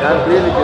ಯಾನ್ ಕ್ಲೀನಿಕ್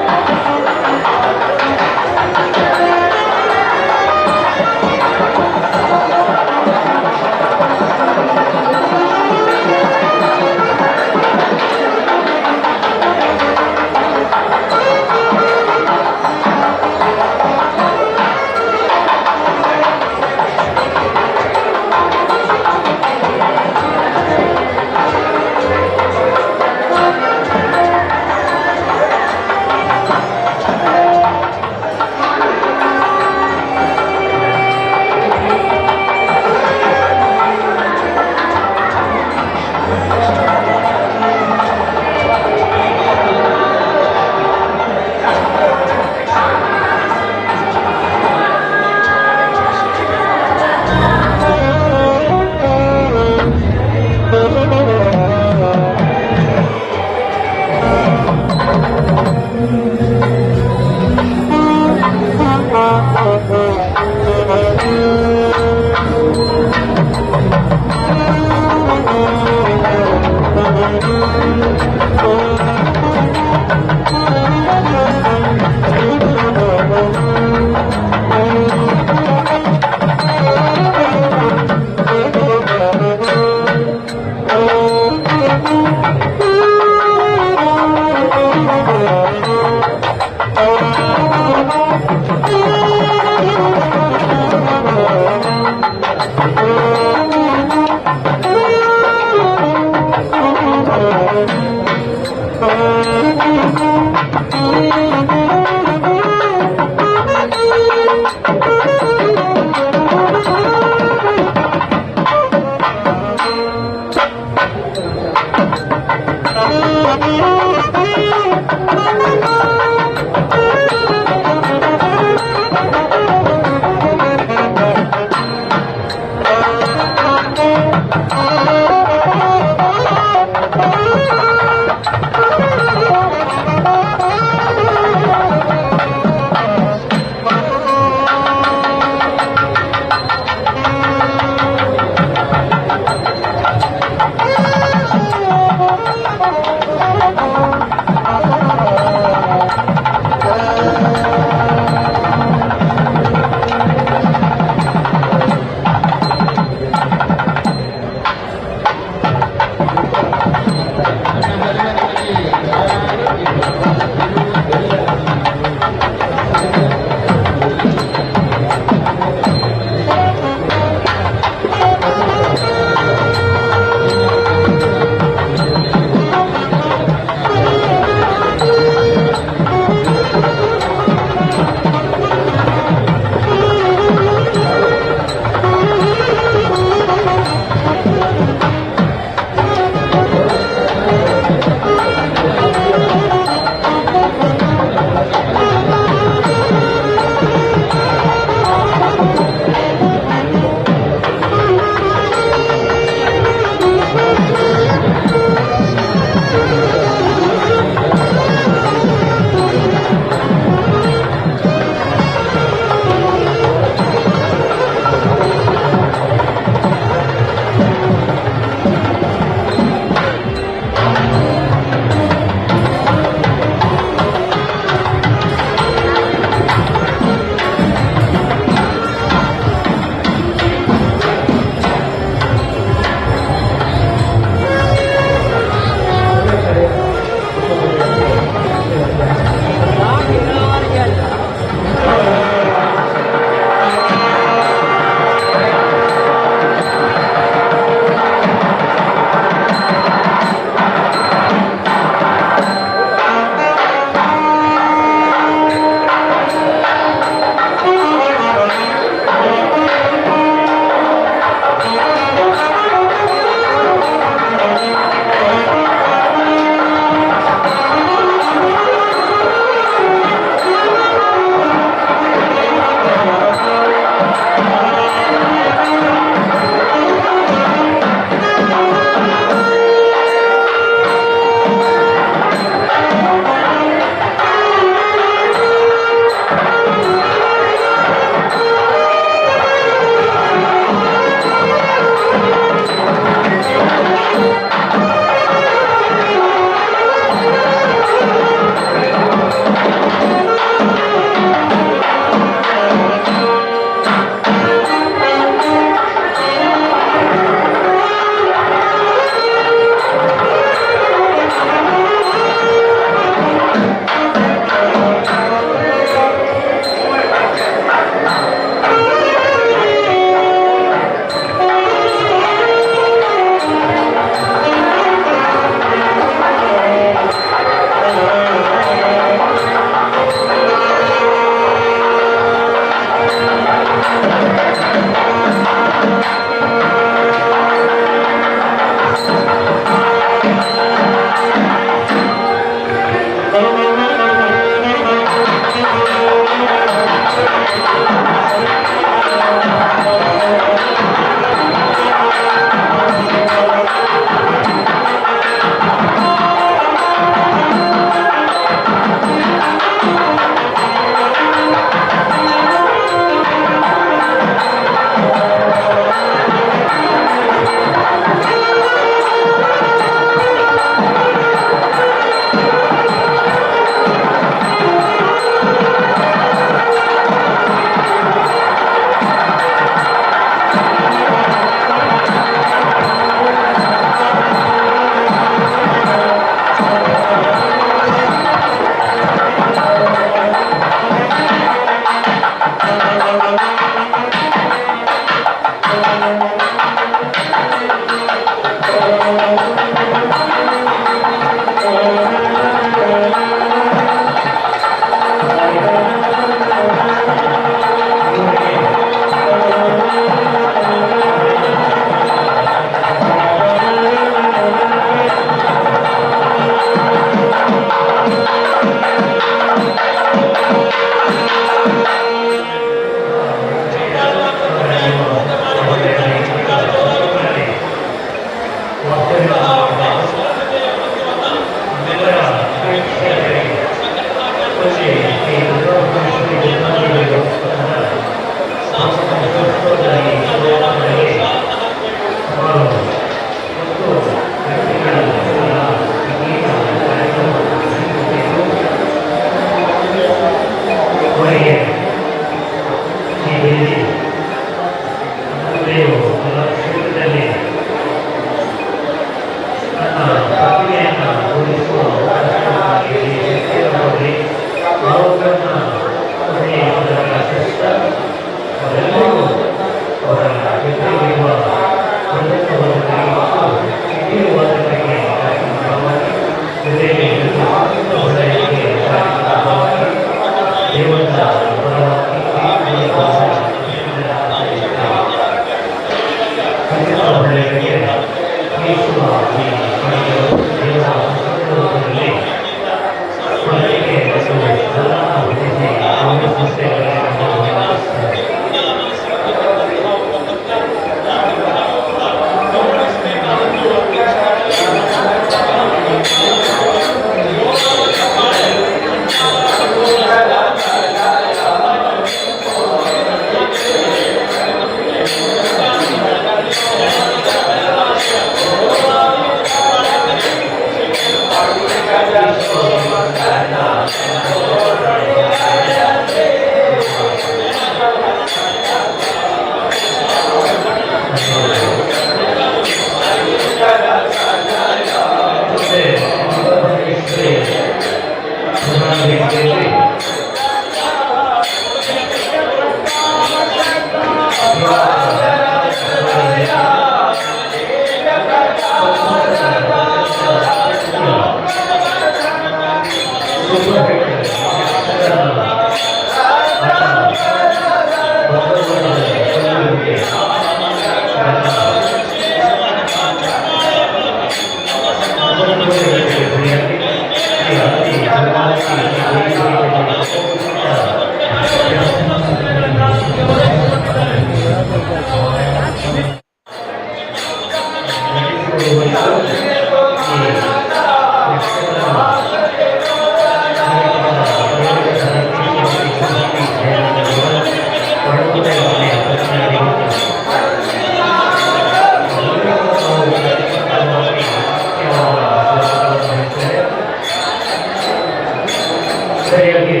ಸರಿಯಾಗಿ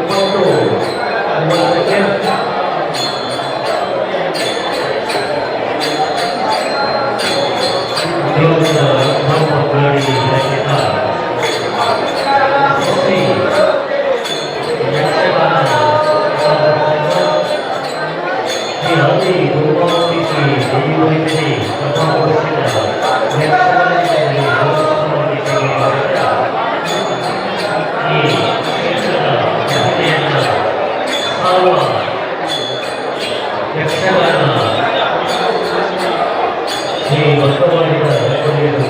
9:30ಕ್ಕೆ ಗಾಡಿ ಇಲಾಖೆಯ ಶ್ರೀ ಯಕ್ಷಗಾನ ಶ್ರೀ ಆದಿ ರೂಪಾವತಿ ಶ್ರೀ ದೇವರಿಗೆ ಪ್ರಭಾವಪಡಿಸಿದ ಯಕ್ಷಗಾನದಲ್ಲಿ ಲೋಕವಾಗಿ ಈ ಕ್ಷೇತ್ರದ ಮಹಿಮೆಯನ್ನು ಸಾರುವ ಯಕ್ಷಗಾನ ಶ್ರೀ ಬಸವಾಡಿದ ಕೊನೆಯದು.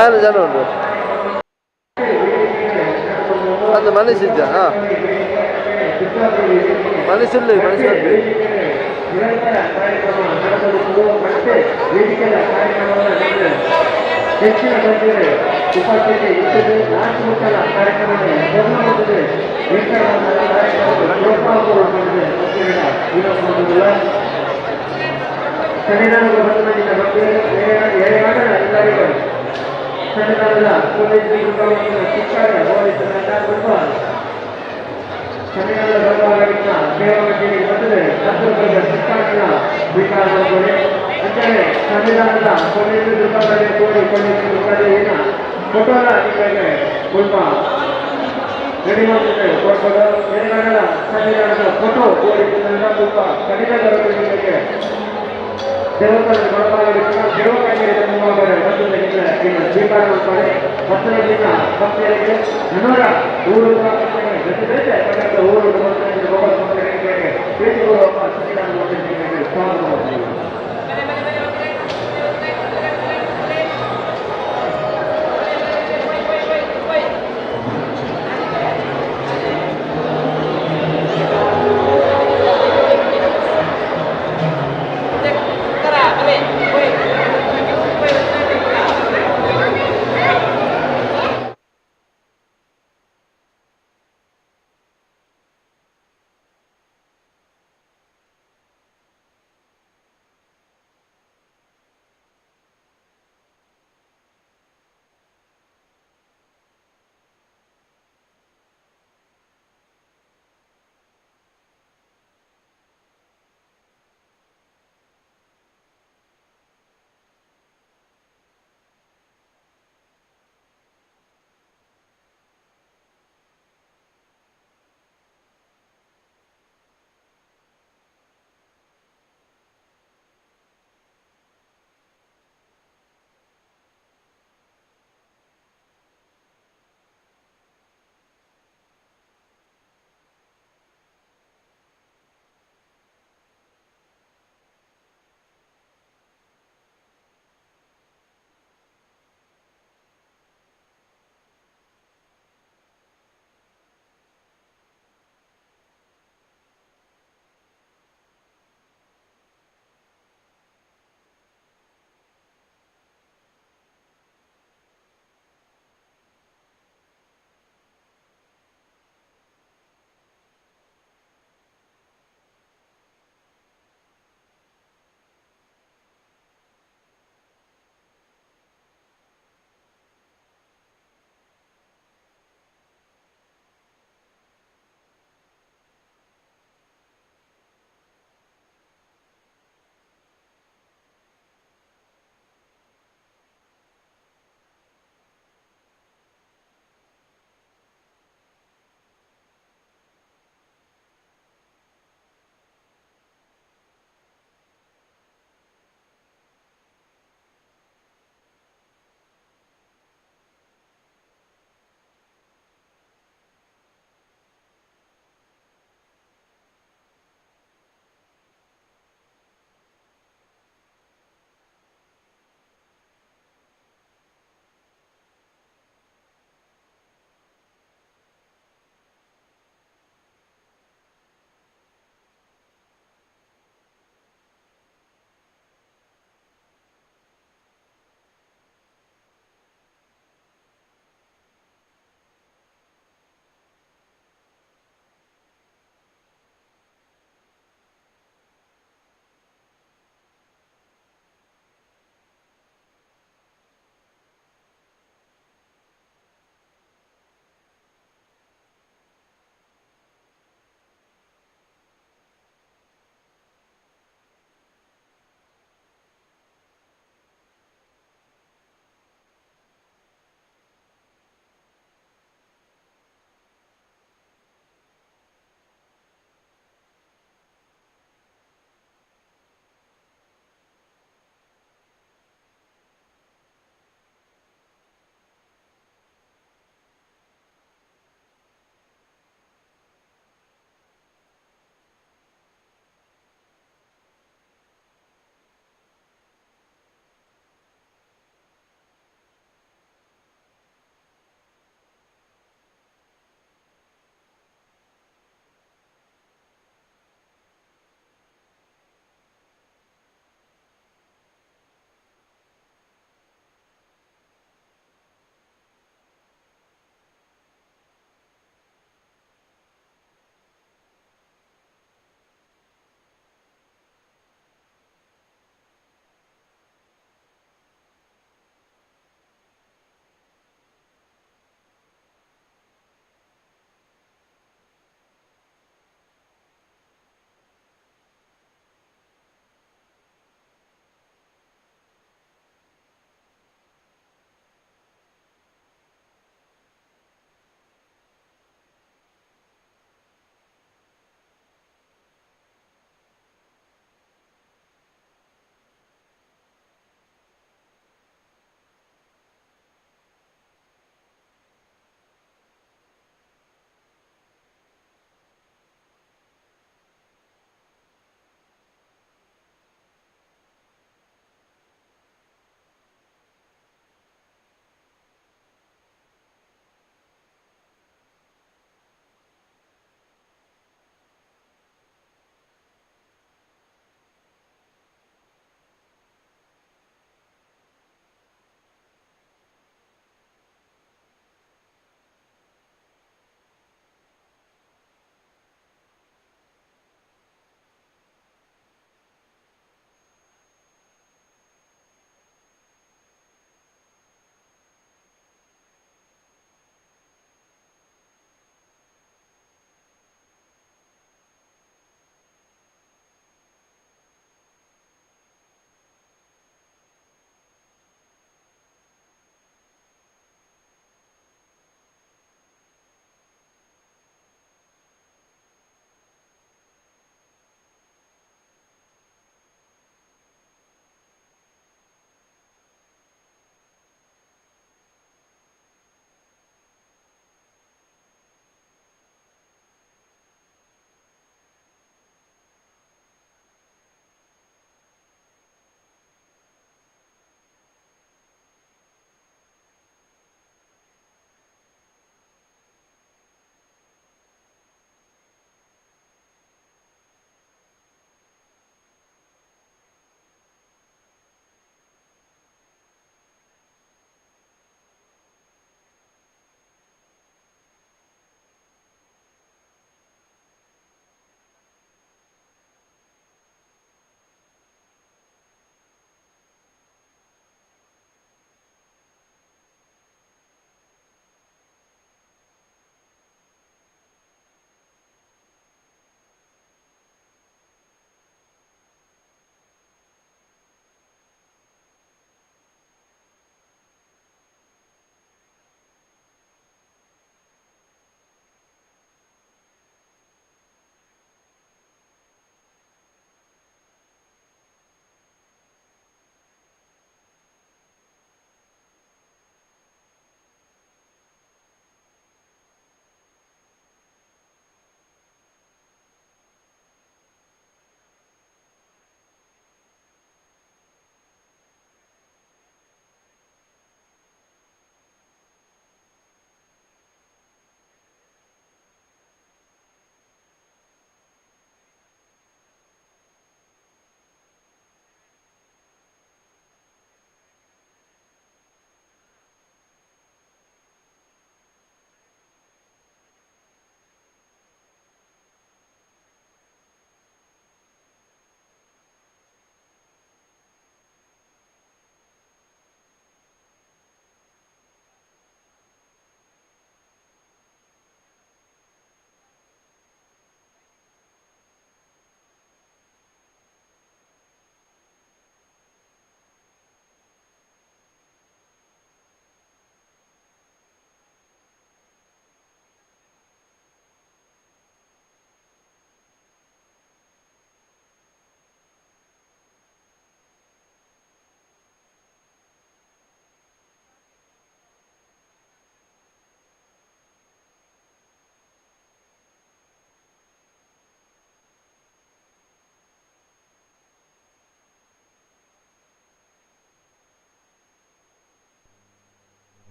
ಆಯನ ಜನ ಉಂಟು ಅದು ಮನಸ್ಸು ಇದ್ದ. ಹಾಂ, ಮನಸ್ಸಿಲ್ಲ, ಮನಸ್ಸು. ನಿರಂತರ ಕಾರ್ಯಕ್ರಮ ನಡೆಸಬೇಕು ಮತ್ತೆ ವೇದಿಕೆಯ ಕಾರ್ಯಕ್ರಮವನ್ನು ಹೆಚ್ಚಿನ ಸಂಖ್ಯೆಯಲ್ಲಿ ಉಪಸ್ಥಿತಿ ಇರ್ತದೆ. ನಾಲ್ಕು ಮುಕ್ಕಲ ಕಾರ್ಯಕ್ರಮದಲ್ಲಿ ಪೂರ್ಣಗೊಳ್ಳುತ್ತದೆ. ಕಾರ್ಯಕ್ರಮದ ಪ್ರೋತ್ಸಾಹ ಮಾಡಿದೆ. ಸನ್ನಿಧಾನದ ಬಂದ ಬಗ್ಗೆ ಏಳೆಗಂಟೆ ಎಲ್ಲರಿಗೂ ಸನ್ನಿಧಾನದ ಪೊಲೀಸ್ ಶಿಕ್ಷಕ ಪೊಲೀಸ್ ಸನ್ನಿಧಾನದ ಗೌರವವಾಗಿದ್ದ ಸೇವಾ ಕಚೇರಿಗೆ ಬಂದರೆ 10 ರೂಪಾಯಿಗಳ ಶಿಕ್ಷಣ ಸ್ವೀಕಾರ ಮಾಡಿಕೊಳ್ಳಿ. ಅಂತಾನೆ ಸನ್ನಿಧಾನದ ಪೊಲೀಸ್ ದುರ್ಗಾಪಡೆ ಕೋಡಿ ಪೊಲೀಸ್ ದುರ್ಗಾದೇವಿನ ಫೋಟೋನ ನಿಮಗೆ ಸ್ವಲ್ಪ ರೆಡಿ ಮಾಡ್ತಿದ್ದಾರೆ ಕೊಡ್ಬೋದು. ಏನಾಗಲ್ಲ, ಸನ್ನಿಧಾನದ ಫೋಟೋ ಕೋಡಿ ಸ್ವಲ್ಪ ಕಡಿಮೆ ಬರುತ್ತೆ ನಿಮಗೆ. ದೇವಸ್ಥಾನದ ಒಳಭಾಗದಲ್ಲಿ ದೇವಕಾರ್ಯದ ಮುಂಭಾಗದ ಬಂದು ಇನ್ನು ಸ್ವೀಕಾರ ಮಾಡ್ತಾರೆ. ಭಕ್ತರಿಗೆ ಭಕ್ತರಿಗೆ ನನೋರ ಊರು ಜೊತೆ ಜೊತೆ ಪಕ್ಕದ ಊರು ಪ್ರೀತಿಪೂರ್ವಕ ಸನ್ನಿಧಾನ ಸ್ವಾಗತ ಮಾಡ್ತೀವಿ.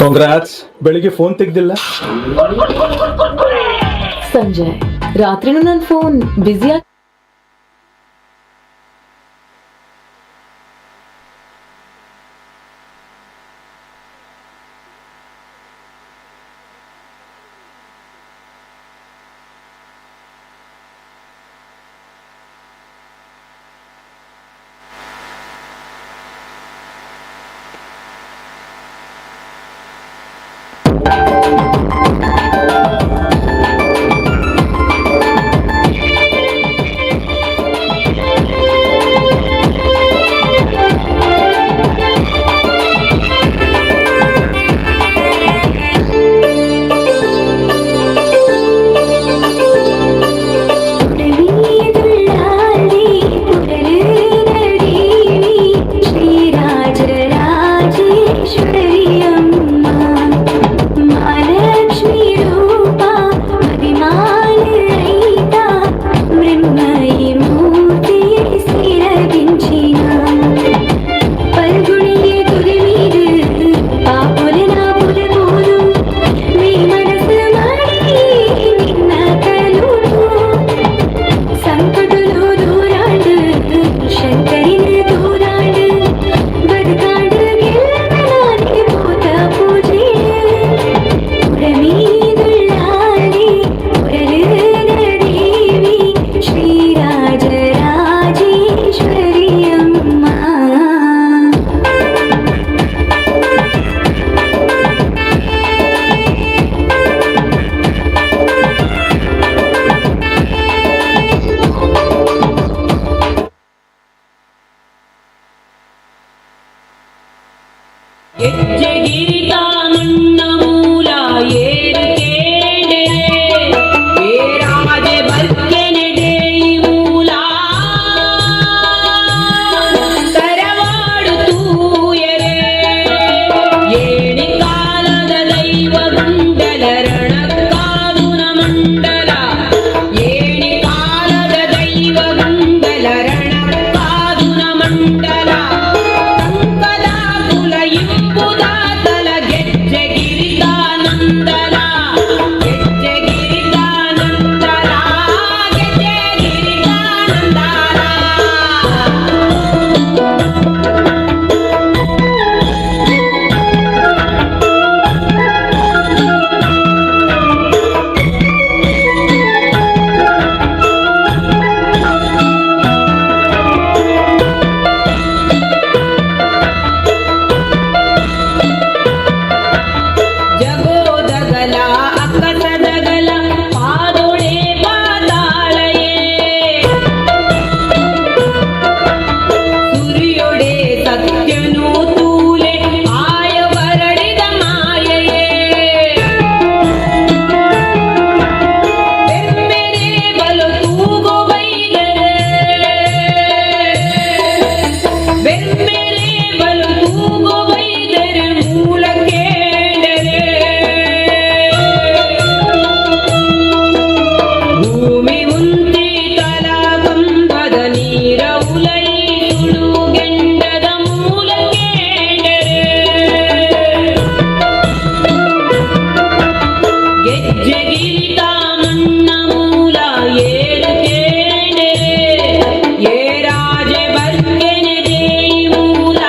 ಕಾಂಗ್ರಾಟ್ಸ್, ಬೆಳಿಗ್ಗೆ ಫೋನ್ ತೆಗ್ದಿಲ್ಲ. ಸಂಜಯ್, ರಾತ್ರಿನೂ ನನ್ನ ಫೋನ್ ಬ್ಯುಸಿ. ಉಡಮೀದುಳ್ಳಾಲಿ ಉಡಲುನದೇವಿ ಶ್ರೀರಾಜರಾಜೇಶ್ವರಿಯಮ್ಮ, ಮಹಾಲಕ್ಷ್ಮೀ ರೂಪ ಮದಿಮಾಲರಹಿತ ಮೃಣ್ಮಯಿ ಮೂರ್ತಿ ಸಿರಗಿಂಚಿನ ಪಲ್ಗುಣಿಗೆ ತುದಿ ಮೀದು ಪಾಪುಲನ ಪುಲಬೋದು ಮೀ ಮನಸ್ಸು ಮಾಡಿ ನಿನ್ನ ಕಲುಟು ಸಂಕಟಲು ದೂರಾಡು, ಶಂಕರಿನ ದೂರಾಡು, ಬದುಕಾಡು ಗೆಲ್ಲನಾನೆ ಭೂತ ಪೂಜೆ. ಉಡಮೀದುಳ್ಳಾಲಿ ಉರಲುನದೇವಿ ಶ್ರೀರಾಜರಾಜೇಶ್ವರಿಯಮ್ಮ. ಗೆಜ್ಜೆಗಿರಿತ ಮೂಲ ಏರು ಕೇಂಡೆರೆ, ಏರಾಜೆ ಬರ್ಕೆನೆ ಡೇಯಿ ಮೂಲ ತರವಾಡು ತೂಯರೆ. ಏಣಿ ಕಾಲದ ದೈವ ಗುಂಡಲ ರಣಕ್ಕಾದುನ ಮಂಡಲ, ಏಣಿ ಕಾಲದ ದೈವ ಗುಂಡಲ ರಣಕ್ಕಾದುನ ಮಂಡಲ, ಟಂಕದ ಕುಲ ಇಂಬುದಾತಲ ಗೆಜ್ಜೆಗಿರಿತಾನಂದಲ, ಗೆಜ್ಜೆಗಿರಿತಾನಂದಲ, ಗೆಜ್ಜೆಗಿರಿತಾನಂದಲ. ಜಗೋದಗಲ ಅಕ್ಕಸದಗಲ ಪಾದೊಳೆ ಪಾತಾಳಯೇ, ಸುರಿಯೊಡೆ ಸತ್ಯನು ತೂಲೆ ಆಯ ಬರಡಿದ ಮಾಯೆಯೇ, ಬೆಮ್ಮೆರೆ ಬಲು ತೂಗು ಬೈದರೆ, ಬೆಮ್ಮೆರೆ ಬಲು ತೂಗು ಬೈದರೆ ಮೂಲ ಕೇಂಡರೆ, ಭೂಮಿ ಉಂತಿ ತಲಾ ಕಂಬದ ನೀರ ಉಲೈ ಸುಳು ಗೆಂಡದ ಮೂಲ ಕೇಂಡರೆ, ಗೆಜ್ಜೆಗಿರಿತ ಮಣ್ಣ ಮೂಲ ಏಳು ಕೇಂಡರೆ, ಏ ರಾಜೆ ಬರ್ಕೆನೆ ದೇಯಿ ಮೂಲ.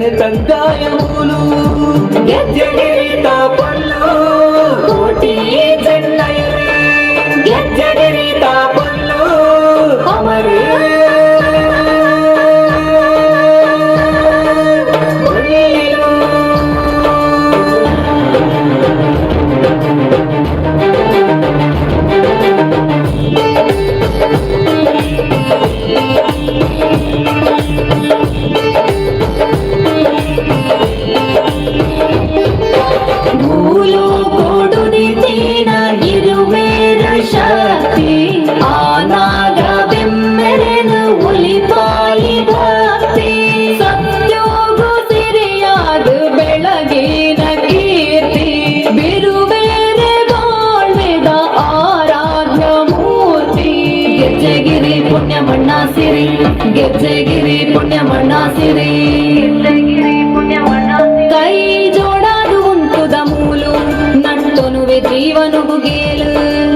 ಗೆಜ್ಜೆನೆ ತಂದಾಯ ಮೂಲು ಗೆಜ್ಜೆಗಿರಿತ ಪೊಲ್ಲು ಕೋಟಿ ಚೆನ್ನಯರೇ ಗೆಜ್ಜೆಗಿರಿತ ಪೊಲ್ಲು ಅಮರೇ ಭೂಲೋಕೋಡು ಇರುವೇರ ಶಕ್ತಿ ಆನಾಗ ಬೆಮ್ಮೆರೆನು ಒಲಿಪಾಯಿ ಭಕ್ತಿ ಸತ್ಯೋಗು ಸಿರಿಯಾದ ಬೆಳಗಿನ ಕೀರ್ತಿ ಬಿರುವೇರೆ ಬಾಳ್ವೆದ ಆರಾಧ್ಯ ಮೂರ್ತಿ ಗೆಜ್ಜೆಗಿರಿ ಪುಣ್ಯ ಮಣ್ಣ ಸಿರಿ ಗೆಜ್ಜೆಗಿರಿ ಪುಣ್ಯ ಮಣ್ಣ ಸಿರಿ ಕೈ ಜೋಡಾದು ಉಂಟುದ ಮೂಲು ನಟ್ಟೊನುವೆ ಜೀವನುಗು ಗೇಲು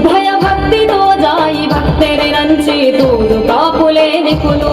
ಭಯ ಭಕ್ತಿ ತೋಜಾಯಿ ಭಕ್ತರೆ ನಂಚಿ ತೂದು ಕಾಪುಲೇ ನಿಕುಲು.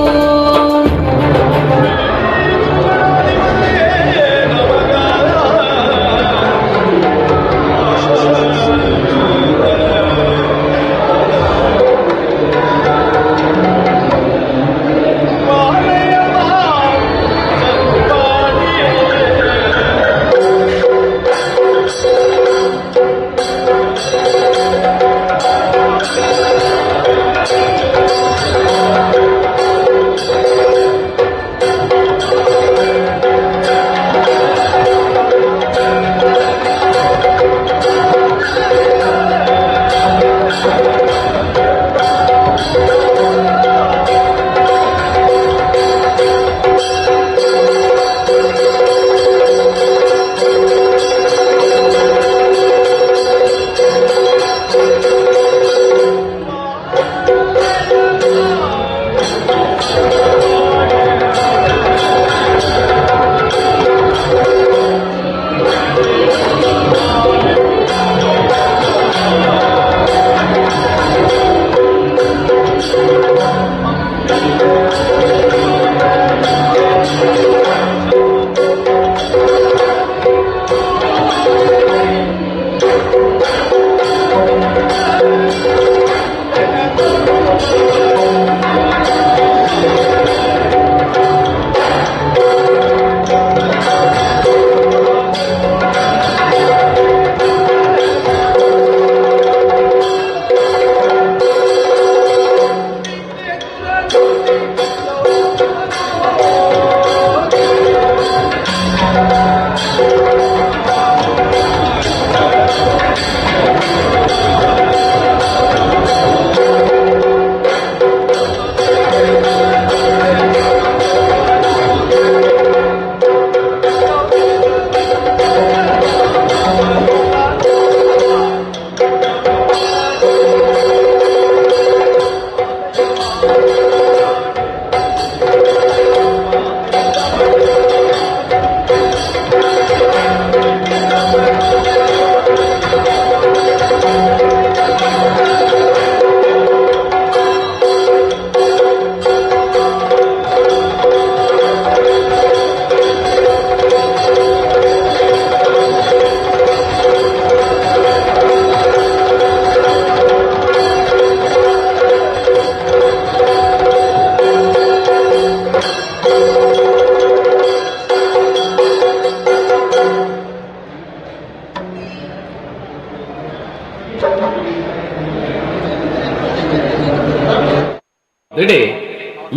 ದೆಡೆ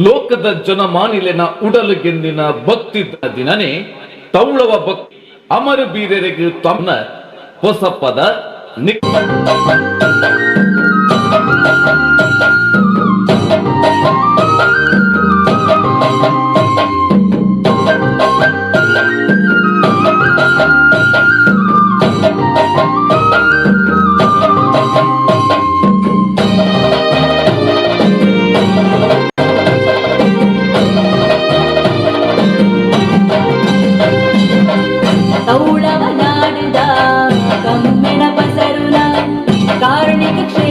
ಲೋಕದ ಜನಮಾನಿಲೆನ ಉಡಲು ಗೆಂದಿನ ಭಕ್ತಿ ದಿನನೇ ತೌಳವ ಭಕ್ತಿ ಅಮರ ಬೀರರಿಗೆ ತಮ್ಮ ಹೊಸ ಪದ ನಿಕ್ ತೌಳವ ನಾಡಿದ ಕಮ್ಮೆಣ ಪಸರುನ ಕಾರ್ಣಿಕ.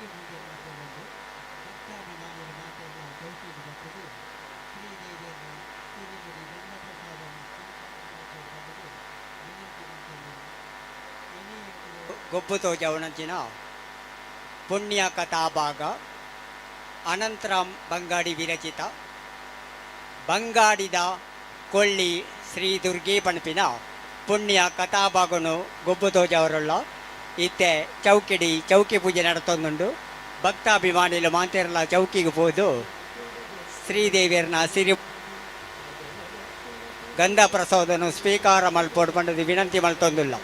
ಚೌಕಿ ಪೂಜೆ ಮಾಡ್ತೇವೆ. ಭಕ್ತಾಭಿಮಾನಿಗಳು ಮಾತೆಲ್ಲ ಚೌಕಿಗೆ ಬರ್ತದೆ. ಶ್ರೀದೇವಿಯನ್ನು ಸಿರಿಮುಡಿ ಗಂಧಪ್ರಸಾದವನ್ನು ಸ್ವೀಕಾರ ಮಾಡಲು ವಿನಂತಿ ಮಾಡ್ತೇವೆ. ಇನಿ ಗೊಬ್ಬು ತೋಜವನಂಚಿನ ಪುಣ್ಯ ಕಥಾಭಾಗ ಅನಂತರಾಮ್ ಬಂಗಾಡಿ ವಿರಚಿತ ಬಂಗಾಡಿದ ಕೊಳ್ಳಿ ಶ್ರೀ ದುರ್ಗೆ ಪಣಪಿನ ಪುಣ್ಯ ಕಥಾಭಾಗನು ಗೊಬ್ಬು ತೋಜವರುಳ್ಳ. ಇತ್ತೆ ಚೌಕಿಡಿ ಚೌಕಿ ಪೂಜೆ ನಡತೊಂದುಂಡು. ಭಕ್ತಾಭಿಮಾನಿಲು ಮಾಂತೆರ್ಲ ಚೌಕಿಗೆ ಪೋದು ಶ್ರೀದೇವಿಯರ್ನ ಸಿರಿ ಗಂಧ ಪ್ರಸಾದನು ಸ್ವೀಕಾರ ಮಲ್ಪೋಡು ಪಂಡದು ವಿನಂತಿ ಮಲ್ತೊಂದುಲ್ಲ.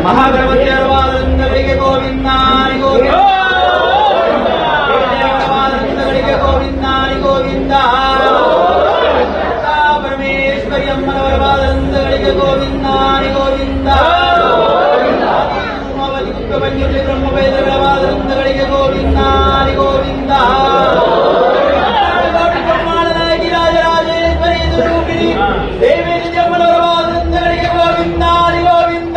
ಮಹಾಗಣಪತಿಯರವಾದಗಳಿಗೆ ಗೋವಿಂದ ಗೋವಿಂದ ಗೋವಿಂದ ಗೋವಿಂದ ಪರಮೇಶ್ವರಿ ಅಮ್ಮನವರವಾದಂಗಳಿಗೆ ಗೋವಿಂದ ಗೋವಿಂದ ಬ್ರಹ್ಮವೇದಗಳವಾದಂಗಳಿಗೆ ಗೋವಿಂದ ಗೋವಿಂದ ರಾಜರಾಜೇಶ್ವರಿ ರೂಪಿಣಿ ದೇವೇಂದ್ರ ಅಮ್ಮನವರವಾದಂಗಳಿಗೆ ಗೋವಿಂದ ಗೋವಿಂದ.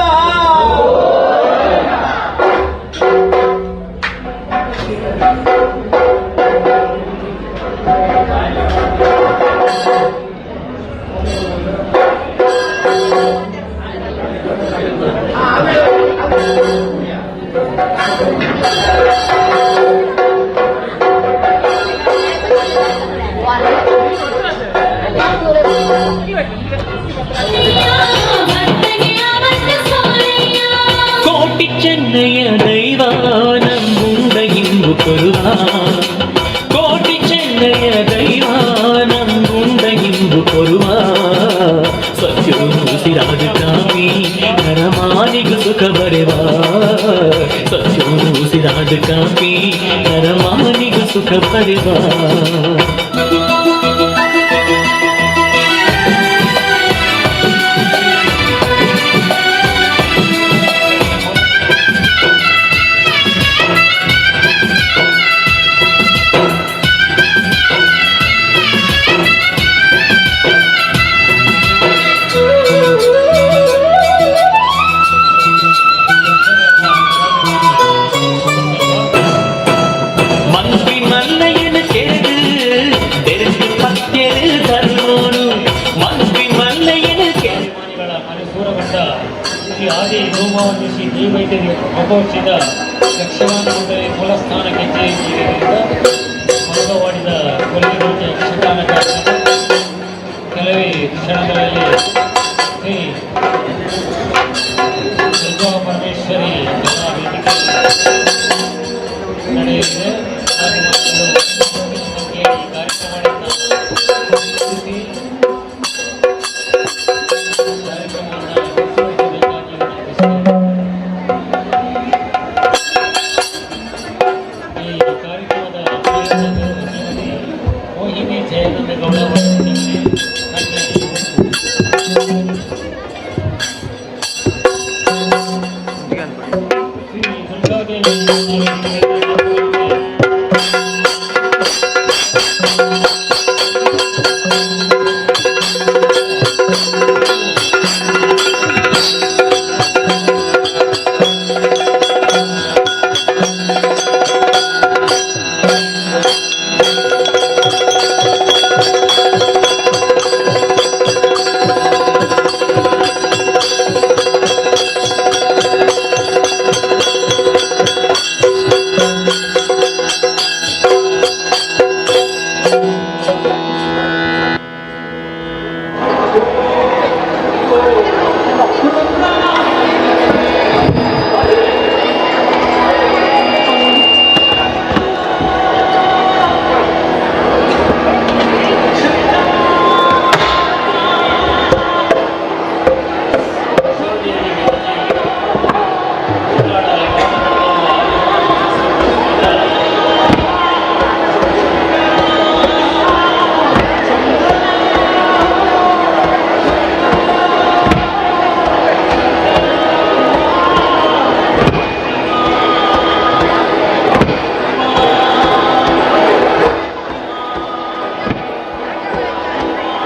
ಕೋಟಿ ಚೆನ್ನಯ್ಯ ದೈವ ನಂಬುಂಡ ಇಂಬು ಕೊರುವ. ಕೋಟಿ ಚೆನ್ನಯ್ಯ ದೈವ ನಂಬುಂಡ ಇಂಬು ಕೊರುವ. ಸತ್ಯೋನು ಉಸಿರಾದ ಕಾಪಿ ನರಮಾನಿಗು ಸುಖ ಬರೆವ. ಸತ್ಯೋನು ಉಸಿರಾದ ಕಾಪಿ ನರಮಾನಿಗು ಸುಖ ಬರೆವ. ಮಂತ್ರಿ ಮಲ್ಲಯ್ಯನ ಕೆರೆದು ತೆರೆದು ಪತ್ಯರು ತರುವೋನು ಮಂತ್ರಿ ಮಲ್ಲಯ್ಯನ ಕೆರೆ. ಮನಸೂರಗೊಂಡ ಶ್ರೀ ಆದಿ ಧೂಮಾವತಿ ಶ್ರೀ ದೇವೈದ್ಯರಿ ಮಹೋತ್ಸವದ ಯಕ್ಷಗಾನ ಮಂಡಳಿ ಮೂಲಸ್ಥಾನ ಕಚೇರಿಯಿಂದ ಮೊಳಗವಾಡಿದ ಕೊಲ್ಲಿಗುಂಟೆ ಯಕ್ಷಗಾನ ಕಾರ್ಯಕ್ರಮ ಕೆಲವೇ ಕ್ಷಣಗಳಲ್ಲಿ ಶ್ರೀ ದುರ್ಗಾ ಪರಮೇಶ್ವರಿ ಕಲಾ ವೇದಿಕೆ ನಡೆಯಲಿದೆ. ಹಾಗೆ ಮತ್ತು ಈ ಕಾರ್ಯಕ್ರಮವನ್ನು ವೀಕ್ಷಿಸಿ ಕಾರ್ಯಕ್ರಮವನ್ನು ವೀಕ್ಷಿಸಬೇಕಾಗಿ ವಿನಂತಿಸುತ್ತೇನೆ. ಈ ಕಾರ್ಯಕ್ರಮದ ಪ್ರಾಯೋಜಕರು ಶ್ರೀಮತಿ ಮೋಹಿನಿ ಜಯಾನಂದ ಗೌಡ ಅವರ ಶ್ರೀ ದುರ್ಗಾದೇವಿ.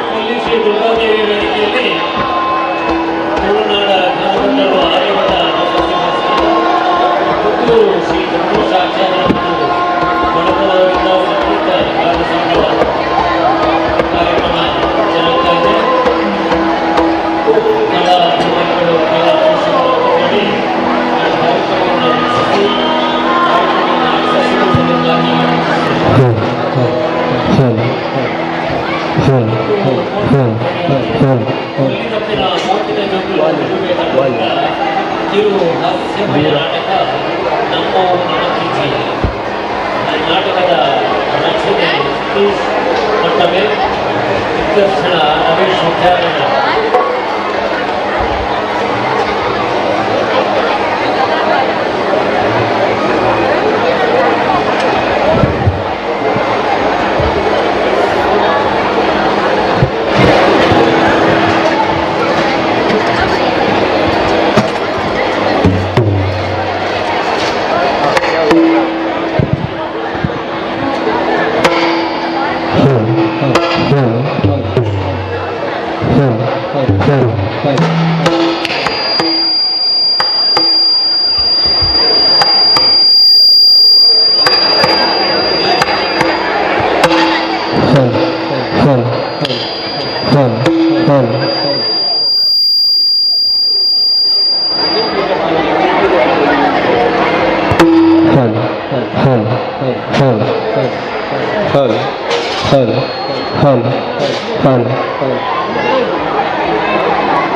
ಕೊಲ್ಲಿ ಶ್ರೀ ದುರ್ಗಾದೇವಿ ವೇದಿಕೆಯಲ್ಲಿ ತುಳುನಾಡ ಗಾನಗಂಧರ್ವ ಆರ್ಯಭಟ ಪ್ರಶಸ್ತಿ ಪುರಸ್ಕೃತ ಪುತ್ತೂರು ಶ್ರೀ ಜಗದೀಶ ಆಚಾರ್ಯ ಮತ್ತು ಬಳಗದವರಿಂದ ಸಂಗೀತ ಗಾನ ಸಂಭ್ರಮ ಕಾರ್ಯಕ್ರಮ ಜರುಗ್ತಾ ಇದೆ. ಕಲಾ ಅಭಿಮಾನಿಗಳು, ಕಲಾ ಪ್ರೇಕ್ಷಕರು ಮಾಡಿ ಈ ಕಾರ್ಯಕ್ರಮವನ್ನು ವೀಕ್ಷಿಸಿ ಕಾರ್ಯಕ್ರಮವನ್ನು ಯಶಸ್ವಿಗೊಳಿಸಬೇಕಾಗಿ ವಿನಂತಿಸುತ್ತೇನೆ. ಕೊಲ್ಲಿತಪ್ಪಿನ ಮೋತಿನ ಜೊತೆ ತಂಡದಿಂದ ಕಿರು ಹಾಸ್ಯಮಯ ನಾಟಕ ನಮ್ಮವು ನಮಕಿಜಿ. ಈ ನಾಟಕದ ರಚನೆ Satish ಮಟ್ಟಮೆ, ದಿಗ್ದರ್ಶನ Ramesh ಮುಖ್ಯಾಲಯ. Hello, hello, hello, hello.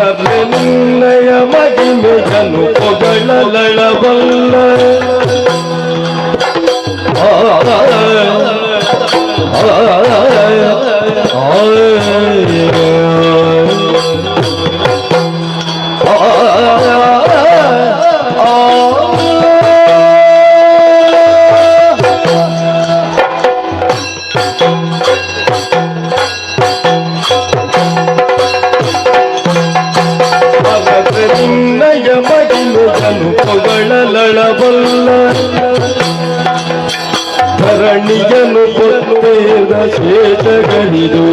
ಹರರೆ ನಿನ್ನಯ ಮಹಿಮೆಯನು ಪೊಗಳಲಳಬಲ್ಲ. ಆ ಆ ಆ ಹರರೆ ನಿನ್ನಯ ಮಹಿಮೆಯನು ಪೊಗಳಲಳಬಲ್ಲ. ಧರಣಿಯನು ಪೊತ್ತೇದ ಶೇಷಗಳಿದು.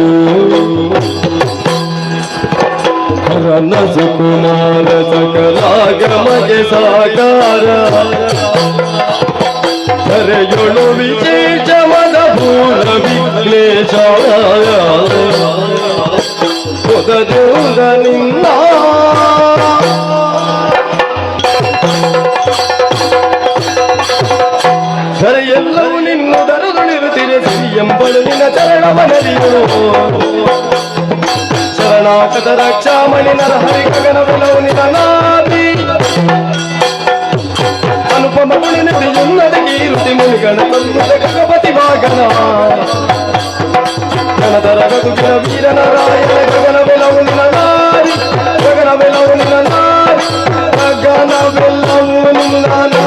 ಹರನ ಸುಕುಮಾರ ಸಕಲಾಗಮಗೆ ಸಾಕಾರ ಧರೆಯೊಳು ವಿಶೇಷ ಮದಭೂರ ವಿಘ್ನೇಶ ಪೊದದೇವ ನಿನ್ನ. ಧರೆಯೆಲ್ಲವೂ ನಿನ್ನುದರದೊಳಿರುತ್ತಿರೆ ಸಿರಿಯಂಬಳು ನಿನ್ನ ಚರಣವನರಿಯೋ. ಶರಣಾಗತ ರಕ್ಷಾಮಣಿ ನರಹರಿ ಗಗನವೆಲವು ನಿನ್ನ ನಾಭಿ. ಅನುಪಮ ಗುಣಿನದಿಯುನ್ನದ ಕೀರುತಿ ಮುನಿಗಣ ತನ್ನುತ ಗಗಪತಿ ವಾಗನ ಗಣಧರ ಗದುಗಿನ ವೀರ ನಾರಾಯಣ. ಗಗನವೆಲವು ನಿನ್ನ ನಾರಿ, ಗಗನವೆಲವು ನಿನ್ನ ನಾರಿ, ಗಗನವೆಲ್ಲವೂ ನಿನ್ನ ನಾರಿ.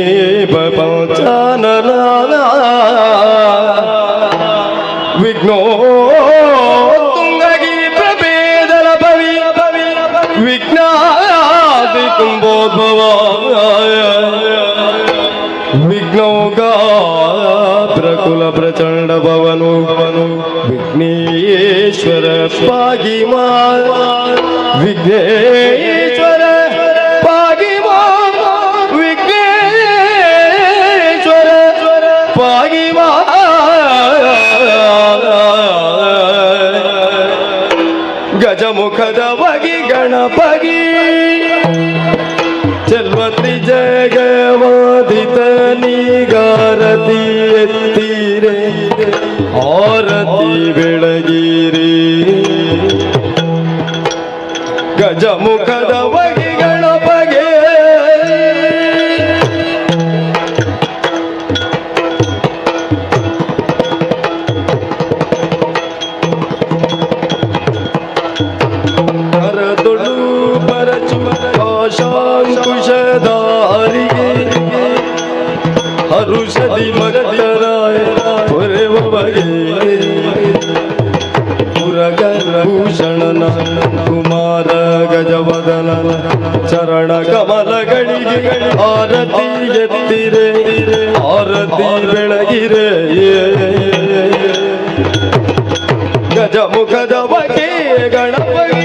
ಸಮೀಪ ಪಂಚಾನನ ವಿಘ್ನೋ ತುಂಗಗಿ ಪ್ರಭೇದಲ ಭವಿ ವಿಘ್ನಾದಿ ಕುಂಭೋದ್ಭವ ವಿಘ್ನೌಗಾತ್ರಕುಲ ಪ್ರಚಂಡ ಭವನು ವಿಘ್ನೇಶ್ವರ ಪಾಗಿ ಮಾ ವಿಘ್ನೇಶ್ವರ ಪಾಗಿ ಮಾ ವಿಘ್ನೇಶ್ವರ ಪಾಗಿ ಮಾ ಗಜಮುಖದ ಬಗಿ ಗಣಪಗಿ ಚೆಲ್ವತಿ ಜಗವಾದಿತ ನೀಗಾರತಿ ಎತ್ತೀರೆ ಆರತಿ ಬೆಳಗಿರಿ ಗಜಮುಖದ ಬಗಿ ಗಣಪಗೆ ಕರದೊಳು ಪರಚು ಪಾಶಾಂಕುಶಧಾರಿಗೆ ಹರುಷದಿ ಮಗತರಾಯ ಪೊರೆವ ಬಗೆ ಪುರಗ ಭೂಷಣನ ಕುಮಾರ ಗಜವದನ ಚರಣ ಕಮಲಗಳಿಗೆ ಆರತಿ ಎತ್ತಿರೆ ಆರತಿ ಬೆಳಗಿರೆ ಗಜಮುಖದ ಬಗೆ ಗಣಪತಿ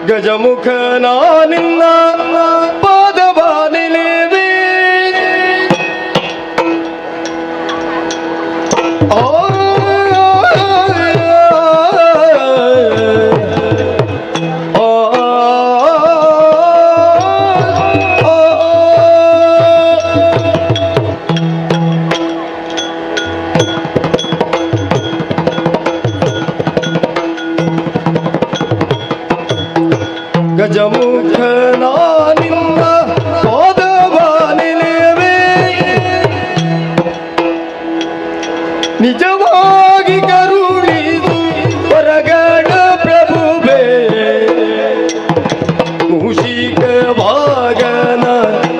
ಗಜಮುಖ ನಿನ್ನ ಪಾದವ ನಿಲುವೆ ಆ ಆ, ಆ, ಗಜಮುಖ ನಿನ್ನ ಪಾದವ ನಿಲುವೆ ನಿಜವಾಗಿ ಕರುಣಿಸು ಹೊರಗಣ ಪ್ರಭುವೇ ಮೂಷಿಕ ವಾಗನ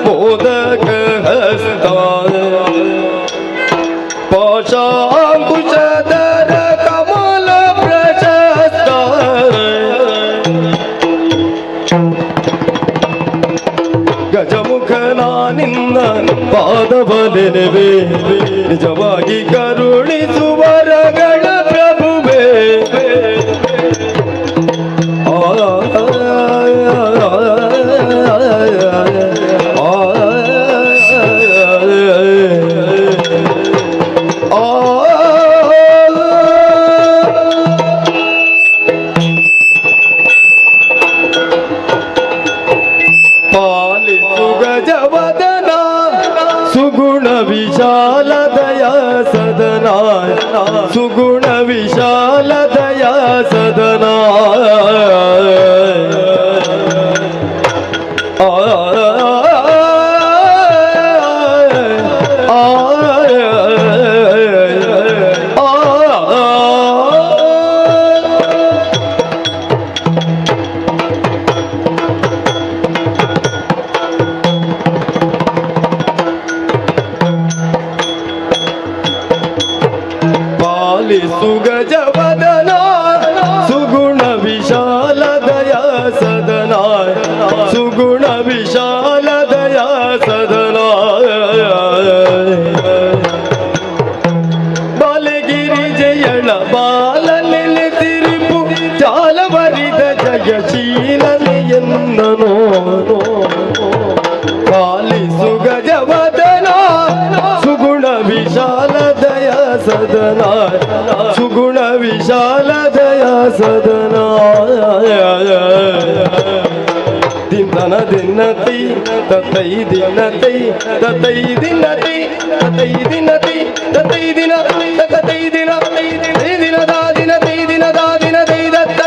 ಮೋದಕ ಹಸ್ತ ಪಾಶಾಂಕುಶಧರ ಕಮಲ ಪ್ರಶಸ್ತ ಗಜಮುಖನ ನಿನ್ನ ಪಾದವಲೆನೆವೆ ನಿಜವಾಗಿ ಕರುಣಿಸುವರಗಳ ಪ್ರಭುವೇ ಆ ಆ, ಆ, ಪಾಲಿಸು ಗಜವದನ ಸುಗುಣ ವಿಶಾಲ ದಯಾ ಸದನ ಸುಗುಣ ವಿಶಾಲ ದಯಾ ಸದನ ಆ, ಆ, ಆ, ಆ. ಪಾಲಿಸು ಗಜವದನ ಸುಗುಣ ವಿಶಾಲ ದಯಾ ಸದನ ಸುಗುಣ ವಿಶಾಲ ದಯಾ ಸದನ ಬಾಲಗಿರಿ ಜಯಳ ಬಾಲ ನೆಲೆತಿರಿಪು ಜಾಲವರಿದ ಜಯಶೀಲನೆ ಎಂದನು ಪಾಲಿಸು ಗಜವದನ ಸುಗುಣ ವಿಶಾಲ ದಯಾ ಸದನ ಸುಗುಣ ವಿಶಾಲ ದಯಾ ಸದನ ದಿನ ದಿನತಿ ತತೈ ದಿನತೈ ತತೈ ದಿನತಿ ತತೈ ದಿನತಿ ತತೈ ದಿನ ತಕತೈ ದಿನ ತೈ ದಿನ ದಾ ದಿನ ತೈ ದಿನ ದಾ ದಿನ ತೈ ದತ್ತ.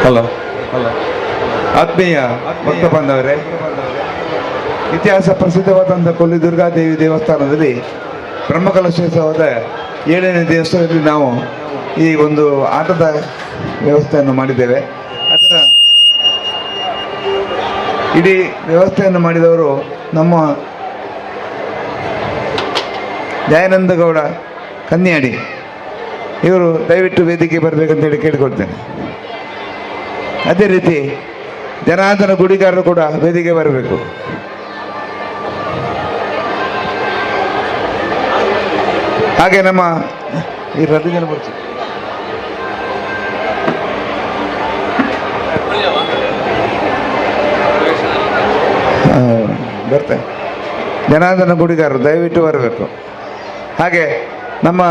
Hello hello. ಆತ್ಮೀಯ ಭಕ್ತ ಬಾಂಧವರೇ, ಇತಿಹಾಸ ಪ್ರಸಿದ್ಧವಾದಂಥ ಕೊಲ್ಲಿ ದುರ್ಗಾದೇವಿ ದೇವಸ್ಥಾನದಲ್ಲಿ ಬ್ರಹ್ಮಕಲಶೋತ್ಸವದ 7ನೇ ದಿವಸದಲ್ಲಿ ನಾವು ಈ ಒಂದು ಆಟದ ವ್ಯವಸ್ಥೆಯನ್ನು ಮಾಡಿದ್ದೇವೆ. ಅದರ ಇಡೀ ವ್ಯವಸ್ಥೆಯನ್ನು ಮಾಡಿದವರು ನಮ್ಮ ದಯಾನಂದಗೌಡ ಕನ್ಯಾಡಿ ಇವರು. ದಯವಿಟ್ಟು ವೇದಿಕೆ ಬರಬೇಕಂತೇಳಿ ಕೇಳಿಕೊಳ್ತೇನೆ. ಅದೇ ರೀತಿ ಜನಾರ್ದನ ಗುಡಿಗಾರರು ಕೂಡ ವೇದಿಕೆ ಬರಬೇಕು. ಹಾಗೆ ನಮ್ಮ ಈ ರದ್ದು ಜನ ಬರ್ತೀವಿ. ಬರ್ತೆ ಜನಾರ್ದನ ಗುಡಿಗಾರರು ದಯವಿಟ್ಟು ಬರಬೇಕು. ಹಾಗೆ ನಮ್ಮ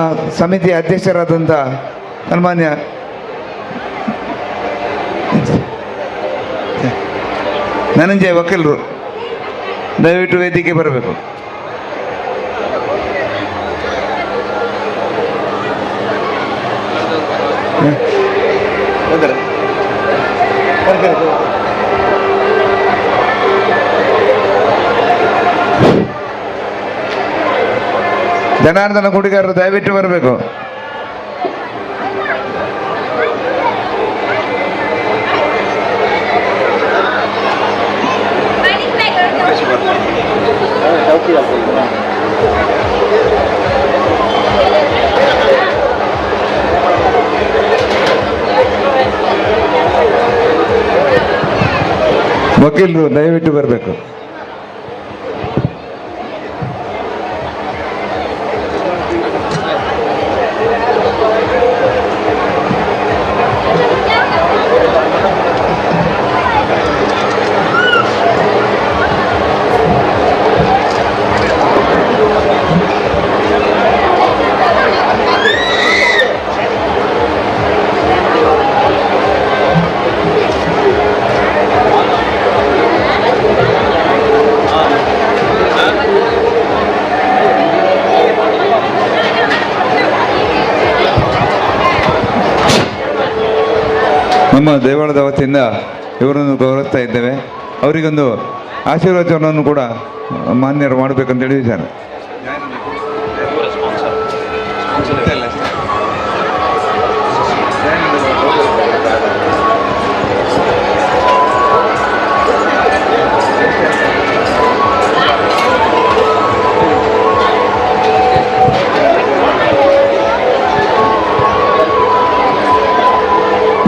ಸಮಿತಿಯ ಅಧ್ಯಕ್ಷರಾದಂಥ ಸನ್ಮಾನ್ಯ ಧನಂಜಯ ವಕೀಲರು ದಯವಿಟ್ಟು ವೇದಿಕೆ ಬರಬೇಕು. ಜನಾರ್ದನ ಗುಡಿಗಾರರು ದಯವಿಟ್ಟು ಬರಬೇಕು. ವಕೀಲರು ದಯವಿಟ್ಟು ಬರಬೇಕು. ನಮ್ಮ ದೇವಾಲಯದ ವತಿಯಿಂದ ಇವರನ್ನು ಗೌರವಿಸ್ತಾ ಇದ್ದೇವೆ. ಅವರಿಗೊಂದು ಆಶೀರ್ವಚನವನ್ನು ಕೂಡ ಮಾನ್ಯರು ಮಾಡಬೇಕಂತ ಹೇಳಿದ್ದಾರೆ.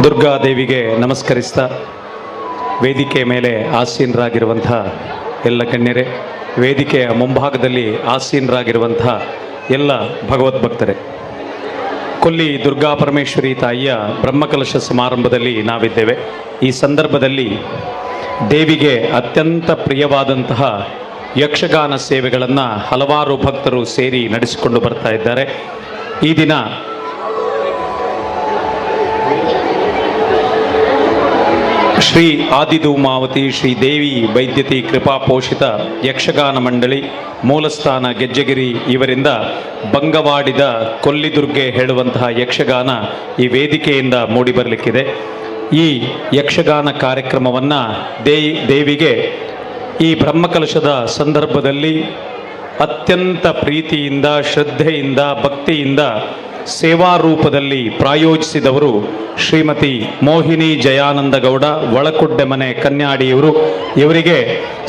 ದುರ್ಗಾದೇವಿಗೆ ನಮಸ್ಕರಿಸ್ತಾ ವೇದಿಕೆ ಮೇಲೆ ಆಸೀನರಾಗಿರುವಂಥ ಎಲ್ಲ ಗಣ್ಯರೇ, ವೇದಿಕೆಯ ಮುಂಭಾಗದಲ್ಲಿ ಆಸೀನರಾಗಿರುವಂಥ ಎಲ್ಲ ಭಗವದ್ಭಕ್ತರೇ, ಕೊಲ್ಲಿ ದುರ್ಗಾ ಪರಮೇಶ್ವರಿ ತಾಯಿಯ ಬ್ರಹ್ಮಕಲಶ ಸಮಾರಂಭದಲ್ಲಿ ನಾವಿದ್ದೇವೆ. ಈ ಸಂದರ್ಭದಲ್ಲಿ ದೇವಿಗೆ ಅತ್ಯಂತ ಪ್ರಿಯವಾದಂತಹ ಯಕ್ಷಗಾನ ಸೇವೆಗಳನ್ನು ಹಲವಾರು ಭಕ್ತರು ಸೇರಿ ನಡೆಸಿಕೊಂಡು ಬರ್ತಾ ಇದ್ದಾರೆ. ಈ ದಿನ ಶ್ರೀ ಆದಿಧೂಮಾವತಿ ಶ್ರೀ ದೇವಿ ವೈದ್ಯತಿ ಕೃಪಾ ಪೋಷಿತ ಯಕ್ಷಗಾನ ಮಂಡಳಿ ಮೂಲಸ್ಥಾನ ಗೆಜ್ಜೆಗಿರಿ ಇವರಿಂದ ಬಂಗವಾಡಿದ ಕೊಲ್ಲಿದುರ್ಗೆ ಹೇಳುವಂತಹ ಯಕ್ಷಗಾನ ಈ ವೇದಿಕೆಯಿಂದ ಮೂಡಿಬರಲಿಕ್ಕಿದೆ. ಈ ಯಕ್ಷಗಾನ ಕಾರ್ಯಕ್ರಮವನ್ನು ದೇವಿಗೆ ಈ ಬ್ರಹ್ಮಕಲಶದ ಸಂದರ್ಭದಲ್ಲಿ ಅತ್ಯಂತ ಪ್ರೀತಿಯಿಂದ, ಶ್ರದ್ಧೆಯಿಂದ, ಭಕ್ತಿಯಿಂದ ಸೇವಾ ರೂಪದಲ್ಲಿ ಪ್ರಾಯೋಜಿಸಿದವರು ಶ್ರೀಮತಿ ಮೋಹಿನಿ ಜಯಾನಂದ ಗೌಡ, ಒಳಕುಡ್ಡೆಮನೆ ಕನ್ಯಾಡಿಯವರು. ಇವರಿಗೆ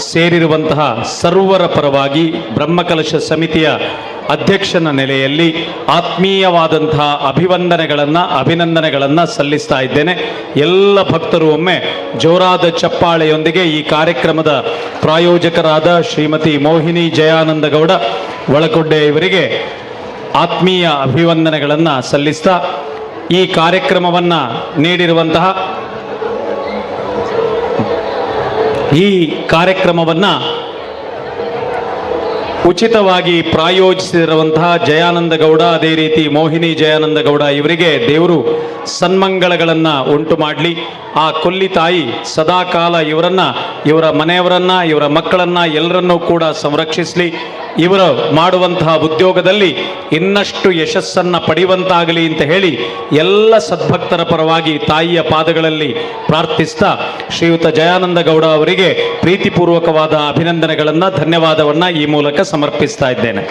ಸೇರಿರುವಂತಹ ಸರ್ವರ ಪರವಾಗಿ ಬ್ರಹ್ಮಕಲಶ ಸಮಿತಿಯ ಅಧ್ಯಕ್ಷನ ನೆಲೆಯಲ್ಲಿ ಆತ್ಮೀಯವಾದಂತಹ ಅಭಿವಂದನೆಗಳನ್ನು, ಅಭಿನಂದನೆಗಳನ್ನು ಸಲ್ಲಿಸ್ತಾ ಇದ್ದೇನೆ. ಎಲ್ಲ ಭಕ್ತರು ಒಮ್ಮೆ ಜೋರಾದ ಚಪ್ಪಾಳೆಯೊಂದಿಗೆ ಈ ಕಾರ್ಯಕ್ರಮದ ಪ್ರಾಯೋಜಕರಾದ ಶ್ರೀಮತಿ ಮೋಹಿನಿ ಜಯಾನಂದ ಗೌಡ ಒಳಕೊಡ್ಡೆ ಇವರಿಗೆ ಆತ್ಮೀಯ ಅಭಿವಂದನೆಗಳನ್ನು ಸಲ್ಲಿಸ್ತಾ ಈ ಕಾರ್ಯಕ್ರಮವನ್ನು ನೀಡಿರುವಂತಹ ಈ ಕಾರ್ಯಕ್ರಮವನ್ನು ಉಚಿತವಾಗಿ ಪ್ರಾಯೋಜಿಸಿರುವಂತಹ ಜಯಾನಂದ ಗೌಡ, ಅದೇ ರೀತಿ ಮೋಹಿನಿ ಜಯಾನಂದ ಗೌಡ ಇವರಿಗೆ ದೇವರು ಸನ್ಮಂಗಳಗಳನ್ನು ಉಂಟು ಮಾಡಲಿ. ಆ ಕೊಲ್ಲಿ ತಾಯಿ ಸದಾಕಾಲ ಇವರನ್ನು, ಇವರ ಮನೆಯವರನ್ನು, ಇವರ ಮಕ್ಕಳನ್ನು ಎಲ್ಲರನ್ನೂ ಕೂಡ ಸಂರಕ್ಷಿಸಲಿ. ಇವರು ಮಾಡುವಂತಹ ಉದ್ಯೋಗದಲ್ಲಿ ಇನ್ನಷ್ಟು ಯಶಸ್ಸನ್ನು ಪಡೆಯುವಂತಾಗಲಿ ಅಂತ ಹೇಳಿ ಎಲ್ಲ ಸದ್ಭಕ್ತರ ಪರವಾಗಿ ತಾಯಿಯ ಪಾದಗಳಲ್ಲಿ ಪ್ರಾರ್ಥಿಸ್ತಾ ಶ್ರೀಯುತ ಜಯಾನಂದ ಗೌಡ ಅವರಿಗೆ ಪ್ರೀತಿಪೂರ್ವಕವಾದ ಅಭಿನಂದನೆಗಳನ್ನು, ಧನ್ಯವಾದವನ್ನು ಈ ಮೂಲಕ ಸಮರ್ಪಿಸ್ತಾ ಇದ್ದೇನೆ.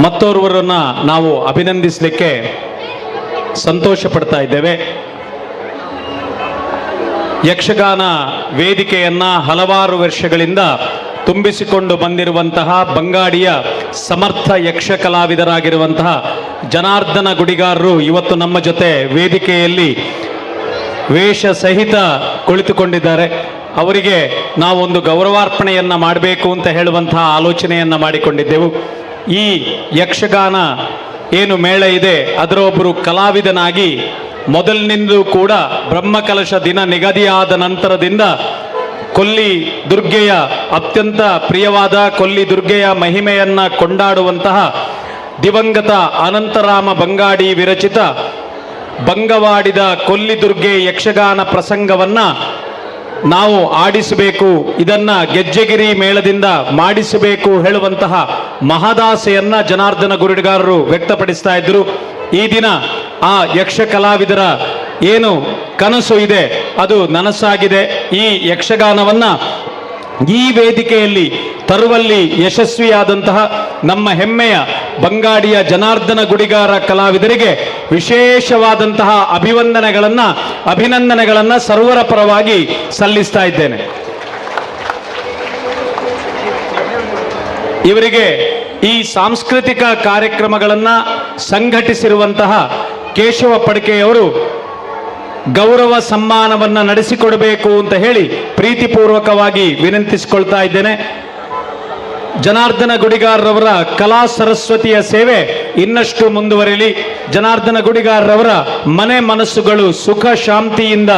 ಮತ್ತೋರ್ವರನ್ನ ನಾವು ಅಭಿನಂದಿಸಲಿಕ್ಕೆ ಸಂತೋಷ ಪಡ್ತಾ ಇದ್ದೇವೆ. ಯಕ್ಷಗಾನ ವೇದಿಕೆಯನ್ನ ಹಲವಾರು ವರ್ಷಗಳಿಂದ ತುಂಬಿಸಿಕೊಂಡು ಬಂದಿರುವಂತಹ ಬಂಗಾಡಿಯ ಸಮರ್ಥ ಯಕ್ಷ ಕಲಾವಿದರಾಗಿರುವಂತಹ ಜನಾರ್ದನ ಗುಡಿಗಾರರು ಇವತ್ತು ನಮ್ಮ ಜೊತೆ ವೇದಿಕೆಯಲ್ಲಿ ವೇಷ ಸಹಿತ ಕುಳಿತುಕೊಂಡಿದ್ದಾರೆ. ಅವರಿಗೆ ನಾವೊಂದು ಗೌರವಾರ್ಪಣೆಯನ್ನ ಮಾಡಬೇಕು ಅಂತ ಹೇಳುವಂತಹ ಆಲೋಚನೆಯನ್ನ ಮಾಡಿಕೊಂಡಿದ್ದೆವು. ಈ ಯಕ್ಷಗಾನ ಏನು ಮೇಳ ಇದೆ ಅದರ ಒಬ್ಬರು ಕಲಾವಿದನಾಗಿ ಮೊದಲಿನಿಂದಲೂ ಕೂಡ ಬ್ರಹ್ಮಕಲಶ ದಿನ ನಿಗದಿಯಾದ ನಂತರದಿಂದ ಕೊಲ್ಲಿ ದುರ್ಗೆಯ ಅತ್ಯಂತ ಪ್ರಿಯವಾದ ಕೊಲ್ಲಿ ದುರ್ಗೆಯ ಮಹಿಮೆಯನ್ನ ಕೊಂಡಾಡುವಂತಹ ದಿವಂಗತ ಅನಂತರಾಮ ಬಂಗಾಡಿ ವಿರಚಿತ ಬಂಗವಾಡಿದ ಕೊಲ್ಲಿ ದುರ್ಗೆ ಯಕ್ಷಗಾನ ಪ್ರಸಂಗವನ್ನ ನಾವು ಆಡಿಸಬೇಕು, ಇದನ್ನ ಗೆಜ್ಜೆಗಿರಿ ಮೇಳದಿಂದ ಮಾಡಿಸಬೇಕು ಹೇಳುವಂತಹ ಮಹದಾಸೆಯನ್ನ ಜನಾರ್ದನ ಗುರುಡಿಗಾರರು ವ್ಯಕ್ತಪಡಿಸ್ತಾ ಇದ್ರು. ಈ ದಿನ ಆ ಯಕ್ಷ ಕಲಾವಿದರ ಏನು ಕನಸು ಇದೆ ಅದು ನನಸಾಗಿದೆ. ಈ ಯಕ್ಷಗಾನವನ್ನ ಈ ವೇದಿಕೆಯಲ್ಲಿ ತರುವಲ್ಲಿ ಯಶಸ್ವಿಯಾದಂತಹ ನಮ್ಮ ಹೆಮ್ಮೆಯ ಬಂಗಾಡಿಯ ಜನಾರ್ದನ ಗುಡಿಗಾರ ಕಲಾವಿದರಿಗೆ ವಿಶೇಷವಾದಂತಹ ಅಭಿವಂದನೆಗಳನ್ನ, ಅಭಿನಂದನೆಗಳನ್ನ ಸರ್ವರ ಪರವಾಗಿ ಸಲ್ಲಿಸ್ತಾ ಇದ್ದೇನೆ. ಇವರಿಗೆ ಈ ಸಾಂಸ್ಕೃತಿಕ ಕಾರ್ಯಕ್ರಮಗಳನ್ನ ಸಂಘಟಿಸಿರುವಂತಹ ಕೇಶವ ಪಡ್ಕೆಯವರು ಗೌರವ ಸಮ್ಮಾನವನ್ನ ನಡೆಸಿಕೊಡಬೇಕು ಅಂತ ಹೇಳಿ ಪ್ರೀತಿಪೂರ್ವಕವಾಗಿ ವಿನಂತಿಸಿಕೊಳ್ತಾ ಇದ್ದೇನೆ. ಜನಾರ್ದನ ಗುಡಿಗಾರರವರ ಕಲಾ ಸರಸ್ವತಿಯ ಸೇವೆ ಇನ್ನಷ್ಟು ಮುಂದುವರಿಯಲಿ. ಜನಾರ್ದನ ಗುಡಿಗಾರರವರ ಮನೆ ಮನಸ್ಸುಗಳು ಸುಖ ಶಾಂತಿಯಿಂದ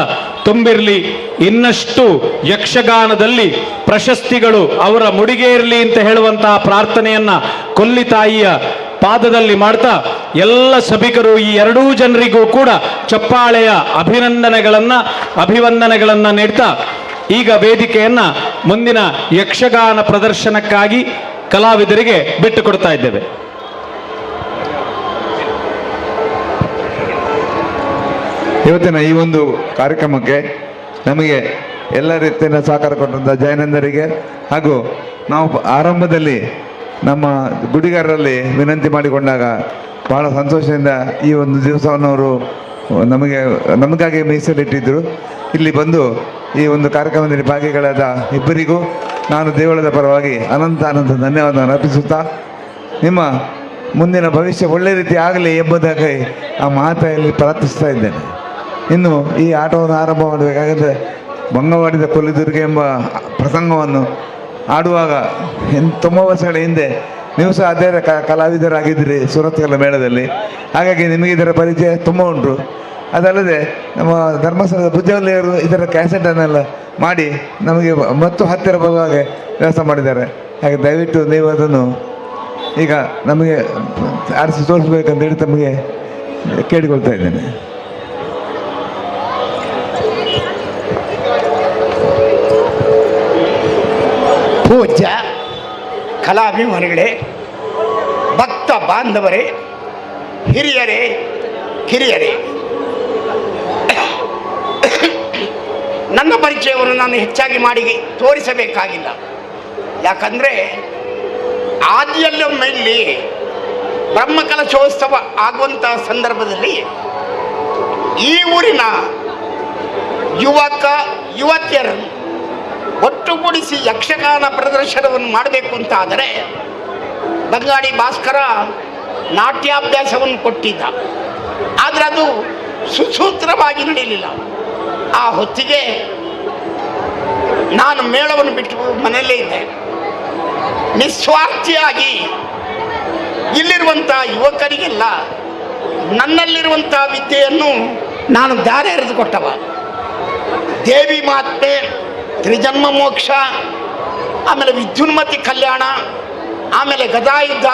ತುಂಬಿರಲಿ. ಇನ್ನಷ್ಟು ಯಕ್ಷಗಾನದಲ್ಲಿ ಪ್ರಶಸ್ತಿಗಳು ಅವರ ಮುಡಿಗೇರಲಿ ಅಂತ ಹೇಳುವಂತಹ ಪ್ರಾರ್ಥನೆಯನ್ನ ಕೊಲ್ಲಿ ತಾಯಿಯ ಪಾದದಲ್ಲಿ ಮಾಡ್ತಾ ಎಲ್ಲ ಸಭಿಕರು ಈ ಎರಡೂ ಜನರಿಗೂ ಕೂಡ ಚಪ್ಪಾಳೆಯ ಅಭಿನಂದನೆಗಳನ್ನ, ಅಭಿವಂದನೆಗಳನ್ನ ನೀಡ್ತಾ ಈಗ ವೇದಿಕೆಯನ್ನ ಮುಂದಿನ ಯಕ್ಷಗಾನ ಪ್ರದರ್ಶನಕ್ಕಾಗಿ ಕಲಾವಿದರಿಗೆ ಬಿಟ್ಟು ಕೊಡ್ತಾ ಇದ್ದೇವೆ. ಇವತ್ತಿನ ಈ ಒಂದು ಕಾರ್ಯಕ್ರಮಕ್ಕೆ ನಮಗೆ ಎಲ್ಲ ರೀತಿಯ ಸಹಕಾರ ಕೊಟ್ಟಂಥ ಜಯಾನಂದರಿಗೆ ಹಾಗೂ ನಾವು ಆರಂಭದಲ್ಲಿ ನಮ್ಮ ಗುಡಿಗಾರರಲ್ಲಿ ವಿನಂತಿ ಮಾಡಿಕೊಂಡಾಗ ಬಹಳ ಸಂತೋಷದಿಂದ ಈ ಒಂದು ದಿವಸವನ್ನು ಅವರು ನಮಗಾಗಿ ಮೀಸಲಿಟ್ಟಿದ್ದರು. ಇಲ್ಲಿ ಬಂದು ಈ ಒಂದು ಕಾರ್ಯಕ್ರಮದಲ್ಲಿ ಭಾಗಿಗಳಾದ ಇಬ್ಬರಿಗೂ ನಾನು ದೇವಳದ ಪರವಾಗಿ ಅನಂತ ಅನಂತ ಧನ್ಯವಾದವನ್ನು ಅರ್ಪಿಸುತ್ತಾ ನಿಮ್ಮ ಮುಂದಿನ ಭವಿಷ್ಯ ಒಳ್ಳೆಯ ರೀತಿ ಆಗಲಿ ಎಂಬುದಾಗಿ ಆ ಮಾತೆಯಲ್ಲಿ ಪ್ರಾರ್ಥಿಸ್ತಾ ಇದ್ದೇನೆ. ಇನ್ನು ಈ ಆಟವನ್ನು ಆರಂಭ ಮಾಡಬೇಕಾದರೆ ಬಂಗವಾಡಿದ ಕೊಲ್ಲಿದುರ್ಗೆ ಎಂಬ ಪ್ರಸಂಗವನ್ನು ಆಡುವಾಗ ತುಂಬ ವರ್ಷಗಳ ಹಿಂದೆ ನೀವು ಸಹ ಅದೇ ಕಲಾವಿದರಾಗಿದ್ದೀರಿ ಸುರತ್ಕಲ್ ಮೇಳದಲ್ಲಿ, ಹಾಗಾಗಿ ನಿಮಗೆ ಇದರ ಪರಿಚಯ ತುಂಬ ಉಂಟು. ಅದಲ್ಲದೆ ನಮ್ಮ ಧರ್ಮಸ್ಥಳದ ಭುಜವಲ್ಲಿಯವರು ಇದರ ಕ್ಯಾಸೆಟನ್ನೆಲ್ಲ ಮಾಡಿ ನಮಗೆ ಮತ್ತು ಹತ್ತಿರ ಬರುವ ಹಾಗೆ ವ್ಯವಸ್ಥೆ ಮಾಡಿದ್ದಾರೆ. ಹಾಗೆ ದಯವಿಟ್ಟು ನೀವು ಅದನ್ನು ಈಗ ನಮಗೆ ಆರಿಸಿ ತೋರಿಸ್ಬೇಕಂತೇಳಿ ತಮಗೆ ಕೇಳಿಕೊಳ್ತಾ ಇದ್ದೇನೆ. ಪೂಜ್ಯ ಕಲಾಭಿಮಾನಿಗಳೇ, ಭಕ್ತ ಬಾಂಧವರೇ, ಹಿರಿಯರೇ, ಕಿರಿಯರೇ, ನನ್ನ ಪರಿಚಯವನ್ನು ನಾನು ಹೆಚ್ಚಾಗಿ ಮಾಡಿ ತೋರಿಸಬೇಕಾಗಿಲ್ಲ. ಯಾಕಂದರೆ ಆದಿಯಲ್ಲೊಮ್ಮೆ ಇಲ್ಲಿ ಬ್ರಹ್ಮಕಲಶೋತ್ಸವ ಆಗುವಂಥ ಸಂದರ್ಭದಲ್ಲಿ ಈ ಊರಿನ ಯುವಕ ಯುವತಿಯರನ್ನು ಒಟ್ಟುಗೂಡಿಸಿ ಯಕ್ಷಗಾನ ಪ್ರದರ್ಶನವನ್ನು ಮಾಡಬೇಕು ಅಂತಾದರೆ ಬಂಗಾಡಿ ಭಾಸ್ಕರ ನಾಟ್ಯಾಭ್ಯಾಸವನ್ನು ಕೊಟ್ಟಿದ್ದ. ಆದರೆ ಅದು ಸುಸೂತ್ರವಾಗಿ ನಡೆಯಲಿಲ್ಲ. ಆ ಹೊತ್ತಿಗೆ ನಾನು ಮೇಳವನ್ನು ಬಿಟ್ಟು ಮನೆಯಲ್ಲೇ ಇದ್ದೆ. ನಿಸ್ವಾರ್ಥಿಯಾಗಿ ಇಲ್ಲಿರುವಂಥ ಯುವಕರಿಗೆಲ್ಲ ನನ್ನಲ್ಲಿರುವಂಥ ವಿದ್ಯೆಯನ್ನು ನಾನು ದಾರೆ ಎರೆದು ಕೊಟ್ಟವ. ದೇವಿ ಮಾತ್ಮೆ, ತ್ರಿಜನ್ಮ ಮೋಕ್ಷ, ಆಮೇಲೆ ವಿದ್ಯುನ್ಮತಿ ಕಲ್ಯಾಣ, ಆಮೇಲೆ ಗದಾಯುದ್ಧ,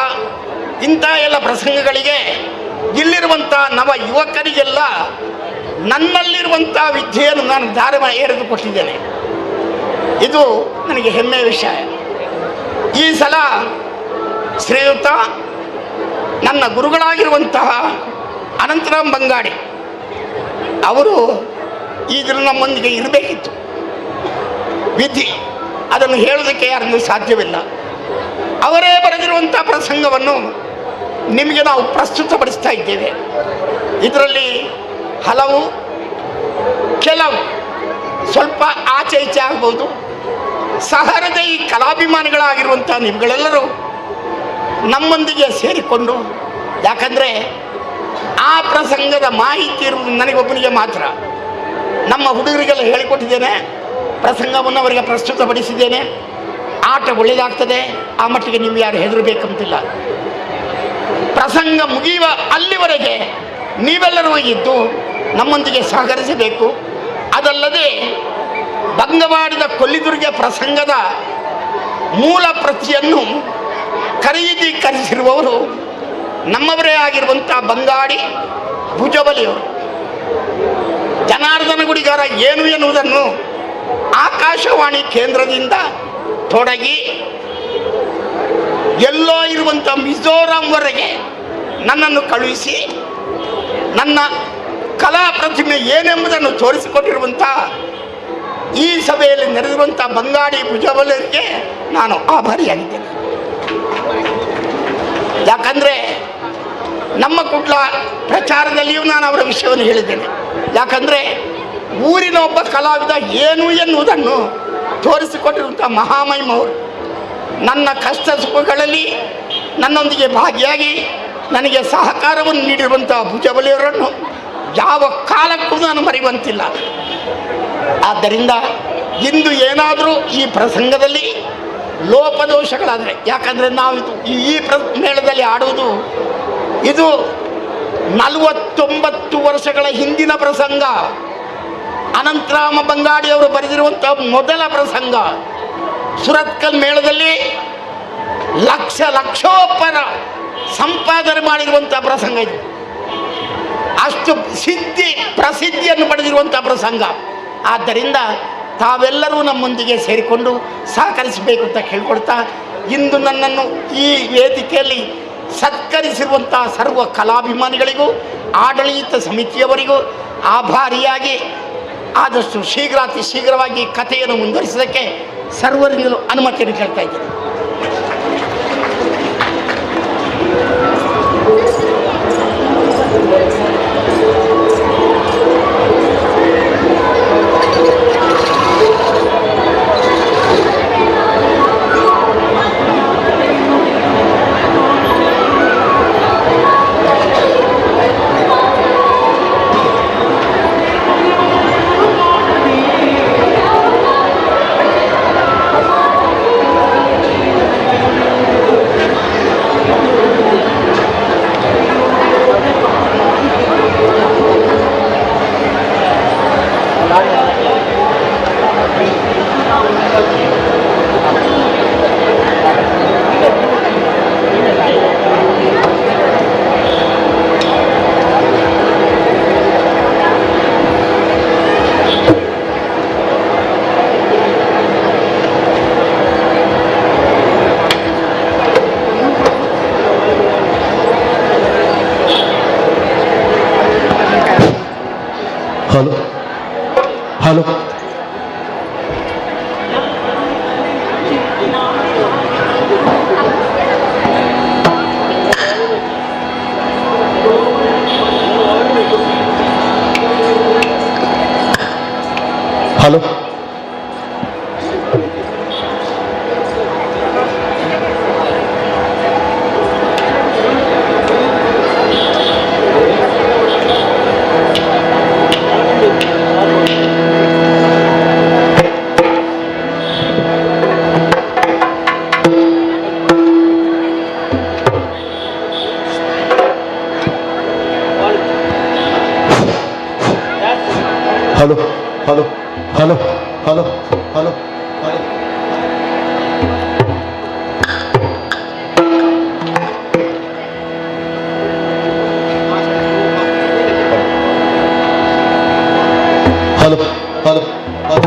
ಇಂಥ ಎಲ್ಲ ಪ್ರಸಂಗಗಳಿಗೆ ಇಲ್ಲಿರುವಂಥ ನವ ಯುವಕರಿಗೆಲ್ಲ ನನ್ನಲ್ಲಿರುವಂಥ ವಿದ್ಯೆಯನ್ನು ನಾನು ಧಾರೆ ಎರೆದು ಕೊಟ್ಟಿದ್ದೇನೆ. ಇದು ನನಗೆ ಹೆಮ್ಮೆಯ ವಿಷಯ. ಈ ಸಲ ಶ್ರೀಯುತ ನನ್ನ ಗುರುಗಳಾಗಿರುವಂತಹ ಅನಂತರಾಮ್ ಬಂಗಾಡಿ ಅವರು ಈ ದಿನ ನಮ್ಮೊಂದಿಗೆ ಇರಬೇಕಿತ್ತು. ವಿಧಿ ಅದನ್ನು ಹೇಳೋದಕ್ಕೆ ಯಾರಿಂದಲೂ ಸಾಧ್ಯವಿಲ್ಲ. ಅವರೇ ಬರೆದಿರುವಂಥ ಪ್ರಸಂಗವನ್ನು ನಿಮಗೆ ನಾವು ಪ್ರಸ್ತುತಪಡಿಸ್ತಾ ಇದ್ದೇವೆ. ಇದರಲ್ಲಿ ಹಲವು ಕೆಲವು ಸ್ವಲ್ಪ ಆಚೆ ಈಚೆ ಆಗ್ಬೋದು. ಸಹರದ ಈ ಕಲಾಭಿಮಾನಿಗಳಾಗಿರುವಂಥ ನಿಮ್ಗಳೆಲ್ಲರೂ ನಮ್ಮೊಂದಿಗೆ ಸೇರಿಕೊಂಡು, ಯಾಕಂದರೆ ಆ ಪ್ರಸಂಗದ ಮಾಹಿತಿ ಇರುವುದು ನನಗೊಬ್ಬನಿಗೆ ಮಾತ್ರ. ನಮ್ಮ ಹುಡುಗರಿಗೆಲ್ಲ ಹೇಳಿಕೊಟ್ಟಿದ್ದೇನೆ, ಪ್ರಸಂಗವನ್ನು ಅವರಿಗೆ ಪ್ರಸ್ತುತಪಡಿಸಿದ್ದೇನೆ. ಆಟ ಒಳ್ಳೆಯದಾಗ್ತದೆ, ಆ ಮಟ್ಟಿಗೆ ನೀವು ಯಾರು ಹೆದರಬೇಕಂತಿಲ್ಲ. ಪ್ರಸಂಗ ಮುಗಿಯುವ ಅಲ್ಲಿವರೆಗೆ ನೀವೆಲ್ಲರೂ ಇದ್ದು ನಮ್ಮೊಂದಿಗೆ ಸಹಕರಿಸಬೇಕು. ಅದಲ್ಲದೆ ಬಂಗವಾಡಿದ ಕೊಲ್ಲಿದುರ್ಗ ಪ್ರಸಂಗದ ಮೂಲ ಪ್ರತಿಯನ್ನು ಖರೀದಿಕರಿಸಿರುವವರು ನಮ್ಮವರೇ ಆಗಿರುವಂಥ ಬಂಗಾಡಿ ಭುಜಬಲಿಯವರು. ಜನಾರ್ದನ ಗುಡಿಗಾರ ಏನು ಎನ್ನುವುದನ್ನು ಆಕಾಶವಾಣಿ ಕೇಂದ್ರದಿಂದ ತೊಡಗಿ ಎಲ್ಲೋ ಇರುವಂಥ ಮಿಜೋರಾಂವರೆಗೆ ನನ್ನನ್ನು ಕಳುಹಿಸಿ ನನ್ನ ಕಲಾ ಪ್ರತಿಮೆ ಏನೆಂಬುದನ್ನು ತೋರಿಸಿಕೊಟ್ಟಿರುವಂಥ ಈ ಸಭೆಯಲ್ಲಿ ನಡೆದಿರುವಂಥ ಬಂಗಾಡಿ ಭುಜಬಲರಿಗೆ ನಾನು ಆಭಾರಿಯಾಗಿದ್ದೇನೆ. ಯಾಕಂದರೆ ನಮ್ಮ ಕುಡ್ಲ ಪ್ರಚಾರದಲ್ಲಿಯೂ ನಾನು ಅವರ ವಿಷಯವನ್ನು ಹೇಳಿದ್ದೇನೆ. ಯಾಕಂದರೆ ಊರಿನ ಒಬ್ಬ ಕಲಾವಿದ ಏನು ಎನ್ನುವುದನ್ನು ತೋರಿಸಿಕೊಟ್ಟಿರುವಂಥ ಮಹಾಮಹಿಮವರು ನನ್ನ ಕಷ್ಟ ಸುಖಗಳಲ್ಲಿ ನನ್ನೊಂದಿಗೆ ಭಾಗಿಯಾಗಿ ನನಗೆ ಸಹಕಾರವನ್ನು ನೀಡಿರುವಂಥ ಭುಜಬಲಿಯವರನ್ನು ಯಾವ ಕಾಲಕ್ಕೂ ನಾನು ಮರೆಯುವಂತಿಲ್ಲ. ಆದ್ದರಿಂದ ಇಂದು ಏನಾದರೂ ಈ ಪ್ರಸಂಗದಲ್ಲಿ ಲೋಪದೋಷಗಳಾದರೆ, ಯಾಕಂದರೆ ನಾವು ಈ ಮೇಳದಲ್ಲಿ ಆಡುವುದು ಇದು 49 ವರ್ಷಗಳ ಹಿಂದಿನ ಪ್ರಸಂಗ. ಅನಂತರಾಮ ಬಂಗಾಡಿಯವರು ಬರೆದಿರುವಂಥ ಮೊದಲ ಪ್ರಸಂಗ ಸುರತ್ಕಲ್ ಮೇಳದಲ್ಲಿ ಲಕ್ಷ ಲಕ್ಷೋಪರ ಸಂಪಾದನೆ ಮಾಡಿರುವಂಥ ಪ್ರಸಂಗ ಇದು. ಅಷ್ಟು ಪ್ರಸಿದ್ಧಿಯನ್ನು ಪಡೆದಿರುವಂಥ ಪ್ರಸಂಗ. ಆದ್ದರಿಂದ ತಾವೆಲ್ಲರೂ ನಮ್ಮೊಂದಿಗೆ ಸೇರಿಕೊಂಡು ಸಹಕರಿಸಬೇಕು ಅಂತ ಕೇಳ್ಕೊಳ್ತಾ, ಇಂದು ನನ್ನನ್ನು ಈ ವೇದಿಕೆಯಲ್ಲಿ ಸತ್ಕರಿಸಿರುವಂಥ ಸರ್ವ ಕಲಾಭಿಮಾನಿಗಳಿಗೂ ಆಡಳಿತ ಸಮಿತಿಯವರಿಗೂ ಆಭಾರಿಯಾಗಿ ಆದಷ್ಟು ಶೀಘ್ರಾತಿ ಶೀಘ್ರವಾಗಿ ಕಥೆಯನ್ನು ಮುಂದುವರಿಸೋದಕ್ಕೆ ಸರ್ವರಿಂದಲೂ ಅನುಮತಿಯನ್ನು ಕೇಳ್ತಾ ಇದ್ದೇನೆ. Hello hello hello hello hello hello Hello hello hello. Hello hello hello.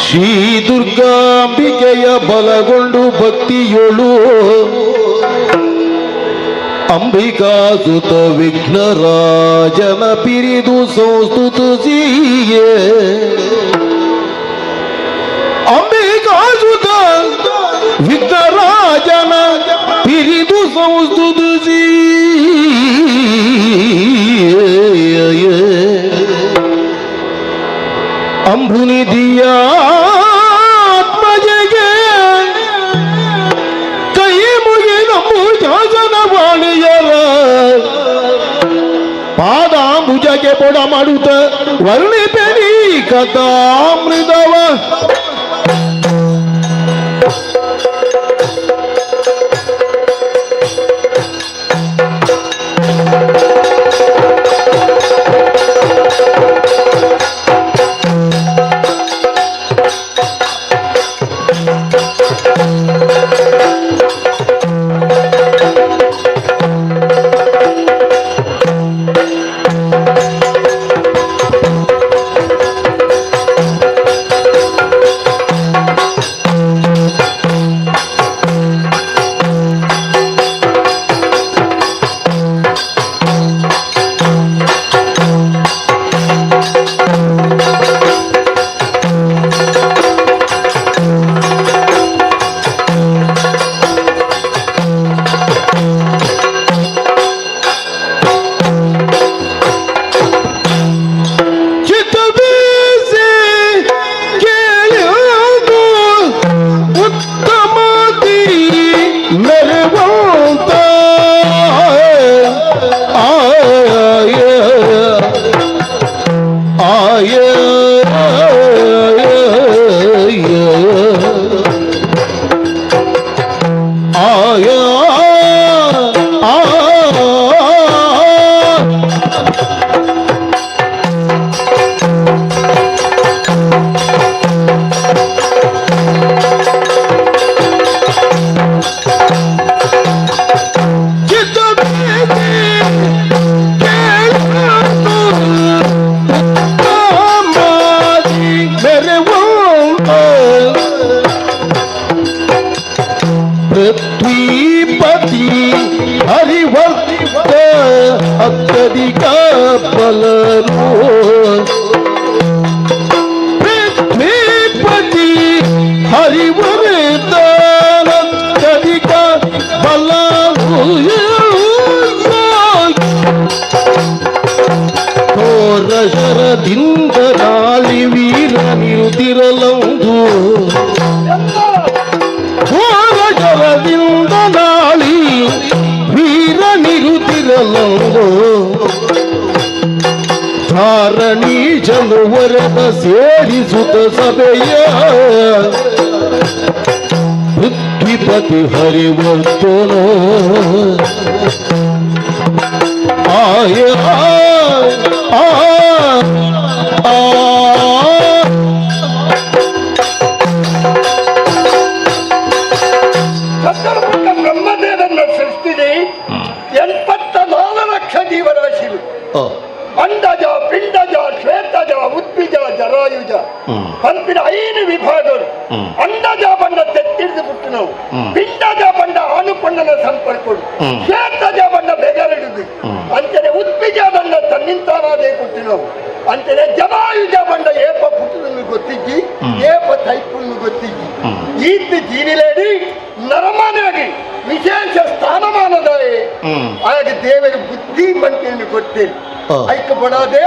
Shri ದುರ್ಗಾಂಬಿಕೆಯ ಬಲಗೊಂಡು ಭಕ್ತಿಯೊಳು ಅಂಬಿಕಾಸುತ ವಿಘ್ನರಾಜನ ಪಿರಿದು ಸಂಸ್ತುತಿಸಿಯೇ. ಅಂಬಿಕಾಸುತ ವಿಘ್ನರಾಜನ ಪಿರಿದು ಸಂಸ್ತುತಿಸಿ ಅಂಬುನಿಧಿಯ ಆತ್ಮಜೆಗೆ ಕೈ ಮುಗಿದಂಬುಜಾಸನ ವಾಣಿಯರ ಪಾದಾಂಬುಜಗೆ ಪೊಡ ಮಾಡುತ್ತ ವರ್ಣಿಪೆನಿ ಕಥಾಮೃತವ. ಪೃಥ್ವೀಪತಿ ಹರಿವರ್ತ ಅತ್ಯಧಿಕ ಬಲನು. ಪೃಥ್ವೀಪತಿ ಹರಿವರ್ತ ಅತ್ಯಧಿಕ ಬಲನು. ಘೋರ ಶರದಿಂದ ನಾಳಿ ವೀರ ನಿರುತಿರಲಂದು, ಘೋರ ಶರದಿಂದ ನಾಳಿ ವೀರ ನಿರುತಿರಲಂದು, ಧಾರಣಿ ಜನುವರದ ಸೇರಿಸುತ್ತ ಸಭೆಯ ಪೃಥ್ವಿಪತಿ ಹರಿವರ್ತನೋ. ಆಯ ಆ ಆ. ಚತುರ್ಮುಖ ಬ್ರಹ್ಮದೇವನ ಸೃಷ್ಟಿದೆ 84 ಲಕ್ಷ ಜೀವರಾಶಿಗಳು. ಅಂಡಜ, ಪಿಂಡಜ, ಶ್ವೇತಜ, ಉದ್ವಿಜ, ಜರಾಯುಜ ಪಂಪಿನ 5 ವಿಭಾಗಗಳು. ಅಂಡಜ ಬಣ್ಣ ತೆತ್ತಿಡಿದು ಬಿಟ್ಟು ನಾವು, ಪಿಂಡಜ ಬಣ್ಣ ಆನುಕೊಂಡನ ಸಂಪರ್ಕಗಳು, ಶ್ವೇತಜ ಬಣ್ಣ ಬೆಗರಿಡುದು ಅಂತಾರೆ, ಉದ್ವಿಜ ಬಣ್ಣ ತನ್ನಿಂತಾನಾದೇ ಕೊಟ್ಟು ನಾವು ಅಂತಾರೆ, ಜರಾಯುಜ ಬಣ್ಣ ಏಪ ಪುಟ್ಟದನ್ನು ಗೊತ್ತಿಜ್ಜಿ, ಏಪ ತೈಪುನ್ನು ಗೊತ್ತಿಜ್ಜಿ. ಈತ ಜೀವಿಲೇಡಿ ನರಮಾನಾಗಿ ವಿಶೇಷ ಸ್ಥಾನಮಾನದಾರೆ. ಹಾಗೆ ದೇವರ ಬುದ್ಧಿ ಮಂತಿಯನ್ನು ಕೊಡ್ತೇನೆ. ಐಕ ಬಡಾದೆ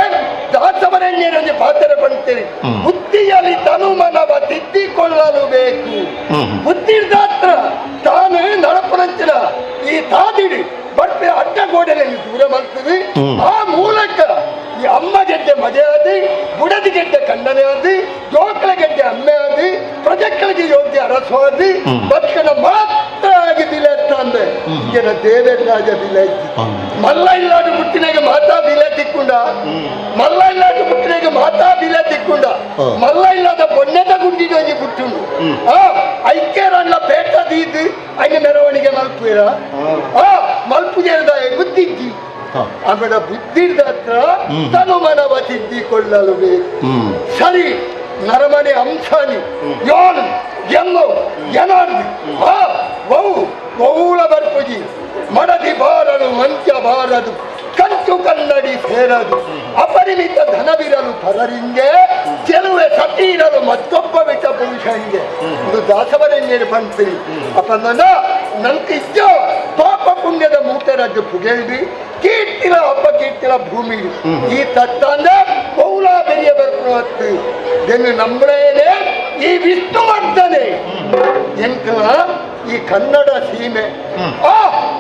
ದಾಸವರಣ್ಯರೊಂದು ಪಾತ್ರ ಪಡ್ತೇನೆ. ಬುದ್ಧಿಯಲ್ಲಿ ತನು ಮನವ ತಿದ್ದಿಕೊಳ್ಳಲು ಬೇಕು. ಬುದ್ಧಿ ದಾತ್ರ ತಾನು ನಡಪನಂಚಿನ ಈ ತಾದಿಡಿ ಬರ್ಪೆ ಅಡ್ಡಗೋಡೆಯಲ್ಲಿ ದೂರ ಮಾಡ್ತದೆ. ಆ ಮೂಲಕ ಈ ಅಮ್ಮ ಗೆಡ್ಡೆ ಮಜೆ ಆದಿ, ಬುಡದಿ ಗೆಡ್ಡೆ ಖಂಡನೆ ಆದಿ, ಜೋಕಳ ಗೆಡ್ಡೆ ಅಮ್ಮೆ ಆದಿ, ಪ್ರಜೆಗಳಿಗೆ ಯೋಗ್ಯ ಅರಸು ಆದಿ, ಬದುಕನ ಮಾತ್ರ ಆಗಿ ಬಿಲೆ ಅಂದೆ. ಈಗಿನ ದೇವೇಂದ್ರ ಬಿಲೆ ಮಲ್ಲ ಇಲ್ಲಾಡು ಮುಟ್ಟಿನಾಗ ಮಾತಾ ಬಿಲೆ ತಿಕ್ಕೊಂಡ, ಮಲ್ಲ ಇಲ್ಲಾಡು ಮುಟ್ಟಿನಾಗ ಮಾತಾ ಬಿಲೆ ತಿಕ್ಕೊಂಡ, ಮಲ್ಲ ಇಲ್ಲದ ಬೊನ್ನೆದ ಗುಂಡಿಡೋಗಿ ಬಿಟ್ಟುಂಡು. ಆ ಐಕ್ಯರಲ್ಲ ಪೇಟ ದೀದು ಐನ ಮೆರವಣಿಗೆ ಮಲ್ಪುರ ಆ ಮಲ್ಪುಜೇರದ ಬುದ್ಧಿಜ್ಜಿ. ಆಮೇಲೆ ಬುದ್ಧಿ ಹತ್ರ ತನು ಮನವ ತಿದ್ದಿಕೊಳ್ಳಲು ಬೇಕು. ಸರಿ, ನರಮನೆ ಅಂಶಾನಿ ಯೋನ್ ಎಲ್ಲೋ ಎನಾರ್ದು ಆ ವೌ ವೌಳ ಬರ್ಪುಜಿ. ಮಡದಿ ಬಾರದು, ಮಂಚ ಬಾರದು, ಕಂಚು ಕನ್ನಡಿ ಸೇರದು, ಅಪರಿಮಿತ ಧನವಿರಲು ಪರರಿಂಗೆ, ಚೆಲುವೆ ಸತೀರಲು ಮತ್ತೊಬ್ಬ ಬಿಟ್ಟ ಪುರುಷಂಗೆ. ಇದು ದಾಸವರಣ್ಯರು ಪಂತ್ರಿ ಅಪ್ಪನ ನಂಗೆ ಇದ್ದ ಪಾಪ ಪುಣ್ಯದ ಮೂಟರದ್ದು ಪುಗೆಳ್ದಿ ಕೀರ್ತಿಲ ಅಪಕೀರ್ತಿಲ ಭೂಮಿ. ಈ ತತ್ತಂದ ಪೌಲ ಬೆರಿಯ ಬರ್ಪು ಹತ್ತು ದೆನ್ನು ನಂಬ್ರೇನೆ ಈ ವಿಷ್ಣುವರ್ಧನೆ ಎಂಕಲ ಈ ಕನ್ನಡ ಸೀಮೆ. ಆ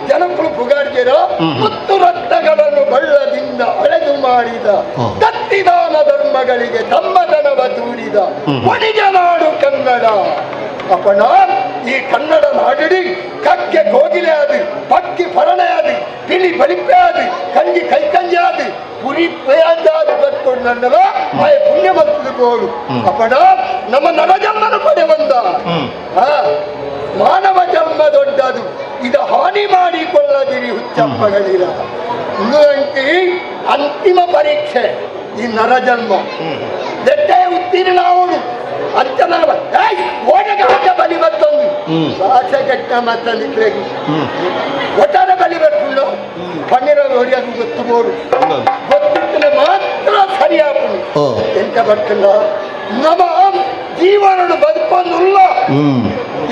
ಜನಕ್ಕಳು ಪುಗಾರ್ಜರ ಮುತ್ತು ರತ್ನಗಳನ್ನು ಬಳ್ಳದಿಂದ ಅಳೆದು ಮಾಡಿದ, ದತ್ತಿದಾನ ಧರ್ಮಗಳಿಗೆ ತಮ್ಮದನವ ತೂರಿದ ಒಡಿಗ ನಾಡು ಕನ್ನಡ. ಅಪಣ ಈ ಕನ್ನಡ ನಾಡಿಡಿ ಕಕ್ಕೆ ಕೋಗಿಲೆ ಆದಿ, ಪಕ್ಕಿ ಫರಣೆ ಆದಿ, ಪಿಲಿ ಬಲಿಪೆ ಆದಿ, ಕಂಜಿ ಕೈಕಂಜಿ ಆದಿ, ಪುರಿ ಪೇಂದಾದಿ ಬತ್ಕೊಂಡು ನನ್ನಲ ಆಯ ಪುಣ್ಯ ಮಂತದ ಗೋಳು. ಅಪಣ ನಮ್ಮ ನರಜನ್ಮನ ಪಡೆ ಬಂದ ಮಾನವ ಜನ್ಮ ದೊಡ್ಡದು, ಇದು ಹಾನಿ ಮಾಡಿಕೊಳ್ಳದಿರಿ ಹುಚ್ಚಪ್ಪಗಳಿರ. ಇನ್ನೊಂದು ಅಂತಿಮ ಪರೀಕ್ಷೆ ಈ ನರಜನ್ಮ. ದೆಟ್ಟೆ ಉತ್ತೀರ್ಣ ಅವನು ಅಂತ ಓಡಗ ಆಟ ಬಲಿ ಬತ್ತೊಂದು ಭಾಷೆ ಕೆಟ್ಟ ಮತ್ತೊಂದು ಒಟ್ಟಾರೆ ಬಲಿ ಬರ್ಕೊಂಡು ಪನ್ನಿರ ಹೊಡಿಯೋದು ಗೊತ್ತು ಬೋಡು ಗೊತ್ತಿತ್ತಲೆ ಮಾತ್ರ ಸರಿಯಾಪುಂಡು. ಎಂತ ಬರ್ತಲ್ಲ ನಮ್ಮ ಜೀವನ ಬದುಕೊಂದುಲ್ಲ.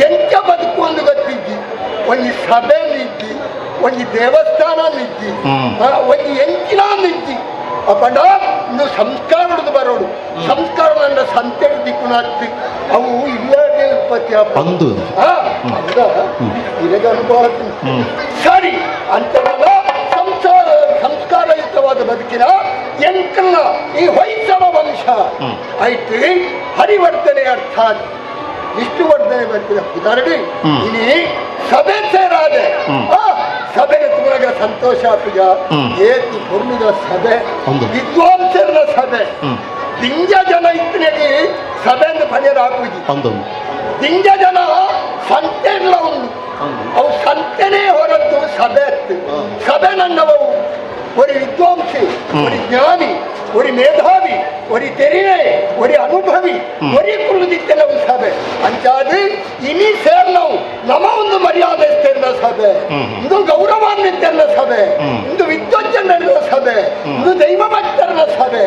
ಎಂತ ಬದುಕೊಂದು ಗೊತ್ತಿದ್ದಿ? ಒಂಜಿ ಸಭೆ ನಿದ್ದಿ, ಒಂಜಿ ದೇವಸ್ಥಾನ ನಿದ್ದಿ, ಒಂಜಿ ಎಂಚಿನ ನಿದ್ದಿ. ಅಪಂಡ ಇನ್ನು ಸಂಸ್ಕಾರದ ಬರೋಡು. ಸಂಸ್ಕಾರ ಅಂದ್ರೆ ಸಂತೆ ದಿಕ್ಕುನಾಗ್ತಿ ಅವು ಇಲ್ಲದೆ ಉತ್ಪತ್ತಿ ಅಂದು. ಇರಗ ಅನುಭವ. ಸರಿ ಅಂತವಲ್ಲ ಸಂಸಾರ ಸಂಸ್ಕಾರಯುತವಾದ ಬದುಕಿನ ಎಂಕಲ್ಲ ಈ ಹೊಯ್ಸಳ ವಂಶ ಆಯ್ತು. ಹರಿವರ್ಧನೆ ಅರ್ಥಾತ್ ವಿಷ್ಣುವರ್ಧನೆ ಬರ್ತಿದೆ. ಉದಾಹರಣೆ ಇನಿ ಸಭೆ ಸೇರಾದೆ ಆ ಸಭೆಗೆ ತೂರಾಗ ಸಂತೋಷ ಆಪುಜ. ಏತಿ ಪೊರ್ಲುದ ಸಭೆ, ವಿದ್ವಾಂಸರ ಸಭೆ. ದಿಂಜ ಜನ ಇತ್ತನೆಗೆ ಸಭೆ ಅಂತ ಪನಿಯರ ಹಾಕುಜಿ. ದಿಂಜ ಜನ ಸಂತೆಲ್ಲ ಉಂಡು, ಅವು ಸಂತೆನೇ ಹೊರತು ಸಭೆ ಅತ್ತು. ಸಭೆ ನನ್ನವು ஒரு ವಿದ್ವಾಂಸಿ, ஒரு ಜ್ಞಾನಿ, ஒரு ಮೇಧಾವಿ, ஒரு ತೆರಿವೆ, ஒரு ಅನುಭವಿ, ஒரு ಕುರುದಿತ್ತೆಲ್ಲವು ಸಭೆ. ಅಂಚಾದು ಇನಿ ಸೇರ್ನವು ನಮ ಒಂದು ಮರ್ಯಾದೆ. ಸಭೆ, ಇದು ಗೌರವಾನ್ವಿತರ ಸಭೆ, ಇದು ವಿದ್ವಜ್ಜನರ ಸಭೆ, ಇದು ದೈವ ಭಕ್ತರ ಸಭೆ.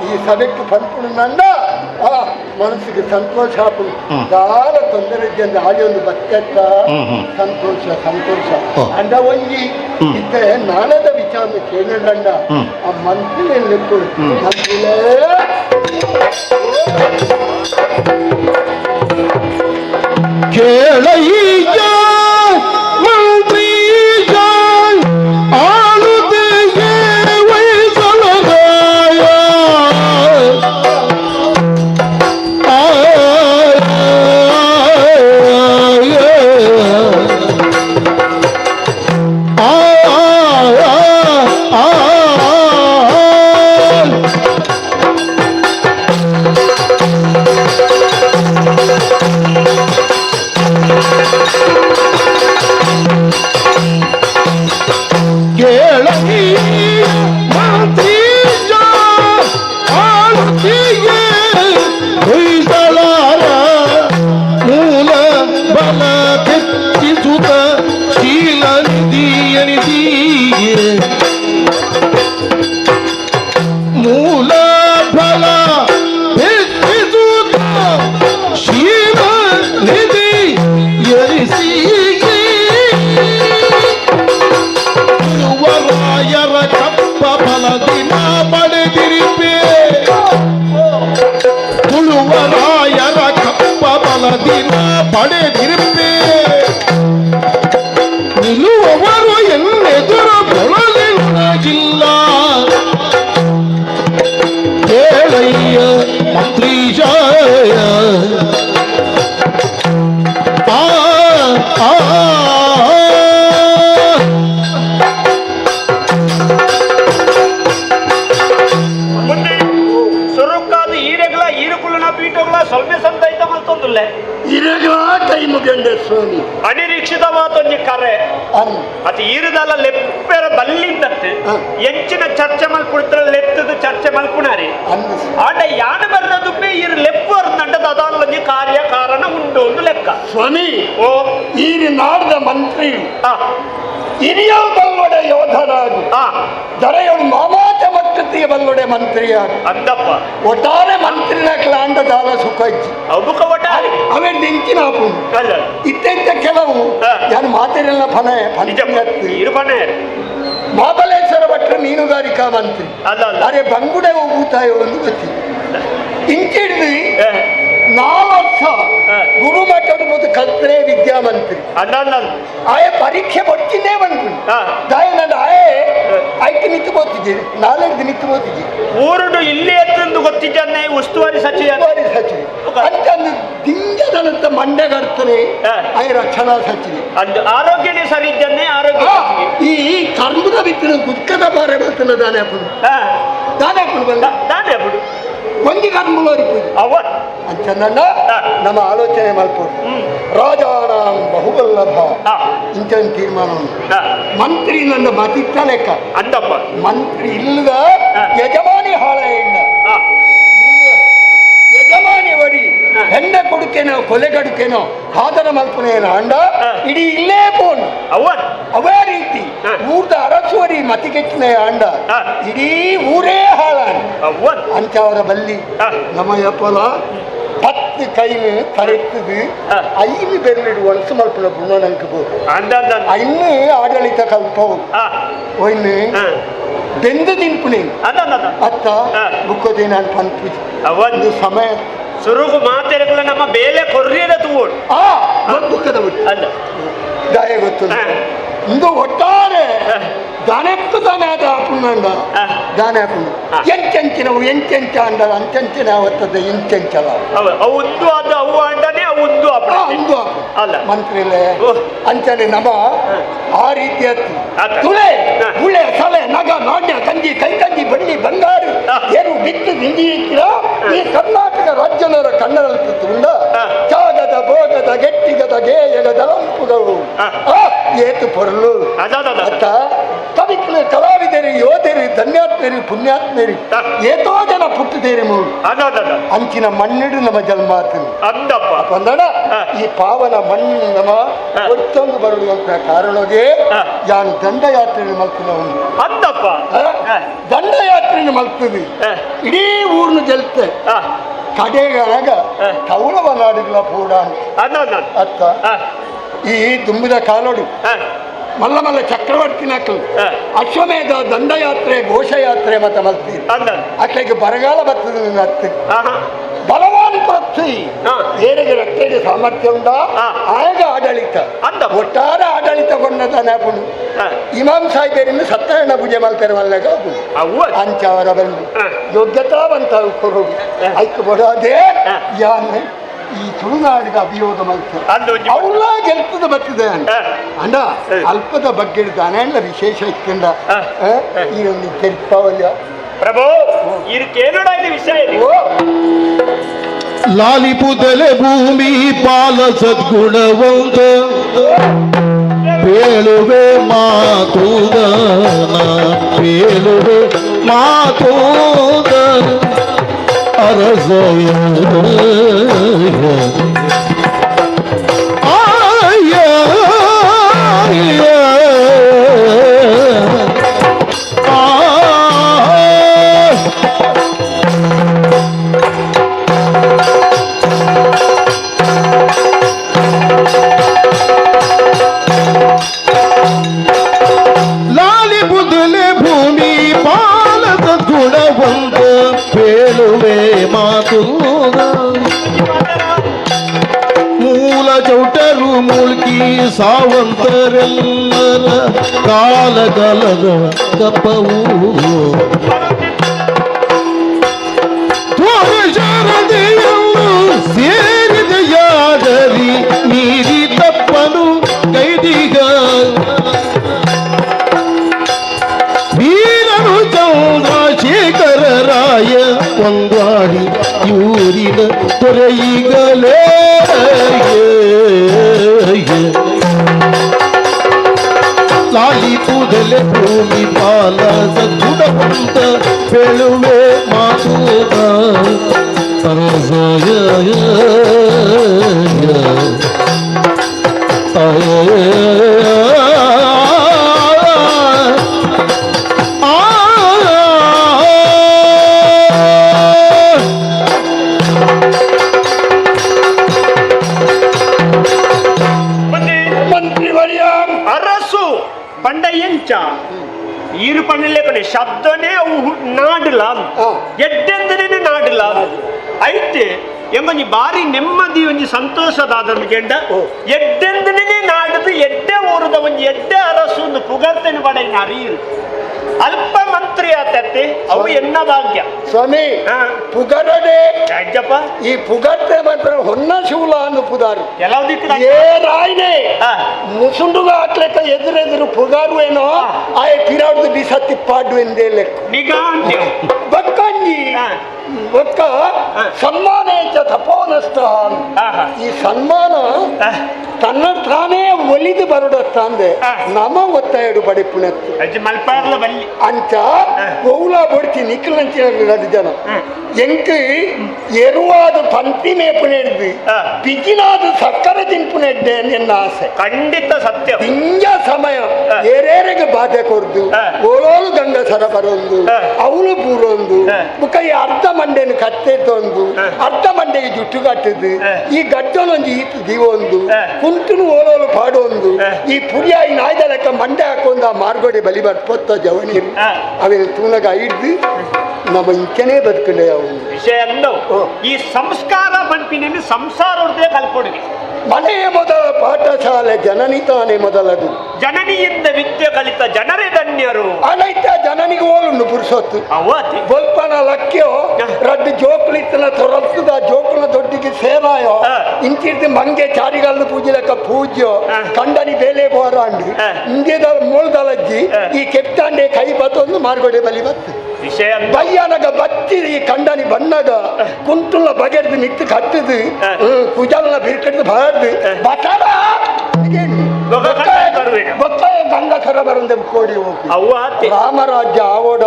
ಈ ಸಭೆಕ್ಕೆ ಪನ್ಪುಡು ನಂಡ ಆ ಮನಸ್ಸಿಗೆ ಸಂತೋಷ ಆಪುಂಡು. ದಾಲ ತೊಂದರೆ ಇದ್ದಂದು ಆಡಿ ಒಂದು ಬತ್ತೆತ್ತ ಸಂತೋಷ ಸಂತೋಷ ಅಂಡ ಒಂಜಿ ಇತ್ತೆ ನಾಣದ ವಿಚಾರ ಕೇಳಿದಂಡ ಆ ಮಂತ್ರಿ ನೆಪ್ಪುಡು ಮಂತ್ರಿಲೇ ಕೇಳಯ್ಯ ಮಂತ್ರೀಶ ಆಳುತ್ತಿಗೆ ವೈಸಲರಾಯ ಆ ಆ ಆ ಕೇಳಯ್ಯ ಮಂತ್ರೀಶ ಆಳುತ್ತಿಗೆ ಹೊಯ್ಸಳರ ಮೂಲ ಬಲ ತೆತ್ತಿಸುತ್ತ ಶೀಲ ನಿಧಿಯನಿಧಿಯೇ ಮೂಲ ಬಲ ಹೆಚ್ಚಿಸುತ್ತ ಶೀಲ ನಿಧಿ ಎರಿಸಿಯೇ ರಾಯರ ಕಪ್ಪ ಬಲದಿನ ಪಡೆದಿರಿಪೆ ತುಳುವ ರಾಯರ ಕಪ್ಪ ಬಲದಿನ ಪಡೆದಿರಿಪೆ ನಿಲ್ಲುವವರು ಎನ್ನೆದುರು ಕೊಳಲಿಲ್ಲ ಕೇಳಯ್ಯ ಮಂತ್ರೀಶ ಆ ಆ ಸುರುಕಾದ ಈರೆಗಳ ಈರುಕುಲನ ಪೀಠಗಳ ಸ್ವಲ್ಪ ಸಂದೈತ ಮಲ್ತೊಂದುಲ್ಲೆ ಇರೆಗಳ ಕೈ ಮುಗಂಡೆ ಸ್ವಾಮಿ. ಅನಿರೀಕ್ಷಿತವಾದೊಂಜಿ ಕರೆ ಅತಿ ಈರುದಲ್ಲ ಲೆಪ್ಪೆರ ಬಲ್ಲಿಂದತ್ತು ಎಂಚಿನ ಚರ್ಚೆ ಮಲ್ಪುಡ್ತರ ಲೆತ್ತದ ಚರ್ಚೆ ಮಲ್ಪುಣಾರಿ ಆಂಡ ಯಾನ ಬರ್ರದುಪ್ಪೆ ಈರು ಲೆಪ್ಪು ನಂಡದ ಅದಾಲೊಂಜಿ ಕಾರ್ಯ ಕಾರಣ ಉಂಟು ಒಂದು ಲೆಕ್ಕ ಸ್ವಾಮಿ. ಓ ಈ ನಾಡದ ಮಂತ್ರಿ ಹಿರಿಯ ಬಲ್ಲೊಡೆ ಯೋಧನಾಗಿ ದರೆಯಳು ಮಾಮಾಟ ಮಟ್ಟತಿಯ ಬಲ್ಲೊಡೆ ಮಂತ್ರಿಯಾಗಿ ಅಂದಪ್ಪ ಒಟ್ಟಾರೆ ಮಂತ್ರಿನ ಕ್ಲಾಂಡ ದಾಲ ಸುಖ ಇಜ್ಜಿ ಅಬುಕ ಒಟ್ಟಾರೆ ಅವೆಂದು ಇಂಚಿನ ಆಪುಂಡು ಇತ್ತೆಂತ ಕೆಲವು ಯಾನು ಮಾತೆರೆಲ್ಲ ಫಲ ಇರುಪಣೆ ಮಹಾಬಲೇಶ್ವರ ಭಟ್ರ ಮೀನುಗಾರಿಕಾ ಮಂತ್ರಿ ಅರೆ ಬಂಗುಡೆ ಹೋಗುತ್ತಾಯೋ ಒಂದು ಗೊತ್ತಿಲ್ಲ. ಇಂಚಿಡ್ದು 4 ವರ್ಷ ಗುರುಮಠದ ಮತ್ತು ಕಲ್ಪನೆ ವಿದ್ಯಾಮಂತ್ರಿ ಆಯೆ ಪರೀಕ್ಷೆ ಕೊಡ್ತಿದ್ದೇ ಬಂತು ದಾಯ ನನ್ನ ಆಯೆ ಐಕೆ ನಿಂತು ಬೋತಿದ್ದೀನಿ ನಾಲ್ಕು ನಿಂತು ಬೋತಿದ್ದೀನಿ ಊರುಡು ಇಲ್ಲಿ ಎತ್ತಂದು ಗೊತ್ತಿದ್ದಾನೆ ಉಸ್ತುವಾರಿ ಸಚಿವ ಉಸ್ತುವಾರಿ ಸಚಿವ ಅಂತಂದು ದಿಂಜದಂತ ಮಂಡ್ಯಗರ್ತನೆ ಆಯೆ ರಕ್ಷಣಾ ಸಚಿವೆ ಅಂದು ಆರೋಗ್ಯನೇ ಸರಿ ಇದ್ದಾನೆ ಆರೋಗ್ಯ ಈ ಕರ್ಮದ ಬಿತ್ತಿನ ಗುತ್ಕದ ಬಾರೆ ಬರ್ತಾನೆ ದಾನೆ ಹಾಪುಡು ದಾನೆ ಹಾಪುಡು ಬಂದ ದಾನೆ ಹಾಪುಡು ಒಂಜಿ ಕರ್ಮುಲೋರಿಪುದು ಅವ ಅಂಚನ್ನ ನಮ್ಮ ಆಲೋಚನೆ ಮಲ್ಪೋಡು ರಾಜಾರಾಮ್ ಬಹುವಲ್ಲಭ ಇಂಚನ್ ತೀರ್ಮಾನ ಮಂತ್ರಿ ನನ್ನ ಮತಿತ್ತ ಲೆಕ್ಕ ಅಂದಪ್ಪ ಮಂತ್ರಿ ಇಲ್ಲದ ಯಜಮಾನಿ ಹಾಳ ಎಣ್ಣ ಯಜಮಾನಿ ಒಡಿ ಹೆಂಡ ಕೊಡುಕೇನೋ ಕೊಲೆಗಡುಕೇನೋ ಆದರ ಮಲ್ಪನೇನ ಅಂಡ ಇಡೀ ಇಲ್ಲೇ ಪೋನ್ ಅವೇ ರೀತಿ ಊರ್ದ ಅರಸುವರಿ ಮತಿಗೆಟ್ಟಿನ ಅಂಡ ಇಡೀ ಊರೇ ಹಾಳ ಅಂಚವರ ಬಲ್ಲಿ ನಮ್ಮ ಯಪ್ಪಲ 10 ಕೈ ತರೆತ್ತದು 5 ಬೆರಳಿಡು ಒಣಸು ಮಲ್ಪನ ಗುಣ ನಂಗೆ ಬೋದು ಐನು ಆಡಳಿತ ಕಲ್ಪವು ಒಯ್ನು ಬೆಂದು ತಿನ್ಪುಣೆ ಅತ್ತ ಬುಕ್ಕೋದೇ ನಾನು ಪನ್ಪುಜಿ ಒಂದು ಸಮಯ ಸುರುಗು ಮಾತೆರಗಳ ನಮ್ಮ ಬೇಲೆ ಕೊರ್ರಿಯದ ತೂವೋಡು ಬುಕ್ಕದ ಅಲ್ಲ ದಾಯ ಗೊತ್ತು ಇಂದು ಒಟ್ಟಾರೆ ದಾನೆಕ್ಕು ದಾನೆ ಆದ ಹಾಪುಂಡ ದಾನೆ ಹಾಪುಂಡು ಎಂಚೆಂಚಿನವು ಎಂಚೆಂಚ ಅಂಡ ಅಂಚೆಂಚಿನ ಅವತ್ತದ ಇಂಚೆಂಚಲ ಅವು ಒಂದು ಆದ ಅವು ಅಂಡನೆ ಅವು ಒಂದು ಒಂದು ಅಲ್ಲ ಮಂತ್ರಿಲೇ ಅಂಚನೆ ನಮ ಆ ರೀತಿಯ ತುಳೆ ಗುಳೆ ಸಲೆ ನಗ ನಾಣ್ಯ ಕಂಜಿ ಕೈ ಕಂಜಿ ಬಳ್ಳಿ ಬಂಗಾರು ಏನು ಬಿತ್ತು ನಿಂದಿರ ಈ ಕರ್ನಾಟಕ ರಾಜ್ಯನವರ ಕನ್ನಡ ತುಂಡ ತ್ಯಾಗದ ಭೋಗದ ಗೆಟ್ಟಿಗದ ಗೇಯಗದ ಲಂಪುಗವು ಏತು ಪೊರಲು ಅತ್ತ ಕವಿಕ್ಲು ಕಲಾವಿದರು ಯೋಧರು ಧನ್ಯಾತ್ಮರು ಪುಣ್ಯಾತ್ಮರು ಏತೋ ಜನ ಪುಟ್ಟುದೇರಿ ಮೂರು ಅಂಚಿನ ಮಣ್ಣಿಡು ನಮ್ಮ ಜನ್ಮಾತನು ಅಂದಪ್ಪ ಬಂದಣ ಈ ಪಾವನ ಮಣ್ಣಿನ ಒತ್ತೊಂದು ಬರುವಂತ ಕಾರಣಕ್ಕೆ ಯಾನ್ ದಂಡಯಾತ್ರೆ ಮಲ್ತಿನವನು. ಅಂತಪ್ಪ ದಂಡಯಾತ್ರೆಯನ್ನು ಮಲ್ತದೆ ಇಡೀ ಊರ್ನ ಗೆಲ್ತೆ ಕಡೆಗಾಗ ಕೌರವ ನಾಡುಗಳ ಪೂಡ ಅತ್ತ ಈ ತುಂಬಿದ ಕಾಲೋಡು ಮಲ್ಲ ಮಲ್ಲ ಚಕ್ರವರ್ತಿನಕ್ಲು ಅಶ್ವಮೇಧ ದಂಡಯಾತ್ರೆ ಘೋಷಯಾತ್ರೆ ಮತ ಮಲ್ತಿ ಅಕ್ಲೆಗೆ ಬರಗಾಲ ಬರ್ತದೆ ಅತ್ತ ಬಲವಾನ್ ಪೃಥ್ವಿ ಏರಿಗೆ ರಕ್ತದ ಸಾಮರ್ಥ್ಯ ಉಂಡ ಆಗ ಆಡಳಿತ ಒಟ್ಟಾರೆ ಆಡಳಿತ ಕೊಂಡದಾನೆ ಅಪುನು ಇಮಾಮ್ ಸಾಹೇಬರಿಂದ ಸತ್ಯನಾರಾಯಣ ಪೂಜೆ ಮಾಡ್ತಾರೆ ಮಲ್ಲಾಗ ಅಂಚವರ ಬಂದು ಯೋಗ್ಯತಾವಂತ ಕೊರು ಐಕ್ ಬಡೋದೇ ಯಾನ್ ಈ ತುಳುನಾಡಿಗೆ ಅಭಿಯೋಗ ಮಾಡ್ತಾರೆ ಅವಳ ಗೆಲ್ತದ ಬರ್ತದೆ ಅಂಡ ಅಲ್ಪದ ಬಗ್ಗೆ ದಾನ ವಿಶೇಷ ಇತ್ತಂಡ ಈ ಒಂದು ತೆರಿಪಾವಲ್ಯ ಪ್ರಭು ಇರು ವಿಷಯ ಲಾಲಿಪುದಲೆ ಭೂಮಿ ಪಾಲ ಸದ್ಗುಣವಂತ ಪೇಳುವೆ ಮಾತುದನ ಪೇಳುವೆ ಮಾತುದ ಅರಸಯ ಆಯ ಲಾಲಿ ಬುದಲೆ ಭೂಮಿ ಪಾಲದ ಗುಣವಂತ ಪೇಳುವೆ ಮಾತುದ ಮೂಲ ಚೌಟರು ಮುಳ್ಕಿ ಸಾವಂತರೆಲ್ಲರ ಕಾಲಗಲದ ಕಪ್ಪವು ಶರದಿಯನ್ನು ಸೇರಿದೆಯಾದರಿ ಮೀರಿ ತಪ್ಪನು ಕೈದಿಗ ವೀರನು ಚಂದ್ರಶೇಖರ ರಾಯ ಒಂದಾಡಿ ಯೂರಿನ ದೊರೆಯಿಗಲೇ ಲಾಲಿ ಕೂದಲೆ ಭೂಮಿ ಪಾಲ ಸದ್ಗುಣವಂತ ಪೇಳುವೆ ಮಾತುದ ಅರಸಯ ಮಂತ್ರಿವರ್ಯ ಅರಸು ಪಂಡ ಎಂಚ ಈರು ಪಣ್ಣಲೆ ಕಡೆ ಶಬ್ದನೇ ಅವು ನಾಡಲ ಎಡ್ಡೆಂದನೇ ನಾಡಲ ಐತೆ ಎಂಬಂಜಿ ಬಾರಿ ನೆಮ್ಮದಿ ಒಂಜಿ ಸಂತೋಷದಾದ ಕೆಂಡ ಎಡ್ಡೆಂದನೇ ನಾಡದು ಎಡ್ಡೆ ಊರದ ಒಂಜಿ ಎಡ್ಡೆ ಅರಸು ಒಂದು ಪುಗರ್ತೇನೆ ಪಡೆಯಿನ ಅರಿಯಿರು ಅಲ್ಪ ಮಂತ್ರಿ ಆತತ್ತೆ ಅವು ಎನ್ನ ಭಾಗ್ಯ ಸ್ವಾಮಿ ಪುಗರಡೆ ಅಜ್ಜಪ್ಪ ಈ ಪುಗರ್ತೆ ಮಾತ್ರ ಹೊನ್ನ ಶೂಲ ಅನ್ನು ಪುದಾರು ಕೆಲವು ಏ ರಾಯ್ನೆ ಮುಸುಂಡುಗ ಹಾಕ್ಲೆಕ್ಕ ಎದುರೆದುರು ಪುಗಾರು ಏನೋ ಆಯ್ ಪಿರಾಡ್ದು ಬಿಸ ತಿಪ್ಪಾಡು ಎಂದೇ ಲೆಕ್ಕ ನಿಗಾಂಟಿ ಬಕ್ಕಂಜಿ ಬೊಕ್ಕ ಸನ್ಮಾನ ತಪೋನಸ್ತ ಈ ಸನ್ಮಾನ ತನ್ನ ತಾನೇ ಒಲಿದು ಬರುಡತ್ತಂದೆ ನಮ ಒತ್ತಾಯಡು ಪಡೆಪುಣತ್ತು ಅಂಚ ಒೌಲ ಬೊಡ್ತಿ ನಿಕ್ಕಲಂಚಿನ ರಡ್ಡು ಜನ ಎಂಕ್ ಎರುವಾದ ಪಂತಿ ಮೇಪುನೆಡ್ದು ಬಿಜಿನಾದ ಸಕ್ಕರೆ ತಿನ್ಪುನೆಡ್ಡೆ ಎನ್ನ ಆಸೆ. ಖಂಡಿತ ಸತ್ಯ. ಹಿಂಜ ಸಮಯ ಏರೇರೆಗೆ ಬಾಧೆ ಕೊರ್ದು ಓಲೋಲು ಗಂಗಸರ ಬರೊಂದು ಅವಳು ಪೂರೊಂದು ಬುಕ್ಕ ಈ ಅರ್ಧ ಮಂಡೆನ ಕತ್ತೆ ತೊಂದು ಅರ್ಧ ಮಂಡೆಗೆ ಜುಟ್ಟು ಕಟ್ಟದು ಈ ಗಡ್ಡನೊಂದು ಈತು ದಿವೊಂದು ಕುಂಟುನು ಓಲೋಲು ಪಾಡೊಂದು ಈ ಪುರಿಯಾಯಿ ನಾಯ್ದ ಲೆಕ್ಕ ಮಂಡೆ ಹಾಕೊಂದು ಆ ಮಾರ್ಗೋಡೆ ಬಲಿ ಬರ್ಪೊತ್ತ ಜವನೀರು ಅವೆಲ್ಲ ತೂನಗ ಹಿಡ್ದು ನಮ್ಮ ಇಂಚನೇ ಬದುಕಂಡೆ ಅವನು ವಿಷಯ ಅಂದವು ಈ ಸಂಸ್ಕಾರ ಪನ್ಪಿನ ಸಂಸಾರ ಕಲ್ಪೊಡುಗೆ. ಮನೆಯ ಮೊದಲ ಪಾಠಶಾಲೆ ಜನನಿ ತಾನೇ ಮೊದಲದು. ಜನನಿಯಿಂದ ವಿದ್ಯೆ ಕಲಿತ ಜನರೇ ಧನ್ಯರು. ಅನೈತ ಜನನಿಗೆ ಓಲುಂಡು ಪುರುಷೊತ್ತು ಬೊಲ್ಪನ ಲಕ್ಕ್ಯೋ ರಡ್ಡು ಜೋಕುಲಿತ್ತನ ತೊರತ್ತದ ಜೋಕುಲ ದೊಡ್ಡಿಗೆ ಸೇರಾಯೋ ಇಂಚಿರ್ದು ಮಂಗೆ ಚಾರಿಗಲ್ಲು ಪೂಜೆ ಲೆಕ್ಕ ಪೂಜ್ಯೋ ಕಂಡನಿ ಬೇಲೆ ಬೋರಾಂಡು ಇಂಗೆದ ಮೂಳ್ದಲಜ್ಜಿ ಈ ಕೆಪ್ತಾಂಡೆ ಕೈ ಬತ್ತೊಂದು ಮಾರ್ಗೋಡೆ ಬಲಿ ಬತ್ತು ವಿಷಯ ಬಯ್ಯನಗ ಬತ್ತಿ ಈ ಕಂಡನಿ ಬಣ್ಣಗ ಕುಂಟುಲ ಬಗೆಡ್ದು ಮಿತ್ತು ಕಟ್ಟದು ಕುಜಲ್ನ ಬಿರ್ಕಡ್ದು ಬಾರ್ದು ಬಟಾಡ ಬೊಕ್ಕಾಯ ಗಂಗಸರ ಬರಂದೆ ಕೋಡಿ ಹೋಗಿ ರಾಮರಾಜ್ಯ ಆವೋಡ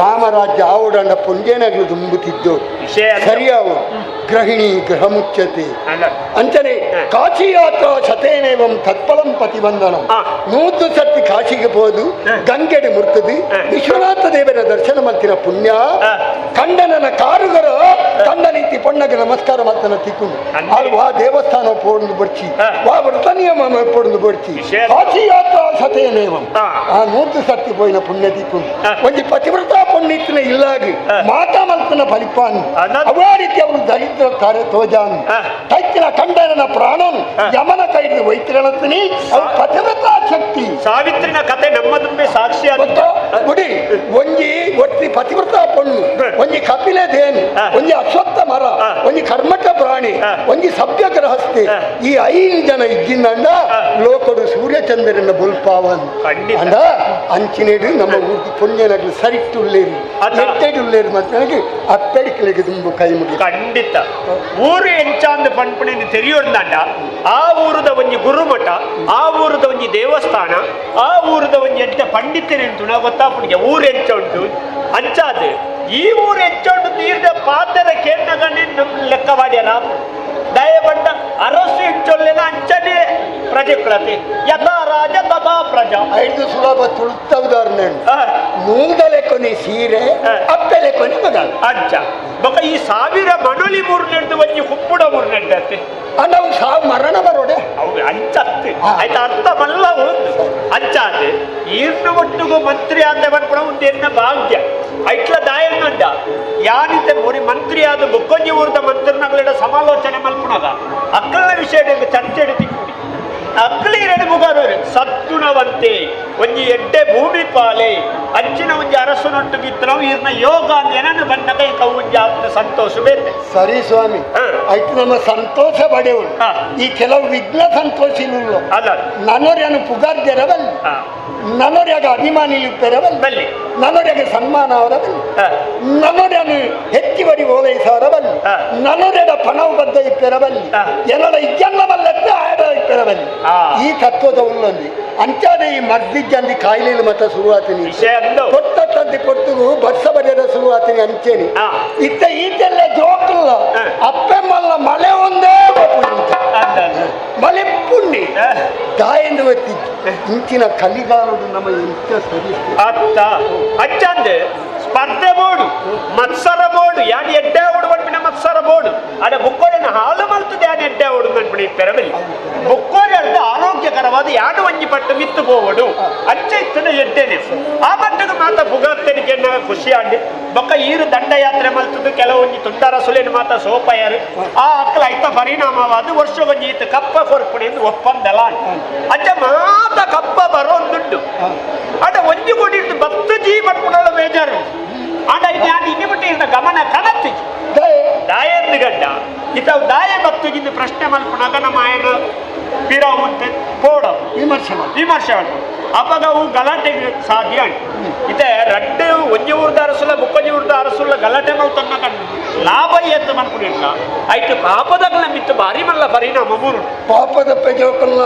ರಾಮರಾಜ್ಯ ಆವೋಡ ಅಂಡ ಪುಂಜೇನಗ್ಲು ತುಂಬುತ್ತಿದ್ದು ಸರಿಯಾವು ಗೃಹಿಣಿ ಗೃಹ ಮುಚ್ಚತೆ ಅಂಚನೆ ಕಾಶಿ ಯಾತ್ರಾ ಶತೇನೇವಂ ತತ್ಫಲಂ ಪತಿಬಂಧನಂ 100 ಸತಿ ಕಾಶಿಗೆ ಹೋದು ಗಂಗೆಡೆ ಮುರ್ತದು ವಿಶ್ವನಾಥ ದೇವರ ದರ್ಶನ ಮಲ್ತಿನ ಪುಣ್ಯ ಕಂಡನನ ಕಾರುಗರ ಕಂಡನೀತಿ ಪೊಣ್ಣಗೆ ನಮಸ್ಕಾರ ಮಲ್ತನ ತಿಕ್ಕೊಂಡು ಅಲ್ಲಿ ವಾ ದೇವಸ್ಥಾನ ಪೋಡ್ದು ಬರ್ಚಿ ವಾ ವ್ರತ ನಿಯಮ ಪೋಡ್ದು ಬರ್ಚಿ ಕಾಶಿ ಯಾತ್ರಾ ಶತೇನೇವಂ ಆ 100 ಸತಿ ಪೋಯಿನ ಪುಣ್ಯ ತಿಕ್ಕೊಂಡು ಒಂಜಿ ಪತಿವ್ರತ ಪುಣ್ಯತಿನ ಇಲ್ಲಾಗಿ ಮಾತಾ ಮಲ್ತನ ಫಲಿಪಾನ್ ಅವೇ ರೀತಿ ಅವರು ದರಿದ್ರ ತಾರೆ ತೋಜಾನ್ ತೈತಿನ ಕಂಡನ ಪ್ರಾಣನ್ ಯಮನ ಕೈದು ವೈತಿರಣತಿನಿ ಅವು ಪತಿವ್ರತ ಶಕ್ತಿ ಸಾವಿತ್ರಿನ ಕತೆ ನಮ್ಮ ತುಂಬೆ ಸಾಕ್ಷಿ ಗುಡಿ ಒಂಜಿ ಒತ್ತಿ ಪತಿವ್ರತ ಪೊಣ್ಣು ಒಂಜಿ ಕಪಿಲೆ ದೇನು ಒಂಜಿ ಅಶ್ವತ್ಥ ಮರ ಒಂಜಿ ಕರ್ಮಠ ಪ್ರಾಣಿ ಒಂಜಿ ಸಭ್ಯ ಗೃಹಸ್ಥಿ ಈ 5 ಜನ ಇದ್ದಿನ ಲೋಕಡು ಸೂರ್ಯಚಂದ್ರನ ಬುಲ್ಪಾವನ್ ಅಂಡ ಅಂಚಿನೇಡು ನಮ್ಮ ಊರ್ದು ಪುಣ್ಯನಗಲು ಸರಿಟ್ಟುಳ್ಳೇರು ಎಟ್ಟೆಡುಳ್ಳೇರು ಮತ್ತೆ ನನಗೆ ಅಪ್ಪೆಡಿಕಲಿಗೆ ತುಂಬ ಕೈ ಮುಗಿ ಖಂಡಿತ ಊರು ಎಂಚಾಂದು ಪನ್ಪುಣಿನ ತೆರಿಯೊಂದಂಡ ಆ ಊರದ ಒಂಜಿ ಗುರುಮಠ ಆ ಊರದ ಒಂಜಿ ದೇವಸ್ಥಾನ ಆ ಊರದ ಒಂಜಿ ಎಂಚ ಪಂಡಿತರೆಂಟು ನಾವು ಗೊತ್ತಾಪುಣಿಗೆ ಊರು ಎಂಚ ಉಂಟು ಅಂಚಾದ ಈ ಊರು ಎಂಚ ಉಂಟು ನೀರ್ದ ಪಾತ್ರ ಕೇಂದ್ರಗಣಿ ನಮ್ಮ ಲೆಕ್ಕವಾಡ್ಯಾರ ದಯಪಟ್ಟ ಅರಸು ಎಂಚೊಲ್ಲೆನ ಅಂಚನೆ ಪ್ರಜೆಕ್ಳತೆ ಯಥಾ ರಾಜ ತಥಾ ಪ್ರಜಾ ಐದು ಸುಲಭ ತುಳುತ್ತ ಉದಾಹರಣೆ ನೂದಲೆ ಕೊನೆ ಸೀರೆ ಅಪ್ಪೆಲೆ ಕೊನೆ ಮಗ ಅಂಚ ಬೊಕ ಈ 1000 ಮಣಲಿ ಮೂರು ಒಂಜಿ ಹುಪ್ಪುಡ ಮೂರು ನೆಡ್ಡತ್ತೆ ಅಣ್ಣ ಸಾವು ಮರಣ ಬರೋಡೆ ಅವು ಅಂಚತ್ತು ಆಯ್ತು ಅರ್ಥ ಮಲ್ಲ ಒಂದು ಅಂಚಾದೆ ಈರ್ನ ಒಟ್ಟುಗು ಮಂತ್ರಿ ಆದ ಪನ್ಪುಣ ಒಂದು ಎನ್ನ ಭಾಗ್ಯ ಐಟ್ಲ ದಾಯನ್ನಂಡ ಯಾನಿತೆ ಒರಿ ಮಂತ್ರಿ ಆದ ಬೊಕ್ಕೊಂಜಿ ಊರ್ದ ಮಂತ್ರಿನಗಳೆಡ ಸಮಾಲೋಚನೆ ಮಲ್ಪುಣಗ ಅಕ್ಕಲ ವಿಷಯ ಚರ್ಚೆ ತಿಕ್ಕುಡಿ ಅಕ್ಕಲಿ ಎರಡು ಮುಗಾರು ಸದ್ಗುಣವಂತೆ ಒಂಜಿ ಎಡ್ಡೆ ಭೂಮಿ ಪಾಲೆ ಅಂಚಿನ ಒಂಜಿ ಅರಸುನೊಟ್ಟು ಬಿತ್ತನವು ಈರ್ನ ಯೋಗ ಏನನ್ನು ಬಂದಾಗ ಕೌಂಜಿ ಆಪ್ನ ಸಂತೋಷ ಬೇತೆ ಸರಿ ಸ್ವಾಮಿ ಆಯ್ತು ನಮ್ಮ ಸಂತೋಷ ಪಡೆಯುವುದು ಈ ಕೆಲವು ವಿಘ್ನ ಸಂತೋಷ ಇಲ್ಲ ಅಲ್ಲ ನನ್ನೊರ್ಯನು ಪುಗಾರ್ಜರ ಬಲ್ಲಿ ನನ್ನೊರ್ಯಾಗ ಅಭಿಮಾನಿ ಬಲ್ಲಿ ನನ್ನೊರ್ಯಾಗ ಸನ್ಮಾನ ಅವರ ಬಲ್ಲಿ ನನ್ನೊರ್ಯನು ಹೆಚ್ಚುವರಿ ಓಲೈಸವರ ಬಲ್ಲಿ ನನ್ನೊರ್ಯಡ ಪಣವು ಬದ್ದ ಇಪ್ಪೆರ ಬಲ್ಲಿ ಏನಡ ಇಜ್ಜನ್ನ ಬಲ್ಲತ್ತೆ ಆಡ ಇಪ್ಪೆರ ಬಲ್ಲಿ ಈ ತತ್ವದ ಉಲ್ಲೊಂದಿ ಅಂಚಾದೆ ಈ ಮರ್ದಿಜ್ಜಂದಿ ಕಾಯಿಲೆಲು ಮತ ಶುರುವಾತಿನಿ ಕೊಟ್ಟ ತಂದಿ ಕೊಟ್ಟುಗು ಬರ್ಸ ಬರೆಯದ ಶುರುವಾತಿನಿ ಅಂಚೇನಿ ಇತ್ತ ಈತೆಲ್ಲ ಜೋಕಲ್ಲ ಅಪ್ಪೆಮ್ಮಲ್ಲ ಮಳೆ ಒಂದೇ ಮಳೆ ಪುಣ್ಯ ದಾಯೆಂದು ಗೊತ್ತಿದ್ದು ಇಂಚಿನ ಕಲಿಗಾಲಡು ನಮ್ಮ ಎಂತ ಸರಿ ಅತ್ತ ಅಚ್ಚಂದೆ ಸ್ಪರ್ಧೆ ಬೋಡು ಮತ್ಸರ ಬೋಡು ಯಾನ್ ಎಡ್ಡೆ ಓಡು ಪನ್ಪಿನ ಮತ್ಸರ ಬೋಡು ಅಡ ಬುಕ್ಕೋರಿನ ಹಾಲು ಮಲ್ತದೆ ಯಾನ್ ಎಡ್ಡೆ ಓಡು ಪನ್ಪಿನ ಪೆರಬೆಲ್ಲಿ ಬುಕ್ಕೋರಿ ಅರ್ಧ ಆರೋಗ್ಯಕರವಾದ ಯಾಡು ಒಂಜಿ ಪಟ್ಟು ಮಿತ್ತು ಪೋವಡು ಅಂಚ ಇತ್ತನ ಎಡ್ಡೆನೆ ಆ ಮಟ್ಟದ ಮಾತ ಪುಗಾರ್ತನಿಗೆ ಖುಷಿ ಆಂಡಿ ಬೊಕ್ಕ ಈರು ದಂಡಯಾತ್ರೆ ಮಲ್ತದ್ದು ಕೆಲವೊಂಜಿ ತುಂಡಾರ ಸುಲೇನು ಮಾತ ಸೋಪಯರು ಆ ಅಕ್ಕಲ ಐತ ಪರಿಣಾಮವಾದ ವರ್ಷ ಒಂಜಿ ಈತ ಕಪ್ಪ ಕೊರ್ಪುಣಿ ಎಂದು ಒಪ್ಪಂದಲ ಅಂಚ ಮಾತ ಕಪ್ಪ ಬರೋಂದುಂಡು ಅಡ ಒಂಜಿ ಕೊಡಿ ಬತ್ತು ಜೀ ಪಟ್ಪುಣಳ ಬೇಜಾರು ಆಂಡ ಇದು ಯಾನ್ ಇನ್ನಿಬಿಟ್ಟು ಇರ್ನ ಗಮನ ಕಣತ್ತಿ ದಾಯಂದು ಗಡ್ಡ ಇತವು ದಾಯ ಬತ್ತುಗಿಂದು ಪ್ರಶ್ನೆ ಮಲ್ಪುಣಾಗ ನಮ್ಮ ಆಯನ ಪಿರವು ಪೋಡ ವಿಮರ್ಶೆ ವಿಮರ್ಶೆ ಮಾಡ್ಬೋದು ಅವಾಗ ಅವು ಗಲಾಟೆಗೆ ಸಾಧ್ಯ ಇತ್ತೆ ರಡ್ಡು ಒಂಜಿ ಊರ್ದ ಅರಸುಲ್ಲ ಬುಕ್ಕೊಂಜಿ ಊರ್ದ ಅರಸುಲ್ಲ ಗಲಾಟೆ ಮಲ್ತನ್ನ ಕಂಡು ಲಾಭ ಏತ್ ಮನ್ಪುನಿಲ್ಲ ಐಟ್ ಪಾಪದಗಲ ಮಿತ್ತು ಭಾರಿ ಮಲ್ಲ ಪರಿಣಾಮ ಮೂರು ಪಾಪದ ಪೆಜೋಕಲ್ಲ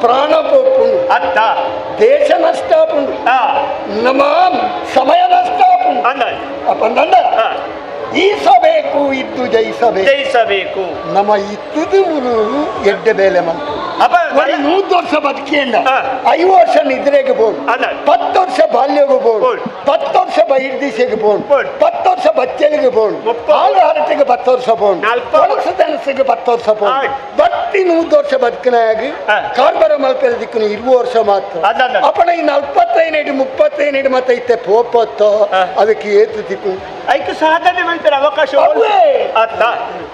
ಪ್ರಾಣ ಪೋಪುಂಡು ಅತ್ತ ದೇಶ ನಷ್ಟ ಆಪುಂಡು ನಮ್ಮ ಸಮಯ ನಷ್ಟ ಆಪುಂಡು ಅಪ್ಪಂದಂಡ ಈಸಬೇಕು ಇದ್ದು ಜಯಿಸಬೇಕು ಜಯಿಸಬೇಕು ನಮ್ಮ ಇತ್ತದು ಎಡ್ಡೆ ಬೇಲೆ ಮಂತು ಒಂದು 100 ವರ್ಷ ಬದುಕಿಂದ 5 ವರ್ಷ ನಿದ್ರೆಗೆ ಬೋಡು 10 ವರ್ಷ ಬಾಲ್ಯಗೆ ಬೋಡು 10 ವರ್ಷ ಬಹಿರ್ದಿಸೆಗೆ ಬೋಡು 10 ವರ್ಷ ಬಚ್ಚಲಿಗೆ ಬೋಡು ಹಾಲು ಹರಟೆಗೆ 10 ವರ್ಷ ಬೋಡು ಒಣಸು ತೆನಸಿಗೆ 10 ವರ್ಷ ಬೋಡು ಬತ್ತಿ 100 ವರ್ಷ ಬದುಕಿನಾಗಿ ಕಾರ್ಬರ ಮಲ್ಪೆರ ದಿಕ್ಕುನು 20 ವರ್ಷ ಮಾತ್ರ ಅಪ್ಪಣ ಈ 45 35 ಮತ್ತೆ ಇತ್ತೆ ಪೋಪತ್ತೋ ಅದಕ್ಕೆ ಏತು ದಿಕ್ಕು ಐಕ್ ಸಾಧನೆ ಮಲ್ಪೆರ ಅವಕಾಶ ಅತ್ತ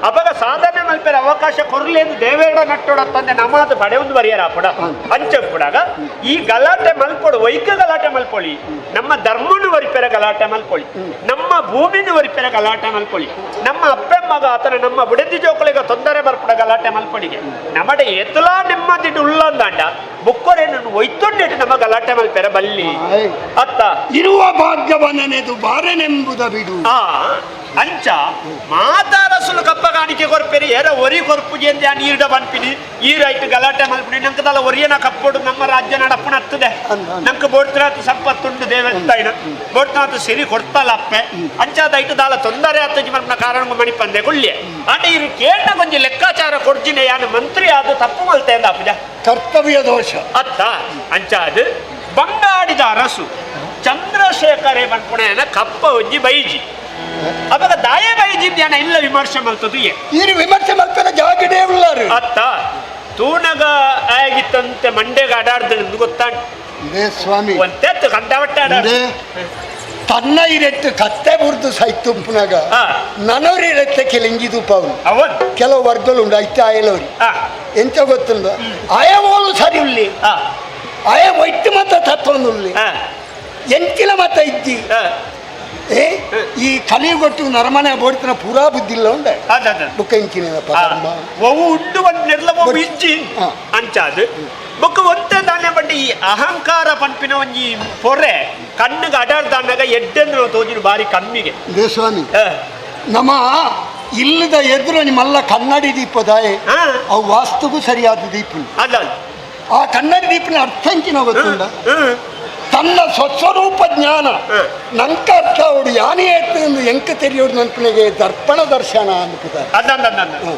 ಅಪಗ ಸಾಧನೆ ಮಲ್ಪೆರ ಅವಕಾಶ ಕೊರ್ಲೇನು ದೇವೇಡ ನಟ್ಟೋಡ ತಂದೆ ನಮಾದ ಪಡೆ ಒಂದು ಬರಿಯರ ಅಪ್ಪಡ ಅಂಚಪ್ಪುಡಾಗ ಈ ಗಲಾಟೆ ಮಲ್ಪೊಡು ವೈಕ ಗಲಾಟೆ ಮಲ್ಪೊಳಿ ನಮ್ಮ ಧರ್ಮನು ವರಿಪೆರ ಗಲಾಟೆ ಮಲ್ಪೊಳಿ ನಮ್ಮ ಭೂಮಿನ ವರಿಪೆರ ಗಲಾಟೆ ಮಲ್ಪೊಳಿ ನಮ್ಮ ಅಪ್ಪೆಮ್ಮಗ ಆತನ ನಮ್ಮ ಬುಡದಿ ಜೋಕುಳಿಗ ತೊಂದರೆ ಬರ್ಪುಡ ಗಲಾಟೆ ಮಲ್ಪೊಳಿಗೆ ನಮ್ಮಡೆ ಎತ್ತಲಾ ನೆಮ್ಮದಿಟ್ಟು ಉಳ್ಳಂದಾಂಡ ಬುಕ್ಕೊರೇನು ಒಯ್ತೊಂಡಿಟ್ಟು ನಮ್ಮ ಗಲಾಟೆ ಮಲ್ಪೆರ ಬಲ್ಲಿ ಅತ್ತ ಇರುವ ಭಾಗ್ಯವನೆದು ಬಾರನೆಂಬುದ ಬಿಡು ಅಂಚ ಮಾತಾರಸುಲು ಕಪ್ಪ ಕಾಣಿಕೆ ಕೊರ್ಪೇರಿ ಏರ ಒರಿ ಕೊರ್ಪುಜಿ ಅಂತ ನೀರ್ಡ ಪನ್ಪಿನಿ ಈ ರೈಟ್ ಗಲಾಟೆ ಮಲ್ಪಿನಿ ನಂಕದಲ್ಲ ಒರಿಯನ ಕಪ್ಪೊಡು ನಮ್ಮ ರಾಜ್ಯ ನಡಪುನ ಹತ್ತದೆ ನಂಗೆ ಬೋಡ್ತನಾಥ ಸಂಪತ್ತುಂಡು ದೇವಸ್ಥಾನ ಬೋಡ್ತನಾಥ ಸಿರಿ ಕೊಡ್ತಲ್ಲ ಅಪ್ಪೆ ಅಂಚಾದ ಐಟು ದಾಲ ತೊಂದರೆ ಆತಜಿ ಮಲ್ಪನ ಕಾರಣ ಮಣಿಪಂದೆ ಗುಳ್ಳೆ ಆಂಡ ಇರು ಕೇಂದ್ರ ಕೊಂಚ ಲೆಕ್ಕಾಚಾರ ಕೊಡ್ಜಿನೆ ಯಾನು ಮಂತ್ರಿ ಆದ ತಪ್ಪು ಮಲ್ತೆ ಅಂದ ಅಪ್ಪಜ ಕರ್ತವ್ಯ ದೋಷ ಅತ್ತ ಅಂಚಾದ ಬಂಗಾಡಿದ ಅರಸು ಚಂದ್ರಶೇಖರೇ ಪನ್ಪುಣೆನ ಕಪ್ಪ ಒಂಜಿ ಬೈಜಿ ಅವಾಗ ದಾಯ ಬೈಜಿ ಧ್ಯಾನ ಇಲ್ಲ ವಿಮರ್ಶೆ ಮಲ್ತದು ಏ ಈ ವಿಮರ್ಶೆ ಮಲ್ಪನ ಜಾಗಡೇ ಉಳ್ಳಾರು ಅತ್ತ ತೂನಗ ಆಗಿತ್ತಂತೆ ಮಂಡೆಗೆ ಅಡಾಡ್ದು ಗೊತ್ತಾಂಡ್ ಇದೇ ಸ್ವಾಮಿ ಒಂತೆತ್ತು ಕಂಡವಟ್ಟೆ ಅಡಾಡ್ದು ತನ್ನ ಇರೆಟ್ಟು ಕತ್ತೆ ಬುರ್ದು ಸೈತುಂಪುನಾಗ ನನೋರಿ ಇರೆತ್ತೆ ಕೆಲಿಂಗಿ ತೂಪವನು ಅವನ್ ಕೆಲವು ವರ್ಗలు ಉಂಡು ಐತೆ ಆಯಲವ್ರಿ ಎಂತ ಗೊತ್ತುಂಡು ಆಯವೋಲು ಸರಿ ಉಳ್ಳಿ ಆಯ ಒಟ್ಟು ಮತ ತತ್ವನುಳ್ಳಿ ಎಂಚಿನ ಮತ ಇದ್ದಿ ಏ ಈ ಕಲಿಯುಗೊಟ್ಟು ನರಮನೆ ಬೋಡ್ತಿನ ಪೂರಾ ಬುದ್ಧಿ ಇಲ್ಲ ಉಂಡೆ ಬುಕ್ಕ ಇಂಚಿನ ಧರ್ಮ ಒವು ಉಂಡು ಒಂದು ನೆರ್ಲ ಒವು ಇಜ್ಜಿ ಅಂಚಾದು ಬೊಕ್ಕ ಒಂತೆ ದಾನೆ ಬಂಡಿ ಈ ಅಹಂಕಾರ ಪನ್ಪಿನ ಒಂಜಿ ಪೊರೆ ಕಣ್ಣಿಗೆ ಅಡಾಡ್ದಾನಾಗ ಎಡ್ಡೆಂದ್ರೆ ತೋಜಿನ ಬಾರಿ ಕಮ್ಮಿಗೆ ಇದೇ ಸ್ವಾಮಿ ನಮ್ಮ ಇಲ್ಲದ ಎದುರು ನಿಮ್ಮಲ್ಲ ಕನ್ನಡಿ ದೀಪದಾಯೆ ಅವು ವಾಸ್ತುಗೂ ಸರಿಯಾದ ದೀಪ ಅಲ್ಲ ಆ ಕನ್ನಡಿ ದೀಪನ ಅರ್ಥ ಎಂಚಿನ ಗೊತ್ತುಂಡ ತನ್ನ ಸ್ವಸ್ವರೂಪ ಜ್ಞಾನ ನಂಕ ಅರ್ಥ ಅವಡು ಯಾನೇ ಎತ್ತು ಎಂಕ ತೆರಿಯೋಡು ನನ್ಪನಿಗೆ ದರ್ಪಣ ದರ್ಶನ ಅನ್ಪುತ್ತಾರೆ ಅಲ್ಲ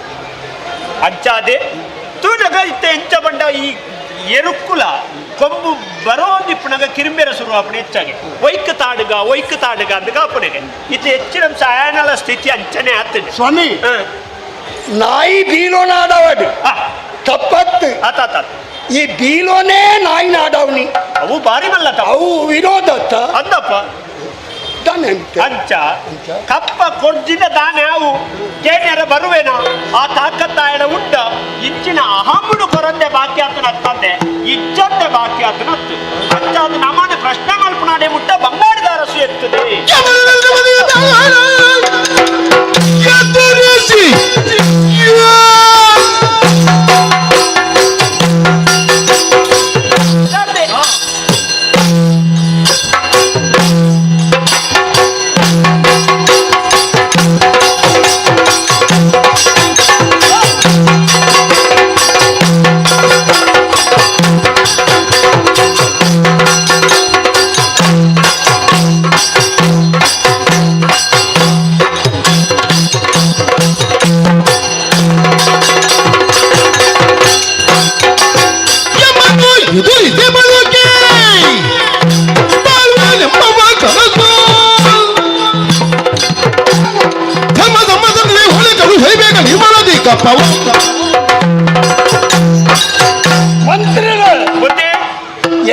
ಅಂಚಾದೆ ತೂನಗ ಇತ್ತ ಎಂಚ ಬಂಡ ಈ ಎರುಕ್ಕುಲ ಕೊಂಬು ಬರೋ ನಿಪ್ಪುನಗ ಕಿರಿಂಬೆರ ಶುರು ಆಪಣೆ ಹೆಚ್ಚಾಗಿ ಒಯ್ಕ ತಾಡುಗ ಒಯ್ಕ ತಾಡುಗ ಅಂದ ಅಪ್ಪಣೆಗೆ ಇದು ಹೆಚ್ಚಿನ ಸಾಯನಲ ಸ್ಥಿತಿ ಅಂಚನೆ ಆಗ್ತದೆ ಸ್ವಾಮಿ ನಾಯಿ ಬೀಲೋನಾಡವಡು ತಪ್ಪತ್ತು ಈ ಬೀಲೋನೇ ನಾಯಿ ನಾಡವನಿ ಅವು ಬಾರಿ ಮಲ್ಲ ಅವು ವಿರೋಧ ಅಂದಪ್ಪ ಅಂಚ ಕಪ್ಪ ಕೊಡ್ಜಿನ ದಾನೆ ಅವು ಕೇನ್ಯರ ಬರುವೇನ ಆ ತಾಕತ್ತಾಯನ ಉಂಡ ಇಂಚಿನ ಅಹಮ್ಮುಡು ಕೊರಂದೆ ಬಾಕಿ ಆತನ ಹತ್ತಂದೆ ಇಜ್ಜಂದೆ ಬಾಕಿ ಆತನ ಹತ್ತು ಅಂಚ ಅದು ನಮ್ಮನ್ನು ಪ್ರಶ್ನೆ ಮಲ್ಪನಾಡೆ ಮುಟ್ಟ ಬಂಗಾರದ ಅರಸು ಎತ್ತದೆ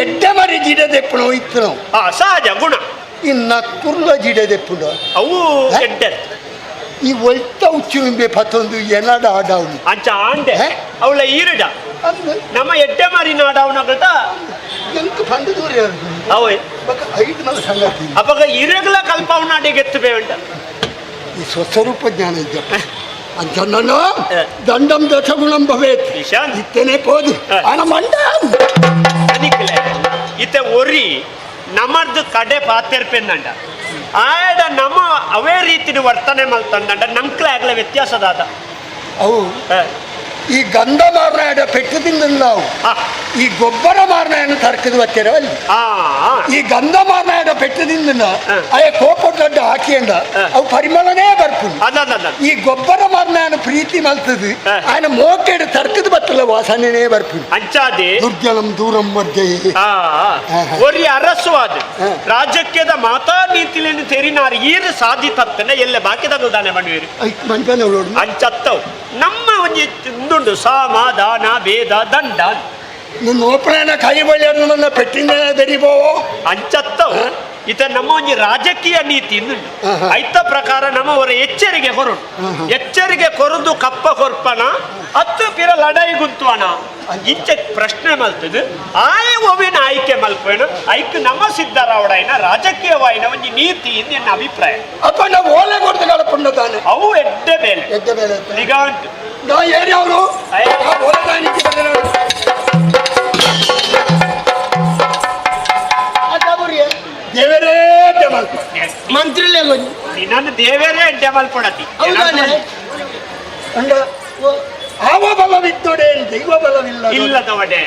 ಎಡ್ಡೆ ಮರಿ ಜಿಡದೆಪ್ಪುಣ ಇತ್ತು ಸಹಜ ಗುಣ ಇನ್ನ ಕುರ್ಲ ಜಿಡದೆಪ್ಪುಣ ಅವು ಎಡ್ಡೆ ಈ ಒಲ್ತ ಉಚ್ಚು ಪತ್ತೊಂದು ಎನಡ ಆಡವನು ಅಂಚ ಆಂಡೆ ಅವಳ ಈರಡ ನಮ್ಮ ಎಡ್ಡೆ ಮರಿ ನಾಡವನಗಟ ಎಂತ ಪಂಡು ದೂರ ಅವ ಐದು ನಾಲ್ ಸಂಗತಿ ಅಪಗ ಇರಗಲ ಕಲ್ಪವನಾಡಿಗೆ ಎತ್ತುಬೇ ಉಂಟ ಈ ಸ್ವಸ್ವರೂಪ ಜ್ಞಾನ ಇದ್ದಪ್ಪ ಅಂಚ ನಾನು ದಂಡಂ ದಶಗುಣಂ ಭವೇತ್ ಇತ್ತೇನೆ ಪೋದು ಆನ ಮಂಡ ಅನಿಕ್ಲೆ ಇತ್ತೆ ಒರಿ ನಮರ್ದು ಕಡೆ ಪಾತೆರ್ಪೆಂದಂಡ ಆಯಡ ನಮ್ಮ ಅವೇ ರೀತಿಯ ವರ್ತನೆ ಮಲ್ತಂದಂಡ ನಂಕ್ಲೆ ಆಗ್ಲೆ ವ್ಯತ್ಯಾಸದಾದ ಅವು ಈ ಗಂಧ ಮಾರನಾಡ ಪೆಟ್ಟದಿಂದ ನಾವು ಈ ಗೊಬ್ಬರ ಮಾರನಾಯನ ತರ್ಕದ ಬತ್ತೀರ ಅಲ್ಲಿ ಈ ಗಂಧ ಮಾರನಾಡ ಪೆಟ್ಟದಿಂದ ಅಯ್ಯ ಕೋಪ ದೊಡ್ಡ ಹಾಕಿಂಡ ಅವು ಪರಿಮಳನೇ ಬರ್ಪುಂಡು ಈ ಗೊಬ್ಬರ ಮಾರನಾಯನ ಪ್ರೀತಿ ಮಲ್ತದು ఆయన ಮೋಕೆಡು ತರ್ಕದ ಬತ್ತಲ್ಲ ವಾಸನೆನೇ ಬರ್ಪುಂಡು ಅಂಚಾದೆ ದುರ್ಜಲಂ ದೂರಂ ಮಧ್ಯೆ ಒರಿ ಅರಸುವಾದ ರಾಜಕೀಯದ ಮಾತಾ ನೀತಿಲೇನು ತೆರಿನಾರು ಈರು ಸಾಧಿತತ್ತನೆ ಎಲ್ಲ ಬಾಕಿ ತಗಲ್ದಾನೆ ಮಣ್ಣು ಅಂಚತ್ತವು ನಮ್ಮ ಒಂಜಿ ಉಂಡು ಸಾಮ ದಾನ ಭೇದ ದಂಡ ನಿನ್ನ ಓಪನ ಕೈ ಬಳಿಯನ್ನು ನನ್ನ ಪೆಟ್ಟಿಂದ ಬೆರಿಬೋ ಅಂಚತ್ತವು ಇತ ನಮ್ಮ ಒಂಜಿ ರಾಜಕೀಯ ನೀತಿ ಐತ ಪ್ರಕಾರ ನಮ್ಮವರ ಎಚ್ಚರಿಗೆ ಕೊರು ಎಚ್ಚರಿಗೆ ಕೊರದು ಕಪ್ಪ ಕೊರ್ಪಣ ಹತ್ತು ಪಿರ ಲಡಾಯಿ ಗುಂತುವಣ ಇಂಚೆ ಪ್ರಶ್ನೆ ಮಲ್ತದು ಆಯ ಒವಿನ ಆಯ್ಕೆ ಮಲ್ಪೇನು ಐಕ್ ನಮ್ಮ ಸಿದ್ದರಾವಡೈನ ರಾಜಕೀಯವಾಯಿನ ಒಂಜಿ ನೀತಿ ಎನ್ನ ಅಭಿಪ್ರಾಯ ಅಪ್ಪ ನಾವು ಓಲೆ ಕೊಡ್ದು ಕಳಪುಂಡ ತಾನೆ ಅವು ಎಡ್ಡೆ ಮೇಲೆ ಎಡ್ಡೆ ಮೇಲೆ ನಿಗಾಂಟು ನಾ ಏರಿಯವರು ದೇವರೇ ಮಂತ್ರಿ ನನ್ನ ದೇವರೇ ಅಡ್ಡ ಎಡ್ಡೆ ಮಲ್ಪೊಡತಿ. ಹೌದಾನೆ? ಅಂಡ ಆವ ಬಲವಿದ್ದೊಡೆ ದೈವ ಬಲವಿಲ್ಲ ಇಲ್ಲದವಡೆ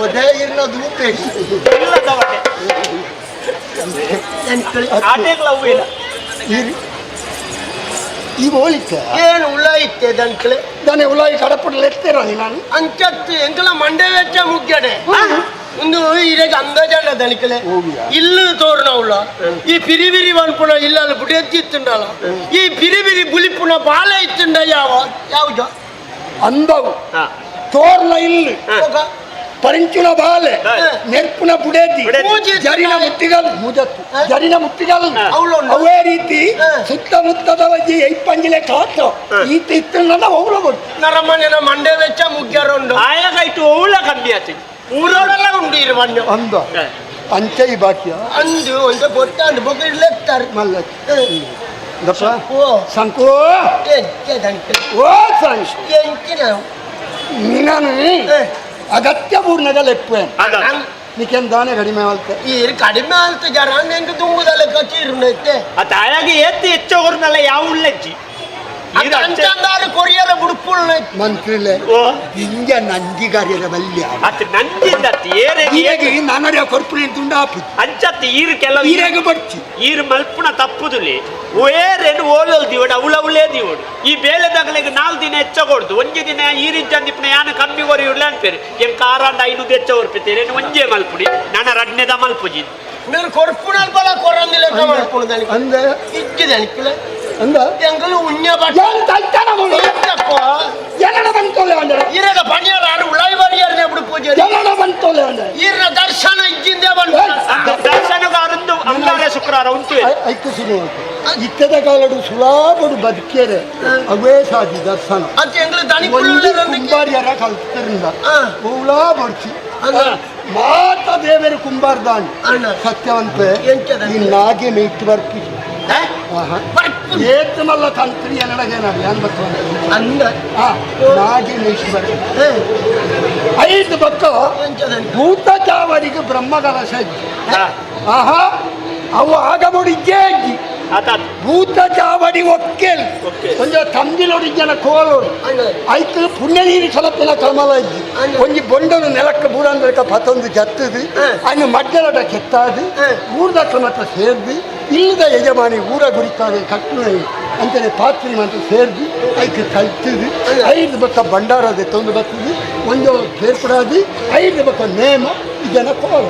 ಒದೇ ಇರ್ನದು ಇಲ್ಲದವಡೆ ಆಟೆಗಳ ಹೂವಿಲ್ಲ. ಈ ಹೋಲಿಕೆ ಏನು ಉಲಾಯಿತ್ತೆ ದಂಕ್ಲೆ ದಾನೆ ಉಲಾಯಿ ಕಡಪುಡಲು ಎತ್ತೀರ ನಾನು ಅಂಚತ್ತು ಎಂಕಲ ಮಂಡೆ ವೆಚ್ಚ ಮುಗ್ಗಡೆ ಒಂದು ಇರೆಗ್ ಅಂದಾಜಾಂಡ ದಣಿಕಲೆ ಇಲ್ಲು ತೋರ್ನವುಲ ಈ ಪಿರಿ ಬಿರಿ ಪನ್ಪುಣ ಇಲ್ಲ ಬುಡೆತ್ತಿ ಇತ್ತುಂಡಲ ಈ ಪಿರಿ ಬಿರಿ ಬುಲಿಪುಣ ಬಾಲೆ ಇತ್ತುಂಡ ಯಾವ ಯಾವ್ದು ಅಂದವು ತೋರ್ನ ಇಲ್ಲು ಪರಿಂಚುನ ಬಾಲೆ ನೆರ್ಪುನ ಬುಡೇದಿ ಜರಿನ ಮುತ್ತಿಗಲ್ ಮುಜತ್ತು ಜರಿನ ಮುತ್ತಿಗಲ್ ಅವೇ ರೀತಿ ಸುತ್ತಮುತ್ತದ ಐಪಂಜಿಲೆ ಕಾತು ಈತ ಇತ್ತು ಅವಳ ಗೊತ್ತು ನರಮನೆನ ಮಂಡೆ ವೆಚ್ಚ ಮುಗ್ಗರುಂಡು ಆಯಾಗಾಯ್ತು ಓಲ ಕಮ್ಮಿ ಆತು ಊರೋಡೆಲ್ಲ ಉಂಡು ಇರು ಮಣ್ಣು ಅಂದ ಅಂಚೈ ಬಾಕಿಯ ಅಂದು ಒಂದು ಗೊತ್ತಾಂಡು ಬೊಕ್ಕ ಇಡ್ಲೆತ್ತಾರೆ ಮಲ್ಲ ದಪ್ಪ ಸಂಕೋ ಓ ಸಂಕು ಎಂಚಿನ ನೀನು ಅಗತ್ಯ ಪೂರ್ಣಗ ಲೆಪ್ಪು ನಿಕೇನ್ ದಾನೆ ಕಡಿಮೆ ಆಲ್ತೆ ಈ ಕಡಿಮೆ ಆಲ್ತೆ ಜರ ಎಂಕ್ ತುಂಬುದಲ್ಲ ಕಚೀರುನೈತೆ ಅತ್ತ ಆಯಾಗ ಏತ್ ಹೆಚ್ಚೋಗ್ರನ್ನಲ್ಲ ಯಾವ ಉಳ್ಳಜ್ಜಿ ಅಂಚಂದಾರು ಕೊರಿಯರ ಬುಡುಪುಳ್ಳ ಮಂತ್ರಿಲೆ ಹಿಂಗೆ ನಂಜಿಗಾರ್ಯರ ಬಲ್ಯ ಅತ್ ನಂಜಿಂದತ್ ಏರೆ ಈರೆಗೆ ನಾನರ ಕೊರ್ಪುನಿ ತುಂಡಾಪು ಅಂಚತ್ ಈರು ಕೆಲವು ಈರೆಗೆ ಬಡ್ಚಿ ಈರು ಮಲ್ಪುಣ ತಪ್ಪುದುಲಿ ಏರೇನು ಓಲೋಲ್ ದಿವಡು ಅವಳವಳೇ ದಿವಡು ಈ ಬೇಲೆದಾಗಲಿಗೆ 4 ದಿನ ಹೆಚ್ಚಕೊಡ್ದು ಒಂಜಿ ದಿನ ಈರಿಜ್ಜಂದಿಪ್ಪನ ಯಾನ ಕಮ್ಮಿ ಕೊರಿ ಉಳ್ಳ ಅನ್ಪೇರು ಎಂ ಕಾರಾಂಡ 5 ಹೆಚ್ಚ ಹೊರ್ಪಿತೇನೆ ಒಂಜೇ ಮಲ್ಪುಡಿ ನನ್ನ ರಡ್ನೆದ ಮಲ್ಪುಜಿ మీరు ಕೊರ್ಪುಣಲ್ ಬಲ ಕೊರಂದಿಲ್ಲ ಮಲ್ಪುಣ ಅಂದ ಇಜ್ಜಿದೆ ಅನಿಕಲೆ ಅಂದ ಎಂಕಲು ಉಣ್ಯ ಬಟ್ಟ ಯಾನ್ ತೈತಾನ ಬೋಡು ಏನಡ ಬಂತೋಲೆ ಅಂದ ಈರಗ ಪಣಿಯರ ಆರು ಉಳಾಯಿ ಬರಿಯರ್ನೆ ಬಿಡು ಪೂಜೆ ಏನಡ ಬಂತೋಲೆ ಅಂದ ಈರನ ದರ್ಶನ ಇಜ್ಜಿಂದೆ ಬಂದ ದರ್ಶನಗಾರಂದು ಅಂಗಾರೆ ಶುಕ್ರವಾರ ಉಂಟು ಐಕು ಸುರು ಇತ್ತದ ಕಾಲಡು ಸುಲಾಬಡು ಬದುಕೇರೆ ಅವೇ ಸಾಧಿ ದರ್ಶನ ಅತ್ತ ಎಂಕಲು ದಣಿ ಕುಂಬಾರಿಯರ ಕಲ್ತರಿಂದ ಉಳಾ ಬಡ್ಚಿ ಮಾತ ದೇವರು ಕುಂಬಾರ್ದಾನ್ ಸತ್ಯವಂತೆ ಈ ನಾಗೆ ಮೇಯ್ತು ಬರ್ಪಿ ಏತ್ ಮಲ್ಲ ತಂತ್ರಿ ಎನ್ನಡಗೇನಾಗ ಏನ್ ಅಂದ ನಾಗೆ ಮೇಯ್ತು ಬರ್ಪಿ 5 ಬಕ್ಕ ಭೂತ ಚಾವರಿಗೆ ಬ್ರಹ್ಮಕಲಶ ಆಹಾ ಅವು ಆಗಬೊಡಿದ್ದೇ ಅಜ್ಜಿ ಭೂತ ಚಾವಡಿ ಒಕ್ಕೇಲ್ ಒಂಜ ತಂಬಿಲೋಡಿ ಜನ ಕೋಲೋಡು ಐತು ಪುಣ್ಯ ನೀರು ಸಲಪಿನ ಕಮಲ ಇದ್ದಿ ಒಂಜಿ ಬೊಂಡನು ನೆಲಕ್ಕೆ ಬೂಡಂದ್ರಕ ಪತೊಂದು ಜತ್ತದು ಅನ್ನು ಮಡ್ಡಲಡ ಕೆತ್ತಾದು ಊರ್ದಕ್ಕ ಮಾತ್ರ ಸೇರ್ದು ಇಲ್ಲದ ಯಜಮಾನಿ ಊರ ಗುರಿತಾರೆ ಕಟ್ಟುನ ಅಂತಾನೆ ಪಾತ್ರಿ ಮಾತ್ರ ಸೇರ್ದು ಐಕ್ ಕಲ್ತದು 5 ಬಕ್ಕ ಭಂಡಾರದ ತೊಂದು ಬರ್ತದೆ ಒಂದು ಸೇರ್ಪಡಾದು 5 ಬಕ್ಕ ನೇಮ ಇದನ್ನ ಕೋಲ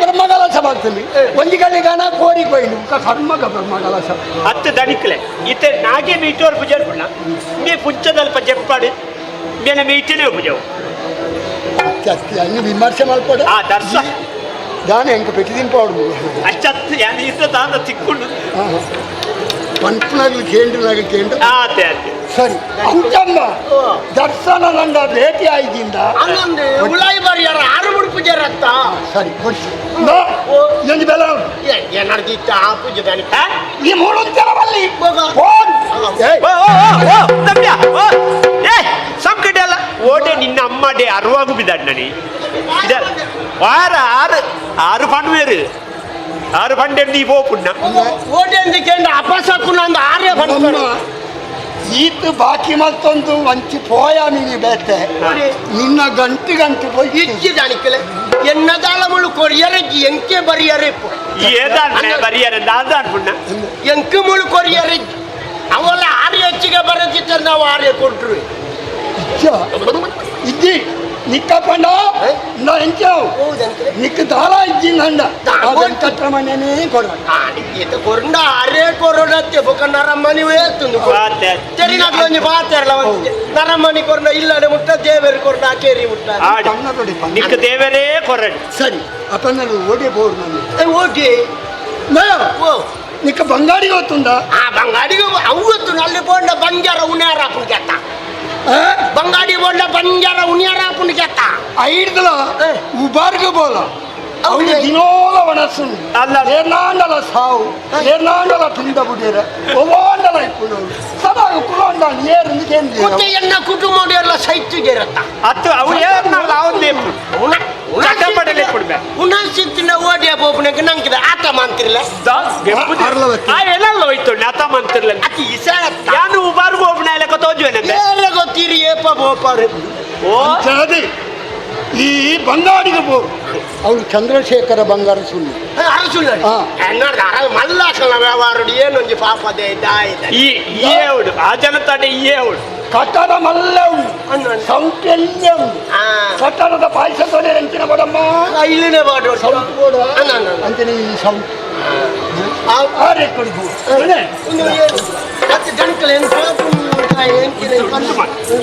ಬ್ರಹ್ಮಕಲಶ ಮಾಡ್ತೀನಿ ಒಂದು ಗಣಿಗಾನ ಕೋರಿ ಕೊಯ್ಲು ಕರ್ಮಗ ಬ್ರಹ್ಮಕಲಶ ಹತ್ತು ದಣಿಕ್ಲೆ ಇತ್ತೆ ನಾಗೆ ಮೀಟೋರ್ ಪೂಜೆ ಪುಣ್ಣ ಮೇ ಪುಂಚದಲ್ಪ ಜೆಪ್ಪಾಡು ಮೇನೆ ಮೀಟಿನೇ ಪೂಜೆವು ಅನ್ನು ವಿಮರ್ಶೆ ಮಾಡ್ಕೊಡ ಆ ದರ್ಶ ದಾನ ಎಂಕ ಪೆಟ್ಟಿದಿನ ಪಾಡು ಅಷ್ಟತ್ತು ಯಾನ್ ಇತ್ತ ತಾಂದ ತಿಕ್ಕೊಂಡು ಪಂಪನಾಗ್ಲಿ ಕೇಂದ್ರನಾಗ್ಲಿ ಕೇಂದ್ರ ಆತೆ ಆತೆ ಸರಿ ಅಂಚಮ್ಮ ದರ್ಶನ ನಂದ ಭೇಟಿ ಆಯ್ದಿಂದ ಉಳಾಯಿ ಬರಿಯಾರ ಆರು ಮುಡು ಪೂಜೆ ರಕ್ತ ಸರಿ ಕೊಡ್ಸಿ ಎಂಜಿ ಬೆಲ ಏನಾರ್ದಿತ್ತ ಆ ಪೂಜೆ ದಾನಿ ಈ ಮೂಡೊಂತರವಲ್ಲಿ ಏ ಸಂಕಟ ಅಲ್ಲ ಓಡೆ ನಿನ್ನ ಅಮ್ಮ ಡೇ ಅರುವಾಗು ಬಿದ್ದಾಡ್ ನನಿ ಇದ ವಾರ ಆರು ಆರು ಪಂಡುವೇರು ಆರು ಪಂಡೆ ನೀ ಪೋಪುಣ್ಣ ಓಡೆ ಅಂದಿಕೆಂಡ ಅಪಸಕುನ ಅಂದ ಆರೇ ಪಂಡು ಈತ ಬಾಕಿ ಮತ್ತೊಂದು ವಂಚಿ ಪೋಯ ನೀನು ಬೇತೆ ನಿನ್ನ ಗಂಟು ಗಂಟು ಪೋಯಿ ಇಜ್ಜಿ ದಾನಿಕಲೆ ಎನ್ನದಾಲ ಮುಳು ಕೊರಿಯರೆ ಎಂಕೆ ಬರಿಯರೆ ಏದಾನ್ ಬರಿಯರೆ ದಾದಾನ್ ಪುಣ್ಣ ಎಂಕೆ ಮುಳು ಕೊರಿಯರೆ ಅವಲ್ಲ ಆರು ಹೆಚ್ಚಿಗೆ ಬರದಿದ್ದರೆ ನಾವು ಆರೇ ಕೊಟ್ರು ಇಜ್ಜಿ ನಿಕ್ಕ ಪಂಡ ನಾ ಎಂಚಾವು ನಿಕ್ಕ ದಾಲ ಇಜ್ಜಿ ನಂಡ ವೆಂಕಟರಮಣನೇ ಕೊಡ ಕೊರಂಡ ಆರೇ ಕೊರೋಡತ್ತೆ ಬೊಕ್ಕ ನರಮ್ಮನಿ ಹೇಳ್ತುಂದು ತೆರಿನಾಗ್ಲೊಂಜಿ ಬಾತೆರಲ ನರಮ್ಮನಿ ಕೊರಂಡ ಇಲ್ಲಡೆ ಮುಟ್ಟ ದೇವರು ಕೊರಂಡ ಕೇರಿ ಮುಟ್ಟ ನಿಕ್ಕ ದೇವರೇ ಕೊರಡಿ ಸರಿ ಅಪ್ಪ ನಾನು ಓಡಿ ಬೋರ್ಡ್ ನಾನು ಓಡಿ ನಿಕ್ಕ ಬಂಗಾಡಿ ಗೊತ್ತುಂಡ ಆ ಬಂಗಾಡಿಗೆ ಅವು ಗೊತ್ತು ಅಲ್ಲಿ ಬೋಂಡ ಬಂಜಾರ ಉಣ್ಯಾರ ಪುಣ್ಯತ್ತ ಬಂಗಾಡಿ ಬೋಂಡ ಬಂಜಾರ ಉಣ್ಯಾರ ಪುಣ್ಯತ್ತ ಐಡ್ದಲ ಉಬಾರ್ಗ ಬೋಲ ಅವನು ದಿನೋಲ ಒಣಸುಂಡು ಏನಾಂಡಲ ಸಾವು ಏನಾಂಡಲ ಪಿಂಡ ಬುಡಿಯರ ಒವಾಂಡಲ ಇಪ್ಪುಡು ಸದಾ ಕುಲೋಂಡ ಏರು ಕೇಂದ್ರ ಮತ್ತೆ ಎನ್ನ ಕುಟುಂಬ ಎಲ್ಲ ಸೈತು ಜೇರತ್ತ ಅತ್ತು ಅವು ಏರ್ನಲ್ಲ ಅವನು ಉಣಸಿತ್ತಿನ ಓಡಿ ಪೋಪುನಕ್ಕೆ ನಂಗೆ ಆತ ಮಾಂತಿರ್ಲ ಎಲ್ಲ ಹೋಯ್ತು ಆತ ಮಾಂತಿರ್ಲ ಅತಿ ಇಸಾಳ ಯಾನು ಉಬಾರ್ಗು ಒಬ್ಬನ ಲೆಕ್ಕ ತೋಜುವೆ ನಂಗೆ ಗೊತ್ತೀರಿ ಏಪ ಬೋಪಾರು ಓ ಈ ಬಂಗಾಡಿಗೆ ಪೋ ಅವಳು ಚಂದ್ರಶೇಖರ ಬಂಗಾರ ಸುಳ್ಳು ಅರಸುಳ್ಳು ಮಲ್ಲಾಸನ ವ್ಯವಹಾರ ಏನೊಂಜಿ ಪಾಪದೆ ಈ ಅವಡು ಆ ಜನತಾಡೆ ಈ ಅವಡು ಕಟ್ಟಡ ಮಲ್ಲ ಉಂಟು ಸೌಂಟೆಲ್ಲ ಉಂಟು ಕಟ್ಟಡದ ಪಾಯಸ ತೊಡೆ ಅಂಚಿನ ಬಡಮ್ಮ ಇಲ್ಲಿನೇ ಬಾಡು ಸೌಂಟ್ ಬೋಡ ಅಂಚನೆ ಈ ಸೌಂಟ್ ಆ ರೆಕಾರ್ಡ್ ಮತ್ತೆ ಜನಕಲ್ ಏನು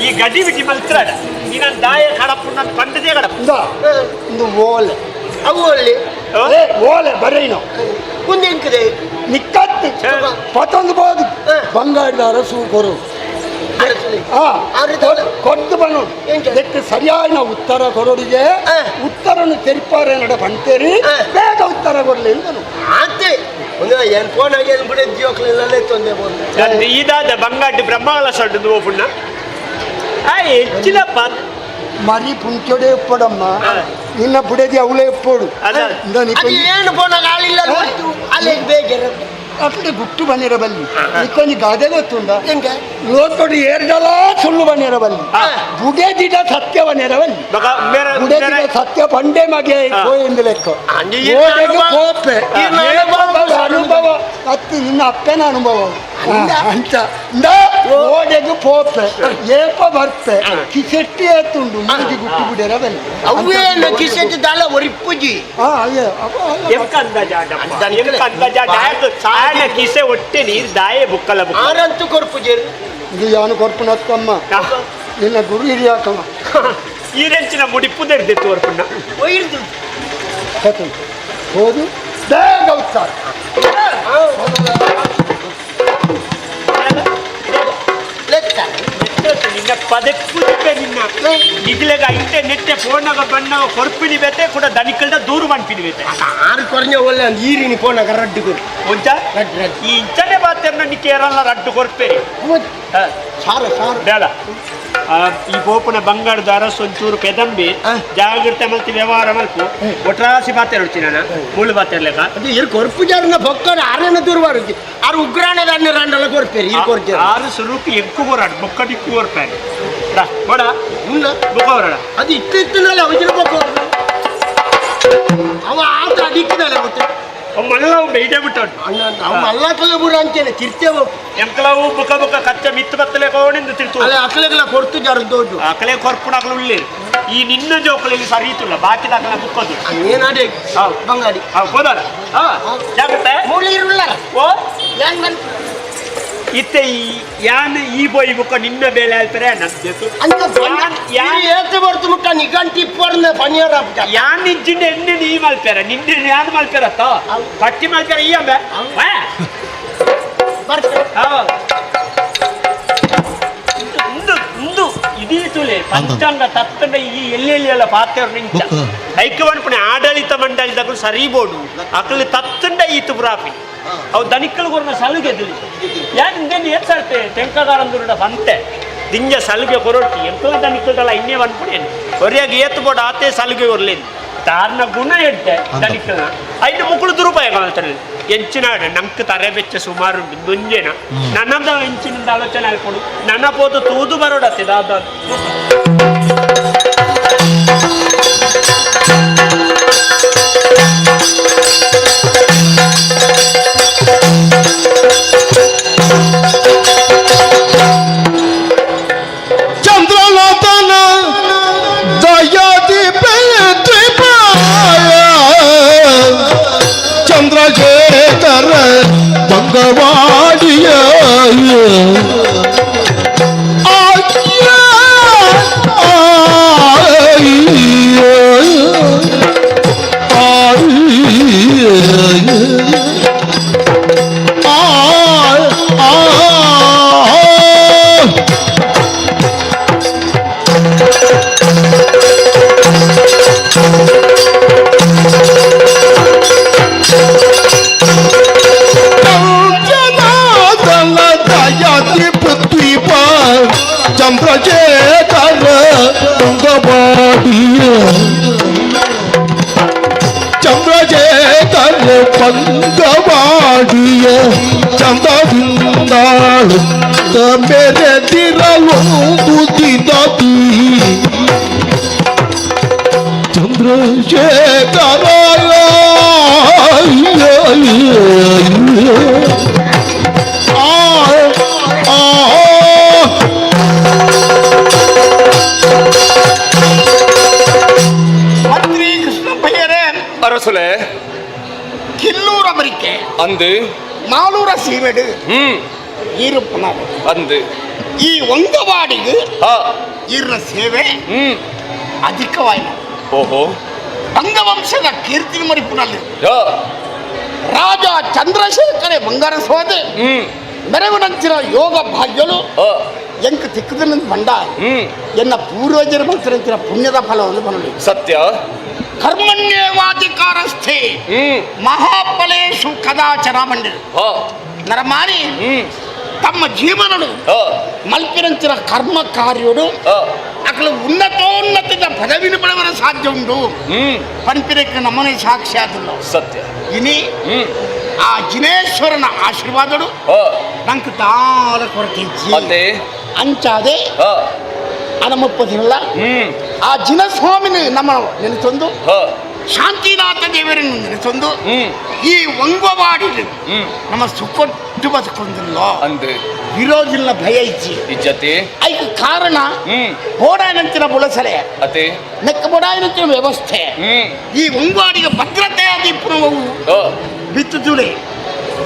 ಈ ಗಡಿ ಬಿಟ್ಟಿ ಮಲ್ತ್ರಾಡ ನೀನು ದಾಯ ಕಡಪು ನನ್ನ ಪಂಡದೇ ಕಡಪು ಒಂದು ಓಲೆ ಅವು ಒಳ್ಳೆ ಓಲೆ ಬರೇನು ಮುಂದೆ ಎಂಕದೆ ನಿಕ್ಕತ್ತು ಪತ್ತೊಂದು ಬೋದು ಬಂಗಾರದ ಅರಸು ಕೊರು ಕೊಟ್ಟು ಬನ್ನು ಇದಕ್ಕೆ ಸರಿಯಾದ ಉತ್ತರ ಕೊರೋಡಿಗೆ ಉತ್ತರನು ತೆರಿಪಾರೆ ನಡ ಬಂತೇರಿ ಬೇಗ ಉತ್ತರ ಕೊರಲಿ ಅಂದನು ಆತೆ ಒಂದು ಏನ್ ಫೋನ್ ಆಗಿ ಬಿಡ ಜೀವಕ್ಲೆಲ್ಲ ತೊಂದರೆ ಬೋದು ಇದಾದ ಬಂಗಾಡಿ ಬ್ರಹ್ಮಗಳ ಸಡ್ಡು ಓಪುಣ್ಣ ಆ ಹೆಚ್ಚಿನಪ್ಪ ಮರಿ ಪುಂಚೊಡೆ ಉಪ್ಪಡಮ್ಮ ನಿನ್ನ ಬುಡದಿ ಅವಳೇ ಉಪ್ಪೋಡು ಏನು ಫೋನಾಗ ಆಳಿಲ್ಲ ಅಲ್ಲಿ ಬೇಗ ಅಟ್ಲೆ ಗುಟ್ಟು ಬನ್ನಿರಬಲ್ಲಿ ಇಕ್ಕೊಂಜಿ ಗಾದೆ ಗೊತ್ತುಂಡ ಲೋಕೊಡು ಏರ್ಡಲ ಸುಳ್ಳು ಬನ್ನಿರಬಲ್ಲಿ ಬುಡೆದಿಡ ಸತ್ಯ ಬನ್ನಿರಬಲ್ಲಿ ಬುಡೆದಿಡ ಸತ್ಯ ಪಂಡೆ ಮಗೆ ಎಂದು ಲೆಕ್ಕ ಕೋಪೆ ಅನುಭವ ಅತ್ತು ನಿನ್ನ ಅಪ್ಪನ ಅನುಭವ ಅಂತ ಓಡೆಗು ಪೋಪೆ ಏಪ ಬರ್ಪೆ ಕಿಸೆಟ್ಟಿ ಏತುಂಡು ಮೂಜಿ ಗುಟ್ಟು ಬುಡೆರಬಲ್ಲಿ ಅವೇನು ಕಿಸೆಟ್ಟಿ ದಾಲ ಒರಿಪುಜಿ ಕಿಸೆ ಒಟ್ಟೆ ನೀರು ದಾಯೆ ಬುಕ್ಕಲ ಬುಕ್ಕ ಆರಂತೂ ಕೊರ್ಪುಜೇರು ಇದು ಯಾನು ಕೊರ್ಪುನತ್ತಮ್ಮ ನಿನ್ನ ಗುರು ಹಿರಿಯಾಕಮ್ಮ ಈ ರೆಂಚಿನ ಮುಡಿಪುದೆರ್ದೆ ತೋರ್ಪುಣ್ಣ ಒಯ್ದು ಹೋದು ಬೇಗ ಉತ್ತರ ನಿನ್ನ ಪದೇ ಪುದಿಪೆ ನಿನ್ನ ನಿಗ್ಲೆಗ ಐತೆ ನೆಟ್ಟೆ ಫೋನಾಗ ಬಣ್ಣವ ಕೊರ್ಪಿನಿ ಬೇತೆ ಕೂಡ ದನಿಕಲ್ದ ದೂರು ಮನ್ಪಿನಿ ಬೇತೆ ಆರು ಕೊರ್ഞ്ഞ ಒಳ್ಳೆ ಈರಿನಿ ಫೋನಾಗ ರಡ್ಡು ಕೊರು ಒಂಚ ಈ ಇಂಚನೆ ಬಾತೆರ್ನ ನಿಕ್ಕೇರಲ್ಲ ರಡ್ಡು ಕೊರ್ಪೇರಿ ಸಾರ ಸಾರ ಬೇಡ ಈ ಗೋಪುನ ಬಂಗಾರದ ಅರಸು ಒಂಚೂರು ಪೆದಂಬಿ ಜಾಗ್ರತೆ ಮಲ್ತಿ ವ್ಯವಹಾರ ಮಲ್ಪು ಒಟ್ರಾಸಿ ಬಾತೆ ನೋಡ್ತೀನಿ ನಾನು ಮುಳ್ಳು ಬಾತೆ ಲೆಕ್ಕ ಅದು ಇರು ಕೊರ್ಪುಜಾರನ ಬೊಕ್ಕಡ ಆರನ ದೂರ ಬಾರುಜಿ ಆರು ಉಗ್ರಾಣದ ಅನ್ನ ರಂಡಲ ಕೊರ್ಪೇರಿ ಇರು ಕೊರ್ಜಾರ ಆರು ಸುರುಕು ಎಂಕು ಕೊರಾಡು ಬೊಕ್ಕ ದಿಕ್ಕು ಕೊರ್ಪೇರಿ ಬೋಡ ಬೊಕ್ಕ ಹೊರಡ ಅದು ಇತ್ತು ಇತ್ತುನಲ್ಲ ಅವಜಿನ ಬೊಕ್ಕ ಅವ ಆತ ಅಡಿಕ್ಕಿದಲ್ಲ ಅವತ್ತು ಮಲ್ಲ ಉಂಡು ಇದೇ ಬಿಟ್ಟು ಅವ ಮಲ್ಲಾಕಲ್ಲ ಬುರ ಅಂತೇನೆ ತಿರ್ತೇವ ಎಂಕಲವು ಬುಕ್ಕ ಬುಕ್ಕ ಕಚ್ಚ ಮಿತ್ತು ಬತ್ತಲೆ ಕೋಣಿಂದ ತಿರ್ತು ಅಲ್ಲ ಅಕ್ಲೆಗೆಲ್ಲ ಕೊರ್ತು ಜಾರು ದೋಜು ಅಕಲೆ ಕೊರ್ಪುಣಾಕ್ಲು ಉಳ್ಳಿ ಈ ನಿನ್ನ ಜೋಕುಲಲ್ಲಿ ಸರಿ ಇತ್ತಲ್ಲ ಬಾಕಿ ದಾಖಲ ಬುಕ್ಕದು ಏನಾಡೆ ಬಂಗಾಡಿ ಹೋದಾರ ಜಾಗ್ರತೆ ಮೂಲಿ ಇರುಲ್ಲ ಓ ಇತ್ತೆ ಈ ಯಾನ್ ಈ ಬೋಯ್ ಬುಕ್ಕ ನಿನ್ನ ಬೇಳೆ ಹೇಳ್ತಾರೆ ಯಾನ್ ಇಜ್ಜಿಂಡ ಎಣ್ಣೆ ನೀ ಮಲ್ಪೇರ ನಿನ್ನೆ ಯಾನ್ ಮಲ್ಪೇರತ್ತ ಪಟ್ಟಿ ಮಲ್ಪೇರ ಈ ಅಂಬೆ ಇಂದು ಇದೀ ತುಲೆ ಪಂಚಾಂಗ ತತ್ತಂಡ ಈ ಎಲ್ಲೆಲ್ಲಿ ಎಲ್ಲ ಪಾತ್ಯವ್ರು ನಿಂಚ ಐಕ್ಯ ಪಣೆ ಆಡಳಿತ ಮಂಡಳಿದಾಗ ಸರಿ ಬೋಡು ಅಕಲು ತತ್ತಂಡ ಈತು ಪುರಾಪಿ ಅವು ದನಿಕ್ಕಲು ಕೊರ್ನ ಸಲುಗೆ ಎದುಲಿ ಯಾಕೆ ಇಂದೇನು ಏನ್ ಸರ್ತೆ ತೆಂಕಗಾರಂದುರುಡ ಪಂತೆ ದಿಂಜ ಸಲುಗೆ ಕೊರೊಟ್ಟಿ ಎಂಕಲ ದನಿಕ್ಕಲ್ದಲ್ಲ ಇನ್ನೇ ಪನ್ಪುಣೇನು ಒರಿಯಾಗಿ ಏತು ಬೋಡ ಆತೆ ಸಲುಗೆ ಕೊರ್ಲೇನು ತಾರ್ನ ಗುಣ ಎಡ್ಡೆ ದನಿಕ್ಕಲ್ನ ಐದು ಮುಕ್ಕಳು ದುರುಪಾಯ ಕಾಣ್ತಾರೆ ಎಂಚಿನಾಡ ನಮ್ಗೆ ತರೆ ಬೆಚ್ಚ ಸುಮಾರು ಉಂಟು ಮುಂಜೆನ ನನ್ನದ ಎಂಚಿನಿಂದ ಆಲೋಚನೆ ಹೇಳ್ಕೊಡು ನನ್ನ ಪೋದು ತೂದು ಬರೋಡತ್ತೆ ದಾದ ಚಂದ್ರನಾಥನ ದಯಾದಿ ಚಂದ್ರಶೇಖರ ಬಂಗವಾಡಿಯ ಚಂದ್ರಶೇಖರ ಬಂಗವಾಡಿಯ ಚಂದ್ರಶೇಖರ ಚಂದ್ರಶೇಖರ ಪಂಗವಾಡಿಯ ಚಂದದಿಂದಾಳು ಮೆರೆದಿರಲೊಂದು ದಿನದಿ ಚಂದ್ರಶೇಖರ ಮಂತ್ರಿ ಕೃಷ್ಣಪ್ಪಯ್ಯರೇ ಅರಸುಲೆ ಕಿಲ್ಲೂರ ಮರಿಕೆ ಅಂದು ಮಾಲೂರ ಸೀಮೆಡು ಈರುಪ್ಪನಾರು ಅಂದು ಈ ಒಂಗವಾಡಿಗೆ ಈರ್ನ ಸೇವೆ ಅಧಿಕವಾಯಿನ. ಓಹೋ. ಬಂಗವಂಶದ ಕೀರ್ತಿ ಮರಿಪುನಲ್ಲಿ ರಾಜ ಚಂದ್ರಶೇಖರೇ ಬಂಗಾರ ಸೋದೆ ಮೆರವನಂಚಿನ ಯೋಗ ಭಾಗ್ಯಲು ಎಂಕ್ ತಿಕ್ಕದನ ಬಂಡ ಎನ್ನ ಪೂರ್ವಜರ ಮಂತ್ರಂಚಿನ ಪುಣ್ಯದ ಫಲವನ್ನು ಬರಲಿ. ಸತ್ಯ. ಕರ್ಮಣ್ಯೇವಾಧಿಕಾರಸ್ಥೆ ಮಹಾಫಲೇಶು ಕದಾಚನ ಮಂಡಿರು ನರಮಾನಿ ತಮ್ಮ ಜೀವನಡು ಮಲ್ಪಿನಂಚಿನ ಕರ್ಮ ಕಾರ್ಯಡು ಅಕಲು ಉನ್ನತೋನ್ನತದ ಪದವಿನ ಪಡೆವರ ಸಾಧ್ಯ ಉಂಟು ಪನ್ಪಿರಕ್ಕೆ ನಮ್ಮನೆ ಸಾಕ್ಷಿ ಆದಲ್ಲ. ಸತ್ಯ. ಇನಿ ಆ ಜಿನೇಶ್ವರನ ಆಶೀರ್ವಾದಡು ನಂಗೆ ದಾಲ ಕೊರತೆ ಅದೇ. ಅಂಚಾದೆ ಅನ 30 ಆ ಜಿನಸ್ವಾಮಿನ ನಮ್ಮ ನೆನೆತೊಂದು ಶಾಂತಿನಾಥ ದೇವರನ್ನು ನೆನೆತೊಂದು ಈ ಒಂಗವಾಡಿ ನಮ್ಮ ಸುಖೊಟ್ಟು ಬದುಕೊಂದಿಲ್ಲ ಅಂದು ವಿರೋಧಿಲ್ಲ ಭಯ ಇಜ್ಜಿ ಇಜ್ಜತಿ ಐಕ್ ಕಾರಣ ಬೋಡಾಯನಂಚಿನ ಬುಳಸಲೆ ಅತೆ ನೆಕ್ಕ ಬೋಡಾಯನಂಚಿನ ವ್ಯವಸ್ಥೆ ಈ ಒಂಗವಾಡಿಗೆ ಭದ್ರತೆ ಆದಿಪ್ಪುನವು ಬಿತ್ತುತುಲೆ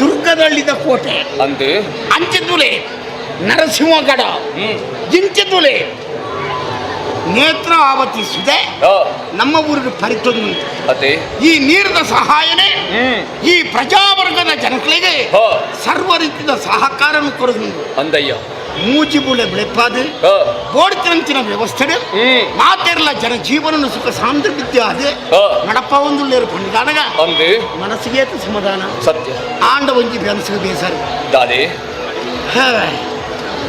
ದುರ್ಗದಲ್ಲಿದ್ದ ಕೋಟೆ ಅಂದು ಅಂಚಿದುಲೆ ನರಸಿಂಹಗಡ ಇಂಚಿದುಲೆ ನೇತ್ರಾವತಿ ಸುದೆ ನಮ್ಮ ಊರಿಗೆ ಪರಿತೊಂದು ಅತೆ ಈ ನೀರಿನ ಸಹಾಯನೇ ಈ ಪ್ರಜಾವರ್ಗದ ಜನಗಳಿಗೆ ಸರ್ವ ರೀತಿಯ ಸಹಕಾರ ಕೊಡೋದು. ಅಂದಯ್ಯ. ಮೂಜಿಬುಳೆ ಬೆಳೆಪಾದು ಬೋಡ್ತಿರಂಚಿನ ವ್ಯವಸ್ಥೆ ಮಾತೆರ್ಲ ಜನ ಜೀವನ ಸುಖ ಸಾಂದ್ರವಿದ್ಯ ಅದೇ ನಡಪ ಒಂದು ಪಂಡಿದಾನಗ ಅಂದು ಮನಸ್ಸಿಗೆ ಸಮಾಧಾನ. ಸತ್ಯ. ಆಂಡ ಒಂಜಿ ಬೆನಸಿಗೆ ಬೇಸರ ದಾದೆ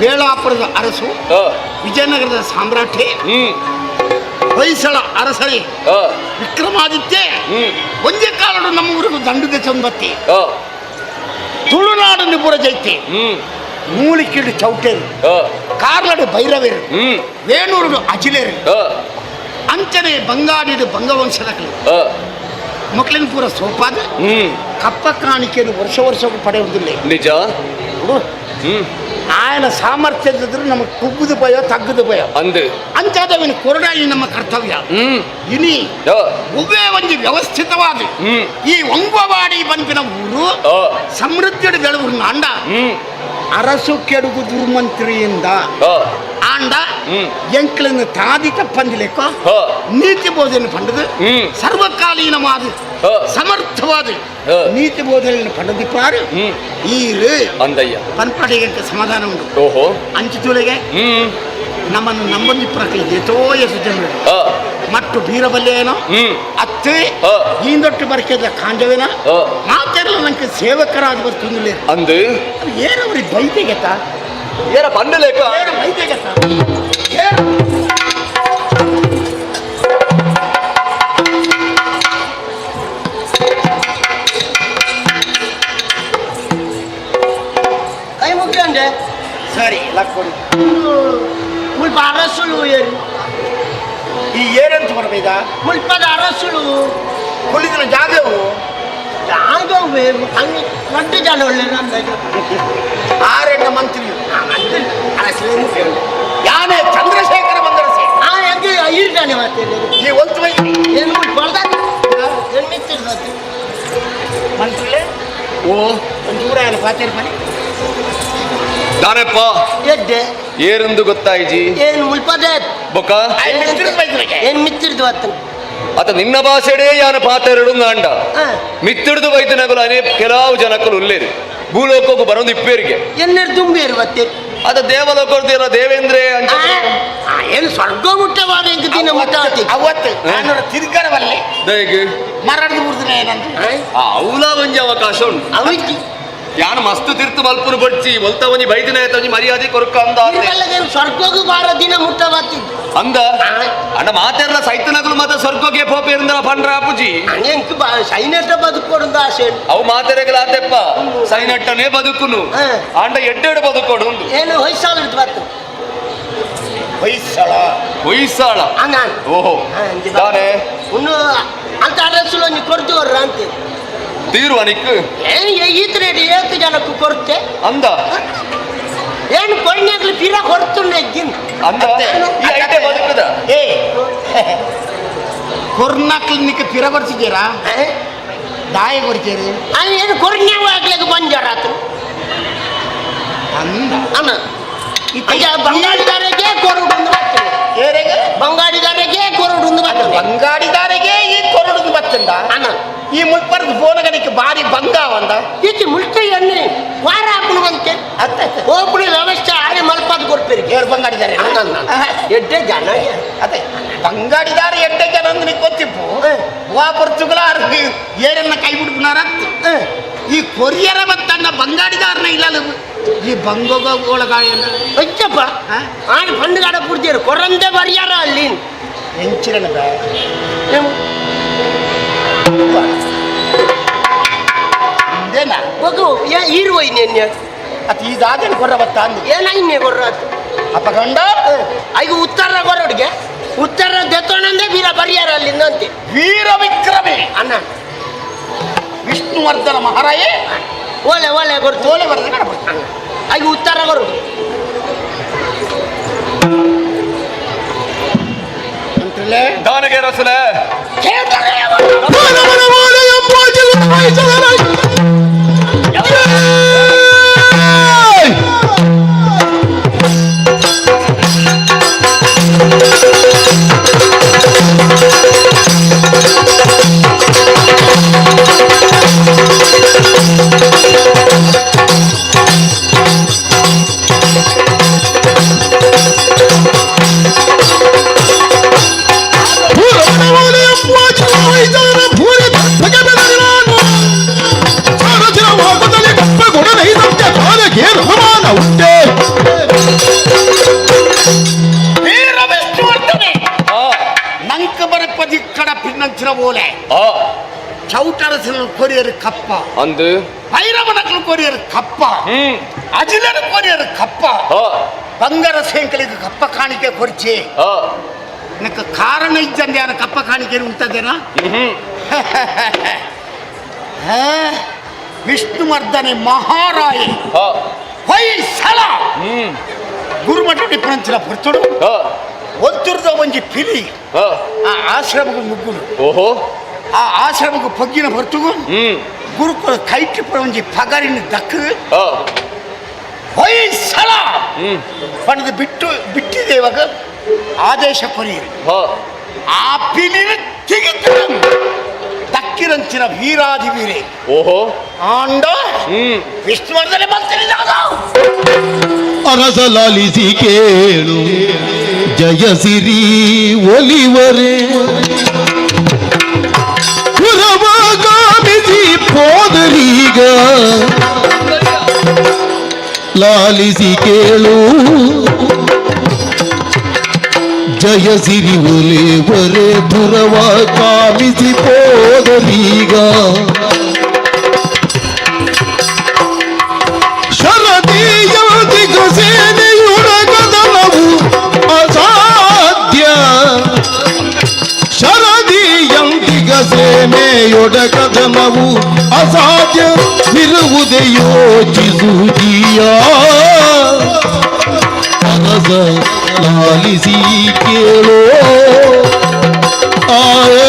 ವೇಳಾಪುರದ ಅರಸು ವಿಜಯನಗರದ ಸಾಮ್ರಾಟೆ ಹೊಯ್ಸಳ ಅರಸರೇ ವಿಕ್ರಮಾದಿತ್ಯ ಒಂದೇ ಕಾಲಡು ನಮ್ಮ ಊರಿಗೂ ದಂಡುಗೆ ಚಂಬತ್ತಿ ತುಳುನಾಡು ನಿಪುರ ಜೈತಿ ಮೂಲಿಕಿಡು ಚೌಟೇರು ಕಾರ್ಲಡು ಭೈರವೇರು ವೇಣೂರುಡು ಅಜಿಲೇರು ಅಂಚನೆ ಬಂಗಾಡಿಡು ಬಂಗವಂಶದ ಮಕ್ಕಳಿನ ಪೂರ ಸೋಪಾದ ಕಪ್ಪ ಕಾಣಿಕೆಯನ್ನು ವರ್ಷ ವರ್ಷಕ್ಕೂ ಪಡೆಯುವುದಿಲ್ಲ. ನಿಜ. ఆయన ಸಾಮರ್ಥ್ಯದಿದ್ರು ನಮಗೆ ಕುಗ್ಗುದು ಭಯ ತಗ್ಗುದು ಭಯ ಅಂದು ಅಂಚಾದವನ ಕೊರಡಾಯಿ ನಮ್ಮ ಕರ್ತವ್ಯ. ಇನಿ ಒವ್ವೇ ಒಂದು ವ್ಯವಸ್ಥಿತವಾದ ಈ ಒಂಗವಾಡಿ ಬಂಪಿನ ಊರು ಸಮೃದ್ಧಿಯ ಬೆಳವೂರು ಅಂಡ ಅರಸು ಕೆಡುಗು ದುರ್ಮಂತ್ರಿಯಿಂದ ಆಂಡ ಎಂಕ್ಲನ್ನು ತಾದಿ ತಪ್ಪಂದಿಲೆಕ್ಕ ನೀತಿ ಬೋಧನೆ ಪಂಡದು ಸರ್ವಕಾಲೀನವಾದ ಸಮರ್ಥವಾದ ನೀತಿ ಬೋಧನೆಯನ್ನು ಪಡೆದಿಪ್ಪಾರು ಈರು ಅಂದಯ್ಯ ಪನ್ಪಡೆಗೆ ಸಮಾಧಾನ ಉಂಟು. ಓಹೋ. ಅಂಚುತುಳೆಗೆ ನಮ್ಮನ್ನು ನಂಬಂದಿಪ್ಪರಕ್ಕೆ ಎಷ್ಟೋ ಎಷ್ಟು ಜನರು ಮತ್ತು ಬೀರಬಲ್ಲೇನೋ ಅತ್ತೆ ಈಂದೊಟ್ಟು ಬರ್ಕೆದ ಕಾಂಜವೇನ ಮಾತೆಲ್ಲ ನಂಗೆ ಸೇವಕರಾದ ಬರ್ತಿಲ್ಲ ಅಂದು ಏನವ್ರಿಗೆ ಬೈತೆಗೆತ್ತ ಏನ ಪಂಡಲೇಕ ಏನ ಬೈತೆಗೆತ್ತ ಕೈ ಮುಗ್ಗಂಡೆ. ಸರಿ ಲಕ್ಕೊಡಿ. ಮುಲ್ಪ ಅರಸುಳು ಏರು. ಈ ಏನಂತ ಬರ್ಬೇಕ ಮುಲ್ಪದ ಅರಸುಳು ಕುಳಿತಿನ ಜಾಗವು ಜಾಗವೇ ಹಂಗೆ ದೊಡ್ಡ ಜನ ಒಳ್ಳೆ ಅಂದಾಜು. ಆರೆಣ್ಣ ಮಂತ್ರಿ ಅರಸುಳು ಯಾನೇ ಚಂದ್ರಶೇಖರ ಬಂದರಸೆ ಆ ಹೆಂಗೆ ಈರ್ದಾನೆ ಮತ್ತೆ ಈ ಒಂದು ಏನು ಮುಲ್ಪ ಏನು ಮಿತ್ತಿರ್ತದೆ ಮಂತ್ರಿಲೇ ಓ ಒಂಚೂರ ಪಾತೇರ್ ಮನೆ ದಾನಪ್ಪ ಎಡ್ಡೆ ಏರೆಂದು ಗೊತ್ತಾಯ್ಜಿ ಏನು ಮುಲ್ಪದ ಬೊಕ್ಕ ಏನು ಮಿತ್ತಿರ್ದು ಅತ್ತ ಅತ ನಿನ್ನ ಭಾಷೆಡೇ ಯಾನ ಪಾತೆರಡು ನಾಂಡ ಮಿತ್ತಿಡ್ದು ಬೈತನಗಲು ಅನೇಕ ಕೆಲವು ಜನಕ್ಕಲು ಉಲ್ಲೇರು ಭೂಲೋಕಕ್ಕೂ ಬರೋದು ಇಪ್ಪೇರಿಗೆ ಎನ್ನೆರು ತುಂಬೇರು ಮತ್ತೆ ಅದ ದೇವಲೋಕದ ದೇವೇಂದ್ರೆ ಅಂಚ ಏನು ಸ್ವರ್ಗ ಮುಟ್ಟವಾದ ಎಂಕ ದಿನ ಮುಟ್ಟ ಅವತ್ತು ನಾನು ತಿರ್ಗರವಲ್ಲೆ ದಯಗೆ ಮರಡ್ದು ಬಿಡ್ತೀನಿ ಏನಂತ ಅವಲ ಒಂಜಿ ಅವಕಾಶ ಉಂಟು ಅವಿಜ್ಜಿ ಯಾನ್ ಮಸ್ತ್ ತಿರ್ತು ಮಲ್ಪುನು ಬಡ್ಚಿ ಒಲ್ತ ಒಂಜಿ ಬೈದಿನ ಒಂಜಿ ಮರ್ಯಾದೆ ಕೊರಕ ಅಂದ ಸ್ವರ್ಗಗೂ ಬಾರ ದಿನ ಮುಟ್ಟವಾತಿದ್ದು ಅಂದ ಅಣ್ಣ ಮಾತೆರ್ಲ ಸೈತನಗಲು ಮಾತ ಸ್ವರ್ಗಕ್ಕೆ ಪೋಪೇರಿಂದ ಪಂಡ್ರ ಅಪ್ಪುಜಿ ಎಂಕ್ ಸೈನಟ್ಟ ಬದುಕೊಡುಂದು ಆಸೆ ಅವು ಮಾತೆರೆಗಲ ಆತೆಪ್ಪ ಸೈನಟ್ಟನೇ ಬದುಕುನು ಆಂಡ ಎಡ್ಡೆಡು ಬದುಕೊಡು ಏನು ಹೊಯ್ಸಾಳ ಬತ್ತು ಹೊಯ್ಸಳ ಹೊಯ್ಸಳ ಓಹೋ ತಾನೇ ಇನ್ನು ಅಂತ ಅಡ್ರೆಸ್ ಒಂಜಿ ಕೊಡ್ತು ವರ್ರ ಅಂತ ತೀರುವ ನಿಕ್ ಏನು ಈತ ರೇಟ್ ಏತು ಜನಕ್ಕೂ ಕೊಡ್ತೆ ಅಂದ ಏನು ಕೊಣ್ಣಾಗ್ಲಿ ಪಿರ ಕೊಡ್ತುಂಡೆ ಇದ್ದೀನಿ ಅಂದ ಈ ಐಟೆ ಬದುಕುದ ಏ ಕೊರ್ನಾಕ್ಲಿ ನಿಕ್ಕ ಪಿರ ಕೊಡ್ಸಿದ್ದೀರಾ ದಾಯ ಕೊಡ್ತೀರಿ ಏನು ಕೊರ್ನ್ಯಾವ ಆಗ್ಲಿಕ್ಕೆ ಬಂಜಾರ ಆತು ಅಂದ ಅಣ್ಣ ಬಂಗಾಡಿದಾರಿಗೆ ಕೊರಡು ಏರೆಗೆ ಬಂಗಾಡಿದಾರಿಗೆ ಕೊರಡು ಬಂಗಾಡಿದಾರಿಗೆ ಈ ಕೊರಡು ಬತ್ತಂಡ ಅಣ್ಣ ಈ ಮುಲ್ಪರ್ದ ಫೋನಗನಿಗೆ ಬಾರಿ ಬಂಗ ಅವಂದ ಈಚೆ ಮುಲ್ತ ಎಣ್ಣೆ ವಾರ ಹಾಕುನು ಬಂತೆ ಓಪುಣಿ ವ್ಯವಸ್ಥೆ ಆರೆ ಮಲ್ಪಾದ ಕೊಡ್ತೀರಿ ಏರು ಬಂಗಾಡಿದಾರೆ ಎಡ್ಡೆ ಜನ ಅದೇ ಬಂಗಾಡಿದಾರೆ ಎಡ್ಡೆ ಜನ ಅಂದ್ರೆ ನಿಂಗೆ ಗೊತ್ತಿಪ್ಪು ವಾ ಪೊರ್ಚುಗಲ ಏರನ್ನ ಕೈ ಬಿಡ್ಪುನಾರ ಈ ಕೊರಿಯರ ಮತ್ತಣ್ಣ ಬಂಗಾಡಿದಾರನ ಇಲ್ಲ ಈ ಬಂಗೋಗ ಒಳಗಾಯ ಅಜ್ಜಪ್ಪ ಆನೆ ಪಂಡುಗಾಡ ಪೂರ್ತಿಯರು ಕೊರಂದೆ ಬರ್ಯಾರ ಅಲ್ಲಿ ಎಂಚಿರನ ಬಗು ಈರುವ ಇನ್ನೆನ್ಯ ಅತ್ ಈ ದಾದನ ಕೊರ್ರ ಬತ್ತ ಅಂದು ಏನಾಯ್ನೆ ಕೊರ್ರ ಆತು ಅಪ್ಪ ಗಂಡ ಐಗ ಉತ್ತರ ಕೊರೊಡ್ಗೆ ಉತ್ತರ ದೆತ್ತೊಣಂದೆ ವೀರ ಬರ್ಯಾರ ಅಲ್ಲಿಂದ ಅಂತೆ ವೀರ ವಿಕ್ರಮೆ ಅಣ್ಣ ವಿಷ್ಣುವರ್ಧನ ಮಹಾರಾಯೇ ಓಲೆ ಓಲೆ ಕೊಡ್ತು ಓಲೆ ಬರ್ತದೆ ಕಡ ಐಗ ಉತ್ತರ ಕೊರಡು ದಾನಗೆ ರಸಲೆ ವೀರ ವಿಷ್ಣುವರ್ಧನೆ ನಂಕ ಬರಪದಿ ಕಡ ಪಿನ್ನಂಚಿನ ಓಲೆ ಚೌಟರಸನ ಕೊರಿಯರು ಕಪ್ಪ ಅಂದು ಭೈರವನಕಲು ಕೊರಿಯರು ಕಪ್ಪ ಅಜಿಲನ ಕೊರಿಯರು ಕಪ್ಪ ಬಂಗಾರ ಸೇಂಕಲಿಗೆ ಕಪ್ಪ ಕಾಣಿಕೆ ಕೊರ್ಚಿ ನಕ್ಕ ಕಾರಣ ಇದ್ದಂದೆ ಅವನ ಕಪ್ಪ ಕಾಣಿಕೆ ಉಂಟದೇನಾ ವಿಷ್ಣುವರ್ಧನೆ ಮಹಾರಾಯ ಹೊಯ್ಸಳ ಗುರುಮಠ ಡಿಫರೆನ್ಸ್ ಪೊರ್ತುಡು ಒತ್ತುರ್ದ ಒಂಜಿ ಪಿಲಿ ಆ ಆಶ್ರಮకు ಮುಗ್ಗುಡು ಓಹೋ ಆ ಆಶ್ರಮకు ಪಗ್ಗಿನ ಹೊರ್ತುಗು ಗುರುಕುಲ ಕೈಟಿಪ್ಪುನ ಒಂಜಿ ಪಗರಿನ ದಕ್ಕ ಹೊಯ್ಸಳ ಪಣದು ಬಿಟ್ಟು ಬಿಟ್ಟಿದೆ ಇವಾಗ ಆದೇಶ ಕೊರಿಯರು ಆ ಪಿಲಿನ ತೆಗೆದು ದಕ್ಕಿರಂಚಿನ ವೀರಾದಿ ವೀರೇ ಓಹೋ ಆಂಡ ವಿಷ್ಣುವರ್ಧನೆ ಬರ್ತೀನಿ ಅರಸಲಾಲಿಸಿ ಕೇಳು ಜಯ ಸಿರಿ ಒಲಿವರೇ ಪುರವಗಾಮಿಸಿ ಪೋದರೀಗ ಲಾಲಿಸಿ ಕೇಳು ಜಯ ಸಿರಿ ಒಲಿವರೇ ಪುರವ ಕಾಮಿಸಿ ಪೋದರೀಗ ಸೇನೆಯುಡಗದನವು ಅಸಾಧ್ಯ ಶರದಿಯಂತಿಗ ಸೇನೆಯೊಡಗದನವು ಅಸಾಧ್ಯ ಇರುವುದೇ ಯೋಚಿಸುತ್ತೀಯ ಅರಸ ಲಾಲಿಸಿ ಕೇಳೋ ಆಯೇ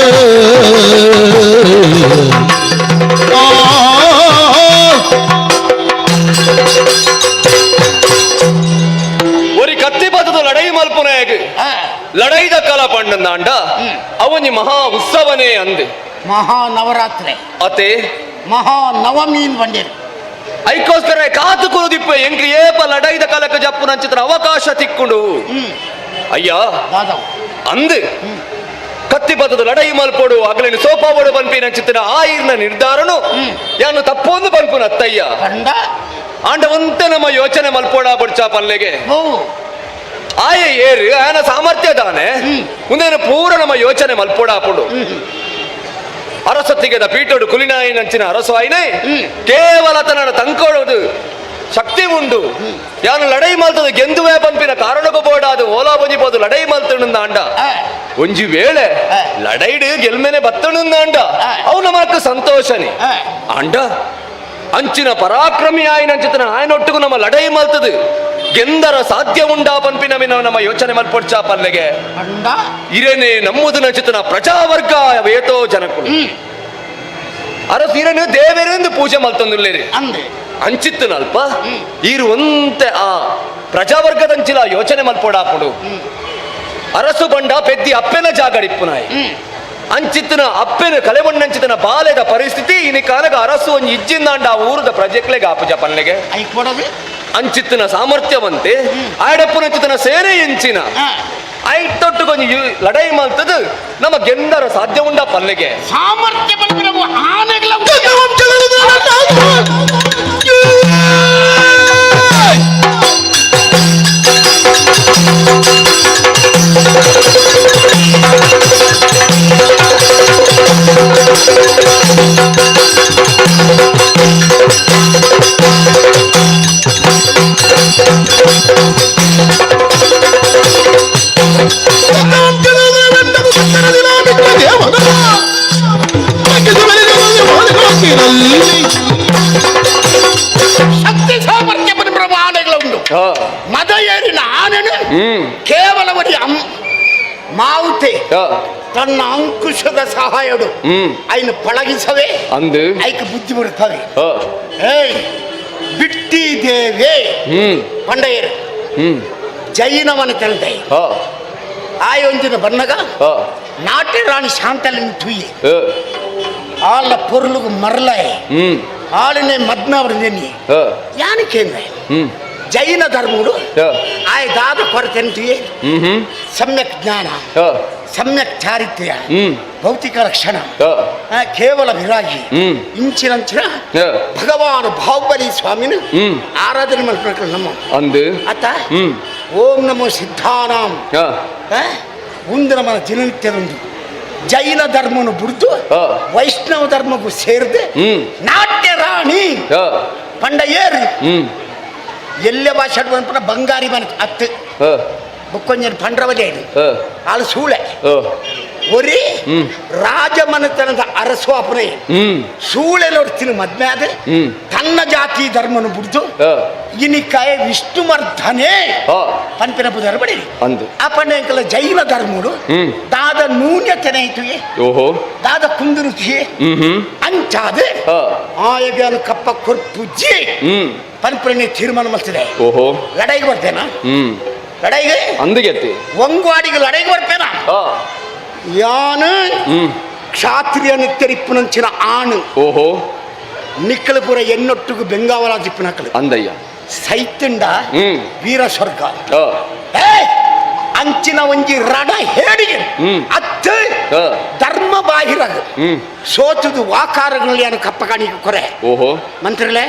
ಆ ಒರಿ ಕತ್ತಿ ಪದದ ಲಡೈ ಮಲ್ಪುನಾಯಗ್ ಲಡೈದ ಕಲ ಪಂಡಂದಾಂಡ ಅವನಿ ಮಹಾ ಉತ್ಸವನೇ ಅಂದೆ ಮಹಾನವರಾತ್ರಿ ಅತೆ ಮಹಾನವಮೀನ್ ಬಂದಿರು ಐಕೋಸ್ಕರ ಕಾತು ಕುರುದಿಪ್ಪ ಎಂಕ್ ಏಪ ಲಡೈದ ಕಲಕ ಜಪ್ಪು ನಂಚಿತ್ರ ಅವಕಾಶ ತಿಕ್ಕೊಂಡು ಅಯ್ಯ ಅಂದು ಕತ್ತಿ ಪತ್ತದ ಲಡೈ ಮಲ್ಪೋಡು ಅಗಲೇನು ಸೋಪಾಬೋಡು ಪನ್ಪಿನ ಚಿತ್ತನ ಆಯಿರ್ನ ನಿರ್ಧಾರನು ಯಾನು ತಪ್ಪೊಂದು ಪನ್ಪುನ ಅತ್ತಯ್ಯ ಆಂಡ ಒಂತೆ ನಮ್ಮ ಯೋಚನೆ ಮಲ್ಪೋಡ ಬಡ್ಚಾ ಪಲ್ಲೆಗೆ ಆಯೆ ಏರು ಆಯನ ಸಾಮರ್ಥ್ಯ ದಾನೆ ಮುಂದೆ ಪೂರ ನಮ್ಮ ಯೋಚನೆ ಮಲ್ಪೋಡ ಹಾಪುಡು ಅರಸತ್ತಿಗೆದ ಪೀಠೋಡು ಕುಲಿನಾಯಿನಂಚಿನ ಅರಸು ಆಯ್ನೆ ಕೇವಲ ತನ್ನ ತಂಕೋಡು ಶಕ್ತಿ ಉಂಡು ಯಾನು ಲಡೈ ಮಲ್ತದ ಗೆಂದುವೆ ಪಂಪಿನ ಕಾರಣಕ್ಕೂ ಬೋಡಾದು ಓಲಾ ಬೊಂಜಿಬೋದು ಲಡೈ ಮಲ್ತಣಂದ ಅಂಡ ಒಂಜಿ ವೇಳೆ ಲಡೈಡು ಗೆಲ್ಮೇನೆ ಬತ್ತಣಂದ ಅಂಡ ಅವು ನಮಕ್ ಸಂತೋಷನಿ ಅಂಡ ಅಂಚಿನ ಪರಾಕ್ರಮಿ ಆಯ್ನಂಚಿತನ ಆಯನೊಟ್ಟಿಗೂ ನಮ್ಮ ಲಡೈ ಮಲ್ತದು ಗೆಂದರ ಸಾಧ್ಯ ಉಂಡಾ ಪಂಪಿನ ನಮ್ಮ ಯೋಚನೆ ಮಲ್ಪೊಡ್ಚಾ ಪಲ್ಲೆಗೆ ಇರೇನೆ ನಮ್ಮದು ನಚಿತನ ಪ್ರಜಾವರ್ಗ ಏತೋ ಜನಕ್ಕಳು ಅರಸು ಇರೇನು ದೇವರೆಂದು ಪೂಜೆ ಮಲ್ತಂದುಲ್ಲೇರಿ ಅಂಚಿತ್ತನಲ್ಪ ಇರುವಂತೆ ಆ ಪ್ರಜಾವರ್ಗದಂಚಿಲ ಯೋಚನೆ ಮಲ್ಪೊಡಾಪುಡು ಅರಸು ಬಂಡ ಪೆದ್ದಿ ಅಪ್ಪೆನ ಜಾಗಡಿಪ್ಪುನಾಯಿ ಅಂಚಿತ್ತನ ಅಪ್ಪೆನ ಕಲೆಬಣ್ಣಂಚಿತನ ಬಾಲೆದ ಪರಿಸ್ಥಿತಿ ಇನಿ ಕಾಲಗ ಅರಸು ಒಂಜಿ ಇಜ್ಜಿಂದಾಂಡ ಆ ಊರದ ಪ್ರಜೆಕ್ಲೆಗೆ ಆಪುಜ ಪಲ್ಲೆಗೆ ಅಂಚಿತ್ತನ ಸಾಮರ್ಥ್ಯವಂತೆ ಆಯಡಪ್ಪನಂಚಿತನ ಸೇನೆ ಎಂಚಿನ ಐತೊಟ್ಟು ಕೊಂಜಿ ಲಡೈ ಮಲ್ತದು ನಮ್ಮ ಗೆಂದರ ಸಾಧ್ಯ ಉಂಡ ಪಲ್ಲೆಗೆ ಸಾಮರ್ಥ್ಯ ಆನೆಗಳ ಶಕ್ತಿ ಸಾಮರ್ಥ್ಯ ಪ್ರಭು ಆನೆಗಳ ಉಂಟು ಮದ ಏರಿನ ಆನೆನು ಕೇವಲ ಒರಿ ಮಾವುತೆ ತನ್ನ ಅಂಕುಶದ ಸಹಾಯಡು ಐನು ಪಳಗಿಸವೆ ಅಂದು ಐಕ್ ಬುದ್ಧಿ ಬರುತ್ತವೆ. ಏಯ್ ಬಿಟ್ಟಿದ್ದೇವೆ ಪಂಡಯ್ಯರು ಜೈನವನ ತಂದೆ ಆಯೊಂಜಿನ ಬನ್ನಗ ನಾಟ್ಯ ರಾಣಿ ಶಾಂತಲಿನ ತುಯ್ಯಿ ಆಳ ಪೊರ್ಲುಗು ಮರಲಾಯ್ ಆಳನೆ ಮದ್ನವರನ್ನಿ ಯಾನಕೇಂದ್ರ ಜೈನ ಧರ್ಮಗಳು ಆಯ್ ದಾದ ಕೊರತೆ ತುಯ್ಯೆ ಸಮ್ಯಕ್ ಜ್ಞಾನ ಸಮ್ಯಕ್ ಚಾರಿತ್ರ್ಯ ಭೌತಿಕ ರಕ್ಷಣ ಕೇವಲ ವಿರಾಗಿ ಇಂಚಿನಂಚಿನ ಭಗವಾನ್ ಬಾಹುಬಲಿ ಸ್ವಾಮಿನ ಆರಾಧನೆ ಮಾಡ್ಬೇಕು ನಮ್ಮ ಅಂದು ಅತ್ತ ಓಂ ನಮೋ ಸಿದ್ಧಾನಾಂ ಒಂದು ನಮ್ಮ ದಿನನಿತ್ಯದೊಂದು ಜೈನ ಧರ್ಮನು ಬಿಡ್ದು ವೈಷ್ಣವ ಧರ್ಮಕ್ಕೂ ಸೇರಿದೆ ನಾಟ್ಯ ರಾಣಿ ಪಂಡ ಏರು ಎಲ್ಲೆ ಭಾಷೆ ಬಂಗಾರಿ ಮನೆ ಅತ್ತು ಬುಕ್ಕೊಂಜನ ಪಂಡ್ರವಲೇ ಆಳು ಸೂಳೆ ಒರಿ ರಾಜಮನೆತನದ ಅರಸು ಅಪನೆ ಸೂಳೆ ನೋಡ್ತೀನಿ ಮದ್ವೆ ಆದ್ರೆ ತನ್ನ ಜಾತಿ ಧರ್ಮನು ಬಿಡ್ದು ಇನಿಕಾಯ ವಿಷ್ಣುವರ್ಧನೆ ಪನ್ಪಿನ ಬುಧರ ಬಡಿ ಆ ಪಂಡ ಜೈನ ಧರ್ಮಡು ದಾದ ನೂನ್ಯತನೆ ಐತುಯೆ ಓಹೋ ದಾದ ಕುಂದುರುತಿಯೆ ಅಂಚಾದ ಆಯಗಾನು ಕಪ್ಪ ಕೊರ್ಪುಜ್ಜಿ ಪನ್ಪಿನ ತೀರ್ಮಾನ ಮಾಡ್ತಿದೆ. ಓಹೋ ಲಡೈಗೆ ಬರ್ತೇನಾ? ಲಡೈಗೆ ಅಂದಿಗೆತ್ತಿ ಒಂಗ್ವಾಡಿಗೆ ಲಡೈಗೆ ಬರ್ತೇನಾ? ಯಾನು ಕ್ಷಾತ್ರಿಯನು ತೆರಿಪ್ಪುನಂಚಿನ ಆಣು. ಓಹೋ ನಿಕ್ಕಲಪುರ ಎನ್ನೊಟ್ಟಿಗೂ ಬೆಂಗಾವಲಾಜಿಪ್ಪನಕಲು ಅಂದಯ್ಯ ಸೈತುಂಡ ವೀರ ಸ್ವರ್ಗ ಅಂಚಿನ ಒಂಜಿ ರಣ ಹೇಡಿಗೆ ಅತ್ತ ಧರ್ಮ ಬಾಹಿರಾಗ ಸೋತುದು ವಾಕಾರಗಳಲ್ಲಿ ಯಾನು ಕಪ್ಪ ಕಾಣಿಕೆ ಕೊರೆ. ಓಹೋ ಮಂತ್ರಿಗಳೇ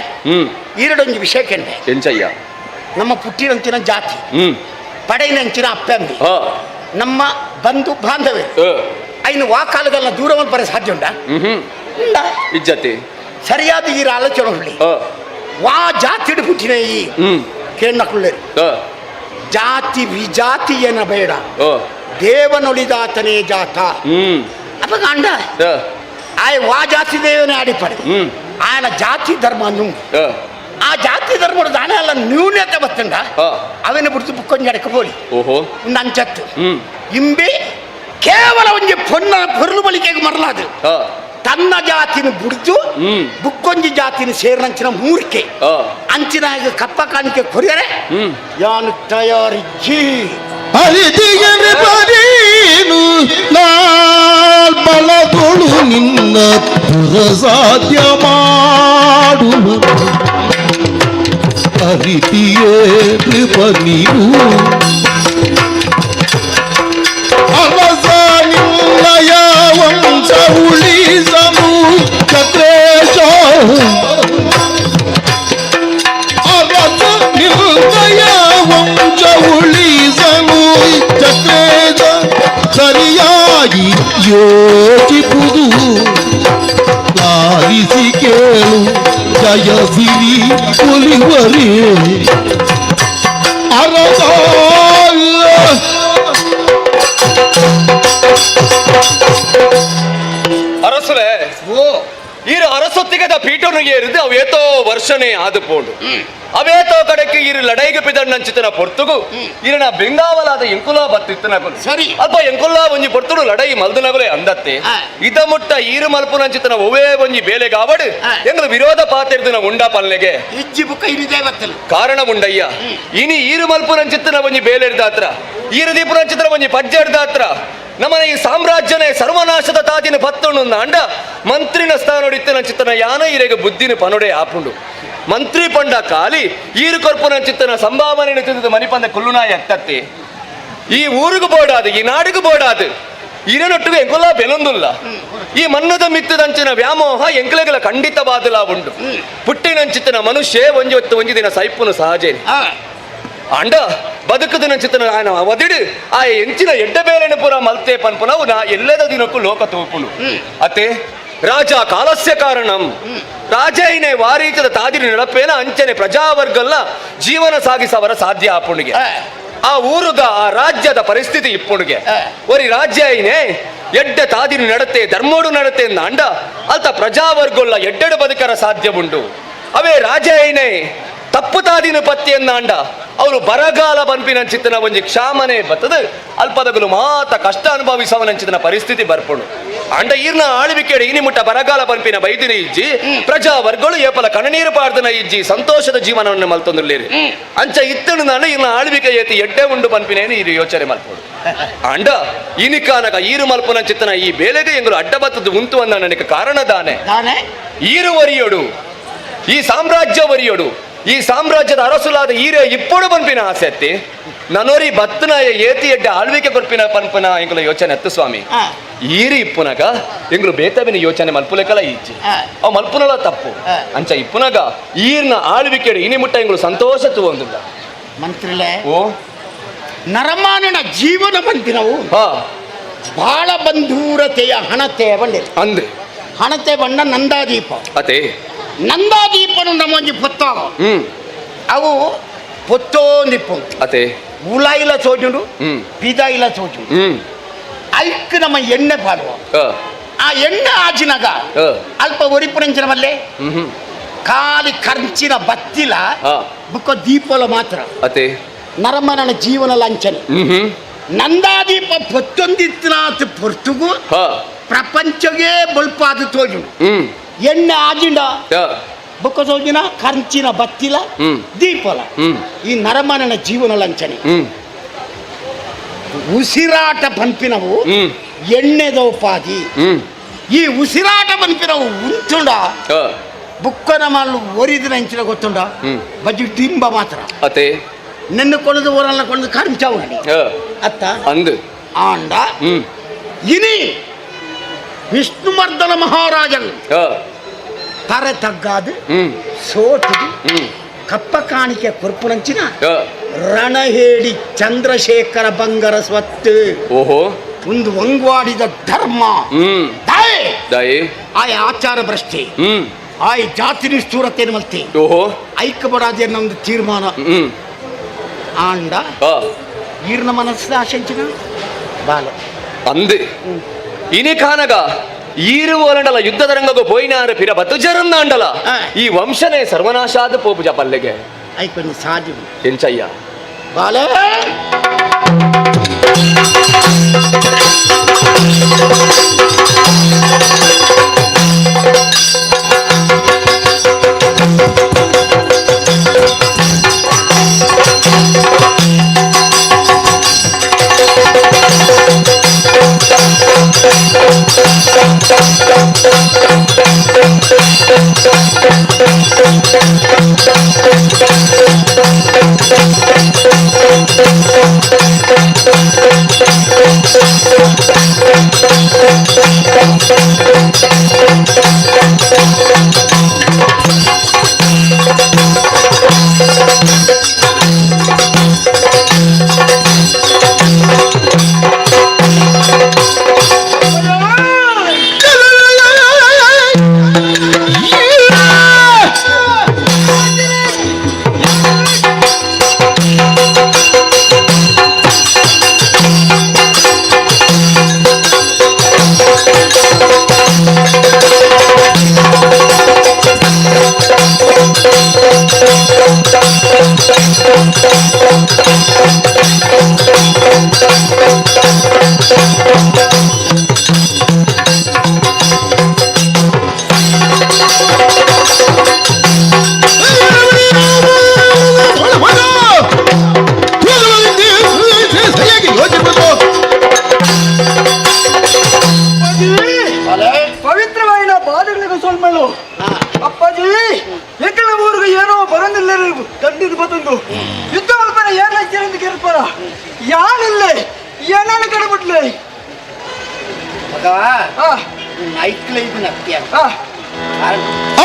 ಈರಡೊಂಜಿ ವಿಷಯ ಕೆಂಡೆ ಎಂಚಯ್ಯ ನಮ್ಮ ಪುಟ್ಟಿನಂಚಿನ ಜಾತಿ ಪಡೆಯಿನಂಚಿನ ಅಪ್ಪಂಬಿ ನಮ್ಮ ಬಂಧು ಬಾಂಧವ್ಯ ಐನು ವಾಕಾಲದಲ್ಲ ದೂರವನ್ನು ಬರ ಸಾಧ್ಯ ಉಂಟಾ? ಉಂಡಾ ಇಜ್ಜತಿ ಸರಿಯಾದ ಈ ಆಲೋಚನೆ ಹೊಳ್ಳಿ ವಾ ಜಾತಿ ಪುಟ್ಟಿನ ಈ ಕೇಳಕೊಳ್ಳೇರಿ ಜಾತಿ ವಿಜಾತಿ ಏನ ಬೇಡ ದೇವನೊಳಿದಾತನೇ ಜಾತ ಅಪ್ಪ ಕಾಂಡ ಆಯ್ ವಾ ಜಾತಿ ದೇವನೇ ಆಡಿಪಡೆ ಆಯನ ಜಾತಿ ಧರ್ಮ ಆ ಜಾತಿ ಧರ್ಮ ದಾನ ಅಲ್ಲ ನ್ಯೂನ್ಯತೆ ಬತ್ತಂಡ ಅವನ ಬಿಡ್ತು ಬುಕ್ಕೊಂಜಿ ಅಡಕ ಬೋಲಿ ಓಹೋ ನಂಚತ್ತು ಇಂಬಿ ಕೇವಲ ಒಂಜಿ ಪೊನ್ನ ಪೊರ್ಲು ಬಳಿಕೆಗೆ ಮರಲಾದು ತನ್ನ ಜಾತಿನ ಬುಡ್ದು ಬುಕ್ಕೊಂಜಿ ಜಾತಿನ ಸೇರಿನಂಚಿನ ಮೂರ್ಖೆ ಅಂಚಿನ ಕಪ್ಪ ಕಾಣಿಕೆ ಕೊರಿಯರೆ ಯಾನು ತಯಾರಿಜ್ಜಿ ಅರಿತಿಗೆ ಬಲದೊಳು ನಿನ್ನ ಪುರಸಾಧ್ಯ ಮಾಡುವ ಅರಿತಿಯೇ ನೃಪ ನೀನು ಅರಸ ನಿನ್ನಯ ಮಾಡುವರಿ ಅರಸ. ಅರಸುಲೆ, ಈರು ಅರಸೊತ್ತಿಗದ ಪೀಠನಿಗೆ ಏರಿದ್ದು ಅವೇತೋ ವರ್ಷನೇ ಆದು ಪೋಂಡು. ಅವೇತೋ ಕಡೆಗೆ ಈರು ಲಡೈಗೆ ಪಿದಣ್ಣಂಚಿತನ ಪೊರ್ತುಗು ಈರನ ಬೆಂಗಾವಲಾದ ಎಂಕುಲಾ ಬತ್ತಿತ್ತನಗುಲು. ಸರಿ. ಅಲ್ಪ ಎಂಕುಲಾ ಒಂಜಿ ಪೊರ್ತುಡು ಲಡೈ ಮಲ್ದನಗುಲೆ ಅಂದತ್ತೆ. ಇದ ಮುಟ್ಟ ಈರು ಮಲ್ಪುನಂಚಿತನ ಒವೇ ಒಂಜಿ ಬೇಲೆಗಾವಡು ಎಂಗ್ಲು ವಿರೋಧ ಪಾತಿರ್ದಿನ ಉಂಡ ಪಲ್ಲೆಗೆ ಇಜ್ಜಿ ಬುಕ್ಕ ಇರಿದೇ ಬತ್ತಲು. ಕಾರಣ ಉಂಡಯ್ಯ. ಇನಿ ಈರು ಮಲ್ಪುನಂಚಿತ್ತನ ಒಂಜಿ ಬೇಲೆರ್ದಾತ್ರ, ಈರು ದೀಪುನಂಚಿತನ ಒಂಜಿ ಪಜ್ಜೆರ್ದಾತ್ರ ನಮ್ಮನ ಈ ಸಾಮ್ರಾಜ್ಯನೇ ಸರ್ವನಾಶದ ತಾದಿನ ಪತ್ತುಂಡು ಅಂಡ ಮಂತ್ರಿನ ಸ್ಥಾನೊಡಿತ್ತಿನ ಚಿತ್ತನ ಯಾನ ಇರೆಗೆ ಬುದ್ಧಿನ ಪನುಡೆ ಆಪುಂಡು. ಮಂತ್ರಿ ಪಂಡ ಕಾಲಿ ಈರು ಕೊರ್ಪುನ ಚಿತ್ತನ ಸಂಭಾವನೆ ತಿಂದು ಮನಿಪಂದ ಕುಲ್ಲುನಾಯ ಎತ್ತತ್ತಿ. ಈ ಊರಿಗೂ ಬೋಡಾದು, ಈ ನಾಡಿಗೂ ಬೋಡಾದು, ಇರನೊಟ್ಟಿಗೆ ಎಂಕುಲ ಬೆಲೊಂದುಲ್ಲ. ಈ ಮನ್ನದ ಮಿತ್ತದಂಚಿನ ವ್ಯಾಮೋಹ ಎಂಕಲೆಗಳ ಖಂಡಿತವಾದಲ ಉಂಡು. ಪುಟ್ಟಿನಂಚಿತನ ಮನುಷ್ಯ ಒಂಜಿ ಹೊತ್ತು ಒಂಜಿ ದಿನ ಸೈಪುನು ಸಹಜೇನೆ. ಅಂಡ ಬದುಕುದಿನ ಚಿತ್ತನ ఆయన ವದಿಡು ಆ ಎಂಚಿನ ಎಡ್ಡ ಬೇಲೆನ ಪೂರ ಮಲ್ತೆ ಪನ್ಪುನವು ನಾ ಎಲ್ಲದ ದಿನಕ್ಕೂ ಲೋಕ ತೂಪುನು. ಅತೆ ರಾಜ ಕಾಲಸ್ಯ ಕಾರಣಂ ರಾಜೈನೆ ವಾರೀತದ ತಾದಿನ ನಡಪೇನ ಅಂಚನೆ ಪ್ರಜಾವರ್ಗಲ್ಲ ಜೀವನ ಸಾಗಿಸವರ ಸಾಧ್ಯ ಆಪುಣಿಗೆ. ಆ ಊರುದ ಆ ರಾಜ್ಯದ ಪರಿಸ್ಥಿತಿ ಇಪ್ಪುಣಿಗೆ ಒರಿ ರಾಜ್ಯ ಐನೆ ಎಡ್ಡ ತಾದಿನ ನಡತೆ ಧರ್ಮೋಡು ನಡತೆ ಅಂಡ ಅಲ್ತ ಪ್ರಜಾವರ್ಗೊಲ್ಲ ಎಡ್ಡೆಡು ಬದುಕರ ಸಾಧ್ಯ ಉಂಡು. ಅವೇ ರಾಜ ಐನೆ ತಪ್ಪು ತಾದಿನ ಪತ್ತಿಯನ್ನಾಂಡ ಅವರು ಬರಗಾಲ ಬನ್ಪಿನಂಚಿತ್ತನ ಒಂಜಿ ಕ್ಷಾಮನೆ ಬತ್ತದ ಅಲ್ಪದಗಲು ಮಾತ ಕಷ್ಟ ಅನುಭವಿಸವನಂಚಿತನ ಪರಿಸ್ಥಿತಿ ಬರ್ಪುಣು. ಅಂಡ ಈರ್ನ ಆಳ್ವಿಕೆ ಇನಿ ಮುಟ್ಟ ಬರಗಾಲ ಬನ್ಪಿನ ಬೈದಿನ ಇಜ್ಜಿ, ಪ್ರಜಾವರ್ಗಳು ಏಪಲ ಕಣ್ಣೀರು ಪಾಡ್ದನ ಇಜ್ಜಿ, ಸಂತೋಷದ ಜೀವನವನ್ನು ಮಲ್ತೊಂದುಲ್ಲೇರಿ. ಅಂಚ ಇತ್ತನು ನಾನು ಈರ್ನ ಆಳ್ವಿಕೆ ಏತಿ ಎಡ್ಡೆ ಉಂಡು ಪನ್ಪಿನೇನು ಇದು ಯೋಚನೆ ಮಲ್ಪುಡು. ಅಂಡ ಇನಿಕಾನಗ ಈರು ಮಲ್ಪುನಂಚಿತ್ತನ ಈ ಬೇಲೆಗೆ ಎಂಗುಲು ಅಡ್ಡ ಬತ್ತದ ಉಂಟು ಅಂದ ನನಗೆ ಕಾರಣ ದಾನೆ. ಈರು ಒರಿಯೊಡು, ಈ ಸಾಮ್ರಾಜ್ಯ ಒರಿಯೊಡು, ಈ ಸಾಮ್ರಾಜ್ಯದ ಅರಸುಲಾದ ಈರೆ ಇಪ್ಪೊಡು ಪನ್ಪಿನ ಆಸಕ್ತಿ ನನೋರಿ ಬತ್ತನ ಏತಿ ಎಡ್ಡೆ ಆಳ್ವಿಕೆ ಕೊರ್ಪಿನ ಪನ್ಪನ ಎಂಗುಲ ಯೋಚನೆ ಎತ್ತು ಸ್ವಾಮಿ. ಈರಿ ಇಪ್ಪುನಗ ಎಂಗುಲು ಬೇತವಿನ ಯೋಚನೆ ಮಲ್ಪುಲೆಕಲ ಇಜ್ಜಿ, ಅವು ಮಲ್ಪುನಲ ತಪ್ಪು. ಅಂಚ ಇಪ್ಪುನಗ ಈರ್ನ ಆಳ್ವಿಕೆ ಇನಿ ಮುಟ್ಟ ಎಂಗುಲು ಸಂತೋಷ ತೂವೊಂದುಲ್ಲ. ಮಂತ್ರಿಲೆ, ಓ ನರಮಾನನ ಜೀವನ ಬಂದಿನವು ಬಹಳ ಬಂಧೂರತೆಯ ಹಣತೆ ಬಂದಿದೆ. ಅಂದೆ ಹಣತೆ ಬಣ್ಣ ನಂದಾದೀಪ. ಅದೇ ನಂದಾದೀಪನು ನಮ್ಮೊಂಜಿ ಪೊತ್ತಾಗ ಅವು ಪೊತ್ತೋಂದಿಪ್ಪು. ಅದೇ ಉಲಾಯಿಲ ಸೋಜುಂಡು, ಪಿದಾಯಿಲ ಸೋಜುಂಡು. ಐಕ್ ನಮ್ಮ ಎಣ್ಣೆ ಪಾಡುವ ಆ ಎಣ್ಣೆ ಆಜಿನಾಗ ಅಲ್ಪ ಒರಿಪುರಂಚಿನ ಮಲ್ಲೆ ಖಾಲಿ ಖರ್ಚಿನ ಬತ್ತಿಲ ಬುಕ್ಕ ದೀಪಲ ಮಾತ್ರ. ಅದೇ ನರಮನನ ಜೀವನ ಲಾಂಛನ ನಂದಾದೀಪ ಪೊತ್ತೊಂದಿತ್ತಿನಾತ್ ಪೊರ್ತುಗು ಪ್ರಪಂಚಗೆ ಬಲ್ಪಾದ ತೋಜುಂಡು. ಎಣ್ಣೆ ಆಜಿಂಡ ಬೊಕ್ಕ ಸೋಜಿನ ಖರ್ಚಿನ ಬತ್ತಿಲ ದೀಪಲ. ಈ ನರಮನನ ಜೀವನ ಲಾಂಛನೆ ಉಸಿರಾಟ ಪಂಪಿನವು ಎಣ್ಣೆದ ಉಪಾಧಿ. ಈ ಉಸಿರಾಟ ಪಂಪಿನವು ಉಂಟುಂಡ ಬುಕ್ಕನ ಮಾಲು ಒರಿದಿನ ಇಂಚಿನ ಗೊತ್ತುಂಡ ಬಜ್ಜಿ ಟಿಂಬ ಮಾತ್ರ. ಅತೆ ನಿನ್ನ ಕೊಳದು ಓರಲ್ಲ ಕೊಳದು ಖರ್ಚಾವು ಅತ್ತ ಅಂದು ಆಂಡ. ಇನಿ ವಿಷ್ಣುವರ್ಧನ ಮಹಾರಾಜನ್ ತರೆ ತಗ್ಗಾದು ಸೋತುದು ಕಪ್ಪ ಕಾಣಿಕೆ ಕೊರ್ಪುನಂಚಿನ ರಣಹೇಡಿ ಚಂದ್ರಶೇಖರ ಬಂಗರ ಸ್ವತ್ತು. ಓಹೋ, ಒಂದು ಒಂಗ್ವಾಡಿದ ಧರ್ಮ ಆಯ ಆಚಾರ ಭ್ರಷ್ಟಿ ಆಯ್ ಜಾತಿ ನಿಷ್ಠೂರತೆ ಮಲ್ತಿ. ಓಹೋ, ಐಕ್ಯ ಒಂದು ತೀರ್ಮಾನ ಆಂಡ ಈರ್ನ ಮನಸ್ಸಿನ ಆಶಂಚಿನ ಬಾಲೆ ಅಂದು ಇನಿ ಕಾನಗ ಈರು ಓಲಂಡಲ ಯುದ್ಧದ ರಂಗಗೂ ಪೋಯಿನಾರ ಪಿರ ಬತ್ತು ಜರಂದಾಂಡಲ ಈ ವಂಶನೇ ಸರ್ವನಾಶಾದ ಪೋಪುಜ ಪಲ್ಲೆಗೆ ಐಕೊಂದು ಸಾಧು ಎಂಚಯ್ಯ ಬಾಲೆ. ಸೊಲ್ಮೆಳು ಅಪ್ಪಾಜಿ ಎಂಕಲ ಊರಿಗೆ ಏನೋ ಬರಂದಿಲ್ಲ ತಂದಿದ್ದು ಬತ್ತಂದು ಯುದ್ಧ ಮಲ್ಪನ ಏನ್ ಹಚ್ಚಿರಂದು ಕೇಳ್ಪಾರ ಯಾನಿಲ್ಲ ಏನಾನ ಕಡೆ ಮಗ ಐಕ್ಲ ಇದು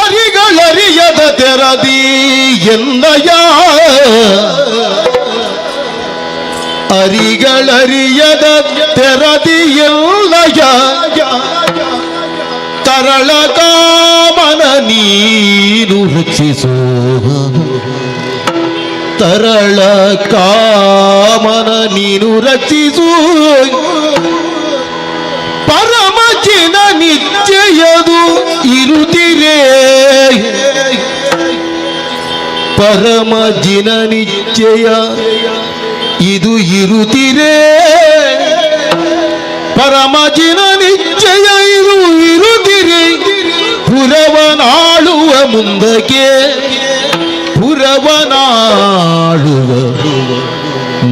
ಅರಿಗಳರಿಯದ ತೆರದಿ ಎನ್ನಯ ಅರಿಗಳರಿಯದ ತೆರದಿ ಎಲ್ಲಯ ತರಳ ಕಾಮನ ನೀನು ರಕ್ಷಿಸೋ ತರಳ ಕಾಮನ ನೀನು ರಕ್ಷಿಸು ಪರಮಚಿನ ನಿಶ್ಚಯದು ಇರುತ್ತಿರೇ ಪರಮ ಜಿನ ನಿಶ್ಚಯ ಇದು ಇರುತ್ತಿರೇ ಪರಮ ಜಿನ ನಿಶ್ಚಯ ಇದು ಇರುತ್ತಿರೇ ಪುರವನಾಳುವ ಮುಂದಕ್ಕೆ ಪುರವನಾಳುವ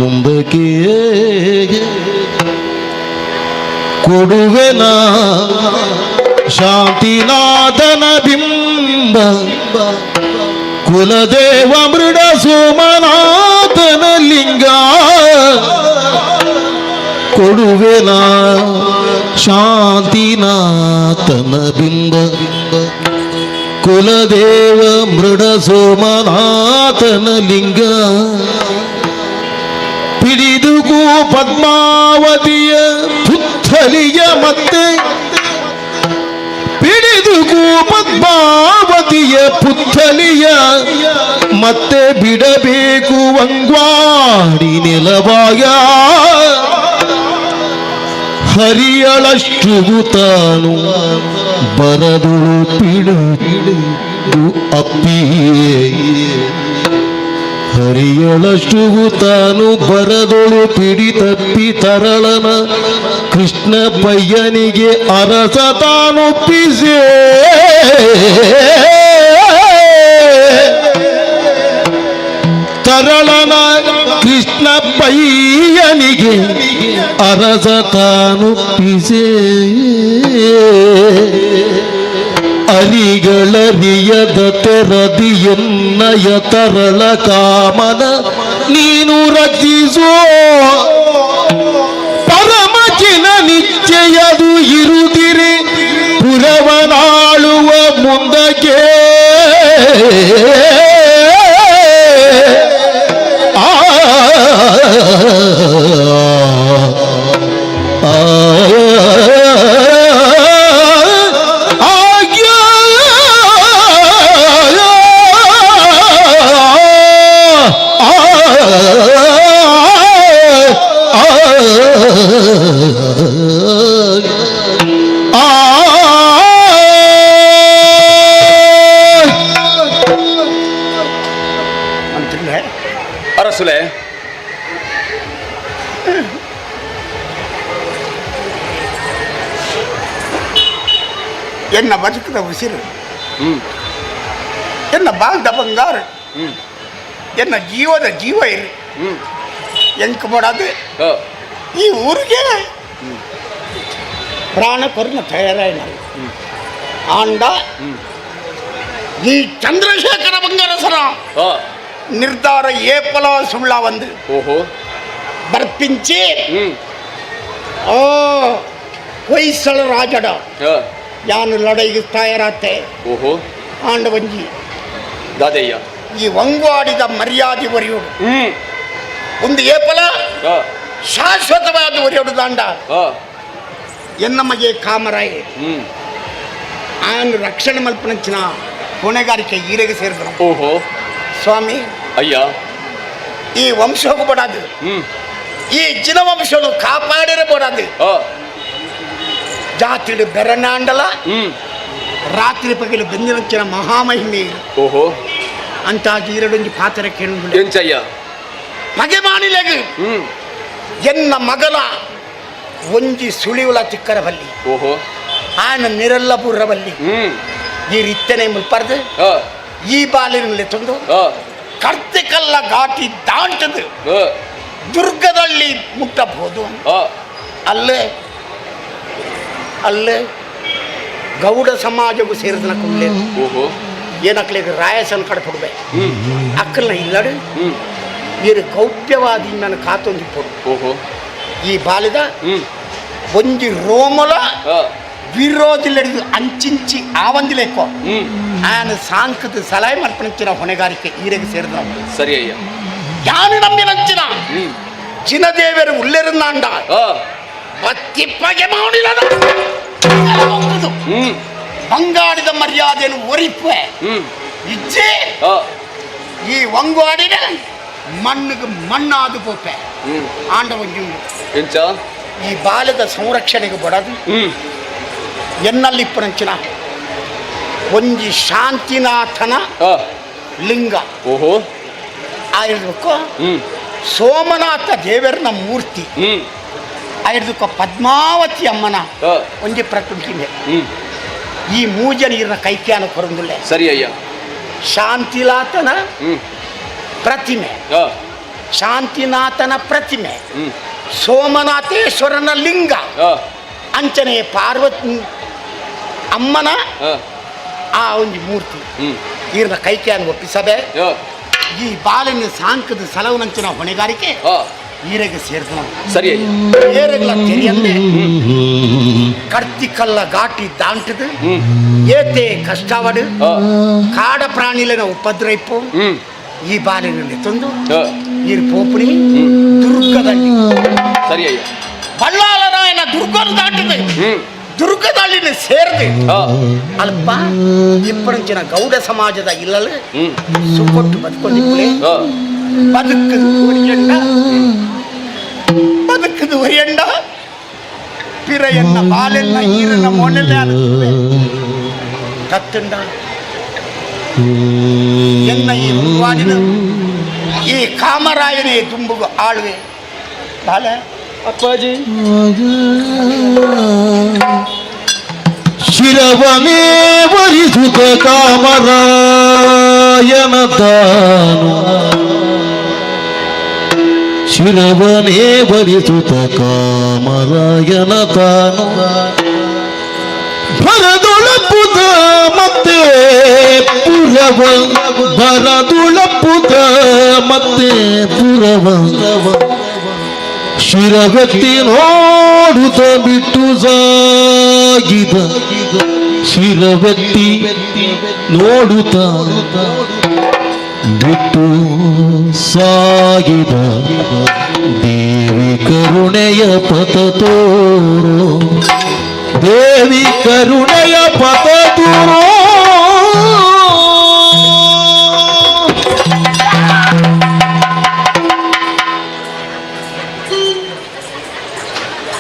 ಮುಂದಕ್ಕೆ ಕೊಡುವೆನ ಶಾಂತಿನಾಥನ ಬಿಂಬ ಕುಲದೇವ ಮೃಡ ಸೋಮನಾಥನ ಲಿಂಗ ಕೊಡುವೆನ ಶಾಂತಿನಾಥನ ಬಿಂಬ ಕುಲದೇವ ಮೃಡ ಸೋಮನಾಥನ ಲಿಂಗ ಪಿಡಿದುಗೂ ಪದ್ಮಾವತಿಯ ಪುತ್ತಲಿಯ ಮತ್ತೆ ಪಿಡಿದುಗೂ ಪದ್ಮಾವತಿಯ ಪುತ್ತಲಿಯ ಮತ್ತೆ ಬಿಡಬೇಕು ಅಂಗ್ವಾಡಿ ನೆಲವಾಯ ಹರಿಯಳಷ್ಟು ತಾನು ಬರದುಳು ಪಿಡು ಅಪ್ಪಿಯೇ ಹರಿಯಳಷ್ಟು ತಾನು ಬರದೊಳು ಪಿಡಿ ತಪ್ಪಿ ತರಳನ ಕೃಷ್ಣ ಪಯ್ಯನಿಗೆ ಅರಸ ತಾನೊಪ್ಪಿಸೇ ತರಳನ ಕೃಷ್ಣ ಪಯ್ಯನಿಗೆ ಅರಸ ತಾನೊಪ್ಪಿಸೇ ಅರಿಗಳರಿಯದ ತೆರದಿ ಎನ್ನಯ ತರಳ ಕಾಮನ ನೀನು ರಚಿಸೋ ಪರಮಚಿನ ನಿಶ್ಚಯದು ಇರುದಿರಿ ಪುರವನಾಳುವ ಮುಂದಕ್ಕೆ ಆ ಅರಸುಲೆ ಎನ್ನ ಬದುಕದ ಉಸಿರು ಎನ್ನ ಬಾಲ್ದ ಬಂಗಾರ ಎನ್ನ ಜೀವದ ಜೀವ ಇರು ಎಂಕ್ ಮಾಡದು ಈ ಊರಿಗೆ ಪ್ರಾಣ ಕೊರ್ನ ತಯಾರಾಯಣ ಆಂಡ ಈ ಚಂದ್ರಶೇಖರ ಬಂಗಾರಸರ ನಿರ್ಧಾರ ಏಪಲ ಸುಳ್ಳ ಒಂದು ಓಹೋ ಬರ್ಪಿಂಚಿ ಓ ಹೊಯ್ಸಳ ರಾಜಡ ಯಾನು ಲಡೈಗೆ ತಯಾರಾತೆ ಓಹೋ ಆಂಡ ಒಂಜಿ ದಾದಯ್ಯ ಈ ಒಂಗ್ವಾಡಿದ ಮರ್ಯಾದೆ ಒರೆಯೋಡು ಒಂದು ಏಪಲ ಶಾಶ್ವತವಾದ ಒರೆಯೋಡು ದಾಂಡ ಎನ್ನ ಮಗೆ ಕಾಮರಾಯ ಆಯನ ರಕ್ಷಣೆ ಮಲ್ಪನಂಚಿನ ಹೊಣೆಗಾರಿಕೆ ಈರೆಗೆ ಸೇರಿದ್ರು. ಓಹೋ ಸ್ವಾಮಿ ಅಯ್ಯ ಈ ವಂಶ ಹೋಗಬಾರದು, ಈ ಜಿನವಂಶನು ಕಾಪಾಡಿರಬಾರದು. ಜಾತಿಡು ಬೆರನಾಂಡಲ ರಾತ್ರಿ ಪಗಲು ಬೆಂದಿನಂಚಿನ ಮಹಾಮಹಿಮೆ. ಓಹೋ ಅಂತ ಈರಡೊಂಜಿ ಪಾತ್ರ ಕೇಳುಂಡು ಎಂಚಯ್ಯ ಮಗೆ ಮಾನಿಲೆಗು ಎನ್ನ ಮಗನ ಒಂಜಿ ಸುಳಿಯುಲ ಚಿಕ್ಕರಬಲ್ಲಿ. ಓಹೋ ಆನ ನಿರಲ್ಲ ಪೂರ್ರಬಲ್ಲಿ ಈ ರಿತ್ತನೆ ಮುಲ್ಪರ್ದು ಈ ಬಾಲಿನಲ್ಲಿ ತಂದು ಕರ್ತಿಕಲ್ಲ ಘಾಟಿ ದಾಂಟದು ದುರ್ಗದಲ್ಲಿ ಮುಟ್ಟಬಹುದು. ಅಲ್ಲೇ ಅಲ್ಲೇ ಗೌಡ ಸಮಾಜಕ್ಕೂ ಸೇರಿದನ ಕುಳ್ಳೆ ಏನಕ್ಲೆಗ್ ರಾಯಸನ್ ಕಡಪಡುವೆ ಅಕ್ಕಲ್ನ ಇಲ್ಲಡು ನೀರು ಗೌಪ್ಯವಾದಿ ನನ್ನ ಕಾತೊಂದಿಪ್ಪಡು ಈ ಬಾಲಿದ ಒಂಜಿ ರೋಮಲ ವಿರೋಧಿಲೆಡಿದು ಅಂಚಿಂಚಿ ಆವಂದಿಲೇಕೋ ಆನ ಸಾಂಕದ ಸಲಹೆ ಮಲ್ಪನಂಚಿನ ಹೊಣೆಗಾರಿಕೆ ಈರೆಗೆ ಸೇರಿದ ಸರಿ ಅಯ್ಯ ಯಾನು ನಂಬಿನಂಚಿನ ಜಿನದೇವರು ಉಲ್ಲೆರನ್ನಾಂಡ ಬತ್ತಿಪ್ಪಗೆ ಮೌನಿಲದ ಬಂಗಾಡಿದ ಮರ್ಯಾದೆಯನ್ನು ಒರಿಪೆ ಇಜ್ಜೆ ಈ ಒಂಗಾಡಿನ ಮಣ್ಣಿಗೆ ಮಣ್ಣಾದು ಪೋಪೆ ಆಂಡ ಒಂಜಿ ಎಂಚ ಈ ಬಾಲದ ಸಂರಕ್ಷಣೆಗೆ ಬಡದು ಎನ್ನಲ್ಲಿ ಇಪ್ಪನಂಚಿನ ಒಂಜಿ ಶಾಂತಿನಾಥನ ಲಿಂಗ ಓಹೋ ಆಯಿರ್ದಕ್ಕೋ ಸೋಮನಾಥ ದೇವರನ ಮೂರ್ತಿ ಆಯಿರ್ದಕ್ಕೋ ಪದ್ಮಾವತಿ ಅಮ್ಮನ ಒಂಜಿ ಪ್ರತಿಮೆ ಈ ಮೂಜ ನೀರಿನ ಕೈಕ್ಯಾನ ಕೊರಂದುಲ್ಲೆ ಸರಿ ಅಯ್ಯ ಶಾಂತಿಲಾತನ ಪ್ರತಿಮೆ ಶಾಂತಿನಾಥನ ಪ್ರತಿಮೆ ಸೋಮನಾಥೇಶ್ವರನ ಲಿಂಗ ಅಂಚನೆ ಪಾರ್ವತಿ ಅಮ್ಮನ ಆ ಒಂದು ಮೂರ್ತಿ ಈರ್ನ ಕೈಕ್ಯಾನ ಒಪ್ಪಿಸದೆ ಈ ಬಾಲಿನ ಸಾಂಕದ ಸಲವನಂಚಿನ ಹೊಣೆಗಾರಿಕೆ ಈರೆಗೆ ಸೇರಿದ ಸರಿ ಏರೆಗ್ಲ ತೆರೆಯಂದೆ ಕರ್ತಿಕಲ್ಲ ಘಾಟಿ ದಾಂಟದು ಏತೆ ಕಷ್ಟವಡು ಕಾಡ ಪ್ರಾಣಿಲೆನ ಉಪದ್ರೈಪು ಈ ಬಾಲಿನಲ್ಲಿ ತಂದು ಈರು ಪೋಪುನಿ ದುರ್ಗದಲ್ಲಿ ಸರಿ ಅಯ್ಯ ಬಲ್ಲಾಳರಾಯನ ದುರ್ಗನು ದಾಟಿದೆ ದುರ್ಗದಲ್ಲಿ ಸೇರಿದೆ ಅಲ್ಪ ಇಪ್ಪರಂಚಿನ ಗೌಡ ಸಮಾಜದ ಇಲ್ಲಲು ಸುಕೊಟ್ಟು ಬದುಕೊಂಡಿಪ್ಪಳೆ ಬದುಕದು ಒರಿಯಂಡ ಬದುಕದು ಒರಿಯಂಡ ಪಿರಯನ್ನ ಬಾಲೆನ್ನ ಈರನ್ನ ಮೊನೆಲ್ಲ ಕತ್ತಂಡ ಎನ್ನ ಈ ವಾಡಿನ ಈ ಕಾಮರಾಯನೇ ದುಂಬುಗು ಆಳ್ವೆ ಬಾಲೆ ಅಪ್ಪಾಜಿ ಶಿರವನೇ ವರಿಸುತ್ತ ಕಾಮರಾಯನ ತಾನು ಶಿರವನೇ ವರಿಸುತ್ತ ಕಾಮರಾಯನ ತಾನು ಭರದುಳಪುತ ಮತ್ತೆ ಪುರವ ಭರದುಳಪುತ ಮತ್ತೆ ಪುರವ ಶಿರಗತ್ತಿ ನೋಡುತ್ತ ಬಿಟ್ಟು ಸಾಗಿದ ಶಿರವೆತ್ತಿ ನೋಡುತ್ತ ಬಿಟ್ಟು ಸಾಗಿದ ದೇವಿ ಕರುಣೆಯ ಪಥ ತೋರು ದೇವಿ ಕರುಣೆಯ ಪಥ ತೋರು.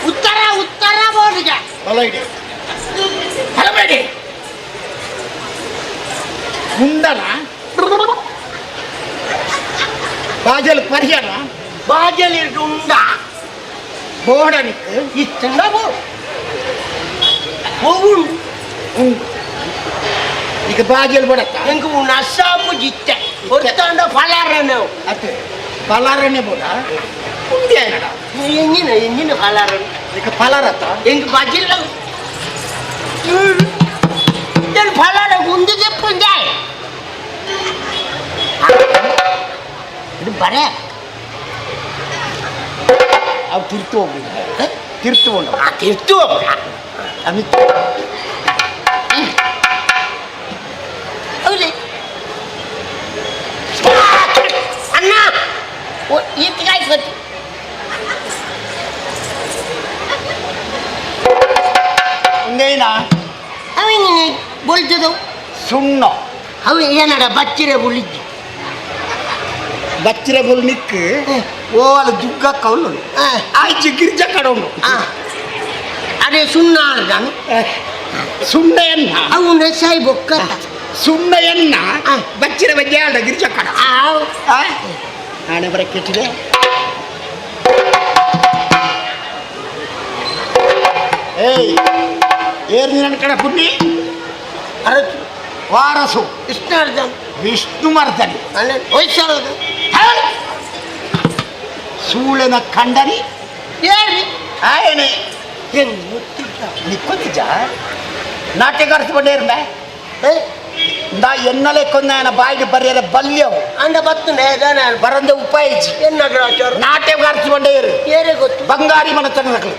ಉತ್ತರ ಉತ್ತರ ಬೋರ್ಡ್ಗೆ ಹೊಲೈಡಿ ಹೊಲಬೇಡಿ ಗುಂಡನ ಬಾಜಲ್ ಪರಿಯನ ಬಾಜಲಿ ಉಂಡ ಬೋಡನಿಕ್ ಇತ್ತಂಡ ಬೋ ಹೋಗುಂಡು ಈಗ ಬಾಜಲ್ ಬಡತ್ತ ಎಂಕ್ ಉನ್ ಅಸ್ಸಾಮು ಜಿತ್ತೆ ಒತ್ತಾಂಡ ಫಲಾರನೆ ಅತ್ತೆ ಫಲಾರನೆ ಬೋಡ ಉಂಡೆ ಏನಡ ಎಂಜಿನ ಎಂಜಿನ ಫಲಾರನೆ ಈಗ ಫಲಾರತ್ತ ಎಂಕ್ ಬಜಿಲ್ಲ ಫಲಾರ ಗುಂಡು ತೆಪ್ಪುಂಜಾಯ್ ಇದು ಬರೇ ಅವು ತಿರ್ತು ಹೋಗ್ಬಿಡ ತಿರ್ತು ಉಂಡು ಆ ತಿರ್ತು ಹೋಗ್ಬಿಡ ಅಮಿತ್ ಹೌದು ಅಣ್ಣ ಈತ್ಗಾಯ್ ಗೊತ್ತು ಉಂಡೇನಾ ಅವೇನು ಬೊಲ್ತದು ಸುಣ್ಣ ಅವು ಏನಡ ಬಚ್ಚಿರೆ ಬುಲಿಜ್ಜಿ ಬಚ್ಚಿರೆ ಬುಲ್ ನಿಕ್ ಓ ಅಲ್ಲಿ ದುಗ್ಗ ಕೌಲು ಆಯ್ಚು ಗಿರ್ಜ ಕಡೋನು ಅದೇ ಸುಣ್ಣ ನಾನು ಸುಣ್ಣೆಯನ್ನ ಅವು ನೆಸಾಯಿ ಬೊಕ್ಕ ಸುಣ್ಣೆಯನ್ನ ಬಚ್ಚಿರ ಬಜ್ಜೆ ಅಲ್ಲ ಗಿರ್ಜ ಕಡ ನಾನೇ ಬರಕ್ಕಿಟ್ಟಿದೆ ಏಯ್ ಏರ್ ನನ್ನ ಕಡೆ ಪುಣ್ಯ ಅರಸು ವಾರಸು ವಿಷ್ಣುವರ್ಧನ್ ವಿಷ್ಣುವರ್ಧನ್ ಅಲ್ಲ ಹೊಯ್ಸಳದು ಸೂಳೆನ ಕಂಡರಿ ಏರಿ ಆಯನೆ ಹೆಂಗ್ ಗೊತ್ತಿಲ್ಲ ನಿಕ್ಕೊತ್ತಿಜ ನಾಟ್ಯಗಾರ್ಸ್ ಬಂಡೇರ್ಮೆ ಇಂದ ಎನ್ನಲೆ ಕೊಂದಾಯನ ಬಾಯಿಗೆ ಬರೆಯರೆ ಬಲ್ಯವು ಅಂಡ ಬತ್ತುನೆ ಬರಂದೆ ಉಪಾಯಿಜಿ ನಾಟ್ಯಗಾರ್ಸ್ ಬಂಡೇರು ಏರೇ ಗೊತ್ತು ಬಂಗಾರಿ ಮನತನ ನಕಲು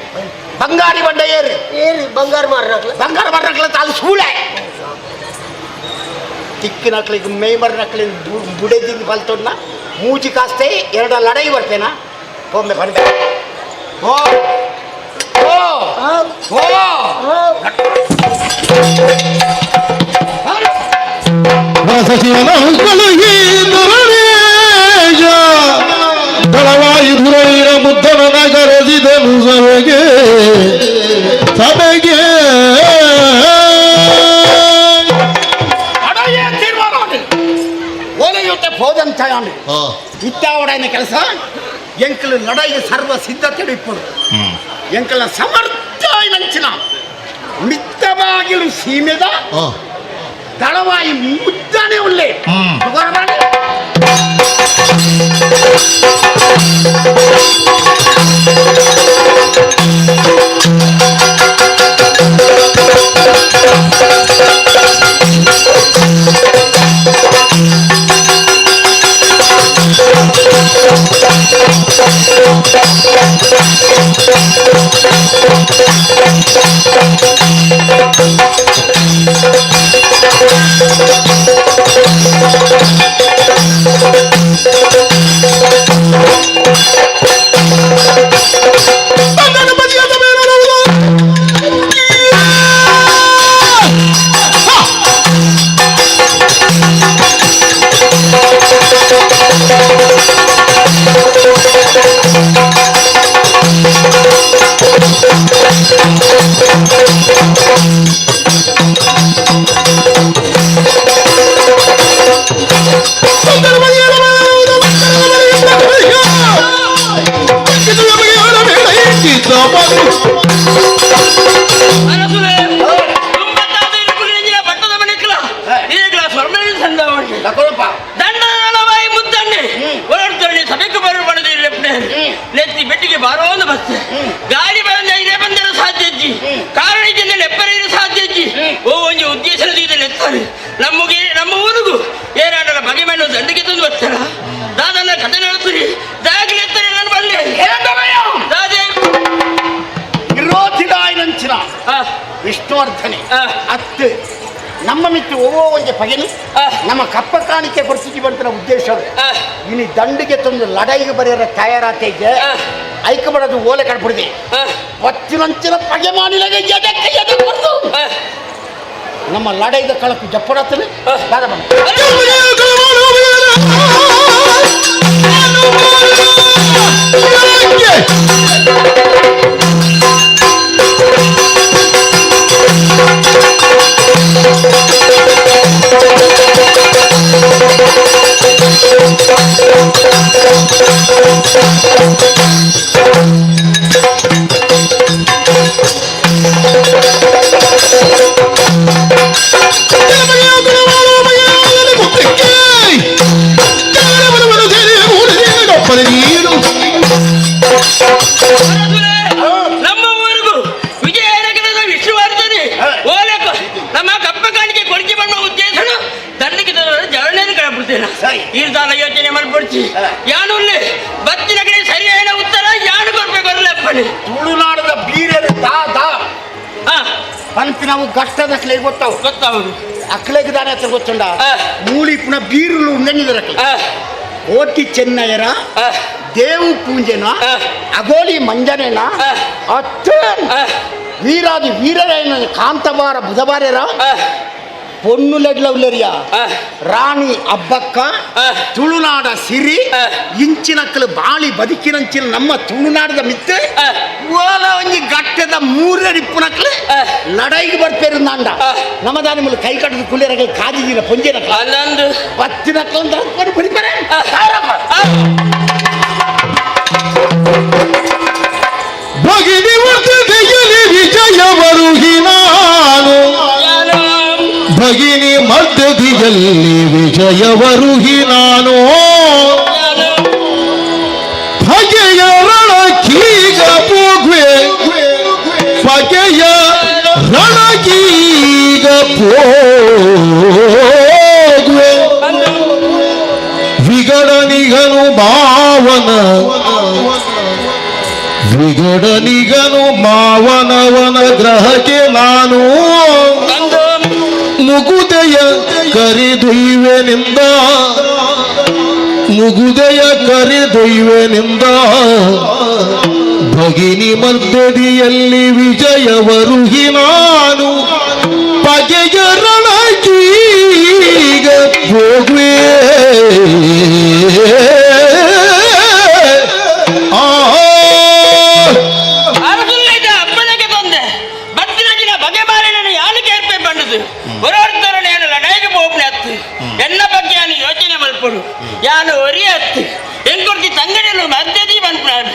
ಬಂಗಾರಿ ಬಂಡ ಏರು ಏರು ಬಂಗಾರ ಮಾರನಕ್ಲ ಬಂಗಾರ ಮಾರನಕ್ಲ ತಾಲು ಸೂಳೆ ತಿಕ್ಕಿ ನಕ್ಲಿಗೆ ಮೇಯ್ ಮರ್ನಕ್ಲಿ ಬುಡೆದಿಂದ ಬಲ್ತೊಡ್ನ ಮೂಜಿ ಕಾಸ್ತೆ ಎರಡ ಲಡೈ ಬರ್ತೇನಾ ಒಮ್ಮೆ ಬಂದೆ ಓ ಓ ಓ ದಳವಾಯಿ ಧುರೈರ ಮುದ್ದನ ನಗರದಿದನು ಸಭೆಗೆ ಸಭೆಗೆ ಅಡಯೇ ತೀರ್ಮಾನ ಓಲೆಯುತ್ತೆ ಹೋದಂತ ಇತ್ತಾವಡೈನ ಕೆಲಸ ಎಂಕಲ್ ಲಡಾಯಿ ಸರ್ವ ಸಿದ್ಧತೆ ಇಪ್ಪಡು ಎಂಕಲ್ನ ಸಮರ್ಥ ನಂಚಿನ ಮಿತ್ತವಾಗಿಲು ಸೀಮೆದ ದಳವಾಯಿ ಮುದ್ದಾನೆ ಉಳ್ಳೆ ಗಾಡಿ ಬಂದ ಬಂದರೆ ಸಾಧ್ಯ ಕಾರಣ ಎಪ್ಪರೈದು ಸಾಧ್ಯ ಓ ಒಂದು ಉದ್ದೇಶ ಎತ್ತಾರೆ ನಮಗೆ ನಮ್ಮ ಊರಿಗೂ ಏನಾಡಲ್ಲ ಬಗೆ ಮೇಲೆ ದಂಡಿಗೆ ತಂದು ಬರ್ತಾರ ದಾದನ್ನ ಕಥೆ ಹೇಳ್ತೀರಿ ದಾಗಲಿ ಎತ್ತಾರೆ ನಾನು ಬಲ್ಲೆ ದಾದೆ ವಿರೋಧಿದಾಯನಂಚಿನ ವಿಷ್ಣುವರ್ಧನೆ ಅತ್ತು ನಮ್ಮ ಮಿತ್ರ ಓವೋ ಒಂಜೆ ಪಗೆನು ನಮ್ಮ ಕಪ್ಪ ಕಾಣಿಕೆ ಕೊಡ್ಸಿದ್ವಿ ಅಂತ ಉದ್ದೇಶ ಇನಿ ದಂಡಿಗೆ ತಂದು ಲಡಾಯಿಗೆ ಬರೆಯರ ತಯಾರಾತೈಗೆ ಐಕ ಬಡದು ಓಲೆ ಕಡ್ಬಿಡಿದೆ ಒತ್ತಿನಂಚಿನ ಪಗೆ ಮಾಡಿದಾಗ ಎದಕ್ಕೆ ಎದಕ್ಕೆ ಬರ್ದು ನಮ್ಮ ಲಡಾಯಿದ ಕಳಕು ಜಪ್ಪಡತ್ತನೆ ಬಾದ ಬಣ್ಣ ನಮ್ಮ ಊರಿಗೂ ವಿಜಯನಗರದ ವಿಷ್ಣುವರ್ಧನೆ ಓಲೆ ನಮ್ಮ ಕಪ್ಪ ಕಾಣಿಕೆ ಕೊಡುಗೆ ಬಣ್ಣ ಉದ್ದೇಶ ದಂಡಿಗೆ ಜವಳೇನು ಕಳಬಿಡ್ತೇನೆ ಈ ದಾನ ಯೋಚನೆ ಮಾಡ್ಬಿಡ್ತಿ ಯಾನು ಬತ್ತಿನ ಕಡೆ ಸರಿಯಾದ ಉತ್ತರ ಯಾನು ಕೊಡ್ಬೇಕು ಅಪ್ಪಣೆ ತುಳುನಾಡದ ಬೀರರು ದಾ ದಾ ಪಂಪಿ ನಾವು ಗಟ್ಟದ ಅಕ್ಲೆಗೆ ಗೊತ್ತಾವು ಗೊತ್ತಾವು ಅಕ್ಲೆಗೆ ದಾನೆ ಹತ್ರ ಗೊತ್ತುಂಡ ಮೂಳಿ ಪುನಃ ಬೀರುಲು ಉಂದಣಿದರ ಕೋಟಿ ಚೆನ್ನಯ್ಯರ ದೇವು ಪೂಂಜೆನ ಅಗೋಲಿ ಮಂಜನೇನ ಅತ್ತ ವೀರಾದಿ ವೀರರಾಯನ ಕಾಂತವಾರ ಬುಧವಾರ್ಯರ ಪೊಣ್ಣು ಲೆಡ್ಲವ್ಲರಿಯ ರಾಣಿ ಅಬ್ಬಕ್ಕ ತುಳುನಾಡ ಸಿರಿ ಇಂಚಿನಕ್ಕಲು ಬಾಳಿ ಬದುಕಿನಂಚಿನ ನಮ್ಮ ತುಳುನಾಡದ ಮಿತ್ತೆ ಓಲ ಒಂಜಿ ಗಟ್ಟದ ಮೂರಡಿ ಪುನಕ್ಲು ಲಡೈಗೆ ಬರ್ಪೇರು ನಾಂಡ ನಮ್ಮದಾನಿ ಮೂಲ ಕೈ ಕಟ್ಟದ ಕುಳ್ಳಿರಗಳು ಕಾದಿದ್ದೀರ ಪೊಂಜಿನಕ್ಲು ಪತ್ತಿನಕ್ಲು ಅಂತ ಹಾಕೊಂಡು ಬಿಡಿಪರೆ ಭಗಿನಿ ವರ್ಧತೆಯಲ್ಲಿ ವಿಜಯ ಬರುಹಿ ನಾನು ಭಗಿನಿ ಮಧ್ಯದಿಯಲ್ಲಿ ವಿಜಯ ಬರುಹಿ ನಾನು ಬಗೆಯ ರಣಕೀಗ ಪೋಗ್ವೆ ಬಗೆಯ ರಣಕೀಗ ಹೋಗುವೆ. ವಿಗಡನಿಗನು ಮಾವನ ವಿಗಡನಿಗನು ಮಾವನವನ ಗ್ರಹಕ್ಕೆ ನಾನು ಮುಗುದೆಯ ಕರಿದೊಯ್ವೆನಿಂದ ಮುಗುದೆಯ ಕರಿದೊಯ್ವೆನಿಂದ ಭಗಿನಿ ಮಧ್ಯದಿಯಲ್ಲಿ ವಿಜಯವರುಹಿ ನಾನು ಪಗೆಯ ರಣಕೀಗ ಹೋಗುವೆ. ಅಪ್ಪನಿಗೆ ಬಂದೆ ಬತ್ತಿನ ಬಗೆ ಬಾರಿನ ಯಾನಿಗೆ ಏರ್ಪೆ ಬಂದದು ಹೊರತರಣ ಲಡಾಯಿಗೆ ಹೋಗ್ನೆ ಅತ್ತು ಎನ್ನ ಬಗ್ಗೆ ಯಾನು ಯೋಚನೆ ಮಲ್ಪಡು ಯಾನು ಒರಿ ಅತ್ತು ಎಂಕೊರ್ತಿ ತಂಗಡಿಯನ್ನು ಮಧ್ಯದಿ ಬಂದ್ನಾಡು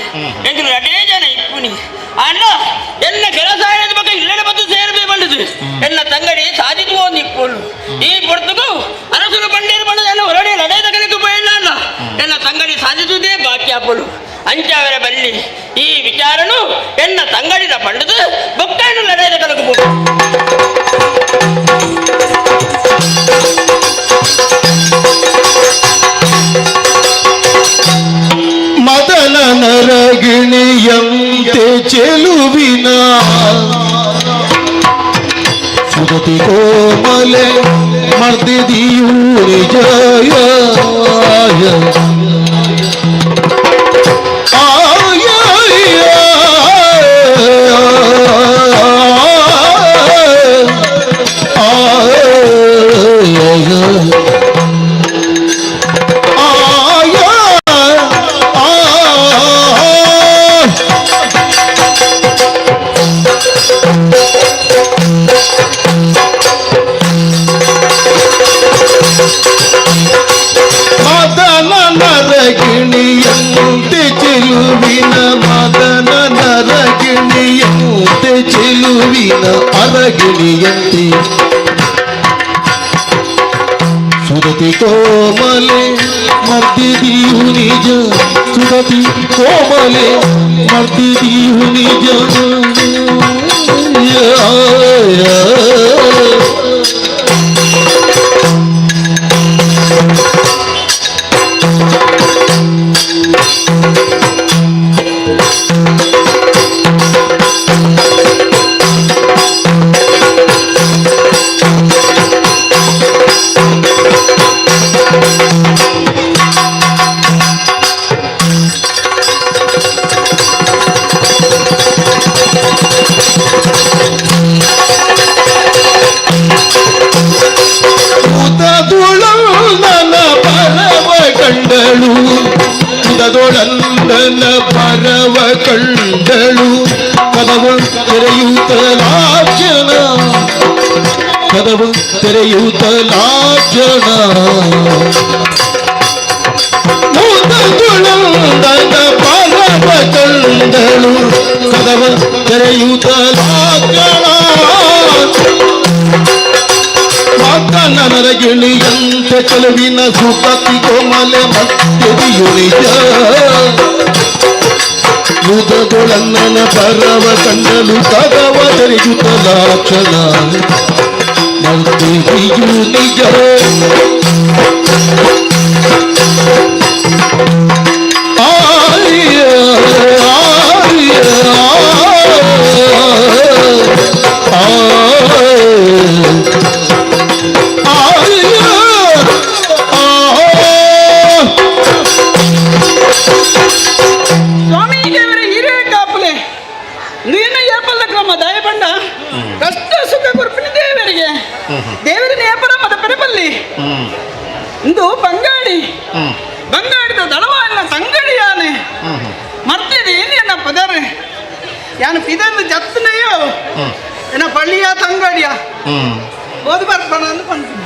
ಎಂಕು ಲಡೇ ಜನ ಇಪ್ಪುನಿ ಅಣ್ಣ ಎನ್ನ ಕೆಲಸ ಆಯದ ಬಗ್ಗೆ ಇಲ್ಲಡೆ ಬಂದು ಸೇರ್ಬೆ ಬಂದದು ಎನ್ನ ತಂಗಡಿ ಸಾಧಿತು ಒಂದು ಇಪ್ಪುಳು ಈ ಪೊರ್ತುಗು ಅರಸರು ಬಂಡೇರು ಬಂದದ ಎನ್ನ ಹೊರಡೆ ಲಡಾಯಿ ತಗಲಿಕ್ಕೆ ಪೋಯಿಲ್ಲ ಅಣ್ಣ ಎನ್ನ ತಂಗಡಿ ಸಾಧಿಸುವುದೇ ಬಾಕಿ ಆಪಳು ಅಂಚಾವರ ಬಲ್ಲಿ ಈ ವಿಚಾರನು ಎನ್ನ ತಂಗಡಿನ ಪಂಡದು ಬೊಕ್ಕನ್ನು ಲಡಾಯಿ ಕಲಕು ಮದನ ನರಗಿಣಿಯಂತೆ ಚೆಲುವಿನ ಸುಗತಿ ಕೋಮಲೆ ಮರ್ದಿದಿಯೂ ನಿಜಯ ಆಯ ಮದನ ನರಗಿಣಿಯಂತೆ ಚೆಲುವಿನ ಮದನ ನರಗಿಣಿಯಂತೆ ಚೆಲುವಿನ ಅರಗಿಣಿಯಂತೆ ಸುರತಿ ಕೋಮಲೆ ಮರ್ದಿದೀಯು ನಿಜ ಸುರತಿ ಕೋಮಲೆ ಮರ್ದಿದೀಯು ನಿಜ. ಉದದುಳಂದನ ಪರವ ಕಂಡಳು ಉದದೊಳಂದನ ಪರವ ಕಂಡಳು ಕದವು ತೆರೆಯೂತಲಾಕ್ಷಣ ಕದವು ತೆರೆಯೂತಲಾಕ್ಷಣ ಉದದುಳಂದನ ಪರವ ಕಂಡಳು ಕದವು ತೆರೆಯೂತಲಾಕ್ಷಣ ಮದನ ನರಗಿಣಿಯಂತೆ ಚೆಲುವಿನ ಸುತತಿ ಕೋಮಲೆ ಮತ್ತೆದಿಯು ನಿಜ ಮುದದೊಳನ್ನನ ಪರವ ಕಂಡಲು ಕದವ ತೆರೆಯುತ್ತಲಾಕ್ಷಣ ಮರ್ದಿದಿಯು ನಿಜ. ಆಯ ಆಯ ಸ್ವಾಮಿ ದೇವರೇ ಹಿರೇ ಕಾಪಲೆ ನೀನು ಏಪಲ್ಲ ಕ್ರಮ ದಯಪಂಡ ಕಷ್ಟ ಸುಖ ಕೊರ್ಪಿನ ದೇವರಿಗೆ ದೇವರಿನ ಏಪರ ಮದ ಪೆರಪಲ್ಲಿ ಇಂದು ಬಂಗಾಡಿ ಬಂಗಾಡಿದ ದಳವಾನ ತಂಗಡಿ ಯಾನೆ ಮರ್ತಿದೆ ಏನೇನ ಪದರೆ ಯಾನು ಪಿದಂದು ಜತ್ತನೆಯೋ ಏನ ಪಳ್ಳಿಯ ತಂಗಡಿಯ ಓದು ಬರ್ಪಣ ಅಂದ್ಕೊಂತೀನಿ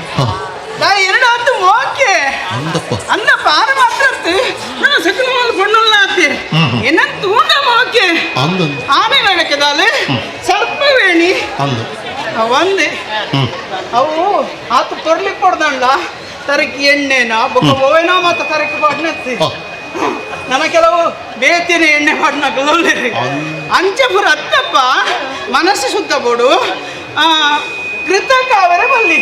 ನಾ ಎರಡು ಹತ್ತು ಮೋಕೆ ಅಂದಪ್ಪ ಆರು ಮಾತ್ರ ನಾನು ಸಕಲ ಕೊಂಡುಲ್ಲ ಆತಿ ಎನ್ನ ತೂಂಡ ಮೋಕೆ ಆನೆ ನಡಕದಾಲೆ ಸರ್ಪವೇಣಿ ಒಂದೇ ಅವು ಆತ ತೊರ್ಲಿಕ್ಕೆ ಕೊಡ್ದಂಡ ತರಕಿ ಎಣ್ಣೆನ ಬೊಕ್ಕ ಓವೇನೋ ಮತ್ತು ತರಕಿ ಪಾಡ್ನತ್ತಿ ನನ್ನ ಕೆಲವು ಬೇತಿನ ಎಣ್ಣೆ ಪಾಡ್ನಕಲೊಳ್ಳಿರಿ ಅಂಚಪುರ ಅತ್ತಪ್ಪ ಮನಸ್ಸು ಶುದ್ಧ ಬೋಡು ಕೃತಕ ಅವರ ಬಲ್ಲಿ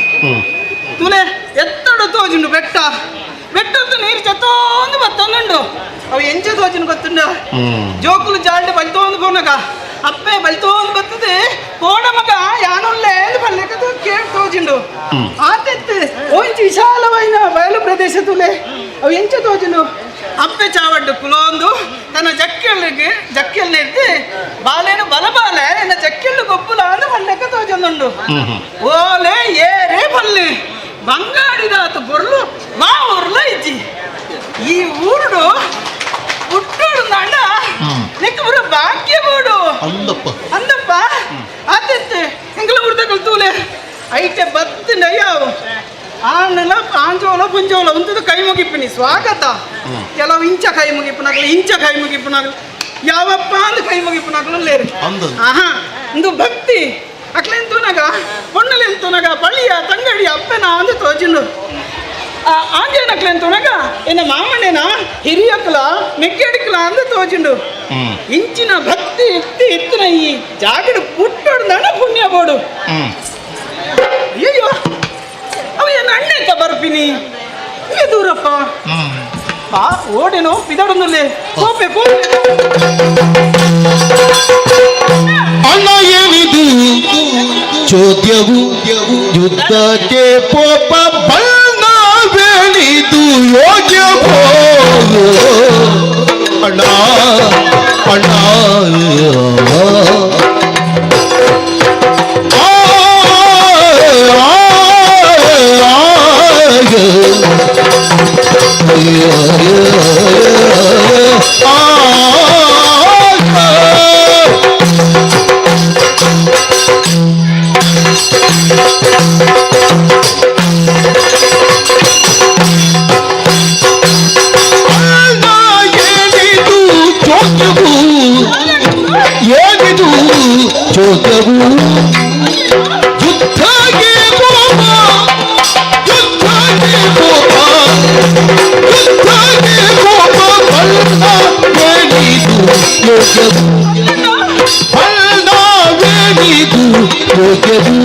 ತುಲೆ ಎತ್ತಡು ತೋಜುಂಡು ಬೆಟ್ಟ ಬೆಟ್ಟದ್ದು ನೀರು ಚತ್ತೊಂದು ಬತ್ತೊಂದುಂಡು ಅವು ಎಂಚ ತೋಜುಂಡು ಗೊತ್ತುಂಡ ಜೋಕುಲು ಜಾಲ್ಡೆ ಬಲ್ತೋಂದು ಪೋನಗ ಅಪ್ಪೆ ಬಲ್ತೋಂದು ಬರ್ತದೆ ಪೋಣ ಮಗ ಯಾನುಲ್ಲೆ ಎಂದು ಬಲ್ಲೆಕ ಕೇಳಿ ತೋಜುಂಡು ಆತೆತ್ತು ಒಂಚಿ ವಿಶಾಲವಾಯಿನ ಬಯಲು ಪ್ರದೇಶ ತುಲೆ ಅವು ಎಂಚ ತೋಜುಂಡು ಅಪ್ಪೆ ಚಾವಡ್ಡು ಕುಲೋಂದು ತನ್ನ ಜಕ್ಕೆಳ್ಳಿಗೆ ಜಕ್ಕೆಲ್ ಇಡ್ದು ಬಾಲೇನು ಬಲ ಬಾಲೆ ಎನ್ನ ಜಕ್ಕೆಳ್ಳು ಗೊಬ್ಬುಲ ಅಂದು ಬಲ್ಲೆಕ ತೋಜೊಂದುಂಡು ಓಲೆ ಏರೇ ಬಲ್ಲೆ ಬಂಗಾಡಿದಾತು ಬೊರ್ಲು ಮಾ ಊರ್ಲ ಇಜ್ಜಿ ಈ ಊರುಡು ಹುಟ್ಟೋಡು ನಾಂಡ ನಿಕ್ಕ ಬರೋ ಭಾಗ್ಯ ಬೋಡು ಅಂದಪ್ಪ ಅಂದಪ್ಪ ಆತೆತ್ತೆ ಎಂಗ್ಲ ಊರ್ದ ಕಲ್ತೂಲೆ ಐಟೆ ಬತ್ತು ನಯ್ಯಾವು ಆನಲ ಆಂಜೋಲ ಪುಂಜೋಲ ಉಂತದ ಕೈ ಮುಗಿಪಿನಿ ಸ್ವಾಗತ ಕೆಲವು ಇಂಚ ಕೈ ಮುಗಿಪುನಾಗಲು ಇಂಚ ಕೈ ಮುಗಿಪುನಾಗಲು ಯಾವಪ್ಪ ಅಂದ್ ಕೈ ಮುಗಿಪುನಾಗಲು ಲೇರು ಆಹಾ ಇಂದು ಭಕ್ತಿ ಅಕ್ಲೆಂತೂನಗ ಪೊಣ್ಣಲೆಂತೂನಗ ಪಳ್ಳಿಯ ತಂಗಡಿಯ ಅಪ್ಪನ ಅಂದು ತೋಜುಂಡು ಆಂಜನಕ್ಲೆಂತೂನಗ ಎನ್ನ ಮಾಮಣ್ಣನ ಹಿರಿಯಕ್ಲ ಮೆಕ್ಕೆಡಿಕ್ಲ ಅಂದು ತೋಜುಂಡು ಇಂಚಿನ ಭಕ್ತಿ ಎತ್ತಿ ಎತ್ತಿನ ಈ ಜಾಗಡು ಪುಟ್ಟೋಡು ಪುಣ್ಯ ಬೋಡು ಅಯ್ಯೋ ಅವ ಎನ್ನ ಅಣ್ಣೆಂತ ಬರ್ಪಿನಿ ದೂರಪ್ಪ ಆ ಓಡೇನೋ ಪಿದಾಡೊಂದುಲ್ಲೆ ಕೋಪೆ ಕೋಪೆ ಅಣ್ಣ ಏನಿದು ಚೋದ್ಯವು ಯುದ್ಧಕ್ಕೆ ಪೋಪ ಬಣ್ಣವೇನಿದು ಯೋಗ್ಯ ಅಣ್ಣ ಅಣ್ಣ ಏನಿದು ಚೋದ್ಯವು ಯುದ್ಧಕ್ಕೆ ಕೋಪ ಯುದ್ಧಕ್ಕೆ ಕೋಪ ಯುದ್ಧಕ್ಕೆ ಕೋಪ ಬಣ್ಣವೇನಿದು ಯೋಗ್ಯವು ಬಣ್ಣವೇನಿದು ಯೋಗ್ಯವು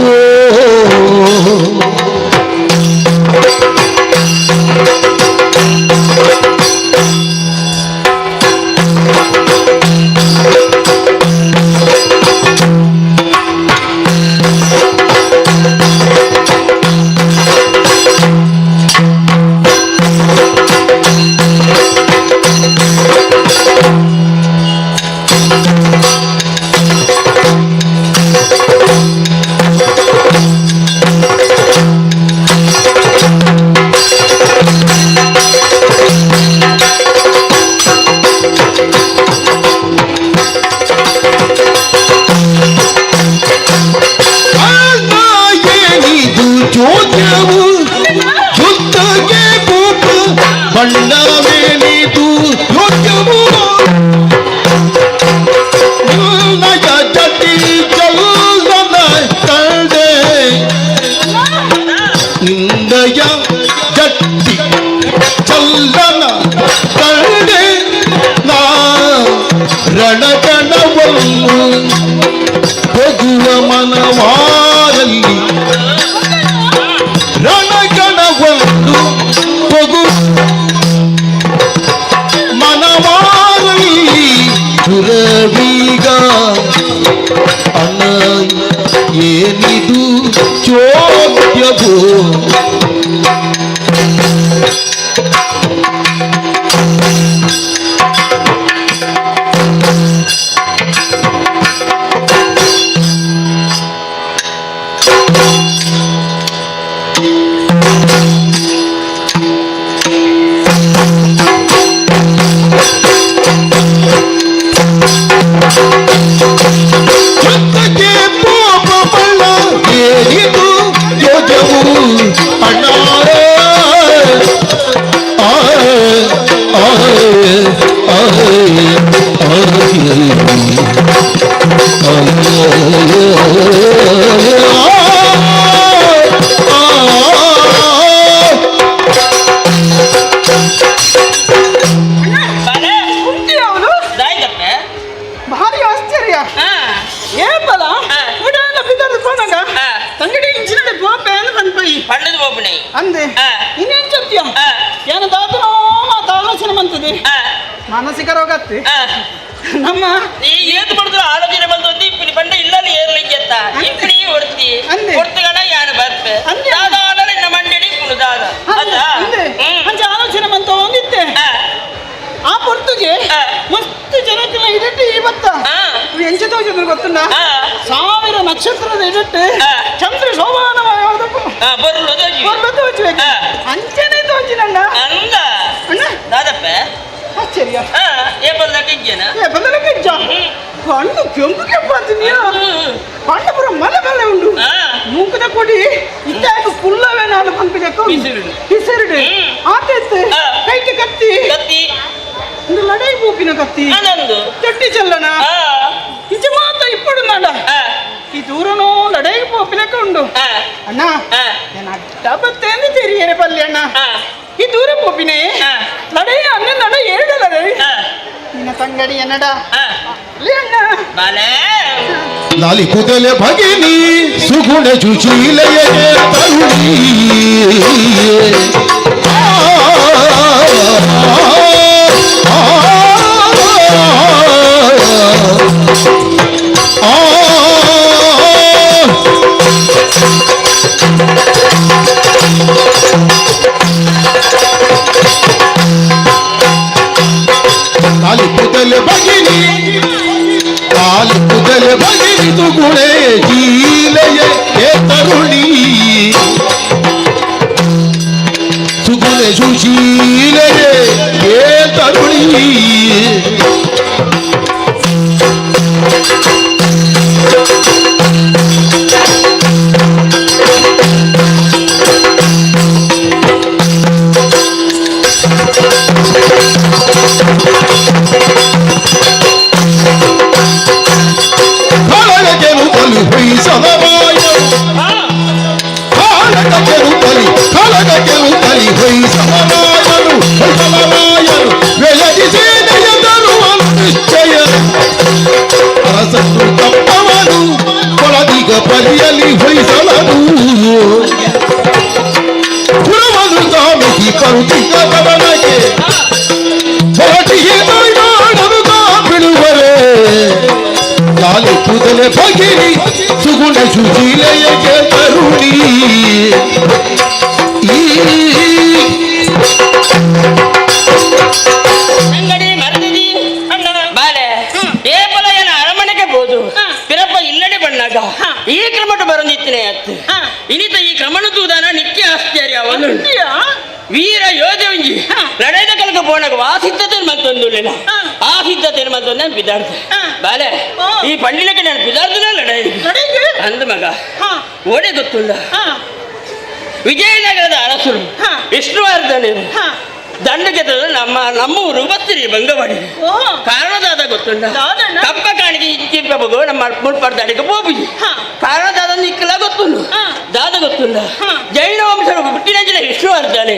ಏನಿದು ಚೋದ್ಯವು ಯುದ್ಧಕ್ಕೆ ಕೋಪ ಬಣ್ಣವೇನಿದು ಯೋಗ್ಯವು ನಿನ್ನಯ ಜಟಿ ಜಲ್ಲನ ಕಂಡೆ ನಿಂದಯ ಜಟ್ಟಿ ಚಲ್ಲನ ಕಂಡೆ ನಾ ರಣಗಣವನ್ನು ಹೋಗುವ ಮನವಾರಲ್ಲಿ ರಣಗಣವನ್ನು ಹೋಗು ಮನವಾರಲ್ಲಿ ದುರವೀಗ ಅಣ್ಣ ಏನಿದು ಚೋದ್ಯವು ಯುದ್ಧಕ್ಕೆ ಕೋಪ ಬಣ್ಣ ಏನಿದು ಯೋಗ್ಯವು ಅಣ್ಣ ಆ ಆ ಆ ಆ ಅಂದೆ ಇನ್ನೇನ್ ಸತ್ಯ ಏನು ದಾದನೋ ಮಾತು ಆಲೋಚನೆ ಬಂತದೆ ಮಾನಸಿಕ ರೋಗ ಅತ್ತೆ ನಮ್ಮ ನೀ ಏತ್ ಮಾಡಿದ್ರು ಆಲೋಚನೆ ಬಂದು ಇಪ್ಪಡಿ ಬಂಡ ಇಲ್ಲ ಏರ್ಲಿಕ್ಕೆ ಇಪ್ಪಡಿ ಹೊರ್ತಿ ಹೊರ್ತುಗಣ ಯಾರು ಬರ್ತೆ ದಾದ ಆಡಲೆ ನಮ್ಮ ಮಂಡಳಿ ದಾದ ಅಂದೆ ಅಂಚೆ ಆಲೋಚನೆ ಬಂತ ಒಂದಿತ್ತೆ ಆ ಪೊರ್ತುಗೆ ಮಸ್ತ್ ಜನಕ್ಕೆಲ್ಲ ಇಡಟ್ಟು ಈ ಬತ್ತ ಎಂಚ ತೋಚಂದ್ರೆ ಗೊತ್ತುಂಡ ಸಾವಿರ ನಕ್ಷತ್ರದ ಇಡಟ್ಟು ಚಂದ್ರ ಶೋಭಾನವಾದಪ್ಪ ತೋಚಬೇಕು ಅಂಚನೆ ತೋಚಿನಣ್ಣ ಅಂದ ಅಣ್ಣ ದಾದಪ್ಪ ಆಶ್ಚರ್ಯ ಏ ಬಲ್ಲಕ್ಕೆ ಏ ಬಲ್ಲಕ್ಕೆ ಕಣ್ಣು ಕೆಂಪು ಕೆಂಪು ಅಂತೀನಿ ಕಣ್ಣು ಪೂರ ಮಲೆ ಮಲೆ ಉಂಡು ಮೂಕದ ಕೊಡಿ ಇತ್ತಾಗ ಕುಲ್ಲವೇ ನಾನು ಪಂಪಿದಕ್ಕೆ ಬಿಸಿರುಡು ಆತೆತ್ತು ಕೈಗೆ ಕತ್ತಿ ಕತ್ತಿ ಒಂದು ಲಡೈ ಪೂಪಿನ ಕತ್ತಿ ತಟ್ಟಿ ಚೆಲ್ಲಣ ಇಂಚ ಮಾತ ಇಪ್ಪಡು ನಾಡ ಈ ದೂರನೋ ಲಡೈ ಪೋಪಿನಕ್ಕೆ ಉಂಡು ಅಣ್ಣ ನಾನು ಅಡ್ಡ ಬತ್ತೇಂದು ತೆರಿಯರೆ ಪಲ್ಯ ಅಣ್ಣ ಈ ದೂರ ಪೋಪಿನೇ ಲಡೈ ಅನ್ನ ನಡ ಎರಡು ಲಡೈ ನಿನ್ನ ತಂಗಡಿ ಎನ್ನಡ ಅಣ್ಣ ಲಾಲಿ ಕುದಲೆ ಭಗಿನಿ ಸುಗುಣ ಸುಶೀಲೆಯೇ ತರುಣಿ ಲಾಲಿ ಕುದಲೆ ಭಗಿನಿ ಲಾಲಿ ಕುದಲೆ ಭಗಿನಿ ಸುಗುಣೆ ಶೀಲೆಯೇ ತರುಣಿ ಸುಗುಣೆ ಸುಶೀಲೆಯೇ ತರುಣಿ ಕಾಳಗನು ಬಲಿ ಹೊಯ್ಸಲರಾಯನು ಕಾಳಗನು ಬಲಿ ಕಾಳಗನು ಬಲಿ ಹೊಯ್ಸಲರಾಯನು ಹೊಯ್ಸಲರಾಯನು ವೆಲಗಿ ಸೇನೆಯ ತರುವನು ನಿಶ್ಚಯ ಅರಸನು ತಪ್ಪವನು ಕೊಳದಿಗ ಬಲಿಯಲಿ ಹೊಯ್ಸಲನು ಪುರವನು ತಾಮಿಸಿ ಪರುತಿಗ ಕವನಕ್ಕೆ ಹೊರಟಿಗೆ ನಾಡನು ಬಿಡುವರೆ ಲಾಲಿ ಕುದಲೆ ಭಗಿನಿ ಸುಗುಣ ಸುಶೀಲೆಯಗೆ ತರುಣಿ ಅಂಗಡಿ ಮರದಿದಿ ಬಾಲೆ ಏಪಲಯನ ಅರಮನೆಗೆ ಬೋದು ಪಿರಪ್ಪ ಇಲ್ಲಡೆ ಬಣ್ಣಾಗ ಈ ಕ್ರಮಟ್ಟು ಬರಂದಿತ್ತನೆ ಅತ್ತು ಇನಿತ ಈ ಕ್ರಮಣ ತೂದಾನ ನಿತ್ಯ ಆಶ್ಚರ್ಯ ಅವನು ವೀರ ಯೋಧ ಒಂಜಿ ಲಡೈದ ಕಲಕ ಪೋಣಗ ಆ ಸಿದ್ಧತೆ ಮತ್ತೊಂದು ಆ ಸಿದ್ಧತೆ ಮತ್ತೊಂದು ನಾನು ಪಿದಾರ್ಥ ಬಾಲೆ ಈ ಪಂಡಿಲಕ್ಕೆ ನಾನು ಪಿದಾರ್ಧನ ಲಡೈ ಅಂದ ಮಗ ಓಡೆ ಗೊತ್ತುಂಡ ವಿಜಯನಗರದ ಅರಸರು ವಿಷ್ಣುವರ್ಧನರು ದಂಡಕ್ಕೆ ನಮ್ಮ ನಮ್ಮ ಊರು ಬರ್ತೀರಿ ಬಂಗವಾಡಿ ಕಾರಣದಾದ ಗೊತ್ತುಂಡ ಕಪ್ಪ ಕಾಣಿಕೆ ಇಚ್ಚಿಪ್ಪಗು ನಮ್ಮ ಮುಲ್ಪರ್ದಾಡಿಗೆ ಪೋಪುಜಿ ಕಾರಣದಾದ ನಿಕ್ಕಲ ಗೊತ್ತುಂಡು ದಾದ ಗೊತ್ತುಂಡ ಜೈನ ವಂಶರು ಹುಟ್ಟಿನಂಚಿನ ವಿಷ್ಣುವರ್ಧನೆ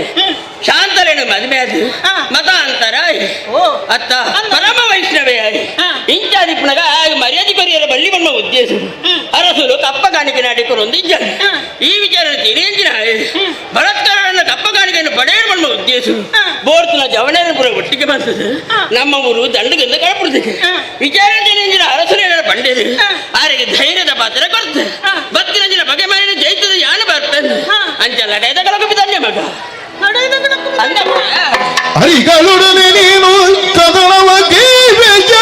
ಶಾಂತಲೇನು ಮದುವೆ ಅದು ಮತ ಅಂತರ ಅತ್ತ ಪರಮ ವೈಷ್ಣವೇ ಆಗಿ ಇಂಚಾದಿಪ್ಪನಾಗ ಆಗ ಮರ್ಯಾದೆ ಕೊರಿಯರ ಬಳ್ಳಿ ಬಣ್ಣ ಉದ್ದೇಶ ಅರಸರು ಕಪ್ಪ ಕಾಣಿಕೆ ನಾಟಿಕರು ಒಂದು ಇಜ್ಜ ಈ ವಿಚಾರ ತಿಳಿಯಂಜಿನ ಬಲಾತ್ಕಾರವನ್ನು ಕಪ್ಪ ಕಾಣಿಕೆಯನ್ನು ಪಡೆಯಲು ಬಣ್ಣ ಉದ್ದೇಶ ಬೋರ್ತನ ಜವನೇರಪುರ ಒಟ್ಟಿಗೆ ಬಂತದೆ ನಮ್ಮ ಊರು ದಂಡಗಂದು ಕಳಪುರದಕ್ಕೆ ವಿಚಾರ ತಿಳಿಯಂಜಿನ ಅರಸರು ಏನಾರ ಪಂಡಿರು ಆರಿಗೆ ಧೈರ್ಯದ ಪಾತ್ರ ಕೊಡ್ತೆ ಬತ್ತಿನಂಜಿನ ಬಗೆ ಮಾರಿನ ಜೈತದ ಯಾನ ಬರ್ತದೆ ಅಂಚ ಲಡೈದ ಕಳಕುಪಿ ಧನ್ಯ ಮಗ ಹರಿಗಳೊಡನೆ ನೀನು ಕದನವ ಗೀವೆಯ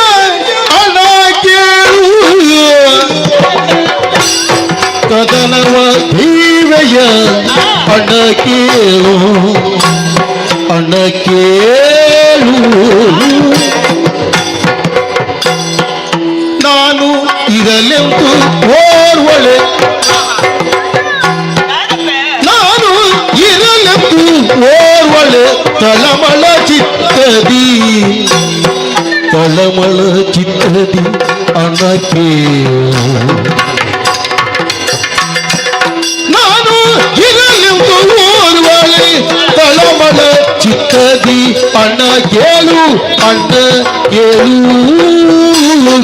ಅಣ ಕೇಳು ಕದನವ ಗೀವೆಯ ಅಣ ಕೇಳು ಅಣ ಕೇಳು ನಾನು ಇರಲೆಂದು ಓರ್ವಳೆ ನಾನು ಇರಲೆಂದು ಓರ್ವಳೆ ತಳಮಳ ಚಿತ್ತದಿ ತಳಮಳ ಚಿತ್ತದಿ ಅಣಕೆ ನಾನು ಇರಲೆಂದು ಓರ್ವಳೆ ತಳಮಳ ಚಿತ್ತದಿ ಅಣ್ಣ ಕೇಳು ಅಣ್ಣ ಕೇಳು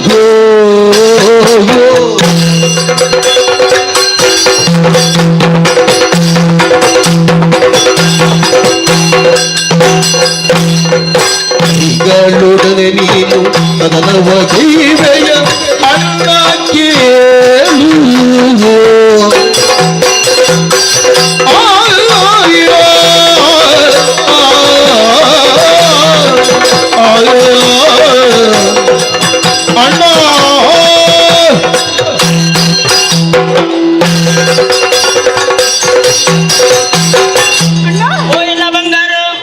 ಗೋ. ನೀನು ಕದನವ ಜೈವೆಯ ಅಣ್ಣ ಕೇಳು. ಅಣ್ಣ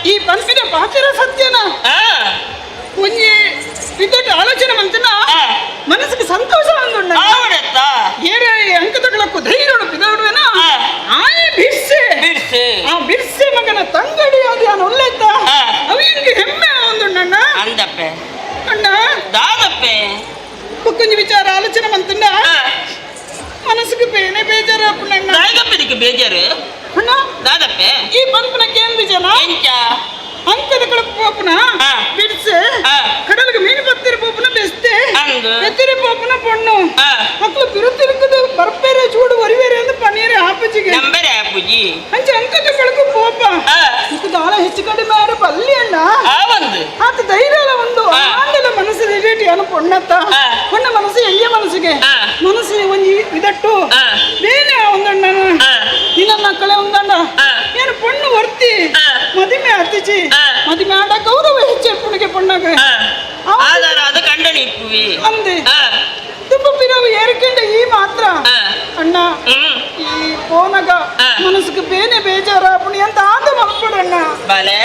ಈ ಪಂಪಿನ ಪಾತ್ರ ಸತ್ಯನ ಒಂಜಿ ವಿದ್ಯುತ್ ಆಲೋಚನೆ ಮಂತನ ಮನಸ್ಸಿಗೆ ಸಂತೋಷ ಅಂದುಂಡ ಏರೇ ಅಂಕ ತಗೊಳಕ್ಕೂ ಧೈರ್ಯ ಬಿದೋಡುವೆನ ಆಯೆ ಬಿರ್ಸೆ ಬಿರ್ಸೆ ಆ ಬಿರ್ಸೆ ಮಗನ ತಂಗಡಿ ಅದು ನಾನು ಒಳ್ಳೆತ್ತ ಅವಿಗೆ ಹೆಮ್ಮೆ ಒಂದುಂಡಣ್ಣ ಅಂದಪ್ಪೆ ಅಣ್ಣ ದಾದಪ್ಪೆ ಬೊಕ್ಕೊಂಜಿ ವಿಚಾರ ಆಲೋಚನೆ ಮಂತಂಡ ಮನಸ್ಸಿಗೆ ಬೇನೆ ಬೇಜಾರಾಪುಂಡಣ್ಣ ದಾಯಗಪ್ಪೆ ಬೇಜಾರು ಅಣ್ಣ ದಾದಪ್ಪೆ ಈ ಪಂಪನ ಕೇಂದ್ರ ಜನ ಅಂಕದ ಕಳಪ ಪೋಪುನ ಬಿಡ್ಸೆ ಕಡಲಿಗೆ ಮೀನು ಬತ್ತಿರ ಪೋಪುನ ಬೆಸ್ತೆ ಬೆತ್ತಿರ ಪೋಪುನ ಪೊಣ್ಣು ಮಕ್ಕಳು ಬಿರುತಿರುಕದ ಬರ್ಪೇರೆ ಚೂಡು ಒರಿವೇರೆ ಅಂದ್ ಪನ್ನೀರೆ ಆಪುಜಿಗೆ ನಂಬರೇ ಆಪುಜಿ ಅಂಚೆ ಅಂಕದ ಕಳಕು ಪೋಪ ಇಕ್ಕು ದಾಳ ಹೆಚ್ಚು ಕಡಿಮೆ ಆರ ಬಲ್ಲಿ ಅಣ್ಣ ಒಂದು ಆತ ಧೈರ್ಯ ಒಂದು ಆಂಡಲ ಮನಸ್ಸು ರಿಲೇಟಿ ಅನು ಪೊಣ್ಣತ್ತ ಪೊಣ್ಣ ಮನಸ್ಸು ಎಲ್ಲಿಯ ಮನಸ್ಸಿಗೆ ಮನಸ್ಸು ಒಂಜಿ ಇದಟ್ಟು ಬೇನೆ ಒಂದಣ್ಣ ನಿನ್ನ ಕಳೆ ಒಂದಣ್ಣ ಏನು ಪೊಣ್ಣು ವರ್ತಿ ಮದಿಮೆ ಆತಿಜಿ ಮದಿಮೆ ಆಡ ಗೌರವ ಹೆಚ್ಚು ಪುಣಿಗೆ ಪೊಣ್ಣಗ ಆಧಾರ ಅದು ಕಂಡನಿ ಇಪ್ಪುವಿ ಅಂದೆ ತುಂಬ ಪಿರವು ಏರ್ಕೆಂಡ ಈ ಮಾತ್ರ ಅಣ್ಣ ಈ ಪೋನಗ ಮನಸ್ಸಿಗೆ ಬೇನೆ ಬೇಜಾರ ಪುಣಿ ಅಂತ ಆದ ಮಲ್ಪಡಣ್ಣ ಬಲೆ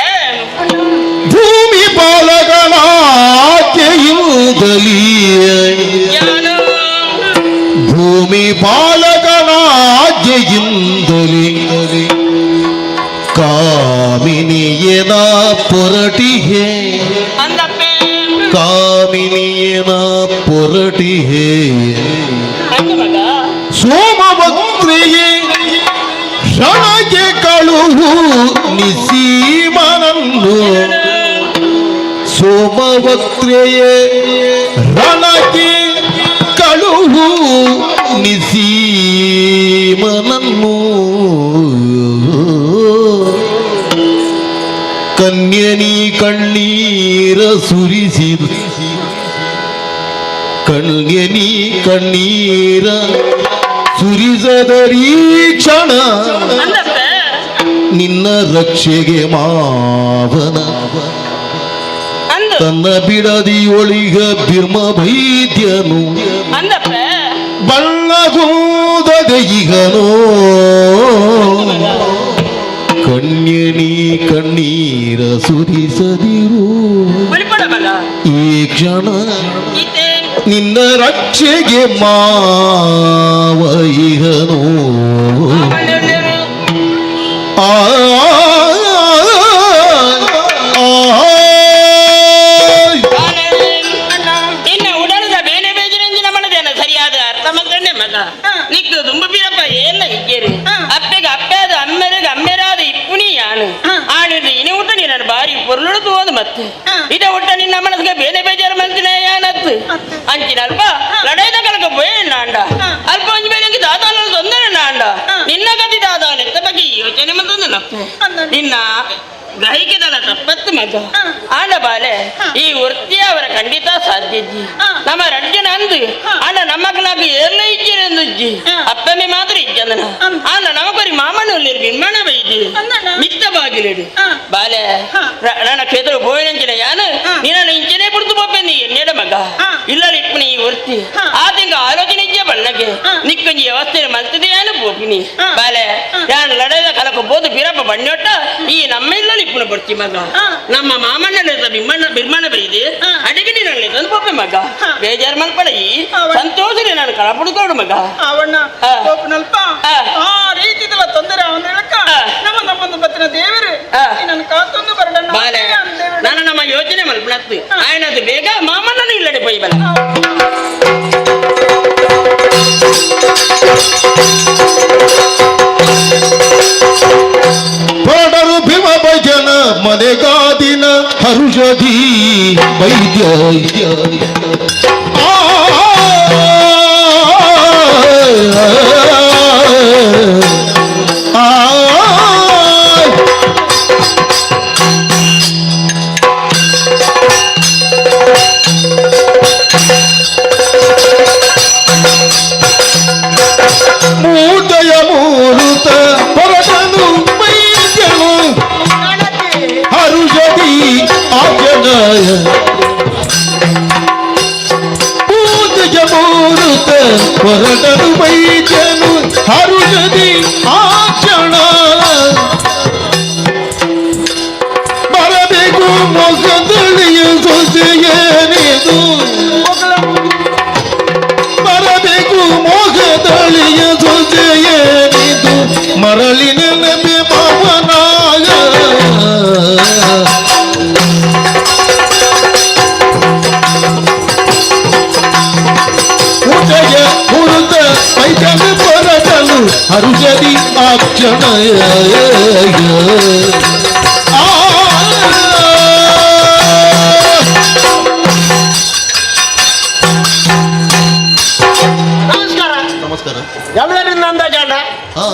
ಭೂಮಿ ಬಾಲಕನಾಚೆಯುವುದಲಿ ಭೂಮಿ ಬಾಲಕನಾಜ್ಯೆಯಿಂದಲಿ ಕಾಮಿನಿಯನ ಪೊರಟಿಹೆ ಕಾಮಿನಿಯನ ಪೊರಟಿಹೆ ಸೋಮವಕ್ತ್ರೆಯೇ ಕ್ಷಣಕ್ಕೆ ಕಳುಹು ನಿಸೀಮನನ್ನು ಸೋಮವಕ್ತ್ರೆಯೇ ರಣಕ್ಕೆ ಕಳುಹು ನಿಸೀಮನನ್ನು ಕನ್ಯನಿ ಕಣ್ಣೀರ ಸುರಿಸಿ ಕಣ್ಯನಿ ಕಣ್ಣೀರ ಸುರಿಸದರೀ ಕ್ಷಣ ನಿನ್ನ ರಕ್ಷೆಗೆ ಮಾವನ ತನ್ನ ಬಿಡದಿ ಒಳಿಗ ಬಿರ್ಮ ವೈದ್ಯನು ಬಣ್ಣಗೂದದೆ ಈಗನೋ ಕಣ್ಯನಿ ಕಣ್ಣೀರ ಸುರಿಸದಿರು ಈ ಕ್ಷಣ ನಿನ್ನ ರಕ್ಷೆಗೆ ಮಾವ ಈಗನೋ ಆ ನಿನ್ನ ಉಡಲದ ಬೇನೆ ಬೇಜನೆಂಜಿನ ಮನದೇನ ಸರಿಯಾದ ಅರ್ಥ ಮಕ್ಕಳನ್ನೇ ಮಗ ನಿಕ್ಕು ತುಂಬ ಬೀರಪ್ಪ ಏನ ಇಕ್ಕೇರಿ ಅಪ್ಪೆಗೆ ಅಪ್ಪೆದ ಅಮ್ಮೆರೆಗೆ ಅಮ್ಮೆರಾದ ಇಪ್ಪುನಿ ಯಾನು ಆಣಿದ್ರೆ ಇನಿ ಊಟ ನೀನು ಬಾರಿ ಪೊರ್ಲುಡು ತೋದು ಮತ್ತೆ ಇದ ಊಟ ನಿನ್ನ ಮನಸ್ಸಿಗೆ ಬೇನೆ ಬೇಜಾರು ಮನ್ಸಿನ ಯಾನತ್ತು ಅಂಚಿನ ಅಲ್ಪ ಲಡೈದ ಕಲಕ ಬೋಯ್ ನಾಂಡ ಅಲ್ಪ ಒಂಜಿ ಬೇರೆ ದಾದಾನ ತೊಂದರೆ ನಾಂಡ ನಿನ್ನ ಗತಿ ದಾದಾನ ಎತ್ತ ಬಗ್ಗೆ ಯೋಚನೆ ಮಂತಂದು ನಿನ್ನ ಗ್ರಹಿಕೆದಲ್ಲ ತಪ್ಪತ್ತು ಮಗ ಆಂಡ ಬಾಲೆ ಈ ವೃತ್ತಿ ಅವರ ಖಂಡಿತ ಸಾಧ್ಯಜ್ಜಿ ನಮ್ಮ ರಡ್ಜನ ಅಂದು ಆಂಡ ನಮ್ಮಕ್ಕನಾಗ ಏರ್ಲ ಇಜ್ಜಿರಂದುಜ್ಜಿ ಅಪ್ಪಮ್ಮೆ ಮಾತ್ರ ಇಜ್ಜಂದನ ಆಂಡ ನಮಕೊರಿ ಮಾಮನ ಬಿಮ್ಮಣ ಬೈದಿ ಮಿತ್ತ ಬಾಗಿಲಿಡು ಬಾಲೆ ನನ್ನ ಕ್ಷೇತ್ರ ಬೋಯಿನಂಚಿನ ಯಾನು ನಿನ್ನ ಇಂಚನೆ ಬಿಡ್ತು ಪೊಪ್ಪೆಂದು ಎನ್ನೆಡ ಮಗ ಇಲ್ಲ ಇಪ್ಪನಿ ಈ ವೃತ್ತಿ ಆತಿಂಗ ಆಲೋಚನೆ ಇಜ್ಜೆ ಬಣ್ಣಗೆ ನಿಕ್ಕೊಂಜಿ ವ್ಯವಸ್ಥೆ ಮಲ್ತದೆ ಯಾನು ಪೋಪಿನಿ ಬಾಲೆ ಯಾನು ಲಡೈದ ಕಲಕ ಬೋದು ಬೀರಪ್ಪ ಬಣ್ಣೊಟ್ಟ ಈ ನಮ್ಮ ಇಲ್ಲ ಇಪ್ಪನ ಬರ್ತಿ ಮಗ ನಮ್ಮ ಮಾಮಣ್ಣನ ಬಿಮ್ಮಣ್ಣ ಬಿರ್ಮಣ್ಣ ಬೈದಿ ಅಡಿಗೆ ನೀನಲ್ಲಿ ತಂದು ಪೊಪ್ಪೆ ಮಗ ಬೇಜಾರು ಮಲ್ಪಡ ಈ ಸಂತೋಷನೇ ನಾನು ಕಳಪಡ್ಕೋಡು ಮಗ ಅವಣ್ಣ ಪೋಪನಲ್ಪ ಆ ರೀತಿದಲ್ಲ ತೊಂದರೆ ಅವನ ಹೇಳಕ್ಕ ನಮ್ಮ ನಮ್ಮೊಂದು ಬತ್ತಿನ ದೇವರು ನನ್ನ ಕಾತೊಂದು ಬರಡಣ್ಣ ಬಾಲೆ ನಾನು ನಮ್ಮ ಯೋಚನೆ ಮಲ್ಪಣತ್ತು ಆಯನದು ಬೇಗ ಮಾಮಣ್ಣನ ಇಲ್ಲಡೆ ಪೋಯ್ ಬಲ ಪಡರು ಭೀಮ ಭಜನ ಮನೆಗಾದಿನ ಹರುಷಧಿ ವೈದ್ಯ ಆ ಆ, ಆ. ಹೊರಟನು ವೈದ್ಯನು ಹರುಷದಿ ಆ ಕ್ಷಣ. ಬರಬೇಕು ಮೊಗದಳಿಯ ಸೊಸೆಯೇನಿದು, ಬರಬೇಕು ಮೊಗದಳಿಯ ಸೊಸೆಯೇನಿದು, ಮರಳಿ ನೆನಪೆ ಮಾವನಾಗ. ಉದಯ ಹುರುತ ವೈದ್ಯನು ಹೊರಟನು ಹರುಷದಿ ಆ ಕ್ಷಣ. ನಮಸ್ಕಾರ. ನಮಸ್ಕಾರ. ಎಲ್ಲರಿಂದ ಅಂದಾಜಾಡ? ಹಾ,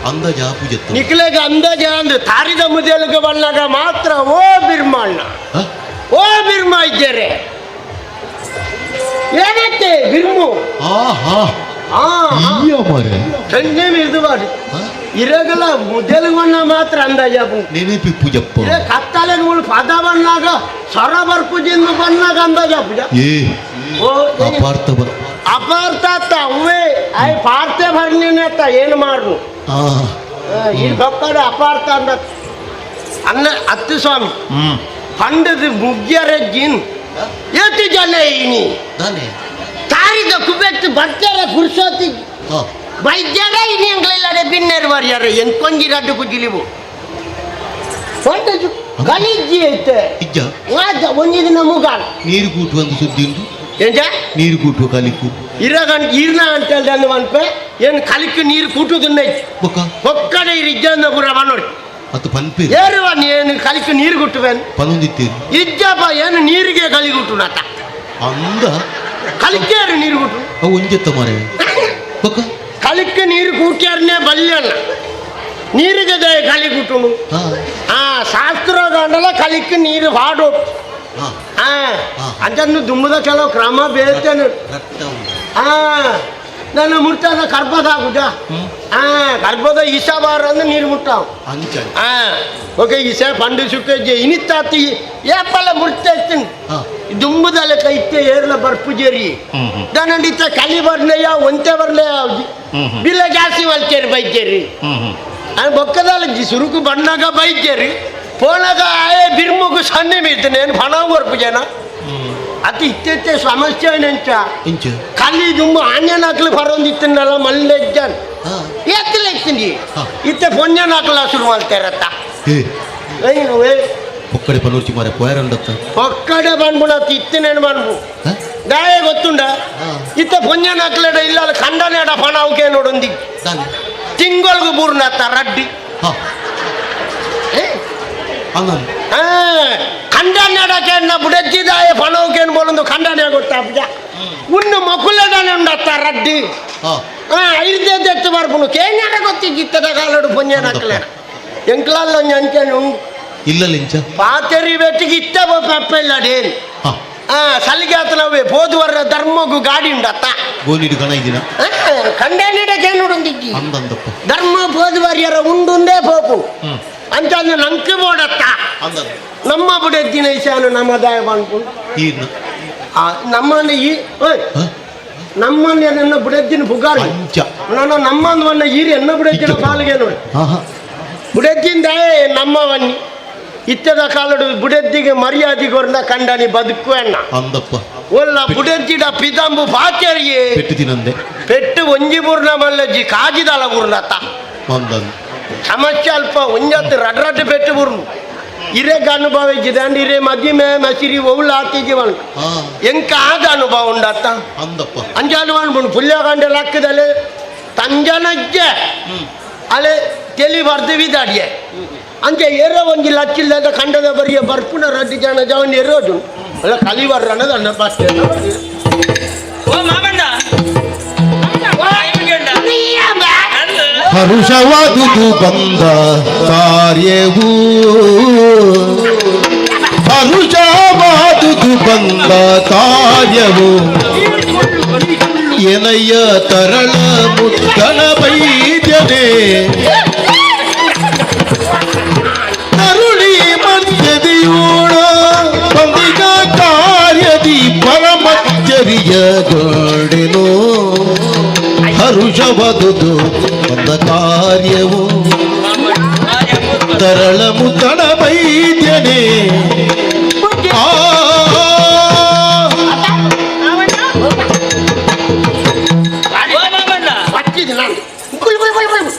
ಅಂದಾಜ ಪೂಜೆ. ನಿಕ್ಲೆಗ ಅಂದಾಜ ಅಂದ್ರೆ ತಾರಿದ ಮುದೇಲಕ್ಕೆ ಬಂದಾಗ ಮಾತ್ರ ಓ ಬಿರ್ಮಣ್ಣ, ಓ ಬಿರ್ಮ ಇದ್ದಾರೆ. ಏನತ್ತೆ ಬಿರ್ಮು? ಆಹಾ, ಈಯ ಮಾರೆ. ಚಂದೆ ಮಿರ್ದು ಬಾಡಿ ಇರಗಲ್ಲ ಮುದೇಲುಗಣ್ಣ ಮಾತ್ರ ಅಂದಾಜ. ನೆನಪಿ ಪೂಜಪ್ಪ. ಇದೇ ಕತ್ತಲೆ ನೂಲು ಪದ ಬಂದಾಗ, ಸೊರ ಬರ್ಪುಜಿಂದ ಬಂದಾಗ ಅಂದಾಜ ಪೂಜ. ಏ. ಓ. ಅಪಾರ್ಥ ಬರ್ ಅಪಾರ್ಥ ಅತ್ತ ಅವೇ ಆಯ್ ಪಾರ್ತೆ ಬರ್ನೇನೆ ಅತ್ತ ಏನು ಮಾಡ್ರು. ಆ. ಈ ಬಕ್ಕಡ ಅಪಾರ್ಥ ಅಂದ ಅನ್ನ ಅತ್ತು ಸ್ವಾಮಿ. ಪಂಡದ ಮುಗ್ಯರ ಜಿನ್ ಏತು ಜನ ಇನಿ ದಾನೆ ತಾರಿದ ಕುಬೆಟ್ಟು ಬರ್ತಾರೆ ಪುರುಷೋತಿ ಹಾ. ವೈದ್ಯರ ಇನಿ ಅಂಗ್ಲೆಲ್ಲ ಬಿನ್ನೇರು ಬರ್ಯಾರ ಎಂಕೊಂಜಿ ರಡ್ಡು ಕುಜಿಲಿವು ಹೊಂಟು ಗಲೀಜಿ ಐತೆ. ಇಜ್ಜ. ವಾದ ಒಂಜಿ ದಿನ ಮುಗಾಲ್. ನೀರು ಕೂಟು ಒಂದು ಸುದ್ದಿ ಉಂಟು. ಎಂಜ? ನೀರು ಕೂಟುವ ಕಲಿಕು. ಇರಗಂಟ ಈರ್ನ ಅಂತ ಹೇಳ್ದೆ ಅಂದ್ ಮನ್ಪೆ ಏನು ಕಲಿக்கு ನೀರು ಕೂಟುದನ್ನ ಬೊಕ್ಕ ಒಕ್ಕಡೆ ಇಜ್ಜಂದ ಪೂರ ಬನ್ನೋಡಿ. ಅದು ಪನ್ಪೆ. ಏರುವ ಏನು ಕಲಿக்கு ನೀರು ಗುಟ್ಟುವೇನು? ಪನೊಂದಿತ್ತೇನು. ಇಜ್ಜಪ್ಪ, ಏನು ನೀರಿಗೆ ಕಲಿ ಗುಟ್ಟುನತ. ಅಂದ. ಕಲಿಕೇರು ನೀರು ಗುಟ್ಟು. ಅವು ಒಂಜೆತ್ತ ಮಾರೆ ಬೊಕ್ಕ. ಕಲಿಕ್ಕೆ ನೀರು ಕೂಟ್ಯಾರನೇ ಬಲ್ಯಣ್ಣ ನೀರಿಗೆ ದಯ ಕಲಿ ಗುಟ್ಟುನು. ಹಾ. ಆ ಶಾಸ್ತ್ರಗಂಡಲ ಕಲಿಕ್ಕೆ ನೀರು ಹಾಡು. ಹಾ. ಆ ಅದನ್ನು ದುಮ್ಮದ ಕೆಲವು ಕ್ರಮ ಬೇಳ್ತೇನೆ. ರಕ್ತ ಉಂಟು. ಆ ನನ್ನ ಮುಟ್ಟಾದ ಕರ್ಬದ ಆಗುದ. ಆ ಕರ್ಬದ ಈಶಾಬಾರ ಅಂದ್ರೆ ನೀರು ಮುಟ್ಟಾವು. ಅಂಚ. ಆ ಓಕೆ ಈಶ ಪಂಡು ಸುಕ್ಕ ಇನಿತ್ತಾತಿ ಏಪಲ್ಲ ಮುಟ್ತಾ ಹಾ. ದುಂಬುದಲ್ಲ ಕೈತೆ ಏರ್ಲ ಬರ್ಪುಜೇರಿ. ಹ್ಮ್ ಹ್ಮ್. ದಾನಂಡಿತ್ತ ಕಲಿ ಬರ್ಲಯ್ಯ ಒಂತೆ ಬರ್ಲಯ್ಯ. ಹ್ಮ್ ಹ್ಮ್. ಬಿಲ್ಲ ಜಾಸ್ತಿ ಮಲ್ತೇರಿ ಬೈತೇರಿ. ಹ್ಮ್ ಹ್ಮ್. ಆ ಬೊಕ್ಕದಲ್ಲ ಸುರುಕು ಬಣ್ಣಾಗ ಬೈತೇರಿ ಪೋನಾಗ ಆಯೆ ಬಿರ್ಮುಗು ಸಣ್ಣ ಮೀರ್ತೇನೆ ಏನು ಪಣ ಕೊರ್ಪುಜೇನ ಅತಿ ಇತ್ತೆತ್ತೆ ಸಮಸ್ಯೆ ಏನಂಚ. ಇಂಚ. ಕಲಿ ದುಂಬು ಆಂಜನಾಕ್ಲು ಬರೋಂದಿತ್ತನ್ನಲ್ಲ ಮಲ್ಲೆಜ್ಜನ್ ಹಾ. ಎತ್ತಲ ಎತ್ತೀನಿ. ಹಾ. ಇತ್ತೆ ಪೊಂಜನಾಕ್ಲ ಶುರು ಮಾಡ್ತಾರತ್ತ. ಏ. ಏ ಏ. ಒಕ್ಕಡೆ ಪನೋರ್ಚಿ ಮಾರೆ ಪೋಯರಂಡತ್ತ. ಒಕ್ಕಡೆ ಬಂದ್ಬಿಡ ಇತ್ತನೇನು ಬಂದ್ಬು ಹಾ? ದಾಯ ಗೊತ್ತುಂಡ. ಹಾ. ಇತ್ತ ಪೊಂಜನಾಕ್ಲಡ ಇಲ್ಲ ಖಂಡನೇಡ ಪಣ ಅವಕ್ಕೆ ನೋಡೊಂದಿ. ದಾನೆ. ತಿಂಗೊಳ್ಗು ಬೂರ್ನತ್ತ ರಡ್ಡಿ. ಹಾ. ಏ? ಅಂದ. ಆ, ಖಂಡನೇಡಕ್ಕೆ ಬುಡಜ್ಜಿದಾಯ ಪಣವಕೇನು ಬೋಲೊಂದು ಖಂಡನೆ ಗೊತ್ತಾಪುಜ ಉನ್ನು ಮಕುಲದಾನೆ ಉಂಡತ್ತ ರಡ್ಡಿ. ಹಾ. ಆ ಐದೇ ದೆತ್ತು ಬರ್ಪುನು ಕೇನ್ಯಾಡ ಗೊತ್ತಿದ್ದ ಕಾಲಡು ಪೊಂಜನಾಕ್ಲ ಎಂಕ್ಲಲ್ಲ ಅಂಚನೆ ಉಂಡು. ಇಲ್ಲ ಲಿಂಚ. ಪಾತೆರಿ ಬೆಟ್ಟಿಗೆ ಇತ್ತ ಪಪ್ಪ ಇಲ್ಲ ಡೇನ್. ಹಾ. ಆ ಸಲಿಗೆ ಆತನವೇ ಪೋದುವರ ಧರ್ಮಗು ಗಾಡಿ ಉಂಡತ್ತ. ಗೋನಿಡು ಗಣ ಇದಿನ. ಖಂಡನೇಡಕ್ಕೆ ನೋಡೊಂದಿಜ್ಜಿ. ಅಂದಂದಪ್ಪ. ಧರ್ಮ ಪೋದುವರ್ಯರ ಉಂಡುಂದೇ ಪೋಪು. ಹ್ಮ್. ಅಂಚಂದು ನಂಕು ಬೋಡತ್ತ. ಅಂದ. ನಮ್ಮ ಬುಡದ್ದಿನ ಈಶಾನು ನಮ್ಮದಾಯ ಬಂತು. ಈರ್ನ. ಆ ನಮ್ಮನ್ನ ಈ ಓಯ್ ಹಾ? ನಮ್ಮನ್ನ ನನ್ನ ಬುಡದ್ದಿನ ಪುಗಾರಿ. ಅಂಚ. ನಾನು ನಮ್ಮಂದು ವನ್ನ ಈರಿ ಎನ್ನ ಬುಡದ್ದಿನ ಇಜ್ಜಪ್ಪ. ಕಾಲಿಗೆ ನೋಡಿ. ಹಾ ಹಾ. ಬುಡದ್ದಿಂದ ನಮ್ಮವನ್ನಿ ಇತ್ತದ ಕಾಲಡು ಬುಡದ್ದಿಗೆ ಮರ್ಯಾದೆ ಕೊರ್ನ ಕಂಡನಿ ಬದುಕು ಅಣ್ಣ. ಅಂದಪ್ಪ. ಒಲ್ಲ ಬುಡದ್ದಿಡ ಪಿದಂಬು ಪಾಚರಿಗೆ ಪೆಟ್ಟು ತಿನ್ನಂದೆ. ಪೆಟ್ಟು ಒಂಜಿ ಬೂರ್ನ ಮಲ್ಲಜ್ಜಿ ಕಾಜಿದಾಲ ಬೂರ್ನತ್ತ. ಅಂದಂದು. ಸಮಸ್ಯೆ ಅಲ್ಪ ಒಂಜತ್ತು ರಡ್ ರಡ್ ಪೆಟ್ಟು ಬೂರ್ನು ಇರೇಗ ಅನುಭವ ಇಜ್ಜಿದಾಂಡ್ ಇರೇ ಮದಿಮೆ ಮಸಿರಿ ಒವ್ಲ ಆತಿಜೀವನ್. ಹಾ. ಎಂಕ ಆದ ಅನುಭವ ಉಂಡತ್ತ. ಅಂದಪ್ಪ. ಅಂಜಾನು ಅನ್ಬುಂಡು ಪುಲ್ಯಗಾಂಡೆ ಲಕ್ಕದಲೆ ತಂಜನಜ್ಜೆ ಅಲೆ ತೆಲಿ ಬರ್ದು ವಿದಾಡಿಯೆ ಅಂಚೆ ಏರೋ ಒಂಜಿ ಲಚ್ಚಿಲ್ಲದ ಖಂಡದ ಬರಿಯ ಬರ್ಪುನ ರಡ್ಡು ಜನ ಜವನ್ ಎರೋದು ಅಲ್ಲ ಕಲಿ ಬರ್ರನ್ನದು ಅನ್ನ ಪಾಸ್ತೆ. ಓ ಮಾಮಣ್ಣ. ಹರುಷವಾದುದು ಬಂದ ಕಾರ್ಯವು, ಹರುಷವಾದುದು ಬಂದ ಕಾರ್ಯವು, ಎನಯ್ಯ ತರಳ ಮುದ್ದಣ ವೈದ್ಯನೇ, ತರುಳಿ ಮಧ್ಯದಿಯೋಣ ಬಂದಿಗ ಕಾರ್ಯದಿ ಪರಮಚ್ಚರಿಯ. ಕಾದುದು ಬಂದ ಕಾರ್ಯವು ತರಳ ಮುತ್ತಣ ವೈದ್ಯನೇ ಆ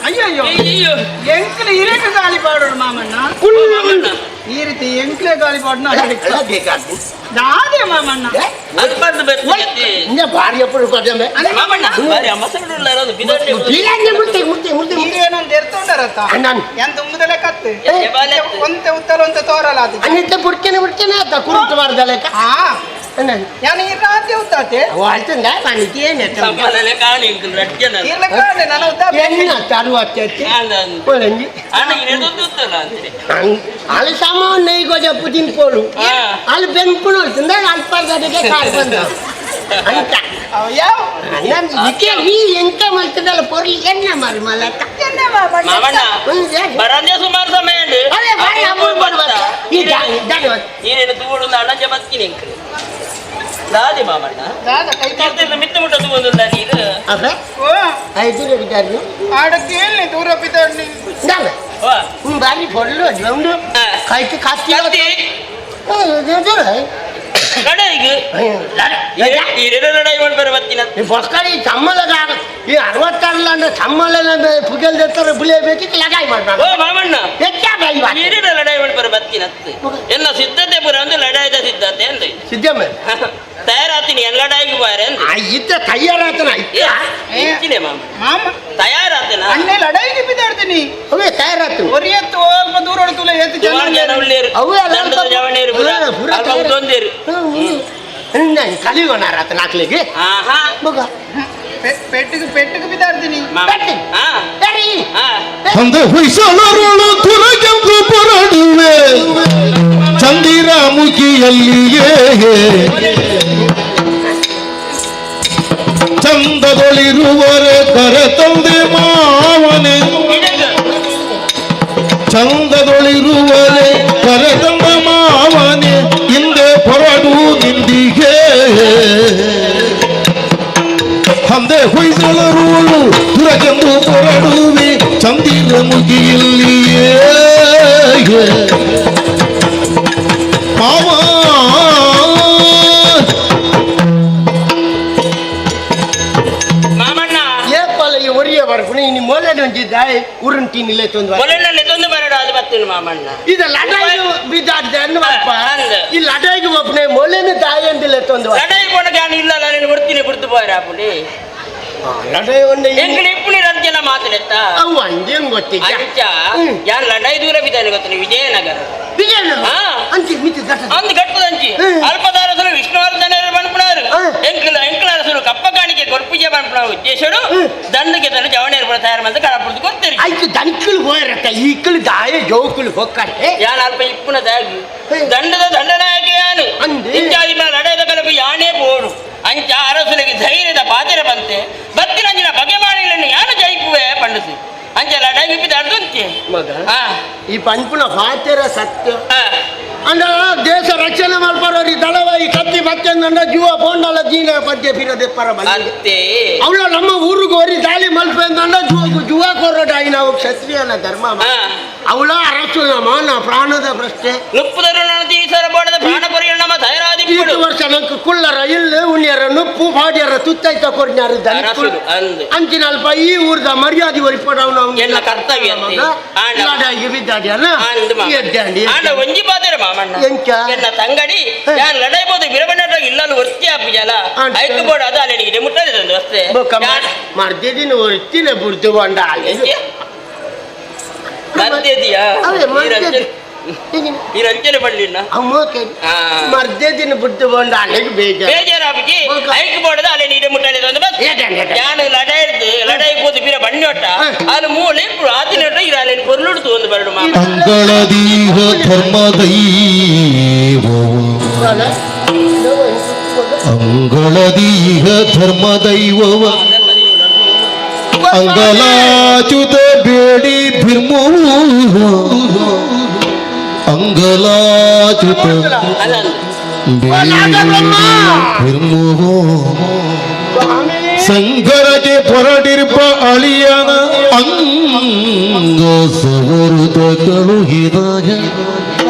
ಅಯ್ಯಯ್ಯೋ, ಎಂಕ್ಲೆ ಇರೇಕ ಗಾಳಿ ಪಾಡೋಡು ಮಾಮಣ್ಣ. ಈ ರೀತಿ ಎಂಕ್ಲೆ ಗಾಳಿ ಪಾಡೋಣ. ದಾದೆ ಮಾಮಣ್ಣ. ಭಾರಿ ಅಪ್ಪು. ಮಾಮಣ್ಣ, ಬಾರಿ ಅಮಸರುಡುಲ್ಲ ಇರೋದು, ಬಿದರ್ಲೆ. ಮುತ್ತೆ ಮುತ್ತೆ ಮುತ್ತೆ. ಏನೊಂದು ಎರ್ತೊಂಡರತ್ತ ಎಂತ ಉಂಗುದಲೆ ಕತ್ತು ಒಂತೆ ಉತ್ತಲ ಒಂತೆ ತೋರಲ್ಲ ಅದು. ಅನ್ನಿತ್ತ ಬುಡ್ಕೆನೆ ಬುಡ್ಕೆನೆ ಆತ ಕುರುಟು ಮಾಡ್ದಲೆಕ್ಕ. ಹಾ, ಯಾನು ಈ ರಾತ್ರಿ ಉತ್ತಾತೆ. ಅಳ್ತಂದ ಪನಿತಿ ಏನು? ಸಂಬಳಲೆ ಕಾಣಿ ಇಂಕುಲು ರಡ್ಜನ. ಇರ್ಲ ಕಾಣೆ ನಾನು ಉದ್ದ. ಎನ್ನ ತರುವತ್ತೆ ಒಳಂಜಿ. ಅಣ್ಣ ಇರೋದು ಉತ್ತಲ್ಲ ಅಂತೀರಿ. ಅಲ್ಲಿ ಸಾಮಾನ್ಯ ಈಗ ತಿನ್ಕೋಳು ಅಲ್ಲಿ ಬೆಂಪುಣ ಹೊಲ್ತಂದ ಅಲ್ಪರ್ದಕ್ಕೆ ಕಾರ್ ಬಂದ ಅಂತ. ಯಾವ ಇದಕ್ಕೆ ಈ ಎಂತ ಮಲ್ತದಲ್ಲ ಪೊರ್ಲಿ ಎನ್ನ ಮಾರಿ ಮಲತ್ತ. ಮಾಮಣ್ಣ, ಬರಂದೆ ಸುಮಾರು ಸಮಯ ಉಂಟು. ಅದೇ ಬಾರಿ ಅಮ್ಮ ಬರುವ. ಈ ಧನ್ಯವಾದ. ನೀನೇನು ತೂಡು ಅಣ್ಣಂಜ ಬತ್ಕಿನಿ ಇಂಕಲು ದಾದಿ ಮಾಮಣ್ಣ. ದಾದ ಕೈ. ತೀರ್ಥ ಮಿತ್ತ ಮುಟ್ಟ ತೂಗೊಂದುಲ್ಲ ನೀರು. ಅದೇ ಓ. ಐದು ರೆಡಿ. ಆಡ ಕೇಳಿ ದೂರ ಬಿದ್ದಾಡ್ನಿ. ವಾ. ಬಾರಿ ಪೊರ್ಲು ಉಂಡು ಕೈకి ಕತ್ತಿ. ಕತ್ತಿ. ಲಡಾಯಿಗ್ ಈರೆಲ್ಲ ಲಡಾಯಿ ಮಾಡ್ಬಾರ ಬತ್ತಿನ. ಈ ಬೊಕ್ಕಡಿ ಚಮ್ಮಲದ ಈ 66 ಅಂದ್ರೆ ಚಮ್ಮಲ ಪುಗೆಲ್ ದತ್ತರ ಬುಲೆ ಬೇಕಿತ್ತು ಲಡಾಯಿ ಓ ಮಾಡ್ಬಾರ್ದು. ಮಾಮಣ್ಣ. ಹೆಚ್ಚಾಗ ಈರೆಲ್ಲ ಲಡಾಯಿ ಮಾಡ್ಬಾರ ಬತ್ತಿನತ್ತು ಎಲ್ಲ ಸಿದ್ಧತೆ ಪೂರ ಒಂದು ಲಡಾಯಿದ ಸಿದ್ಧತೆ ಅಂದೆ. ಸಿದ್ದಮ್ಮ. ತಯಾರಾತೀನಿ ಎಲ್ಲ ಲಡಾಯಿಗೆ ಬಾರೆ ಅಂದೆ. ಇದ್ದ ತಯಾರಾತನ. ಇಂಚಿನೆ ಮಾಮ. ಮಾಮ. ತಯಾರಾತನ. ಅಣ್ಣೆ ಲಡಾಯಿಗೆ ಬಿದ್ದಾಡ್ತೀನಿ. ಅವೇ ತಯಾರಾತು. ಒರಿಯತ್ತು ಅಲ್ಪ ದೂರ ಹೊಡ್ತುಲ ಏತು ಸುಮಾರು ಜನ ಉಳ್ಳೇರು. ಅವೇ ಅಲ್ಲ. ದಂಡದ ಜವಣೇರು ಪೂರ. ಪೂರ ಅಲ್ಪ ತಯಾರು. ಉದ್ದೊಂದೇರು. ಕಲಿಗೋಣಾರತ ನಾಕ್ಲಿಗೆ. ಆಹಾ. ಮಗ. ಪೆಟ್ಟಿಗೆ ಪೆಟ್ಟಿಗೆ ಬಿದ್ದಾಡ್ತೀನಿ. ಮಾಮ ಹಾ ಹಾ. ಅಂದ ಹೊಯ್ಸಳರುಳು ತುರಗೆಂದು ಪೊರಡುವೆ ಚಂದಿರ ಮುಖಿಯಲ್ಲಿಯೇ ಚಂದದೊಳಿರುವರೆ ಕರೆ ತಂದೆ ಮಾವನೆ ಚಂದದೊಳಿರುವರೆ ಕರೆ ತಂದ ಮಾವನೆ ಹಿಂದೆ ಹೊರಡು ನಿಂದಿಗೆ ಅಂದೆ ಹೊಯ್ಸಳರುಳು ತುರಗೆಂದು ಹೊರಡುವೆ ಚಂದಿರ ಮುಗಿಯಲ್ಲಿಯೇ ಮಾವ. ಮಾಮಣ್ಣ. ಏಪಲ್ಲ ಈ ಒರಿಯ ಬರ್ಪುಣ ಇನಿ ಮೊಲೆಡ್ ಒಂಜಿ ದಾಯಿ ಉರುಂಟಿನಿಲೆ ತೊಂದು. ಮೊಲೆನಲ್ಲಿ ತೊಂದು ಬರಡ ಅದು ಬತ್ತಿನ ಮಾಮಣ್ಣ. ಇದು ಲಡಾಯಿ ಬಿದ್ದಾಡ್ದೆ ಅನ್ನುವಪ್ಪ. ಅಂದ್. ಈ ಲಡಾಯಿಗೆ ಒಬ್ಬನೇ ಮೊಲೆನ ತಾಯಿ ಅಂದಿಲ್ಲ ತೊಂದು. ಲಡಾಯಿ ಪೋಣ ಜ್ಞಾನ ಇಲ್ಲ, ನಾನು ಬಿಡ್ತೀನಿ ಬಿಡ್ತು ಪೋರ ಪುಡಿ. ಲಡಾಯಿ ಒಂದು ಎಂಕಲು ಇಪ್ಪುನಿ ರಂಜನ ಮಾತನೆತ್ತ. ಅವು ಅಂದೇನ್ ಗೊತ್ತಿಲ್ಲ. ಅಂಚ ಯಾನ್ ಲಡಾಯಿ ದೂರ ಬಿದ್ದಾನೆ ಗೊತ್ತ ವಿಜಯನಗರ. ವಿಜಯನಗರ? ಹಾ. ಅಂಚಿ ಮಿತಿ ಘಟ್ಟ. ಅಂದ್ ಗಟ್ಟದಂಚಿ ಅಲ್ಪದಾರಸರು ವಿಷ್ಣುವರ್ಧನರು ಬಣ್ಪುಣಾರು ಎಂಕಲ ಎಂಕಲ ಅರಸರು ಕಪ್ಪ ಕಾಣಿಕೆ ಕೊರ್ಪುಜೆ ಬಣ್ಪುಣ ಉದ್ದೇಶಡು ದಂಡಕ್ಕೆ ತನ್ನ ಜವಣೇರು ಪುರ ತಯಾರು ಮಂತ ಕಡಪುಡ್ದು ಕೊಡ್ತೀರಿ. ಐಕು ದನ್ಕುಲು ಹೋಯರತ್ತ ಈಕಲು ದಾಯ ಜೋಕುಲು ಹೊಕ್ಕರೆ. ಯಾನ್ ಅಲ್ಪ ಇಪ್ಪುನ ದಾಗಿ ದಂಡದ ದಂಡನಾಯಕ ಯಾನು. ಅಂದ್. ಇಂಚಾದಿ ಲಡಾಯದ ಕಲಪು ಯಾನೇ ಬೋಡು ಅಂಚ ಅರಸುಲಿಗೆ ಧೈರ್ಯದ ಪಾತೆರ ಬಂತೆ ಬತ್ತಿನಂಜಿನ ಬಗೆ ಮಾಡಿಲ್ಲ ಯಾನು ಜೈಪುವೆ ಪಂಡಸು ಅಂಚ ಲಡಾಯಿ ಬಿದ್ದ ಅರ್ಧಂತೆ. ಮಗ. ಹಾ. ಈ ಪನ್ಪುನ ಫಾತೆರ ಸತ್ಯ. ಹಾ. ಅಂಡ ದೇಶ ರಕ್ಷಣೆ ಮಲ್ಪರೋರಿ ದಳವಾಯಿ ಕತ್ತಿ ಬಚ್ಚಂದಂಡ ಜೀವ ಪೋಂಡಲ ಜೀನ ಪದ್ಯ ಪಿರದೆಪ್ಪರ ಬಲ್ಲಿ. ಅಂತೆ. ಅವಳ ನಮ್ಮ ಊರಿಗೆ ಓರಿ ದಾಳಿ ಮಲ್ಪೆಂದಂಡ ಜುವ ಜುವ ಕೊರಡಾಯಿ ನಾವು ಕ್ಷತ್ರಿಯನ ಧರ್ಮ. ಹಾ. ಅವಳ ಅರಸುನ ಮಾನ ಪ್ರಾಣದ ಪ್ರಶ್ನೆ. ನುಪ್ಪುದರು ತೀಸರ ಬೋಡದ ಪ್ರಾಣ ಕೊರಿಯಲು ನಮ್ಮ ಧೈರ್ಯಾದಿಪ್ಪುಡು. ಈತು ವರ್ಷ ನಂಗೆ ಕುಳ್ಳರ ಇಲ್ಲ ಉಣ್ಯರ ನುಪ್ಪು ಪಾಡ್ಯರ ತುತ್ತೈತ ಕೊರ್ನ್ಯಾರ. ಅರಸುಲು ಅಂದ್. ಅಂಚಿನ ಅಲ್ಪ ಈ ಊರ್ದ ಮರ್ಯಾದೆ ಒರಿಪಡವನು ಅವ್ನು. ಎಲ್ಲ ಕರ್ತವ್ಯ ಅಂತೆ. ಆಂಡ. ಲಡಾಯಿಗೆ ಬಿದ್ದಾಡಿ ಅಲ್ಲ. ಅಂದ್ ಮಾಮ. ಎದ್ದಾಂಡಿ. ಆಂಡ ಒಂಜಿ ಪಾತೆರ ಮಾಮಣ್ಣ. ಎಂಚ? ಎನ್ನ ತಂಗಡಿ ಯಾನ್ ಲಡಾಯಿ ಬೋದು ಬಿರಬಣ್ಣ ಇಲ್ಲಲು ವರ್ತಿ ಆಪುಜಲ. ಆಂಡ. ಐಕ್ ಬೋಡ ಅದು ಅಲೆನಿಗೆ ಮುಟ್ಟದೆ ತಂದು ವಸ್ತೆ. ಬೊಕ್ಕ ಮರ್ದಿನ ಒರ್ತಿನ ಬುರ್ದು ಬಂಡ. ಮರ್ದೇದಿಯಾ? ಅವೇ ಮರ್ದೇದಿ. ಈ ರಂಜನೆ ಪಡ್ಲಿಲ್ಲ. ಅಮ್ಮ. ಹಾ. ಮರ್ದೇದಿನ ಬುರ್ದು ಬಂಡ ಅಲ್ಲಿಗೆ ಬೇಜಾರು. ಬೇಜಾರಾಪುಜಿ ಐಕ್ ಬೋಡದ ಅಲೆ ನೀಡೆ ಮುಟ್ಟಲೆ ತಂದು ಬಸ್. ಏಟಾಂಡಿ, ಏಟಾಂಡಿ. ಯಾನ್ ಲಡಾಯಿ ಇರ್ದು ಲಡಾಯಿ ಪೋದು ಬಿರ ಬಣ್ಣೊಟ್ಟ ಅಲ್ಲಿ ಮೂಲೆ ಇಪ್ಪು ಆತಿನೊಟ್ಟ ಇರ ಅಲೆ ಪೊರ್ಲುಡ್ತು ಒಂದು ಬರಡು ಮಾಮ. ಅಂಗಳದೀಹ ಧರ್ಮದೈವವು ಅಂಗಳದೀಹ ಧರ್ಮದೈವವ ಅಂಗಲಾಚ್ಯುತ ಬೇಡಿ ಬಿರ್ಮು ಅಂಗಲಾಚ್ಯುತ ಬೇಡಿ ಬಿರ್ಮು ಸಂಗರಗೆ ಪೊರಡಿರ್ಪ ಅಳಿಯನ ಅಂಗ ಸವರುತ ಕಳುಹಿದಾಗ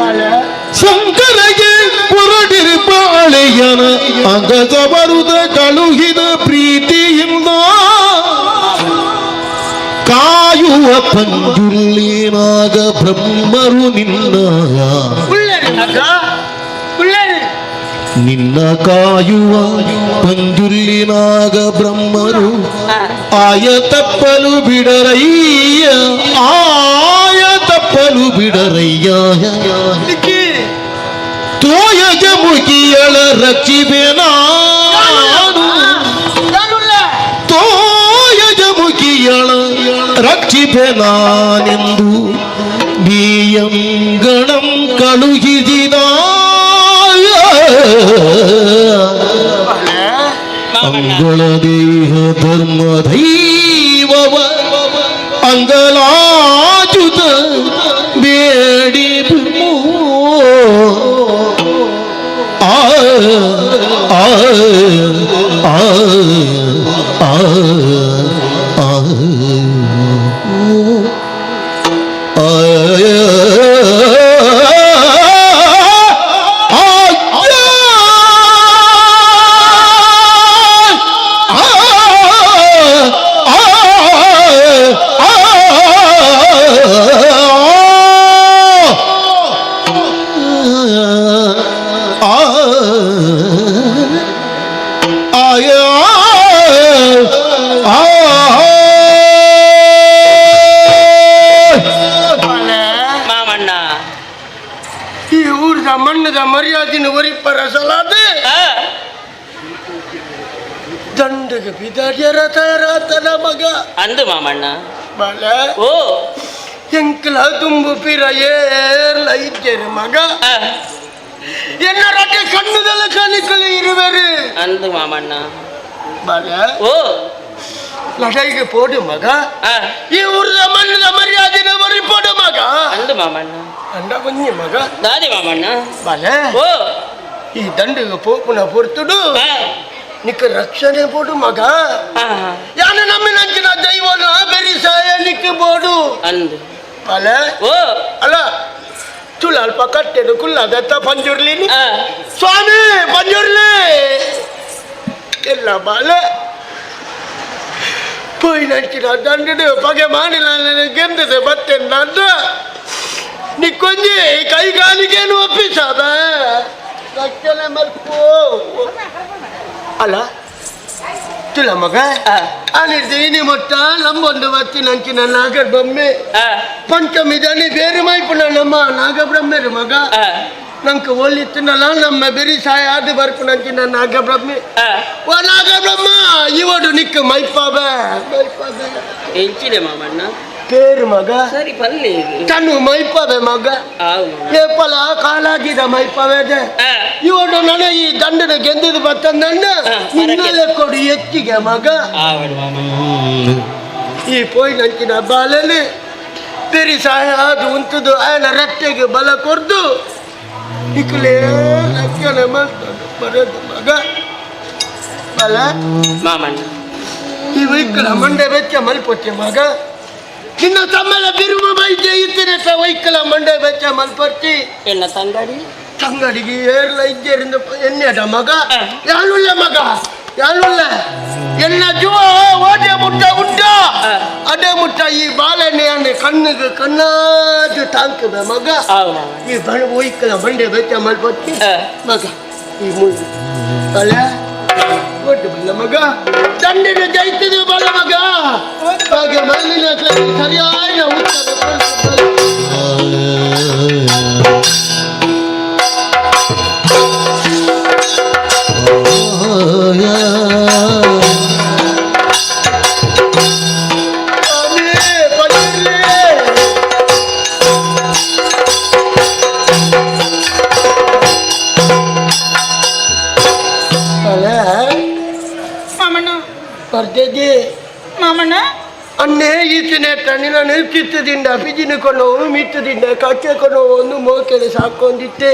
ಸಂಕರಗೆ ಪೊರಡಿರ್ಪ ಅಳಿಯನ ಅಂಗ ಸವರುತ ಕಳುಹಿದ ಪ್ರೀತಿಯಿಂದ ಕಾಯುವ ಪಂಜುಳ್ಳಿನಾಗ ಬ್ರಹ್ಮರು ನಿನ್ನ ನಿನ್ನ ಕಾಯುವ ಪಂಜುಲ್ಲಿನಾಗ ಬ್ರಹ್ಮರು ಆಯ ತಪ್ಪಲು ಬಿಡರಯ್ಯ ಆಯ ತಪ್ಪಲು ಬಿಡರಯ್ಯ ತೋಯಜ ಮುಗಿಯಳ ರಕ್ಷಿಬೆ ನಾನು ತೋಯಜ ಮುಗಿಯಳ ರಕ್ಷಿಬೆ ನಾನೆಂದು ನೀಯಂಗಣಂ ಕಳುಹಿಸಿದ ಅಂಗಳ ದೇಹ ಧರ್ಮ ದೈವವ ಅಂಗಲಾಜುತ ಬೇಡಿ ಆ ಆ ಆ ಆ ಮಾಮಣ್ಣ ಈ ಊರ್ದ ಮಣ್ಣದ ಮರ್ಯಾದಿನ ಒರಿಪರ ಸಲಾದ ದಂಡಗ ಬಿದಾಡ್ಯರ ತಯಾರಾತನ ಮಗ ಅಂದು ಮಾಮಣ್ಣ ಬಾಲ ಓ ಎಂಕಲ ತುಂಬು ಪಿರ ಏರ್ಲ ಇದ್ದೇನೆ ಮಗ ಎನ್ನ ರಟ್ಟೆ ಕಣ್ಣುದಲ್ಲ ಕಣಿಕಲು ಇರುವರು ಅಂದು ಮಾಮಣ್ಣ ಬಾಲ ಓ ಲಡೈಗೆ ಪೋಡು ಮಗ ಈ ಊರ್ದ ಮಣ್ಣದ ಮರ್ಯಾದಿನ ಒರಿಪೋಡು ಮಗ ಅಂದು ಮಾಮಣ್ಣ ಅಂಡ ಬನ್ನಿ ಮಗ ದಾದಿ ಮಾಮಣ್ಣ ಬಾಲ ಓ ಈ ದಂಡಿಗೆ ಪೋಪುನ ಪೊರ್ತುಡು ನಿಕ್ಕ ರಕ್ಷಣೆ ಪೋಡು ಮಗ ಯಾನ ನಮ್ಮಿನಂಚಿನ ದೈವನ ಬೆರಿ ಸಾಯ ನಿಕ್ಕ ಬೋಡು ಅಂದು ಬಾಲ ಓ ಅಲ್ಲ ತುಳ ಅಲ್ಪ ಕಟ್ಟೆಡು ಕುಲ್ಲದತ್ತ ಪಂಜುರ್ಲಿ ಸ್ವಾಮಿ ಪಂಜುರ್ಲಿ ಎಲ್ಲ ಬಾಲ ಪೋಯಿ ನಂಚಿನ ದಂಡು ಪಗೆ ಮಾಡಿಲ್ಲ ಗೆಂದದೆ ಬತ್ತೇನೆ ನಾನು ನಿಕ್ಕೊಂಜಿ ಕೈ ಕಾಲಿಗೇನು ಒಪ್ಪಿಸಾದ ರಕ್ಷಣೆ ಮಲ್ಪು ಅಲ್ಲ ತುಳ ಮಗ ಆನಿಡ್ದು ಇನಿ ಮೊಟ್ಟ ನಂಬೊಂದು ಬತ್ತಿ ನಂಚಿನ ನಾಗರ ಬೊಮ್ಮೆ ಪಂಚಮಿ ದನಿ ಬೇರೆ ಮೈಪುನ ನಮ್ಮ ನಾಗಬ್ರಹ್ಮರು ಮಗ ನಂಗೆ ಒಲಿತ್ತಿನಲ್ಲ ನಮ್ಮ ಬೆರಿ ಸಾಯ ಅದು ಬರ್ಪು ನಂಚಿನ ನಾಗಬ್ರಹ್ಮೆ ಓ ನಾಗಬ್ರಹ್ಮ ಇವಡು ನಿಕ್ಕ ಮೈಪಾಬೆ ಮೈಪಾಬೆ ಎಂಚಿದೆ ಮಾಮಣ್ಣ ಪೇರು ಮಗ ಸರಿ ಪಲ್ಲಿ ತನು ಮೈಪಾಬೆ ಮಗ ಆವು ಏಪಲ ಕಾಲಾಗಿದ ಮೈಪಾವೆದೆ ಇವಡು ನನಗೆ ಈ ದಂಡದ ಗೆಂದದ ಬತ್ತಂದ ನಿನ್ನಲೆ ಕೊಡು ಹೆಚ್ಚಿಗೆ ಮಗ ಆವಡು ಮಾಮಣ್ಣ ಈ ಪೋಯಿ ನಂಚಿನ ಬಾಲಲ್ಲಿ ಪೆರಿ ಸಹಾಯ ಅದು ಉಂಟುದು ಆಯನ ರಟ್ಟೆಗೆ ಬಲ ಕೊರ್ದು ಇಕ್ಲೇ ರಕ್ಷಣೆ ಮಾಡ್ತಾನೆ ಬರೋದು ಮಗ ಬಲ ಮಾಮಣ್ಣ ಈ ವೈಕಲ ಮಂಡೆ ಬೆಚ್ಚ ಮಲ್ಪೊತ್ತೆ ಮಗ ನಿನ್ನ ತಮ್ಮಲ ಬಿರುಮ ಬೈದ್ಯ ಇತ್ತಿನ ವೈಕಲ ಮಂಡೆ ಬೆಚ್ಚ ಮಲ್ಪರ್ತಿ ಎನ್ನ ತಂಗಡಿ ತಂಗಡಿಗೆ ಏರ್ಲ ಇದ್ದೇರಿಂದ ಎಣ್ಣೆಡ ಮಗ ಯಾರುಲ್ಲ ಮಗ ಯಾರುಲ್ಲ ಎನ್ನ ಜುವ ಓದೆ ಮುಟ್ಟ ಉಂಟ ಅದೇ ಮುಟ್ಟ ಈ ಬಾಳೆಣ್ಣೆಯನ್ನು ಕಣ್ಣಿಗೆ ಕಣ್ಣಾದು ತಾಂಕದ ಮಗ ಈ ಬಣ ಒಯ್ಕಲ ಬಂಡೆ ಬೆಚ್ಚ ಮಲ್ಪತ್ತಿ ಮಗ ಈ ಮುಳ್ಳು ಅಲ್ಲ ಒಡ್ಡು ಬಲ್ಲ ಮಗ ದಂಡಿನ ಜೈತದ ಬಲ್ಲ ಮಗ ಹಾಗೆ ಮಲ್ಲಿನ ಸರಿಯಾದ ಉತ್ತರ ಮಾಮಣ್ಣ ಬರ್ತೇಜಿ ಮಾಮಣ್ಣ ಅನ್ನೇ ಈಚಿನ ತಣ್ಣಿನ ಕಿತ್ತದಿಂದ ಪಿಜಿನ ಕೊಂಡು ಮಿತ್ತದಿಂದ ಕಚ್ಚೆ ಕೊಂಡು ಒಂದು ಮೋಕೆಡೆ ಸಾಕೊಂಡಿತ್ತೆ.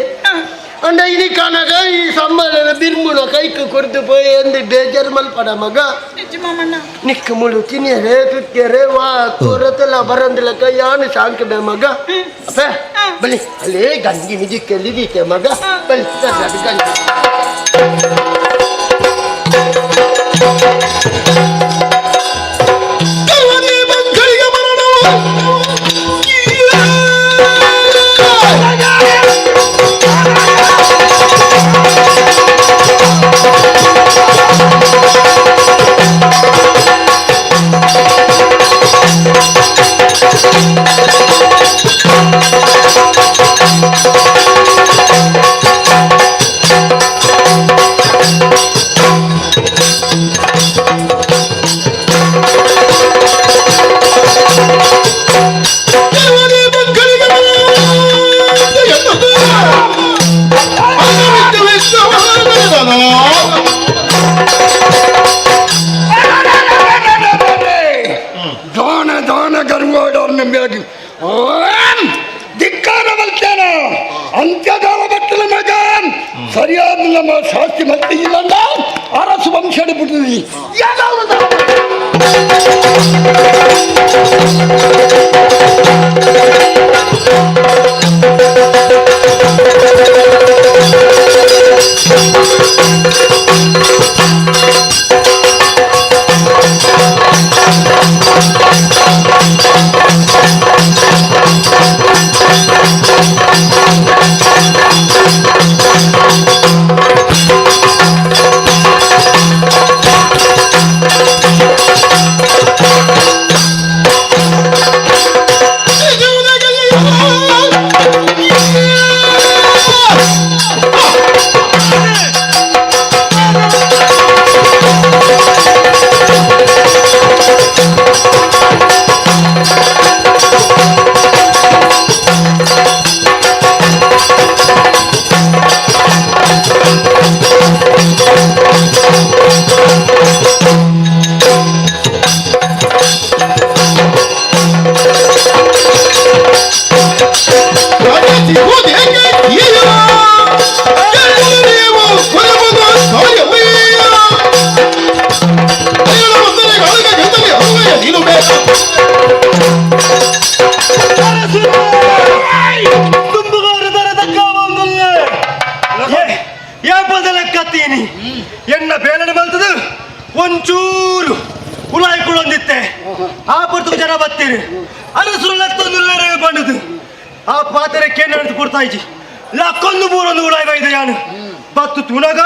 ಅಂಡ ಇನಿ ಕಾನಗ ಈ ಸಮ್ಮನ ಬಿರ್ಮುನ ಕೈಕ್ ಕೊರ್ದು ಪೋಯೆ ಅಂದು ಬೇಜಾರ್ ಮಲ್ಪಡ ಮಗ. ನಿಕ್ಕ ಮುಳು ತಿನ್ನಿಯರೆ ತುತ್ತಿಯರೆ ವಾ ಕೊರತೆಲ್ಲ ಬರಂದಿಲಕ್ಕ ಯಾನು ಸಾಂಕಬೆ ಮಗ. ಅಪ್ಪ ಬಲಿ ಅಲ್ಲೇ ಗಂಜಿ ನಿಜಿಕ್ಕೆ ದೀತೆ ಮಗ ಬಲಿ ಗಂಜಿ. ಸರಿಯಾದ ನಮ್ಮ ಶಾಸ್ತಿ ಮತ್ತೆ ಇಲ್ಲ ಅರಸು ವಂಶ ಬಿಟ್ಟಿದ್ವಿ. ಎಣ್ಣ ಬೇಲನೆ ಬಂತದು ಒಂಚೂರು ಉಲಾಯ್ಕೊಳ್ಳೊಂದಿತ್ತೆ ಆ ಪೊರ್ತುಗು ಜನ ಬತ್ತೀರಿ ಅರಸುರಲ್ಲತ್ತೊಂದು ಬಂಡದು ಆ ಪಾತ್ರೆ ಕೇಂದ್ರ ಕೊಡ್ತಾ ಇಜ್ಜಿ ಲಕ್ಕೊಂದು ಮೂರೊಂದು ಉಳಾಯ್ ಬೈದ ಯಾನು ಬತ್ತು ತುನಗ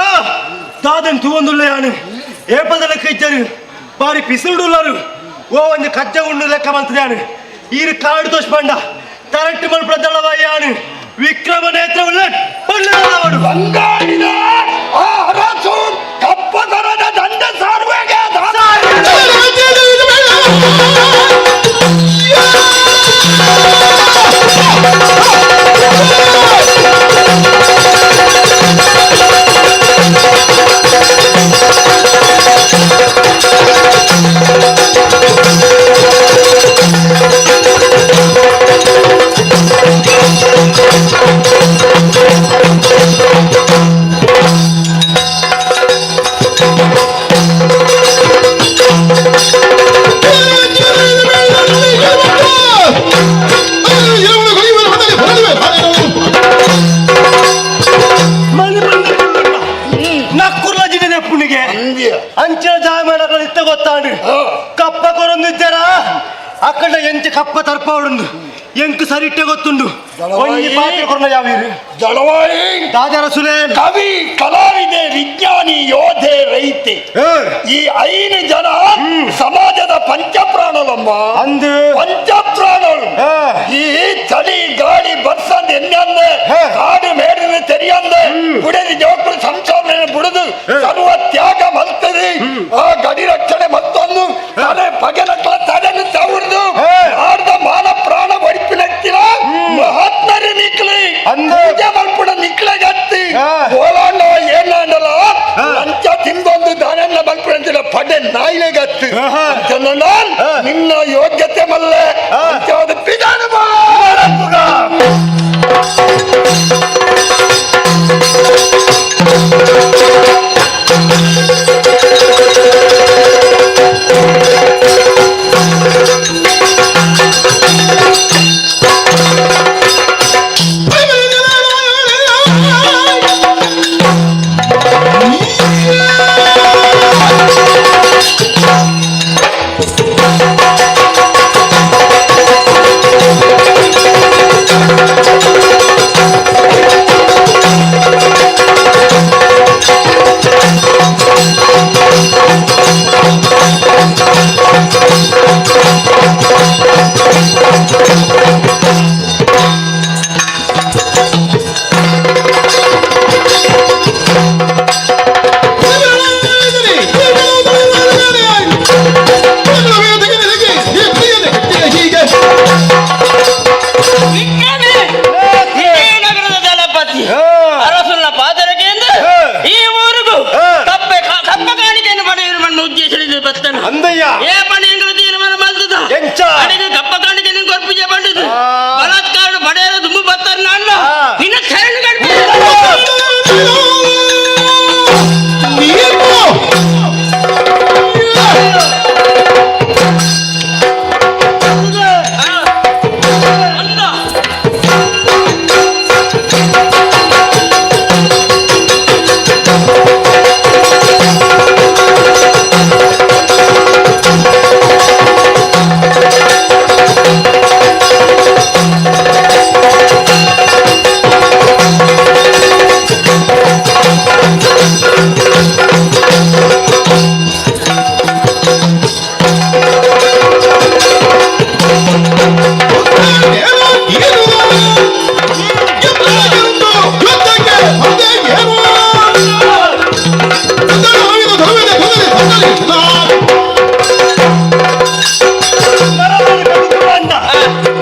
ದಾದನ್ ತೂವೊಂದುಲ್ಲ ಯಾನು ಏಪದ ಲೆಕ್ಕ ಇಜ್ಜರು ಬಾರಿ ಪಿಸುಡುಲ್ಲರು ಓ ಒಂದು ಕಜ್ಜ ಉಂಡು ಲೆಕ್ಕ ಬಂತದ ಯಾನು ಈರು ಕಾಡು ದೋಷ ಬಂಡ ತರಟ್ಟು ಮಲ್ಪದಳವ ಯಾನು ವಿಕ್ರಮ ನೇತ್ರವುಳ್ಳ ಬಂಗಾಳಿನ ಆ ಅರಸು ಕಪ್ಪದರದ ದಂಡ ಸಾರುವೆಗೆ ಅಂಚಿನ ಜಾಮೀನುಗಳು ಇತ್ತ ಗೊತ್ತಾಂಡು ಕಪ್ಪ ಕೊರೊಂದಿದ್ದಾರ ಅಕ್ಕಂಡ ಎಂಚ ಕಪ್ಪ ತರ್ಪಾವಡುಂಡು ಎಂಕು ಸರಿಟ್ಟೆ ಗೊತ್ತುಂಡು ಒಂಜಿ ಪಾತ್ರೆ ಕೊರನ ಯಾವೀರು ಜಳವಾಯಿ ದಾದರ ಸುಲೆ ಕವಿ ಕಲಾವಿದೆ ವಿಜ್ಞಾನಿ ಯೋಧೆ ರೈತೆ ಈ ಐದು ಜನ ಸಮಾಜದ ಪಂಚಪ್ರಾಣಲಮ್ಮ ಅಂದು ಪಂಚಪ್ರಾಣಗಳು ಈ ಚಳಿ ಗಾಳಿ ಬರ್ಸಂದ್ ಎಣ್ಣಂದೆ ಕಾಡು ಮೇಡಿನ ತೆರಿಯಂದೆ ಬುಡದಿ ಜೋಕ್ರು ಸಂಸಾರ ಬುಡದು ಸರ್ವ ತ್ಯಾಗ ಮಲ್ತದೆ ಆ ಗಡಿ ರಕ್ಷಣೆ ಮತ್ತೊಂದು ತಲೆ ಪಗೆನಕ್ಕಳ ತಲೆಯನ್ನು ತವರ್ದು ಆರ್ದ ಮಾನ ಪ್ರಾಣ ಒಡಿಪಿನಕ್ಕಿನ ಮಹಾತ್ಮರು ನಿಕ್ಲಿ ಪೂಜೆ ಮಲ್ಪುಡ ನಿಕ್ಲೆಗತ್ತಿ ಓಲಾಂಡ ಏನಾಂಡಲ ಲಂಚ ತಿಂದೊಂದು ದಾನನ್ನ ಮಲ್ಪುಡಂತಿನ ಪಡೆ ನಾಯಿಲೆಗತ್ತಿ ನಿನ್ನ ಯೋಗ್ಯತೆ ಮಲ್ಲೆ ಅಂಚಾದ ಪಿದಾನ. ವಿಜಯನಗರದ ದಳಪತಿ ಅರಸನ ಪಾದರಕೆಯಿಂದ ಈ ಊರಿಗೂ ಕಪ್ಪೆ ಕಪ್ಪ ಕಾಣಿಕೆಯನ್ನು ಪಡೆಯುವ ಉದ್ದೇಶದಿಂದ ಬರ್ತೇನೆ. ಅಂದಯ್ಯ. ಏ ಪಣಿ ತೀರ್ಮಾನ ಬಂದದ ಎಂಚ? ಅಡಿಗೆ ಕಪ್ಪ ಕಾಣಿಕೆಯನ್ನು ಕೊರ್ಪುಜೆ ಬಂದಿದ್ದು ಬಲಾತ್ಕಾರ ಪಡೆಯಲು ದುಂಬು ಬರ್ತಾರೆ. ನಾನು ನಿನ್ನ ಶರಣು.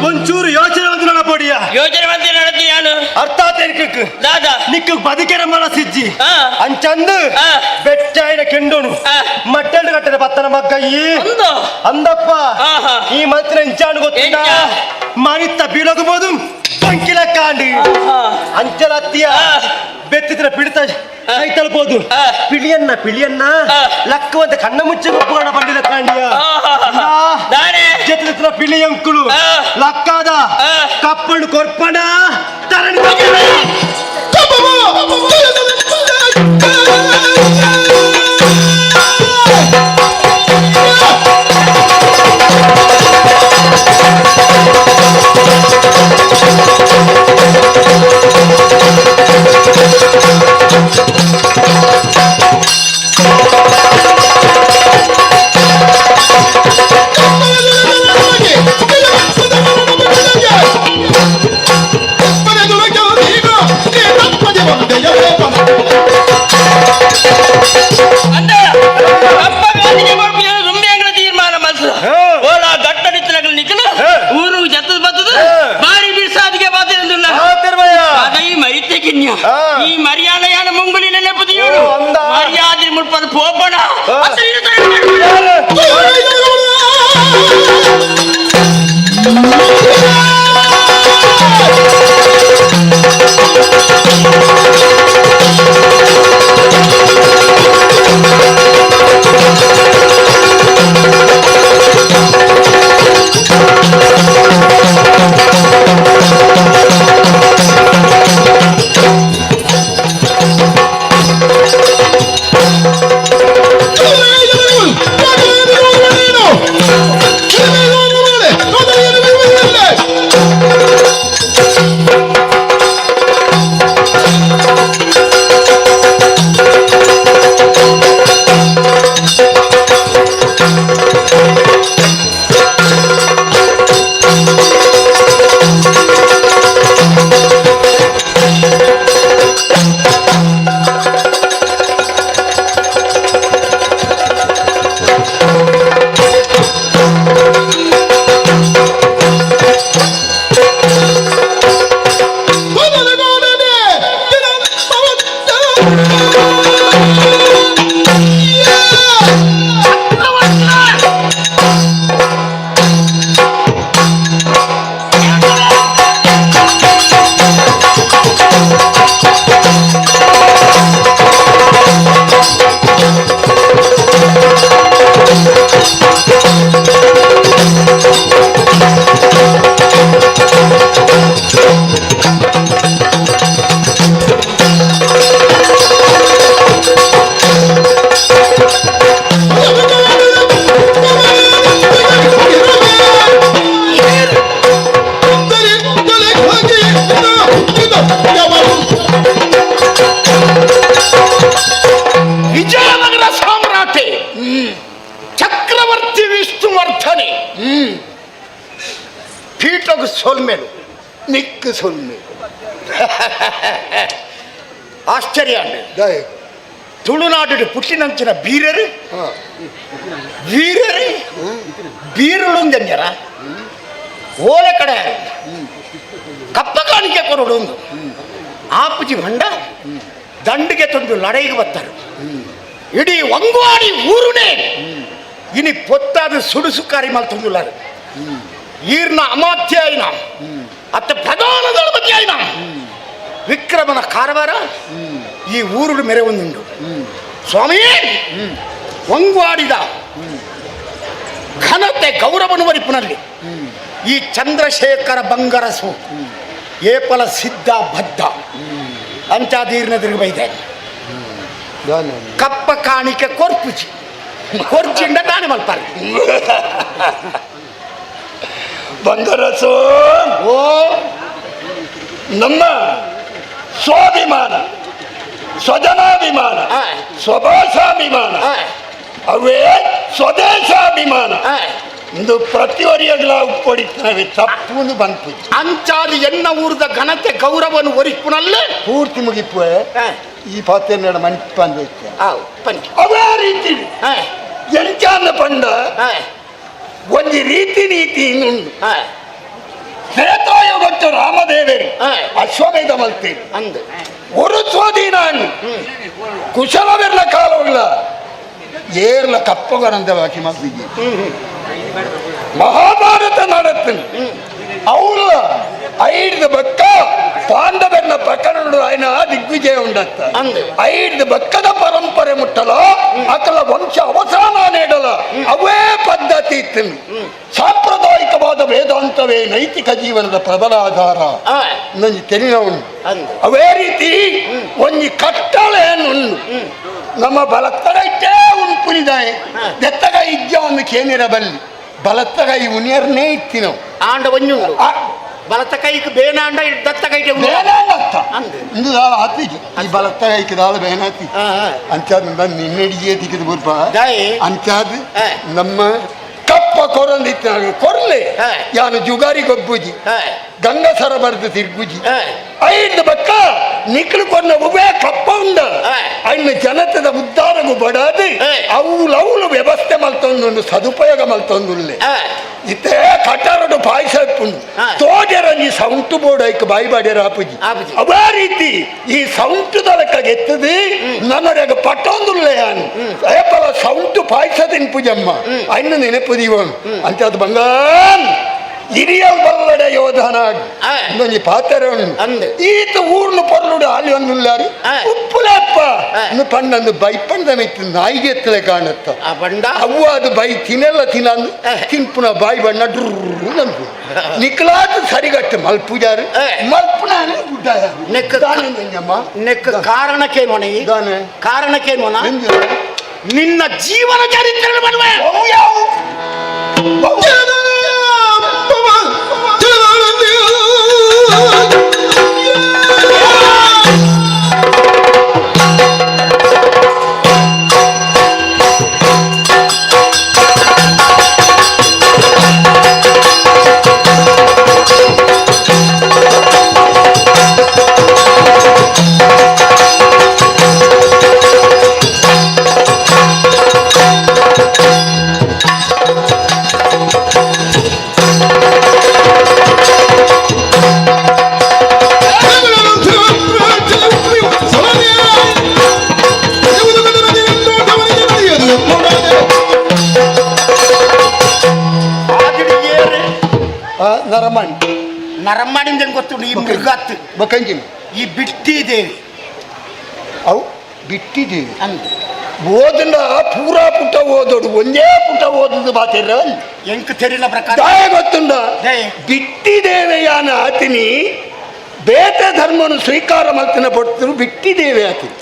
ಒಂಚೂರು ಯೋಚನೆ ಒಂದು ನಡಪಡಿಯ. ಯೋಚನೆ ಬಂದು ನಡತಿ ನಾನು. ಅರ್ಥ ಆತ. ದಾದಾ. ನಿಕ್ಕ ಬದುಕೆರ ಮನಸ್ಸಿಜ್ಜಿ ಅಂಚಂದು ಬೆಟ್ಟಾಯಿನ ಕೆಂಡೋನು ಮಟ್ಟೆಲ್ಡು ಕಟ್ಟದ ಪತ್ತನ ಮಗ್ಗಯ್ಯಿ ಅಂದಪ್ಪ. ಈ ಮಂತ್ರ ಇಂಚಾನು ಗೊತ್ತಿಲ್ಲ. ಮನಿತ್ತ ಬೀಳಗಬಹುದು ಬಂಕಿಲ ಕಾಂಡಿ ಅಂಚಲತ್ತಿಯ ಬೆತ್ತಿದ್ರ ಪಿಡಿತ ಕೈ ತಲುಪೋದು ಪಿಳಿಯನ್ನ ಪಿಳಿಯನ್ನ ಲಕ್ಕುವಂತ ಕಣ್ಣ ಮುಚ್ಚೆ ಒಪ್ಪುಗಣ ಬಂಡಿದ ಕಾಂಡಿಯ ಜೊತೆ ಪಿಳಿಯಂಕುಳು ಲಕ್ಕಾದ ಕಪ್ಪಣ್ಣು ಕೊರ್ಪಣ ತರಣಿ. ಕಪ್ಪ ಕಾಣಿಕೆ ಕೊರ್ಪುಜೆ ದುಂಬೆ ಅಂಗಳ ತೀರ್ಮಾನ ಮಲ್ತದ ಓಲ ಗಟ್ಟಡಿತ್ತನಗಳು ನಿಕ್ಕಲು ಊರು ಜತ್ತದ ಬತ್ತದ ಬಾರಿ ಬಿರ್ಸಾದಿಗೆ ಬಾತಿರಂದುಲ್ಲ ಅದೇ ಮರಿತೆ ಕಿನ್ಯ ಈ ಮರ್ಯಾದ ಯಾನ ಮುಂಗುಲಿ ನೆನಪುದಿಯೋಡು ಮರ್ಯಾದೆ ಮುಲ್ಪದ ಪೋಪಣ. Oh! ಪೀಠಗ್ ಸೊಲ್ಮೆಲು ನಿಕ್ಕು ಸೊಲ್ಮೆ ಆಶ್ಚರ್ಯ ತುಳುನಾಡು ಪುಟ್ಟಿನಂಚಿನ ಬೀರರು ವೀರರು ಬೀರುಳುಂದೆಂಜರ ಓಲೆ ಕಡೆ ಕಪ್ಪ ಕಾಣಿಕೆ ಕೊರಡು ಒಂದು ಆಪುಜಿ ಭಂಡ ದಂಡಿಗೆ ತಂದು ಲಡೈಗೆ ಬರ್ತಾರೆ ಇಡೀ ಒಂಗ್ವಾಡಿ ಊರುನೇ ಇನಿ ಪೊತ್ತಾದ ಸುಡುಸುಕಾರಿ ಮಲ್ತೊಂದುಲ್ಲಾರು ಈರ್ನ ಅಮಾತ್ಯ ಆಯ್ನ ಅತ್ತ ಪ್ರಧಾನ ದಳಪತಿ ಆಯ್ನ ವಿಕ್ರಮನ ಕಾರವಾರ ಈ ಊರುಡು ಮೆರೆ ಒಂದುಂಡು ಸ್ವಾಮಿ ಒಂಗ್ವಾಡಿದ ಘನತೆ ಗೌರವನು ವರಿಪುನಲ್ಲಿ ಈ ಚಂದ್ರಶೇಖರ ಬಂಗರಸು ಏಪಲ ಸಿದ್ಧ ಬದ್ಧ ಅಂಚಾದೀರ್ನ ತಿರುಗಬೈದೆ ಕಪ್ಪ ಕಾಣಿಕೆ ಕೊರ್ಪುಜಿ ಕೊರ್ಚಿಂಡ ತಾನೆ ಮಲ್ಪಾರೆ ಬಂಗರಸು ಓ ನಮ್ಮ ಸ್ವಾಭಿಮಾನ ಸ್ವಜನಾಭಿಮಾನ ಸ್ವಭಾಷಾಭಿಮಾನ ಅವೇ ಸ್ವದೇಶಾಭಿಮಾನ ಇಂದು ಪ್ರತಿಯೊರಿಯಗಳ ಉಪ್ಪೊಡಿತನವೇ ತಪ್ಪುನು ಬಂತು ಅಂಚಾದಿ ಎನ್ನ ಊರದ ಘನತೆ ಗೌರವನು ಒರಿಪುನಲ್ಲೇ ಪೂರ್ತಿ ಮುಗಿಪುವೆ ಈ ಪಾತ್ರೆ ಮನ್ಪು ಅಂದಿತ್ತೆ ಅವೇ ರೀತಿ ಎಂಚಾನ ಪಂಡ ಒಂಜಿ ರೀತಿ ನೀತಿ ಇನ್ನುಂಡು ತ್ರೇತಾಯುಗಟ್ಟು ರಾಮದೇವರು ಅಶ್ವಮೇಧ ಮಲ್ತೀರಿ ಅಂದು ஒரு ಸ್ವಾಧೀನ ಕುಶಲವಿರ್ಲ ಕಾಲವುಳ್ಳ ಏರ್ಲ ಕಪ್ಪಗರಂದ ಬಾಕಿ ಮಲ್ತಿದ್ದಿ ಮಹಾಭಾರತ ನಡತ್ತೀನಿ ಅವ್ರ ಐದು ಬಕ್ಕ ಪಾಂಡವರ್ನ ಪ್ರಕರಣ ఆయన ದಿಗ್ವಿಜಯ ಉಂಡತ್ತ ಐದು ಬಕ್ಕದ ಪರಂಪರೆ ಮುಟ್ಟಲ ಅಕಲ ವಂಶ ಅವಸಾನ ನೀಡಲ ಅವೇ ಪದ್ಧತಿ ಇತ್ತು. ಸಾಂಪ್ರದಾಯಿಕವಾದ ವೇದಾಂತವೇ ನೈತಿಕ ಜೀವನದ ಪ್ರಬಲ ಆಧಾರ. ನಂಜಿ ತೆರಿನವನು ಅವೇ ರೀತಿ ಒಂಜಿ ಕಟ್ಟಳೆ ನಮ್ಮ ಬಲತ್ತಗೈಟೇ ಉಂಪುನಿದಾಯ ದೆತ್ತಗ ಇಜ್ಜ ಒಂದು ಕೇನಿರ ಬಲ್ಲಿ ಬಲತ್ತಗೈ ಉನಿಯರ್ನೇ ಇತ್ತಿನವು ಆಂಡ ಒಂಜುಂಡು ಬಲತ್ತ ಕೈಗೆ ಬೇನಾಂಡ ದತ್ತ ಕೈಗೆ ಬೇನಾಂಡ ಇಂದು ದಾಳ ಆತಿಜಿ ಈ ಬಲತ್ತ ಕೈಗೆ ದಾಳ ಬೇನಾತಿ ಅಂಚಾದ ನಿನ್ನೆಡಿಗೆ ತಿಕ್ಕಿದ ಬುರ್ಪ ಅಂಚಾದ ನಮ್ಮ ಕಪ್ಪ ಕೊರಂದಿತ್ತ ಕೊರ್ಲೆ ಯಾನು ಜುಗಾರಿ ಗೊಬ್ಬುಜಿ ಗಂಗಸರ ಬರೆದು ತಿರ್ಗುಜಿ ಐದು ಬಕ್ಕ ನಿಕ್ಲು ಕೊನ್ನ ಉವೇ ಕಪ್ಪ ಉಂಡ ಅಣ್ಣ ಜನತೆದ ಉದ್ದಾರಗು ಬಡಾದಿ ಅವುಲು ಅವುಲು ವ್ಯವಸ್ಥೆ ಮಲ್ತೊಂದುಂಡು ಸದುಪಯೋಗ ಮಲ್ತೊಂದುಲ್ಲೆ ಇತ್ತೆ ಕಟಾರಡು ಪಾಯಸ ಇಪ್ಪುಂಡು ತೋಜರಂಜಿ ಸೌಂಟು ಬೋರ್ಡ್ ಐಕ್ ಬಾಯಿ ಬಾಡ್ಯರ ಆಪುಜಿ ಅವೇ ರೀತಿ ಈ ಸೌಂಟು ದಳಕ ಗೆತ್ತದು ನನ್ನೊರೆಗ ಪಟ್ಟೊಂದುಲ್ಲೆ ಯಾನು ಏಪಲ ಸೌಂಟು ಪಾಯಸ ತಿನ್ಪುಜಮ್ಮ ಅಣ್ಣ ನೆನಪು ದೀವನು ಅಂತ ಅದು ಬಂಗಾನ್ ಹಿರಿಯಲ್ ಬಲ್ಲಡೆ ಯೋಧನ ಇನ್ನೊಂಜಿ ಪಾತ್ರೆ ಈತ ಊರ್ನು ಪೊರ್ಲುಡು ಅಲ್ಲಿ ಒಂದುಲ್ಲಾರಿ ಉಪ್ಪುಲಪ್ಪ ಇನ್ನು ಪಣ್ಣಂದು ಬೈಪಂಡ ಮಿತ್ತು ನಾಯಿಗೆ ಎತ್ತಲೆ ಕಾಣತ್ತ ಅವ್ವ ಅದು ಬೈ ತಿನ್ನಲ್ಲ ತಿನ್ನಂದು ತಿನ್ಪುನ ಬಾಯಿ ಬಣ್ಣ ಡ್ರು ನಂದು ನಿಕ್ಲಾದ ಸರಿಗಟ್ಟು ಮಲ್ಪುಜಾರು ಮಲ್ಪುನ ನೆಕ್ ಕಾರಣಕ್ಕೇನು ಕಾರಣಕ್ಕೇನು ನಿನ್ನ ಜೀವನ ಚರಿತ್ರೆ ಬರುವೆ. ನರಮಾಣಿ ನರಮಾಣಿಂದ ಗೊತ್ತುಂಟು ಈ ಮೃಗತ್ ಬೊಕ್ಕಂಜಿನ ಈ ಬಿಟ್ಟಿದ್ದೇವೆ ಅವು ಬಿಟ್ಟಿದ್ದೇವೆ ಓದನ ಪೂರಾ ಪುಟ ಓದೋಡು ಒಂದೇ ಪುಟ ಓದುದು ಬಾತಿರ ಎಂಕ್ ತೆರಿನ ಪ್ರಕಾರ ದಾಯ ಗೊತ್ತುಂಡ ಬಿಟ್ಟಿದ್ದೇವೆ ಯಾನ ಆತಿನಿ ಬೇತೆ ಧರ್ಮನು ಸ್ವೀಕಾರ ಮಲ್ತಿನ ಪಡ್ತರು ಬಿಟ್ಟಿದ್ದೇವೆ ಆತಿನಿ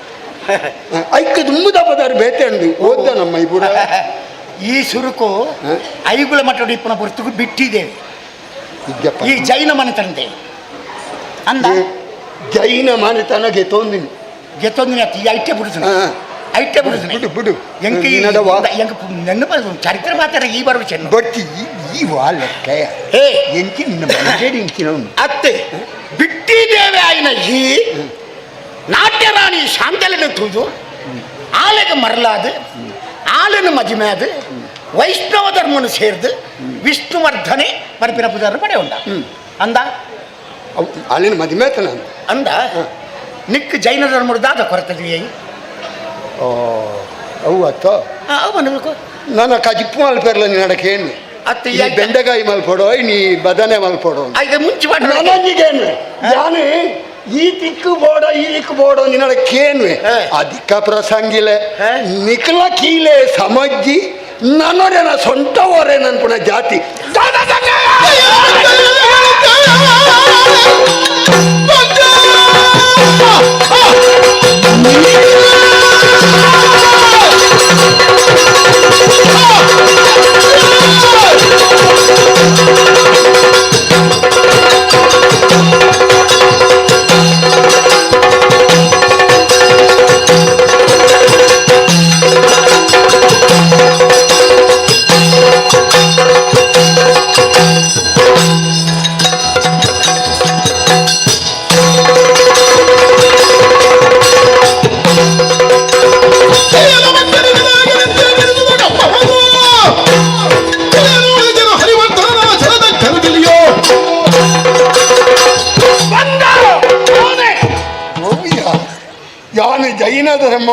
ಐಕ್ ದುಮ್ಮುದ ಪದಾರು ಬೇತೆ ಉಂಡು ಓದ್ದ ನಮ್ಮ ಈ ಪೂರ ಈ ಸುರುಕು ಐಗುಳ ಮಠ ಇಪ್ಪನ ಪುರ್ತುಕು ಬಿಟ್ಟಿದ್ದೇವೆ ಈ ಜೈನ ಮನೆತನದೆ ಅಂದ ಜೈನ ಮನೆತನ ಗೆತ್ತೊಂದಿನಿ ಗೆತ್ತೊಂದಿನಿ ಅತ್ತಿ ಈ ಐಟೆ ಬಿಡುದು ಐಟೆ ಬಿಡು ಬಿಡು ಬಿಡು ಎಂಕ ಎಂಕ ನೆನಪು ಚರಿತ್ರೆ ಮಾತಾಡ ಈ ಬರುವ ಚೆನ್ನ ಬಟ್ ಈ ವಾಲಕ್ಕ ಹೇ ಎಂಚಿ ನಿನ್ನ ಮನಜೇಡಿ ಇಂಚಿನ ಅತ್ತೆ ಬಿಟ್ಟಿದೇವೆ ಆಯ್ನ ಈ ನಾಟ್ಯರಾಣಿ ಶಾಂತಲೆನ ತೂದು ಆಲೆಗೆ ಮರಲಾದು ಆಲನ ಮಜಿಮ್ಯಾದು ವೈಷ್ಣವ ಧರ್ಮನು ಸೇರ್ದು ವಿಷ್ಣುವರ್ಧನೆ ಪರಪಿನ ಪೂಜಾರ ಪಡೆ ಉಂಡ ಅಂದ ಅಲ್ಲಿನ ಮದುವೆ ಅಂದ ನಿಕ್ ಜೈನ ಧರ್ಮದ ದಾದ ಕೊರತೆ ಓ ಅವು ಅತ್ತ ಅವು ನನ್ನ ಕಜಿಪ್ಪು ಮಲ್ಪೆರ್ಲ ನಿನ್ನಡಕೇನು ಅತ್ತೆ ಈ ಬೆಂಡೆಕಾಯಿ ಮಲ್ಪಡೋ ನೀ ಬದನೆ ಮಲ್ಪಡೋ ಐದು ಮುಂಚೆ ನನಗೇನು ನಾನು ಈ ದಿಕ್ಕು ಬೋಡ ಈ ದಿಕ್ಕು ಬೋಡೋ ನಿನ್ನಡ ಕೇನ್ವೆ ಅಧಿಕ ಪ್ರಸಂಗಿಲೆ ನಿಕ್ಲ ಕೀಲೆ ಸಮಜ್ಜಿ ನನ್ನೊರೆನ ಸೊಂಟವರೆ ನನ್ಪುಣ ಜಾತಿ ಯಾನು ಜೈನ ಧರ್ಮ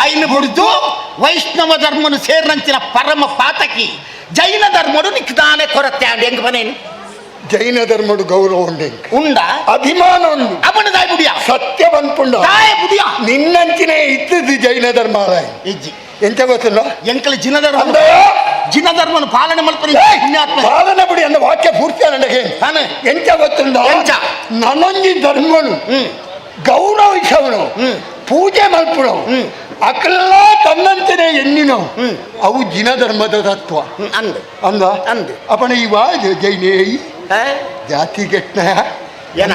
ಐನು ಬಿಡ್ದು ವೈಷ್ಣವ ಧರ್ಮನು ಸೇರಿನಂಚಿನ ಪರಮ ಪಾತಕಿ ಜೈನ ಧರ್ಮಡು ನಿಕ್ದಾನೆ ಕೊರತೆ ಅಂಡ್ ಹೆಂಗ್ ಬನೇನು ಜೈನ ಧರ್ಮಡು ಗೌರವ ಉಂಡೆ ಉಂಡ ಅಭಿಮಾನ ಉಂಡು ಅವನ ದಾಯ ಬುಡಿಯ ಸತ್ಯ ಬಂದ್ಪುಂಡ ದಾಯ ಬುಡಿಯ ನಿನ್ನಂಚಿನ ಇತ್ತದ್ದು ಜೈನ ಧರ್ಮ ಅಲ್ಲ ಇಜ್ಜಿ ಎಂತ ಗೊತ್ತಿಲ್ಲ ಎಂಕಲ ಜಿನ ಧರ್ಮ ಜಿನ ಧರ್ಮನು ಪಾಲನೆ ಮಲ್ಪನಿ ಪುಣ್ಯಾತ್ಮ ಪಾಲನೆ ಬಿಡಿ ಅಂದ ವಾಕ್ಯ ಪೂರ್ತಿ ನನಗೆ ಎಂತ ಗೊತ್ತುಂಡ ಎಂಚ? ನನೊಂಜಿ ಧರ್ಮನು ಗೌರವಿಸವನು ಪೂಜೆ ಮಲ್ಪುಣವು ಅಕಲ್ಲ ತನ್ನಂತೆನೆ ಎನ್ನಿನವು ಅವು ಜಿನ ಧರ್ಮದ ತತ್ವ ಅಂದ ಅಂದ ಅಂದ ಅಪಣ ಇವ ಜೈನೇ ಜಾತಿ ಕೆಟ್ಟನ ಏನ?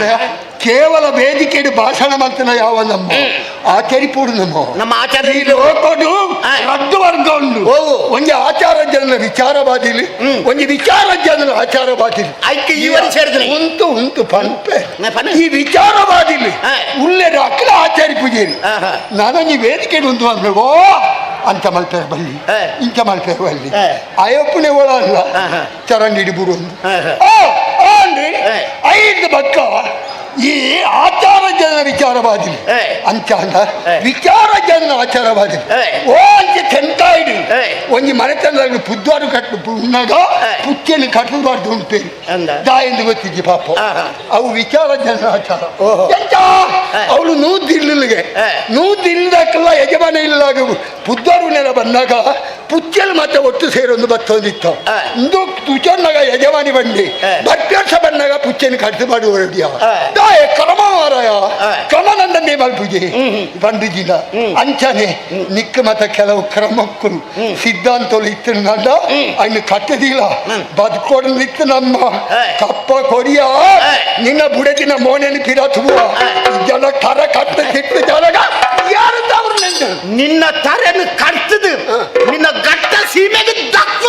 ಕೇವಲ ವೇದಿಕೆಡು ಭಾಷಣ ಮಾಡ್ತಾನ ಯಾವ ನಮ್ಮ ಆಚರಿಪೂಡು ನಮ್ಮ ನಮ್ಮ ಆಚಾರ್ಯ ಈ ಲೋಕಡು ರದ್ದು ವರ್ಗ ಉಂಡು ಒಂಜಿ ಆಚಾರ ಜನರ ವಿಚಾರವಾದಿಲಿ ಒಂಜಿ ವಿಚಾರ ಜನರ ಆಚಾರವಾದಿಲಿ ಐಕೆ ಈವರೆ ಸೇರಿದ್ರೆ. ಉಂಟು ಉಂಟು ಪನ್ಪೆ ಪನ್ಪೆ. ಈ ವಿಚಾರವಾದಿಲಿ ಉಲ್ಲೆರ ಅಕ್ಕಲ ಆಚಾರಿ ಪೂಜೆರಿ ನಾನೊಂಜಿ ವೇದಿಕೆ ಉಂಟು ಅಂದ್ರೆ ಓ ಅಂತ ಮಲ್ಪೆರ್ ಬಲ್ಲಿ ಇಂಚ ಮಲ್ಪೆರ್ ಬಲ್ಲಿ ಅಯ್ಯಪ್ಪನೇ ಒಳ ಅಲ್ಲ ಚರಂಡಿ ಹಿಡಿಬುಡು ಒಂದು ಆ, ಆ ಅಂದ್ರೆ ಐದು ಬಕ್ಕ ಈ ಆಚಾರ ಜನ ವಿಚಾರವಾದಿ ಅಂಚ ಅಂದ ವಿಚಾರ ಜನ ಆಚಾರವಾದಿ ಓ ಅಂಚ ತೆಂತಾಯಿಡು ಒಂಜಿ ಮನೆತನ ಪುದ್ವಾರು ಕಟ್ಟು ಉಣ್ಣಾಗ ಪುಚ್ಚೆಯನ್ನು ಕಟ್ಟಬಾರ್ದು ಉಂಟು ದಾಯೆಂದು ಗೊತ್ತಿದ್ದಿ ಪಾಪ ಅವು ವಿಚಾರ ಜನ ಆಚಾರ ಎಂತ ಅವಳು ನೂದಿಲ್ಲಿಗೆ ನೂದಿಲ್ಲದಕ್ಕೆಲ್ಲ ಯಜಮಾನ ಇಲ್ಲಾಗ ಪುದ್ವಾರು ನೆಲ ಬಂದಾಗ ಪುಚ್ಚಲ್ ಮತ್ತೆ ಒಟ್ಟು ಸೇರೊಂದು ಬತ್ತೊಂದಿತ್ತು ಇಂದು ತುಚನ್ನಾಗ ಯಜಮಾನಿ ಬಂಡಿ ಬಟ್ಟರ್ಸ ಬಂದಾಗ ಪುಚ್ಚೆಯನ್ನು ಕಟ್ಟು ಮಾಡುವ ದಾಯ ಕ್ರಮ ಮಾರಾಯ ಕ್ರಮನಂದನೆ ಮಲ್ಪುಜೆ ಬಂದುಜಿನ ಅಂಚನೆ ನಿಕ್ಕ ಮತ ಕೆಲವು ಕ್ರಮಕ್ಕಳು ಸಿದ್ಧಾಂತಗಳು ಇತ್ತು ನಂದ ಅನ್ನು ಕಟ್ಟದಿಲ್ಲ ಬದುಕೊಡಲಿತ್ತು ನಮ್ಮ ಕಪ್ಪ ಕೊರಿಯ ನಿನ್ನ ಬುಡದಿನ ಮೋನೆಯಲ್ಲಿ ಪಿರಾತುವ ಜನ ಕರ ಕಟ್ಟ ತಿಟ್ಟು ಜನಗ ಯಾರು ತಾವ್ರು ನಿನ್ನ ನಿನ್ನ ತರೆಯನ್ನು ಕಡ್ತದು ನಿನ್ನ ಗಟ್ಟ ಸೀಮೆಗೆ ದಕ್ವ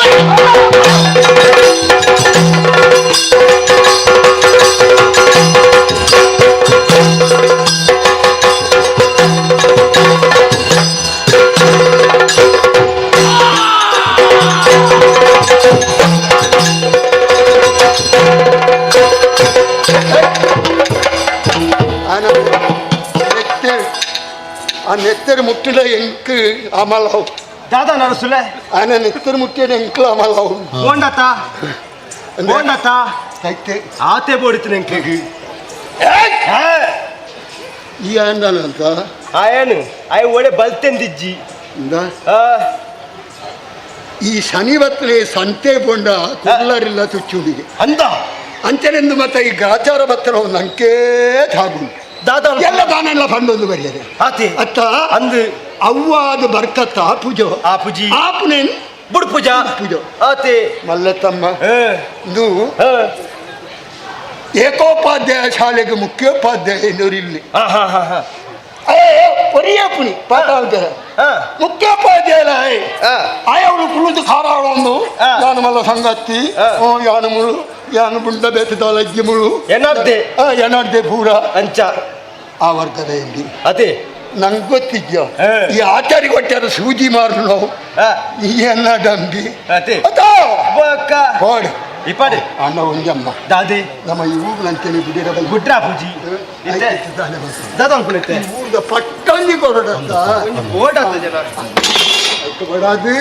ಆ ನೆತ್ತರು ಮುಟ್ಟಿದ ಎಂಕ್ ಅಮಲವು ದಾದಾ ನರಸುಲೆ ಆನ ನೆತ್ತರು ಮುಟ್ಟಿದ ಎಂಕ್ಲ ಅಮಲವು ಓಂಡತ ಓಂಡತ ಸೈತೆ ಆತೆ ಬೋಡಿತು ಎಂಕ್ಲೆಗ್ ಈ ಅಂದನಂತ ಆಯನು ಆಯ್ ಒಳ್ಳೆ ಬಲ್ತೆಂದಿಜ್ಜಿ ಇಂದ ಈ ಶನಿವತ್ರೆ ಸಂತೆ ಪೊಂಡ ಕುಲ್ಲರಿಲ್ಲ ತುಚ್ಚುಡಿಗೆ ಅಂದ ಅಂಚನೆಂದು ಮತ್ತೆ ಈ ಗಾಚಾರ ಬತ್ತರ ಒಂದು ಅಂಕೇ ತಾಗು ದಾದಾ ಎಲ್ಲ ದಾನೆಲ್ಲ ಬಂದೊಂದು ಬರೆಯರೆ ಆತೆ ಅತ್ತ ಅಂದು ಅವ್ವಾದ ಬರ್ಕತ್ತ ಆ ಪೂಜೆ ಆ ಪೂಜಿ ಆ ಪುನೇನ್ ಬುಡ್ ಪೂಜಾ ಪೂಜೆ ಆತೆ ಮಲ್ಲತಮ್ಮ ಇದು ಏಕೋಪಾಧ್ಯಾಯ ಶಾಲೆಗೆ ಮುಖ್ಯೋಪಾಧ್ಯಾಯ ಎನ್ನುವರು ಇಲ್ಲಿ ಒರಿಯ ಪುಣಿ ಪಾಠ ಹೇಳ್ತಾರೆ ಮುಖ್ಯೋಪಾಧ್ಯಾಯ ಆಯವರು ಕುಳಿತು ಖಾರಾಡೊಂದು ಯಾನು ಮಲ್ಲ ಸಂಗತಿ ಯಾನು ಮುಳು ಯಾನು ಬುಂಡ ಬೇತದ ಲಜ್ಜಿ ಮುಳು ಎನಾರ್ದೆ ಎನಾರ್ದೆ ಪೂರ ಅಂಚ ಆ ವರ್ಗದ ಇಲ್ಲಿ ಅದೇ ನಂಗೆ ಗೊತ್ತಿದ್ಯೋ ಈ ಆಚಾರಿ ಕೊಟ್ಟಾರ ಸೂಜಿ ಮಾರು ನಾವು ಈ ಎನ್ನ ಡಂಬಿ ಬೋಡು ಇಪ್ಪಡೆ ಅಣ್ಣ ಒಂಜಮ್ಮ ದಾದೆ ನಮ್ಮ ಈ ಊರು ನಂತೇನೆ ಬಿಡಿರ ಗುಡ್ರಾ ಪೂಜಿ ದಾದ ಅನ್ಕೊಂಡಿತ್ತೆ ಊರ್ದ ಪಟ್ಟಂದಿ ಕೊರಡತ್ತ ಓಡಾತ ಜನ ಕೊಡಾದು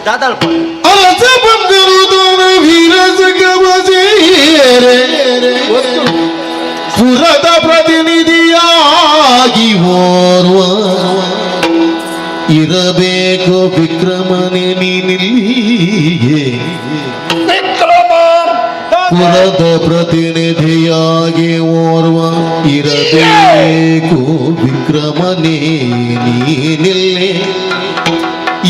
ದಾದ ಅರಸ ಬಂದಿರುವುದರ ವೀರಸಗವಸೇರೆ ಪುರದ ಪ್ರತಿನಿಧಿಯಾಗಿ ಓರ್ವ ಇರಬೇಕು ವಿಕ್ರಮನೆ ನೀನಿಲ್ಲಿಯೇ ಪುರದ ಪ್ರತಿನಿಧಿಯಾಗಿ ಓರ್ವ ಇರಬೇಕು ವಿಕ್ರಮನೇ ನೀನಿಲ್ಲೇ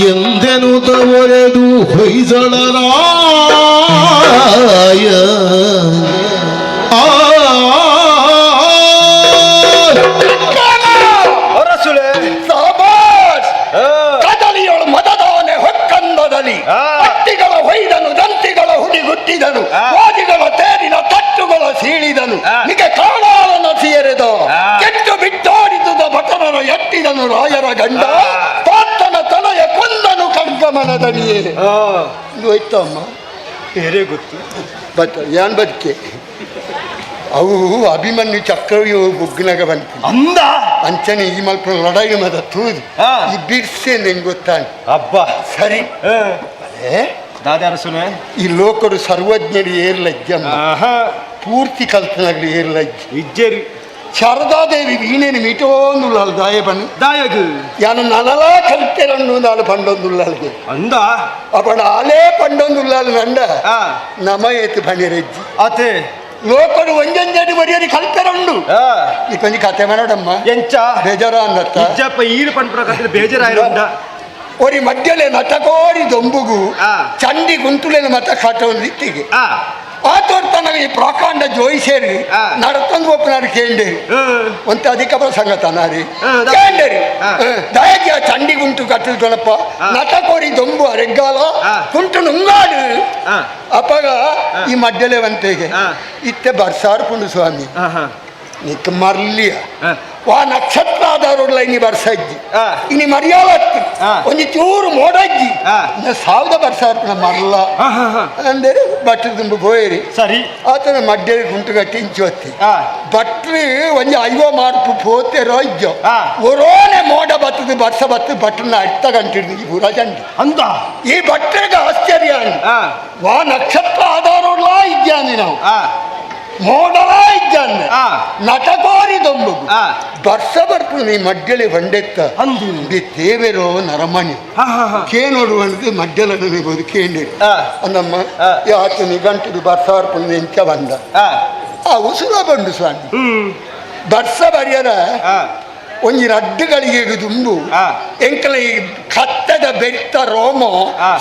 ಎಂದೆನುತ ಒರೆದು ಹೊಯ್ಸಳರಾಯ ಆ ಕದಲಿಯೊಳು ಮದದಾನೆ ಹೊಕ್ಕಂದದಲ್ಲಿ ಹಟ್ಟಿಗಳ ಹೊಯ್ದನು ದಂತಿಗಳ ಹುಡಿಗುಟ್ಟಿದನು ವಾದಿಗಳ ತೇರಿನ ತಟ್ಟುಗಳ ಸೀಳಿದನು ನಿಗೆ ಕಾಣಾಲನ ಸೀರೆದ ಕೆಟ್ಟು ಬಿಟ್ಟಾಡಿದುದ ಭಟನರ ಎಟ್ಟಿದನು ರಾಯರ ಗಂಡ ಪಾತನ ತಲೆಯ ಕೊಂದನು ಕಗ್ಗಮನದನಿಯೇ ಹೋಯ್ತಮ್ಮ ಬೇರೆ ಗೊತ್ತು ಬಟ್ ಏನ್ ಬದುಕೆ ಅವು ಅಭಿಮನ್ಯು ಚಕ್ರವ್ಯೂ ಬುಗ್ನಗ ಬಂತು ಅಂದ ಅಂಚನೆ ಈ ಮಲ್ಪ ಲಡಾಯಿ ಮದ ತೂದು ಈ ಬಿರ್ಸೆ ನಿಂಗೆ ಗೊತ್ತಾನೆ ಅಬ್ಬ ಸರಿ ಅದೇ ದಾದ ಅರಸುನೆ ಈ ಲೋಕರು ಸರ್ವಜ್ಞರು ಏರ್ಲಜ್ಜಮ್ಮ ಪೂರ್ತಿ ಕಲ್ತನಾಗ್ಲಿ ಏರ್ಲಜ್ಜ ಇಜ್ಜೇರಿ ಶಾರದಾದೇವಿ ವೀಣೆನು ಮೀಟೋಂದುಳ್ಳಾಳು ದಾಯ ಬಣ್ಣ ದಾಯಗು ಯಾನು ನನಲಾ ಕಲ್ತೆರನ್ನು ನಾಳು ಪಂಡೊಂದುಳ್ಳಾಳಿಗೆ ಅಂದ ಅಪಣ ಆಲೇ ಪಂಡೊಂದುಳ್ಳಾಳು ನಂಡ ನಮ ಏತು ಬಣಿರೆಜ್ಜಿ ಅತೆ ಲೋಕರು ಒಂಜೊಂಜಡಿ ಮರಿಯರಿ ಕಲ್ಪೆರುಂಡು ಈ ಕೊಂಚ ಕತೆ ಮಾಡೋಡಮ್ಮ ಎಂಚ ಬೇಜಾರ ಅನ್ನತ್ತ ಇಜ್ಜಪ್ಪ ಈರು ಪಂಡ್ಪುರ ಕತೆ ಬೇಜಾರಾಯಿರುಂಡ ಒರಿ ಮಧ್ಯಲೆ ನಟಕೋರಿ ದೊಂಬುಗು ಚಂಡಿ ಗುಂಟುಲೆನ ಮತ ಕಾಟೊಂದಿತ್ತಿಗೆ ಆ ತೋರ್ತನಗ ಈ ಪ್ರಾಕಾಂಡ ಜೋಯಿಸೇರಿ ನಡತಂದು ಒಪ್ಪನಾರು ಕೇಂಡೇರಿ ಒಂತ ಅಧಿಕ ಪ್ರಸಂಗ ತನಾರಿ ಕೇಂಡೇರಿ ದಯಗೆ ಆ ಚಂಡಿ ಗುಂಟು ಕಟ್ಟಿದನಪ್ಪ ನಟಕೋರಿ ದೊಂಬು ಅರೆಗ್ಗಾಲ ಕುಂಟು ನುಂಗಾಡು ಅಪ್ಪಗ ಈ ಮಡ್ಡಲೆ ವಂತೆಗೆ ಇತ್ತೆ ಬರ್ಸಾರ್ ಪುಂಡು ಸ್ವಾಮಿ ನಿಕ್ ಮರ್ಲಿಯ ವಾ ನಕ್ಷತ್ರ ಆಧಾರ ಇನಿ ಬರ್ಸಜ್ಜಿ ಇನಿ ಮರ್ಯಾಲತ್ತು ಒಂಜಿ ಚೂರು ಮೋಡಜ್ಜಿ ಸಾವಿರ ಬರ್ಸಾರ್ಪಣ ಮರ್ಲ ಅಂದರೆ ಭಟ್ರು ತುಂಬ ಪೋಯರಿ ಸರಿ ಆತನ ಮಡ್ಡೇರಿ ಗುಂಟು ಕಟ್ಟಿ ಇಂಚು ಹೊತ್ತಿ ಭಟ್ರು ಒಂಜಿ ಐವೋ ಮಾರ್ಪು ಪೋತೆ ರೋಜ್ಜೋ ಒರೋನೆ ಮೋಡ ಬತ್ತದ ಬರ್ಸ ಬತ್ತು ಭಟ್ರನ್ನ ಅರ್ಥ ಗಂಟಿಡ್ದು ಈ ಪೂರ ಚಂಡಿ ಅಂದ ಈ ಭಟ್ರಿಗೆ ಆಶ್ಚರ್ಯ ವಾ ನಕ್ಷತ್ರ ಆಧಾರೋಡ್ಲಾ ಇದ್ದಾನೆ ನಾವು ಮೋಡಲ ಇದ್ದಾನೆ ನಟಕೋರಿ ದೊಂಬುಗು ಬರ್ಸ ಬರ್ಪು ನೀ ಮಡ್ಡಲಿ ಬಂಡೆತ್ತ ಅಂದು ದೇವೆರೋ ನರಮಣಿ ಕೇನೋಡು ಅಂದು ಮಡ್ಡಲನ್ನು ಬೋದು ಕೇಂಡಿ ಅಂದಮ್ಮ ಯಾತು ನಿಗಂಟು ಬರ್ಸಾರ್ಪು ಎಂಚ ಬಂದ ಆ ಉಸುಲ ಬಂಡು ಸ್ವಾಮಿ ಬರ್ಸ ಬರಿಯರ ಒಂಜಿ ರಡ್ಡುಗಳಿಗೆ ದುಂಬು ಎಂಕಲ ಈ ಕತ್ತದ ಬೆಟ್ಟ ರೋಮ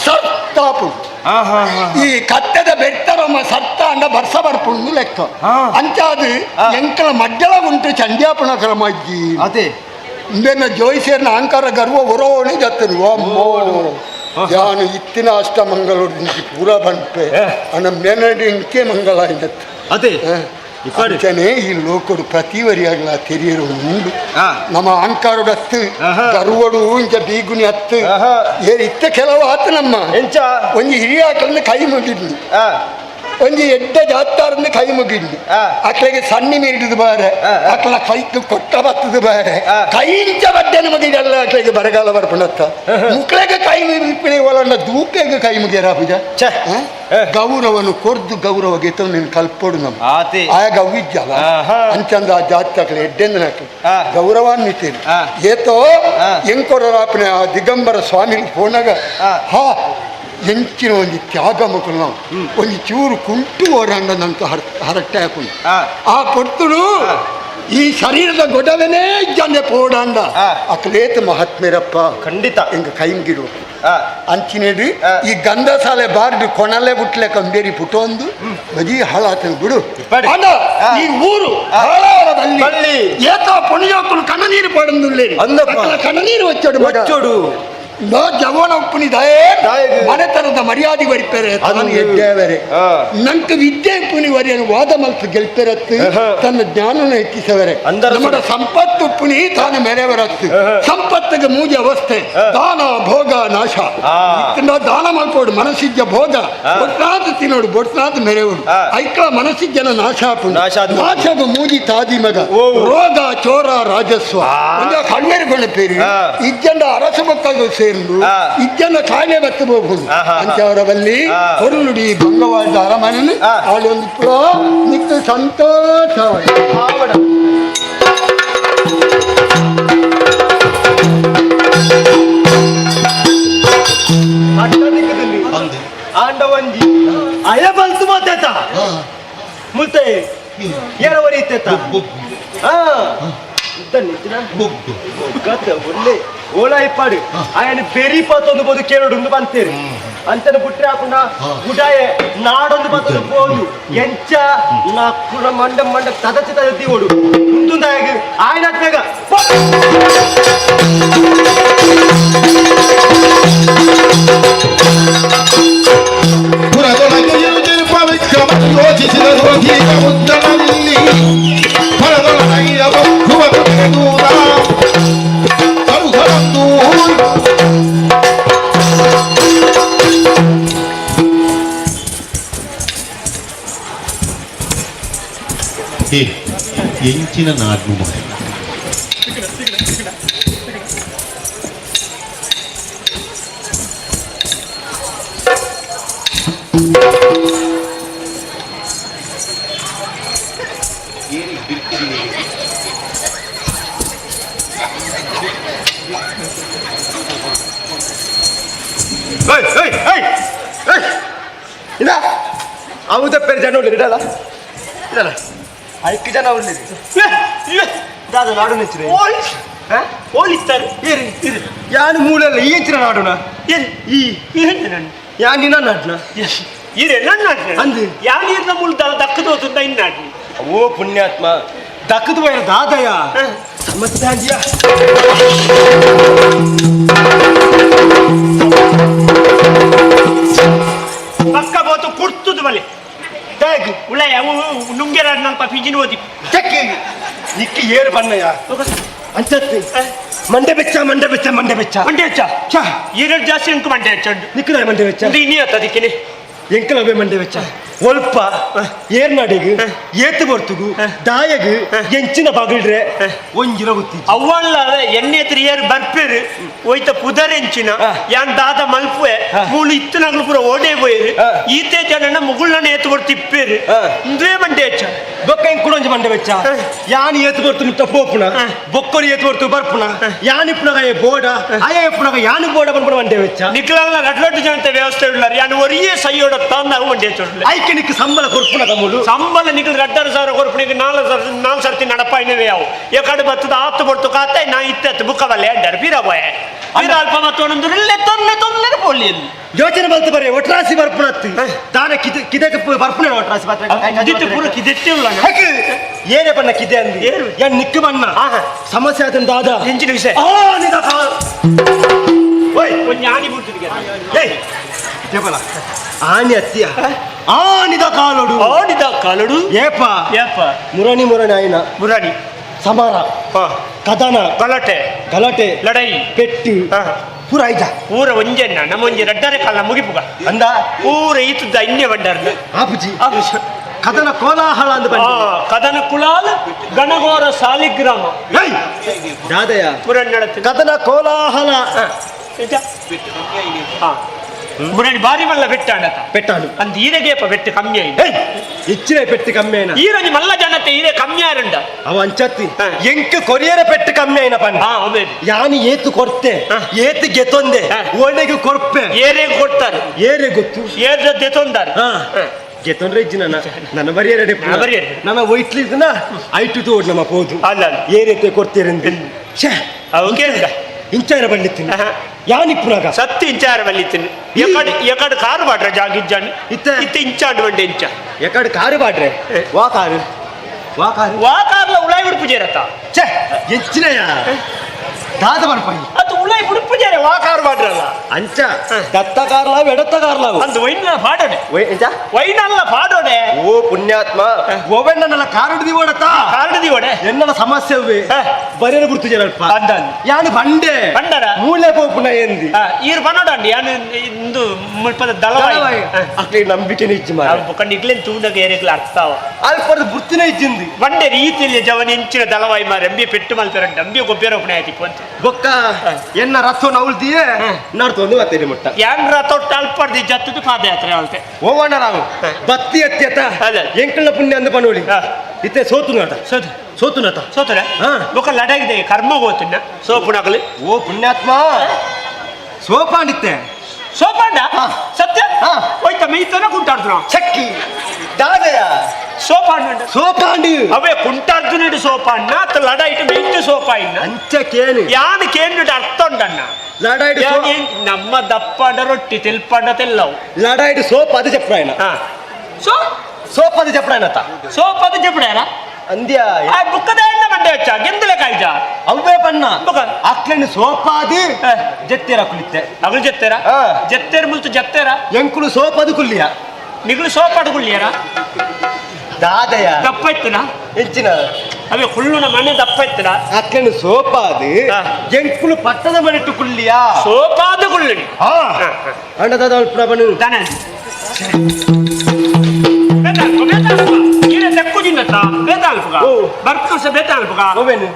ಸರ್ತಾಪು ಈ ಕತ್ತದ ಬೆಟ್ಟ ರೋಮ ಸರ್ತ ಅಂಡ ಬರ್ಸ ಬರ್ಪುಂಡು ಲೆಕ್ಕ ಅಂಚಾದು ಎಂಕಲ ಮಡ್ಡಲ ಉಂಟು ಚಂಡ್ಯಾಪಣ ಕ್ರಮ ಅಜ್ಜಿ ಅದೇ ಇಂದೆನ್ನ ಜೋಯಿಸೇರ್ನ ಅಹಂಕಾರ ಗರ್ವ ಒರೋಣೆ ಜತ್ತನು ಅಮ್ಮೋ ಯಾನು ಇತ್ತಿನ ಅಷ್ಟಮಂಗಳೂರು ಪೂರ ಬಂಪೆ ಅಣ್ಣ ಮೇನಡಿ ಇಂಕೆ ಮಂಗಳ ಇಂದತ್ತು ಅದೇ ಅಂಚನೆ ಈ ಲೋಕಡು ಪ್ರತಿವರಿಯಾಗಲ ತೆರಿಯರು ಉಂಡು ನಮ್ಮ ಅಹಂಕಾರಡತ್ತು ಗರ್ವಡು ಇಂಚ ಬೀಗುನಿ ಹತ್ತು ಏ ಇತ್ತ ಕೆಲವು ಆತು ನಮ್ಮ ಎಂಚ ಒಂಜಿ ಹಿರಿಯ ಆಕಳನ್ನ ಕೈ ಮುಗಿದ್ನಿ ಒಂಜಿ ಎಡ್ಡ ಜಾತ್ತಾರನ್ನ ಕೈ ಮುಗಿದ್ನಿ ಆಕಳಿಗೆ ಸಣ್ಣ ಮೀರಿಡುದು ಬಾರೆ ಆಕಳ ಕೈக்கு ಕೊಟ್ಟ ಬತ್ತದು ಬಾರೆ ಕೈಂಚ ಬಡ್ಡೆ ನಮಗಿದೆಲ್ಲ ಆಕಳಿಗೆ ಬರಗಾಲ ಬರ್ಪಣತ್ತ ಮುಕ್ಳಿಗೆ ಕೈ ಮುಗಿಪಿಣೆ ಒಳಂಡ ದೂಕೆಗೆ ಕೈ ಮುಗಿಯರ ಪೂಜ ಗೌರವನು ಕೊರ್ದು ಗೌರವ ಗೆತ ನೀನು ಕಲ್ಪೊಡು ನಮ್ಮ ಆಯ ಗೌವಿದ್ಯಲ್ಲ ಅಂಚಂದ ಆ ಜಾತಿ ಆಕಳಿ ಎಡ್ಡೆಂದ ಗೌರವಾನ್ವಿತೇನೆ ಏತೋ ಎಂಕೊರರಾಪನೆ ಆ ದಿಗಂಬರ ಸ್ವಾಮಿ ಪೋನಾಗ ಹಾ ಎಂಚಿನ ಒಂಜಿ ತ್ಯಾಗ ಮಕ್ಕಳು ನಾವು ಒಂಜಿ ಚೂರು ಕುಂಟು ಓಡಾಂಡ ನಂತ ಹರಟ್ಟೆ ಹಾಕೊಂಡು ಆ ಪೊರ್ತುಡು ಈ ಶರೀರದ ಗೊಡವೆನೇ ಜನ ಪೋಡಾಂಡ ಅಕ್ಲೇತ ಮಹಾತ್ಮೇರಪ್ಪ ಖಂಡಿತ ಎಂಗ ಕೈಮ್ಗಿಡು ಅಂಚಿನೇಡು ಈ ಗಂಧಸಾಲೆ ಬಾರ್ದು ಕೊಣಲೆ ಬುಟ್ಲೆ ಕಂಬೇರಿ ಪುಟೊಂದು ಬಜಿ ಹಾಳಾತನ ಬಿಡು ಅಣ್ಣ ಈ ಊರು ಹಾಳಾವರ ಬಲ್ಲಿ ಏತ ಪುಣ್ಯೋಕುಲು ಕಣ್ಣನೀರು ಪಡಂದುಲ್ಲೇರಿ ಕಣ್ಣನೀರು వచ్చాడు వచ్చాడు. ನೋ ಜವನ ಉಪ್ಪುನಿ ದಯೆ ಮನೆತನದ ಮರ್ಯಾದೆ ಬರಿಪೆರೆ ತಾನು ಎಡ್ಡೇವರೆ ನಂಗೆ ವಿದ್ಯೆ ಉಪ್ಪುನಿ ವರಿಯನ್ನು ವಾದ ಮಲ್ತು ಗೆಲ್ಪೆರತ್ತು ತನ್ನ ಜ್ಞಾನನ ಹೆಚ್ಚಿಸವರೆ ನಮ್ಮಡ ಸಂಪತ್ತು ಉಪ್ಪುನಿ ತಾನು ಮೆರೆವರತ್ತು ಸಂಪತ್ತಿಗೆ ಮೂಜಿ ಅವಸ್ಥೆ ದಾನ ಭೋಗ ನಾಶ ಇತ್ತಿನ ದಾನ ಮಲ್ಪೋಡು ಮನಸ್ಸಿಜ್ಜ ಭೋಗ ಬೊಟ್ನಾಥ ತಿನ್ನೋಡು ಬೊಟ್ನಾಥ ಮೆರೆವಡು ಐಕ್ಲ ಮನಸ್ಸಿಜ್ಜನ ನಾಶ ಆಪುಂಡು ನಾಶದ ಮೂಜಿ ತಾದಿ ಮಗ ರೋಗ ಚೋರ ರಾಜಸ್ವ ಒಂದೇ ಕಣ್ವೇರು ಕೊಣಪೇರಿ ಇಜ್ಜಂಡ ಅರಸು ಮಕ್ಕಳು ಸೇರು ಇಜ್ಜನ ಕಾಯಿಲೆ ಬತ್ತು ಹೋಗುದು ಅಂತವರ ಬಲ್ಲಿ ಹೊರಳುಡಿ ಬಂಗವಾದ ಅರಮನೆ ಆಳೊಂದು ಪುರ ನಿತ್ಯ ಸಂತೋಷ. ಆಂಡ ಒಂಜಿ ಅಯ ಬಲ್ತು ಮಾತೇತ ಮುಲ್ತೆ ಏರವರಿ ಇತ್ತೇತ ಒಳ್ಳೆ ಓಲಾ ಇಪ್ಪಾಡು ಆಯನ ಬೆರಿ ಪಾತೊಂದು ಬೋದು ಕೇಳೋಡು ಬಂತೇರಿ ಅಂತನ ಬುಟ್ರೆ ಹಾಕೊಂಡ ಗುಡಾಯ ನಾಡೊಂದು ಬತ್ತೊಂದು ಪೋದು ಎಂಚ ನಕ್ಕುನ ಮಂಡ ಮಂಡ ತದಚಿ ತದತಿ ಓಡು ಮುಂದುಂದಾಯಗ ಆಯನ ಬೇಗ ಪುರದೊಳಗೆ ಇರುತ್ತಿರುವ ವಿಕ್ರಮ ಯೋಚಿಸಿದರು ಅಧೀನ ಉದ್ದನಲ್ಲಿ ಪರದೊಳಗೈಯ ಬಗ್ಗುವನು ದೂರ ಸರುಸರಂದು. ಏ ಎಂಚಿನ ನಾಡ್ನು ಮಾರೆ ಇಲ್ಲ ಅವು ತಪ್ಪೇರು ಜನ ಉಳ್ಳಿರಿ ಇಡಲ್ಲ ಇದಲ್ಲ ಐಕ್ ಜನ ಉಳ್ಳಿರಿ ದಾದ ನಾಡು ನೆಚ್ಚಿನ ಹೋಲಿಸ್ತಾರೆ ಏರಿ ಇರಿ ಯಾನು ಮೂಲೆಲ್ಲ ಈ ಎಂಚಿನ ನಾಡುನ ಏರಿ ಈ ನಾನು ಯಾ ನಿನ್ನ ನಾಡ್ನ ಈರೆ ನನ್ನ ನಾಡ್ನ ಅಂದು ಯಾ ನೀರ್ನ ಮೂಲ ದಕ್ಕದ ಹೋತುಂದ ಇನ್ನು ನಾಡ್ನಿ ಓ ಪುಣ್ಯಾತ್ಮ ದಕ್ಕದ ಬೈರ ದಾದಯ ಸಮಸ್ಯೆ ಅಂಜಿಯ ಪಕ್ಕ ಬೋತು ಕುರ್ತುದು ಬಲೆ ದಾಗ್ ಉಳಯ ಅವು ನುಂಗೆರ ನಲ್ಪ ಫಿಜಿನ ಓದಿ ಚಕ್ಕಿ ನಿಕ್ಕಿ ಏರು ಬಣ್ಣಯ್ಯ ಅಂಚತ್ತಿ ಮಂಡೆ ಬೆಚ್ಚ ಮಂಡೆ ಬೆಚ್ಚ ಮಂಡೆ ಬೆಚ್ಚ ಮಂಡೆ ಬೆಚ್ಚ ಛ ಈರಡು ಜಾಸ್ತಿ ಉಂಟು ಮಂಡೆ ಬೆಚ್ಚ ಉಂಟು ನಿಕ್ಕದ ಮಂಡೆ ಬೆಚ್ಚ ಇದು ಇನ್ನೇ ಅದಕ್ಕೆನೆ ಎಂಕಲವೇ ಮಂಡೆ ಬೆಚ್ಚ ಒಲ್ಪ ಏರ್ನಾಡಿಗ್ ಏತು ಬರ್ತುಗು ದಾಯಗ್ ಎಂಚಿನ ಬಗಳ್ರೆ ಒಂಜಿನ ಗೊತ್ತಿ ಅವ್ವಲ್ಲ ಎಣ್ಣೆ ಎತ್ತರ ಏರು ಬರ್ಪೇರು ಒಯ್ತ ಪುದರೆಂಚಿನ ಯಾನ್ ದಾದ ಮಲ್ಪುವೆ ಮೂಲು ಇತ್ತನಾಗ್ಲು ಪೂರ ಓಡೇ ಪೋಯರು ಈತೆ ಜನನ ಮುಗುಳ್ನ ಏತು ಕೊಡ್ತು ಇಪ್ಪೇರು ಇಂದುವೇ ಮಂಡೆ ಹೆಚ್ಚ ಬೊಕ್ಕ ಇಂಕ್ ಕುಡೊಂಜಿ ಮಂಡೆ ಬೆಚ್ಚ ಯಾನ್ ಏತು ಬರ್ತು ಮುಟ್ಟ ಪೋಪುಣ ಬೊಕ್ಕರು ಏತು ಬರ್ತು ಬರ್ಪುಣ ಯಾನ್ ಇಪ್ಪುನಗ ಏ ಬೋಡ ಆಯ ಇಪ್ಪುನಗ ಯಾನು ಬೋಡ ಪನ್ಪುಣ ಮಂಡೆ ಬೆಚ್ಚ ನಿಕ್ಲಲ್ಲ ರಡ್ಲೊಟ್ಟು ಜನತೆ ವ್ಯವಸ್ಥೆ ಉಳ್ಳಾರ ಯಾನ್ ಒರಿಯೇ ಸೈಯೋಡ ತಂದ ಅವು ಮಂಡೆ ಹೆಚ್ಚ ಐಕೆ ನಿಕ್ ಸಂಬಳ ಕೊರ್ಪುಣ ಕಮುಲು ಸಂಬಳ ನಿಕ್ಲು 2500 ಕೊರ್ಪುಣಿಗೆ 4 ಸರ್ತಿ ನಡಪಾಯಿನವೇ ಯಾವು ಎಕಡೆ ಬತ್ತದ ಆತು ಬಡ್ತು ಕಾತೆ ನಾ ಇತ್ತತ್ತು ಬುಕ್ಕವಲ್ಲ ಅಂಡರ್ ಬೀರ ಬೋಯ ಬೀರ ಅಲ್ಪ ಮತ್ತು ಒಂದೊಂದು ತೊಂದರೆ ತೊಂದರೆ ಪೋಲಿ ಯೋಚನೆ ಬಲ್ತು ಬರೇ ಒಟ್ರಾಸಿ ಬರ್ಪುಣತ್ತು ದಾನ ಕಿದೆ ಕಿದಕ್ಕೆ ಬರ್ಪುಣ ಒಟ್ರಾಸಿ ಮಾತ್ರ ಕಿದಿತ್ತು ಪೂರ ಕಿದೆತ್ತೆ ಉಳ್ಳ ಏನೇ ಬಣ್ಣ ಕಿದೆ ಅಂದಿ ಏನ್ ನಿಕ್ಕು ಬಣ್ಣ ಸಮಸ್ಯೆ ಆತನ ದಾದ ಎಂಚಿನ ವಿಷಯ ಆ ನಿದ ಓಯ್ ಒಂಜಿ ಆಣಿ ಬಿಡ್ತಿದ್ಗೆ ಏಯ್ ಜಬಲ ಆನಿ ಅತ್ತಿಯ ಆನಿದ ಕಾಲೊಡು ಆನಿದ ಕಾಲೊಡು ಏಪ ಏಪ ಮುರಣಿ ಮುರಣಿ ಆಯ್ನ ಮುರಣಿ ಸಮಾರ ಕದನ ಗಲಾಟೆ ಗಲಾಟೆ ಲಡೈ ಪೆಟ್ಟು ಪೂರ ಐಜ ಪೂರ ಒಂಜೆನ್ನ ನಮ್ಮ ಒಂಜಿ ರಡ್ಡರೆ ಕಾಲ ಮುಗಿಪುಗ ಅಂದ ಪೂರ ಈತುದ್ದ ಇನ್ನೆ ಬಂಡರ್ನ ಆಪುಜಿ ಕದನ ಕೋಲಾಹಲ ಅಂದ ಬಂದ ಕದನ ಕುಲಾಲ ಗಣಗೋರ ಸಾಲಿಗ್ರಾಮ ದಾದಯ ಮುರಣ್ಣಳತ್ತು ಕದನ ಕೋಲಾಹಲ ಮುರಣಿ ಬಾರಿ ಮಲ್ಲ ಬೆಟ್ಟಾಣತ ಬೆಟ್ಟಾಣು ಅಂದ ಈರೆಗೇಪ ಬೆಟ್ಟು ಕಮ್ಮಿ ಆಯ್ತು ಹೆಚ್ಚಿನ ಪೆಟ್ಟು ಕಮ್ಮಿ ಆಯ್ನ ಈರಂಜಿ ಮಲ್ಲ ಜನತೆ ಈರೆ ಕಮ್ಮಿ ಆರಂಡ ಅವ ಅಂಚತ್ತಿ ಎಂಕ್ ಕೊರಿಯರ ಪೆಟ್ಟು ಕಮ್ಮಿ ಆಯ್ನ ಪಣ್ಣ ಯಾನು ಏತು ಕೊರ್ತೆ ಏತು ಗೆತೊಂದೆ ಓಣೆಗೆ ಕೊರ್ಪೆ ಏರೆಗೆ ಕೊಡ್ತಾರೆ ಏರೆ ಗೊತ್ತು ಏರ್ದ ದೆತೊಂದಾರೆ ಗೆತ್ತೊಂಡ್ರೆ ಇಜ್ಜಿ ನನ್ನ ನನ್ನ ಬರಿಯರೆ ನನ್ನ ಒಯ್ಟ್ಲಿದ್ದನ ಐಟು ತೋಡ್ ನಮ್ಮ ಪೋದು ಏರೈತೆ ಕೊಡ್ತೀರಂದು ಛೇ ಇಂಚಾರ ಬಳ್ಳಿತ್ತೀನಿ ಯಾನಿಪ್ಪುನಾಗ ಸತ್ಯ ಇಂಚಾರ ಬಲ್ಲಿತ್ತೀನಿ ಎಕಡೆ ಎಕಡೆ ಕಾರು ಬಾಡ್ರೆ ಜಾಗಿಜ್ಜಾನ್ ಇತ್ತ ಇತ್ತ ಇಂಚಾಂಡು ಬಂಡೆ ಇಂಚ ಎಕಡೆ ಕಾರು ಬಾಡ್ರೆ ವಾ ಕಾರು ವಾ ಕಾರು ವಾ ಕಾರ್ಲ ಉಳಾಯಿ ಉಡುಪು ಜೇರತ್ತ ಛೇ ಎಂಚಿನಯ ದಾದ ಬರ್ಪಾಯಿ ಅದು ಉಳಾಯಿ ಉಡುಪು ಜೇರೆ ವಾ ಕಾರು ಬಾಡ್ರಲ್ಲ ಅಂಚ ದತ್ತ ಕಾರ್ಲಾವು ಎಡತ್ತ ಕಾರ್ಲಾವು ಅಂದು ವೈನ ಪಾಡೋಡೆ ಎಂಚ ವೈನಲ್ಲ ಪಾಡೋಡೆ ಓ ಪುಣ್ಯಾತ್ಮ ಓವೆಣ್ಣನಲ್ಲ ಕಾರುಡ್ದಿ ಓಡತ್ತ ಕಾರುಡ್ದಿ ಓಡೆ ಎನ್ನಲ ಸಮಸ್ಯೆ ಬರೆಯಲು ಗುರ್ತು ಜರಲ್ಪ ಅಂದಾನ್ ಯಾನು ಬಂಡೆ ಬಂಡರ ಮೂಲೆ ಪೋಪುನ ಎಂದಿ ಈರು ಬನ್ನೋಡಂಡಿ ಯಾನು ಇಂದು ಮುಲ್ಪದ ದಳವಾಯಿ ಅಕ್ಲಿ ನಂಬಿಕೆ ಇಜ್ಜಿ ಮಾರ ಬೊಕ್ಕ ನಿಗ್ಲೇನ್ ತೂಂಡಗ ಏರಿಗ್ಲ ಅರ್ಥಾವ ಅಲ್ಪದ ಬುರ್ತಿನ ಇಜ್ಜಿಂದಿ ಬಂಡೆ ರೀತಿಯಲ್ಲಿ ಜವನ ಇಂಚಿನ ದಳವಾಯಿ ಮಾರ ಅಂಬಿ ಪೆಟ್ಟು ಮಲ್ಪೆರಂಡ ಅಂಬಿ ಗೊಬ್ಬರ ಒಪ್ಪಣೆ ಆಯ್ತಿಪ್ಪ ಅಂತ ಬೊಕ್ಕ ಎನ್ನ ರಥೋ ನೌಲ್ದಿಯೇ ನಡ್ತೊಂದು ಬತ್ತೇರಿ ಮುಟ್ಟ ಯಾನ್ ರಥೊಟ್ಟ ಅಲ್ಪರ್ದಿ ಜತ್ತದು ಪಾದಯಾತ್ರೆ ಅಲ್ತೆ ಓವಣ್ಣ ನಾವು ಬತ್ತಿ ಅತ್ಯತ ಎಂಕಲ್ನ ಪುಣ್ಯ ಅಂದ ಪನೋಳಿ ಇತ್ತೆ ಸೋತು ನಾಟ ಸೋತು ಸೋತು ನಾಟ ಸೋತುನ ಬೊಕ್ಕ ಲಡಾಗಿದೆ ಕರ್ಮ ಹೋತುನ ಸೋಪುನಗಲು ಓ ಪುಣ್ಯಾತ್ಮ ಸೋಪಾಂಡಿತ್ತೆ ಸೋಪಾಂಡ ಸತ್ಯ ಹೋಯ್ತ ಮೀತನ ಕುಂಟಾಡ್ತು ಚಕ್ಕಿ ದಾದಯ ಸೋಪಾಂಡ ಸೋಪಾಂಡು ಅವೇ ಕುಂಟಾರ್ಜುನಡು ಸೋಪಾಂಡ ಅತ್ತ ಲಡಾಯಿಟ್ ಮೀತು ಸೋಪಾಯಿನ ಅಂಚ ಕೇನು ಯಾನ್ ಕೇನುಡು ಅರ್ಥ ಉಂಡಣ್ಣ ಲಡಾಯಿಟ್ ನಮ್ಮ ದಪ್ಪಾಂಡ ರೊಟ್ಟಿ ತೆಲ್ಪಾಂಡ ತೆಲ್ಲವು ಲಡಾಯಿಟ್ ಸೋಪ್ ಅದು ಚಪ್ರಾಯಣ ಸೊ ಸೋಪ್ ಅದು ಚಪ್ರಾಯಣತ ಸೋಪ್ ಅದು ಚಪ್ರಾಯಣ ಅಂದ್ಯ ಆ ಬುಕ್ಕದ ಎಣ್ಣ ಮಂಡೆ ಹಚ್ಚ ಗೆಂದಲೆ ಕಾಯ್ಜ ಅವೇ ಬಣ್ಣ ಅಕ್ಲೆನ್ ಸೋಪಾದಿ ಜತ್ತೆರ ಕುಲಿತ್ತೆ ಅಗಲು ಜತ್ತೆರ ಜತ್ತೆರ ಮುಲ್ತು ಜತ್ತೆರ ಎಂಕುಲು ಸೋಪಾದು ಕುಲ್ಲಿಯ ನಿಗುಲು ಸೋಪಾಡು ಕುಳ್ಳಿಯರ ದಾದಯ ದಪ್ಪ ಇತ್ತನ ಎಂಚಿನ ಅವೇ ಕುಳ್ಳುನ ಮನೆ ದಪ್ಪ ಇತ್ತನ ಅಕ್ಲೆನ್ ಸೋಪಾದು ಎಂಕುಲು ಪಟ್ಟದ ಮನೆಟ್ಟು ಕುಳ್ಳಿಯ ಸೋಪಾದು ಕುಳ್ಳಿ ಅಣ್ಣ ದಾದ ಪ್ರಭನು ದಾನ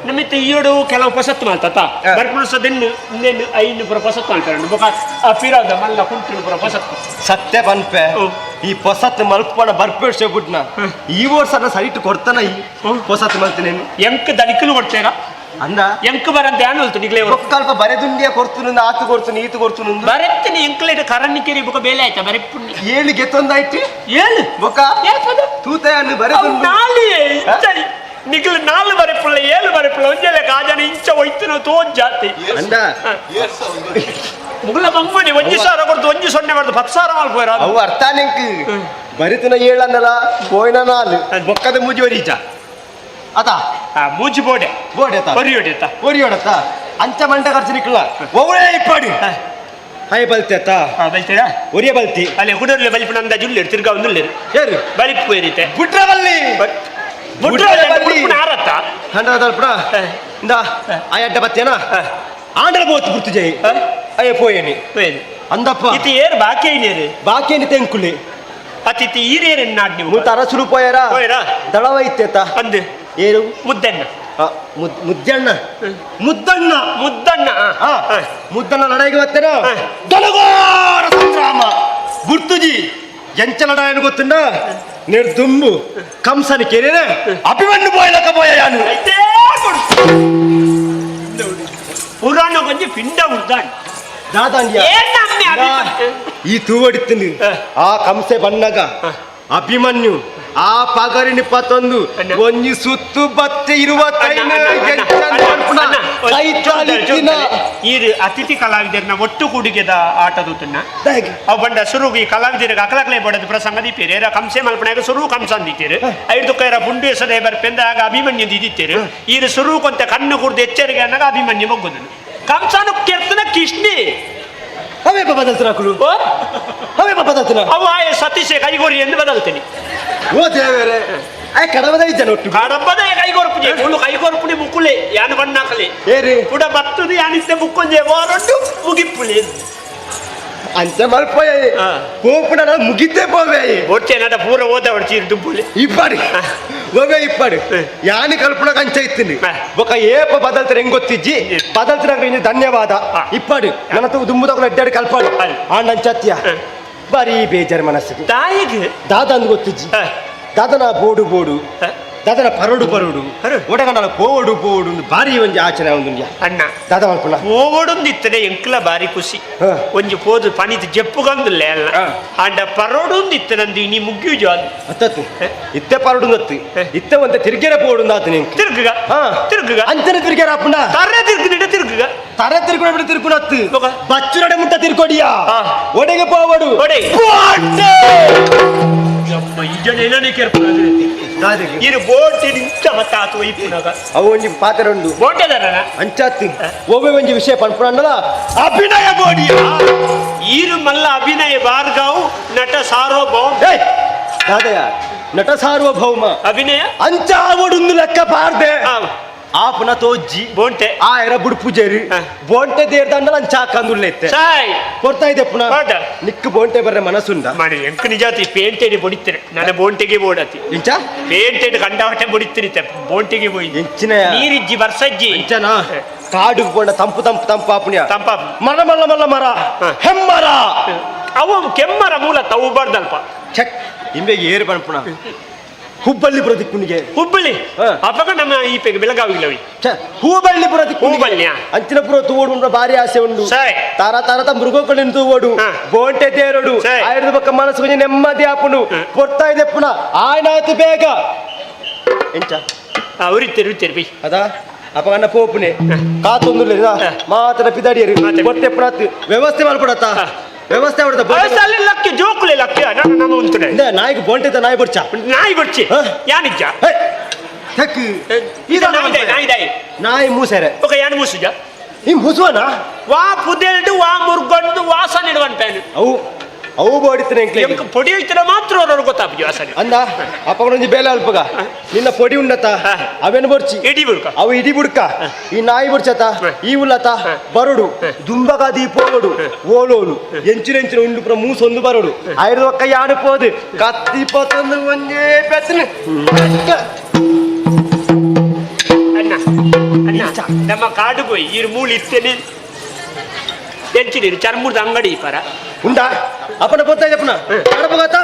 ನಮಿತ್ತೆ ಈಡು ಕೆಲವು ಪಸತ್ತು ಮಾಲ್ತತ ಬರ್ಪುಣಸ ದೆನ್ನು ಇನ್ನೇನು ಐನು ಪುರ ಪಸತ್ತು ಮಾಲ್ತಾರೆ ಬೊಕ ಆ ಪಿರಾದ ಮಲ್ಲ ಕುಂಟುನು ಪುರ ಪಸತ್ತು ಸತ್ಯ ಪನ್ಪೆ ಈ ಪೊಸತ್ತು ಮಲ್ಪಣ ಬರ್ಪೇಡ್ಸೆ ಬುಡ್ನ ಈ ವರ್ಷ ಸರಿಟು ಕೊಡ್ತಾನ ಈ ಪೊಸತ್ತು ಮಲ್ತಿನೇನು ಎಂಕ್ ದನಿಕಲು ಕೊಡ್ತೇರಾ ಅಂದ ಎಂಕ್ ಬರಂತೆ ಆನಲ್ತು ನಿಗ್ಲೇ ಒಕ್ಕಲ್ಪ ಬರೆದುಂಡಿಯ ಕೊಡ್ತುನು ಆತು ಕೊಡ್ತುನು ಈತು ಕೊಡ್ತುನು ಬರೆತ್ತಿನಿ ಎಂಕ್ಲೇಟ್ ಕರಣಿಕೆರಿ ಬೊಕ ಬೇಲೆ ಆಯ್ತಾ ಬರೆಪ್ಪುಂಡಿ ಏಳು ಗೆತ್ತೊಂದಾಯ್ತು ಏಳು ಬೊಕ ತೂತೆಯನ್ನು ಬರೆದುಂಡು ನಾಲಿ ನಿಗ್ಲು ನಾಲ್ ಬರೆಪುಳ್ಳ ಏಳು ಬರೆಪುಳ್ಳ ಒಂಜೆಲೆ ಕಾಜನ ಇಂಚ ಒಯ್ತುನು ತೋಜ್ ಜಾತಿ ಅಂದ ಮುಗುಲ ಮಂಗುಣಿ ಒಂಜಿ ಸಾವಿರ ಕೊಡ್ತು ಒಂಜಿ ಸೊನ್ನೆ ಮಾಡ್ದು 10 ಸಾವಿರ ಮಲ್ಪೋರ ಅವು ಅರ್ಥ ನಿಂಕ್ ಬರಿತನ ಏಳನ್ನಲ ಪೋಯ್ನ ನಾಲ್ ಬೊಕ್ಕದ ಮುಜಿ ಒರಿಚ ಅತ ಮೂಜಿ ಬೋಡೆ ಬೋಡೆ ಒರಿಯೋಡೆತ್ತ ಒರಿಯೋಡತ್ತ ಅಂಚ ಮಂಟ ಖರ್ಚು ನಿಕ್ಕಲ್ಲ ಒವಳೇ ಇಪ್ಪಾಡಿ ಹಾಯ್ ಬಲ್ತಿ ಅತ್ತ ಬಲ್ತೀರಾ ಒರಿಯ ಬಲ್ತಿ ಅಲ್ಲಿ ಹುಡುಗರ್ಲೆ ಬಲಿಪು ನಂದ ಜುಲ್ಲೇರು ತಿರ್ಗಾ ಒಂದುಲ್ಲೇರು ಏರು ಬಲಿಪು ಏರಿತೆ ಬುಟ್ರವಲ್ಲಿ ಬುಟ್ರವಲ್ಲಿ ಆರತ್ತ ಹಂಡ್ರದಲ್ಪಡ ಇಂದ ಆಯ ಅಡ್ಡ ಬತ್ತೇನಾ ಆಂಡ್ರ ಬೋತ್ ಗುರ್ತು ಜೈ ಅಯ್ಯ ಪೋಯೇನಿ ಅಂದಪ್ಪ ಇತಿ ಏರು ಬಾಕಿ ಐನೇರು ಬಾಕಿ ಏನಿ ತೆಂಕುಲಿ ಅತಿಥಿ ಈರೇರು ನಾಡ್ ನೀವು ಮುತ್ತ ಅರಸುರು ಪೋಯರ ಪೋಯರ ದಳವ ಇತ್ತೆತ್ತ ಅಂದು ಏರು ಮುದ್ದಣ್ಣ ಮುದ್ದಣ್ಣ ಮುದ್ದಣ್ಣ ಮುದ್ದಣ್ಣ ಮುದ್ದಣ್ಣ ಲಡಾಯಿಗೆ ಬತ್ತೇನ ದಳಗೋರ ಸಂಗ್ರಾಮ ಗುರ್ತುಜಿ ಎಂಚ ಲಡಾಯನು ಗೊತ್ತುಂಡ ನಿರ್ದುಂಬು ಕಂಸನ ಕೆರೆನೆ ಅಭಿಮನ್ಯು ಬೋಯಲಕ ಬೋಯ ಯಾನು ಪುರಾಣ ಕೊಂಚ ಪಿಂಡ ಉಡ್ದಾನ್ ದಾದಾಂಡ್ಯ ಈ ತೂವಡಿತ್ತಿನ ಆ ಕಂಸೆ ಬಣ್ಣಗ ಅಭಿಮನ್ಯು ಆ ಪಗರಿನಿ ಪತ್ತೊಂದು ಒಂಜಿ ಸುತ್ತು ಬತ್ತೆ ಇರುವ ಈರು ಅತಿಥಿ ಕಲಾವಿದರನ್ನ ಒಟ್ಟು ಕೂಡಿಗೆದ ಆಟ ದೂತನ್ನ ಅವು ಬಂಡ ಸುರುಗು ಈ ಕಲಾವಿದರಿಗೆ ಅಕಲಕಲೆ ಬಡದ ಪ್ರಸಂಗ ದೀಪೇರು ಏರ ಕಂಸೆ ಮಲ್ಪನಾಗ ಸುರು ಕಂಸ ಅಂದಿತ್ತೀರು ಐದು ಕೈರ ಪುಂಡು ಎಸದೆ ಬರ್ಪೆಂದ ಆಗ ಅಭಿಮನ್ಯು ದಿದಿತ್ತೀರು ಈರು ಸುರು ಕೊಂತ ಕಣ್ಣು ಕುಡ್ದು ಎಚ್ಚರಿಕೆ ಅನ್ನಾಗ ಅಭಿಮನ್ಯು ಮೊಗ್ಗುದನು ಕಂಸನು ಕೆರ್ತನ ಕಿಷ್ಣಿ ಅವೇ ಬದಲ್ತಾನ ಕುಳು ಅವೇ ಬದಲ್ತಾನ ಅವು ಆಯ ಸತೀಶೆ ಕೈಗೋರಿ ಎಂದು ಬದಲ್ತೀನಿ ಓ ದೇವರೇ ಆಯ್ ಕಡಬದ ಇದ್ದಾನೆ ಒಟ್ಟು ಕಡಬದ ಕೈಗೋರ್ಪುಜೆ ಮುಳ್ಳು ಕೈಗೋರ್ಪುನಿ ಮುಕ್ಕುಲೆ ಯಾನು ಬಣ್ಣಾಕಲೆ ಏರಿ ಕುಡ ಬತ್ತದು ಯಾನಿದ್ದೆ ಮುಕ್ಕೊಂಜೆ ವಾರೊಂಡು ಮುಗಿಪ್ಪುಲೆ ಅಂಚ ಮಲ್ಪೋಯ ಕೋಪುಣ ಮುಗಿದ್ದೆ ಪೋವೆ ಒಟ್ಟೆ ನಡ ಪೂರ ಓದ ಹೊಡ್ಚೀರು ದುಬ್ಬುಲೆ ಇಪ್ಪಾಡಿ ಒವೆ ಇಪ್ಪಾಡಿ ಯಾನಿ ಕಲ್ಪನ ಕಂಚ ಇತ್ತೀನಿ ಬೊಕ ಏಪ ಬದಲ್ತಾರೆ ಹೆಂಗ್ ಗೊತ್ತಿಜ್ಜಿ ಬದಲ್ತಿರ ಧನ್ಯವಾದ ಇಪ್ಪಾಡಿ ನನ್ನ ದುಂಬುದೊಕಲ ಅಡ್ಡಾಡಿ ಕಲ್ಪಾಡು ಆಂಡಂಚತ್ಯ ಬಾರಿ ಬೇಜಾರು ಮನಸ್ಸಿಗೆ ತಾಯಿಗೆ ದಾದ ಅಂದ್ ಗೊತ್ತಿಜ್ಜಿ ದಾದನ ಬೋಡು ಬೋಡು ದಾದನ ಪರೋಡು ಪರೋಡು ಒಡಗಂಡಲ ಪೋವಡು ಪೋವಡು ಬಾರಿ ಒಂಜಿ ಆಚರಣೆ ಒಂದು ಅಣ್ಣ ದಾದ ಮಲ್ಪುನ ಪೋವಡೊಂದಿತ್ತನೆ ಎಂಕ್ಲ ಬಾರಿ ಖುಷಿ ಒಂಜಿ ಪೋದು ಪನಿತ್ ಜಪ್ಪುಗಂದುಲ್ಲೆ ಅಲ್ಲ ಆಂಡ ಪರೋಡೊಂದಿತ್ತನಂದು ಇನಿ ಮುಗ್ಯು ಜಾನ್ ಅತ್ತತ್ತು ಇತ್ತೆ ಪರೋಡು ನತ್ತು ಇತ್ತೆ ಒಂತೆ ತಿರ್ಗೆರೆ ಪೋವಡು ಆತನೆ ತಿರ್ಗುಗ ತಿರ್ಗುಗ ಅಂಚನೆ ತಿರ್ಗೆರ ಅಪ್ಪುನ ತರೆ ತಿರ್ಗುದಿಡ ತಿರ್ಗುಗ ತರೆ ತಿರ್ಗುಡ ಬಿಡ ತಿರ್ಗುನತ್ತು ಬಚ್ಚುನಡೆ ಮುಟ್ಟ ತಿರ್ಕೊಡಿಯಾ ಒಡೆಗೆ ಪೋವಡು ಅವು ಒಂಜಿ ಪಾತ್ರ ಉಂಡು ಅಂಚಾತ್ ಒವ್ವೆ ಒಂಜಿ ವಿಷಯ ಪನ್ಪುನಂಡಲ ಅಭಿನಯ ಬೋಡಿಯ ಈರು ಮಲ್ಲ ಅಭಿನಯ ಬಾರ್ಗಾವ್ ನಟ ಸಾರ್ವಭೌಮ ದಾದಯ ನಟ ಸಾರ್ವಭೌಮ ಅಭಿನಯ ಅಂಚ ಆವಡುಂದು ಲೆಕ್ಕ ಪಾರ್ದೆ ಆಪುನ ತೋಜ್ಜಿ ಬೋಂಟೆ ಆ ಎರ ಬುಡ್ಪುಜೇರಿ ಬೋಂಟೆ ದೇರ್ದಂಡಲ ಅಂಚ ಹಾಕಂದುಲ್ಲೆತ್ತೆ ಸಾಯ್ ಕೊಡ್ತಾ ಇದೆ ಪುನಃ ನಿಕ್ಕು ಬೋಂಟೆ ಬರ್ರೆ ಮನಸ್ಸುಂಡ ಮನೆ ಎಂಕ್ ನಿಜಾತಿ ಪೇಂಟೆಡ್ ಬೊಡಿತಾರೆ ನನ್ನ ಬೋಂಟೆಗೆ ಬೋಡತಿ ಇಂಚ ಪೇಂಟೆಡ್ ಕಂಡಾವಟೆ ಬೊಡಿತಿರಿ ಬೋಂಟೆಗೆ ಬೋಯಿ ಎಂಚಿನ ನೀರಿಜ್ಜಿ ಬರ್ಸಜ್ಜಿ ಇಂಚನಾ ಕಾಡು ಬೋಂಡ ತಂಪು ತಂಪು ತಂಪು ಆಪುಣ್ಯ ತಂಪ ಮರ ಮಲ್ಲ ಮಲ್ಲ ಮರ ಹೆಮ್ಮರ ಅವು ಕೆಮ್ಮರ ಮೂಲ ತವು ಬರ್ದಲ್ಪ ಚೆಕ್ ಇಂಬೆಗೆ ಏರು ಪನ್ಪುಣ ಹುಬ್ಬಳ್ಳಿ ಪುರ ದಿಕ್ಕುನಿಗೆ ಹುಬ್ಬಳ್ಳಿ ಅಪಗ ನಮ್ಮ ಈ ಪೆಗ್ ಬೆಳಗಾವಿಲವಿ ಹೂಬಳ್ಳಿ ಪುರ ಹೂಬಳ್ಳಿ ಅಂಚಿನ ಪುರ ತೂವೋಡು ಉಂಡು ಭಾರಿ ಆಸೆ ಉಂಡು ತಾರ ತಾರ ತ ಮೃಗಗಳಿಂದ ತೂವೋಡು ಬೋಂಟೆ ತೇರೋಡು ಆಯ್ರದ ಪಕ್ಕ ಮನಸ್ಸು ಕೊಂಚ ನೆಮ್ಮದಿ ಆಪುಂಡು ಕೊಡ್ತಾ ಇದೆ ಪುನಃ ಆಯ್ನಾತು ಬೇಗ ಎಂಚ ಉರಿತೇರು ಉರಿತೇರು ಬಿ ಅದಾ ಅಪಗಣ್ಣ ಪೋಪುನೆ ಕಾತೊಂದುಲ್ಲ ಮಾತ್ರ ಪಿದಾಡಿಯರು ಕೊಟ್ಟೆ ಪುನಃ ವ್ಯವಸ್ಥೆ ಮಾಡ್ಕೊಡತ್ತ ವ್ಯವಸ್ಥೆ ವ್ಯವಸ್ಥೆ ಅಲ್ಲಿ ಲಕ್ಕಿ ಜೋಕುಲೆ ಲಕ್ಕಿ ನಮ್ಮ ಉಂಟು ನಾಯಿಗೆ ಬೋಂಟೆ ನಾಯಿ ಬಡ್ಚ ನಾಯಿ ಬಡ್ಚಿ ಯಾನಿಜ್ಜ ನಾಯಿ ಮೂಸೆರೆ ఒక ಯಾನ್ ಮೂಸುಜ ಈ ಮುಸುವನ ವಾ ಪುದೆಲ್ಡು ವಾ ಮುರ್ಗೊಂಡು ವಾಸನೆ ಇಡುವನ್ ಪ್ಯಾನ್ ಅವು ಅವು ಬೋಡಿತ್ತನೆ ಎಂಕ್ ಪೊಡಿ ಇತ್ತಿನ ಮಾತ್ರ ಅವ್ರು ಗೊತ್ತಾಪುಜಿ ವಾಸನೆ ಅಂದ ಅಪ್ಪಗೊಂಜಿ ಬೇಲೆ ಅಲ್ಪಗ ನಿನ್ನ ಪೊಡಿ ಉಂಡತ ಅವೇನು ಬೊರ್ಚಿ ಇಡಿ ಬುಡ್ಕ ಅವು ಇಡಿ ಬುಡ್ಕ ಈ ನಾಯಿ ಬೊರ್ಚತ ಈ ಉಲ್ಲತ ಬರೋಡು ದುಂಬಗ ದೀಪೋಡು ಓಲೋಲು ಎಂಚಿನ ಎಂಚಿನ ಉಂಡು ಪುರ ಮೂಸೊಂದು ಬರೋಡು ಐದು ಒಕ್ಕ ಯಾನು ಪೋದು ಕತ್ತಿ ಪತ್ತೊಂದು ಒಂಜೇ ಪೆತ್ತನೆ ಅಣ್ಣ ಅಣ್ಣ ನಮ್ಮ ಕಾಡು ಪೋಯಿ ಇರು ಮೂಳು ಇತ್ತೇನೆ ಎಂಚಿನ ಚರ್ಮದ ಅಂಗಡಿ ಪರ ಉಂಡಾ ಅಪ್ಪನ ಗೊತ್ತಾ ಇದೆ ಅಪ್ಪನ ಗೊತ್ತಾ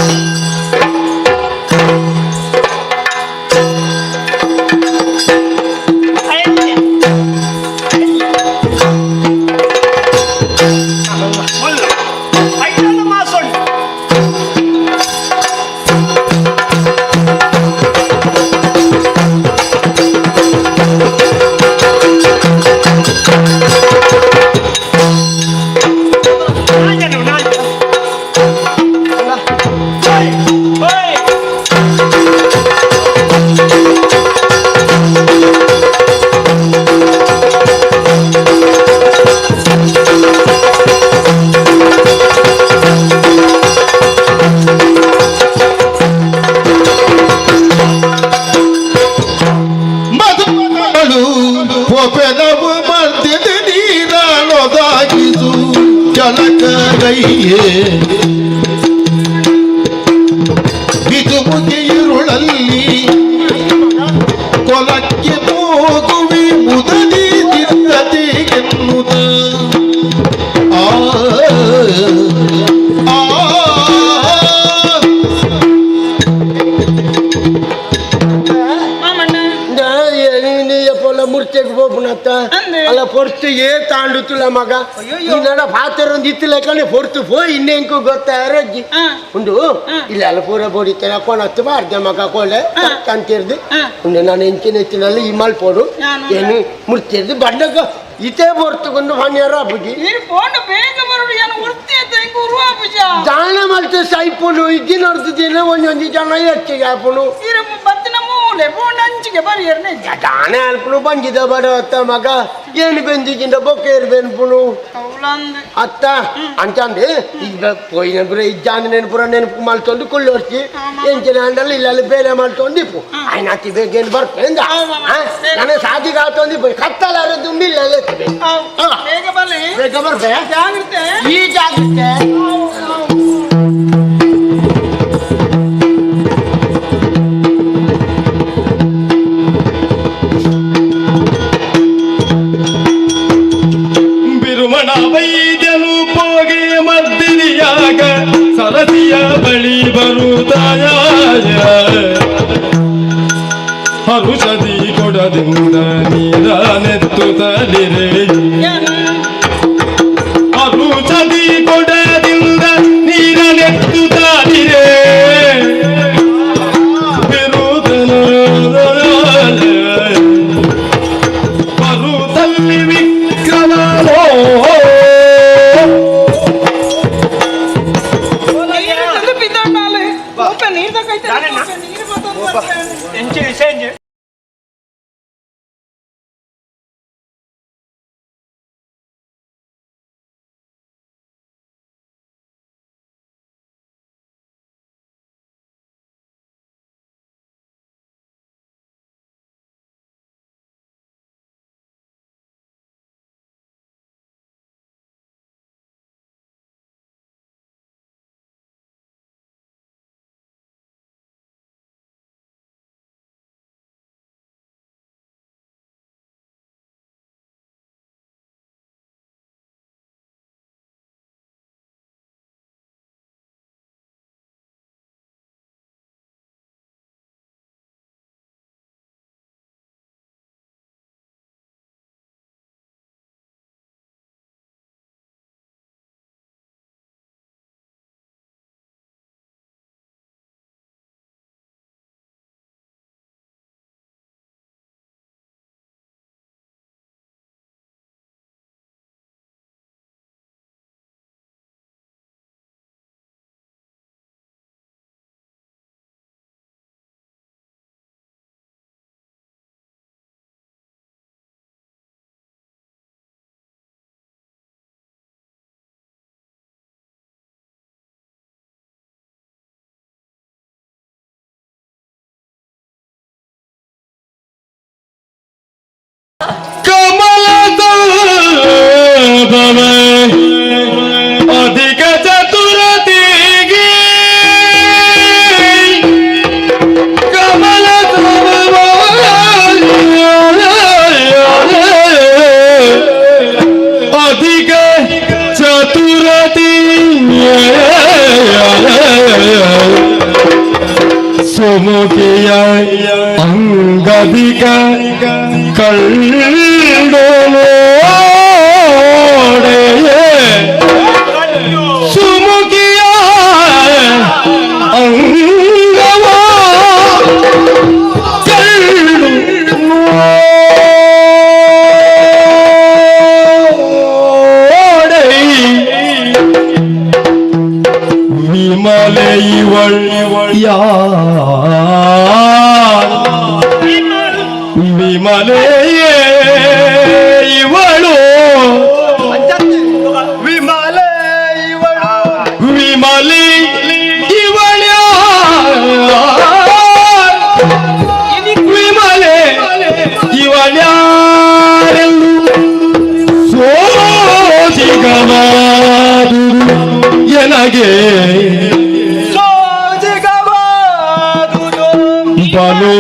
Thank ಪೊರ್ತು ಏ ತಾಂಡುತ್ತುಲ ಮಗ ನಿನ್ನಡ ಪಾತ್ರ ಒಂದು ಇತ್ತಲೆಕ್ಕನೆ ಪೊರ್ತು ಪೋಯಿ ಇನ್ನೆಂಕು ಗೊತ್ತಾರಜ್ಜಿ ಉಂಡು ಇಲ್ಲ ಅಲ್ಲ ಪೂರ ಬೋಡಿತ್ತೇನೆ ಕೊನತ್ತು ಬಾರ್ದೆ ಮಗ ಕೋಲೆ ತಂತಿರ್ದು ಉಂಡು ನಾನು ಎಂಚಿನ ಎತ್ತಿನಲ್ಲಿ ಈ ಮಲ್ಪೋಡು ಏನು ಮುರ್ತಿರ್ದು ಬಂಡಗ ಇತೇ ಪೊರ್ತುಗೊಂದು ಫನ್ಯಾರ ಅಬುಜಿ ದಾನ ಮಲ್ತೆ ಸೈಪುನು ಇದ್ದಿನರ್ದು ಒಂಜೊಂಜಿ ಜನ ಹೆಚ್ಚಿಗೆ ಆಪುನು ದಾನ ಅಲ್ಪನು ಬಂಜಿದ ಬಡ ಅತ್ತ ಮಗ ಏನು ಬೆಂದಿಜಿಂದ ಬೊಕ್ಕೇರು ಬೆನ್ಪುನು ಅತ್ತ ಅಂಚಂದು ಈಗ ಪೋಯಿನ ಪುರ ಇಜ್ಜಾಂದ ನೆನಪುರ ನೆನಪು ಮಲ್ತೊಂದು ಕುಳ್ಳೋರ್ಚಿ ಎಂಚಿನ ಅಂಡಲ್ಲಿ ಇಲ್ಲ ಬೇಲೆ ಮಲ್ತೊಂದು ಇಪ್ಪು ಆಯ್ನ ಅತಿ ಬೇಗ ಏನು ಬರ್ಪೆ ನಾನು ಸಾಧಿಗೆ ಆತೊಂದು ಇಪ್ಪು ಕತ್ತಲಾರ ದುಂಬಿ ಇಲ್ಲ ಬೇಗ ಬರ್ಬೆ ಈ ಜಾಗ್ರತೆ. ವೈದ್ಯನು ಪೋಗೆ ಮದ್ದಿರಿಯಾಗ ಸರಸಿಯ ಬಳಿ ಬರುತ್ತಾಯ ಹರುಷದಿ ಕೊಡದಿಂದ ನೀರನೆತ್ತುತ್ತಲಿರೆ ಹರುಷದಿ ಕೊಡದಿಂದ ನೀರನೆತ್ತುತ್ತಲಿರೆ ಬರುತ್ತಲ್ಲಿ ವಿಕ್ರಮನೋ ಅಧಿಕ ಚತುರತಿಗೆ ಕಮಲ ಅಧಿಕ ಚತುರತಿ ಸುಮುಖಿಯ ಅಂಗದಿಕ ಕಳ್ಳೋಡೆಯೇ ಸುಮುಖಿಯ ಅಂಗವ ಕಳ್ಳು ನೋಡೈ ವಿಮಲೆ ಇವಳ್ ಯಾ ವಿಮಲೆಯೇ ಇವಳು ವಿಮಲೆ ಇವಳು ವಿಮಲಿ ಇವಳ ವಿಮಲೆ ಇವಳ್ಯಾರೆಂದು ಸೋಜಿಗವಾದುದು ಎನಗೆ ಬಲು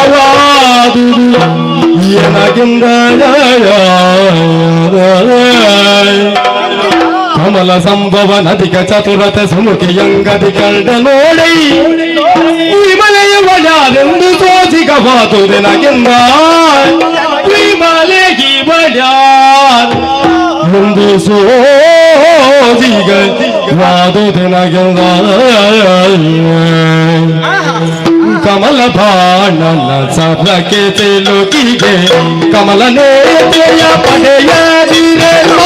ಸೋಜಿಗವಾದುದು ಎನಗಿಂದ ಕಮಲ ಸಂಭವ ನದಿಗ ಚತುರತ ಸುಮುಖಿಯಂಗದಿ ಕಂಡ ನೋಡೈ ವಿಮಲೆಯ ವಳ್ಯಾರೆಂದು ಸೋಜಿಗವಾದುದೆನಗೆಂದ ವಿಮಲೆ ವಳ್ಯಾರ್ ಎಂದು ಸೋಜಿಗ ವಾದುದೆನಗೆಂದ ಕಮಲ ಬಾಣನ ಸರಕೆ ಸಿಲುಕಿಗೆ ಕಮಲ ನೇತ್ರೆಯ ಪಡೆಯದಿರಲ್ಲ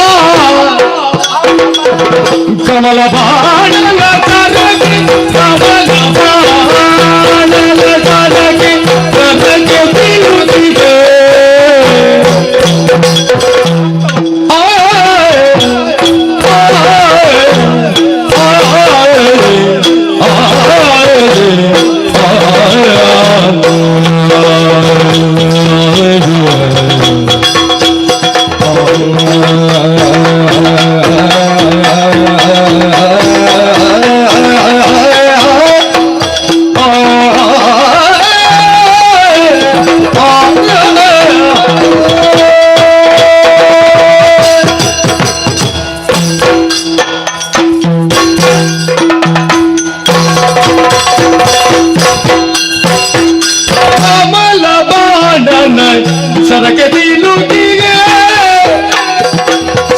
ಕಮಲ ಬಾಣನ ಸರಕೆ ಕಮಲ ಬಾಣನ ಸರಕೆ ಸರಕೆ ಸಿಲುಕಿಗೆ ಕಮಲ ಬಾಣನ ಸರಕೆ ಸಿಲುಕಿಗೆ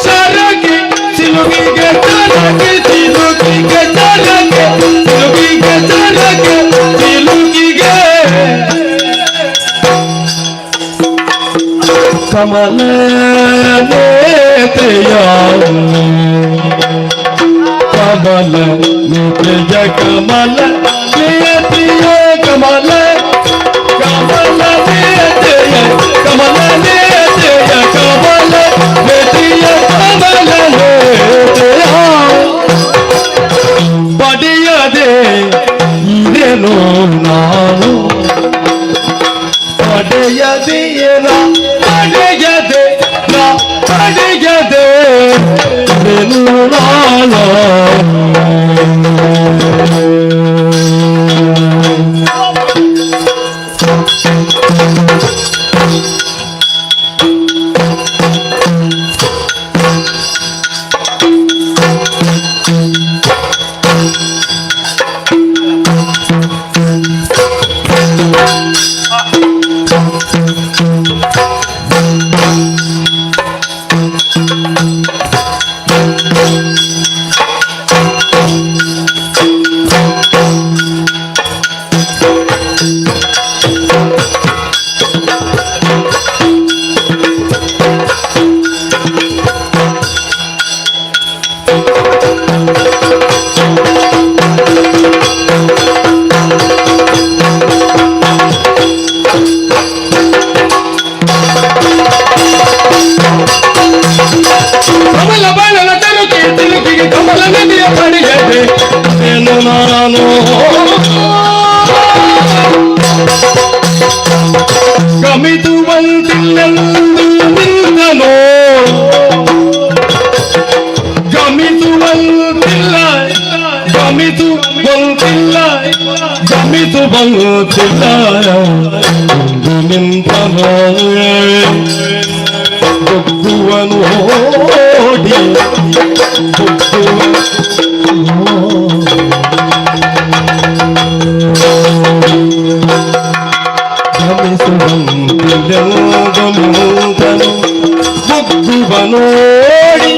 ಸರಕೆ ಸಿಲುಕಿಗೆ ಸರಕೆ ಸಿಲುಕಿಗೆ ಸರಕೆ ಸಿಲುಕಿಗೆ ಸರಕೆ ಸಿಲುಕಿಗೆ ಕಮಲ ನೇತ್ರೆಯ ಕಮಲ ನೇತ್ರೆಯ ಕಮಲ ನೇತ್ರೆಯ ಕಮಲ ಕಮಲ ನೇತ್ರೆಯ ಕಮಲ ನೇತ್ರೆಯ ಕಮಲ ನೇತ್ರೆಯ ಕಮಲ ನೇತ್ರೆಯ ಪಡೆಯದೆ ಇರೆನು ನಾನು ಪಡೆಯದೆ ಪಡೆಯದೆ ನಾ ಪಡೆಯದೆ ಇರೆನು ನಾನು. ಕಮಲ ಬಾಣನ ತರುಕೆ ತಿರುಕಿಗೆ ಕಮಲ ನದಿಯ ಪಡೆಯದೆ ಏನು ನಾನು ಗಮಿಸುವಂತಿಲ್ಲೆಂದು ನಿಂತನೋ ಗಮಿಸುವಂತಿಲ್ಲ ಗಮಿಸುವಂತಿಲ್ಲ ಗಮಿಸುವಂತಿಲ್ಲ ಎಂದು ನಿಂತನೋ ಬೊಗ್ಗುವ ನೋಡಿ ಬೊಗ್ಗುವ ಗಮಿಸುವಂತಿಲ್ಲೆಂದು ನಿಂತನು ಬೊಗ್ಗುವ ನೋಡಿ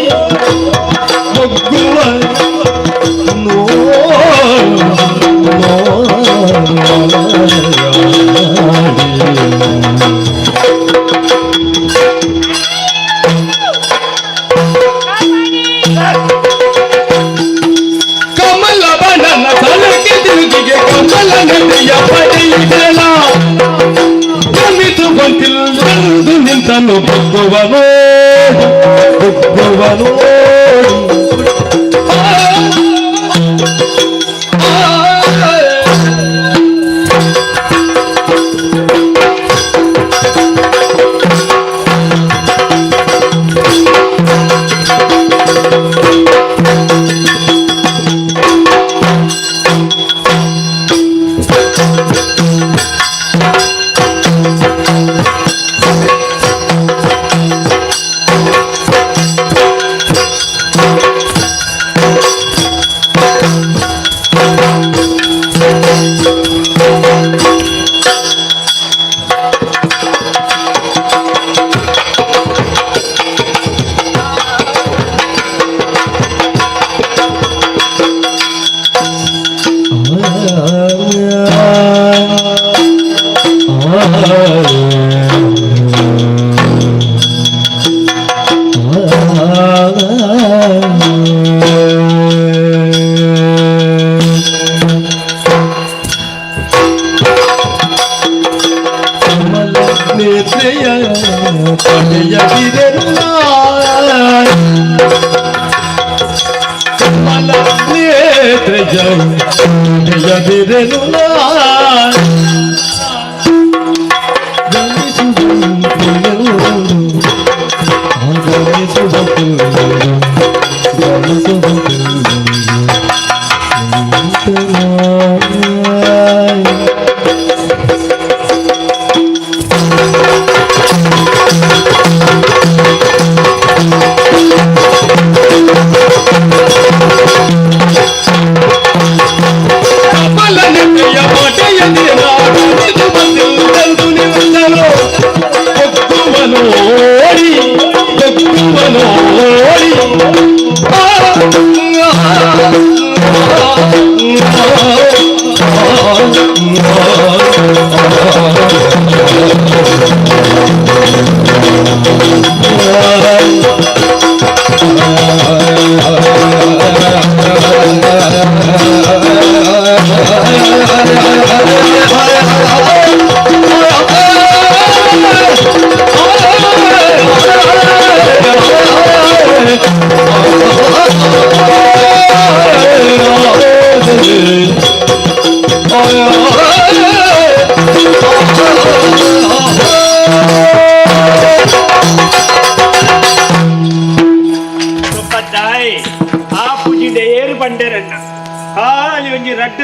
ಬೊಗ್ಗುವ ನೋಡಿ. ಕಮಲ ಬಣ್ಣನ ತಲಕ್ಕೆ ತಿರುಗಿಗೆ ಕಮಲ ನದಿಯ ಪಡೆಯಿದೆಲ್ಲ ಗಮಿಸುವಂತಿಲ್ಲೆಂದು ನಿಂತನು ಬೊಗ್ಗುವ ನೋಡಿ ಬೊಗ್ಗುವ ನೋಡಿ. ನೇತ್ರೆಯ ಪಡೆಯದಿರೆನು ಕಮಲ ನೇತ್ರೆಯ ಪಡೆಯದಿರೆನು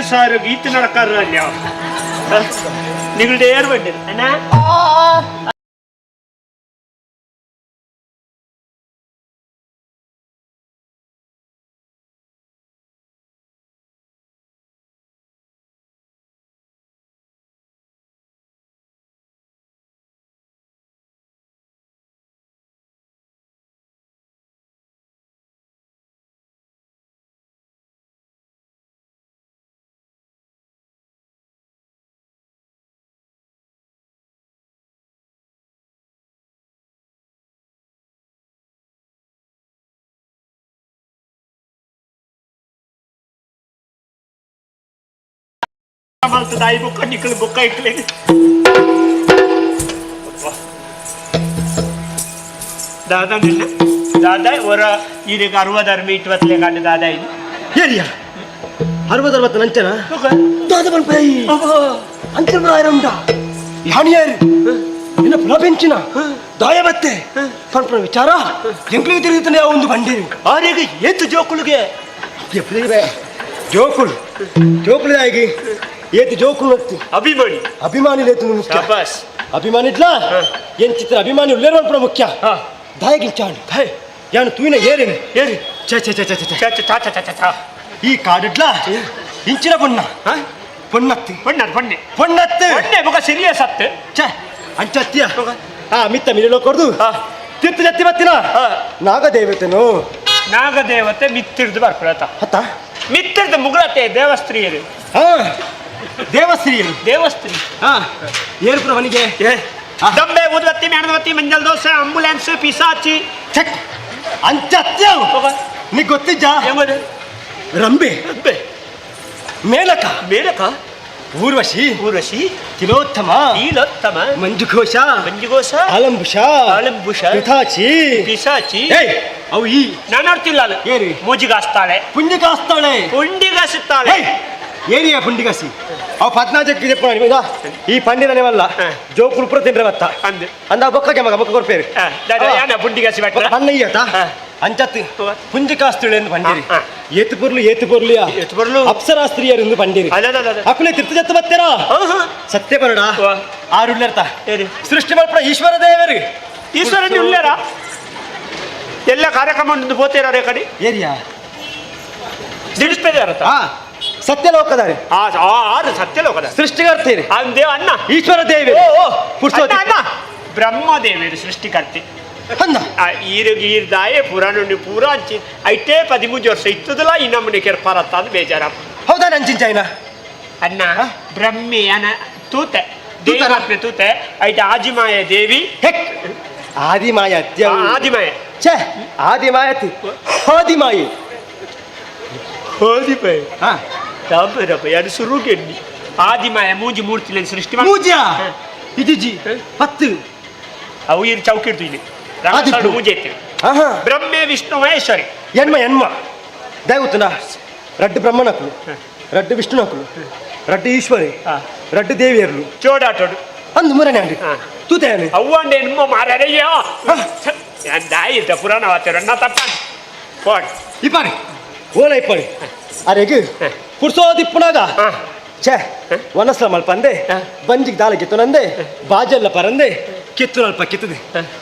ಸಾರು ಗೀತ ನಡಕಾರ ನಿಗಲ್ಡೆ ಏರ್ ಬಂಡಿರ ಅಣ್ಣ. ದಾಯಿ ಬುಕ್ಕ ನಿಕ್ಕಲು ಬುಕ್ಕ ಇಟ್ಲಿ ದಾದಾ ನಿನ್ನ ದಾದಾ ಒರ ಈಗ 60 ಮೀಟ್ ಬತ್ತಲೆ ಕಂಡು ದಾದಾ ಇದು ಏರಿಯಾ 60 60 ನಂಚನ ದಾದಾ ಬನ್ಪೈ ಅಂಚನ ಪ್ರಾಯರಂಡ ಯಾಣಿಯಾರು ನಿನ್ನ ಪುಲ ಬೆಂಚಿನ ದಾಯ ಬತ್ತೆ ಪನ್ಪನ ವಿಚಾರ ಎಂಕ್ಲಿಗೆ ತಿರುಗುತ್ತಾನೆ ಆ ಒಂದು ಬಂಡೇರಿ ಆರೇಗ ಏತು ಜೋಕುಳಿಗೆ ಜೋಕುಳು ಜೋಕುಳು ದಾಯಿಗೆ ಏತು ಜೋಕುಳು ಹೋಗ್ತಿ ಅಭಿಮಾನಿ ಅಭಿಮಾನಿ ಲೇತು ಮುಖ್ಯ ಶಾಬಾಸ್ ಅಭಿಮಾನಿ ಇಡ್ಲಾ ಏನ್ ಚಿತ್ರ ಅಭಿಮಾನಿ ಉಳ್ಳೇರು ಪನ್ಪನ ಮುಖ್ಯ ದಾಯಗಿನ ಚಾಂಡು ಯಾನು ತೂಯಿನ ಏರೇನು ಏರಿ ಚ ಚ ಚ ಚ ಚ ಚ ಚ ಚ ಚ ಚ ಈ ಕಾಡಿಡ್ಲಾ ಇಂಚಿನ ಪೊಣ್ಣ ಪೊಣ್ಣತ್ತಿ ಪೊಣ್ಣ ಪೊಣ್ಣೆ ಪೊಣ್ಣತ್ತು ಪೊಣ್ಣೆ ಬೊಕ ಸೀರಿಯಸ್ ಅತ್ತೆ ಛ ಅಂಚತ್ಯ ಆ ಮಿತ್ತ ಮಿಲಿಲೋ ಕೊರ್ದು ತಿತ್ತು ಜತ್ತಿ ಬತ್ತಿನ ನಾಗದೇವತೆನು ನಾಗದೇವತೆ ಮಿತ್ತಿರ್ದು ಬರ್ಪಳತ ಹತ್ತ ಮಿತ್ತಿರ್ದು ಮುಗುಳತೆ ದೇವಸ್ತ್ರೀಯರು ಹಾ ದೇವಸ್ತ್ರೀಯರು ದೇವಸ್ತ್ರೀ ಹಾ ಏರ್ಪುರ ಮನಿಗೆ ದಂಬೆ ಊದ್ಬತ್ತಿ ಮೇಣದಬತ್ತಿ ಮಂಜಲ್ ದೋಸೆ ಆಂಬುಲೆನ್ಸ್ ಪಿಸಾಚಿ ಚೆಕ್ ಅಂಚತ್ಯ ನೀ ಗೊತ್ತಿಜ್ಜಾ ರಂಬೆ ರಂಬೆ ಮೇನಕ ಮೇನಕ ಊರ್ವಶಿ ಊರ್ವಶಿ ತಿಲೋತ್ತಮ ತಿಲೋತ್ತಮ ಮಂಜುಘೋಷ ಮಂಜುಘೋಷ ಆಲಂಬುಷ ಆಲಂಬುಷ ಪಿತಾಚಿ ಪಿಸಾಚಿ ಏಯ್ ಅವು ಈ ನಾನು ನೋಡ್ತಿಲ್ಲ ಅಲ್ಲ ಏರಿ ಮೂಜಿಗಾಸ್ತಾಳೆ ಪುಂಜಿಗಾಸ್ತಾಳೆ ಪುಂಡಿಗಾಸುತ್ತಾಳೆ ಏರಿಯಾ ಪುಂಡಿಗಾಸಿ ಅವು ಪದ್ನಾಜಕ್ಕೆ ಇದಾ ಈ ಪಂಡಿರನೇವಲ್ಲ ಜೋಕುಲು ಪೂರ ತಿಂದ್ರೆ ಬತ್ತ ಅಂದೆ ಅಂದ ಬೊಕ್ಕಗೆ ಮಗ ಬೊಕ್ಕ ಕೊರ್ಪೇರು ಪುಂಡಿಗಾಸಿ ಅಣ್ಣಯ್ಯತ ಅಂಚತ್ ಪುಂಜಿಕಾಸ್ತುಳೆ ಎಂದು ಪಂಡಿರಿ ಏತು ಪೊರ್ಲು ಏತು ಪೊರ್ಲಿಯ ಏತು ಪೊರ್ಲು ಅಪ್ಸರಾಸ್ತ್ರೀಯರು ಎಂದು ಪಂಡಿರಿ ಅಕುಲೆ ತಿರ್ತು ಜತ್ತು ಬತ್ತೀರಾ ಸತ್ಯ ಬರಡ ಆರುಳ್ಳರ್ತ ಸೃಷ್ಟಿ ಮಾಡ್ಪಡ ಈಶ್ವರ ದೇವರು ಈಶ್ವರ ಉಳ್ಳೇರ ಎಲ್ಲ ಕಾರ್ಯಕ್ರಮ ಪೋತೇರ ಕಡೆ ಏರಿಯಾ ತಿಳಿಸ್ತದೆ ಸತ್ಯಲೋಕದಾರೆ ಆರು ಸತ್ಯಲೋಕದ ಸೃಷ್ಟಿಕರ್ತೀರಿ ದೇವ ಅಣ್ಣ ಈಶ್ವರ ದೇವಿ ಅಣ್ಣ ಬ್ರಹ್ಮದೇವರು ಸೃಷ್ಟಿಕರ್ತಿ ಅಂದ ಈರುಗೀರ್ದಾಯೆ ಪುರಾಣ ಪೂರಾ ಅಂಚಿ ಐಟೇ 13 ವರ್ಷ ಇತ್ತದಲ್ಲ ಈ ನಮ್ಮನೆ ಕೆರ್ಪಾರತ್ತ ಅದು ಬೇಜಾರ ಹೌದಾ ನಂಚಿಂಚಾಯ್ನ ಅಣ್ಣ ಬ್ರಹ್ಮಿ ಅನ ತೂತೆ ದೇವಿ ತೂತೆ ಐಟ ಆಜಿಮಾಯ ದೇವಿ ಹೆಕ್ ಆದಿಮಾಯ ಆದಿಮಾಯ ಛೇ ಆದಿಮಾಯತಿ ಆದಿಮಾಯಿ ಆದಿಮಾಯ ಹಾ ರಪ್ಪ ಯಾರು ಸುರುಗೆಣ್ಣಿ ಆದಿಮಾಯ ಮೂಜಿ ಮೂರ್ತಿ ಸೃಷ್ಟಿ ಮೂಜಿಯಾ ಇದಿಜಿ 10 ಅವು ಇರು ಚೌಕಿ ಇಡ್ತು ಇಲ್ಲಿ ರಂಗಸ್ಥಳ ಮೂಜೆ ಇತ್ತು ಬ್ರಹ್ಮೆ ವಿಷ್ಣು ಮಹೇಶ್ವರಿ ಎಣ್ಮ ಎಣ್ಮ ದಯಗುತ್ತನ ರಡ್ಡು ಬ್ರಹ್ಮನಕುಲು ರಡ್ಡು ವಿಷ್ಣುನಕುಲು ರಡ್ಡು ಈಶ್ವರಿ ರಡ್ಡು ದೇವಿಯರ್ಲು ಚೋಡಾಟೋಡು ಅಂದು ಮೂರನೇ ಅಂಡಿ ತೂತೆ ಅವ್ವಂಡೆ ನಿಮ್ಮ ಮಾರಯ್ಯೋ ದಾಯಿದ್ದ ಪುರಾಣ ವಾತಿರ ತಪ್ಪ போಡ್ ಇಪ್ಪಾಡಿ ಓಲ ಇಪ್ಪಾಡಿ ಅರೆಗ್ ಪುರ್ಸೋದಿಪ್ಪುನಾಗ ಛೇ ವನಸ್ಲ ಮಲ್ಪಂದೆ ಬಂಜಿಗೆ ದಾಲ ಗೆತ್ತುನಂದೆ ಬಾಜೆಲ್ಲ ಪರಂದೆ ಕೆತ್ತುನಲ್ಪ ಕೆತ್ತದೆ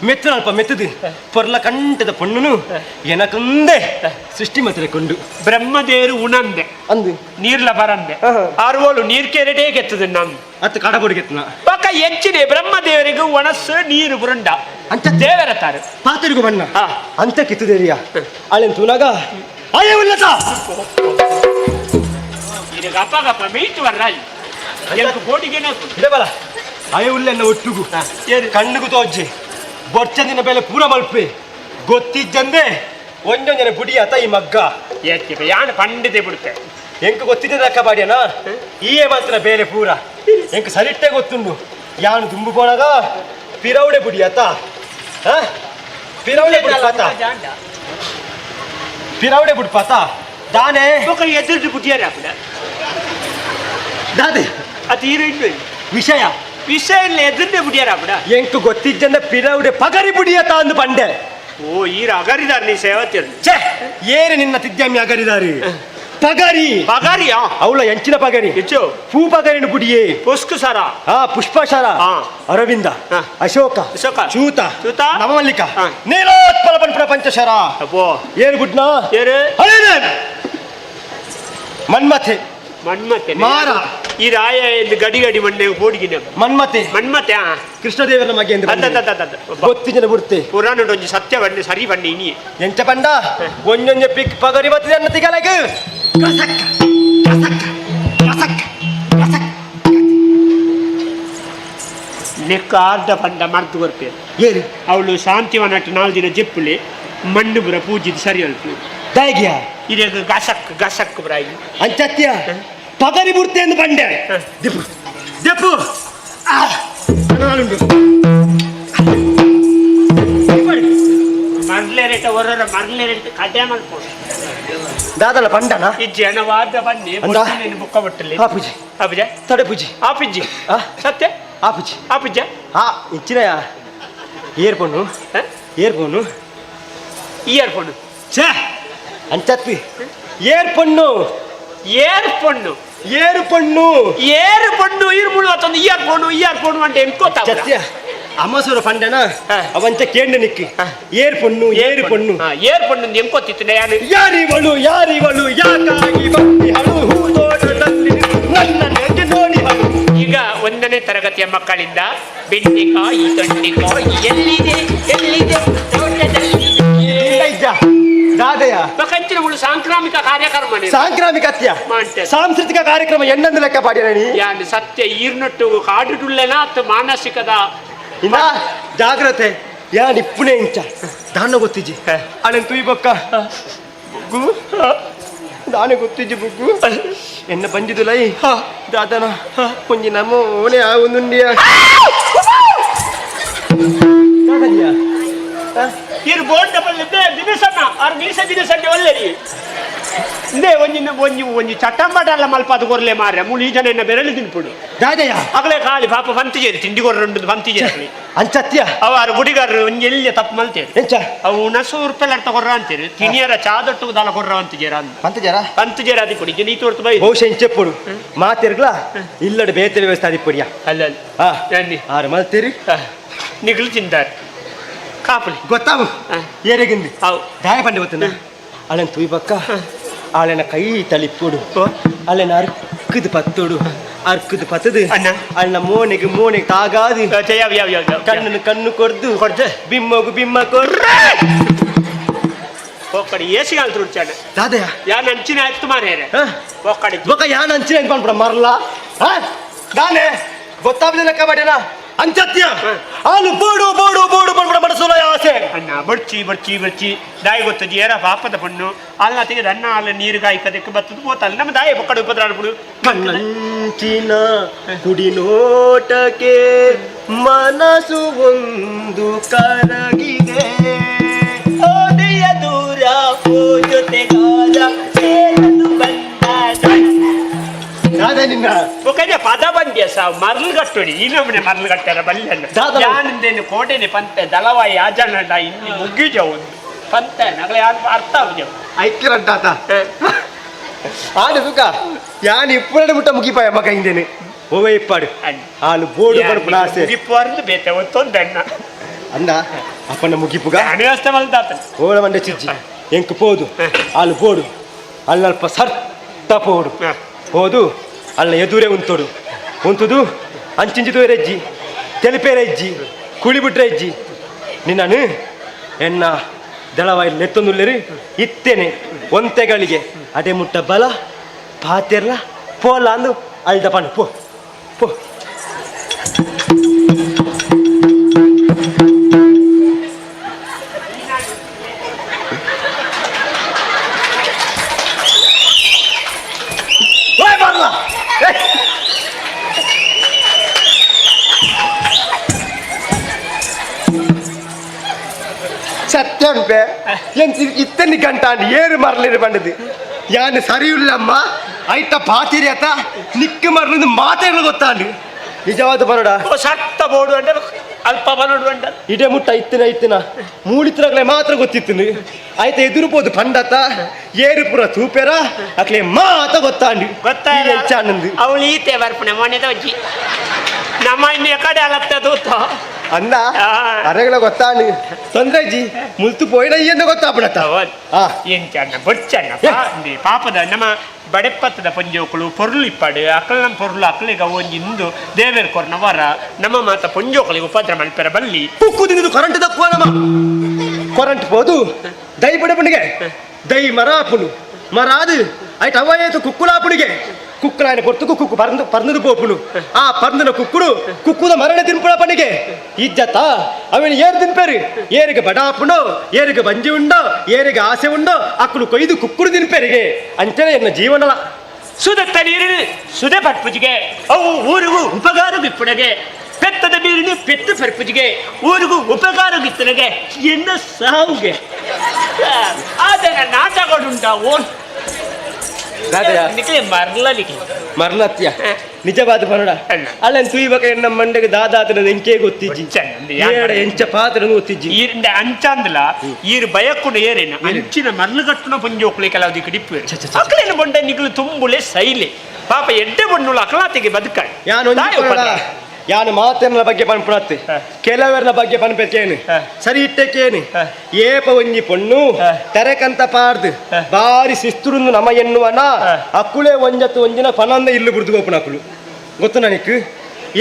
ಮೆತ್ತುನಲ್ಪ ಮೆತ್ತದು ಪೊರ್ಲ ಕಂಠದ ಪೊಣ್ಣುನು ಎನಕಂದೆ ಸೃಷ್ಟಿ ಮಾತ್ರ ಕೊಂಡು ಬ್ರಹ್ಮದೇವರು ಉಣಂದೆ ಅಂದು ನೀರ್ಲ ಪರಂದೆ ಆರುವೋಳು ನೀರ್ ಕೆರೆಟೇ ಕೆತ್ತದು ನಮ್ ಅತ್ತ ಕಾಡಬೋಡಿ ಕೆತ್ತನ ಪಕ್ಕ ಹೆಚ್ಚಿನ ಬ್ರಹ್ಮದೇವರಿಗೂ ಒಣಸು ನೀರು ಬುರುಂಡ ಅಂತ ದೇವರ ತಾರೆ ಪಾತರಿಗೂ ಬಣ್ಣ ಅಂತ ಕಿತ್ತದೇರಿಯ ಅಳೆನ್ ತೂನಾಗ ಅಯ್ಯ ಉಲ್ಲಸ ಇದು ಗಪ್ಪ ಗಪ್ಪ ಮೀಟ್ ವರ್ರಾಜ್ ಎಲ್ಕು ಬೋಡಿಗೆನ ಇಡಬಲ ಅಯ್ಯ ಉಲ್ಲೆನ್ನ ಒಟ್ಟುಗು ಕಣ್ಣುಗು ತೋಜ್ಜೆ ಬೊರ್ಚಂದಿನ ಬೆಲೆ ಪೂರ ಮಲ್ಪೆ ಗೊತ್ತಿಜ್ಜಂದೆ ಒಂಜೊಂಜನೆ ಬುಡಿ ಆತ ಈ ಮಗ್ಗ ಏಕೆ ಯಾನ್ ಪಂಡಿದೆ ಬಿಡುತ್ತೆ ಎಂಕ್ ಗೊತ್ತಿದ್ದ ಅಕ್ಕ ಬಾಡಿಯನ ಈಯೇ ಮಾತ್ರ ಬೇರೆ ಪೂರ ಎಂಕ್ ಸರಿಟ್ಟೆ ಗೊತ್ತುಂಡು ಯಾನು ದುಂಬು ಪೋನಾಗ ಪಿರೌಡೆ ಬುಡಿ ಆತ ಪಿರೌಡೆ ಬುಡಿಪಾತ ಪಿರೌಡೆ ಬುಡ್ಪಾತ ದಾನೆ ಎದುರು ಬುಡಿಯಾರ ದಾದೆ ಅದು ಹೀರೋಯಿನ್ ವಿಷಯ ವಿಷಯ ಇಲ್ಲ ಎದುರ್ನೆ ಬುಡಿಯಾರ ಬಿಡ ಎಂಕ್ ಗೊತ್ತಿಜ್ಜಂದ ಪಿರೌಡೆ ಪಗರಿ ಬುಡಿಯತ ಅಂದು ಪಂಡೆ ಓ ಈರ ಅಗರಿದಾರ ನೀ ಸೇವತಿರ್ ಛೇ ಏರು ನಿನ್ನ ತಿದ್ಯಾಮಿ ಅಗರಿದಾರಿ ಪಗರಿ ಪಗರಿಯಾ ಅವಳ ಎಂಚಿನ ಪಗರಿ ಹೆಚ್ಚು ಪೂ ಪಗರಿನ ಬುಡಿಯೇ ಪುಷ್ಕಸರ ಹಾ ಪುಷ್ಪಶರ ಅರವಿಂದ ಅಶೋಕ ಅಶೋಕ ಚೂತ ಚೂತ ನವಮಲ್ಲಿಕ ನೀಲೋತ್ಪಲ ಪಂಪನ ಪಂಚಶರ ಅಬ್ಬೋ ಏರು ಬುಡ್ನ ಏರು ಮನ್ಮಥೆ ಮನ್ಮಥೆ ಮಾರ ಈ ರಾಯ ಎಂದು ಗಡಿ ಗಡಿ ಮಣ್ಣೆ ಬೋಡಿಗಿನ ಮನ್ಮಥೆ ಮನ್ಮಥೆ ಕೃಷ್ಣದೇವರ ಮಗೆ ಎಂದು ಗೊತ್ತಿಜನ ಬುಡ್ತೆ ಪುರಾಣ ಒಂಜಿ ಸತ್ಯ ಬಣ್ಣೆ ಸರಿ ಬಣ್ಣೆ ಇನಿ ಎಂಚ ಪಂಡ ಒಂಜೊಂಜೆ ಪಿಕ್ ಪಗರಿ ಬತ್ತಿದೆ ಅನ್ನ ತಿಗಲಗ ಕಸಕ್ ಕಸಕ್ ಕಸಕ್ ಕಸಕ್ ನೆಕ್ಕ ಆರ್ಧ ಪಂಡ ಮರ್ದು ಕೊರ್ಪೆ ಏರು ಅವಳು ಶಾಂತಿವನಟ್ಟು 4 ದಿನ ಜೆಪ್ಪುಲೆ ಮಣ್ಣು ಬುರ ಪೂಜಿದ್ ಸರಿ ಅಲ್ಪು ದಾಯಿಗಿಯ ಇದೇ ಗಸಕ್ ಗಸಕ್ ಬ್ರಾಯಿ ಅಂಚತ್ಯ ಪಗರಿ ಬುಡ್ತೆ ಎಂದು ಬಂಡೆ ದೆಪ್ಪು ದೆಪ್ಪು ಮರ್ಲೆ ರೇಟ ಹೊರರ ಮರ್ಲೆ ರೇಟ್ ಕಡ್ಡೆ ಮಲ್ಪೋಡು ದಾದಲ ಪಂಡನ ಈ ಜನವಾದ ಬನ್ನಿ ಬುಕ್ಕ ಬಟ್ಟಲಿ ಆ ಪೂಜೆ ಆ ಪೂಜೆ ತಡೆ ಪೂಜೆ ಆ ಪಿಜ್ಜಿ ಸತ್ಯ ಆ ಪೂಜೆ ಆ ಪೂಜೆ ಆ ಇಚ್ಚಿನಯ ಇಯರ್ಫೋನು ಇಯರ್ಫೋನು ಇಯರ್ಫೋನು ಛೇ ಅಂಚತ್ತಿ ಏರ್ಪಣ್ಣು ಏರ್ಪಣ್ಣು ಏರುಪಣ್ಣು ಏರುಪಣ್ಣು ಇರ್ಮುಳು ಅತ್ತೊಂದು ಇಯರ್ಫೋನು ಇಯರ್ಫೋನು ಅಂತ ಎನ್ಕೋತ ಸತ್ಯ ಅಮ್ಮಸೂರ ಪಂಡನ ಅವಂಚ ಕೇಂದ್ರ ನಿಕ್ಕಿ ಏರ್ಪಣ್ಣು ಏರುಪಣ್ಣು ಏರ್ಪಣ್ಣು ಎಂಕೋತಿತ್ತು ಯಾರು ಯಾರಿವಳು ಯಾರಿವಳು ಯಾಕಾಗಿ ಬಂದಿಹಳು ಹೂದೋಟದಲ್ಲಿ ನನ್ನ ನೆಗೆ ನೋಡಿಹಳು. ಈಗ 1ನೇ ತರಗತಿಯ ಮಕ್ಕಳಿಂದ ಬೆಂಡೆಕಾಯಿ ತೊಂಡೆಕಾಯಿ ಎಲ್ಲಿದೆ ಎಲ್ಲಿದೆ ತೋಟದಲ್ಲಿ ದಾದೆಯ ಕಂಚಿನ ಸಾಂಕ್ರಾಮಿಕ ಕಾರ್ಯಕ್ರಮ ಸಾಂಕ್ರಾಮಿಕ ಸಾಂಸ್ಕೃತಿಕ ಕಾರ್ಯಕ್ರಮ ಎಣ್ಣಂದು ಲೆಕ್ಕ ಪಾಡಿರಣಿ ಯಾನ್ ಸತ್ಯ ಈರ್ನೊಟ್ಟು ಕಾಡುಡುಲ್ಲೆನ ಅತ್ತ ಮಾನಸಿಕದ ಇಂದ ಜಾಗ್ರತೆ ಯಾ ನಿಪ್ಪುನೆ ಇಂಚ ದಾನ ಗೊತ್ತಿಜ್ಜಿ ಅಳೆನ್ ತುಯಿ ಬೊಕ್ಕ ಬುಗ್ಗು ದಾನೆ ಗೊತ್ತಿಜ್ಜಿ ಬುಗ್ಗು ಎನ್ನ ಬಂಜಿದುಲೈ ದಾದನ ಒಂಜಿ ನಮೋನೆ ಆ ಒಂದುಂಡಿಯ ದಾದನಿಯ ಇರು ಬೋರ್ಡ್ ಡಬಲ್ ದಿನಸಣ್ಣ ಆರು ಮೀಸ ದಿನಸಣ್ಣ ಒಳ್ಳೆರಿ ಇಂದೇ ಒಂಜಿ ಒಂಜಿ ಒಂಜಿ ಚಟ್ಟಂಬಟಲ್ಲ ಮಲ್ಪಾದ ಕೊರ್ಲೆ ಮಾರ್ರೆ ಮೂಲು ಈ ಜನ ಎನ್ನ ಬೆರಳು ತಿನ್ಪುಡು ದಾದಯ್ಯ ಅಗಲೇ ಖಾಲಿ ಪಾಪ ಪಂತಿಜೇರಿ ತಿಂಡಿ ಕೊರ್ರುಂಡು ಪಂತಿಜೇರಿ ಅಂಚತ್ಯ ಅವಾರು ಗುಡಿಗಾರರು ಒಂಜಿ ಎಲ್ಲಿ ತಪ್ಪು ಮಲ್ತೇರಿ ಎಂಚ ಅವು ನಸೂರು ರೂಪಾಯಿ ಕೊರ್ರ ಅಂತೀರಿ ತಿನಿಯರ ಚಾದೊಟ್ಟು ದಾಲ ಕೊರ್ರ ಅಂತಿಜೇರ ಪಂತಜಾರ ಪಂತಜೇರ ಅದಿ ಪುಡಿ ನೀ ತೋರ್ತು ಬೈ ಬಹುಶಃ ಇಂಚೆಪ್ಪುಡು ಮಾತಿರ್ಗ್ಲ ಇಲ್ಲಡೆ ಬೇತೆ ವ್ಯವಸ್ಥೆ ಅದಿಪ್ಪುಡಿಯ ಅಲ್ಲ ಅಲ್ಲ ಆರು ಮಲ್ತೀರಿ ನಿಗ್ಲು ತಿಂದಾರೆ ಕಾಪುಲಿ ಗೊತ್ತಾವು ಏರೆಗಿಂది ಅವು ದಾಯ ಪಂಡೆ ಗೊತ್ತನ ಅಳೆನ್ ತುಯ್ ಪಕ್ಕ ಆಳೆನ ಕೈ ತಳಿಪ್ಪುಡು ಅಳೆನ ಅರ್ಕದ ಪತ್ತುಡು ಅರ್ಕದ ಪತ್ತದು ಅಳ್ನ ಮೋನೆಗೆ ಮೋನೆಗೆ ತಾಗಾದು ಕಣ್ಣನ್ನು ಕಣ್ಣು ಕೊರ್ದು ಕೊರ್ದು ಬಿಮ್ಮಗು ಬಿಮ್ಮ ಕೊರ್ರ ಪೋಕಡಿ ಏಸಿಗಾಲ್ ತುಡ್ಚಾಣ ದಾದೆಯ ಯಾನ್ ಅಂಚಿನ ಆಯ್ತು ಮಾರೇರೆ ಪೋಕಡಿ ಬೊಕ ಯಾನ್ ಅಂಚಿನ ಅಂತ ಪನ್ಪುಡ ಮರ್ಲ ದಾನೆ ಗೊತ್ತಾಪದಿಲ್ಲ ಕಬಡ್ಡಿನ ಅಂಚತ್ಯ ಆಲು ಬೋಡು ಬೋಡು ಬೋಡು ಪನ್ಪುಡ ಮನಸುಲ ಆಸೆ ಅಣ್ಣ ಬಡ್ಚಿ ಬಡ್ಚಿ ಬಡ್ಚಿ ದಾಯಿ ಗೊತ್ತಜಿ ಏರ ಪಾಪದ ಪಣ್ಣು ಅಲ್ಲ ತೆಗೆದು ಅಣ್ಣ ಅಲ್ಲ ನೀರು ಕಾಯ್ಕದಕ್ಕೆ ಬತ್ತದ ಪೋತಲ್ಲ ನಮ್ಮ ದಾಯಿ ಪೊಕ್ಕಡ ಉಪದ್ರ ಅನ್ಬಿಡು ಕಣ್ಣಂಚಿನ ಕುಡಿನೋಟಕ್ಕೆ ಮನಸ್ಸು ಒಂದು ಕರಗಿದೆ ಓದೆಯ ದೂರ ಓ ಜೊತೆಗಾರ ಸೇರಲು ಬಂದ ದಾದ ನಿನ್ನ ಒಕ್ಕನೆ ಪದ ಬಂದ್ಯ ಸಾವು ಮರ್ಲು ಕಟ್ಟುಡಿ ಈ ನಮ್ಮನೆ ಮರ್ಲು ಕಟ್ಟಾರ ಬಲ್ಯಣ್ಣ ಯಾನಂದೇನು ಕೋಟೆನೆ ಪಂತೆ ದಳವಾಯಿ ಆಜಾನಡ ಇಲ್ಲಿ ಮುಗ್ಗಿಜ ಒಂದು ಪಂತೆ ನಗಲೆ ಯಾರು ಅರ್ಥ ಆಗುಜ ಐಕ್ಯರಡ್ಡಾತ ಆಡು ಸುಖ ಯಾನ್ ಇಪ್ಪುರಡು ಮುಟ್ಟ ಮುಗಿಪಾಯ ಮಗ ಹಿಂದೇನೆ ಓವೆ ಇಪ್ಪಾಡು ಹಾಲು ಬೋಡು ಪಡ್ಪುಣ ಆಸೆ ಮುಗಿಪುವರ್ದು ಬೇತೆ ಒತ್ತೊಂದು ಅಣ್ಣ ಅಣ್ಣ ಅಪ್ಪನ ಮುಗಿಪುಗ ಅನಿವಾಸ್ತ ಮಲ್ದಾತ ಓಳ ಮಂಡೆ ಚಿಜ್ಜಿ ಎಂಕ್ ಪೋದು ಹಾಲು ಬೋಡು ಅಲ್ಲಲ್ಪ ಸರ್ತ ಪೋಡು ಹೋದು ಅಲ್ಲ ಎದುರೇ ಉಂತೋಡು ಉಂತುದು ಅಂಚಿಂಚಿದು ಎರೆಜ್ಜಿ ತೆಲಿಪೇರೆಜ್ಜಿ ಕುಳಿ ಬಿಟ್ರೆ ಇಜ್ಜಿ ನಿನ್ನನು ಎನ್ನ ದಳವಾಯಿ ನೆತ್ತೊಂದುಲ್ಲೇರಿ ಇತ್ತೇನೆ ಒಂತೆಗಳಿಗೆ ಅಡೆ ಮುಟ್ಟ ಬಲ ಪಾತೆರ್ಲ ಪೋಲ ಅಂದು ಅಲ್ದ ಪಣ್ಣು ಪೋ ಪೋ ಓಯ್ ಬರ್ಲ ಸತ್ಯಂಪೆ ಇತ್ತನಿ ಗಂಟಾಂಡ್ ಏರು ಮರಲಿರು ಬಂಡದು ಯಾನು ಸರಿಯುಲ್ಲಮ್ಮ ಐತ ಪಾತಿರಿ ಆತ ನಿಕ್ಕು ಮರಲಿಂದು ಮಾತಾಡಲು ಗೊತ್ತಾಂಡು ನಿಜವಾದ ಬರೋಡ ಸತ್ತ ಬೋಡು ಅಂದ್ರೆ ಅಲ್ಪ ಬರೋಡು ಅಂಡ ಇಡೆ ಮುಟ್ಟ ಇತ್ತಿನ ಇತ್ತಿನ ಮೂಡಿತ್ರಗಳೇ ಮಾತ್ರ ಗೊತ್ತಿತ್ತು ಆಯ್ತ ಎದುರು ಪೋದು ಪಂಡತ ಏರು ಪುರ ತೂಪೆರ ಅಕ್ಲೆ ಮಾತ ಗೊತ್ತಾಂಡು ಗೊತ್ತಾಂಡು ಅವಳು ಈತೆ ಬರ್ಪಣೆ ಮೊನ್ನೆ ಅಜ್ಜಿ ನಮ್ಮ ಇನ್ನು ಕಡೆ ಅಲತ್ತ ತೂತ ಅಂದ ಅರೆಗಳ ಗೊತ್ತಾಂಡು ತೊಂದ್ರೆ ಜಿ ಮುಲ್ತು ಪೋಯಿನ ಎಂದು ಗೊತ್ತಾಪಣತ್ತ ಎಂಚಣ್ಣ ಬೊಚ್ಚಣ್ಣ ಪಾಪದ ನಮ್ಮ ಬಡೆಪತ್ತದ ಪೊಂಜೋಕುಳು ಪೊರ್ಲು ಇಪ್ಪಾಡು ಅಕಲ್ ನಮ್ಮ ಪೊರ್ಲು ಅಕ್ಲಿಗ ಒಂಜಿ ಇಂದು ದೇವೇರ್ ಕೊರ್ನ ವರ ನಮ್ಮ ಮಾತ ಪೊಂಜೋಕುಳಿಗೆ ಉಪದ್ರ ಮಲ್ಪೆರ ಬಲ್ಲಿ ಕುಕ್ಕು ತಿಂದು ಕರೆಂಟ್ ದಕ್ಕುವ ನಮ್ಮ ಕರೆಂಟ್ ಪೋದು ದೈ ಬಡಪಣಿಗೆ ದೈ ಮರ ಆಪುನು ಮರ ಅದು ಐಟ್ ಅವಯೇತು ಕುಕ್ಕುಲಾಪುಣಿಗೆ ಕುಕ್ಕುಲಾಯನ ಪೊರ್ತುಕು ಕುಕ್ಕು ಪರ್ದು ಪರ್ನದು ಪೋಪುನು ಆ ಪರ್ದನ ಕುಕ್ಕುಡು ಕುಕ್ಕುದ ಮರಣ ತಿನ್ಪುಣ ಪಣಿಗೆ ಇಜ್ಜತ ಅವನು ಏರು ತಿನ್ಪೇರು ಏರಿಗೆ ಬಡಾಪುಣೋ ಏರಿಗೆ ಬಂಜಿ ಉಂಡೋ ಏರಿಗೆ ಆಸೆ ಉಂಡೋ ಅಕ್ಕಳು ಕೊಯ್ದು ಕುಕ್ಕುಡು ತಿನ್ಪೇರಿಗೆ ಅಂಚನೆ ಎನ್ನ ಜೀವನಲ ಸುದತ್ತ ನೀರಿನ ಸುದೆ ಪರ್ಪುಜಿಗೆ ಅವು ಊರಿಗೂ ಉಪಕಾರ ಬಿಪ್ಪುಣಗೆ ಪೆತ್ತದ ಬೀರಿನ ಪೆತ್ತು ಪರ್ಪುಜಿಗೆ ಊರಿಗೂ ಉಪಕಾರ ಗಿತ್ತನಗೆ ಎನ್ನ ಸಾವುಗೆ ಆದರೆ ನಾಟಕಡುಂಟ ಓನ್ ಮರ್ಲಲಿಕ್ಕೆ ಮರ್ಲತ್ಯ ನಿಜವಾದ ಬರೋಡ ಅಲ್ಲ ತುಯ್ಬಕ ಎನ್ನ ಮಂಡೆಗೆ ದಾದಾತನ ಎಂಕೆ ಗೊತ್ತಿಜ್ಜಿ ಏಡ ಎಂಚ ಪಾತ್ರ ಗೊತ್ತಿಜ್ಜಿ ಈರಿಂದ ಅಂಚಾಂದಲ ಈರು ಬಯಕ್ಕುಂಡ ಏರೇನು ಅಂಚಿನ ಮರ್ಲುಗಟ್ಟುನ ಪಂಜೋಕ್ಲೆ ಕೆಲವು ದಿಕ್ಕು ಡಿಪ್ಪು ಅಕ್ಲೇನು ಬೊಂಡ ನಿಗ್ಲು ತುಂಬುಲೆ ಸೈಲೆ ಪಾಪ ಎಡ್ಡೆ ಬಣ್ಣುಳು ಅಕಲಾತಿಗೆ ಬದುಕ ಯಾನು ಯಾನು ಮಾತನ್ನ ಬಗ್ಗೆ ಪನ್ಪುಣತ್ತೆ ಕೆಲವರನ ಬಗ್ಗೆ ಪನ್ಪೇನು ಸರಿ ಇಟ್ಟಕ್ಕೇನು ಏಪ ಒಂಜಿ ಪೊಣ್ಣು ತೆರೆಕಂತ ಪಾರ್ದು ಬಾರಿ ಶಿಸ್ತುರುಂದು ನಮ ಎನ್ನುವನ ಅಕ್ಕುಳೆ ಒಂಜತ್ತು ಒಂಜಿನ ಪನಂದ ಇಲ್ಲು ಬುಡ್ದು ಗೋಪುನ ಅಕ್ಕುಳು ಗೊತ್ತು ನನಗೆ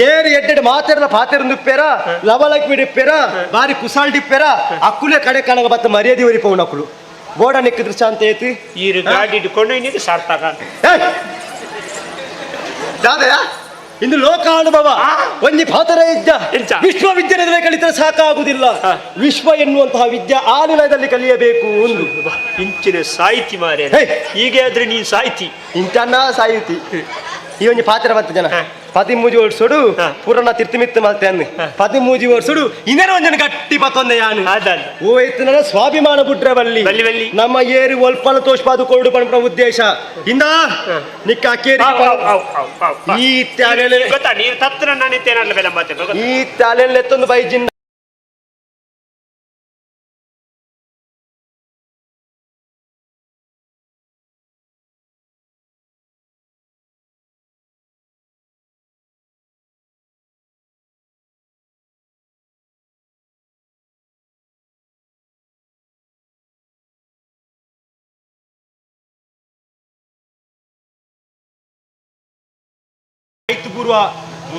ಏರು ಎಡ್ಡೆಡ್ ಮಾತೆರ್ನ ಪಾತೆರಂದುಪ್ಪೇರ ಲವಲಕ್ ಬಿಡಿಪ್ಪೇರ ಬಾರಿ ಕುಸಾಲ್ಡಿಪ್ಪೇರ ಅಕ್ಕುಲೆ ಕಡೆ ಕಣಗ ಬತ್ತ ಮರ್ಯಾದೆ ಒರಿಪವನ ಅಕ್ಕುಳು ಬೋಡ ನಿಕ್ಕ ದೃಷ್ಟಾಂತ ಏತಿ ಈರು ಗಾಡಿ ಇಟ್ಕೊಂಡು ಇನ್ನಿಗೆ ಸಾರ್ಥಕ ದಾದಯಾ ಇಂದು ಲೋಕಾನುಭವ ಒಂಜಿ ಪಾತರ ಇದ್ದ ವಿಶ್ವವಿದ್ಯಾಲಯದಲ್ಲಿ ಕಲಿತರೆ ಸಾಕಾಗುವುದಿಲ್ಲ ವಿಶ್ವ ಎನ್ನುವಂತಹ ವಿದ್ಯೆ ಆ ನಿಲಯದಲ್ಲಿ ಕಲಿಯಬೇಕು ಒಂದು ಇಂಚಿನ ಸಾಹಿತಿ ಮಾರೇ ಹೀಗೆ ಆದ್ರೆ ನೀನ್ ಸಾಹಿತಿ ಇಂಚನ್ನ ಸಾಹಿತಿ ಈ ಒಂಜಿ ಪಾತ್ರ ಬತ್ತ ಜನ ಪದಿಮೂಜಿ ಓಡ್ಸೋಡು ಪೂರಣ ತಿರ್ತಿಮಿತ್ತು ಮಲ್ತೆ ಅನ್ನು ಪದಿಮೂಜಿ ಓಡ್ಸೋಡು ಇನ್ನೇನು ಒಂಜನ ಗಟ್ಟಿ ಪತ್ತೊಂದೆ ಯಾನು ಓ ಎತ್ತನ ಸ್ವಾಭಿಮಾನ ಬುಟ್ರೆ ಬಲ್ಲಿ ನಮ್ಮ ಏರು ಒಲ್ಪಲ ತೋಷ್ಪಾದು ಕೊರಡು ಪಣಪುರ ಉದ್ದೇಶ ಇಂದ ನಿಕ್ಕ ಕೇರಿ ಈ ತ್ಯಾಲೆಲೆ ಗೊತ್ತಾ ನೀರು ತತ್ರ ನಾನಿತ್ತೇನಲ್ಲ ಬೆಲ್ಲ ಮತ್ತೆ ಈ ತ್ಯಾಲೆಲ್ಲ ಎತ್ತೊಂದು ಬೈಜಿಂದ ಪೂರ್ವ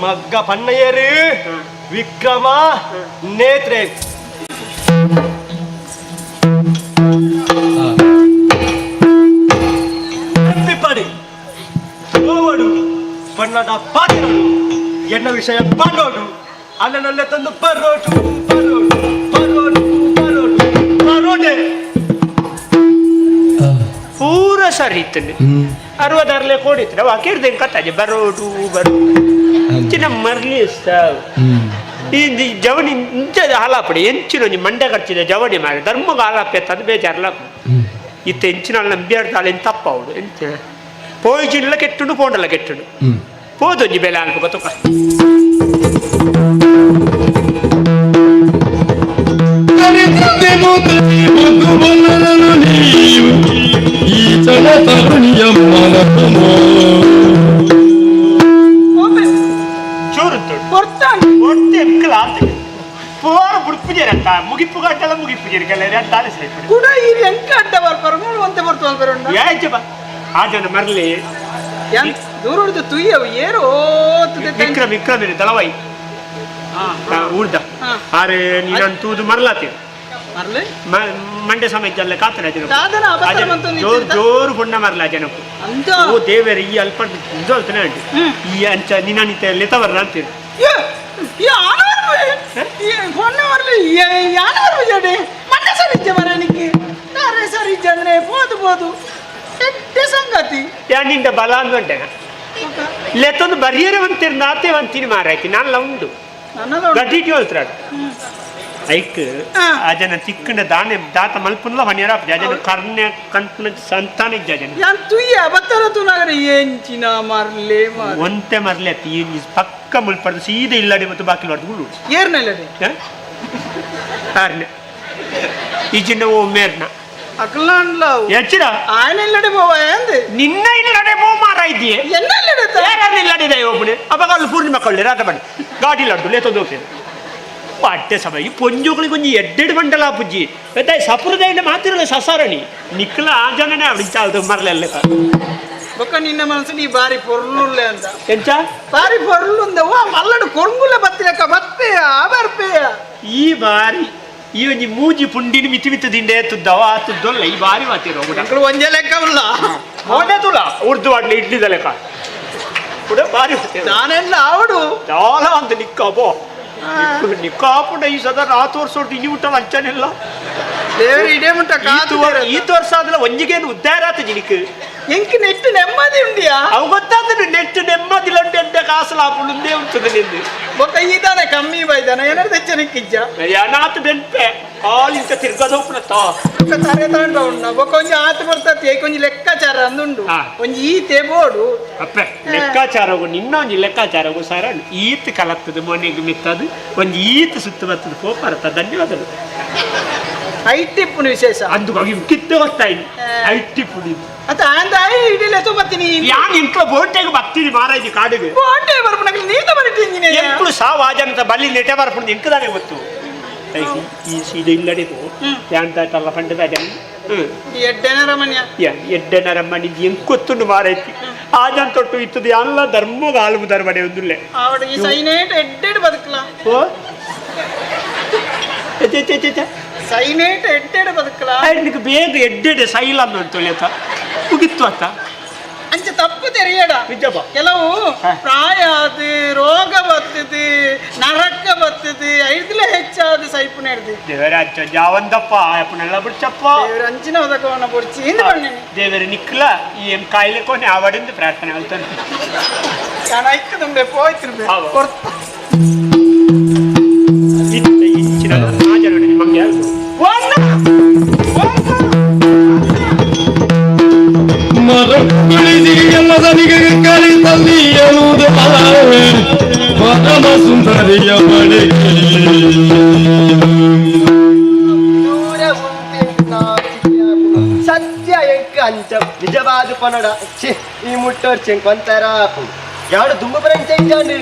ಮಗ್ಗ ಪಣ್ಣಯ್ಯರು ವಿಕ್ರಮ ನೇತ್ರೆ. ಓವಡು ಬಣ್ಣದ ಪಾತ್ರರು ಎನ್ನ ವಿಷಯ ಪಾಡೋಡು ಅಲ್ಲನಲ್ಲೇ ತಂದು ಬರೋಟು ಬರೋಟು ಬರೋಟು ಬರೋಟು ಬರೋಟೆ ಪೂರ ಸರಿ ಇತ್ತಂದೆ ಅರವದಾರ್ಲೆ ಕೋಡಿತ್ತು ನಾವು ಅಕೇರ್ದೆ ಕತ್ತಾಜೆ ಬರೋಟು ಬರೋಟು ಚಿನ್ನ ಮರ್ಲಿ ಸಾವು ಈ ಜವನಿ ಇಂಚದ ಹಾಲಾಪಡಿ ಎಂಚಿನ ಒಂಜಿ ಮಂಡೆ ಖರ್ಚಿದ ಜವನಿ ಮಾರೆ ಧರ್ಮಗ ಹಾಲಾಪೆ ತಂದು ಬೇಜಾರ್ಲ ಇತ್ತ ಎಂಚಿನ ನಂಬಿಯಾಡ್ದಾಳೆ ತಪ್ಪ ಅವಳು ಎಂಚಿನ ಪೋಯಿಜಿನ್ಲ ಕೆಟ್ಟುಂಡು ಪೋಂಡಲ ಕೆಟ್ಟುಂಡು ಪೋದೊಂಜಿ ಬೆಲೆ ಅಲ್ಪ ಗೊತ್ತುಕ ಮುಗಿಪು ಗಂಟಲ ಮುಗಿಪು ಜರಿಕಲ್ಲ ರೆಂಟಾಲೆ ಸೈಪಡಿ ಕೂಡ ಈ ಎಂಕ ಅಡ್ಡ ಬರ್ಪಾರ ಮೂರು ಒಂತೆ ಬರ್ತು ಬರೋಣ ಯಾಯ್ಚ ಆ ಜನ ಮರಲಿ ದೂರ ತುಯ್ಯವು ಏರೋ ವಿಕ್ರಮ್ ವಿಕ್ರಮ್ ಇದೆ ದಳವಾಯಿ ಊರ್ದ ಆರೆ ನೀನು ತೂದು ಮರಲಾತಿ ಮರಲಿ ಮಂಡೆ ಸಮಯ ಜಲ್ಲ ಕಾತನ ಜನ ದಾದನ ಅಬಸರ ಮಂತೊಂದು ಜೋರು ಜೋರು ಪುಣ್ಣ ಮರಲ ಜನಕ್ಕೂ ಅಂತ ಓ ದೇವೇರೆ ಈ ಅಲ್ಪ ನಿಜವಲ್ತನೇ ಉಂಟು ಈ ಅಂಚ ನಿನ್ನ ಲೆತವರ್ರ ಅಂತೀರಿ ಸಂಗತಿ ನಿಂಡ ಬಲ ಅಂದ್ಕೊಂಡೆ ಲೆತ್ತೊಂದು ಬರಿಯರೆ ಅಂತೀರಿ ನಾತೆ ಅಂತೀನಿ ಮಾರಾಯ್ತಿ ನಾನೆಲ್ಲ ಉಂಡು ಗಡ್ಡಿಟಿ ಹೇಳ್ತಾರೆ ಐಕ್ ಆ ಜನ ತಿಕ್ಕಂಡ ದಾನೆ ದಾತ ಮಲ್ಪುನ್ಲ ಹೊಣಿಯರ ಜನ ಕರ್ಣೆ ಕಣ್ಪುನ ಸಂತಾನ ಜನ ಯಾನ್ ತುಯ್ಯ ಬತ್ತರ ತುನಾಗರೆ ಎಂಚಿನ ಮರ್ಲೆ ಮಾರ್ ಒಂತೆ ಮರ್ಲೆ ಅತ್ತಿ ಈ ಪಕ್ಕ ಮುಲ್ಪಡ್ದು ಸೀದಾ ಇಲ್ಲಡಿ ಮತ್ತು ಬಾಕಿ ಹೊಡೆದು ಗುಳ್ಳು ಏರ್ನಲ್ಲಡೆ ಆರ್ನೆ ಈ ಚಿನ್ನ ಓ ಮೇರ್ನ ಅಕ್ಲಾಂಡ್ಲ ಎಚ್ಚಿರ ಆಯನ ಇಲ್ಲಡೆ ಪೋವ ಅಂದೆ ನಿನ್ನ ಇಲ್ಲಡೆ ಪೋ ಮಾರ ಇದ್ದೀಯೆ ಎನ್ನ ಇಲ್ಲಡೆ ಯಾರು ಇಲ್ಲಡೆ ಒಬ್ಬನೇ ಅವಾಗ ಅಲ್ಲಿ ಪೂರ್ಣಿಮಾ ಕಳ್ಳಿ ರಾತ ಬನ್ನಿ ಗಾಡಿ ಲಡ್ಡು ಲೇತೊಂದು ಹೋಗ್ತೇನೆ ಪಟ್ಟೆ ಸಮಯ ಪೊಂಜುಗಳಿಗೆ ಒಂಜಿ ಎಡ್ಡೆಡ್ ಬಂಡಲ ಪುಜ್ಜಿ ಮತ್ತೆ ಸಪುರದೈನ ಮಾತಿರಲ್ಲ ಸಸಾರಣಿ ನಿಕ್ಕಲ ಆ ಜನನೇ ಅವಳಿ ಚಾಲ್ದು ಮರಲೆಲ್ಲ ಬೊಕ್ಕ ನಿನ್ನ ಮನಸ್ಸು ನೀ ಬಾರಿ ಪೊರ್ಲುಲ್ಲೆ ಅಂತ ಎಂಚ ಬಾರಿ ಪೊರ್ಲುಂದ ಓ ಮಲ್ಲಡು ಕೊರ್ಂಗುಲ ಬತ್ತಿಲಕ್ಕ ಬತ್ತೆಯ ಬರ್ಪೆಯ ಈ ಬಾರಿ ಈ ಒಂಜಿ ಮೂಜಿ ಪುಂಡಿನ ಮಿತಿ ಮಿತಿ ದಿಂಡೆ ತುದ್ದವ ಆ ತುದ್ದೊಲ್ಲ ಈ ಬಾರಿ ಮಾತಿರೋ ಮಕ್ಕಳು ಒಂಜೆ ಲೆಕ್ಕ ಉಲ್ಲ ಮೊನ್ನೆ ತುಲ ಉರ್ದು ವಾಡ್ಲಿ ಇಡ್ಲಿದ ಲೆಕ್ಕ ಕೂಡ ಬಾರಿ ನಾನೆಲ್ಲ ಅವಡು చాలా అంత ನಿಕ್ಕಾಬೋ ನಿಕ್ಕಾಪುಂಡ ಈ ಸದಾ ರಾತ್ ವರ್ಷ ಇನಿ ಊಟ ಅಂಚನೆಲ್ಲ ದೇವರು ಇಡೇ ಮುಟ್ಟ ಕಾದು ಈ ವರ್ಷ ಆದ್ರೆ ಒಂಜಿಗೇನು ಉದ್ದಾರ ಆತ ಜಿನಿಕ್ ಎಂಕ್ ನೆಟ್ಟು ನೆಮ್ಮದಿ ಉಂಡಿಯಾ ಅವು ಗೊತ್ತಾದ್ರೆ ನೆಟ್ಟು ನೆಮ್ಮದಿ ಲಂಡೆ ಅಂತ ಕಾಸಲ ಆಪುಂಡೆ ಉಂಟು ನಿಂದು ಬೊಕ್ಕ ಈತಾನೆ ಕಮ್ಮಿ ಬೈದಾನ ಏನಾರು ತೆಚ್ಚನಿಕ್ಕಿಜ್ಜ ಏನಾತು ಬೆನ್ಪೆ ಕಾಲಿಂತ ತಿರ್ಗದೋಪುನತ್ತ ಬೊಕ್ಕ ತರೆ ತಾಂಡ ಉಂಡ ಬೊಕ್ಕ ಒಂಜಿ ಆತ ಬರ್ತತಿ ಒಂಜಿ ಲೆಕ್ಕಾಚಾರ ಅಂದುಂಡು ಒಂಜಿ ಈತೆ ಬೋಡು ಅಪ್ಪೆ ಲೆಕ್ಕಾಚಾರವು ನಿನ್ನ ಒಂಜಿ ಲೆಕ್ಕಾಚಾರವು ಸರ ಈತ್ ಕಲತ್ತದು ಮೊನೆಗೆ ಮಿತ್ತದು ಒಂಜಿ ಈತ್ ಸುತ್ತ ಬರ್ತದೆ ಕೋಪರತ್ತ ಧನ್ಯವಾದಗಳು ಐಟಿಪ್ಪುನ ವಿಶೇಷ ಅಂದು ಕಿತ್ತು ಗೊತ್ತಾಯಿ ಐಟಿಪ್ಪುನಿ ಅತ್ತ ಅಂದ ಇಡಿಲೆ ಬತ್ತೀನಿ ಯಾನ್ ಇಂಟ್ಲ ಬೋಟೆಗೆ ಬರ್ತೀನಿ ಮಾರಾಜಿ ಕಾಡಿಗೆ ಬೋಟೆ ಬರ್ಪುನಕಲ್ ನೀತ ಬರಿತೀನಿ ಎಂಕ್ಲು ಸಾವಾಜನತ ಬಲ್ಲಿ ನೆಟೆ ಬರ್ಪುನ ಎಂಕದಾನೆ ಗೊತ್ತು ಈ ಸೀದೆ ಇಲ್ಲಡೆ ಯಾಂತ ಪಂಡದ ಎಡ್ಡೆನ ರಮಣ್ಯ ಎಡ್ಡೆನ ರಮಣಿ ಎಂಕೊತ್ತುಂಡು ಮಾರೈತಿ ಆಜನ್ ತೊಟ್ಟು ಇತ್ತದು ಎಲ್ಲ ಧರ್ಮಗ ಆಲುವು ಧರ್ಮಡೆ ಒಂದುಲ್ಲೆ ಆವಡ ಈ ಸೈನೇಟ್ ಎಡ್ಡೆಡ್ ಬದುಕಲ ಓ ಸೈನೇಟ್ ಎಡ್ಡೆಡ್ ಬದುಕಲ ನಿನಗೆ ಬೇಗ ಎಡ್ಡೆಡೆ ಸೈಲ ಅಂತ ಮುಗಿತ್ತು ಅತ್ತ ಅಂಚೆ ತಪ್ಪು ತೆರೆಯಡ ಕೆಲವು ಪ್ರಾಯ ಅದು ರೋಗ ಬರ್ತದೆ ನರಕ ಬರ್ತದೆ ಐದ್ಲೆ ಹೆಚ್ಚಾದ ಸೈಪುನ ಹಿಡ್ದು ದೇವರಾಜ ಜಾವಂದಪ್ಪ ಅಪ್ಪನೆಲ್ಲ ಬಿಡ್ಚಪ್ಪ ದೇವರ ಅಂಚಿನ ಉದಕವನ್ನ ಬುಡ್ಚಿ ಹಿಂದೆ ಬಣ್ಣೆ ದೇವರ ನಿಕ್ಲ ಈ ಎಂ ಕಾಯಿಲೆ ಕೊನೆ ಆವಡಿಂದ ಪ್ರಾರ್ಥನೆ ಹೇಳ್ತಾನೆ ನಾನು ಐಕ್ಕ ತುಂಬೆ ಪೋಯ್ತಿರ್ಬೆ ಕೊರ್ತ ಇತ್ತ ಇಂಚಿನ ಆಜರಡೆ ನಿಮಗೆ ಪರಮ ಸುಂದರಿಯ ಬಳಿಗೆ ಸತ್ಯ ಎಂಕ ಅಂಚ ನಿಜವಾದ ಪನಡ ಛೆ ಈ ಮುಟ್ಟೋರ್ಚೆ కొంతರ ಯಾಡು ದುಂಬ ಪರಂಚ ಇಜ್ಜಾಂಡು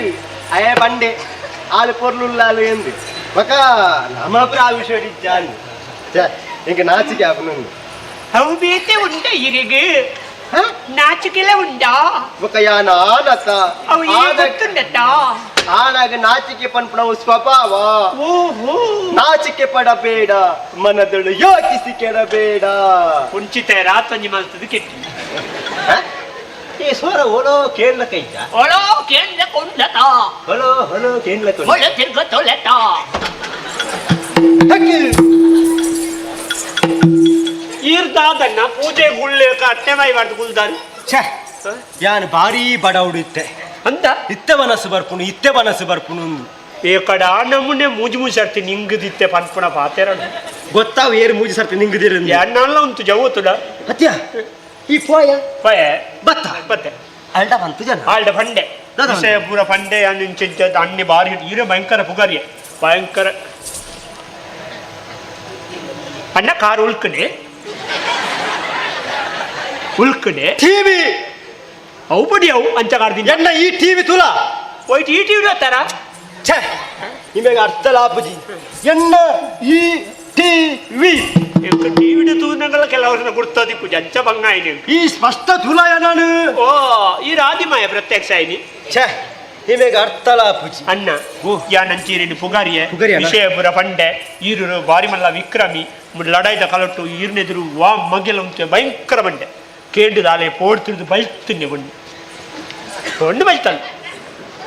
ಅಯ್ಯ ಬಂಡೆ ಆಲು ಪೊರ್ಲುಲ್ಲಾಲು ಎಂದು ఒక ನಮಪುರ ಆ ವಿಷಯ ಇಜ್ಜಾಂಡು ಛೆ ಇಂಕ ನಾಚಿಕೆ ಆಪುನು ಅವು ಬೇತೆ ಉಂಡ ಇರಿಗೆ ನಾಚಿಕೆಲ ಉಂಡಾ ఒక ಯಾನ ಆನತ ಅವು ಇರಿಗೆ ಗೊತ್ತುಂಡತ್ತ ಆನಾಗ ನಾಚಿಕೆ ಪನ್ಪುನವು ಸ್ವಭಾವ ಓಹೋ ನಾಚಿಕೆ ಪಡಬೇಡ ಮನದಳು ಯೋಚಿಸಿ ಕೆಡಬೇಡ ಕುಂಚಿತ ರಾತೊಂಜಿ ಮಲ್ತದ ಕೆಟ್ಟಿ ಈ ಸ್ವರ ಓಲೋ ಕೇಳಲಕ್ಕ ಇದ್ದ ಒಳೋ ಕೇಂದ್ರ ಕೊಂಡತ ಹಲೋ ಹಲೋ ಕೇಳಲಕ್ಕ ಒಳ ತಿರ್ಗ ತೊಲೆತ ಈರ್ದಾದನ್ನ ಪೂಜೆ ಗುಳ್ಳೆ ಅಟ್ಟೆ ಮೈ ಮಾಡ್ದು ಗುಲ್ದಾರಿ. ಛೇ, ಯಾನು ಭಾರೀ ಬಡವುಡಿತ್ತೆ ಅಂತ ಇತ್ತೆ ಮನಸ್ಸು ಬರ್ಪುನು, ಇತ್ತೆ ಮನಸ್ಸು ಬರ್ಪುನು. ಈ ಕಡ ನಮ್ಮನೆ ಮೂಜಿ ಮೂಜಿ ಸರ್ತಿ ನಿಂಗದಿತ್ತೆ ಪನ್ಪುಣ ಪಾತೆರ. ಗೊತ್ತಾವ್ ಏರು ಮೂಜಿ ಸರ್ತಿ ನಿಂಗದಿರ. ಎಣ್ಣಲ್ಲ ಉಂಟು ಜವತ್ತುಡ. ಅತ್ಯ ಈ ಪೋಯ ಪೋಯ ಬತ್ತ ಬತ್ತೆ ಅಲ್ಡ ಬಂತು ಜನ ಆಲ್ಡ ಫಂಡೆ ವಿಷಯ ಪೂರ ಫಂಡೆ ಅನ್ಚಿಂಚ ಅಣ್ಣಿ ಬಾರಿ ಈರ ಭಯಂಕರ ಪುಗಾರಿಯ ಭಯಂಕರ ಅಣ್ಣ. ಕಾರ್ ಉಳ್ಕಣೆ ಉಳ್ಕಣೆ ಟಿವಿ ಅವು ಬಡಿ ಅವು ಅಂಚ ಕಾರ್ದಿನ ಎಣ್ಣ ಈ ಟಿವಿ ತುಲಾ ಒಯ್ಟ್ ಈ ಟಿವಿ ತರ. ಛೇ, ನಿಮಗೆ ಅರ್ಥ ಲಾಪುಜಿ. ಎಣ್ಣ ಈ ಟಿವಿ ಟಿವಿಡು ತೂನಗಳ ಕೆಲವರನ್ನ ಗುರ್ತದಿಪ್ಪು ಅಂಚ ಬಂಗಾಯಿನಿ. ಈ ಸ್ಪಷ್ಟ ತುಲಾಯ ನಾನು. ಓ ಈ ರಾಧಿಮಾಯ ಪ್ರತ್ಯಕ್ಷ ಆಯ್ನಿ. ಛೇ, ನಿಮಗೆ ಅರ್ಥ ಲಾಪುಜಿ. ಅಣ್ಣ ಯಾ ನಂಚೀರಿನ ಪುಗಾರಿಯ ಪುಗಾರಿಯನ? ವಿಷಯಪುರ ಪಂಡೆ ಈರು ಬಾರಿ ಮಲ್ಲ ವಿಕ್ರಮಿ ಲಡಾಯ್ದ ಕಲಟ್ಟು ಈರ್ನೆದುರು ವಾ ಮಗೆಲ ಉಂಟು ಭಯಂಕರ ಬಂಡೆ ಕೇಂದ್ರದಾಲೆ ಪೋಡ್ತಿರ್ದು ಬೈಲ್ತಿನ್ನೆ ಬಣ್ಣು ಬಣ್ಣು ಬೈತಾನೆ.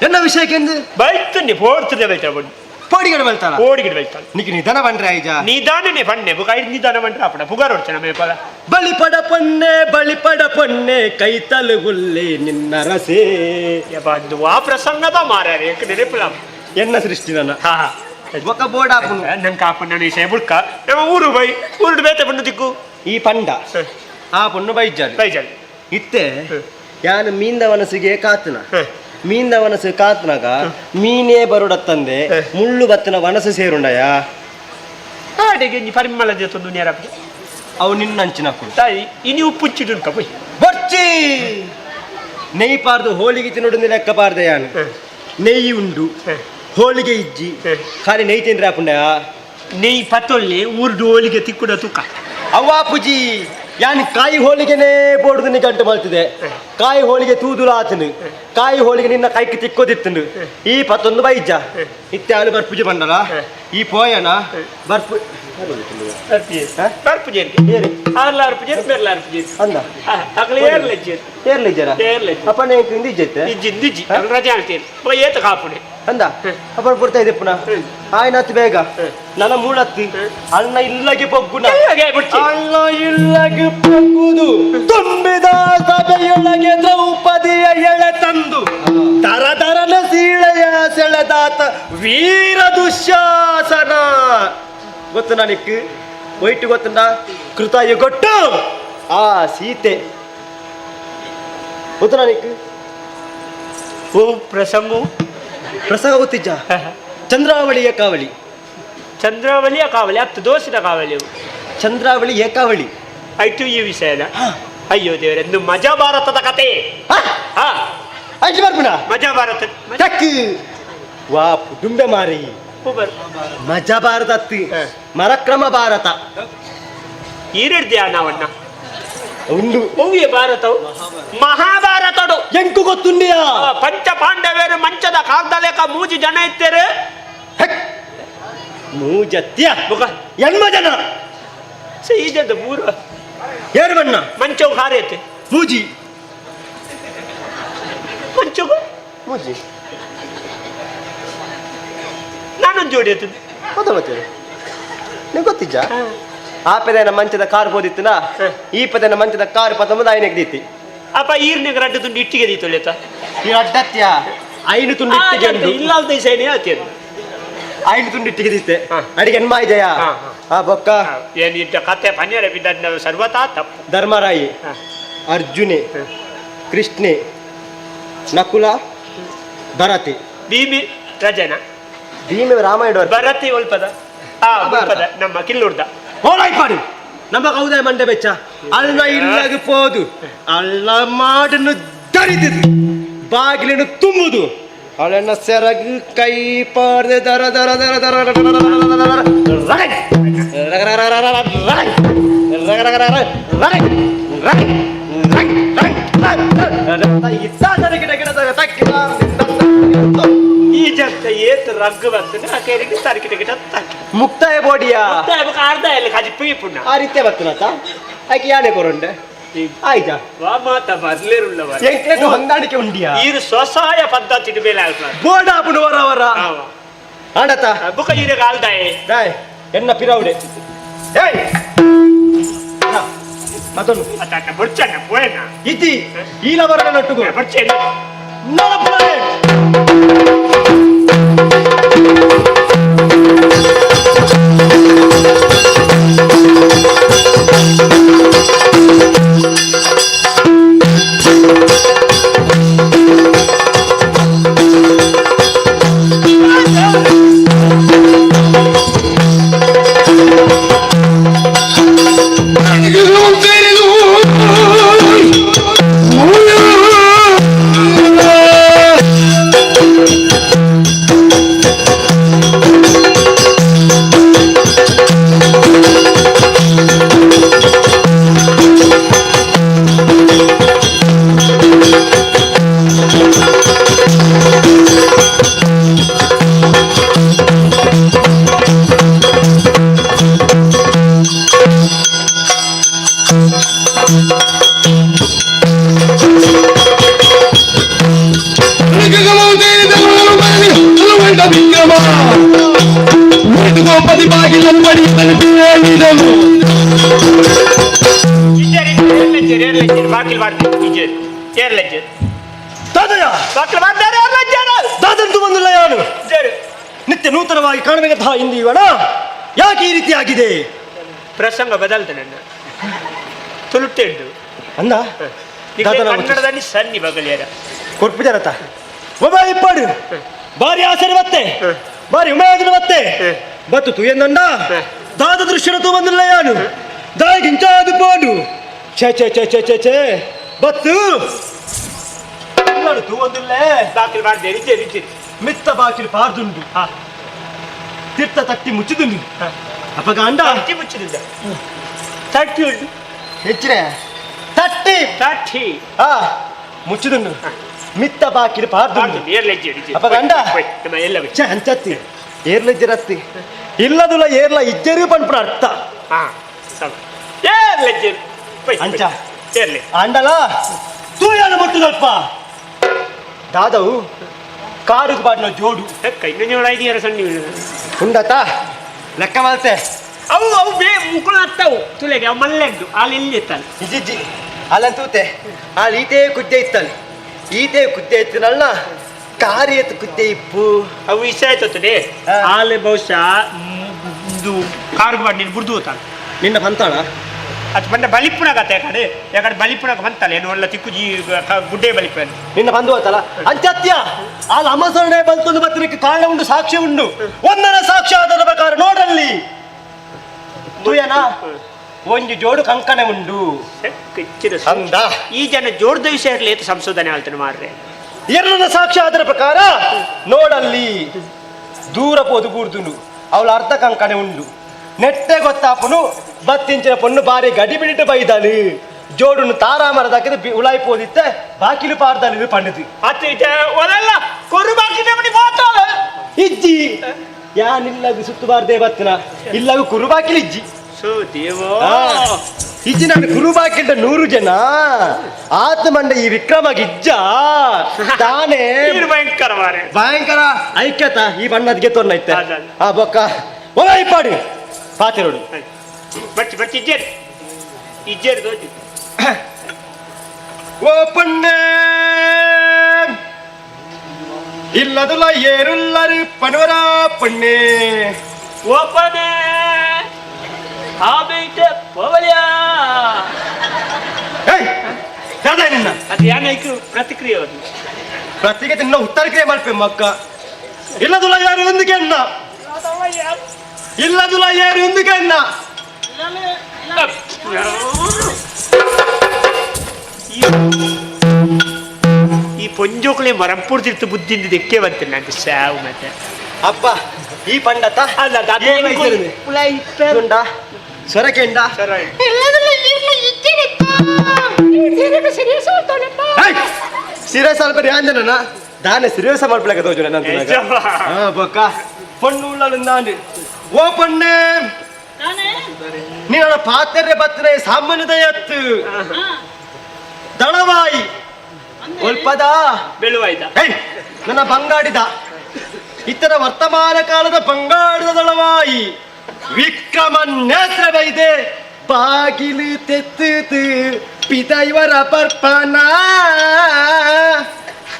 ಎನ್ನ ವಿಷಯಕ್ಕೆಂದು ಬೈಲ್ತಿನ್ನೆ ಪೋಡ್ತಿರ್ದೆ ಬೈತಾನೆ ಬಣ್ಣು ಪೋಡಿಗಡೆ ಬಲ್ತಾನ ಪೋಡಿಗಡೆ ಬೈತಾನೆ. ನಿಕ್ ನಿಧಾನ ಬಂದ್ರೆ ಆಯ್ಜಾ ನಿಧಾನನೇ ಪಣ್ಣೆ ಬುಕ ಐದು ನಿಧಾನ ಬಂದ್ರೆ ಅಪ್ಪಣ ಪುಗಾರ್ ಹೊಡ್ತಾನೆ ನಮ್ಮ ಪದ. ಬಳಿಪಡ ಪೊನ್ನೆ ಬಳಿಪಡ ಪೊನ್ನೆ ಕೈತಲು ಗುಲ್ಲೆ ನಿನ್ನ ರಸೆ. ಬಂದು ಆ ಪ್ರಸಂಗದ ಮಾರಾರೆ ನೆನಪಿಲ್ಲ. ಎನ್ನ ಸೃಷ್ಟಿ ನನ್ನ ಹಾ ಒಕ್ಕ ಬೋರ್ಡ್ ಆಪುನು. ನಂಗೆ ಕಾಪು ನಾನು ಈ ಬುಡ್ಕ ನಮ್ಮ ಊರು ಬೈ ಊರು ಬೇತೆ ಪಣ್ಣು ದಿಕ್ಕು ಈ ಪಂಡ ಆ ಪೊಣ್ಣು ಬೈಜಾಲಿ ಬೈಜಾಲಿ ಇತ್ತೆ ಯಾನು ಮೀಂದ ಮನಸ್ಸಿಗೆ ಕಾತನ ಮೀಂದ ವನಸು ಕಾತ್ನಾಗ ಮೀನೇ ಬರುಡತ್ತಂದೆ ಮುಳ್ಳು ಬತ್ತಿನ ವನಸು ಸೇರುಂಡಯ ಆಡೆಗೆ ಪರಿಮಳ ಜೊತೆ ನೇರ ಅವು ನಿನ್ನಂಚಿನ ತಾಯಿ ಇನಿ ಉಪ್ಪುಚ್ಚಿಟ್ಟು ಪೋಯ್ ಬೊರ್ಚಿ ನೆಯ್ ಪಾರ್ದು ಹೋಳಿಗೆ ತಿನ್ನೋಡು ಲೆಕ್ಕ ಪಾರ್ದೆ ಯಾನು ನೆಯ್ಯಿ ಉಂಡು ಹೋಳಿಗೆ ಇಜ್ಜಿ ಖಾಲಿ ನೆಯ್ ತಿಂದ್ರೆ ಆಪುಂಡಯ ನೆಯ್ ಪತ್ತೊಲ್ಲೆ ಊರ್ಡು ಹೋಳಿಗೆ ತಿಕ್ಕುಡ ತುಕ ಅವ್ವಾ ಪುಜಿ ಯಾನ್ ಕಾಯಿ ಹೋಳಿಗೆನೇ ಬೋಡ್ದು ಗಂಟು ಮಲ್ತಿದೆ ಕಾಯಿ ಹೋಳಿಗೆ ತೂದುಲ ಆತನು ಕಾಯಿ ಹೋಳಿಗೆ ನಿನ್ನ ಕೈಗೆ ತಿಕ್ಕೋದಿತ್ತನು ಈ ಪತ್ತೊಂದು ಬೈಜ ಇತ್ತೆ ಆಲು ಬರ್ಪುಜಿ ಬಂಡಲ ಈ ಪೋಯನ ಬರ್ಪು ಅಂದ ಅಪ್ಪ ಪುರ್ತಾ ಇದೆ ಪುನಃ ಆಯ್ನಾತ್ ಬೇಗ ನನ್ನ ಮೂಳತ್ತಿ ಅಣ್ಣ ಇಲ್ಲಗೆ ಪೊಗ್ಗುನ ಅಣ್ಣ ಇಲ್ಲಗೆ ಪೊಗ್ಗುದು ತುಂಬಿದ ಸಭೆಯೊಳಗೆ ದ್ರೌಪದಿಯ ಎಳೆ ತಂದು ದರ ದರನ ಸೀಳೆಯ ಸೆಳೆದಾತ ವೀರ ದುಶ್ಯಾಸನ ಗೊತ್ತು ನಾನಿಕ್ ಒಯ್ಟು ಗೊತ್ತುಂಡ ಕೃತಾಯ ಗೊಟ್ಟು ಆ ಸೀತೆ ಗೊತ್ತು ನಾನಿಕ್ ಓ ಪ್ರಸಂಗ ಪ್ರಸಂಗ ಗೊತ್ತಿಜ್ಜ ಚಂದ್ರಾವಳಿ ಏಕಾವಳಿ ಚಂದ್ರಾವಳಿ ಕಾವಲಿ ಹತ್ತು ದೋಷದ ಕಾವಲಿ ಚಂದ್ರಾವಳಿ ಏಕಾವಳಿ ಆಯ್ತು ಈ ವಿಷಯನ ಅಯ್ಯೋ ದೇವರೇ ಎಂದು ಮಜಾ ಭಾರತದ ಕತೆ ಆಯ್ತು ಬರ್ಪುಣ ಮಜಾ ಭಾರತ ವಾ ಡುಂಬೆ ಮಾರಿ ಮಜಾ ಭಾರತ ಮರಕ್ರಮ ಭಾರತ ಈರೆಡ್ದ್ಯಾ ನಾವಣ್ಣ ಉಂಡು ಒವ್ವೆ ಭಾರತವು ಮಹಾಭಾರತಡು ಎಂಕು ಗೊತ್ತುಂಡಿಯಾ ಪಂಚ ಪಾಂಡವೇರು ಮಂಚದ ಕಾಲ್ದಲೇಕ ಮೂಜಿ ಜನ ಇತ್ತೇರು ಮೂಜತ್ಯ ಎಣ್ಮ ಜನ ಈಜದ ಮೂರು ಏರು ಬಣ್ಣ ಮಂಚವು ಹಾರೈತೆ ಮೂಜಿ ಮಂಚವು ಮೂಜಿ ನಾನೊಂದು ಜೋಡಿ ಆಯ್ತು ಗೊತ್ತ ಮತ್ತೆ ನಿಂಗೆ ಗೊತ್ತಿಜ್ಜಾ ಆ ಪದನ ಮಂಚದ ಕಾರ್ ಹೋದಿತ್ತನ ಈ ಪದನ ಮಂಚದ ಕಾರ್ ಪತ್ತೊಂಬತ್ತು ಐನಕ್ಕೆ ದೀತಿ ಅಪ್ಪ ಈರ್ನೆಗೆ ರಡ್ಡು ತುಂಡು ಇಟ್ಟಿಗೆ ದೀತೊಳ್ಳೆತ ಈ ಅಡ್ಡತ್ಯ ಐನು ತುಂಡು ಇಟ್ಟಿಗೆ ಉಂಟು ಇಲ್ಲ ಅಂತ ಸೈನೇ ಆತಿಯದು ಐನು ತುಂಡು ಇಟ್ಟಿಗೆ ದೀತೆ ಅಡಿಗೆ ಎನ್ಮ ಇದೆಯಾ ಆ ಬೊಕ್ಕ ಏನು ಇದ್ದ ಕತೆ ಪನ್ಯರ ಬಿದ್ದ ಸರ್ವತಾ ತಪ್ಪು. ಧರ್ಮರಾಯಿ ಅರ್ಜುನೆ ಕೃಷ್ಣೆ ನಕುಲ ಭರತೆ ಭೀಮಿ ರಜನ ಭೀಮೆ ರಾಮಾಯಣ ಭರತಿ ಒಲ್ಪದ ಒಲ್ಪದ ನಮ್ಮ ಕಿಲ್ಲುರ್ದ ಹೋರಾಯ್ಪಾಡು ನಮ್ಮ ಕೌದಾಯ ಮಂಡೆ ಬೆಚ್ಚ ಅಲ್ಲ ಇಲ್ಲಾಗ ಪೋದು ಅಲ್ಲ ಮಾಡನ್ನು ದರಿದಿದು ಬಾಗಿಲನ್ನು ತುಂಬುದು ಅಳನ್ನ ಸೆರಗು ಕೈ ಪಾರ್ದೆ ದರ ದರ ದರ ದರ ಈ ಜತ್ತ ಏತ್ ರಗ್ಗು ಬರ್ತದೆ ಆ ಕೇರಿಗೆ ತರಕಿಟ ಗಿಟ ಮುಕ್ತಾಯ ಬೋಡಿಯಾ ಮುಕ್ತಾಯ ಅರ್ಧ ಎಲ್ಲ ಕಜಿಪ್ಪು ಇಪ್ಪುಣ್ಣ ಆ ರೀತಿಯ ಬರ್ತನತ ಆಕೆ ಯಾನೆ ಕೊರುಂಡೆ ಆಯ್ತಾ ಮಾತ ಬರ್ಲೇರುಳ್ಳವ ಎಂಕ್ಲೆಗ್ ಹೊಂದಾಣಿಕೆ ಉಂಡಿಯಾ ಈರು ಸ್ವಸಹಾಯ ಪದ್ಧತಿ ಬೇಲೆ ಆಲ್ಪ ಬೋಡ ಆಪುಂಡು ವರ ವರ ಆಂಡತ ಬುಕ ಈರೆಗ್ ಆಲ್ದಾಯೆ ದಾಯ್ ಎನ್ನ ಪಿರವುಡೆ ಏಯ್ ಮತ್ತೊಂದು ಅತ್ತ ಬೊಡ್ಚಣ್ಣ ಪೋಯಣ್ಣ ಇತಿ ಈಲ ಬರಣ ನಟ್ಟುಗು ಬೊಡ್ಚೆಣ್ಣ ನಿತ್ಯ ನೂತನವಾಗಿ ಕಾಣಬೇಕಂತಹ ಇಂದು ಇವಣ ಯಾಕೆ ಈ ರೀತಿಯಾಗಿದೆ? ಪ್ರಸಂಗ ಬದಲ್ದ ನನ್ನ ತುಳುಟೆ ಉಂಟು ಅಂದ ಕನ್ನಡದಲ್ಲಿ ಸನ್ನಿ ಬಗಲಿಯರ ಕೊರ್ಪಿದಾರತ ಒಬ್ಬ ಇಪ್ಪಾಡು ಬಾರಿ ಆಸರೆ ಬತ್ತೆ ಬಾರಿ ಉಮೇದಿನ ಬತ್ತೆ ಬತ್ತು ತುಯಂದಂಡ ದಾದ ದೃಶ್ಯನ ತೂ ಬಂದಿಲ್ಲ ಯಾನು ದಾಯಿಗಿಂಚಾದು ಪೋಡು ಛೇ ಛೇ ಛೇ ಛೇ ಛೇ ಛೇ ಬತ್ತು ತೂ ಬಂದಿಲ್ಲ ಬಾಕಿಲ್ ಮಾಡ್ದೆ ರಿಚೆ ರಿಚೆ ಮಿತ್ತ ಬಾಕಿಲು ಪಾರ್ದುಂಡು ತಿರ್ತ ತಟ್ಟಿ ಮುಚ್ಚಿದುಂಡು ಅಪಗ ಅಂಡ ತಟ್ಟಿ ಮುಚ್ಚಿದುಂಡ ತಟ್ಟಿ ಉಂಟು ಹೆಚ್ಚಿನ ತಟ್ಟಿ ತಟ್ಟಿ ಆ ಮುಚ್ಚಿದುಂಡು ಮಿತ್ತ ಬಾಕಿಲು ಪಾರ್ದುಂಡು ಅಪಗ ಅಂಡ ಛೆ ಅಂಚತ್ತಿ ಏರ್ಲೆಜ್ಜರತ್ತಿ ಇಲ್ಲದುಲ ಏರ್ಲ ಇಜ್ಜರು ಪನ್ಪುನ ಅರ್ಥ ಅಂಚ ಅಂಡಲ ತೂಯಾನ ಮುಟ್ಟುದಲ್ಪ ದಾದವು ಕಾರುಗ್ ಬಾಡಿನ ಜೋಡು ಉಂಡತ ಲೆಕ್ಕ ಮಲ್ತೆ ಅವು ಅವು ಬೇ ಮುಕುಳ ಅತ್ತವು ತುಲೆಗೆ ಅವು ಮಲ್ಲೆಂಡು ಅಲ್ಲಿ ಇಲ್ಲಿ ಇತ್ತಲ್ಲ ಇಜ್ಜಿಜ್ಜಿ ಅಲ್ಲಂತೂತೆ ಅಲ್ಲಿ ಈತೇ ಕುದ್ದೆ ಇತ್ತಲ್ಲ ಈತೇ ಕುದ್ದೆ ಇತ್ತಿನಲ್ಲ ಕಾರಿಯತ್ತು ಕುದ್ದೆ ಇಪ್ಪು ಅವು ಇಷ್ಟ ಆಯ್ತದೆ ಆಲೆ ಬಹುಶಃ ಇದು ಕಾರು ಮಾಡಿ ನೀನು ಬುಡ್ದು ಹೋತಾನೆ ನಿನ್ನ ಬಂತಾಳ ಅದು ಬಂದ ಬಲಿಪುಣಗತ್ತೆ ಯಾಕಡೆ ಯಾಕಡೆ ಬಲಿಪುಣಗ ಬಂತಲ್ಲ ಏನು ಒಳ್ಳೆ ತಿಕ್ಕುಜಿ ಗುಡ್ಡೆ ಬಲಿಪು ನಿನ್ನ ಬಂದು ಹೋತಲ್ಲ ಅಂತ್ಯತ್ಯ ಅಲ್ಲಿ ಅಮಸರಣೆ ಬಂತೊಂದು ಬತ್ತಲಿಕ್ಕೆ ಕಾರಣ ಉಂಟು ಸಾಕ್ಷಿ ಉಂಟು ಒಂದನ ಸಾಕ್ಷಿ ಆದರ ಪ್ರಕಾರ ನೋಡಲ್ಲಿ ತುಯನ ಒಂದು ಜೋಡು ಕಂಕಣ ಉಂಡು ಅಂದ ಈ ಜನ ಜೋಡ್ದ ವಿಷಯ ಇರಲಿ ಸಂಶೋಧನೆ ಆಳ್ತಾನೆ ಮಾಡ್ರೆ ಎರಡನ ಸಾಕ್ಷಿ ಆದರ ಪ್ರಕಾರ ನೋಡಲ್ಲಿ ದೂರ ಪೋದು ಬೂರ್ದುನು ಅವಳ ಅರ್ಧ ಕಂಕಣೆ ಉಂಡು ನೆಟ್ಟೆ ಗೊತ್ತಾಪನು ಬತ್ತಿಂಚಿನ ಪೊಣ್ಣು ಬಾರಿ ಗಡಿಬಿಡಿಟ್ಟು ಬೈದಾಳು ಜೋಡುನು ತಾರಾಮರದಾಕಿದ ಉಳಾಯಿ ಪೋದಿತ್ತೆ ಬಾಕಿಲು ಪಾರ್ದಾಳು ಪಂಡಿತು ಇಜ್ಜಿ ಯಾನಿಲ್ಲಾಗ ಸುತ್ತುಬಾರ್ದೆ ಬತ್ತಿನ ಇಲ್ಲಾಗ ಕುರುಬಾಕಿಲು ಇಜ್ಜಿ ಇಜ್ಜಿ ನಾನು ಕುರುಬಾಕಿಲ್ದ 100 ಜನ ಆತ ಮಂಡ ಈ ವಿಕ್ರಮ ಗಿಜ್ಜ ತಾನೇ ಭಯಂಕರ ಭಯಂಕರ ಐಕ್ಯತ ಈ ಬಣ್ಣದ್ಗೆ ತೊನ್ನೈತೆ ಆ ಬೊಕ್ಕ ಒಲ ಇಪ್ಪಾಡಿ ಪಾತಿರೋಡು ಬಟ್ ಬಟ್ ಇಜ್ಜೇರು ಇಜ್ಜೇರು ದೋಜಿ ಓ ಪೊಣ್ಣೆ ಇಲ್ಲದುಲ ಏರುಲ್ಲರು ಪಣವರ ಪೊಣ್ಣೆ ಓ ಪೊಣ್ಣೆ ಆ ಬೇಟ ಪವಲ್ಯಾ ನಿನ್ನ ಅದು ಯಾನೈಕು ಪ್ರತಿಕ್ರಿಯೆ ಪ್ರತಿಕ್ರಿಯೆ ತಿನ್ನ ಉತ್ತರ ಕ್ರಿಯೆ ಮಾಡ್ಪೆ ಮಕ್ಕ ಇಲ್ಲದುಲ ಯಾರು ಒಂದಕ್ಕೆ ಅಣ್ಣ ಇಲ್ಲದುಲ ಯಾರು ಒಂದಕ್ಕೆ ಅಣ್ಣ ಈ ಪೊಂಜೋಕ್ಲೆ ಮರಂಪುರ್ದಿರ್ತು ಬುದ್ಧಿಂದ ದಿಕ್ಕೆ ಬಂತು ನಂಗೆ ಸಾವು ಮತ್ತೆ ಅಪ್ಪ ಈ ಪಂಡತ ಸ್ವರಕೆಂಡ ಸಿರಸ ಅಲ್ಪ ಯಾಂಜನ ದಾನೆ ಸಿರಿಯಸ ಮಾಡ್ಬಿಡಕ ತೋಜುನ ನನ್ನ ಬೊಕ್ಕ ಪೊಣ್ಣು ಉಳ್ಳಲು ನಾನು ಓ ಪೊಣ್ಣೆ ನೀನ ಪಾತೆರೆ ಬತ್ತನೆ ಸಾಮಾನ್ಯದ ಎತ್ತು ದಳವಾಯಿ ಒಲ್ಪದ ಬೆಳುವಾಯ್ದ ನನ್ನ ಬಂಗಾಡಿದ ಇತರ ವರ್ತಮಾನ ಕಾಲದ ಬಂಗಾಡಿದ ದಳವಾಯಿ ವಿಕ್ರಮ ನೇತ್ರ ಬೈದೆ ಬಾಗಿಲು ತೆತ್ತು ಪಿದೈವರ ಪರ್ಪನ.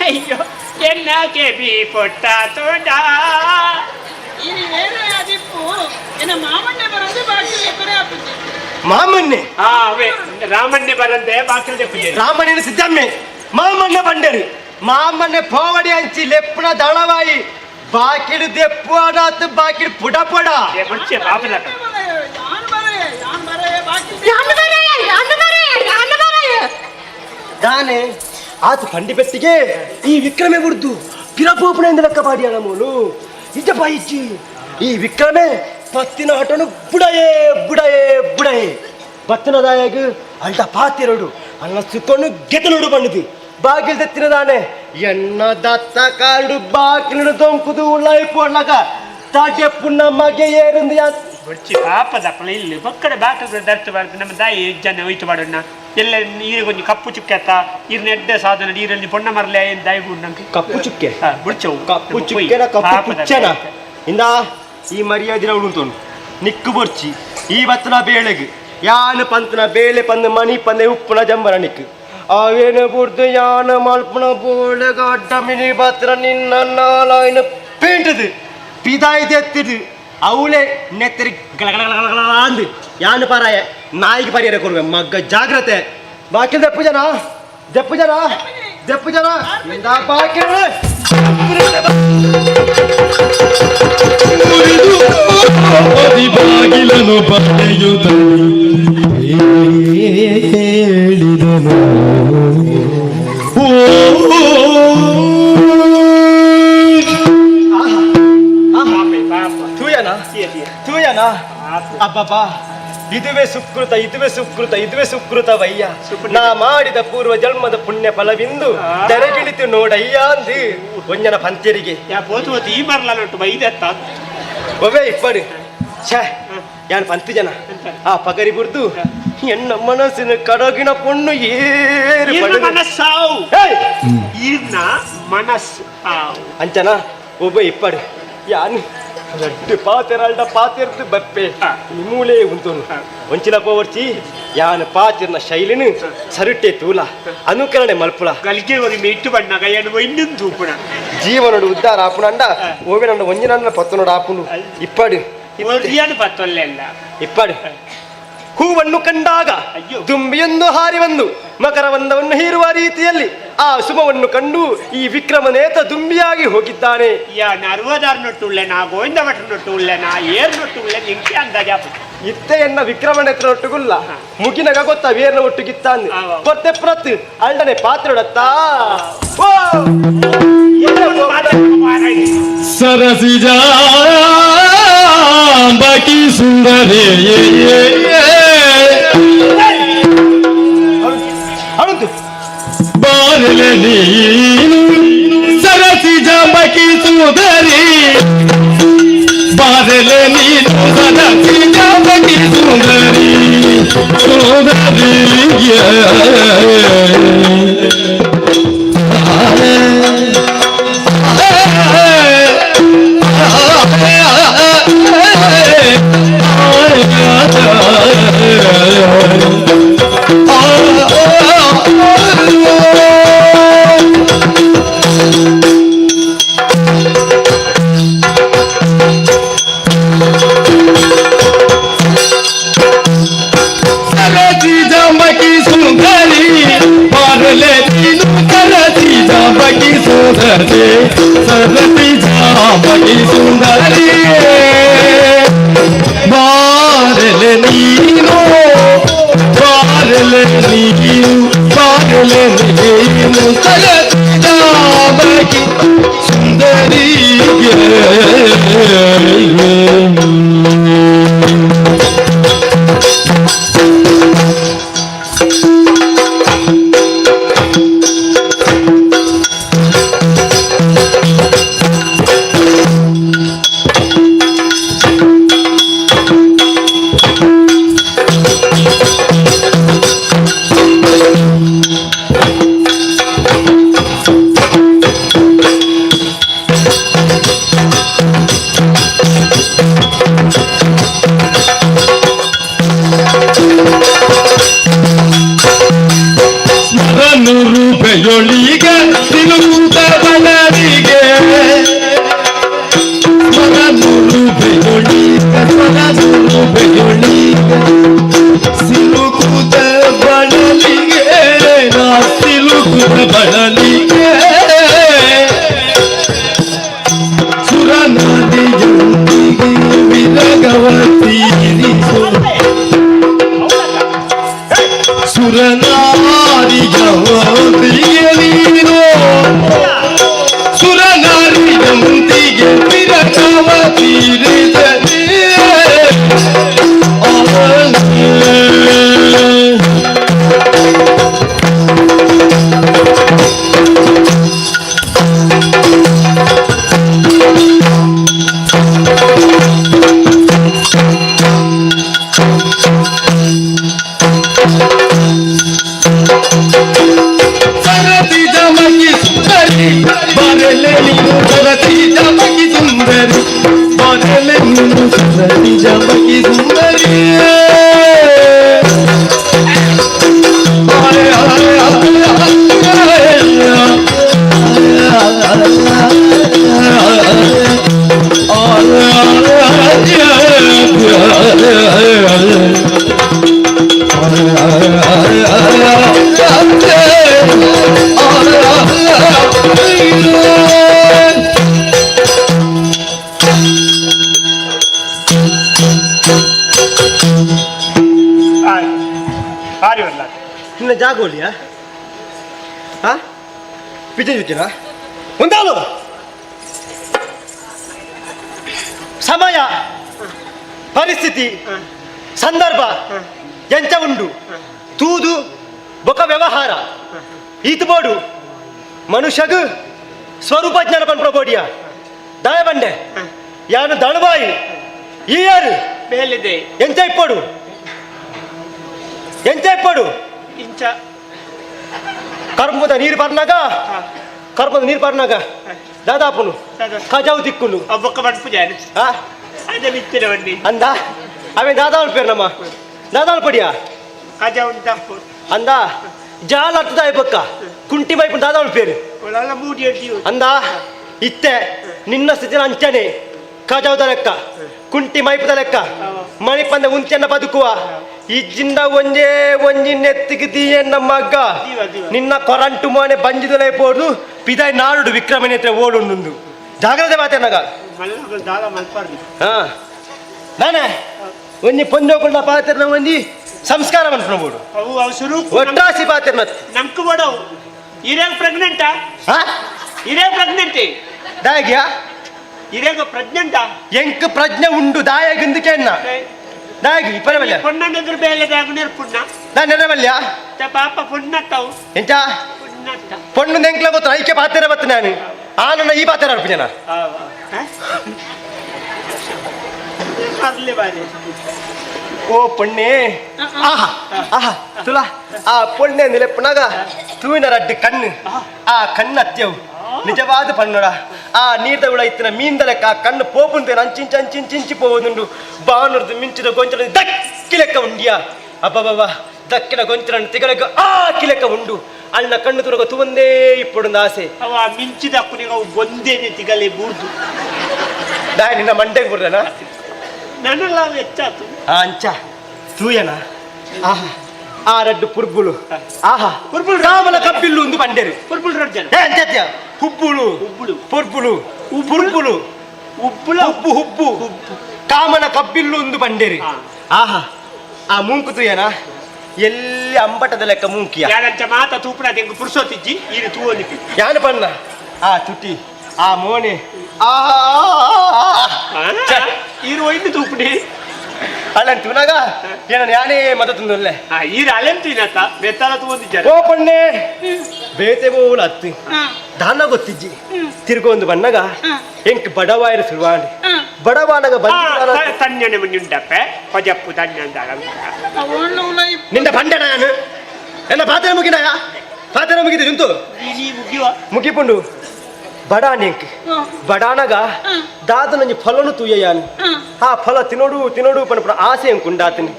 ಅಯ್ಯೋ ಎನ್ನ ಕೆಬಿ ಪೊಟ್ಟ ತೋಡ ಮಾಮನ್ನೆ ರಾಮಣ್ಣೆ ಬರಂದೆ ಬಾಕಿಲ್ ದೆಪ್ಪುಜೆ. ರಾಮಣ್ಣನ ಸಿದ್ದಮ್ಮೆ ಮಾಮಣ್ಣ ಬಂಡರು ಮಾಮಣ್ಣೆ ಪೋವಡಿ ಅಂಚಿ ಲೆಪ್ಪನ ದಳವಾಯಿ ಬಾಕಿಲು ದೆಪ್ಪು ಅಡಾತು ಬಾಕಿಲು ಪುಡ ಪುಡ. ದಾನೆ ಆತ ಪಂಡಿ ಪೆಟ್ಟಿಗೆ ಈ ವಿಕ್ರಮೆ ಬುಡ್ದು ಪಿರಪೋಪಣೆಯಿಂದ ಲೆಕ್ಕ ಪಾಡಿಯಾನ ಮೂಲು ಇಜ್ಜ ಪಾಯಿಚ್ಚಿ ಈ ವಿಕ್ರಮೆ ಪತ್ತಿನ ಆಟನು ಬುಡಯೇ ಬುಡಯೇ ಬುಡಯೇ ಪತ್ತಿನ ದಾಯಾಗ ಅಲ್ಟ ಪಾತಿರಡು ಅಲ್ಲ ಸುಕ್ಕೊಂಡು ಗೆತನುಡು ಬಂಡಿದು ಬಾಗಿಲು ತೆತ್ತಿನ ದಾನೆ ಎನ್ನ ದತ್ತ ಕಾಡು ಬಾಗಿಲು ದೊಂಕುದು ಉಳ್ಳಾಯಿ ಪೋಡ್ಲಕ ತಾಟೆ ಪುಣ್ಣ ಮಗೆ ಏರಿಂದು ಯಾ ಬೊಡ್ಚಿ ಪಾಪದಪ್ಪಲ ಇಲ್ಲಿ ಬಕ್ಕಡೆ ಬಾಕಲು ದರ್ತು ಬಾರ್ದು ನಮ್ಮ ದಾಯಿ ಜನ ಹೋಯ್ತು ಮಾಡೋಣ ಎಲ್ಲ ನೀರು ಕೊಂಚ ಕಪ್ಪು ಚುಕ್ಕೆ ಅತ್ತ ಇರ್ನ ಎಡ್ಡೆ ಸಾಧನ ನೀರಲ್ಲಿ ಪೊಣ್ಣ ಮರಲೆ ಏನು ದಾಯಿ ನಂಗೆ ಕಪ್ಪು ಚುಕ್ಕೆ ಬುಡ್ಚವು ಕಪ್ಪು ಚುಕ್ಕೆನ ಕಪ್ಪು ಪುಚ್ಚನ ಇಂದ ಈ ಮರ್ಯಾದಿನ ಉಂಟು ನಿಕ್ಕು ಬೊರ್ಚಿ ಈ ಬತ್ತನ ಬೇಳೆಗ್ ಯಾನು ಪಂತನ ಬೇಳೆ ಪಂದು ಮಣಿ ಪಂದೆ ಉಪ್ಪುನ ಜಂಬರ ನಿಕ್ಕು ಅವೇನು ಬುಡ್ದು ಯಾನ ಮಲ್ಪುನ ಬೋಳೆಗ ಅಡ್ಡ ಮಿನಿ ಬತ್ತನ ನಿನ್ನ ನಾಲಾಯಿನ ಪೇಂಟದು ಪಿದಾಯಿ ಎತ್ತಿದು ಅವಳೆ ನೆತ್ತರಿ ಗಲಗಲಗಲಗಲ ಅಂದು ಯಾನು ಪಾರಾಯ ನಾಯಿಗೆ ಪರಿಹಾರ ಕೊಡುವೆ ಮಗ್ಗ ಜಾಗ್ರತೆ ಬಾಕಿ ದಪ್ಪು ಜನ ದಪ್ಪು ಜನ ದಪ್ಪು ಜನ ಇಂದ ಬಾಕಿ ಬಾಗಿಲನು ಬರೆಯುತ್ತಲಿ ಹೇಳಿದನು. ತೂಯನ ತೂಯನ ಅಬ್ಬಬ್ಬಾ ಇದುವೇ ಸುಕೃತ ಇದುವೇ ಸುಕೃತ ಇದುವೇ ಸುಕೃತವಯ್ಯ ನಾ ಮಾಡಿದ ಪೂರ್ವ ಜನ್ಮದ ಪುಣ್ಯ ಫಲವಿಂದು ತೆರಗಿಳಿತು ನೋಡಯ್ಯ ಅಂದು ಒಂಜನ ಪಂತ್ಯರಿಗೆ ಈ ಮರಲೊಟ್ಟು ಬೈದತ್ತ ಒವೇ ಇಪ್ಪಡು ಛೇ ಯಾನ್ ಪಂತು ಜನ ಆ ಪಗರಿ ಬುಡ್ದು ಎನ್ನ ಮನಸ್ಸಿನ ಕಡಗಿನ ಪೊಣ್ಣು ಏರು ಮನಸ್ಸಾವು ಈರ್ನ ಮನಸ್ಸು ಅಂಚನ ಒಬ್ಬ ಇಪ್ಪಡು ಯಾನು ರಡ್ಡು ಪಾತೆರಲ್ಡ ಪಾತೆರ್ದು ಬಪ್ಪೆ ಮೂಲೆ ಉಂಟು ಒಂಚಿನ ಪೋವರ್ಚಿ ಯಾನು ಪಾತಿರ್ನ ಶೈಲಿನು ಸರುಟೆ ತೂಲ ಅನುಕರಣೆ ಮಲ್ಪುಲ ಗಲ್ಗೆ ಒಂದು ಮೆಟ್ಟು ಬಣ್ಣಗ ಏನು ಇನ್ನೊಂದು ತೂಪುಣ ಜೀವನೋಡು ಉದ್ದಾರ ಆಪುನಂಡ ಓವೆನಂಡ ಒಂಜಿನಂಡ ಪತ್ತನೋಡು ಆಪುನು ಇಪ್ಪಡು ಪತ್ತೊಲ್ಲೆಲ್ಲ ಇಪ್ಪಡು ಹೂವನ್ನು ಕಂಡಾಗ ದುಂಬಿಯೊಂದು ಹಾರಿ ಬಂದು ಮಕರವಂದವನ್ನು ಹೀರುವ ರೀತಿಯಲ್ಲಿ ಆ ಸುಮವನ್ನು ಕಂಡು ಈ ವಿಕ್ರಮನೇತ ದುಂಬಿಯಾಗಿ ಹೋಗಿದ್ದಾನೆ. ಇತ್ತೆಯನ್ನ ವಿಕ್ರಮನೇತ್ರ ಒಟ್ಟುಗುಲ್ಲ ಮುಗಿನಗ ಗೊತ್ತ ವೀರನ ಒಟ್ಟುಗಿತ್ತಾನೆ ಕೊತ್ತೆ ಪ್ರತ್ ಅಲ್ಡನೆ ಪಾತ್ರಡತ್ತ ಸರಸಿಜಾಂಬಕಿ ಸುಂದರೇ ಬಾರಲೆ ನೀನು ಸರಸಿಜಾಂಬಕಿ ಸುಂದರಿ ಬಾರಲೆ ನೀನು ಸರಸಿಜಾಂಬಕಿ ಸುಂದರಿ ಸುಂದರಿ. ಸುಂದರಿ ಬಾರಲೆ ನೀನು ಬಾರಲೆ ನೀನು ಬಾರಲೆ ನೀನು ಸರಸಿಜಾಂಬಕಿ ಸುಂದರಿ. ಸಿಲುಕುತ ಬಳಲಿಗೆ ಸ್ವರನುರು ಬೆಯೊಳೀಗ ಸ್ವರನುರು ಬೆಯೊಳೀಗ ಸಿಲುಕುತ ಬಳಲಿಗೆ ನಾ ಸಿಲುಕುತ ಬಳಲಿಗೆ ಸುರನಾದಿಯೊಂದಿಗೆ ವಿರಗವ ತೀರಿಸು ಸುರನಾರಿಯೊಂದಿಗೆ ನೀನು ಸುರನಾರಿಯೊಂದಿಗೆ ವಿರಗವ ತೀರಿಸಲಿ. ಸರತಿ ಜಮಗಿ ಸುಂದರಿ ಬರಲೆ ನೀನು, ಸರತಿ ಜಮಗಿ ಸುಂದರಿ ಬರಲೆ ನೀನು, ಸರತಿ ಜಮಗಿ ಸುಂದರಿ. ಆಯ ಆಯ ನಿನ್ನ ಜಾಗೋಲಿಯಾ? ಹಾ, ಪಿಚ್ಚೆ ಜುಚ್ಚಿನ ಒಂದಾಲು ಸಮಯ ಪರಿಸ್ಥಿತಿ ಸಂದರ್ಭ ಎಂಚ ಉಂಡು ತೂದು ಬೊಕ ವ್ಯವಹಾರ ಈತ ಬೋಡು ಮನುಷ್ಯಗು ಸ್ವರೂಪ ಜ್ಞಾನ ಪನ್ಪುನ ಬೋಡಿಯ ದಾಯ ಬಂಡೆ ಯಾನು ದಣಬಾಯಿ ಈ ಯಾರು ಬೇಲಿದೆ ಎಂಚ ಇಪ್ಪಡು ಎಂಚ ಇಪ್ಪಡು ಇಂಚ ಕರ್ಮದ ನೀರು ಬರ್ನಾಗ ಕರ್ಮದ ನೀರು ಬರ್ನಾಗ ದಾದಾಪುನು ಕಜಾವು ದಿಕ್ಕುನು ಒಬ್ಬಕ್ಕ ಬಡ್ಪು ಜಾನು ಅದೇ ಬಂಡಿ ಅಂದ ಅವೇ ದಾದಾವಲ್ ಪೇರು ನಮ್ಮ ದಾದಾವಲ್ ಪಡಿಯಾ ಕಜಾವು ತಪ್ಪು ಅಂದ ಜಾಲ ಅರ್ಥದ ಬೊಕ್ಕ ಕುಂಟಿ ಬೈಪು ದಾದಾವಲ್ ಪೇರು ಒಳಲ್ಲ ಮೂಡಿ ಅಡ್ಡಿಯು ಅಂದ ಇತ್ತೆ ನಿನ್ನ ಸ್ಥಿತಿನ ಅಂಚನೆ ಕಜಾವುದ ಲೆಕ್ಕ ಕುಂಟಿ ಮೈಪದ ಲೆಕ್ಕ ಮಣಿಪಂದ ಉಂಚನ್ನ ಬದುಕುವ ಇಜ್ಜಿಂದ ಒಂಜೇ ಒಂಜಿ ನೆತ್ತಿಗೆ ದೀಯನ್ನ ಮಗ್ಗ ನಿನ್ನ ಕೊರಂಟು ಮೋನೆ ಬಂಜಿದಲೇ ಪೋಡು ಪಿದಾಯ್ ನಾಡುಡು ವಿಕ್ರಮನೇತ್ರ ಓಡುಂಡು ಜಾಗ್ರತೆ ಮಾತೇನಾಗ ಮಲ್ಲ ದಾಲ ಮಲ್ಪಾರ್ದು. ಹಾ ನಾನೇ ಒಂಜಿ ಪೊಂಜೋಕುಂಡ ಪಾತೆರ್ನ ಒಂಜಿ ಸಂಸ್ಕಾರ ಮನ್ಪುನ ಬೋಡು ಅವು ಅವು ಶುರು ಒಟ್ರಾಸಿ ಪಾತೆರ್ನ ನಮ್ಕು ಬಡವು ಇರೇಗ ಪ್ರೆಗ್ನೆಂಟಾ? ಇರೇ ಪ್ರೆಗ್ನೆಂಟ್ ದಾಗ್ಯಾ ಇರೇಗ ಪ್ರೆಗ್ನೆಂಟಾ? ಎಂಕ್ ಪ್ರಜ್ಞೆ ಉಂಡು ದಾಯಗಿಂದಕ್ಕೆ ದಾಯಗಿ ಇಪ್ಪರೆ ಮಲ್ಯ ಪೊಣ್ಣಂದ್ರೆ ಬೇಲೆ ದಾಗ ನೀರು ಪುಣ್ಣ ನಾನು ನೆನೆ ಮಲ್ಯ ಪಾಪ ಪುಣ್ಣತ್ತವು ಎಂಚ ಪುಣ್ಣತ್ತ ಪೊಣ್ಣು ಎಂಕ್ಲ ಗೊತ್ತು ಐಕೆ ಪಾತೆರ ಬತ್ತು ನಾನು ಆನನ್ನ ಈ ಪಾತೆರ ಅರ್ಪು ಜನ ಅರ್ಲಿ ಬಾರಿ ಓ ಪೊಣ್ಣೆ ಆಹಾ ಆಹಾ ತುಲಾ ಆ ಪೊಣ್ಣೆ ನಿಲೆಪ್ಪನಾಗ ತೂವಿನ ರಡ್ಡು ಕಣ್ಣು ಆ ಕಣ್ಣು ಅತ್ಯವು ನಿಜವಾದ ಪಣ್ಣೋಡ ಆ ನೀರ್ದ ಉಳ ಇತ್ತಿನ ಮೀನ್ದ ಲೆಕ್ಕ ಆ ಕಣ್ಣು ಪೋಪುಂತೇನೆ ಅಂಚಿಂಚ ಅಂಚಿಂಚಿಂಚಿ ಪೋವುದುಂಡು ಬಾನುರ್ದು ಮಿಂಚಿದ ಗೊಂಚಲ ದಕ್ಕಿ ಲೆಕ್ಕ ಉಂಡಿಯಾ ಅಬ್ಬಬ್ಬ ದಕ್ಕಿನ ಗೊಂಚಲನ್ನು ತಿಗಲೆಕ್ಕ ಆ ಕಿಲೆಕ್ಕ ಉಂಡು ಅಣ್ಣ ಕಣ್ಣು ತುರಗ ತುವಂದೇ ಇಪ್ಪೊಡೊಂದು ಆಸೆ ಅವ ಮಿಂಚಿದ ಅಪ್ಪನಿಗೆ ಅವು ಒಂದೇನೆ ತಿಗಲೆ ಬೂರ್ದು ದಾಯ ನಿನ್ನ ಮಂಡೆಗೆ ಬುರ್ದನಾ ನನ್ನೆಲ್ಲ ಹೆಚ್ಚಾತು ಆ ಅಂಚ ತೂಯನ ಆಹಾ ಆ ರಡ್ಡು ಪುರ್ಬುಲು ಆಹಾ ಪುರ್ಬುಲು ರಾಮನ ಕಬ್ಬಿಲ್ಲು ಒಂದು ಬಂಡೇರು ಪುರ್ಬುಲು ರಡ್ಡು ಜನ ಏ ಅಂತ್ಯ ಹುಬ್ಬುಳು ಹುಬ್ಬುಳು ಪುರ್ಬುಲು ಪುರ್ಬುಲು ಉಬ್ಬುಲ ಹುಬ್ಬು ಹುಬ್ಬು ಕಾಮನ ಕಬ್ಬಿಲ್ಲು ಒಂದು ಬಂಡೇರಿ ಆಹಾ ಆ ಮೂಂಕು ತೂಯನ ಎಲ್ಲಿ ಅಂಬಟದ ಲೆಕ್ಕ ಮೂಂಕಿಯ ಯಾರಂಚ ಮಾತ ತೂಪುನ ತೆಂಗು ಪುರ್ಸೋತಿಜ್ಜಿ ಈರು ತೂವೊಂದಿಪ್ಪಿ ಯಾನು ಪಣ್ಣ ಆ ತುಟಿ ಆ ಮೋನೆ ಆ ಈರು ಒಯ್ದು ತೂಪುನಿ ಅಲ್ಲನ್ ತೂನಾಗ ಏನ ಯಾನೇ ಮದ ತುಂದುಲ್ಲೆ ಈರು ಅಲೆಂತಿನತ್ತ ಬೆತ್ತಲ ತೂವೊಂದಿಜ್ಜಾರ ಓ ಪಣ್ಣೆ ಬೇತೆ ಬೋಲ ಅತ್ತಿ ದಾನ ಗೊತ್ತಿಜ್ಜಿ ತಿರ್ಗೊಂದು ಬಣ್ಣಗ ಎಂಕ್ ಬಡವಾಯಿರ ಸುರುವಾಂಡಿ ಬಡವಾನಗ ಬಂದ ತನ್ಯನೆ ಮುಂಡುಂಡಪ್ಪೆ ಕೊಜಪ್ಪು ತನ್ಯಂದಾಗ ನಿಂದ ಬಂಡೆ ನಾನು ನನ್ನ ಪಾತ್ರೆ ಮುಗಿನಾಯ ಪಾತ್ರೆ ಮುಗಿದು ನಿಂತು ಮುಗಿಪುಂಡು ಬಡಾನ ಎಂಕ್ ಬಡಾನಗ ದಾದನಂಜಿ ಫಲನು ತೂಯಯಾನು ಆ ಫಲ ತಿನ್ನೋಡು ತಿನ್ನೋಡು ಪಣಪುಣ ಆಸೆ ಎಂಕುಂಡಾತನಿ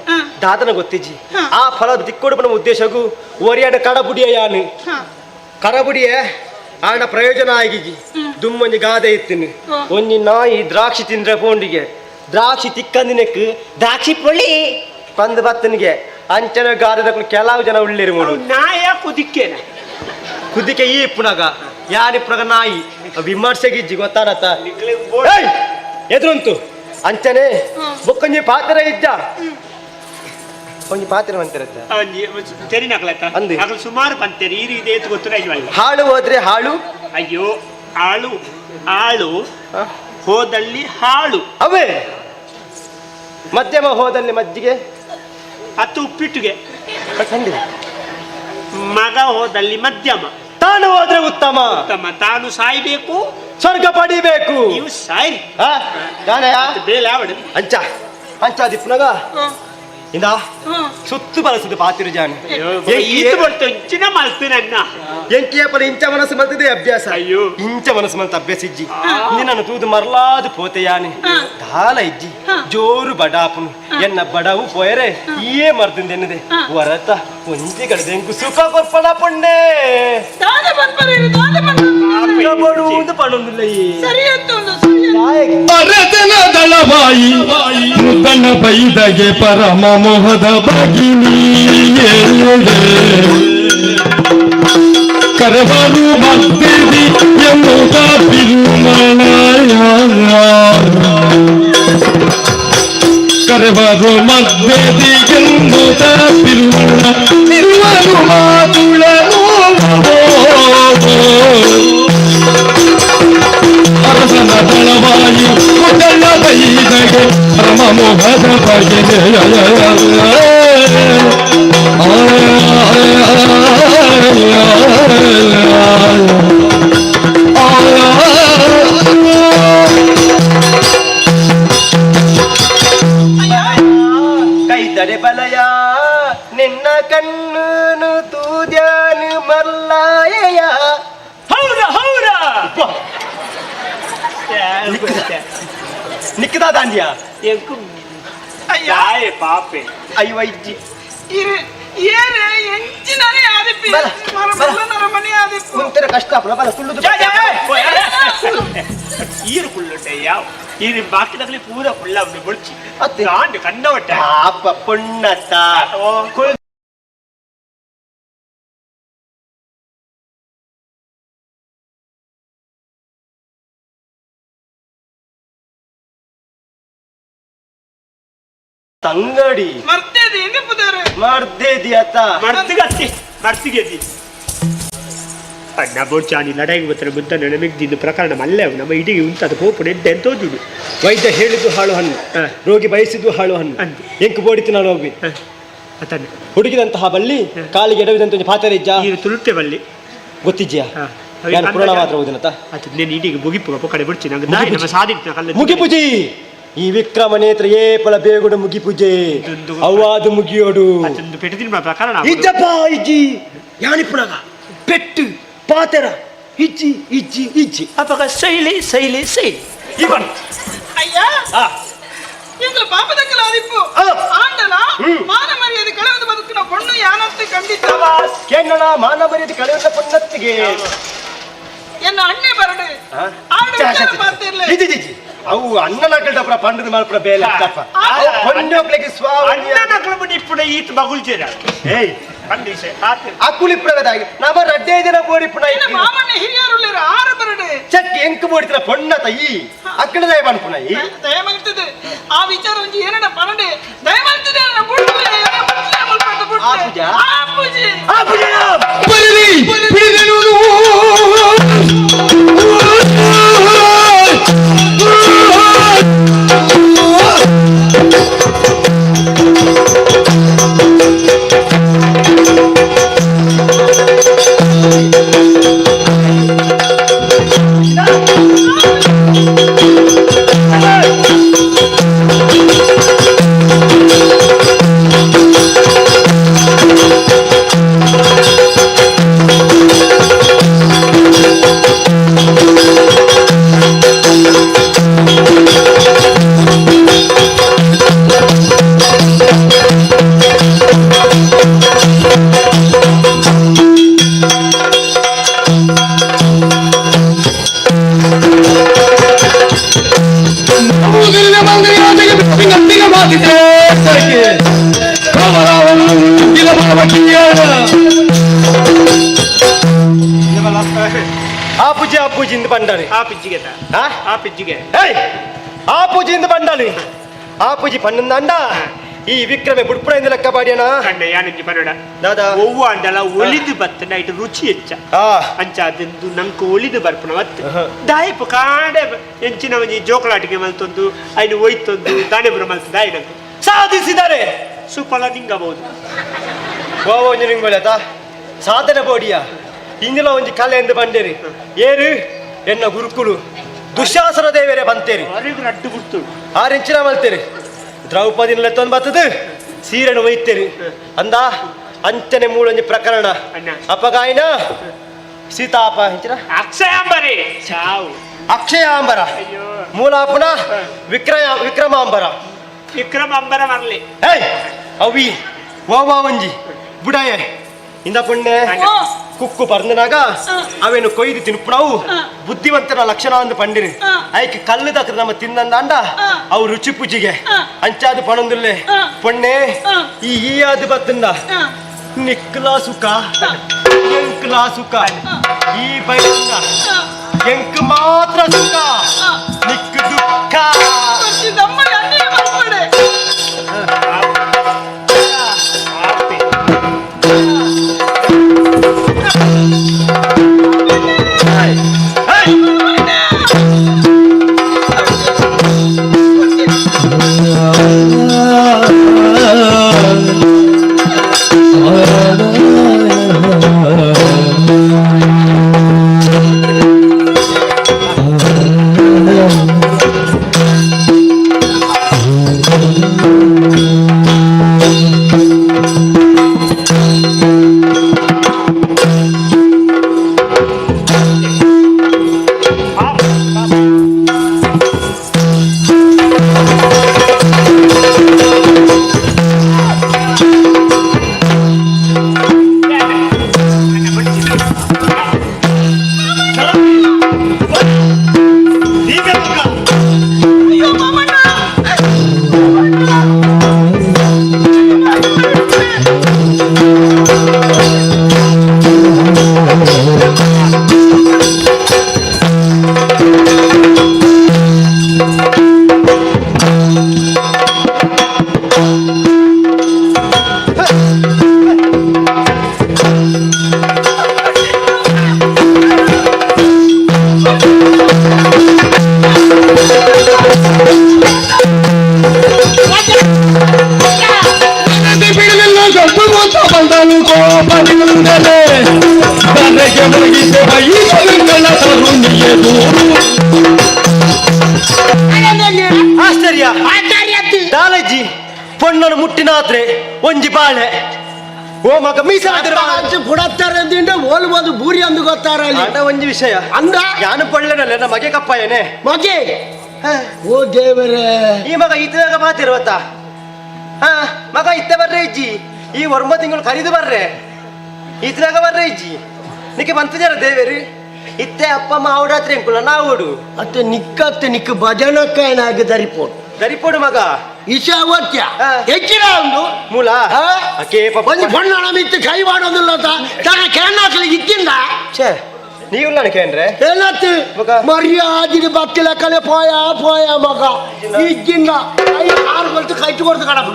ದಾದನ ಗೊತ್ತಿಜ್ಜಿ ಆ ಫಲ ದಿಕ್ಕೋಡು ಪಣ ಉದ್ದೇಶಗೂ ಒರಿಯಾಡ ಕಡಬುಡಿಯ ಯಾನು ಕಡಬುಡಿಯೇ ಆಂಡ ಪ್ರಯೋಜನ ಆಗಿಜಿ ದುಮ್ಮೊಂಜಿ ಗಾದೆ ಇತ್ತಿನಿ ಒಂಜಿ ನಾಯಿ ದ್ರಾಕ್ಷಿ ತಿಂದ್ರೆ ಫೋಂಡಿಗೆ ದ್ರಾಕ್ಷಿ ತಿಕ್ಕಂದಿನಕ್ ದ್ರಾಕ್ಷಿ ಪೊಳಿ ಪಂದ್ ಬತ್ತನಿಗೆ ಅಂಚನ ಗಾದದ ಕೆಲವು ಜನ ಉಳ್ಳಿರು ಮೂಡು ನಾಯ ಕುದಿಕ್ಕೇನ ಕುದಿಕೆ ಈ ಇಪ್ಪುನಗ ಯಾರಿಪ್ಪುನಗ ನಾಯಿ ವಿಮರ್ಶೆಗಿಜ್ಜಿ ಗೊತ್ತಾನತ್ತ ಎದುರುಂತು ಅಂಚನೆ ಬೊಕ್ಕೊಂಜಿ ಪಾತ್ರ ಇದ್ದ ಒಂಜಿ ಪಾತ್ರ ಅಂತಿರತ್ತ ಅಂದೆ ಸುಮಾರು ಪಂತೇರಿ ಈ ರೀತಿ ಗೊತ್ತಿಲ್ಲ. ಹಾಳು ಹೋದ್ರೆ ಹಾಳು, ಅಯ್ಯೋ ಆಳು ಆಳು ಹೋದಲ್ಲಿ ಹಾಳು, ಅವೇ ಮಧ್ಯಮ ಹೋದಲ್ಲಿ ಮಜ್ಜಿಗೆ, ಹತ್ತು ಉಪ್ಪಿಟ್ಟಿಗೆ, ಮಗ ಹೋದಲ್ಲಿ ಮಧ್ಯಮ, ತಾನು ಹೋದ್ರೆ ಉತ್ತಮ ಉತ್ತಮ, ತಾನು ಸಾಯ್ಬೇಕು ಸ್ವರ್ಗ ಪಡಿಬೇಕು, ನೀವು ಸಾಯ್ರಿ ಬೇಲೆ ಅಂಚ ಅಂಚ ದಿಪ್ಪನಗ ಇಂದ ಸುತ್ತು ಬಳಸುದು ಪಾತಿರು ಜಾನು ಎಂಕಿಯಪ್ಪನ ಇಂಚ ಮನಸ್ಸು ಮಲ್ತಿದೆ ಅಭ್ಯಾಸ, ಅಯ್ಯೋ ಇಂಚ ಮನಸ್ಸು ಮಲ್ತ ಅಭ್ಯಾಸ ಇಜ್ಜಿ ನಿನ್ನನ್ನು ತೂದು ಮರಲಾದು ಪೋತೆ ಯಾನೆ ದಾಲ ಇಜ್ಜಿ ಜೋರು ಬಡಾಪನು ಎನ್ನ ಬಡವು ಪೋಯರೆ ಏ ಮರ್ದಿಂದ ಎನ್ನದೆ ಹೊರತ ಒಂಜಿ ಕಡೆ ಎಂಕು ಸುಖ ಕೊರ್ಪಣ ಪೊಣ್ಣೆ ಭರತನ ದಳವಾಯಿ ಮುದ್ದಣ್ಣ ಬೈದಗೆ ಪರಮ ಮೋಹದ ಭಗಿನಿಯೇ ಕರವರು ಭಕ್ತಿದಿ ಎಂಬುದ ತಿರುಮಲಯ ಕರವರು ಮದ್ದೆದಿ ಎಂಬುದ ತಿರುಮಲ ತಿರುವರು ಮಾತುಳನು ಅರಸನ ದಳವಾಯಿ ಮುದ್ದಣ್ಣ ಬೈದಗೆ ಪರಮ ಮೋಹದ ಭಗಿನಿಯೇ ಕೈದಡೆ ಬಲಯ ನಿನ್ನ ಕಣ್ಣು ತೂದ್ಯಾನು ಮರ್ಲಾಯ. ಹೌದಾ ಹೌದಾ ನಿಕ್ಕದ ದಾಂಡಿಯ ಪಾಪೆ ಅಯ್ಯೋ ಇಜ್ಜಿ ಕಷ್ಟ ಈರು ಕುಳ್ಳುಂಟೆ ಯಾವ ಈರು ಬಾಕಿದಾಗಲಿ ಪೂರ ಕುಳ್ಳ ಬೊಡ್ಚಿ ಕಂಡವಟ್ಟೆ ಪಾಪ ಪೊಣ್ಣತ್ತ. ತಂಗಡಿ ಮರ್ದೇದಿ ಅತ್ತ ಮರ್ತಿಗತ್ತಿ ಮರ್ತಿಗೆದಿ ಅಣ್ಣ ಬೋಡ್ಚಾನಿ ಲಡಾಯಿಗೆ ಬರ್ತಾರೆ ಬುದ್ಧ ನೆನಮಿಗ್ದಿದ್ದು ಪ್ರಕರಣ ಮಲ್ಲೆ ನಮ್ಮ ಇಡೀ ಉಂಟದ ಹೋಪು ನೆಡ್ಡೆ ಅಂತ ತೋಜುಡು. ವೈದ್ಯ ಹೇಳಿದ್ದು ಹಾಳು ಹಣ್ಣು, ರೋಗಿ ಬಯಸಿದ್ದು ಹಾಳು ಹಣ್ಣು. ಎಂಕು ಬೋಡಿತು ನಾನು ಹೋಗಿ ಹುಡುಗಿದಂತಹ ಬಳ್ಳಿ ಕಾಲಿಗೆ ಎಡವಿದಂತ ಒಂದು ಪಾತ್ರೆ ಇಜ್ಜ ತುಳುಟೆ ಬಳ್ಳಿ ಗೊತ್ತಿಜ್ಜಿಯಾ? ನಾನು ಪುರಾಣ ಮಾತ್ರ ಓದಿನತ ನೀನು ಇದೀಗ ಮುಗಿಪು ಕಡೆ ಬಿಡ್ಚಿ ನಂಗೆ ಸಾಧಿನ ಮುಗಿಪುಜಿ. ಈ ವಿಕ್ರಮ ನೇತ್ರ ಏ ಪಲ ಬೇಗುಡು ಮುಗಿಪೂಜೆ ಅವಾದು ಮುಗಿಯೋಡು ಪ್ರಕರಣ ಇಜ್ಜಪ್ಪ ಇಜ್ಜಿ ಯಾನಿಪ್ಪುನಗ ಪೆಟ್ಟು ಪಾತೆರ ಇಜ್ಜಿ ಇಜ್ಜಿ ಇಜ್ಜಿ ಅಪಗ ಶೈಲಿ ಶೈಲಿ ಶೈಲಿ ಇವನ್ ಅಯ್ಯ ಎಂಗ್ಲ ಪಾಪದಕ್ಕಲ ಆದಿಪ್ಪು ಆಂಡಲ ಮಾನ ಮರ್ಯಾದೆ ಕಳೆದು ಬದುಕಿನ ಪೊಣ್ಣು ಯಾನತ್ತೆ ಖಂಡಿತ ಕೇಳೋಣ ಮಾನ ಮರ್ಯಾದೆ ಕಳೆದ ಪೊಣ್ಣತ್ತಿಗೆ ಎನ್ನ ಅಣ್ಣೆ ಬರಡು ಅವು ಅಣ್ಣನ ಕಲ್ಟಪ್ಪ ಪಂಡದ ಮಾಲ್ಪುರ ಬೇಲೆ ಅತ್ತಪ್ಪ ಪೊಣ್ಣೊಕ್ಲೆಗೆ ಸ್ವಾವ ಅಣ್ಣನ ಕಲ್ಬ ಇಪ್ಪುಡ ಈತ ಮಗುಲ್ಜೇರ ಏಯ್ ಪಂಡಿಸೆ ಅಕ್ಕುಳಿಪ್ಪುಡದಾಗಿ ನಮ್ಮ ರಡ್ಡೇ ಜನ ಬೋಡಿಪ್ಪುನ ಮಾಮಣ್ಣ ಹಿರಿಯರುಳ್ಳೇರು ಆರು ಬರಡು ಚಕ್ ಎಂಕ್ ಬೋಡಿತ್ರ ಪೊಣ್ಣ ತೈ ಅಕ್ಕಡ ದಯ ಪನ್ಪುನ ಈ ದಯ ಮಲ್ತದೆ ಆ ವಿಚಾರ ಒಂಜಿ ಏನಡ ಪನಡೆ ದಯ ಮಲ್ತದೆ ನನ್ನ ಬುಡ್ಲೆ ಆ ಪೂಜಾ ಆ ಪೂಜೆ ಆ ಪೂಜೆ ಬರಲಿ ಬಿಡಿದನು ಆಪುಜಿ ಆಪುಜಿ ಇಂದು ಬಂಡಾನೆ ಆಪಿಜ್ಜಿಗೆ ಆಪಿಜ್ಜಿಗೆ ಏಯ್ ಆಪುಜಿ ಇಂದು ಬಂಡಾನೆ ಆಪುಜಿ ಪನ್ನಂದ ಈ ವಿಕ್ರಮೆ ಬುಡ್ಪುಣ ಇಂದ ಲೆಕ್ಕ ಪಾಡಿಯಣ ಕಂಡ ಯಾನಂಜಿ ಪನ್ನಡ ದಾದಾ ಒವ್ವ ಅಂಡಲ ಒಲಿದು ಬತ್ತನ ಇಟ್ಟು ರುಚಿ ಹೆಚ್ಚ ಅಂಚ ಅದೆಂದು ನಂಕು ಒಲಿದು ಬರ್ಪುಣ ಮತ್ತು ದಾಯಪು ಕಾಡೆ ಎಂಚಿನ ಒಂಜಿ ಜೋಕಲಾಟಿಗೆ ಮಲ್ತೊಂದು ಐನು ಒಯ್ತೊಂದು ದಾನೆ ಬುರ ಮಲ್ತು ದಾಯಿ ನಂಕು ಸಾಧಿಸಿದ್ದಾರೆ ಸುಫಲ ನಿಂಗಬಹುದು ಗೋವಾ ಒಂಜಿ ನಿಂಗೊಳತ ಸಾಧನೆ ಬೋಡಿಯ ಇಂದಿನ ಒಂಜಿ ಕಲೆ ಎಂದು ಬಂಡೇರಿ ಏರು ಎನ್ನ ಗುರುಕುಲು ದುಶಾಸನ ದೇವರೇ ಬಂತೇರಿ ಅಡ್ಡು ಬಿಡ್ತು ಆರೆಂಚಿನ ಮಲ್ತೇರಿ ದ್ರೌಪದಿನ ಲೆತ್ತೊಂದು ಬರ್ತದೆ ಸೀರೆನು ಒಯ್ತೇರಿ ಅಂದ ಅಂಚನೆ ಮೂಲೊಂಜಿ ಪ್ರಕರಣ ಅಪಗಾಯಿನ ಸೀತಾಪ ಎಂಚಿನ ಅಕ್ಷಯಾಂಬರಿ ಚಾವು ಅಕ್ಷಯಾಂಬರ ಮೂಲಾಪುನ ವಿಕ್ರಮಾಂಬರ ವಿಕ್ರಮಾಂಬರ ಮರಲಿ ಏಯ್ ಅವಿ ವಾವಾ ಒಂಜಿ ಬುಡಾಯೆ ಇಂದ ಪುಣ್ಯ ಕುಕ್ಕು ಪರ್ಂದನಾಗ ಅವೇನು ಕೊಯ್ದು ತಿನ್ಪುಣವು ಬುದ್ಧಿವಂತರ ಲಕ್ಷಣ ಅಂದು ಪಂಡಿರಿ ಐಕ್ ಕಲ್ಲು ದಕ್ಕ ನಮ್ಮ ತಿನ್ನಂದಾಂಡ ಅವು ರುಚಿ ಪೂಜಿಗೆ ಅಂಚಾದು ಪಣಂದುಲ್ಲೆ ಪೊಣ್ಣೆ ಈ ಈ ಆದು ಬತ್ತಂದ ನಿಕ್ಲಾ ಸುಖ ಎಂಕ್ಲಾ ಸುಖ ಈ ಬೈಂದ ಎಂಕ್ ಮಾತ್ರ ಸುಖ ನಿಕ್ ದುಃಖ. ಆಶ್ಚರ್ಯ ದಾಲಜ್ಜಿ ಪೊಣ್ಣನು ಮುಟ್ಟಿನಾದ್ರೆ ಒಂಜಿ ಬಾಳೆ ಓ ಮಗ ಮೀಸಲಾದ್ರೆ ಕೊಡತ್ತಾರೆ ಅಂತ ಓಲ್ಬೋದು ಬೂರಿ ಅಂದು ಗೊತ್ತಾರ ಒಂಜಿ ವಿಷಯ ಅಂದ ಯಾನು ಪೊಳ್ಳನಲ್ಲ ನನ್ನ ಮಗೆ ಕಪ್ಪಾಯನೆ ಮಗೆ ಓ ದೇವರೇ ಈ ಮಗ ಇದ್ದಾಗ ಮಾತಿರುವತ್ತ ಹಾ ಮಗ ಇತ್ತೆ ಬರ್ರೆ ಇಜ್ಜಿ ಈ ಒರ್ಮ ತಿಂಗಳು ಕರಿದು ಬರ್ರೆ ಇದ್ರಾಗ ಬರ್ರೆ ಇಜ್ಜಿ ನಿಕ್ಕೆ ಬಂತಿದ್ದಾರ ದೇವೇರಿ ಇತ್ತೆ ಅಪ್ಪ ಅಮ್ಮ ಅವಡಾತ್ರೆ ಎಂಕುಲ ನಾವುಡು ಅತ್ತೆ ನಿಕ್ಕತ್ತೆ ನಿಕ್ಕ ಭಜನಕ್ಕಾಯನಾಗಿ ದರಿಪೋಡು ದರಿಪೋಡು ಮಗ ಇಶಾವತ್ಯ ಹೆಚ್ಚಿನ ಒಂದು ಮೂಲ ಒಂದು ಬಣ್ಣ ಮಿತ್ತು ಕೈ ಮಾಡೋದಿಲ್ಲ ತನ್ನ ಕೇನಾಕ್ಲಿ ಇದ್ದಿಂದ ಛೇ ನೀವು ನಾನು ಕೇಂದ್ರೆ ಏನತ್ತು ಮರ್ಯಾದಿನ ಬತ್ತಿಲ ಕಲೆ ಪೋಯ ಪೋಯ ಮಗ ಇದ್ದಿಂದ ಕೈ ಕಾರು ಕೊಲ್ತು ಕೈಟು ಕೊಡ್ತು ಕಡಪು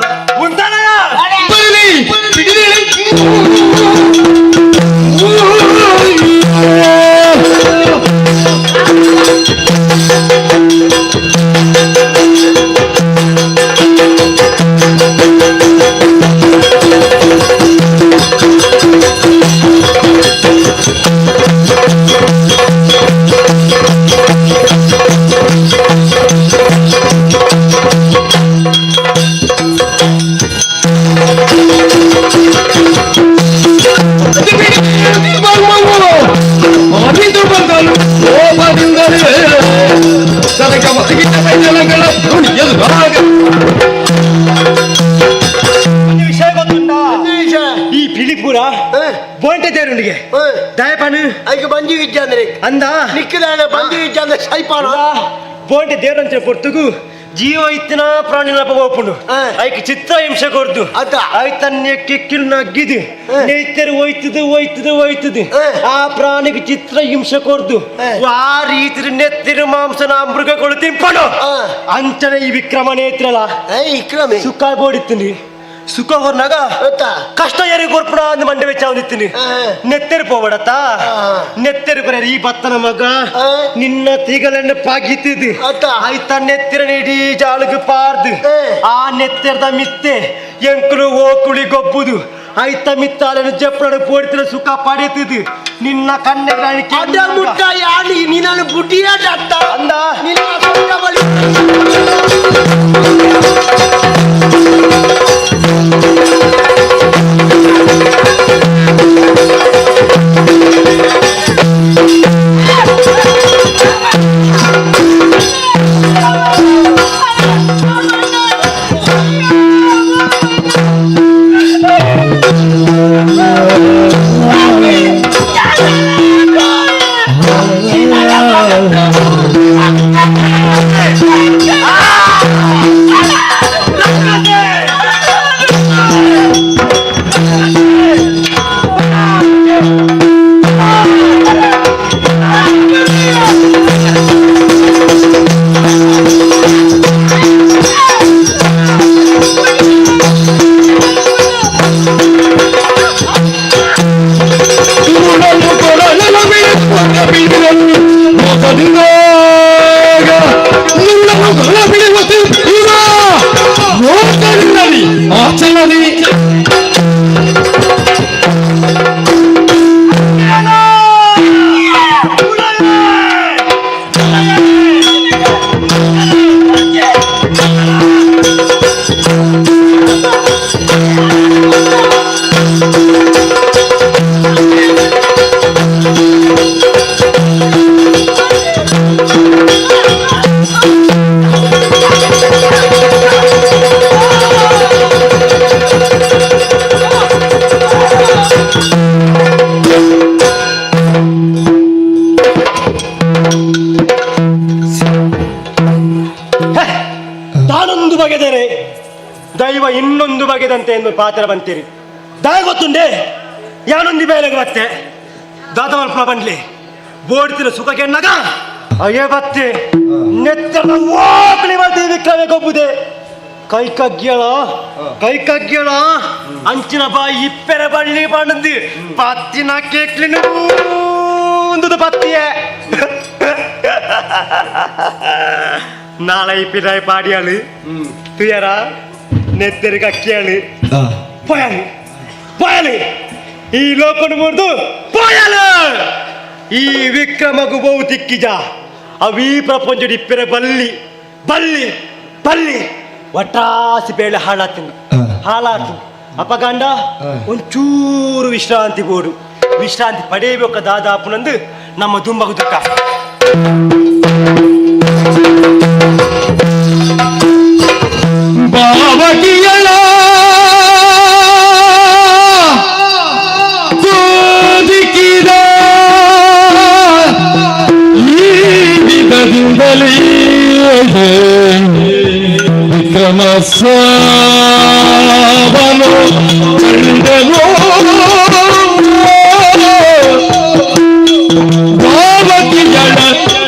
ವಿಷಯ ಗೊತ್ತುಂಟಾ ಈ ಪಿಲಿಪುರ ಬೋಂಟೆ ತೇರುಂಡಿಗೆ ದಯಪನು ಐಕ ಬಂಜಿ ವಿದ್ಯಾಂದ್ರೆ ಅಂದ ನಿಕ್ಕಿದಾನೆ ಬಂಜಿ ವಿದ್ಯಾಂದ್ರೆ ಸೈಪಾನ ಬೋಂಟೆ ದೇವರಂಚ ಪೊರ್ತುಗು ಜೀವ ಇತ್ತಿನ ಪ್ರಾಣಿನ ಹೋಗ್ಪುಂಡು ಐಕ್ ಚಿತ್ರ ಹಿಂಸೆ ಕೊರ್ದು ಐತನ್ಯ ಕಿಕ್ಕಿಲ್ ನಗ್ಗಿದು ನೇತರು ಹೋಯ್ತದು ಹೋಯ್ತದು ಹೋಯ್ತದು ಆ ಪ್ರಾಣಿಗೆ ಚಿತ್ರ ಹಿಂಸೆ ಕೊರ್ದು ಆ ರೀತಿ ನೆತ್ತಿರು ಮಾಂಸನ ಮೃಗಗಳು ತಿಂಪಡು ಅಂಚನೆ ಈ ವಿಕ್ರಮ ನೇತ್ರಲ್ಲ ವಿಕ್ರಮೆ ಸುಖ ಬೋಡಿತ್ತೀನಿ ಸುಖ ಹೊರ್ನಾಗ ಕಷ್ಟ ಯಾರಿಗೆ ಕೊರ್ಪುಣ ಅಂದ್ ಮಂಡೆ ವೆಚ್ಚ ಅವನಿತ್ತೀನಿ ನೆತ್ತೆರು ಪೋವಡತ್ತ ನೆತ್ತೆರು ಬರ ಈ ಬತ್ತನ ಮಗ ನಿನ್ನ ತೀಗಲನ್ನ ಪಾಗಿತ್ತಿದ್ದು ಆಯ್ತ ನೆತ್ತಿರ ಇಡೀ ಜಾಲಗ ಪಾರ್ದು ಆ ನೆತ್ತೆರದ ಮಿತ್ತೆ ಎಂಕುಲು ಓಕುಳಿ ಗೊಬ್ಬುದು ಆಯ್ತ ಮಿತ್ತಾಲನ್ನು ಜಪ್ಪಡ ಪೋಡ್ತಿರ ಸುಖ ಪಡೆತಿದ್ದು ನಿನ್ನ ಕಣ್ಣೆ ಅಡ ಮುಟ್ಟ ಯಾಳಿ ನೀನು ಬುಡಿಯ ಡತ್ತ ಅಂದ ನಿನ್ನ ಸೊಂಟ ಬಳಿ ತಾನೊಂದು ಬಗೆದರೆ ದೈವ ಇನ್ನೊಂದು ಬಗೆದಂತೆ ಎಂದು ಪಾತ್ರ ಬಂತೀರಿ. ದಾಯ ಗೊತ್ತುಂಡೆ ಯಾನೊಂದು ಬೇಲೆಗೆ ಬತ್ತೆ ದಾತ ಮಲ್ಪ ಬಂಡ್ಲಿ ಬೋಡ್ತಿರ ಸುಖ ಕೆನ್ನಗ ಅಯ್ಯೇ ಬತ್ತೆ ನೆತ್ತರದ ಓಕ್ಲಿ ಬರ್ತೀವಿ ವಿಕ್ರಮೆ ಕೊಬ್ಬುದೆ ಕೈ ಕಗ್ಗಿಯಳ ಕೈ ಕಗ್ಗಿಯಳ ಅಂಚಿನ ಬಾಯಿ ಇಪ್ಪೆರೆ ಬಳ್ಳಿ ಬಂದು ಪತ್ತಿನ ಕೇಕ್ಲಿನ ಒಂದು ಪತ್ತಿಯೇ ನಾಳೆ ಇಪ್ಪಿದಾಯಿ ಪಾಡಿಯಾಳು ತುಯರ ನೆತ್ತರಿ ಕಕ್ಕಿಯಾಳು ಪೋಯಾలి ಪೋಯಾలి ಈ ಲೋಕನು ಮುರಿದು ಪೋಯಾಲು ಈ ವಿಕ್ರಮಗು ಬಹು ತಿಕ್ಕಿಜ ಅವೀ ಪ್ರಪಂಚ ಇಪ್ಪೆರೆ ಬಲ್ಲಿ ಬಲ್ಲಿ ಬಲ್ಲಿ ಒಟ್ರಾಸಿ ಬೇಳೆ ಹಾಳಾತೀನಿ ಹಾಳಾತು ಅಪಗಂಡ ಒಂಚೂರು ವಿಶ್ರಾಂತಿ ಬೋಡು ವಿಶ್ರಾಂತಿ ಪಡೆಯಬೇಕು ದಾದಾಪುನಂದು ನಮ್ಮ ದುಂಬಗು ದುಃಖ. ಬಾವಟಿಯಳ ತೋದಿಕಿದ ಈ ವಿಧದಿಂದಲೇ ವಿಕ್ರಮ ಸಾವನು ಕಂಡನು. ಬಾವಟಿಯಳ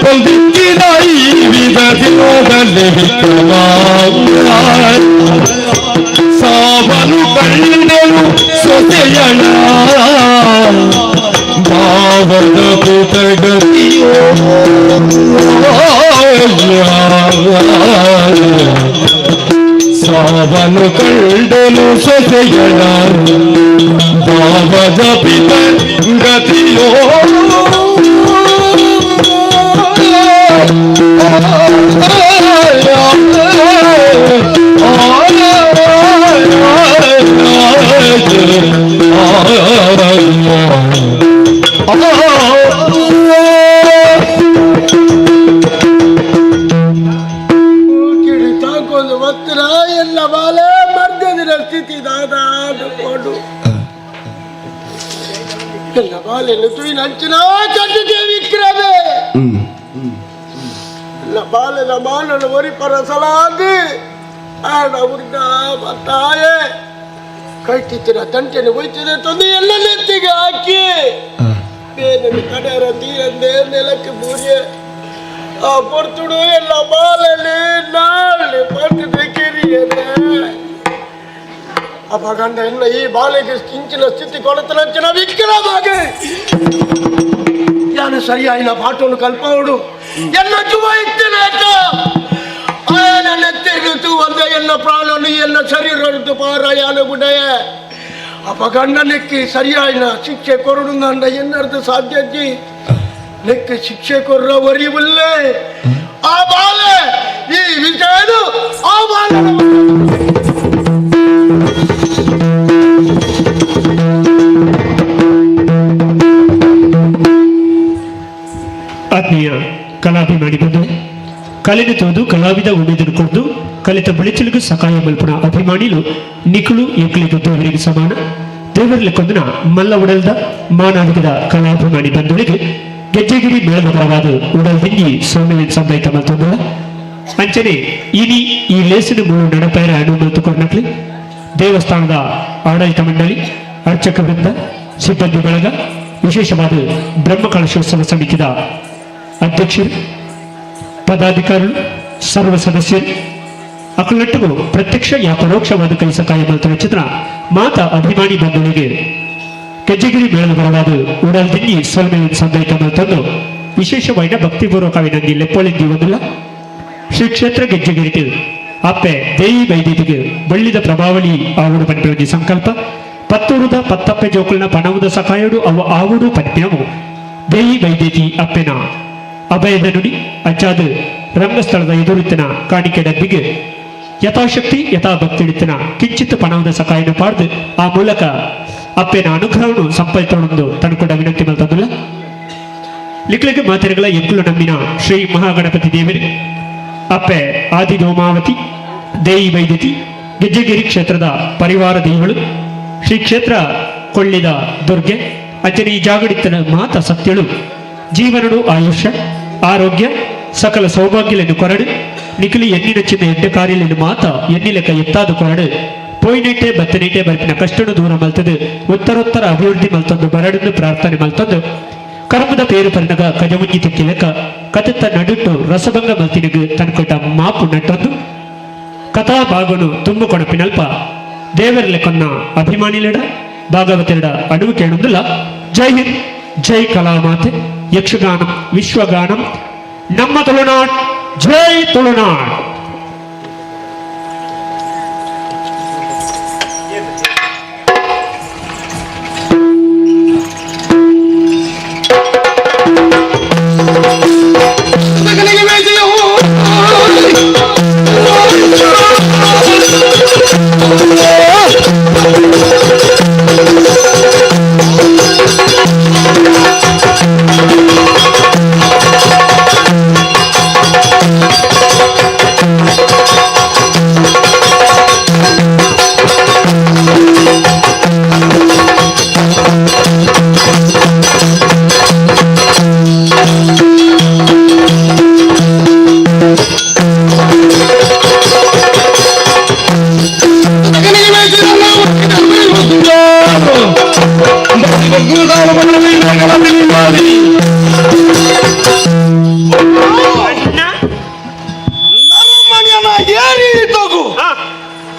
ಹೊಂದಿಕ್ಕಿದ ಈ ವಿಧದಿಂದಲೇ ವಿಕ್ರಮ ಸಾವನು ಕಂಡನು ಸೊಸೆಯಣ ಭಾವದ ಪುತಗತಿಯೋ ಸಾವನು ಕಂಡನು ಸೊಸೆಯಣ ಭಾವದ ಪಿತ ಗತಿಯೋ ತಾಕೊಂದು ಒತ್ತರ ಎಲ್ಲ ಬಾಲೆ ಮರ್ದದಿರ ಸ್ಥಿತಿ ದಾದಾ ಕೊಡು ಎಲ್ಲ ಬಾಲೆನ್ನು ತುಯಿ ನಂಚಿನ ಚಂಡಿದೆ ವಿಕ್ರಮೆ ಎಲ್ಲ ಬಾಲದ ಮಾನನ ಒರಿಪರ ಸಲಾದಿ ಆಡ ಉರ್ದ ತಾಯೇ ಕೈತಿತ್ತಿನ ತಂಟೆನ ಹೋಯ್ತಿದೆ ತಂದು ಎಲ್ಲ ನೆತ್ತಿಗೆ ಹಾಕಿ ಬೇರೆ ಕಡೆಯರ ತೀರಂದೆ ನೆಲಕ್ಕೆ ಬೂರಿಯೆ ಆ ಪೊರ್ತುಡು ಎಲ್ಲ ಬಾಲಲ್ಲಿ ನಾಳೆ ಪರ್ತದೆ ಕಿರಿಯದೆ ಅಪ್ಪ ಗಂಡ ಎಲ್ಲ ಈ ಬಾಲೆಗೆ ಇಂಚಿನ ಸ್ಥಿತಿ ಕೊಡತನಂಚಿನ ವಿಕ್ರಮಾಗೆ ಯಾನು ಸರಿಯಾಯಿನ ಪಾಠವನ್ನು ಕಲ್ಪವಡು ಎಲ್ಲ ಜುವ ಇತ್ತೇನೆ ಆಯನ ಒಂದ ಎನ್ನ ಪ್ರಾಣನು ಎನ್ನ ಶರೀರ ಪಾರಾಯಾನ ಗುಡಯ ಅಪ್ಪ ಗಂಡನಕ್ಕೆ ಸರಿಯಾಯಿನ ಶಿಕ್ಷೆ ಕೊರಡು ಅಂಡ ಎನ್ನರ್ದು ಸಾಧ್ಯಜ್ಜಿ ನೆಕ್ಕೆ ಶಿಕ್ಷೆ ಕೊರ್ರ ಒರಿವುಲ್ಲೇ ಆ ಬಾಲೆ ಈ ವಿಷಯನು ಆ ಬಾಲೆ. ಆತ್ಮೀಯ ಕಲಾಭಿಮಾನಿ ಬಂಧುವೆ, ಕಲೆನ ತೋದು ಕಲಾವಿದ ಉಮೇದನ್ನು ಕೊಡ್ದು ಕಲಿತ ಬೆಳಚಲಿಗೂ ಸಕಾಯ ಮಲ್ಪುಣ ಅಭಿಮಾನಿಲು ನಿಕುಳು ಎಂಕಲಿಗೆ ದೇವರಿಗೆ ಸಮಾನ. ದೇವರ ಕೊಂದನ ಮಲ್ಲ ಉಡಲ್ದ ಮಾನಾದಿಗದ ಕಲಾಭಿಮಾನಿ ಬಂಧುಗಳಿಗೆ ಗೆಜ್ಜೆಗಿರಿ ಮೇಳದ ಪರವಾದ ಉಡಲ್ ದಿಂಗಿ ಸೋಮೇಲಿನ ಸಂದೈತ ಮಲ್ತೊಂದುಲ್ಲ. ಅಂಚನೆ ಇನಿ ಈ ಲೇಸಿನ ಮೂಳು ನಡಪೈರ ಅನು ಕೊರ್ನಕ್ಲಿ ದೇವಸ್ಥಾನದ ಆಡಳಿತ ಮಂಡಳಿ, ಅರ್ಚಕ ವೃಂದ, ಸಿಬ್ಬಂದಿ ಬಳಗ, ವಿಶೇಷವಾದ ಬ್ರಹ್ಮ ಕಲಶೋತ್ಸವ ಸಮಿತಿದ ಅಧ್ಯಕ್ಷರು, ಪದಾಧಿಕಾರಿಗಳು, ಸರ್ವ ಸದಸ್ಯರು ಅಕಲಟ್ಟುಗಳು ಪ್ರತ್ಯಕ್ಷ ಯಾ ಪರೋಕ್ಷವಾದ ಕೈ ಸಕಾಯ ಮಲ್ತನ ಚಿತ್ರ ಮಾತ ಅಭಿಮಾನಿ ಬಂಧುಗಳಿಗೆ ಕೆಜ್ಜಗಿರಿ ಮೇಳದ ಬರವಾದ ಉಡಲ್ ದಿಂಗಿ ಸೊಲ್ಮೆಲಿನ ಸಂದೈತ ಮಲ್ತಂದು ವಿಶೇಷವಾದ ಭಕ್ತಿಪೂರ್ವಕ ವಿನಂತಿ ಲೆಪ್ಪೊಳಿದ್ದಿ ಒಂದಿಲ್ಲ. ಶ್ರೀ ಕ್ಷೇತ್ರ ಗೆಜ್ಜೆಗಿರಿಟಿ ಅಪ್ಪೆ ದೇಯಿ ಬೈದಿಗೆ ಬಳ್ಳಿದ ಪ್ರಭಾವಳಿ ಆವುಡು ಪನ್ಪಿನ ಸಂಕಲ್ಪ ಪತ್ತೂರುದ ಪತ್ತಪ್ಪೆ ಜೋಕುಲ್ನ ಪಣವುದ ಸಕಾಯಡು ಅವು ಆವುಡು ಪನ್ಪಿನವು ದೇಯಿ ಬೈದೇತಿ ಅಪ್ಪೆನ ಅಭಯದ ನುಡಿ ಅಂಚಾದ ರಂಗಸ್ಥಳದ ಎದುರಿತನ ಕಾಣಿಕೆ ಡಬ್ಬಿಗೆ ಯಥಾಶಕ್ತಿ ಯಥಾಭಕ್ತಿಡಿತನ ಕಿಂಚಿತ್ ಪಣವದ ಸಕಾಯನ ಪಾಡ್ದು ಆ ಮೂಲಕ ಅಪ್ಪೆನ ಅನುಗ್ರಹವನ್ನು ಸಂಪಾದಿತೊಂದು ತನಕೊಡ ವಿನಂತಿ ಮಲ್ತಂದುಲ್ಲ. ಲಿಕ್ಲಿಗೆ ಮಾತೆರೆಗಳ ಎಂಕುಲು ನಮ್ಮಿನ ಶ್ರೀ ಮಹಾಗಣಪತಿ ದೇವರು ಅಪ್ಪೆ ಆದಿ ದೋಮಾವತಿ ದೇಯಿ ವೈದ್ಯತಿ ಗೆಜ್ಜೆಗಿರಿ ಕ್ಷೇತ್ರದ ಪರಿವಾರ ದೇವಳು ಶ್ರೀ ಕ್ಷೇತ್ರ ಕೊಳ್ಳಿದ ದುರ್ಗೆ ಅಂಚನೆ ಈ ಜಾಗಡಿತನ ಮಾತ ಸತ್ಯಳು ಜೀವನಡು ಆಯುಷ್ಯ ಆರೋಗ್ಯ ಸಕಲ ಸೌಭಾಗ್ಯలను ಕೊರಡು ನಿಖಲಿ ಎನ್ನಿನ ಚಿನ್ನ ಎಡ್ಡ ಕಾರ್ಯలను ಮಾತ ಎನ್ನಿಲೆಕ್ಕ ಎತ್ತಾದ ಕೊರಡು ಪೋಯ್ನೆಟ್ಟೆ ಬತ್ತನೆಟ್ಟೆ ಬರ್ಪಿನ ಕಷ್ಟನು ದೂರ ಮಲ್ತದು ಉತ್ತರೋತ್ತರ ಅಭಿವೃದ್ಧಿ ಮಲ್ತೊಂದು ಬರಡನ್ನು ಪ್ರಾರ್ಥನೆ ಮಲ್ತೊಂದು ಕರ್ಮದ ಪೇರು ಪರಿಣಗ ಕಜಮುಂಜಿ ತಿಕ್ಕಿಲೆಕ್ಕ ಕಥೆತ್ತ ನಡುಟ್ಟು ರಸಭಂಗ ಮಲ್ತಿನಗು ತನ್ಕೊಟ್ಟ ಮಾಪು ನಟ್ಟೊಂದು ಕಥಾ ಭಾಗನು ತುಂಬು ಕೊಣಪಿನಲ್ಪ ದೇವರಲೆ ಕೊನ್ನ ಅಭಿಮಾನಿಲೆಡ ಭಾಗವತೆರಡ ಅಣುವು ಕೇಳುವುದಿಲ್ಲ. ಜೈ ಹಿಂದ್, ಜೈ ಕಲಾಮಾತೆ, ಯಕ್ಷಗಾನಂ ವಿಶ್ವಗಾನಂ, ನಮ್ಮ ತುಳುನಾಡ್, ಜೈ ತುಳುನಾಡ್.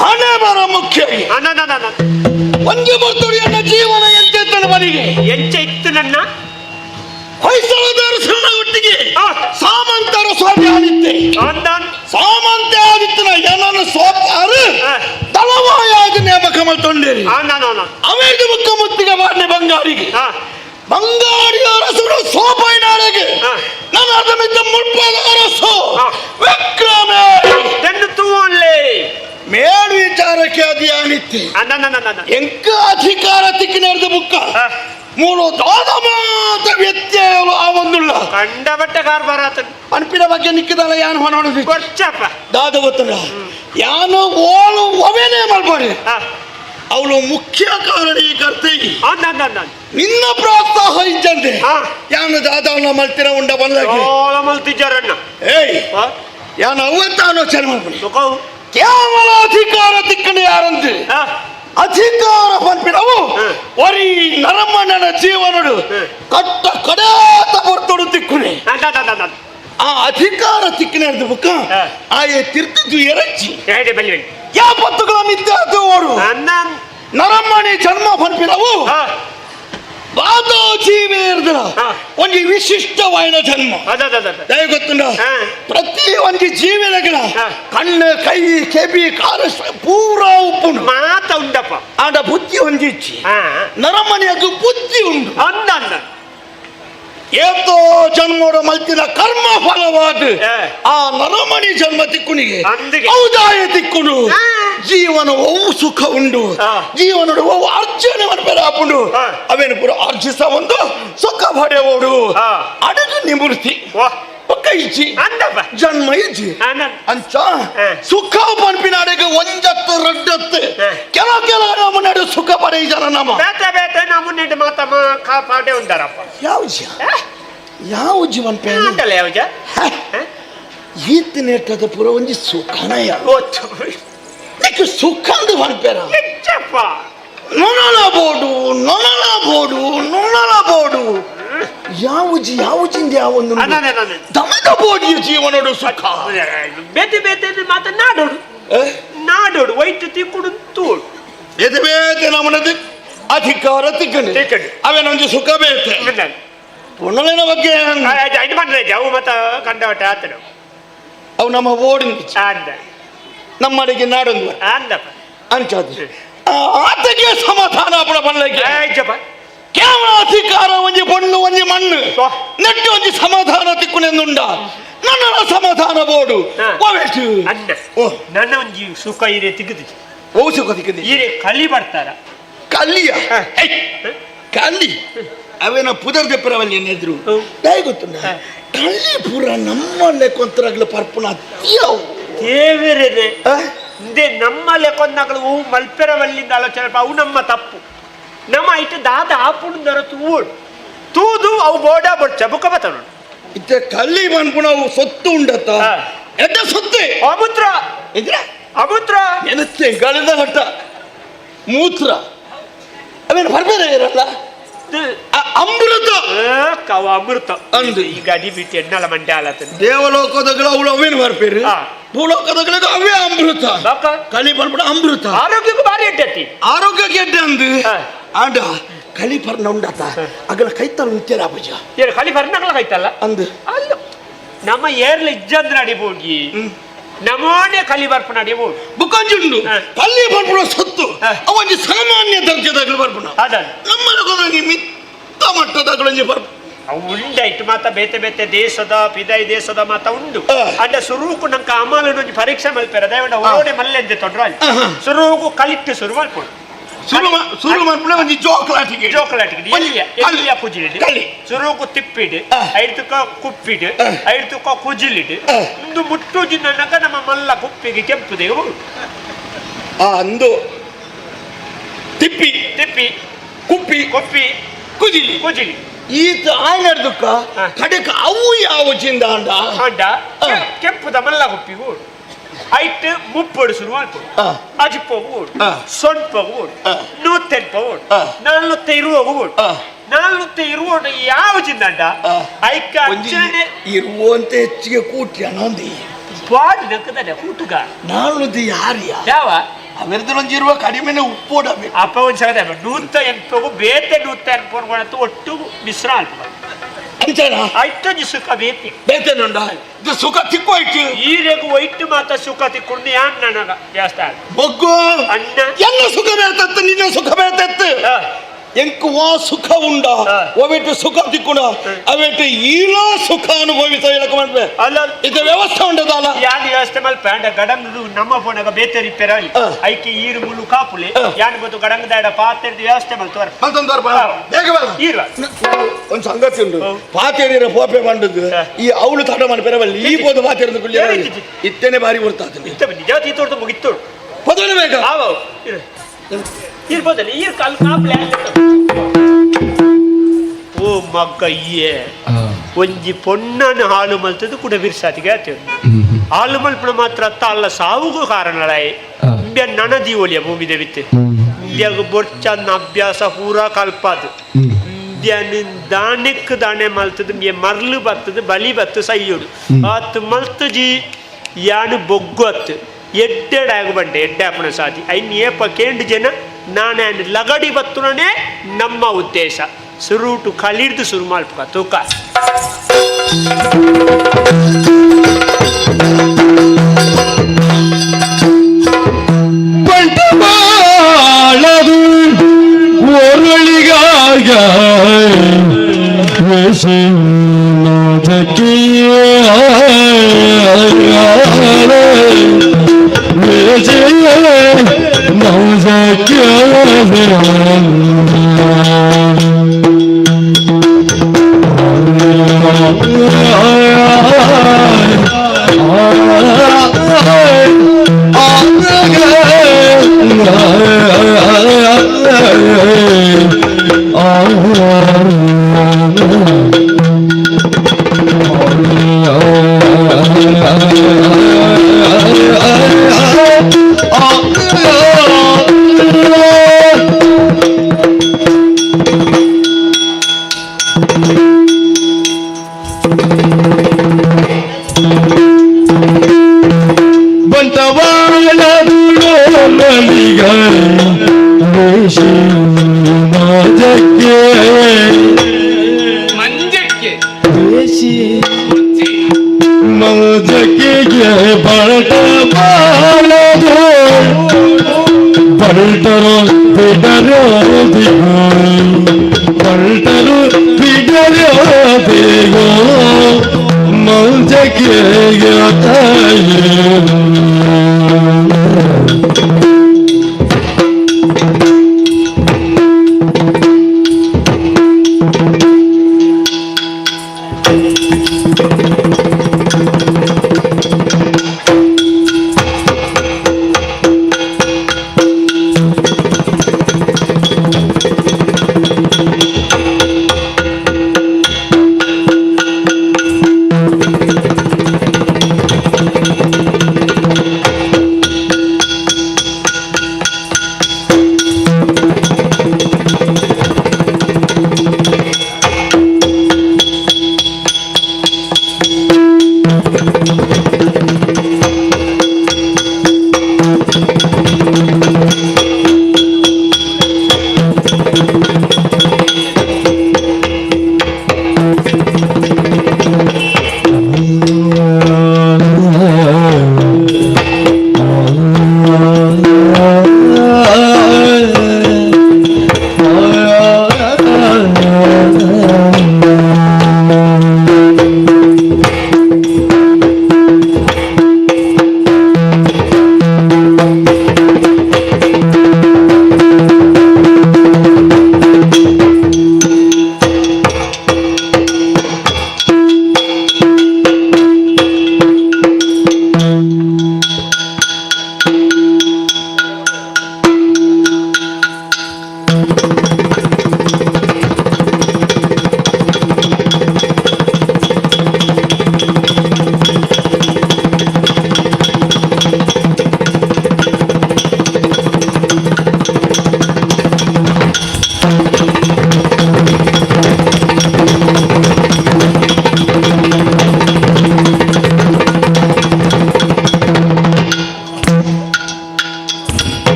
ಹಣೆ ಬರ ಮುಖ್ಯ. ಒಂಜಿ ಬರ್ತುಡಿಯನ್ನ ಜೀವನ ಎಂತೆತ್ತನ ಮನೆಗೆ ಎಂಚ ಇತ್ತು ನನ್ನ ಹೊಯ್ಸಳದ ಅರಸನ ಒಟ್ಟಿಗೆ ಸಾಮಂತರ ಸ್ವಾಮಿ ಆದಿತ್ತೆ. ಸಾಮಂತ ಆದಿತ್ತನ ಏನನ್ನು ಸೋಪಾರು ತಲವಾಯಾಗಿ ನೇಮಕ ಮಲ್ತೊಂಡೇರಿ. ಅವೇದು ಮುಕ್ಕ ಮುತ್ತಿಗೆ ಬಾರ್ನೆ ಬಂಗಾರಿಗೆ ಬಂಗಾರಿಯ ಅರಸರು ಸೋಪಾಯಿನಾಳೆಗೆ ನನ್ನ ಅರ್ಧಮಿದ್ದ ಮುಳ್ಪಾದ ಅರಸು ವಿಕ್ರಮೇ ತೂವನ್ಲೇ ಮೇಲು ವಿಚಾರಕ್ಕೆ ಅದು ಯಾನಿತ್ತೆ ಎಂಕ ಅಧಿಕಾರ ತಿಕ್ಕಿನೇರ್ದ ಬುಕ್ಕ ಮೂಲು ದಾದ ಮಾತ ವ್ಯತ್ಯಯಲು ಆ ಒಂದುಳ್ಳ ಕಂಡಬಟ್ಟ ಕಾರ್ಬಾರ ಪನ್ಪಿನ ಬಗ್ಗೆ ನಿಕ್ಕಿದಲ್ಲ ಯಾನು ಹೊಣೋಣ ಕೊಚ್ಚಪ್ಪ ದಾದ ಗೊತ್ತಲ್ಲ ಯಾನು ಓಳು ಒವೆನೇ ಮಲ್ಪಡಿ. ಅವಳು ಮುಖ್ಯ ಕಾರಣೀಕರ್ತೆ. ನಿನ್ನ ಪ್ರೋತ್ಸಾಹ ಇದ್ದಂತೆ ಯಾನು ದಾದಾವನ್ನ ಮಲ್ತಿರ ಉಂಡ ಬಂದಾಗಿ ಮಲ್ತಿದ್ದಾರಣ್ಣ. ಏಯ್, ಯಾನು ಅವತ್ತ ಆಲೋಚನೆ ಮಾಡ್ಬಿಡಿ. ಕೇವಲ ಅಧಿಕಾರ ತಿಕ್ಕಂಡು ಯಾರಂತೆ ಅಧಿಕಾರ ಪನ್ಪಿನವು ಒರಿ ನರಮಣ್ಣನ ಜೀವನಡು ಕಟ್ಟ ಕಡಾತ ಬರ್ತೋಡು ತಿಕ್ಕುನೆ. ಆ ಅಧಿಕಾರ ತಿಕ್ಕನೆ ಬುಕ್ಕ ಆಯೆ ತಿರ್ತಿದ್ದು ಎರಚಿ ಯಾ ಪತ್ತುಗಳ ಮಿಥ್ಯಾತು ಓಡು ನರಮ್ಮಣಿ ಜನ್ಮ ಪನ್ಪಿನವು ಬಾದೋ ಜೀವೇ ಇರ್ದಲ ಒಂಜಿ ವಿಶಿಷ್ಟವಾಯಿನ ಜನ್ಮ. ದಯ ಗೊತ್ತುಂಡ, ಪ್ರತಿ ಒಂಜಿ ಜೀವಿನಗಳ ಕಣ್ಣು ಕೈ ಕೆಬಿ ಕಾಲು ಪೂರಾ ಉಪ್ಪುಂಡು ಮಾತ ಉಂಡಪ್ಪ. ಆಂಡ ಬುದ್ಧಿ ಒಂಜಿ ಇಚ್ಚಿ ನರಮನೆಯದು ಬುದ್ಧಿ ಉಂಡು. ಅಂದ ಏತೋ ಜನ್ಮೋಡ ಮಲ್ತಿನ ಕರ್ಮ ಫಲವಾದ ಆ ನರಮಣಿ ಜನ್ಮ ತಿಕ್ಕುನಿಗೆ ಔದಾಯ ತಿಕ್ಕುನು ಜೀವನ ಒವು ಸುಖ ಉಂಡು, ಜೀವನಡು ಒವು ಅರ್ಜನೆ ಆಪುಂಡು ಅವೇನು ಪೂರ ಅರ್ಜಿಸ ಒಂದು ಸುಖ ಪಡೆಯೋಡು ಅಡಗು ನಿವೃತ್ತಿ ಒಕ್ಕ ಇಜ್ಜಿ ಜನ್ಮ ಇಜ್ಜಿ ಅಂಚ ಸುಖ ಪನ್ಪಿನ ಅಡಗು ಒಂಜತ್ತು ರಡ್ಡತ್ತು ಕೆಲ ಕೆಲ ನಮ್ಮ ಸುಖ ಪಡೆ ಜನ ನಮ್ಮ ಬೇತೆ ಬೇತೆ ನಮ್ಮ ಮಾತಮ್ಮ ಕಾಪಾಡೆ ಉಂಡಾರಪ್ಪ. ಯಾವ ಯಾವ ಜೀವನ್ ಅಂತಲ್ಲ ಯಾವ ಈತನೇಟದ ಪೂರ ಒಂಜಿ ಸುಖನಯ ಸುಖ ಅಂದು ಪನ್ಪೇರ ನೊಣಲ ಬೋಡು ನೊಣಲ ಬೋಡು ನೊಣಲ ಬೋಡು ಯಾವುಜಿ ಯಾವುಜಿಂದ ಯಾವೊಂದು ದಮದ ಬೋಡಿಯ ಜೀವನೋಡು ಸುಖ ಬೇತೆ ಬೇತೆ ಮಾತ ನಾಡೋಡು ನಾಡೋಡು ವೈಟ್ ತಿಕ್ಕುಡು ತೋಡು ಬೇತೆ ಬೇತೆ ನಮ್ಮನದು ಅಧಿಕಾರ ತಿಕ್ಕಂಡು ಅವೇನೊಂದು ಸುಖ ಬೇತೆ ಪುಣ್ಣಲಿನ ಬಗ್ಗೆ ಇದು ಮಾಡ್ರೆ ಅವು ಮತ್ತ ಕಂಡವಟೆ ಆತನು ಅವು ನಮ್ಮ ಓಡಿ ನಮ್ಮಡಿಗೆ ನಾಡೊಂದು ಅಂದಪ್ಪ ಅಂಚಾದ ಆತಗೆ ಸಮಾಧಾನ ಅಪಣ ಪನ್ಲಕ್ಕೆ ಕೇವಲ ಅಧಿಕಾರ ಒಂಜಿ ಪೊಣ್ಣು ಒಂಜಿ ಮಣ್ಣು ನೆಟ್ಟು ಒಂಜಿ ಸಮಾಧಾನ ತಿಕ್ಕುನೆಂದುಂಡ ನನ್ನ ಸಮಾಧಾನ ಬೋಡು ನನ್ನ ಒಂಜಿ ಸುಖ ಇರೆ ತಿಕ್ಕುದು ಓ ಸುಖ ತಿಕ್ಕುದು ಇರೆ ಕಲಿ ಬರ್ತಾರ ಕಲ್ಲಿಯ ಕಲ್ಲಿ ಅವೇನ ಪುದರ್ ದೆಪ್ಪರವಲ್ಲಿ ಎದ್ರು ದಯ ಗೊತ್ತುಂಡ ಕಲ್ಲಿ ಪೂರ ನಮ್ಮ ಲೆಕ್ಕೊಂತರಾಗ್ಲ ಪರ್ಪುನ ಅತ್ಯವು ದೇವರೇ ಇಂದೇ ನಮ್ಮ ಲೆಕ್ಕೊಂದಾಗಲು ಹೂ ಮಲ್ಪೆರವಲ್ಲಿಂದ ಆಲೋಚನೆ ಅವು ನಮ್ಮ ತಪ್ಪು. ನಮ್ಮ ಐಟ್ ದಾದ ಆಪುಂಡರ ತೂಡು ತೂದು ಅವು ಬೋಡ ಬೊಡ್ಚ ಬುಕ್ಕ ಬತ್ತನು ಇತ್ತೆ ಕಲ್ಲಿ ಪನ್ಪುನ ಅವು ಸೊತ್ತು ಉಂಡತ್ತ ಎಡ್ಡ ಸೊತ್ತೆ ಅಮುತ್ರ ಇದ್ರೆ ಅಮುತ್ರ ಎನತ್ತೆ ಗಳಿದ ಘಟ್ಟ ಮೂತ್ರ ಅವೇನು ಬರ್ಬೇರೆ ಇರಲ್ಲ ಅಮೃತ ಕವ ಅಮೃತ ಅಂದು ಈಗ ಅಡಿ ಬಿಟ್ಟು ಎಣ್ಣಲ ಮಂಡ್ಯ ಆಲತ್ತದ ದೇವಲೋಕದಗಳು ಅವಳು ಅವೇನು ಬರ್ಪೇರು ಭೂಲೋಕದಗಳಿಗೆ ಅವೇ ಅಮೃತ ಕಲಿ ಪರ್ಪುಣ ಅಮೃತ ಆರೋಗ್ಯಕ್ಕೂ ಭಾರಿ ಎಡ್ಡತಿ ಆರೋಗ್ಯಕ್ಕೆ ಎಡ್ಡೆ ಅಂದು ಆಂಡ ಕಲಿ ಪರ್ನ ಉಂಡತ ಅಗಲ ಕೈತಲ್ಲ ಉಂತೇರ ಅಬಜ ಏನು ಕಲಿ ಪರ್ನಗಲ ಕೈತಲ್ಲ ಅಂದು ಅಲ್ಲ ನಮ್ಮ ಏರ್ಲ ಇಜ್ಜಂದ್ರ ಅಡಿಬೋಗಿ ನಮೋನೆ ಕಲಿ ಬರ್ಪುಣ ಅಡಿಬೋದು ಬುಕ್ಕಂಜುಂಡು ಕಲಿ ಬರ್ಪುಣ ಸತ್ತು ಅವೊಂಜಿ ಸಾಮಾನ್ಯ ದರ್ಜೆದಾಗಲು ಬರ್ಪುಣ ನಮ್ಮ ಮಿತ್ತ ಮಟ್ಟದಾಗಲೊಂಜಿ ಬರ್ಪು ಅವು ಉಂಡಾಯ್ತು ಮಾತ ಬೇತೆ ಬೇತೆ ದೇಶದ ಪಿದೈ ದೇಶದ ಮಾತ ಉಂಡು ಅಂಡ ಸುರೂಕು ನಂಕ ಅಮಲನೊಂಜಿ ಪರೀಕ್ಷೆ ಮಲ್ಪೆರ ದಯವಂಡ ಓಡೆ ಮಲ್ಲೆಂದೆ ತೊಡ್ರ ಸುರೂಕು ಕಲಿಟ್ಟು ಶುರು ಮಲ್ಪೊಡು ಸುರು ಮಲ್ಪುಣ ಒಂಜಿ ಜೋಕ್ಲಾಟಿಗೆ ಜೋಕ್ಲಾಟಿಗೆ ಎಲ್ಲಿಯ ಎಲ್ಲಿಯ ಕುಜಿಲಿಡು ಸುರೂಕು ತಿಪ್ಪಿಡು ಐಡ್ತುಕ ಕುಪ್ಪಿಡು ಐಡ್ತುಕ ಕುಜಿಲಿಡು ಒಂದು ಮುಟ್ಟುಜಿ ನನಕ ನಮ್ಮ ಮಲ್ಲ ಕುಪ್ಪಿಗೆ ಕೆಂಪು ದೇವು ಅಂದು ತಿಪ್ಪಿ ತಿಪ್ಪಿ ಕುಪ್ಪಿ ಕುಪ್ಪಿ ಕುಜಿಲಿ ಕುಜಿಲಿ ಈತ ಆಯ್ನಡ್ದುಕ್ಕ ಕಡೆಕ ಅವು ಯಾವ ಚಿಂದ ಅಂಡ ಅಂಡ ಕೆಂಪುದ ಮಲ್ಲ ಕುಪ್ಪಿಗೂ ಐಟ್ ಮುಪ್ಪಡು ಶುರು ಮಾಡ್ಕೊಡು ಅಜಿಪ್ಪೋಗು ಸೊಂಪೋಗು ನೂತ್ತೆಂಪೋಗು ನಾಲ್ನೂತ್ತ ಇರುವೋಗು ನಾಲ್ನೂತ್ತ ಇರುವ ಯಾವ ಚಿಂದಂಡ ಐಕ ಅಚ್ಚನೆ ಇರುವಂತ ಹೆಚ್ಚಿಗೆ ಕೂಟಿ ಅನ್ನೊಂದು ಬಾಡಿ ನಕ್ಕದನೆ ಕೂಟುಗ ನಾಲ್ನೂತ್ತ ಯಾರಿಯ ಯಾವ ಅವೆರದೊಂದು ಇರುವ ಕಡಿಮೆನೆ ಉಪ್ಪೋಡಬೇಕು ಅಪ್ಪ ಒಂದು ಸಗದ ನೂತ್ತ ಎಂಪೋಗು ಬೇತೆ ನೂತ್ತ ಎಂಪೋಗು ಒಟ್ಟು ಮಿಶ್ರ ಅಲ್ಪ ಅಂಚನ ಐಟೊಂಜಿ ಸುಖ ಬೇತೆ ಬೇತೆನುಂಡ ಇದು ಸುಖ ತಿಕ್ಕೋಯ್ತು ಈರೆಗು ಒಯ್ಟು ಮಾತ ಸುಖ ತಿಕ್ಕೊಂಡು ಯಾನ್ ನನಗ ದೇವಸ್ಥಾನ ಬೊಗ್ಗು ಅಣ್ಣ ಎನ್ನ ಸುಖ ಬೇತತ್ತು ನಿನ್ನ ಸುಖ ಬೇತತ್ತು ಎಂಕು ವಾ ಸುಖ ಉಂಡ ಒವೆಟ್ಟು ಸುಖ ತಿಕ್ಕುಣ ಅವೆಟ್ಟು ಈಲ ಸುಖ ಅನುಭವಿಸ ಹೇಳಕ ಮಾಡ್ಬೆ ಅಲ್ಲ ಇದು ವ್ಯವಸ್ಥೆ ಉಂಡದಲ್ಲ ಯಾನ್ ವ್ಯವಸ್ಥೆ ಮಲ್ಪ ಅಂಡ ಗಡಂಗ್ ನಮ್ಮ ಫೋನಾಗ ಬೇತೆ ರಿಪೇರ್ ಅಲ್ಲಿ ಐಕೆ ಈರು ಮುಳ್ಳು ಕಾಪುಲೆ ಯಾನ್ ಗೊತ್ತು ಗಡಂಗ್ ದಾಡ ಪಾತ್ರೆದ ವ್ಯವಸ್ಥೆ ಮಲ್ತೋರ್ ಮಲ್ತೊಂದೋರ್ ಬೇಗ ಬಾ ಈರ್ವ ಒಂದು ಸಂಗತಿ ಉಂಡು ಪಾತೇರಿರ ಪೋಪೆ ಮಂಡದ್ದು ಈ ಅವಳು ತಡ ಮಾಡಿ ಪೆರವಲ್ಲಿ ಈ ಪೋದು ಪಾತೇರಿದ ಕುಳ್ಳಿ ಇತ್ತೇನೆ ಬಾರಿ ಬರ್ತಾದ ಇತ್ತ ನಿಜ ತೀತೋರ್ದು ಮುಗಿತ್ತೋಡು ಪದವನೆ ಬೇಗ ಆವ ಇರ್ಬೋದಲ್ಲ ಈರ್ ಕಾಲ್ ಕಾಪ್ಲೆ. ಓ ಮಗ್ಗಯ್ಯೆ, ಒಂಜಿ ಪೊಣ್ಣನ ಹಾಲು ಮಲ್ತದ್ದು ಕೂಡ ಬಿರ್ಸಾತಿಗೆ ಆತೇವೆ. ಹಾಲು ಮಲ್ಪಣ ಮಾತ್ರ ಅತ್ತ ಅಲ್ಲ, ಸಾವುಗೂ ಕಾರಣಲಾಯ್ ಇಂಬ್ಯ ನನದಿ ಒಲಿಯ ಭೂಮಿ ದೇವಿತ್ತೆ. ಇಂಬ್ಯಾಗ ಬೊರ್ಚನ್ನ ಅಭ್ಯಾಸ ಪೂರಾ ಕಲ್ಪಾದು. ಇಂಬ್ಯಾನ ದಾನೆಕ್ ದಾನೆ ಮಲ್ತದ್ದು, ಇಂಬ್ಯ ಮರ್ಲು ಬತ್ತದು, ಬಲಿ ಬತ್ತು ಸೈಯೋಡು ಆತ್ ಮಲ್ತಜಿ. ಯಾನು ಬೊಗ್ಗು ಅತ್ತು ಎಡ್ಡೆಡಾಗ ಬಂಡೆ ಎಡ್ಡೆ ಅಪ್ಪನ ಸಾತಿ ಐನ್ ಏಪ ಕೇಂಡು ಜನ ನಾನೇ ಲಗಡಿ ಬತ್ತುನೇ ನಮ್ಮ ಉದ್ದೇಶ. ಸುರುಟು ಕಲಿರ್ದು ಸುರು ಮಲ್ಪುಕ ತೂಕ. ಬಂಟವಾಳದು ಒರಳಿಗಾಗ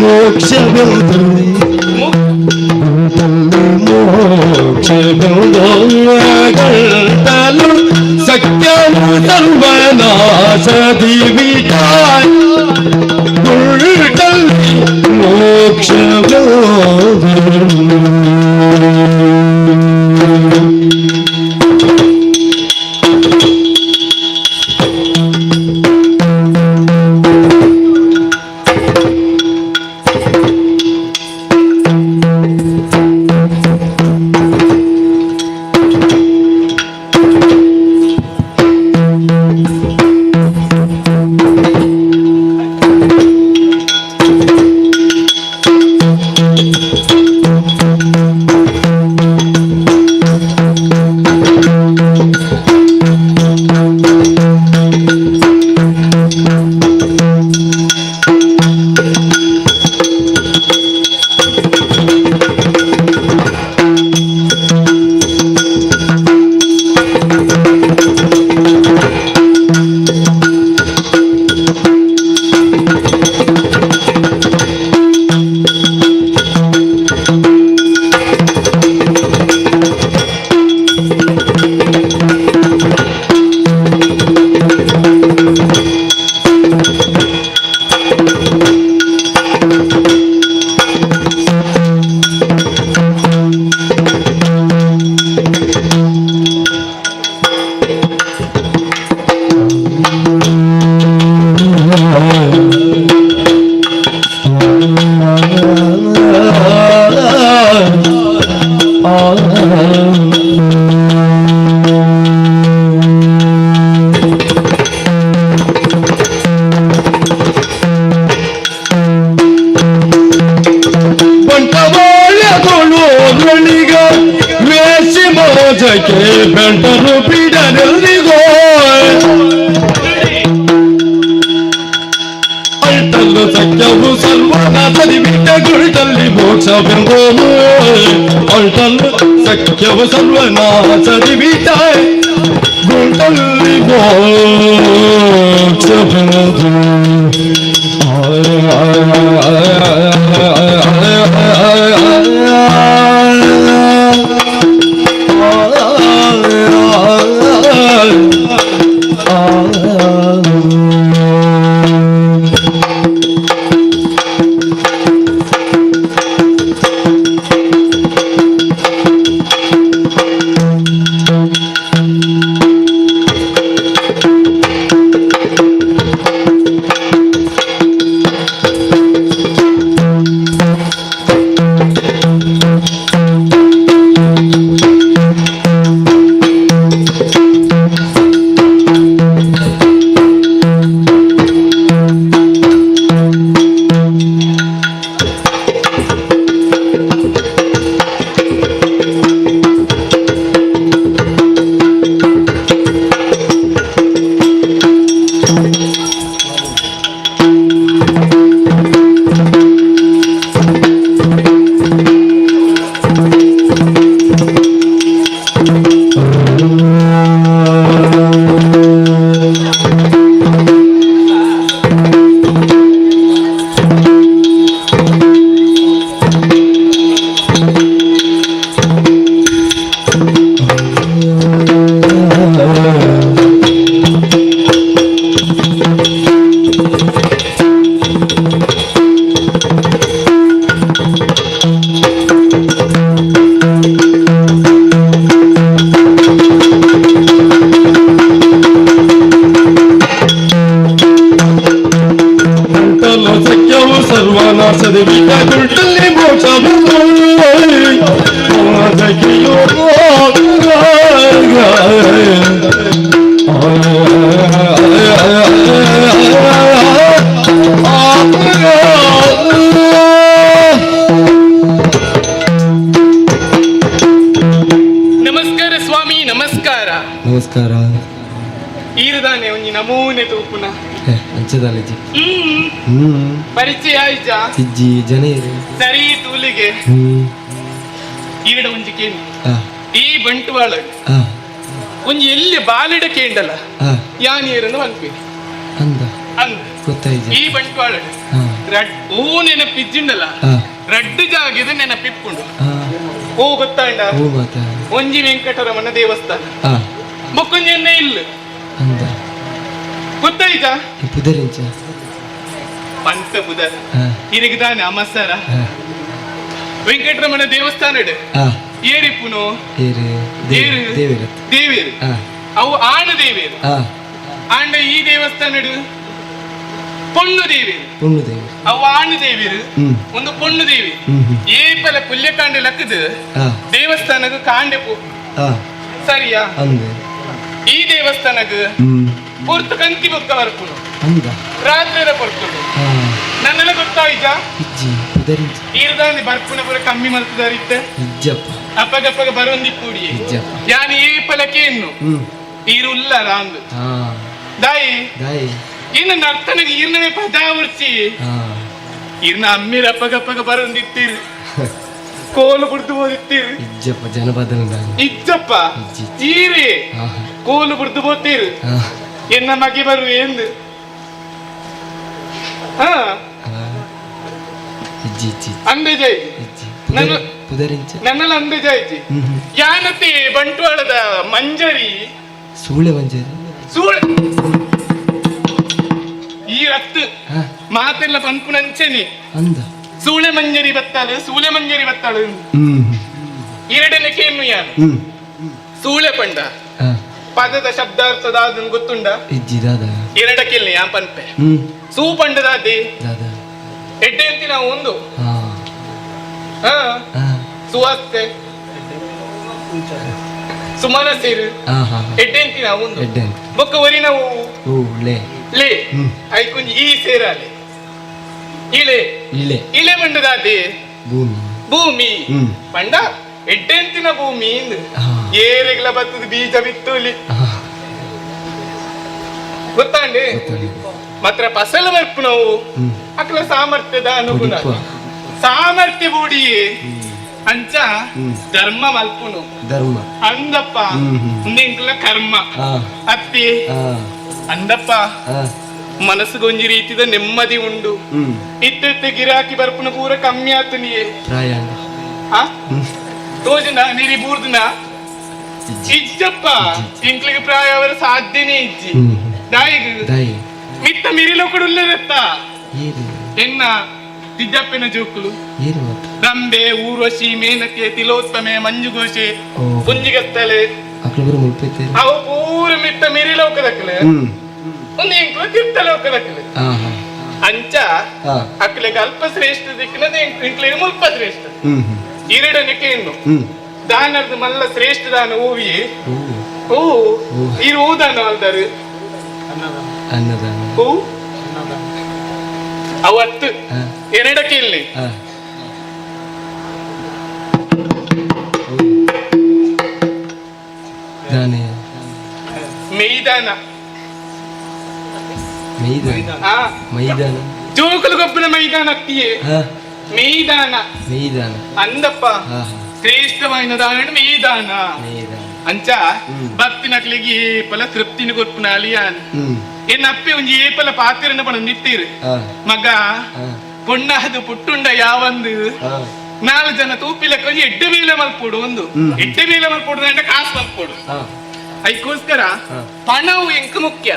ಮೋಕ್ಷವೆಂದು ಮೋಕ್ಷವೆಂದು ಗಂಟಲು ಸತ್ಯವು ಸರ್ವನಾಶದಿ ವಿಟಾಯ್ ಗುಳ್ಟಲ್ಲಿ ಮೋಕ್ಷವೆಂದು. ಬಂಟವಾಳ್ಯಗಳು ವೇಸಿ ಮೋಜಕ್ಕೆ ಬೆಂಟರು ಬಿಡನೆಲ್ಲಿಗೋ ಅಳ್ತಲ್ಲು ಸಖ್ಯವು ಸರ್ವನಾಶದಿ ಬಿಟ್ಟ ಗುಳ್ತಲ್ಲಿ ಮೋಕ್ಷವೆಂಬೋನು. ಅಳ್ತಲ್ಲು ಸಖ್ಯವು ಸರ್ವನಾಶದಿ ಬಿಟ್ಟ ಗುಳ್ತಲ್ಲಿ ಮೋಕ್ಷವೆಂದು. ಗುಂಟಲು ಸಖ್ಯವು ಸರ್ವನಾಶದಿ ಬಿಟ್ಟ ಗುಂಟಲ್ಲಿ ಮೋಕ್ಷವೆಂದು. ನಮಸ್ಕಾರ ಸ್ವಾಮಿ, ನಮಸ್ಕಾರ. ನಮಸ್ಕಾರ. ಈರುದಾನೆ ಒಂಜಿ ನಮೂನೆ ತೂಪುನ. ಅಂಚದಾಲಜಿ. ಹ್ಮ್. ಪರಿಚಯ ಆಯ್ಜಾ? ಇಜ್ಜಿ, ಜನ ಇರು. ಸರಿ ತೂಲಿಗೆ. ಈರಡ ಒಂಜಿ ಕೇಳಿ. ಈ ಬಂಟ್ವಾಳ ಒಂಜಿ ಎಲ್ಲಿ ಬಾಲಿಡ ಕೇಂಡಲ ಯಾನ್ ಏರನ್ನು ಅನ್ಪಿ ಅಂದ ಅಂದ ಗೊತ್ತಾಯ್ತು. ಈ ಬಂಟ್ವಾಳ ಓ ನೆನಪಿಜ್ಜಿಂಡಲ್ಲ ರಡ್ಡು ಜಾಗದ ನೆನಪಿಪ್ಪುಂಡು. ಓ ಗೊತ್ತಾಂಡ ಒಂಜಿ ವೆಂಕಟರಮಣ ದೇವಸ್ಥಾನ ಬೊಕ್ಕೊಂಜಿ ಎನ್ನ ಇಲ್ಲ ಗೊತ್ತಾಯ್ತಾ? ಪಂತ ಪುದರ್ ಇರಿಗ್ದಾನೆ ಅಮಸರ ವೆಂಕಟರಮಣ ದೇವಸ್ಥಾನ ಏರಿಪ್ಪುನು ದೇವೇರು ಅವು ಆಣ ದೇವೇರು ಆಂಡ ಈ ದೇವಸ್ಥಾನ ಪೊಣ್ಣು ದೇವೇರು ಅವು ಆಣು ದೇವೇರು ಒಂದು ಪೊಣ್ಣು ದೇವಿ ಏಪಲ ಪುಲ್ಯಕಾಂಡೆ ಲಕ್ಕದು ದೇವಸ್ಥಾನಕ್ಕೆ ಕಾಂಡೆ ಪೋ ಸರಿಯಾ? ಈ ದೇವಸ್ಥಾನಕ್ಕೆ ಪೊರ್ತು ಕಂತಿ ಬೊಕ್ಕ ಬರ್ಪುನು ರಾತ್ರಿ ಪೊರ್ತುಡು ನನ್ನೆಲ್ಲ ಗೊತ್ತಾಯ್ತಾ? ಈರ್ದಾನಿ ಬರ್ಪುನ ಪೂರ ಕಮ್ಮಿ ಮಲ್ತದಾರಿತ್ತೆ ಅಪ್ಪಗಪ್ಪಗ ಬರೋಂದಿ ಕೂಡಿ ಯಾನ್ ಈ ಪಲಕೆ ಇನ್ನು ಈರುಲ್ಲ ರಾಂದು ದಾಯಿ ಇನ್ನು ನರ್ತನಗೆ ಈರ್ನವೇ ಪದಾವರ್ಚಿ ಇರ್ನ ಅಮ್ಮಿರ ಅಪ್ಪಗಪ್ಪಗ ಬರೋಂದಿತ್ತೀರು ಕೋಲು ಬುಡ್ದು ಹೋದಿತ್ತೀರು ಜನಪದ ಇಜ್ಜಪ್ಪ ಈರೇ ಕೋಲು ಬುಡ್ದು ಹೋಗ್ತೀರು ಎನ್ನ ಮಗೆ ಬರುವೆ ಎಂದು. ನನ್ನೆಲ್ಲ ಅಂದಜಾಯ್ಜಿ ಯಾನತಿ ಬಂಟ್ವಾಳದ ಮಂಜರಿ ಸೂಳೆ ಮಂಜರಿ ಸೂಳೆ ಈ ರಕ್ತ ಮಾತೆಲ್ಲ ಪನ್ಪುನಂಚೆನಿ ಸೂಳೆ ಮಂಜರಿ ಬತ್ತಾಳು ಸೂಳೆ ಮಂಜರಿ ಬತ್ತಾಳು ಎರಡನೇ ಕೇನು ಯಾನು ಸೂಳೆ ಪಂಡ ಪದದ ಶಬ್ದಾರ್ಥದ ಅದನ್ನು ಗೊತ್ತುಂಡ? ಎರಡಕ್ಕಿಲ್ಲ ಯಾ ಪನ್ಪೆ ಸೂ ಪಂಡದಾದಿ ಎಡ್ಡೆ ಅಂತಿ ನಾವು ಒಂದು ಸುವಾಸ್ತೆ ಸುಮನ ಸೇರು ಎಡ್ಡೆ ಅಂತಿ ನಾವು ಒಂದು ಬೊಕ್ಕ ಒರಿ ನಾವು ಲೇ ಐಕುಂಜಿ ಈ ಸೇರಾಲೆ ಇಳೆ ಇಳೆ ಪಂಡದಾದಿ ಭೂಮಿ ಭೂಮಿ ಪಂಡ ಎಡ್ಡೆಂತಿನ ಭೂಮಿ ಏರೆಗ್ಲ ಬತ್ತದ ಬೀಜ ಬಿತ್ತುಲಿ ಗೊತ್ತಾಂಡಿ ಮಾತ್ರ ಫಸಲು ಬರ್ಪು ನಾವು ಅಕ್ಲ ಸಾಮರ್ಥ್ಯದ ಅನುಗುಣ ಸಾಮರ್ಥ್ಯ ಬೂಡಿ ಅಂಚ ಧರ್ಮ ಮಲ್ಪುನು ಧರ್ಮ ಅಂದಪ್ಪ ಇಂಕ್ಲ ಕರ್ಮ ಅತ್ತಿ ಅಂದಪ್ಪ ಮನಸ್ಸುಗೊಂಜಿ ರೀತಿದ ನೆಮ್ಮದಿ ಉಂಡು ಇತ್ತ ಗಿರಾಕಿ ಬರ್ಪುನ ಪೂರ ಕಮ್ಮಿ ಆತು ನೀ ತೋಜನ ನೀರಿ ಬೂರ್ದನ ಇಜ್ಜಪ್ಪ ಇಂಕ್ಲಿಗೆ ಪ್ರಾಯ ಅವರ ಸಾಧ್ಯನೇ ಇಜ್ಜಿ ದಾಯಿಗ್ ಮಿತ್ತ ಮಿರಿಲೋ ಕೊಡುಲ್ಲದತ್ತ ಎನ್ನ ತಿದ್ದಪ್ಪನ ಜೋಕುಲು ರಂಬೆ ಊರ್ವಶಿ ಮೇನಕೆ ತಿಲೋತ್ತಮೆ ಮಂಜುಘೋಷೆ ಪುಂಜಿಗತ್ತಲೆ ಅವು ಪೂರ ಮಿತ್ತ ಮಿರಿಲೋಕದಕ್ಕಲೆ ಒಂದು ಇಂಕ್ಲು ತಿರ್ತಲೋಕದಕ್ಕಲೆ ಅಂಚ ಅಕ್ಲೆಗೆ ಅಲ್ಪ ಶ್ರೇಷ್ಠ ದಿಕ್ಕಿನ ಇಂಕ್ಲಿಗೆ ಮುಲ್ಪ ಶ್ರೇಷ್ಠ ಎರಡನಕ್ಕೆ ಇನ್ನು ದಾನರ್ದು ಮಲ್ಲ ಶ್ರೇಷ್ಠ ದಾನ ಹೂವಿ ಹೂ ಇರು ಹೂ ದಾನ ಅಲ್ದಾರು ಹೂ ಅವತ್ತು ಎರಡಕ್ಕೆ ಇಲ್ಲಿ ಮೈದಾನ ಮೈದಾನ ಜೋಕುಲು ಗೊಬ್ಬರ ಮೈದಾನ ಅತ್ತಿಯೇ ಮೈದಾನ ಮೈದಾನ ಅಂದಪ್ಪ ಶ್ರೇಷ್ಠವಾದ ದಾನ ಮೈದಾನ ಅಂಚ ಭಕ್ತಿನಕ್ಲಿಗೆ ಏಪಲ ತೃಪ್ತಿನ ಕೊರ್ಪುನ ಅಲಿಯಾನ್ ಎನ್ನ ಅಪ್ಪೆ ಒಂಜಿ ಏಪಲ ಪಾತಿರನ ಪಣ ನಿತ್ತೀರು ಮಗ ಪೊಣ್ಣದು ಪುಟ್ಟುಂಡ ಯಾವಂದು ನಾಲ್ ಜನ ತೂಪಿಲಕ್ಕ ಒಂಜಿ ಎಡ್ಡೆ ಬೇಲೆ ಮಲ್ಪೋಡು ಒಂದು ಎಡ್ಡೆ ಬೇಲೆ ಮಲ್ಪೋಡು ಅಂದ್ರೆ ಕಾಸು ಮಲ್ಪೋಡು ಅದಕ್ಕೋಸ್ಕರ ಪಣವು ಎಂಕ್ ಮುಖ್ಯ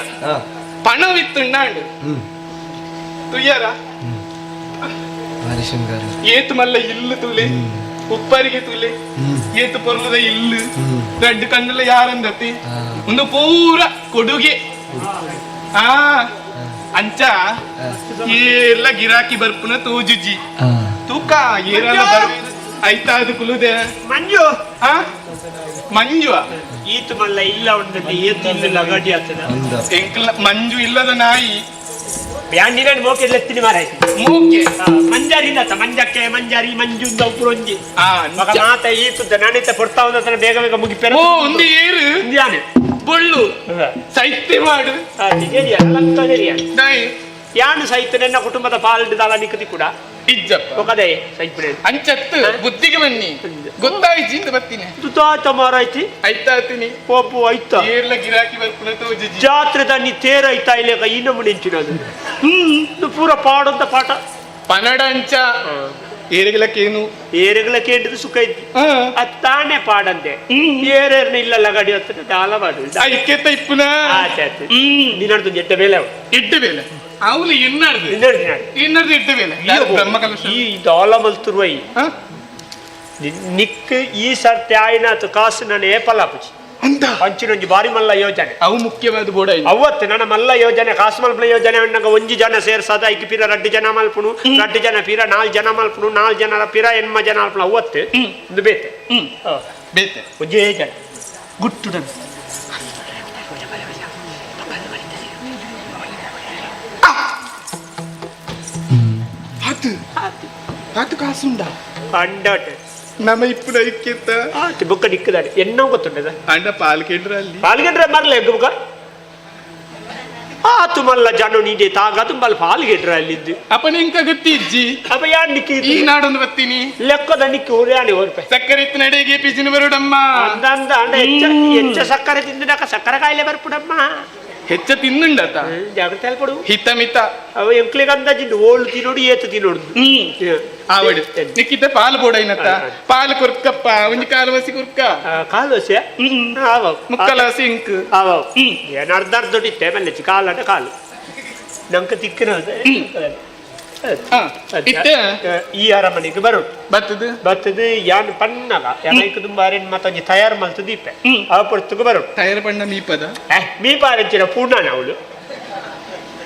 ಪಣವಿತ್ತುಂಡಾಂಡು ತುಯ್ಯಾರ ಏತು ಮಲ್ಲ ಇಲ್ಲು ತುಲೆ ಉಪ್ಪರಿಗೆ ತುಲೆ ಏತು ಪೊರ್ಲದ ಇಲ್ಲು ದಡ್ಡು ಕಣ್ಣುಲ ಯಾರಂದತಿ ಒಂದು ಪೂರ ಕೊಡುಗೆ ಆ ಅಂಚ ಎಲ್ಲ ಗಿರಾಕಿ ಬರ್ಪುನ ತೂಜುಜಿ ತೂಕ ಏರೆಲ್ಲ ಬರ್ ಐತಾ ಅದು ಕುಲುದೆ ಮಂಜು ಆ ಮಂಜು ಈತು ಮಲ್ಲ ಇಲ್ಲ ಉಂಟು ಏತು ಇಲ್ಲ ಗಡಿ ಆಗ್ತದ ಎಂಕ್ಲ ಮಂಜು ಇಲ್ಲದ ನಾಯಿ ಬ್ಯಾಂಡಿನ ಮೋಕೆ ಲೆತ್ತಿನಿ ಮಾರಾಯ್ತು ಮೋಕೆ ಮಂಜಾರಿ ಮಂಜಕ್ಕೆ ಮಂಜಾರಿ ಮಂಜು ಪುರೊಂಜಿ ಮಗ ಮಾತ ಈತುದ್ದ ನಾನಿತ ಪೊರ್ತಾ ಒಂದತನ ಬೇಗ ಬೇಗ ಮುಗಿಪೆರ ಓ ಒಂದು ಏರು ಬೊಳ್ಳು ಸೈತ್ಯ ಮಾಡು ಯಾನು ಸೈತ ನನ್ನ ಕುಟುಂಬದ ಪಾಲ್ಡಿದಾಲ ನಿಕ್ಕತಿ ಕೂಡ ಇಜ್ಜಪ್ಪ ಒಕದೇ ಸೈತ್ಪುಡೆ ಅಂಚತ್ತು ಬುದ್ಧಿಗೆ ಬನ್ನಿ ಗೊತ್ತಾಯ್ತು ಇಂದ ಬರ್ತೀನಿ ತುತಾತ ಮಾರಾಯ್ತಿ ಐತಾತೀನಿ ಪೋಪು ಐತ ಏರ್ಲ ಗಿರಾಕಿ ಬರ್ಪುನ ತೋಜಿಜಿ ಜಾತ್ರೆ ತನ್ನಿ ತೇರ ಐತಾ ಇಲ್ಲೇಕ ಇನ್ನೊಮ್ಮೆ ನಿಂಚಿನದು ಪೂರ ಪಾಡಂತ ಪಾಠ. ಪನಡಂಚ ಏರಿಗಳಕ್ಕೇನು ಏರುಗಳ ಕೇಂದ್ರ ಸುಖ ಇದ್ದು ಅತ್ತಾನೆ ಪಾಡಂದೆ ಏರೇರ್ನ ಇಲ್ಲ ಲಗಡಿ ಹೊತ್ತು ದಾಲ ಪಾಡು ಐಕ್ಯತೆ ಇಪ್ಪುನ ಆಚಾತು ನಿನ್ನಡ್ದು ಎಟ್ಟ ಬೇಲೆ ಅವು ಇಟ್ಟು ಬೇಲೆ ಅವಳು ಇನ್ನಾಡ್ದು ಇನ್ನರ್ದು ಇಟ್ಟು ಬೇಲೆ ಬ್ರಹ್ಮ ಕಲಶ ಈ ದಾಲ ಮಲ್ತುರುವೈ ನಿಕ್ ಈ ಸರ್ತಿ ಆಯ್ನಾತು ಕಾಸು ನಾನು ಏಪಲ್ಲ ಪುಚಿ ಅಂತ ಅಂಚಿನೊಂಜಿ ಬಾರಿ ಮಲ್ಲ ಯೋಜನೆ ಅವು ಮುಖ್ಯವಾದ ಬೋಡ ಅವತ್ತು ನನ್ನ ಮಲ್ಲ ಯೋಜನೆ ಕಾಸು ಮಲ್ಪನ ಯೋಜನೆ ಅಣ್ಣಗ ಒಂಜಿ ಜನ ಸೇರ್ಸಾದ ಐಕ್ ಪಿರ ರಡ್ಡು ಜನ ಮಲ್ಪುನು ರಡ್ಡು ಜನ ಪಿರ ನಾಲ್ ಜನ ಮಲ್ಪುನು ನಾಲ್ ಜನ ಪಿರ ಎನ್ಮ ಜನ ಮಲ್ಪುನು ಅವತ್ತು ಒಂದು ಬೇತೆ ಬೇತೆ ಒಂಜೇ ಜನ ಗುಟ್ಟು ಆತು ಆತು ಕಾಸುಂಡ ಅಂಡಾಟ ನಮ್ಮ ಇಪ್ಪುನ ಐಕ್ಯತ ಆತು ಬುಕ್ಕ ನಿಕ್ಕದಾನೆ ಎನ್ನೋ ಗೊತ್ತುಂಡದ ಅಂಡ ಪಾಲ್ಕೆಂಡ್ರ ಅಲ್ಲಿ ಪಾಲ್ಗೆಂಡ್ರೆ ಮರ್ಲೆ ಬುಕ್ಕ ಆತು ಮಲ್ಲ ಜನ ನೀಡೆ ತಾಗ ತುಂಬಲ್ ಪಾಲ್ಗೆಂಡ್ರ ಅಲ್ಲಿದ್ದು ಅಪ್ಪ ನಿಂಕ ಗೊತ್ತಿ ಇಜ್ಜಿ ಅಪ್ಪ ಯಾನ್ ನಿಕ್ಕಿ ಈ ನಾಡೊಂದು ಬತ್ತೀನಿ ಲೆಕ್ಕದ ನಿಕ್ಕಿ ಊರ್ಯಾನಿ ಓರ್ಪೆ ಸಕ್ಕರೆ ಇತ್ತು ನಡೆಗೆ ಪಿಜಿನ ಬರುಡಮ್ಮ ಅಂದ ಅಂದ ಅಂಡ ಹೆಚ್ಚ ಹೆಚ್ಚ ಸಕ್ಕರೆ ತಿಂದಿನಾಕ ಸಕ್ಕರೆ ಕಾಯಿಲೆ ಬರ್ಪುಡಮ್ಮ ಹೆಚ್ಚ ತಿನ್ನುಂಡತ ಜಾಗ್ರತೆ ಅಲ್ಪಡು ಹಿತ ಮಿತ ಅವ ಎಂಕ್ಲಿಗೆ ಅಂದಾಜಿಂದು ಓಳು ತಿನ್ನೋಡು ಏತು ತಿನ್ನೋಡು ಆವಡು ನಿಕ್ಕಿತ ಪಾಲು ಬೋಡೈನತ್ತ ಪಾಲು ಕುರ್ಕಪ್ಪ ಒಂಜಿ ಕಾಲು ವಸಿ ಕುರ್ಕ ಕಾಲು ವಸಿ ಆವ ಮುಕ್ಕಲ ವಸಿ ಇಂಕ್ ಆವ ಏನು ಅರ್ಧ ಅರ್ಧ ದೊಡ್ಡಿತ್ತೆ ಮಲ್ಲೆಚ್ಚಿ ಕಾಲು ಅಂಡ ಕಾಲು ನಂಗೆ ತಿಕ್ಕಿನ ಇತ್ತೆ ಈ ಅರಮನೆಗೆ ಬರು ಬತ್ತದು ಬತ್ತದು ಯಾನ್ ಪಣ್ಣಗ ಯಾನೈಕ್ ತುಂಬ ಅರೇನ್ ಮತ್ತೊಂಜಿ ತಯಾರು ಮಲ್ತದು ಇಪ್ಪೆ ಆ ಪೊರ್ತುಗು ಬರು ತಯಾರು ಪಣ್ಣ ಮೀಪದ ಮೀಪಾರಂಚಿನ ಪೂರ್ಣನ ಅವಳು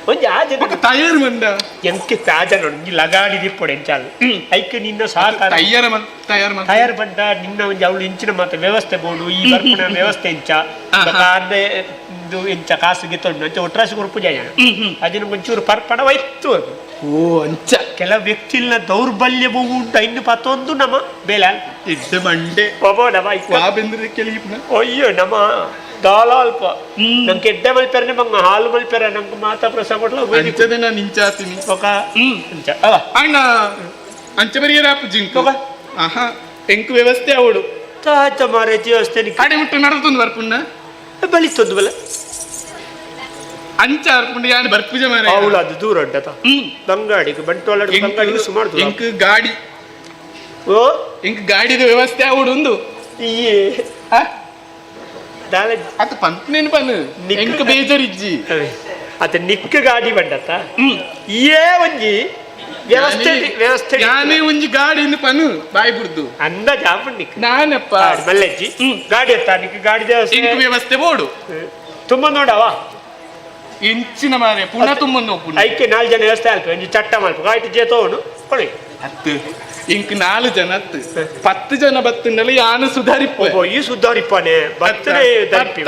ಒಂಜಿ ಆ ಜನ ತಯಾರು ಮಂದ ಎಂಕಿ ತಾಜನ ಒಂಜಿ ಲಗಾಡಿ ದಿಪ್ಪೊಡೆ ಎಂಚಾಲು ಐಕ್ ನಿನ್ನ ಸಹಕಾರ ತಯಾರು ಮನ್ ತಯಾರು ಮನ್ ತಯಾರು ಬಂದ ನಿನ್ನ ಒಂಜಿ ಅವಳು ಇಂಚಿನ ಮಾತ ವ್ಯವಸ್ಥೆ ಬೋಡು ಈ ಬರ್ಪುನ ವ್ಯವಸ್ಥೆ ಇಂಚ ಬೊಕ ಇದು ಇಂಚ ಕಾಸು ಗಿತ್ತೊಂಡು ಅಂಚ ಒಟ್ರಾಸಿ ಕೊರ್ಪು ಜನ ಅದಿನ ಒಂಚೂರು ಪರ್ಪಣ ವೈತು ಅದು ಓ ಅಂಚ ಕೆಲ ವ್ಯಕ್ತಿಲ್ನ ದೌರ್ಬಲ್ಯ ಉಂಟು ಇನ್ನು ಪತ್ತೊಂದು ನಮ್ಮ ಬೇಲೆ ಇದ್ದ ಮಂಡೆ ಒಬ್ಬ ನಮ್ಮ ವಾ ಬೆಂದ್ರೆ ಕೆಳಗಿಪ್ನ ಅಯ್ಯೋ ನಮ್ಮ ದಾಲ ಅಲ್ಪ ನಂಗೆ ಎಡ್ಡೆ ಮಲ್ಪೆರನೆ ಮಂಗ ಹಾಲು ಮಲ್ಪೆರ ನಂಗೆ ಮಾತಾ ಪ್ರಸಾದ ಕೊಟ್ಲ ಅಂಚದೆ ನಾನು ಇಂಚಾತೀನಿ ఒక ಅಂಚ ಅವ ಅಣ್ಣ ಅಂಚ ಬರಿಯರ ಜಿಂಕ ಆಹಾ ಎಂಕ್ ವ್ಯವಸ್ಥೆ ಅವಳು ತಾತ ಮಾರೇ ವ್ಯವಸ್ಥೆ ಅಡೆ ಮುಟ್ಟು ನಡತೊಂದು ಬರ್ಪುಣ್ಣ ಬಲಿತೊಂದು ಬಲ ಅಂಚ ಅರ್ಪುಂಡ ಯಾನ್ ಬರ್ಪುಜ ಮಾರೆ ಅವಳು ಅದು ದೂರ ಉಂಟತ ಬಂಗಾಡಿಗೆ ಬಂಟ್ವಾಳ ಬಂಗಾಡಿಗೆ ಸುಮಾರು ದೂರ ಎಂಕ್ ಗಾಡಿ ಓ ಎಂಕ್ ಗಾಡಿದ ವ್ಯವಸ್ಥೆ ಅವಳು ಒಂದು ಈ ಅದು ಪಂಪ್ನೇನು ಪನ್ ಎಂಕ್ ಬೇಜಾರಿಜ್ಜಿ ಅತ ನಿಕ್ಕ ಗಾಡಿ ಬಂಡತ ಏ ಒಂಜಿ ವ್ಯವಸ್ಥೆ ವ್ಯವಸ್ಥೆ ಯಾನೇ ಒಂಜಿ ಗಾಡಿ ಪನು ಬಾಯಿ ಬುಡ್ದು ಅಂದಾಜ್ ಆಪುಂಡು ನಿಕ್ ನಾನಪ್ಪ ಮಲ್ಲೆಜ್ಜಿ ಗಾಡಿ ಅತ್ತ ನಿಕ್ ಗಾಡಿ ವ್ಯವಸ್ಥೆ ಎಂಕ್ ವ್ಯವಸ್ಥೆ ಬೋಡು ತುಂಬ ನೋಡವ ಇಂಚಿನ ಮಾರೆ ಪುನಃ ತುಂಬ ಪುನಃ ಐಕೆ ನಾಲ್ಕು ಜನ ವ್ಯವಸ್ಥೆ ಆಲ್ಪ ಒಂಜಿ ಚಟ್ಟ ಮಲ್ಪ ಆಯ್ತು ಜೇತೋನು ಕೊಡಿ ಹತ್ತು ಇಂಕ್ ನಾಲ್ಕು ಜನ ಹತ್ತು 10 ಜನ ಬತ್ತುಂಡಲ ಯಾನು ಸುಧಾರಿಪ್ಪ ಈ ಸುಧಾರಿಪ್ಪನೆ ಬತ್ತನೆ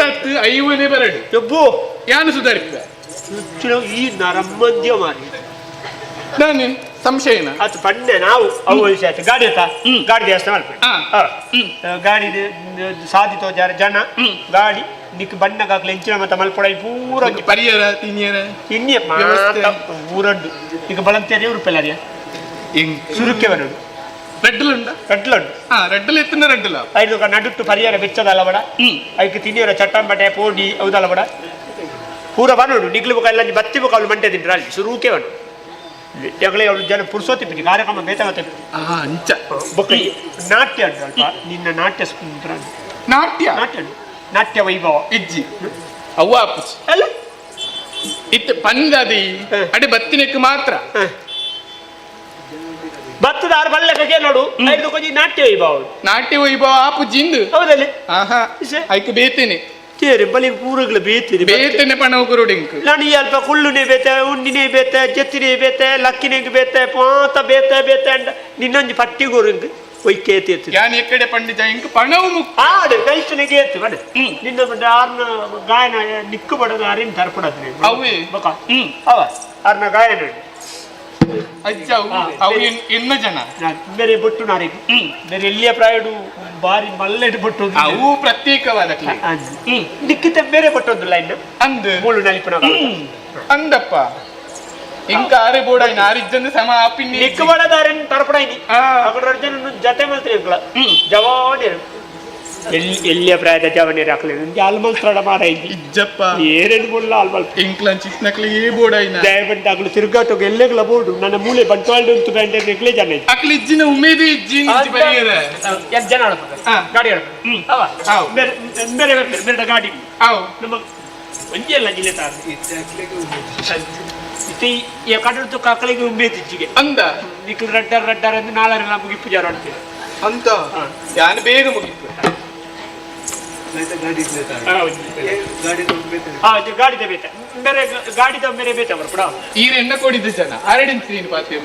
ಹತ್ತು ಐವನೇ ಬರಡು ಎಬ್ಬು ಯಾನು ಸುಧಾರಿಪ್ಪ ಈ ನರಮ್ಮದ್ಯ ಮಾರಿ ನಾನು ಸಂಶಯನ ಅದು ಪಣ್ಣೆ ನಾವು ಅವು ಆಯ್ತು ಗಾಡಿ ಆಯ್ತಾ ಗಾಡಿ ವ್ಯವಸ್ಥೆ ಮಲ್ಪ ಗಾಡಿ ಸಾಧಿತೋ ಜನ ಜನ ಗಾಡಿ ನಿಕ್ ಬಣ್ಣಗಾಕ್ಲೆ ಎಂಚಿನ ಮತ್ತೆ ಮಲ್ಪೊಡ ಪೂರ ಪರಿಯರ ತಿನ್ನಿಯರ ತಿನ್ನಿಯ ಊರಡ್ಡು ಈಗ ಬಳಂತೇರಿ ಉರುಪೆಲ್ಲರಿಯ ಸುರುಕ್ಕೆ ಬರೋಡು ರೆಡ್ಡುಂಡ ರೆಡ್ಲುಂಡು ಹಾ ರೆಡ್ಡಲ್ ಎತ್ತಿನ ರೆಡ್ಡಲ ಐದು ನಡುಟ್ಟು ಪರಿಯರ ಬೆಚ್ಚದಲ್ಲ ಬಡ ಐಕ್ ತಿನ್ನಿಯರ ಚಟ್ಟಂಬಟೆ ಪೋಡಿ ಹೌದಲ್ಲ ಬಡ ಪೂರ ಬರೋಡು ನಿಗ್ಲು ಬೊಕ ಎಲ್ಲ ಬತ್ತಿ ಬೊಕ ಅವಳು ಮಂಟೆ ತಿಂಡ್ರ ಅಲ್ಲಿ ಸುರುಕೆ ಬನ್ನು ಜಗಳ ಅವಳು ಜನ ಪುರುಸೋತಿ ಬಿಡಿ ಕಾರ್ಯಕ್ರಮ ಬೇತ ಮತ್ತೆ ಅಂಚ ಬೊಕ್ಕ ನಾಟ್ಯ ಉಂಟು ಅಲ್ಪ ನಿನ್ನ ನಾಟ್ಯ ನಾಟ್ಯ ನಾಟ್ಯ ನಾಟ್ಯ ವೈಭವ ಇಜ್ಜಿ ಅವ್ವ ಅಪ್ಪುಚಿ ಅಲ್ಲ ಇತ್ತೆ ಪಂದದಿ ಅಡೆ ಬತ್ತಿನಕ್ಕೆ ಮಾತ್ರ ಬತ್ತದ ಆರು ಬಲ್ಲಕ್ಕೆ ನೋಡು ಐದು ಕೊಂಚ ನಾಟ್ಯ ವೈಭವ ನಾಟ್ಯ ವೈಭವ ಆಪುಜಿಂದು ಹೌದಲ್ಲಿ ಆಹಾ ಐಕ್ ಬೇತೇನೆ ತೇರೆ ಬಲಿ ಪೂರಗಳ ಬೇತೇನೆ ಬೇತೇನೆ ಪಣವು ಕುರುಡಿಂಕ್ ನಾನು ಈ ಅಲ್ಪ ಕುಳ್ಳುನೇ ಬೇತೆ ಉಂಡಿನೇ ಬೇತೆ ಜತ್ತಿನೇ ಬೇತೆ ಲಕ್ಕಿನೆಗೆ ಬೇತೆ ಪಾತ ಬೇತೆ ಬೇತೆ ಅಂಡ ನಿನ್ನೊಂಜಿ ಪಟ್ಟಿ ಗುರುಂಗ್ ಒಯ್ಕೆ ಏತು ಯಾನ್ ಎಕ್ಕಡೆ ಪಂಡಿತ ಇಂಕ್ ಪಣವು ಮುಕ್ ಆಡು ಕೈತನಿಗೆ ಏತು ಬಡ ನಿನ್ನ ಬಂದ ಆರ್ನ ಗಾಯನ ನಿಕ್ಕು ಬಡದ ಆರಿನ ತರ್ಪಡದ ಅವೇ ಬಕ ಅವ ಆರ್ನ ಗಾಯನ ಅಜ್ಜ ಅವು ಎನ್ನ ಜನ ಬೇರೆ ಬೊಟ್ಟು ನಾರಿಗೆ ಬೇರೆ ಎಲ್ಲಿಯ ಪ್ರಾಯಡು ಬಾರಿ ಮಲ್ಲೆಡು ಬೊಟ್ಟು ಅವು ಪ್ರತ್ಯೇಕವಾದ ನಿಕ್ಕಿತ ಬೇರೆ ಬೊಟ್ಟೊಂದು ಲೈನ್ ಅಂದು ಮೂಳು ನಲಿಪುನ ಅಂದಪ್ಪ ಇಂಕ ಆರೆ ಬೋಡ ಆರಿಜ್ಜಂದು ಸಮ ಆಪಿನ್ನಿ ನಿಕ್ಕು ಬಡದಾರನ್ ತರ್ಪಡೈನಿ ಅಕಡ ಅರ್ಜನ ಜತೆ ಮಲ್ತ್ರಿ ಇಂಕ್ಲ ಜವಾನಿ ಎಲ್ಲಿಯ ಪ್ರಾಯದ ಜವನಿಯರು ಹಾಕಲಿ ಆಲ್ಮಲ್ತ್ರಡ ಮಾರ ಇಜ್ಜಪ್ಪ ಏರೇನು ಬೋಡ್ಲ ಆಲ್ಮಲ್ ಇಂಕ್ಲನ್ ಚಿತ್ನಕ್ಲಿ ಏ ಬೋಡಾಯ್ನ ದಯವಂತ ಆಗಲು ತಿರುಗಾಟೋಗ ಎಲ್ಲೆಗ್ಲ ಬೋಡು ನನ್ನ ಮೂಲೆ ಬಂಟ್ವಾಳ ಉಂಟು ಬ್ಯಾಂಡ್ ನೆಕ್ಲೆ ಜನ ಅಕ್ಲಿ ಇಜ್ಜಿನ ಉಮೇದು ಇಜ್ಜಿನ ಇಜ್ಜಿ ಬರಿಯರ ಜನ ಗಾಡಿ ಅವ ಬೇರೆ ಬೇರೆ ಬೇರೆ ಗಾಡಿ ನಮ್ಮ ಒಂಜಿ ಎಲ್ಲ ಜಿಲ್ಲೆ ತಾರ ಇತ್ತೆ ಈ ಕಡಲು ಕಾಕಲಿಗೆ ಉಮೇದು ಇಜ್ಜಿಗೆ ಅಂದ ನಿಕ್ಲು ರಡ್ಡರ್ ರಡ್ಡರ್ ಅಂದ್ರೆ ನಾಳೆ ಮುಗಿಪ್ಪು ಜಾರ ಅಂತೀವಿ ಅಂತ ಯಾನು ಬೇಗ ಮುಗಿಪ್ಪು ಗಾಡಿದ ಬೇತ ಬೇರೆ ಗಾಡಿದ ಬೇರೆ ಬೇತ ಬರ್ಪಡ ಈರ ಎಣ್ಣ ಕೊಡಿದ್ದ ಜನ ಅರಡಿಂತೀನಿ ಪಾತೆ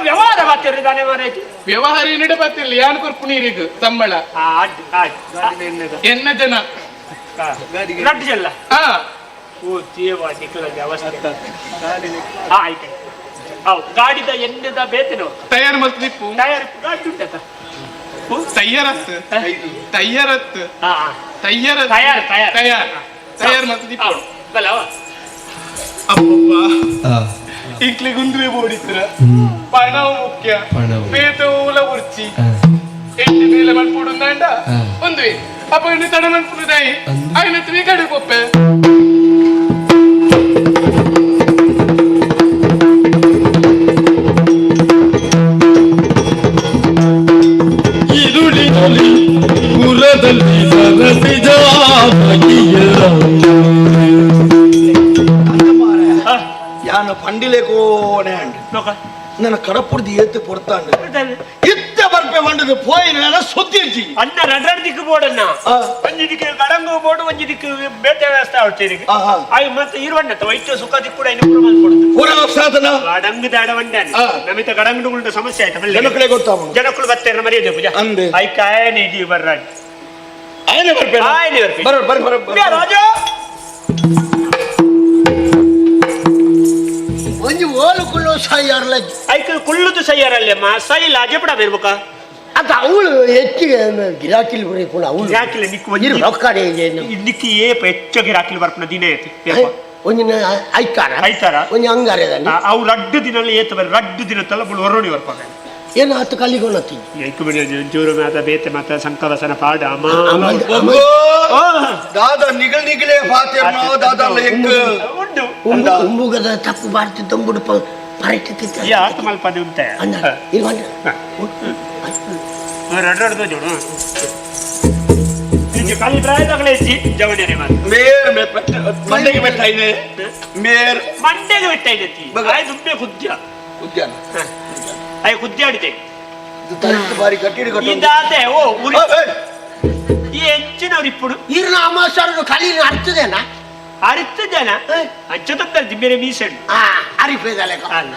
ವ್ಯವಹಾರ ಮಾತಿರ್ದಾನೆ ಮಾರಾಯ್ತು ವ್ಯವಹಾರ ಏನಿಡ ಪಾತಿರ್ಲಿ ಯಾನು ಕೊರ್ಪು ನೀರಿಗ ಸಂಬಳ ಎನ್ನ ಜನ ರಡ್ಡು ಜಲ್ಲ ಓ ದೇವ ನಿಕ್ಲ ವ್ಯವಸ್ಥೆ ಆಯ್ತು ಅವು ಗಾಡಿದ ಎಣ್ಣೆದ ಬೇತೇನೋ ತಯಾರು ಮಲ್ತಿಪ್ಪು ತಯಾರು ಗಾಡಿ ಉಂಟತ ತಯ್ಯಾರತ್ ತಯ್ಯಾರತ್ ತಯ್ಯಾರ ತಯಾರ್ ತಯಾರ್ ತಯಾರ್ ತಯಾರ್ ಮಲ್ತಿಪ್ಪು ಬಲವ ಅಪ್ಪಪ್ಪ ಇಂಕ್ಲಿ ಗುಂದುವೆ ಬೋಡಿತ್ರ ಪಣವು ಮುಖ್ಯ ಬೇತೋಲ ಉರ್ಚಿ ಎಣ್ಣೆ ಮೇಲೆ ಮಲ್ಪುಡುಂದಾಂಡ ಒಂದುವೆ ಅಪ್ಪ ಎಣ್ಣೆ ತಡ ಮಲ್ಪುಡುದಾಯಿ ಆಯ್ನ ತುವಿ ಕಡೆ ಪೊಪ್ಪೆ ഇരുളിನಲ್ಲಿ ಪುರದಲ್ಲಿ ಸರಸಿಜಾಬಗಿಯ ಯಾನು ಪಂಡಿಲೆ ಕೋಣೆ ಅಂಡ್ ನನ್ನ ಕಡಪುಡ್ದು ಏತು ಪೊರ್ತಾಂಡು ಇತ್ತ ಬರ್ಪೆ ಮಂಡದು ಪೋಯಿನ ಸುದ್ದಿರ್ಜಿ ಅಣ್ಣ ರಡ್ರಡ್ ದಿಕ್ಕು ಬೋಡಣ್ಣ ಒಂಜಿ ದಿಕ್ಕು ಗಡಂಗು ಬೋಡು ಒಂಜಿ ದಿಕ್ಕು ಬೇಟೆ ವ್ಯವಸ್ಥೆ ಆಡ್ತೀರಿ ಆಯ್ ಮತ್ತೆ ಇರುವಣ್ಣ ವೈದ್ಯ ಸುಖ ದಿಕ್ಕು ಕೂಡ ಇನ್ನು ಪೂರ ಮಲ್ಪೊಡುದು ಪೂರ ಸಾಧನ ಗಡಂಗು ದಾಡ ವಂಡಾನೆ ನಮಿತ ಗಡಂಗುಡುಗುಳ್ಡ ಸಮಸ್ಯೆ ಆಯ್ತು ಜನಕ್ಕಳೆ ಗೊತ್ತಾವ ಜನಕ್ಕಳು ಬತ್ತೇರ ಮರ್ಯಾದೆ ಪೂಜಾ ಅಂದೆ ಐಕಾಯನೆ ಇದೀ ಬರ್ರಾಣಿ ಆಯನೆ ಬರ್ಪೆ ಆಯನೆ ಬರ್ಪೆ ಬರ ಬರ ಬರ ರಾಜಾ ಒಂಜಿ ಓಲು ಕುಳ್ಳು ಸೈಯಾರಲ್ಲ ಐಕ್ ಕುಳ್ಳುದು ಸೈಯಾರಲ್ಲಮ್ಮ ಸೈಲ ಅಜಪಡ ಬೇರ್ಬಕ ಅದು ಅವಳು ಹೆಚ್ಚಿಗೆ ಗಿರಾಕಿಲ್ ಬರೀಪುಣ ಅವಳು ಗಿರಾಕಿಲ್ ನಿಕ್ಕು ನೀರು ರೊಕ್ಕಡೆ ನಿಕ್ಕಿ ಏಪ ಹೆಚ್ಚು ಗಿರಾಕಿಲ್ ಬರ್ಪುಣ ದಿನ ಐತಿ ಒಂಜಿನ ಐತಾರ ಐತಾರ ಒಂಜಿ ಅಂಗಾರೆ ಅವು ರಡ್ಡು ದಿನ ಏತ ಬರ ರಡ್ಡು ದಿನ ತಲ ಬುಳು ಹೊರಡಿ ಬರ್ಪಾಗ ಏನು ಹತ್ತು ಕಲಿಗೊಳತಿ ಐಕು ಬಿಡಿ ಜೋರು ಮಾತ ಬೇತೆ ಮಾತ ಸಂಕವಸನ ಪಾಡ ದಾದಾ ನಿಗಲ್ ನಿಗಲೇ ಫಾತಿರ್ನೋ ದಾದಾ ಲೆಕ್ ಉಂಡು ಉಂಬುಗದ ತಪ್ಪು ಬಾರ್ತಿ ತಂಬುಡು ಪರಟಿ ಯಾಕೆ ಮಲ್ಪದೆ ಉಂಟೆ ಅಣ್ಣ ಇಲ್ವಂಡ ರಡ್ರಡ್ದು ಜೋಡು ಖಾಲಿ ಪ್ರಾಯದಾಗಲೇ ಜವಣಿ ಮಾತು ಮೇರ್ ಮಂಡೆಗೆ ಬೆಟ್ಟ ಇದೆ ಮೇರ್ ಮಂಡೆಗೆ ಬೆಟ್ಟ ಇದೆ ಆಯ್ತು ಕುದ್ಯ ಉದ್ಯಾನ ಅಯ್ಯ ಕುದ್ಯಾಡಿದೆ ಬಾರಿ ಗಟ್ಟಿ ಇದಾದೆ ಓ ಉರಿ ಈ ಹೆಚ್ಚಿನವ್ರು ಇಪ್ಪುಡು ಇರ್ನ ಅಮಾಸರು ಕಲಿನ ಅರ್ಥದೇನ ಅರಿತದೇನ ಅಚ್ಚ ಬೇರೆ ಮೀಸೆಡು ಅರಿಪೇದಲೆ ಅಲ್ಲ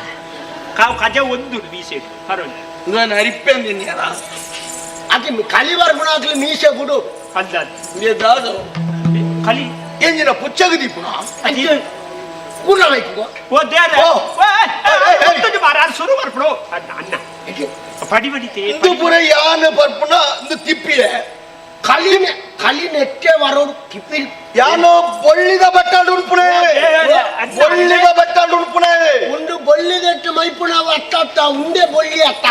ಕಾವು ಕಜ ಒಂದು ಮೀಸೆಡು ಪರವಾಗಿಲ್ಲ ನಾನು ಅರಿಪೆ ಅಂದಿನಿ ಅದು ಕಲಿ ಬರ್ಪುಣ ಮೀಸೆ ಬಿಡು ಅಲ್ಲ ದಾದು ಕಲಿ ಎಂಜಿನ ಪುಚ್ಚಗ ದೀಪುಣ ಕೂಡ ಬೇಕು ಓ ದೇರ ಸುರು ಬರ್ಪುಡು ಅಣ್ಣ ಅಣ್ಣ ಪಡಿ ಬಡಿತೆ ಇಂದು ಪುರ ಯಾನ ಬರ್ಪುಣ ಇಂದು ತಿಪ್ಪಿಯೆ ಕಲಿ ಕಲಿ ನೆಟ್ಟೆ ಬರೋಡು ತಿಪ್ಪಿ ಯಾನೋ ಬೊಳ್ಳಿದ ಬಟ್ಟಾಡು ಉಣ್ಪುಣೆ ಬೊಳ್ಳಿದ ಬಟ್ಟಾಡು ಉಣ್ಪುಣೆ ಒಂದು ಬೊಳ್ಳಿದೆಟ್ಟು ಮೈಪುಣ ಅತ್ತ ಉಂಡೆ ಬೊಳ್ಳಿ ಅತ್ತ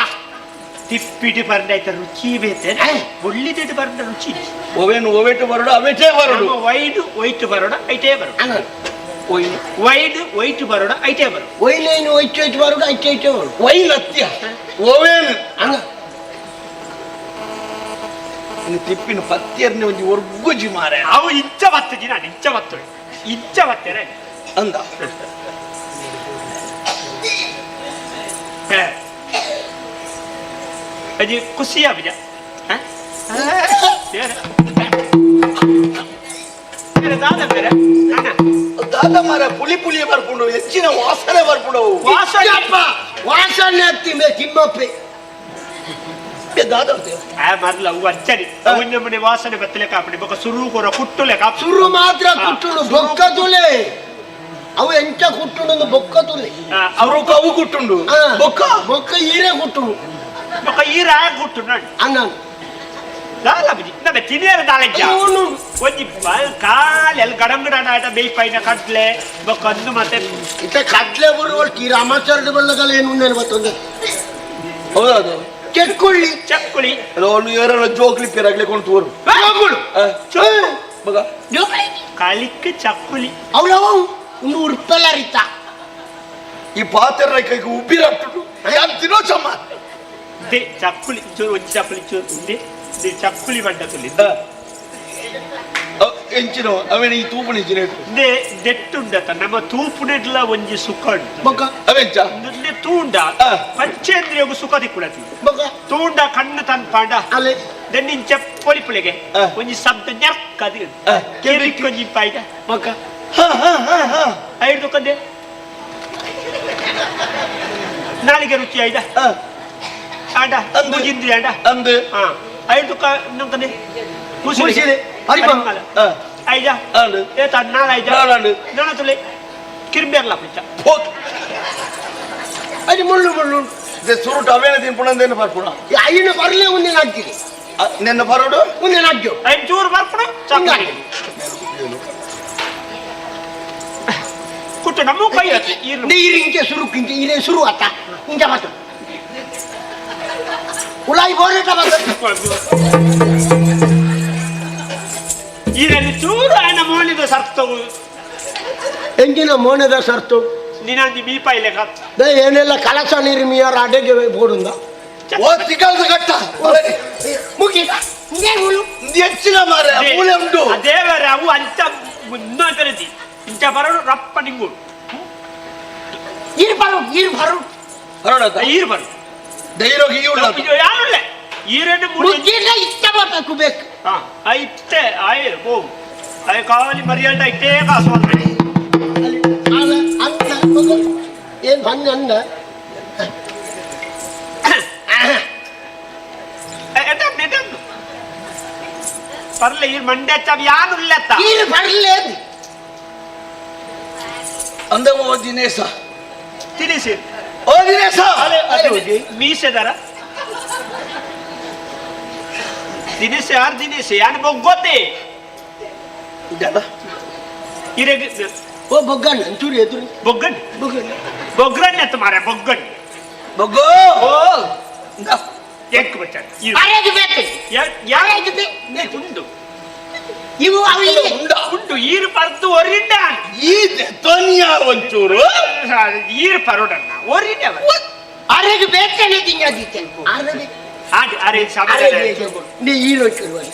ತಿಪ್ಪಿಟ್ಟು ಬರ್ದಾಯ್ತ ರುಚಿ ಬೇತೆ ಒಳ್ಳಿದೆಟ್ಟು ಬರ್ದ ರುಚಿ ಒವೇನು ಒವೇಟು ಬರೋಡು ಅವೇಟೇ ಬರೋಡು ವೈಡ್ ವೈಟ್ ಬರೋಡ ಐಟೇ ಬರೋಡು ವೈಡ್ ವೈಟ್ ಬರೋಡ ಐಟೇ ಬರೋಡು ಒಯ್ಲೇನು ವೈಟ್ ವೈಟ್ ಬರೋಡು ಐಟೇ ಐಟೇ ಬರೋಡು ವೈಲ್ ಅತ್ಯ ಒವೇನು ಅಣ್ಣ ತಿಪ್ಪಿನ ಪತ್ತಿಯರ್ನೆ ಒಂಜಿ ಒರ್ಗುಜಿ ಮಾರೆ ಅವು ಇಂಚ ಬತ್ತು ಜಿನ ಇಂಚ ಬತ್ತು ಇಂಚ ಬತ್ತೇನೆ ಅಂದ ಅಜ್ಜಿ ಖುಷಿ ಆಬಿಜ ದಾದ ಮಾರ ಪುಳಿ ಪುಳಿ ಬರ್ಪುಂಡು ಹೆಚ್ಚಿನ ವಾಸನೆ ಬರ್ಪುಂಡು ವಾಸನೆ ವಾಸನೆ ಅತ್ತಿ ಮೇ ತಿಮ್ಮಪ್ಪೆ ದಾದ ಆ ಮರ್ಲ ಅವು ಅಚ್ಚರಿ ಅವು ಮನೆ ವಾಸನೆ ಬತ್ತಲೆ ಕಾಪಡಿ ಬೊಕ ಸುರು ಕೊರ ಕುಟ್ಟುಲೆ ಕಾಪ ಸುರು ಮಾತ್ರ ಕುಟ್ಟುಡು ಬೊಕ್ಕ ತುಲೆ ಅವು ಎಂಚ ಕುಟ್ಟುಂಡು ಬೊಕ್ಕ ತುಲೆ ಅವರು ಅವು ಕುಟ್ಟುಂಡು ಬೊಕ್ಕ ಬೊಕ್ಕ ಈರೆ ಕುಟ್ಟುಂಡು ಬೊಕ್ಕ ಈರ ಕುಟ್ಟುಂಡು ಅಣ್ಣ ದಾಲ ಬಿಜಿ ನಮೆ ತಿನಿಯರ ದಾಲಜ್ಜ ಒಂಜಿ ಕಾಲ್ ಎಲ್ ಗಡಂಗಡ ಆಟ ಬೇಯ್ಪೈನ ಕಡ್ಲೆ ಬೊಕ್ಕ ಅಂದು ಮತ್ತೆ ಇತ್ತ ಕಡ್ಲೆ ಬರುವ ತೀರ ಅಮಾಚಾರದ ಬಲ್ಲಗಲ್ಲ ಏನು ಉಂಡೇನು ಮತ್ತೊಂದು ಹೌದದು ಚೆಕ್ಕುಳ್ಳಿ ಚಕ್ಕುಳಿ ಅವನು ಏರನ ಜೋಕ್ಲಿ ಪೇರಾಗ್ಲಿ ಕೊಂಡು ತೋರು ಮಗ ಕಲಿಕ್ ಚಕ್ಕುಲಿ ಅವಳವು ಒಂದು ಉರ್ಪೆಲ್ಲ ರಿತ್ತ ಈ ಪಾತ್ರ ಕೈಗೆ ಉಬ್ಬಿರಟ್ಟು ಯಾನ್ ತಿನ್ನೋ ಚಮ್ಮ ದೆ ಚಕ್ಕುಲಿ ಚೂರು ಒಂಜಿ ಚಕ್ಕುಲಿ ಚೂರು ಉಂಡೆ ದೆ ಚಕ್ಕುಲಿ ಬಂಡ ತುಲಿ ಎಂಚಿನ ಅವೇನ ಈ ತೂಪುನ ಇಂಚಿನ ದೆ ದೆಟ್ಟುಂಡತ ನಮ್ಮ ತೂಪುನೆಡ್ಲ ಒಂಜಿ ಸುಖ ಉಂಟು ಬೊಕ್ಕ ಅವೆಂಚ ನೆ ತೂಂಡ ಪಂಚೇಂದ್ರಿಯಗು ಸುಖ ದಿಕ್ಕುಳತಿ ಬೊಕ್ಕ ತೂಂಡ ಕಣ್ಣು ತನ್ಪಾಂಡ ಅಲೆ ದೆನ್ನಿಂಚ ಪೊಲಿಪುಲೆಗೆ ಒಂಜಿ ಶಬ್ದ ನ್ಯರ್ಕದಿ ಕೆರಿಕ್ ಒಂಜಿ ಪಾಯ್ದ ಬೊಕ್ಕ ಐದು ಕಂದೆ ನಾಲಿಗೆ ರುಚಿ ಆಯ್ದ ಆಂಡ ಮೂಜಿಂದ್ರಿ ಆಂಡ ಅಂದು ಹಾ ಐದು ನಂಕಂದೆ ಮೂಸಿಲೆ, ಅರಿಪ. ಐದ ಅಂದು ಏ ನಾಳೆ ಐದ ನಾಳಾಂಡು. ನಾಳೆ ತುಲೆ ಕಿರ್ಬೇರ್ಲ ಪಿಚ್ಚ ಅದು ಮುಳ್ಳು ಮುಳ್ಳು ದೆ ಸುರುಟು ಅವೇನ ತಿನ್ಪುಣ ಬರ್ಪುಣ ಐನ ಬರಲೇ ಒಂದಿನ ಹಾಕ್ತೀರಿ ನಿನ್ನ ಬರೋಡು ಒಂದಿನ ಹಾಕ್ಯೋ ಐದು ಚೂರು ಬರ್ಪುಣ ಚಕ್ಕುಲಿ ಕುಟ್ಟು ನಮ್ಮ ಕೈ ನೀರಿಂಚೆ ಸುರುಕಿಂಚೆ ಇದೇ ಸುರು ಅತ್ತ ಇಂಚ ಮಾತು ಉಲಾಯಿ ಬೋರೇಟ ಬಂತು ಇದರಲ್ಲಿ ಚೂರು ಆಯ್ನ ಮೋನಿದ ಸರ್ತವು ಎಂಜಿನ ಮೋನದ ಸರ್ತು ನಿನಂಜಿ ಮೀಪಾಯಿಲೆ they ಏನೆಲ್ಲ ಕಲಸ ನೀರು ಮೀಯಾರ ಅಡೆಗೆ ಬೋಡುಂದ ಓ ತಿಕ್ಕಲ್ದ ಕಟ್ಟ ಮುಗಿ ಹೆಚ್ಚಿನ ಮಾರೆ ಮೂಲೆ ಉಂಟು ದೇವರ ಅವು ಅಂಚ ಮುನ್ನೋ ಇಂಚ ಬರೋಡು ರಪ್ಪ ನಿಂಗು ಈರು ಬರು ಈರು ಬರು ಬರೋಣ ಈರು ಬರು ಧೈರ್ಯ ಈ ಉಳ್ಳ ಯಾರುಳ್ಳೆ ಈರನ್ನು ಮುಗಿಲ್ಲ ಇಷ್ಟ ಬರಬೇಕು ಬೇಕು ಹಾ ಇತ್ತೆ ಆಯ್ ಹೋಗು ಆಯ್ ಕಾವಲಿ ಮರ್ಯಾದ ಇಟ್ಟೇ ಕಾಸು ಅಂದ್ರೆ ಅನ್ನ ಏನ್ ಬಣ್ಣ ಅನ್ನ ಪರ್ಲೆ ಈ ಮಂಡ್ಯ ಚಾವಿ ಯಾನುಳ್ಳೆತ್ತ ಈರು ಬರ್ಲೇ ಅಂದ ಓ ದಿನೇಶ ತಿಳಿಸಿ ಓ ದಿನೇಶ ಮೀಸೆದಾರ ದಿನೇಶ ಯಾರು ದಿನೇಶ ಯಾನು ಬೊಗ್ಗೋತೆ ಇರೆಗ್ ಓ ಬೊಗ್ಗಣ್ಣ ಒಂಚೂರು ಎದುರು ಬೊಗ್ಗಣ್ಣ ಬೊಗ್ಗಣ್ಣ ಬೊಗ್ರಣ್ಣ ಅಂತ ಮಾರ ಬೊಗ್ಗಣ್ಣ ಬೊಗ್ಗೋ ಓ ಎಕ್ ಬಚ್ಚ ಅರೆಗೆ ಬೇಕು ಯಾರಿಗೆ ಉಂಡು ಇವು ಅವು ಇದೆ. ಉಂಡು ಈರು ಪರ್ದು ಒರಿಂಡ ಈ ತೊನಿಯ ಒಂಚೂರು ಈರು ಪರೋಡಣ್ಣ ಒರಿಂಡ ಅರೆಗೆ ಬೇಕನೆ ತಿಂಗದಿತ್ತೆ ಅರೆಗೆ ಅರೆ ಅರೆಗೆ ನೀ ಈರು ಒಂಚೂರು ಬನ್ನಿ.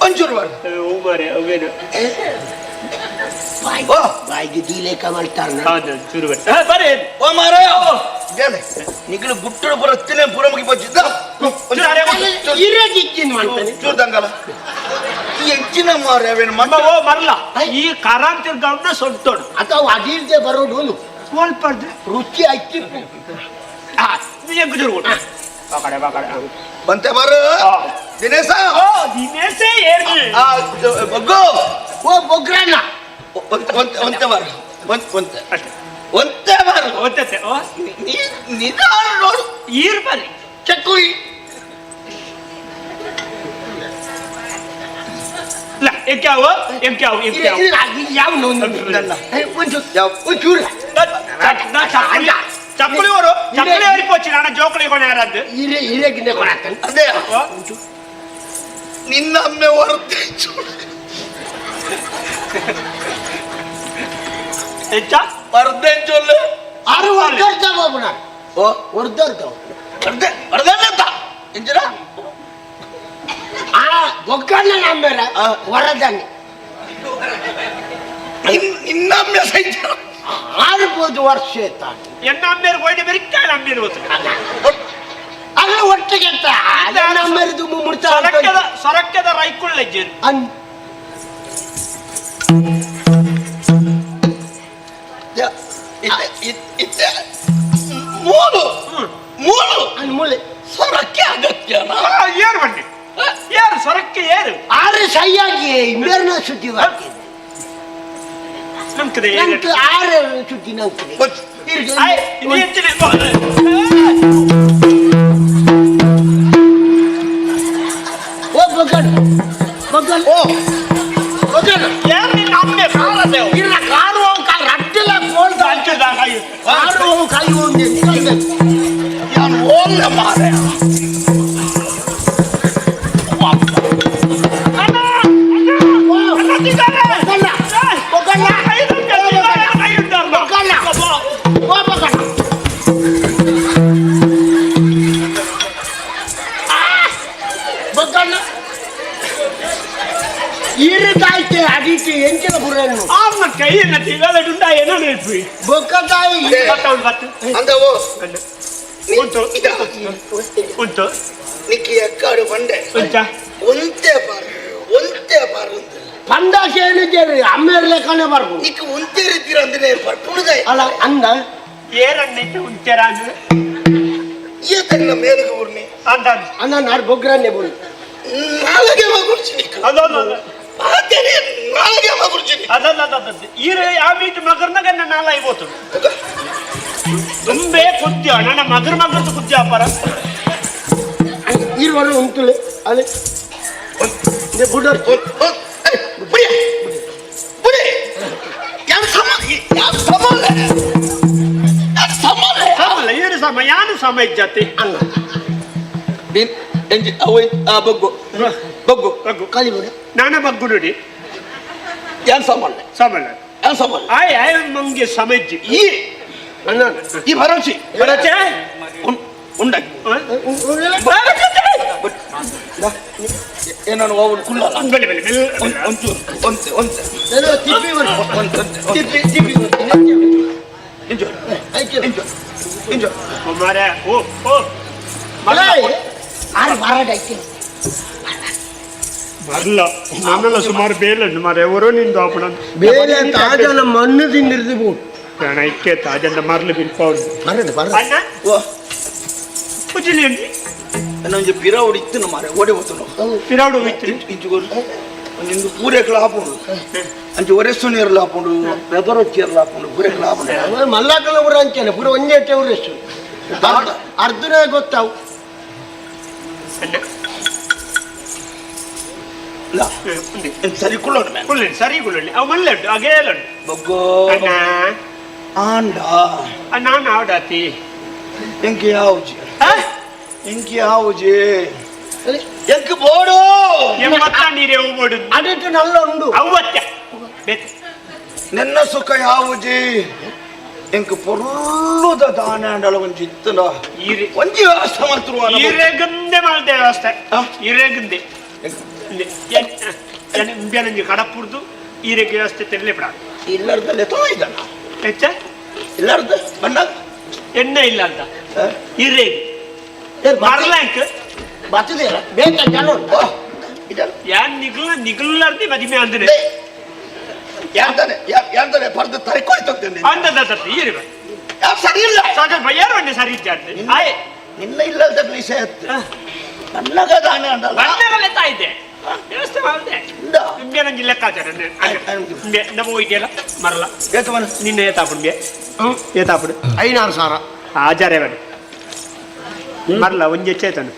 ಒಂಚೂರು ಬರ ಓ ಮಾರೆ ಅವೇನು ಬಾಯ್ ಬಾಯಿಗೆ ದೀಲೇಕ ಮಾಡ್ತಾರ ಹೌದು ಚೂರು ಬರ ಬರೇ ಓ ಮಾರಾಯ ನಿಗಲು ಗುಟ್ಟಡು ಪುರ ತಿನ್ನೆ ಪೂರ ಮುಗಿ ಬಚ್ಚಿದ್ದ ಇರಗಿಕ್ಕಿನ ಮಾಡ್ತಾನೆ ಚೂರು ದಂಗಲ ಈ ಹೆಚ್ಚಿನ ಮಾರೆ ಅವೇನು ಮಮ್ಮ ಓ ಮರಲ ಈ ಕರಾನ್ ತಿರ್ಗವನ್ನ ಸೊಂಟೋಡು ಅಥವಾ ಅದಿಲ್ದೆ ಬರೋಡು ಒಂದು ಕೋಲ್ಪಡ್ದು ರುಚಿ ಅಚ್ಚಿಪ್ಪು ಎಂಕು ಚೂರು ಕೊಡು ಬಾಕಡೆ ಬಾಕಡೆ ಬಂತೆ ಬಾರು ದಿನೇಶ ಓ ದಿನೇಶ ಏರ್ನಿ ಆ ಬೊಗ್ಗು ಓ ಬೊಗ್ರಣ್ಣ ಒಂತೆ ಒಂತೆ ಒಂತೆ ಬಾರು ಒಂತೆ ಒಂತೆ ಒಂತೆ ಬಾರು ಒಂತೆ ಓ ನಿಧಾನ ನೋಡು ಈರ್ ಬರ್ರಿ ಚಕ್ಕುಳಿ ಇಲ್ಲ ಎಂಕ್ಯಾವು ಎಂಕ್ಯಾವು ಎಂಕ್ಯಾವು ಯಾವ ಒಂಚೂರು ಚಕ್ಕುಳಿ ಅವರು ಚಕ್ಕುಳಿ ಅವ್ರಿಗೆ ಪೋಚಿ ನಾನು ಜೋಕುಳಿ ಕೊನೆ ಯಾರದ್ದು ಇರೇ ಇರೇ ಗಿನ್ನೆ ಕೊಡಾಕನ್ ಅದೇ ನಿನ್ನ ಅಮ್ಮೆ ಹೊರತೆ ಎಂಚ ವರ್ದೆ ಚೊಲ್ಲು ಆರು ವರ್ದರ್ದ ಬಾಬುನ ಓ ವರ್ದರ್ದ ವರ್ದೆ ವರ್ದನ್ನಂತ ಎಂಚಿನ ಆ ಬೊಗ್ಗಣ್ಣ ನಮ್ಮೇರ ವರದಾನೆ ನಿನ್ನಮ್ಮೆ ಸೈತ ಆರ್ಬೋದು ವರ್ಷ ತಾನೆ ಎನ್ನ ಅಮ್ಮೇರು ಹೋಯ್ದೆ ಬೆರಿಕಾಳ ಅಮ್ಮೇರು ಗೊತ್ತು ಅಲ್ಲ ಒಟ್ಟಿಗೆ ನಮ್ಮೇರದು ಮುಡ್ತಾ ಸೊರಕ್ಕದ ಸೊರಕ್ಕದ ರೈಕುಳ್ಳ ಅನ್ ಮೂಲು ಮೂಲು ಅನ್ ಮೂಲೆ ಸೊರಕ್ಕೆ ಅಗತ್ಯನಾ ಏರು ಬನ್ನಿ ಏರು ಸೊರಕ್ಕೆ ಏರು ಆರು ಸೈಯಾಗಿ ಇಂಬೇರ್ನ ಸುದ್ದಿ ಬರ್ತಿದೆ ನಮ್ಕದೆ ನಂಗೆ ಆರು ಸುದ್ದಿ ನಂಗೆ ಓ ಬೊಗ್ಗಣ್ಣ ಬೊಗ್ಗಣ್ಣ ಓ ಬೊಗ್ಗಣ್ಣ ಏರು ನಿನ್ನ ಅಮ್ಮೆ ಕಾಲದೇವು ಇಲ್ಲ ಕಾರು ಅವು ಕಾಲು ರಟ್ಟಿಲ್ಲ ಕೋಲ್ದ ಕಾರು ಅವು ಕೈ ಒಂದು ಯಾನು ಓಲ್ಲ ಮಾರೆ ಬೊಕ್ಕಣ್ಣ ಇರುದಾಯ್ತೆ ಅಡಿಟಿ ಎಂಚಿನ ಪುರನ್ನು ಆರ್ನ ಕೈಯನ್ನ ತಿಗಲಡುಂಡ ಏನೋ ನೆನಪು ಬೊಕ್ಕ ತಾಯಿ ಅಂದವೋ ಉಂಟು ಉಂಟು ನಿಕ್ಕಿ ಎಕ್ಕಾಡು ಬಂಡೆ ಒಂತೆ ಬಾರು ಒಂತೆ ಬಾರು ಪಂದಾಶೇನು ಜೇರು ಅಮ್ಮೇರ್ಲೆ ಕಣೆ ಬರ್ಬು ನಿಕ್ಕ ಒಂತೆ ರೀತಿರ ಅಂದ್ರೆ ಪಡ್ಪುಣದ ಅಲ್ಲ ಅಂದ ಏರನ್ನೈತೆ ಉಂತೆರಾನು ಈತನ್ನ ಮೇಲುಗೆ ಊರ್ನಿ ಅಂದ ಅಣ್ಣ ನಾಡು ಬೊಗ್ರನ್ನೇ ಬುರು ನಾಲ್ಗೆ ಮಗುರ್ಚಿ ನಿಕ್ಕ ಅದೊಂದು ಆತೇನೆ ನಾಲ್ಗೆ ಮಗುರ್ಚಿ ಅದಲ್ಲ ಈರೆ ಆ ಮೀಟ್ ಮಗರ್ನಾಗ ನಾಲ ಐವತ್ತು ತುಂಬೇ ಕುದ್ಯ ನನ್ನ ಮಗರ್ ಮಗರ್ದು ಕುದ್ಯ ಅಪ್ಪಾರ ಇರುವರು ಉಂಟುಲೆ ಅಲ್ಲಿ ಬುಡರ್ ಬುಡಿ ಬುಡಿ ಯಾರು ಸಮ ಯಾರು ಸಮಲ್ಲ ಯಾರು ಸಮಲ್ಲ ಸಮಲ್ಲ ಏನು ಸಮ ಯಾನು ಸಮ ಇಜ್ಜಾತಿ ಅಲ್ಲ ಬಗ್ಗು ಬಗ್ಗು ಬಗ್ಗು ಕಲಿ ಬುಡ ನಾನ ಬಗ್ಗು ನೋಡಿ ಯಾರು ಸಮಲ್ಲ ಸಮಲ್ಲ ಯಾರು ಸಮಲ್ಲ ಆಯ್ ಆಯ್ ಮಂಗೆ ಸಮಜ್ಜಿ ಈ ಅಣ್ಣ ಈ ಭರೋಸಿ ಭರೋಸೆ ಉಂಡಾಗಿ ಏನೋ ಅವಳು ಕುಲ್ಲಲ್ಲ ಬಲೆ ಬಲೆ ಬಲೆ ಒಂಚೂರು ಒಂತೆ ಒಂತೆ ಏನೋ ತಿಪ್ಪಿ ಒಂತೆ ತಿಪ್ಪಿ ತಿಪ್ಪಿ ಇಂಜೋ ಇಂಜೋ ಇಂಜೋ ಮಾರೆ ಓ ಓ ಆರು ಬಾರಾಡೈತಿ ಬರಲ್ಲ ನನ್ನೆಲ್ಲ ಸುಮಾರು ಬೇಲನ್ನು ಮಾರೆ ಒರೋ ನಿಂದು ಆಪಣ ಬೇರೆ ತಾಜನ ಮಣ್ಣು ತಿಂದಿರ್ದು ಬೋಟ್ ಇಕ್ಕೆ ತಾಜನ ಮರ್ಲು ಬಿಲ್ಪೌಡು ಬರಡು ಬರ ಅಣ್ಣ ಓ ಪುಜಿಲಿ ಅಂಡಿ ಒಂಜಿ ಪಿರವುಡು ಇತ್ತು ಮಾರೆ ಓಡಿ ಹೋತನು ಪಿರವುಡು ಇತ್ತು ಇಂಚು ಒಂಜಿ ಪೂರೆಕ್ಲ ಆಪುಂಡು ಅಂಚೆ ಒರೆಸ್ಸು ನೀರ್ಲ ಆಪುಂಡು ಬೆದರೊಚ್ಚಿ ಆಪುಂಡು ಪೂರೆಕ್ಲ ಆಪುಂಡು ಮಲ್ಲಾಕಲ ಊರ ಅಂಚೆನೆ ಪೂರ ಒಂಜೆ ಊರೆಷ್ಟು ಅರ್ಧನೇ ಗೊತ್ತಾವು ಸರಿ ಕುಳ್ಳೋಣ ಕುಳ್ಳಿ ಸರಿ ಕುಳ್ಳೋಣ ಅವು ಮಲ್ಲೆಂಡು ಅಗೇಲುಂಡು ಬೊಗ್ಗೋ ಅಣ್ಣ ಆಂಡ ನಾನು ಆವಡಾತಿ ಎಂಕೆ ಯಾವುಜಿ ಎಂಕೆ ಯಾವುಜಿ ಎಂಕ್ ಬೋಡು ಎಮ್ಮತ್ತ ನೀರೇ ಬೋಡು ಅಡಿಟ್ಟು ನಲ್ಲ ಉಂಡು ಅವ್ವತ್ತ ನಿನ್ನ ಸುಖ ಯಾವುಜಿ ಎಂಕ್ ಪೊರ್ಲುದ ದಾನ ಅಂಡಲ ಒಂಜಿ ಇತ್ತುನ ಒಂಜಿ ವ್ಯವಸ್ಥೆ ಮಲ್ತರು ಇರೆಗುಂದೆ ಮಲ್ದೆ ವ್ಯವಸ್ಥೆ ಇರೆಗುಂದೆ ಉಂಬ್ಯಾನಂಜಿ ಕಡಪುರ್ದು ಈರೆಗೆ ವ್ಯವಸ್ಥೆ ತೆರಲಿ ಬಿಡ ಇಲ್ಲರ್ದಲ್ಲೇ ತೋ ಇದನ್ನ ಹೆಚ್ಚ ಇಲ್ಲರ್ದ ಬಣ್ಣ ಎಣ್ಣೆ ಇಲ್ಲ ಅಂತ ಇರೆ ಮರ್ಲಾಂಕ್ ಬರ್ತದೆ ಬೇಕ ಜನ ಯಾನ್ ನಿಗ್ಲ ನಿಗ್ಲಾರ್ದೆ ಮದಿಮೆ ಅಂದ್ರೆ ಯಾರ್ದಾನೆ ಯಾರ್ದಾನೆ ಪರ್ದ ತರಿಕೊಯ್ತು ಅಂದದ ಈರೆ ಯಾರು ಸರಿ ಇಲ್ಲ ಸಾಗರ್ ಬಯ್ಯಾರು ಅಣ್ಣೆ ಸರಿ ಇದ್ದಾರ್ದೆ ಆಯ್ ನಿನ್ನ ಇಲ್ಲದ ವಿಷಯ ಬಣ್ಣಗ ದಾನ ಅಂಡಲ್ಲ ಬಣ್ಣಗಲ್ಲೇ ತಾಯಿದೆ ವ್ಯವಸ್ಥೆ ಮಾಡಿದೆ ನಿಂಬೆ ನಂಗೆ ಲೆಕ್ಕಾಚಾರ ನಿಂಬೆ ನಮ್ಮ ಇದೆಯಲ್ಲ ಮರಲ್ಲ ನಿನ್ನೆ ಏತಾಪುಡು ಏತಾಪುಡು ಐನಾರು ಸಾವಿರ ಆಚಾರ್ಯ ಬೇಡ ಮರಲ್ಲ ಒಂಜೆ ಚೇತನ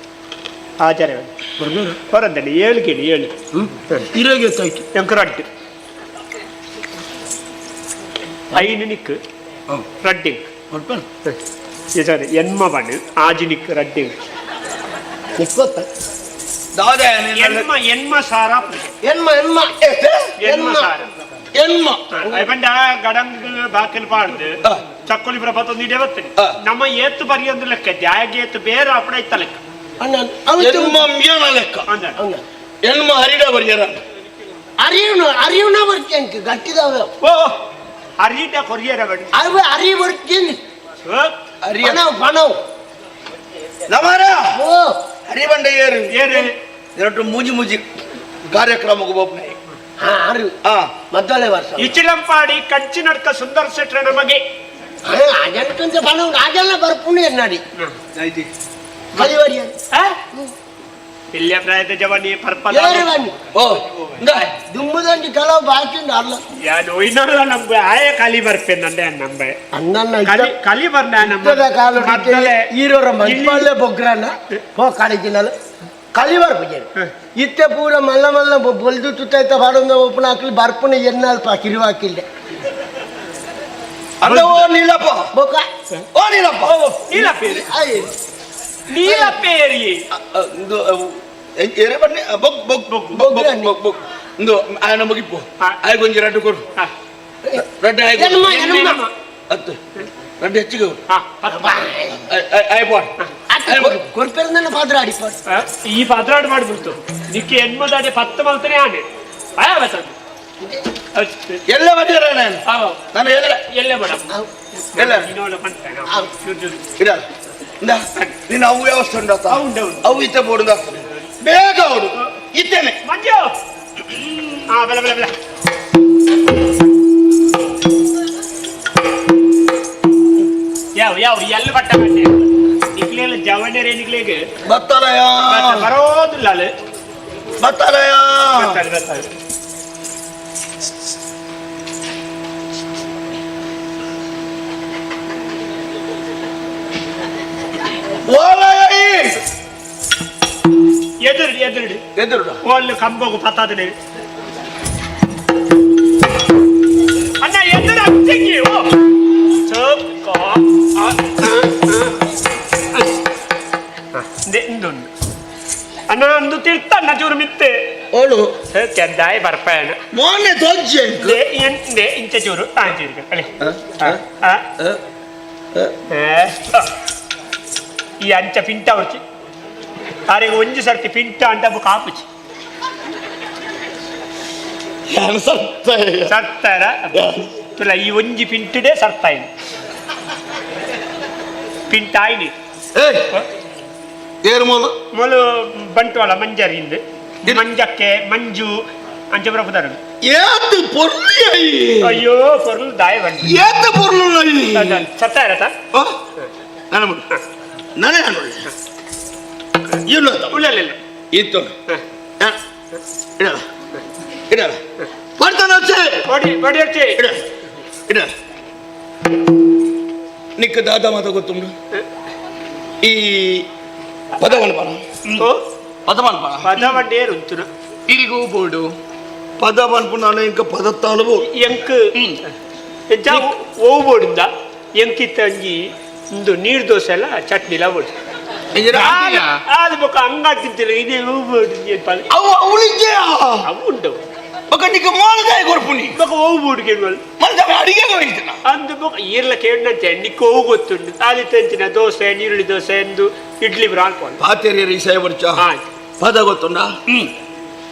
ಆಚಾರ್ಯ ಬೇಡ ಹೊರಂದಲ್ಲಿ ಏಳು ಕೇಳಿ ಏಳು ಇರೋಗೆ ಎತ್ತಾಯ್ತು ಎಂಕ್ ರಡ್ಡು ಐನು ನಿಕ್ ರಡ್ಡಿಂಗ್ ಸರಿ ಎನ್ಮ ಬಣ್ಣು ಆಜಿ ನಿಕ್ ರಡ್ಡಿಂಗ್ ನಿಕ್ಕೊತ್ತ ಎನ್ಮ ಎನ್ಮ ಸಾರ ಎನ್ಮ ಎನ್ಮ ಎನ್ಮ ಸಾರ ಎನ್ಮ ಪಂಡ ಗಡಂಗ್ ಬಾಕಿಲ್ ಪಾಡ್ದು ಚಕ್ಕೊಲಿ ಪ್ರಭಾತ ಇಡೇ ಬರ್ತದೆ ನಮ್ಮ ಏತ್ತು ಬರಿಯೊಂದು ಲೆಕ್ಕ ದ್ಯಾಗೆ ಏತ್ತು ಬೇರೆ ಅಪಡ ಇತ್ತ ಲೆಕ್ಕ ಎನ್ಮ ಮಿಯನ ಲೆಕ್ಕ ಎನ್ಮ ಹರಿಡ ಬರಿಯರ ಅರಿಯುನ ಅರಿಯುನ ಬರ್ತೀನಿ ಗಟ್ಟಿದಾವೆ ಓ ಅರಿಡ ಕೊರಿಯರ ಬಡಿ ಅವ ಅರಿ ಬರ್ತೀನಿ ಅರಿಯ ಪಣವ್ ಪಣವ್ ನಮಾರ ಓ ಹರಿಬಂಡ ಏರು ಏರು ಎರಡು ಮೂಜಿ ಮೂಜಿ ಕಾರ್ಯಕ್ರಮಕ್ಕೆ ಒಬ್ಬನೇ ಹಾ ಅರು ಮೊದಲನೇ ವರ್ಷ ಇಚಿಲಂಪಾಡಿ ಕಂಚಿನಡ್ಕ ಸುಂದರ ಶೆಟ್ರ ನಮಗೆ ಅದಕ್ಕಂತ ಪಣವ್ ಅದೆಲ್ಲ ಬರ್ಪುಣಿ ಎನ್ನಾಡಿ ಕಲಿವರಿಯ ಇಲ್ಲಿಯ ಪ್ರಾಯದ ಜವಾನಿ ಪರ್ಪದ ಓ ದುಂಬುದಂಜಿ ಕೆಲವು ಬಾಕಿ ಉಂಡು ಅಲ್ಲ ಯಾನು ಇನ್ನೊಲ್ಲ ನಂಬ ಆಯ ಕಲಿ ಬರ್ಪೆ ನಂದೆ ನಂಬೆ ಅಣ್ಣನ ಕಲಿ ಕಲಿ ಬರ್ನ ನಮ್ಮ ಕಾಲ ಈರೋರ ಮಲ್ಪಲ್ಲೇ ಬೊಗ್ರನ್ನ ಪೋ ಕಾಲೇಜಿನಲ್ಲ ಕಲಿ ಬರ್ಪುಜೆ ಇತ್ತೆ ಪೂರ ಮಲ್ಲ ಮಲ್ಲ ಬೊಲ್ದು ತುತ್ತೈತ ಬಾಡೊಂದು ಒಪ್ಪನ ಹಾಕಲಿ ಬರ್ಪುನ ಎನ್ನಲ್ಪ ಕಿರುವಾಕಿಲ್ದೆ ಅಂದ ಓ ನೀಲಪ್ಪ ಬೊಕ್ಕ ಓ ನೀಲಪ್ಪ ನೀಲಪ್ಪೇರಿ ನೀಲಪ್ಪೇರಿ ಇಂದು ಏರೆ ಬನ್ನಿ ಬೊಗ್ ಬೊಗ್ ಬೊಗ್ ಬೊಗ್ ಬೊಗ್ ಬೊಗ್ ಇಂದು ಆಯನ ಮುಗಿಪು ಆಯ್ಗೊಂಜಿ ರಡ್ಡು ಕೊಡು ರಡ್ಡು ಆಯ್ಗೊ ಎನ್ಮ ಎನ್ಮ ಹತ್ತು ರಡ್ಡು ಹೆಚ್ಚಿಗೆ ಕೊರ್ಪೆರ್ ಪಾದ್ರಾಡಿ ಈ ಪದ್ರಾಡ್ ಮಾಡ್ಬಿಡ್ತು ನಿಕ್ಕೆ ಎಣ್ಮದಾಡಿ ಪತ್ತು ಮಲ್ತಾನೆ ಆನೆ ಆಯ ಬರ್ತದೆ. ಎಲ್ಲ ಬಂದಿರ ನಾನು ನಾನು ಎಲ್ಲ ಎಲ್ಲೇ ಬೇಡ. ಎಲ್ಲ ಇಡ ನಿನ್ನ ಅವು ವ್ಯವಸ್ಥೆ ಉಂಟಾ? ಅವು ಇತ್ತೆ ಬೋರ್ಡ್ ಬೇಗ ಅವಡು ಇತ್ತೇನೆ. ಮಂಜು, ಹಾ, ಬೆಲೆ ಬೆಲೆ ಬೆಲೆ. ಯಾವ ಯಾವ ಎಲ್ಲ ಬಟ್ಟ ಬಟ್ಟೆ ನಿಕ್ಲೇಲ ಜವಣ್ಯರೇ ನಿಕ್ಲೇಗೆ. ಬತ್ತಲಯ. ಬರೋದಿಲ್ಲ ಅಲ್ಲಿ. ಬತ್ತಲಯ. ಬರ್ತಾರೆ ಬರ್ತಾರೆ. ಎದುರು ಎದುರು. ಎದುರು. ಒಳ್ಳೆ ಕಂಬಗು ಪತ್ತಾದನೆ ಅಣ್ಣ, ಎದುರು ಅತ್ತಿಗೆ ಓ ಚೊಕ್ಕ ಇಂದೊಂದು ಅಣ್ಣ ಅಂದು ತಿರ್ತ ಅಣ್ಣ ಚೂರು ಮಿತ್ತೆ. ಓಳು. ಕೆದ್ದಾಯ ಬರ್ಪಾಯಣ. ಮೊನ್ನೆ ತೊಜ್ಜೆ. ಎಂದೆ ಇಂಚ ಚೂರು ಚೂರು ಅಲೆ ಈ ಅಂಚ ಪಿಂಟ ಹೊರ್ಚಿ ಆರೆಗೆ ಒಂಜಿ ಸರ್ತಿ ಪಿಂಟ ಅಂತ ಕಾಪುಚಿ. ಸರ್ತಾರ ತುಲ ಈ ಒಂಜಿ ಪಿಂಟುಡೆ ಸರ್ತಾಯಿನಿ ಪಿಂಟ ಆಯ್ನಿ. ಏರು ಮೂಲು? ಮೂಲು ಬಂಟ್ವಾಳ ಮಂಜರಿ ಇಂದು ಮಂಜಕ್ಕೆ ಮಂಜು ಅಂಚ ಬರಪುದಾರ. ಏತು ಪೊರ್ಲು. ಅಯ್ಯೋ ಪೊರ್ಲು ದಾಯ ಬಂದು. ಏತು ಪೊರ್ಲು. ಸತ್ತಾರ. ನಾನು ನಾನೇ ಇಲ್ಲ. ಉಳ್ಳ ಇತ್ತು ಇಡಲ್ಲ ಇಡಲ್ಲ ಪಡ್ತಾನೆ. ಬಡಿ ಬಡಿ ಅಚ್ಚೆ. ಇಡ ಇಡ. ನಿಕ್ಕ ದಾದ ಮಾತ ಗೊತ್ತುಂಡು? ಈ ಪದವನ್ ಪಣ ಪದವನ್ ಪಣ. ಪದ ಬಂಡೇರು ಉಂತುನು. ಇರಿಗೂ ಬೋಡು. ಪದ ಪನ್ಪು ನಾನು ಇಂಕ ಪದತ್ತಾಳು. ಎಂಕ್ ಎಂಚ ಓವು ಬೋಡುಂದ ಎಂಕಿತ್ತ ಅಂಜಿ ಇಂದು ನೀರು ದೋಸೆ ಎಲ್ಲ ಚಟ್ನಿಲ ಬೋಡು. ಅದು ಬೊಕ್ಕ ಅಂಗಾಡ್ ತಿಂತಿಲ್ಲ ಇದೇ ಹೂವು ಬೋಡು. ಅವು ಅವಳಿಗೆ. ಅವು ಉಂಟು. ಬೊಕ್ಕ ನಿಕ್ಕ ಮೋಳದಾಯ ಕೊರ್ಪುನಿ. ಬೊಕ್ಕ ಓವು ಬೋಡು ಕೇಳುವಲ್. ಮಲ್ದ ಅಡಿಗೆ ಹೋಯ್ತನ. ಅಂದು ಬೊಕ್ಕ ಈರ್ಲ ಕೇಳಿನಂತೆ ನಿಕ್ಕ ಓವು ಗೊತ್ತುಂಡು ಆದಿ ತಂಚಿನ ದೋಸೆ ನೀರುಳ್ಳಿ ದೋಸೆ ಎಂದು ಇಡ್ಲಿ ಬ್ರಾಲ್ಕೊಂಡು. ಪಾತೇರಿ ಸೇವರ್ಚ ಪದ ಗೊತ್ತುಂಡ?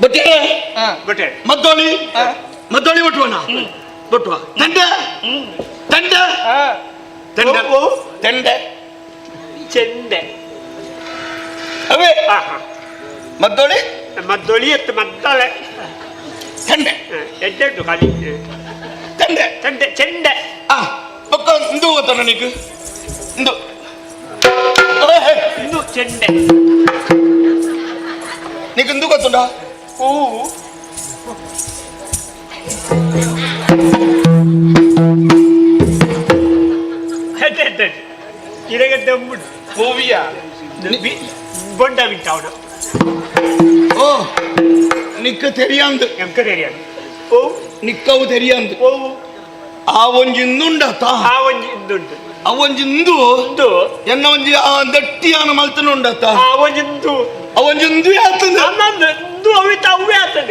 ಬಟ್ಟೆ ಬಟ್ಟೆ. ಮದ್ದೋಳಿ ಮದ್ದೋಳಿ ಒಟ್ಟುವನ ಒಟ್ಟುವ ತಂಡೆ ತಂಡೆ ತಂಡೆ ತಂಡೆ ಚೆಂಡೆ. ಅವೇ ಮದ್ದೋಳಿ. ಮದ್ದೋಳಿ ಎತ್ತು ಮದ್ದಾಳೆ. ತಂಡೆ. ಎಡ್ಡೆಡ್ಡು ಖಾಲಿ. ತಂಡೆ ತಂಡೆ ಚೆಂಡೆ. ಆ ಪಕ್ಕ ಇಂದು ಗೊತ್ತ ನೀಕು ಇಂದು? ಇಂದು ಚೆಂಡೆ. నీకు ఎందుకు వస్తుండా? ಹೂವು. ಇರಗಡ್ಡೆ ಹೂವಿಯ ಬೊಂಡ விட்டாவಣ. ಓ ನಿಕ್ಕ தெரியாது. எனக்கு தெரியாது. ಓ ನಿಕ್ಕವು தெரியாது. ಓ ಆ ಒಂಜಿ ಇಂದುಂಡತ. ಆ ಒಂಜಿ ಇಂದುಂಡು. ಆ ಒಂಜಿ ಇಂದು ಇಂದು ಎನ್ನ ಒಂಜಿ ಆ ದಟ್ಟಿಯಾನ ಮಲ್ತನ ಉಂಡತ. ಆ ಒಂಜಿ ಇಂದು. ಆ ಒಂಜಿ ಇಂದು ಆತಂದ. ನನ್ನದು ಇಂದು ಅವಿತ ಅವೇ ಆತಂದ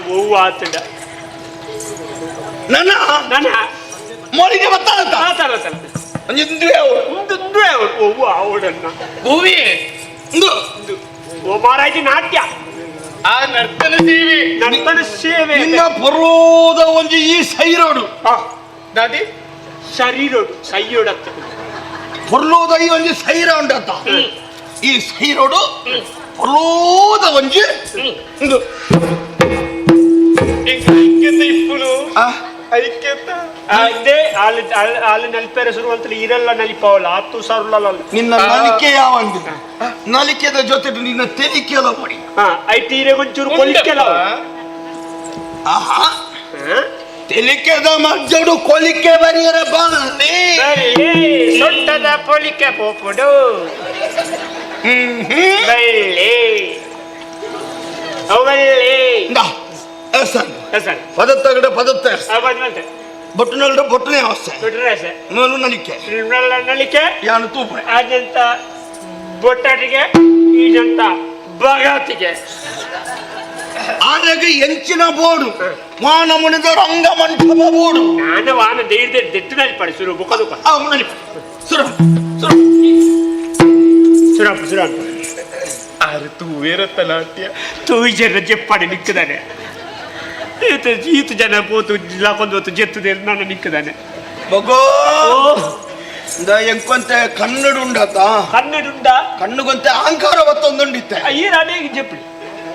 ಹೂವು ಆತಂದ. ನನ್ನ ನನ್ನ ಮೋರಿಗೆ ಬತ್ತಾತ. ಆತಲ್ಲ. ಒಂಜಿ ಇಂದು ಯಾವ ಇಂದು ಇಂದು ಯಾವ ಹೂವು ಆವಡನ್ನ. ಹೂವಿ ಇಂದು ಇಂದು ಓ ಮಾರಾಜಿ ನಾಟ್ಯ. ಆ ನರ್ತನ ಸೇವೆ. ನರ್ತನ ಸೇವೆ. ನಿನ್ನ ಪರೋದ ಒಂಜಿ ಈ ಸೈರೋಡು. ದಾದಿ ಶರೀರೋಡು ಸೈಯೋಡತ್ತ. ಪೊರ್ಲೋದ ಈ ಒಂಜಿ ಸೈರ ಉಂಡತ್ತ. ಈ ಸೈರೋಡು ಪೊರ್ಲೋದ ಒಂಜಿ ಇಂದು. ಐಕ್ಯತೆ ಇಪ್ಪುನು ಐಕ್ಯತೆ. ಅದೇ ಆಲ್ ಆಲ್ ನಲಿಪೇರೆ ಶುರು ಇರಲ್ಲ ನಲಿಪಾವಲ್ಲ ಆತು ಸರುಲಲ್ಲ. ನಿನ್ನ ನಲಿಕೆ ಯಾವಂದು ನಲಿಕೆದ ಜೊತೆ ನಿನ್ನ ತೆಲಿಕೆಲ್ಲ ಮಾಡಿ. ಐತಿ ಒಂಚೂರು ಕೊಲಿಕೆಲ್ಲ. ಆಹಾ ತೆಲಿಕೆದ ಮಜ್ಜಡು ಕೊಲಿಕೆ ಬರಿಯರ ಬಲ್ಲಿ ಸೊಟ್ಟದ ಪೊಲಿಕೆ ಪೋಪುಡು ಬಳ್ಳಿ ಅವಳ್ಳಿ. ಪದತ್ತಗಡ ಪದತ್ತ ಬೊಟ್ಟುನಲ್ಡ ಬೊಟ್ಟನೆ ಅವಸ್ಥೆ. ಮೇಲು ನಲಿಕೆ. ನಲಿಕೆ. ಯಾನು ತೂಪೆ. ಅದಂತ ಬೊಟ್ಟಾಟಿಗೆ ಈಜಂತ ಬಗಾತಿಗೆ. ಆರಗ ಎಂಚಿನ ಬೋಡು ಮಾನಮುನಿದ ರಂಗ ಮಂಟಪ ಬೋಡು ನಾನ ವಾನ ದೇರ್ದೆ ದೆಟ್ಟಿನಲ್ಲಿ ಪಡೆ ಸುರು ಬುಕ್ಕ ದುಕ್ಕ ಸುರ ಸುರ ಸುರಪ್ಪ ಸುರಪ್ಪ ಆರು ತೂವೇರತ್ತ ನಾಟ್ಯ ತೂಜರ ಜೆಪ್ಪಾಡಿ ನಿಕ್ಕದಾನೆ ಈತ ಈತ ಜನ ಪೋತು ಲಾಕೊಂದು ಹೋತು ಜೆತ್ತುದೆ ನಾನು ನಿಕ್ಕದಾನೆ ಬಗೋ ಎಂಕೊಂತೆ ಕನ್ನಡ ಉಂಡತ ಕನ್ನಡ ಉಂಡ ಕಣ್ಣುಗೊಂತೆ ಅಹಂಕಾರ ಬತ್ತೊಂದುಂಡಿತ್ತೆ ಈ ರಾಣೆಗೆ ಜೆಪ್ಪಿ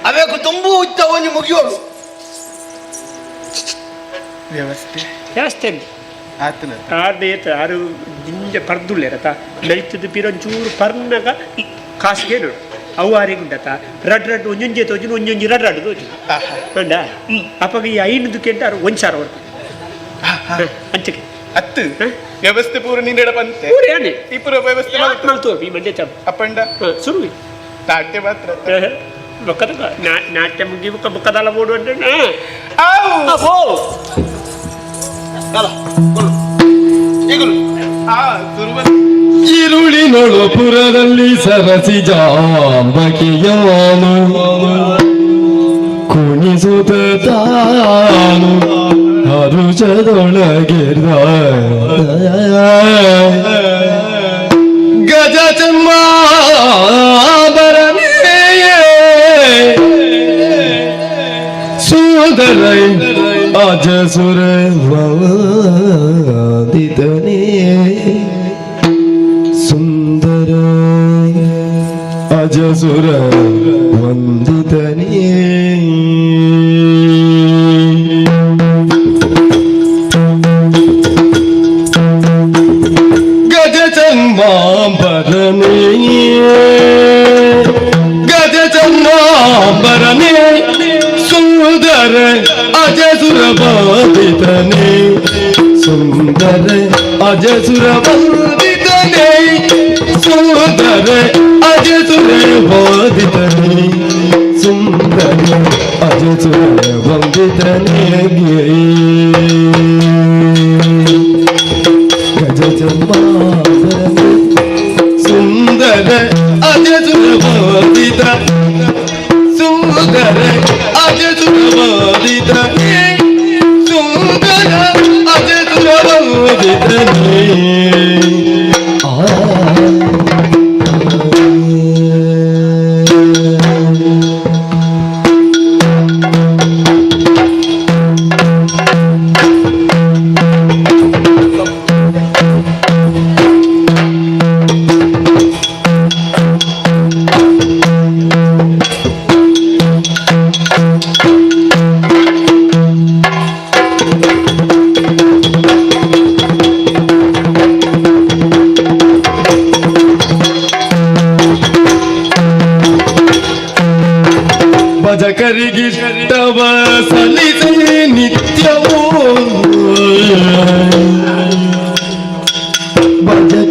ಅವೇಕು ತುಂಬು ಉತ್ತ ಒಂಜಿ ಮುಗಿಯೋಳು ವ್ಯವಸ್ಥೆ ವ್ಯವಸ್ಥೆ ಆತನ ಆರ್ದ ಏತ ಆರು ದಿಂಜ ಪರ್ದುಲ್ಲೇರತ ಲೈತದ ಪಿರೊಂಚೂರು ಪರ್ನಗ ಕಾಸಿಗೆ ನೋಡು ಅವು ಆರೆಗುಂಡತ ರಡ್ ರಡ್ ಒಂಜೊಂಜೆ ತೋಜುನು ಒಂಜೊಂಜಿ ರಡ್ ರಡ್ ತೋಜು ಕಂಡ ಅಪ್ಪಗ ಈ ಐನು ದುಕ್ಕೆಂಟ ಆರು ಒಂಜಿ ಸಾರ ಹೊರ್ತು ಅಂಚಕ್ಕೆ ಅತ್ತು ವ್ಯವಸ್ಥೆ ಪೂರ ನಿಂಡೆಡ ಬಂತೆ ಪೂರ ಯಾನೆ ಈ ಪೂರ ವ್ಯವಸ್ಥೆ ಮಲ್ತೋ ಈ ಮಂಡ್ಯ ಚಪ್ ಅಪ್ಪಂಡ ಸುರುವಿ ನಾಟ್ಯ ಮಾತ್ರ ಬೊಕ್ಕದ ನಾಟ್ಯ ಮುಗಿ ಬೊಕ್ಕ ಬೊಕ್ಕದಲ್ಲ ಬೋಡು ಅಂದ್ರೆ ಈರುಳಿನೊಳು ಪುರದಲ್ಲಿ ಸರಸಿ ಜಾಂಬಕಿಯೋನು ಕುಣಿಸುತ್ತ ತಾನು ಹರುಷದೊಳಗಿರ್ದ ಗಜ ಚಮ್ಮಾಬರನೇ ಸುಂದರ ಅಜಸುರ ವಂದಿತನೇ ಸುಂದರ ಅಜಸುರ ವಂದಿತನೇ ಗಜ ಚಂಬಾಂಬರನೇ ಗಜ ಚಂಬಾಂಬರನೇ ಸುಂದರ ಅಜಸುರ ವಂದಿತನೇ ಸುಂದರ ಅಜಸುರ ವಂದಿತನೇ ಸುಂದರ ಅಜಸುರ ವಂದಿತನೇ ಸುಂದರ ಅಜಸುರ ವಂದಿತನೇ ಗಜ ಚಂಬಾಂಬರನೇ ಸುಂದರ ಅಜಸುರ ವಂದಿತ ಸುಂದರ ಅಜಸುರ ವಂದಿತನೇ ಸುಂದರ ಅಜಸುರ ವಂದಿತನೇ ಆ ಭಜಕರಿಗಿಷ್ಟವ ಸಲ್ಲಿಸಿ ನಿತ್ಯವೂ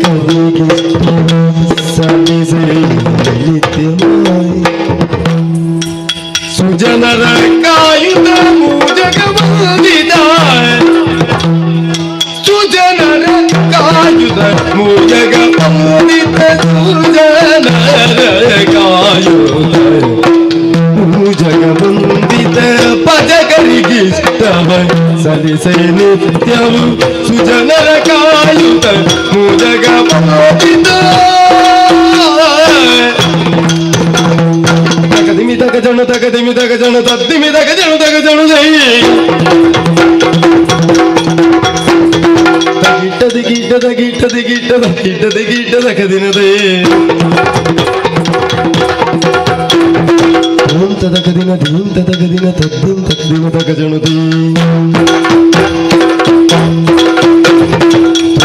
ಭಜಕರಿಗಿಷ್ಟವ ಸಲ್ಲಿಸಿ ನಿತ್ಯವೂ ಸುಜನರ ಕಾಯುತ ಮೂಜಗ ಬಂದಿದ ಸುಜನರ ಕಾಯುತ ಮೂಜಗ ಬಂದಿದ ಸುಜನರ ಕಾಯುತ ಜಗವಂದಿತ ಪಜಕರಿಗಿಷ್ಟವ ಸಲ್ಲಿಸೆ ನಿತ್ಯವು ಸುಜನರ ಕಾಯುತ ಮೂಜಗ ಬಂದಿತ ತಕದಿಮಿ ತಕ ಜಣು ತಕದಿಮಿ ತಕ ಜಣು ತದ್ದಿಮಿ ತಕ ಜಣು ತಕ ಜಣು ಜೈ ತಗಿಟ್ಟದ ಗಿಟ್ಟದ ಗಿಟ್ಟದ ಗಿಟ್ಟದ ಗಿಟ್ಟದ ಗಿಟ್ಟದ ಕದಿನದೇ ಓಂ ತದಕ ದಿನ ಧೀಂ ತದಕ ದಿನ ತದ್ದಿಂ ತದ್ದಿನ ತಕ ಜಣುತಿ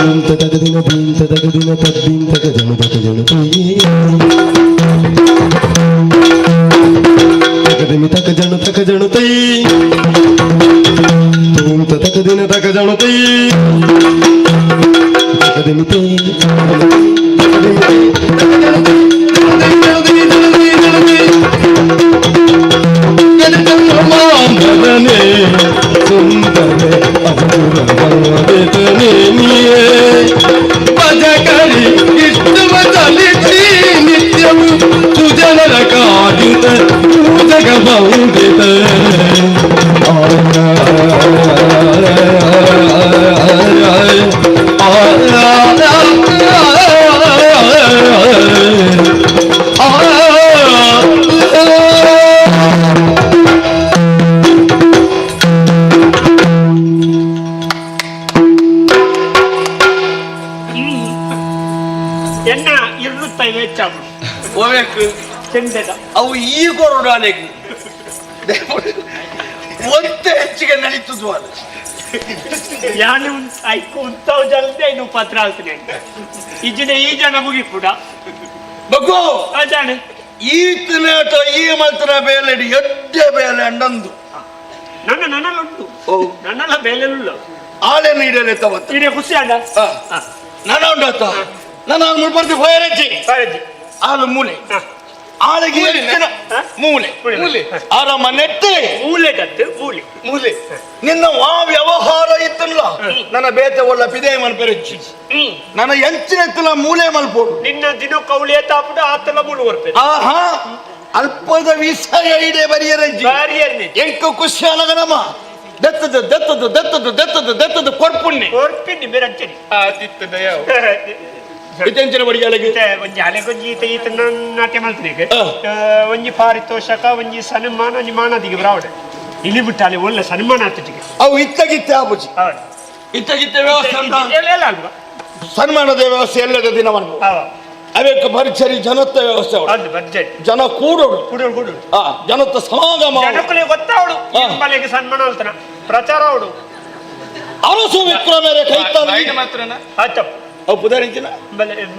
ಓಂ ತದಕ ದಿನ ಧೀಂ ತದಕ ದಿನ ತದ್ದಿಂ ತಕ ಜಣು ತಕ ಜಣುತಿ ತಕದಿಮಿ ತಕ ಜಣು ತಕ ಜಣುತೈ ಓಂ ತದಕ ದಿನ ತಕ ಜಣುತೈ ತಕದಿಮಿ ತೈ ತಕದಿಮಿ ತೈ ತಕ ಜಣುತೈ ಜಣುತೈ ಜಣುತೈ ಜಣುತೈ ಸುಂದರ ಅಜಸುರ ಭಜಕರಿ ಇಷ್ಟವ ಸಲ್ಲಿಸಿ ನಿತ್ಯವು ಸುಜನರ ಕಾಯುತ ಪೂಜಗ ಬಂದಿತ ಎನ್ನ 250 ಹೆಚ್ಚಾಗುಡು ಓವೇಕು ಚೆಂಡೆದ ಅವು ಈ ಕೊರಡಾಲೆಗ್ ಒಂತೆ ಹೆಚ್ಚಿಗೆ ನಡೀತದ್ದು ಅದು ಯಾನು ಐಕು ಉಂತಾವು ಜಲ್ದಿ ಐನು ಪತ್ರ ಆಗ್ತೀನಿ ಇಜ್ಜಿನ ಈ ಜನ ಮುಗಿಪುಡ ಬಗ್ಗು ಅದಾನೆ ಈತನೇಟ ಈ ಮಲ್ತನ ಬೇಲೆಡಿ ಎಡ್ಡೆ ಬೇಲೆ ಅಂಡಂದು ನನ್ನ ನನ್ನಲ್ಲುಂಟು ನನ್ನೆಲ್ಲ ಬೇಲೆಲ್ಲ ಆಳೆ ನೀಡಲೆ ತವತ್ತು ಇಡೀ ಖುಷಿ ಅಲ್ಲ ನನ್ನ ಉಂಡತ್ತ ನನ್ನ ಮುಳ್ಪರ್ತಿ ಫೈರಜ್ಜಿ ಆಲು ಮೂಲೆ ಆಳಿಗೆ ಹೆಚ್ಚಿನ ಮೂಲೆ ಮೂಲೆ. ಆರ ಮನೆತ್ತೆ ಮೂಲೆ ದತ್ತು ಮೂಲೆ ಮೂಲೆ ನಿನ್ನ ವಾ ವ್ಯವಹಾರ ಇತ್ತಲ್ಲ ನನ್ನ ಬೇತೆ ಒಳ್ಳ ಪಿದೆ ಮಲ್ಪೆರಚ್ಚಿ ನನ್ನ ಎಂಚಿನ ಇತ್ತಲ್ಲ ಮೂಲೆ ಮಲ್ಪೋಡು ನಿನ್ನ ದಿನ ಕೌಳಿಯ ತಾಪುಡು ಆತಲ ಮೂಲು ಬರ್ಪೆ ಆಹಾ ಅಲ್ಪದ ವಿಷಯ ಇಡೆ ಬರಿಯರಜ್ಜಿ ಬರಿಯರ್ನಿ. ಎಂಕ ಖುಷಿ ಅನಗನಮ್ಮ ದತ್ತದ ದತ್ತದ ದತ್ತದ ದತ್ತದ ದತ್ತದ ಕೊರ್ಪುಣ್ಣೆ ಕೊರ್ಪಿನಿ ಬೇರೆ ಆದಿತ್ತದ ಯಾವ ಇತ್ತೆಂಚಿನ ಬಡಿಯಾಲೆಗೆ ಒಂಜಿ ಅಲೆಗೊಂಜಿ ಈತ ಈತ ನಾಟ್ಯ ಮಲ್ತನಿಗೆ ಒಂಜಿ ಪಾರಿತೋಷಕ ಒಂಜಿ ಸನ್ಮಾನ ಒಂಜಿ ಮಾನದಿಗೆ ಬ್ರಾವಡೆ ಇಲ್ಲಿ ಬಿಟ್ಟಾಲೆ ಒಳ್ಳೆ ಸನ್ಮಾನ ಆತಟಿಗೆ ಅವು ಇತ್ತಗಿತ್ತೆ ಆಪುಜಿ ಇತ್ತಗಿತ್ತೆ ವ್ಯವಸ್ಥೆ ಉಂಟಾ? ಎಲ್ಲ ಅಲ್ವಾ ಸನ್ಮಾನದ ವ್ಯವಸ್ಥೆ ಎಲ್ಲದ ದಿನ ಅದಕ್ಕೆ ಪರಿಚರಿ ಜನತ್ತ ವ್ಯವಸ್ಥೆ ಉಂಟು. ಅದು ಬಡ್ಜೆಟ್ ಜನ ಕೂಡೋಡು ಕೂಡೋಡು ಕೂಡೋಡು ಆ ಜನತ್ತ ಸಮಾಗಮ ಉಂಟು. ಜನಕ್ಕಳಿಗೆ ಗೊತ್ತಾವಡು ಮಲೆಗೆ ಸನ್ಮಾನ ಅಲ್ತನ ಪ್ರಚಾರ ಅವಡು ಅರಸು ವಿಕ್ರಮರೆ ಕೈತಾನೆ ಮಾತ್ರನಾ ಆಯ್ತಪ್ಪ ಅವು ಪುದರಿಂಚಿನ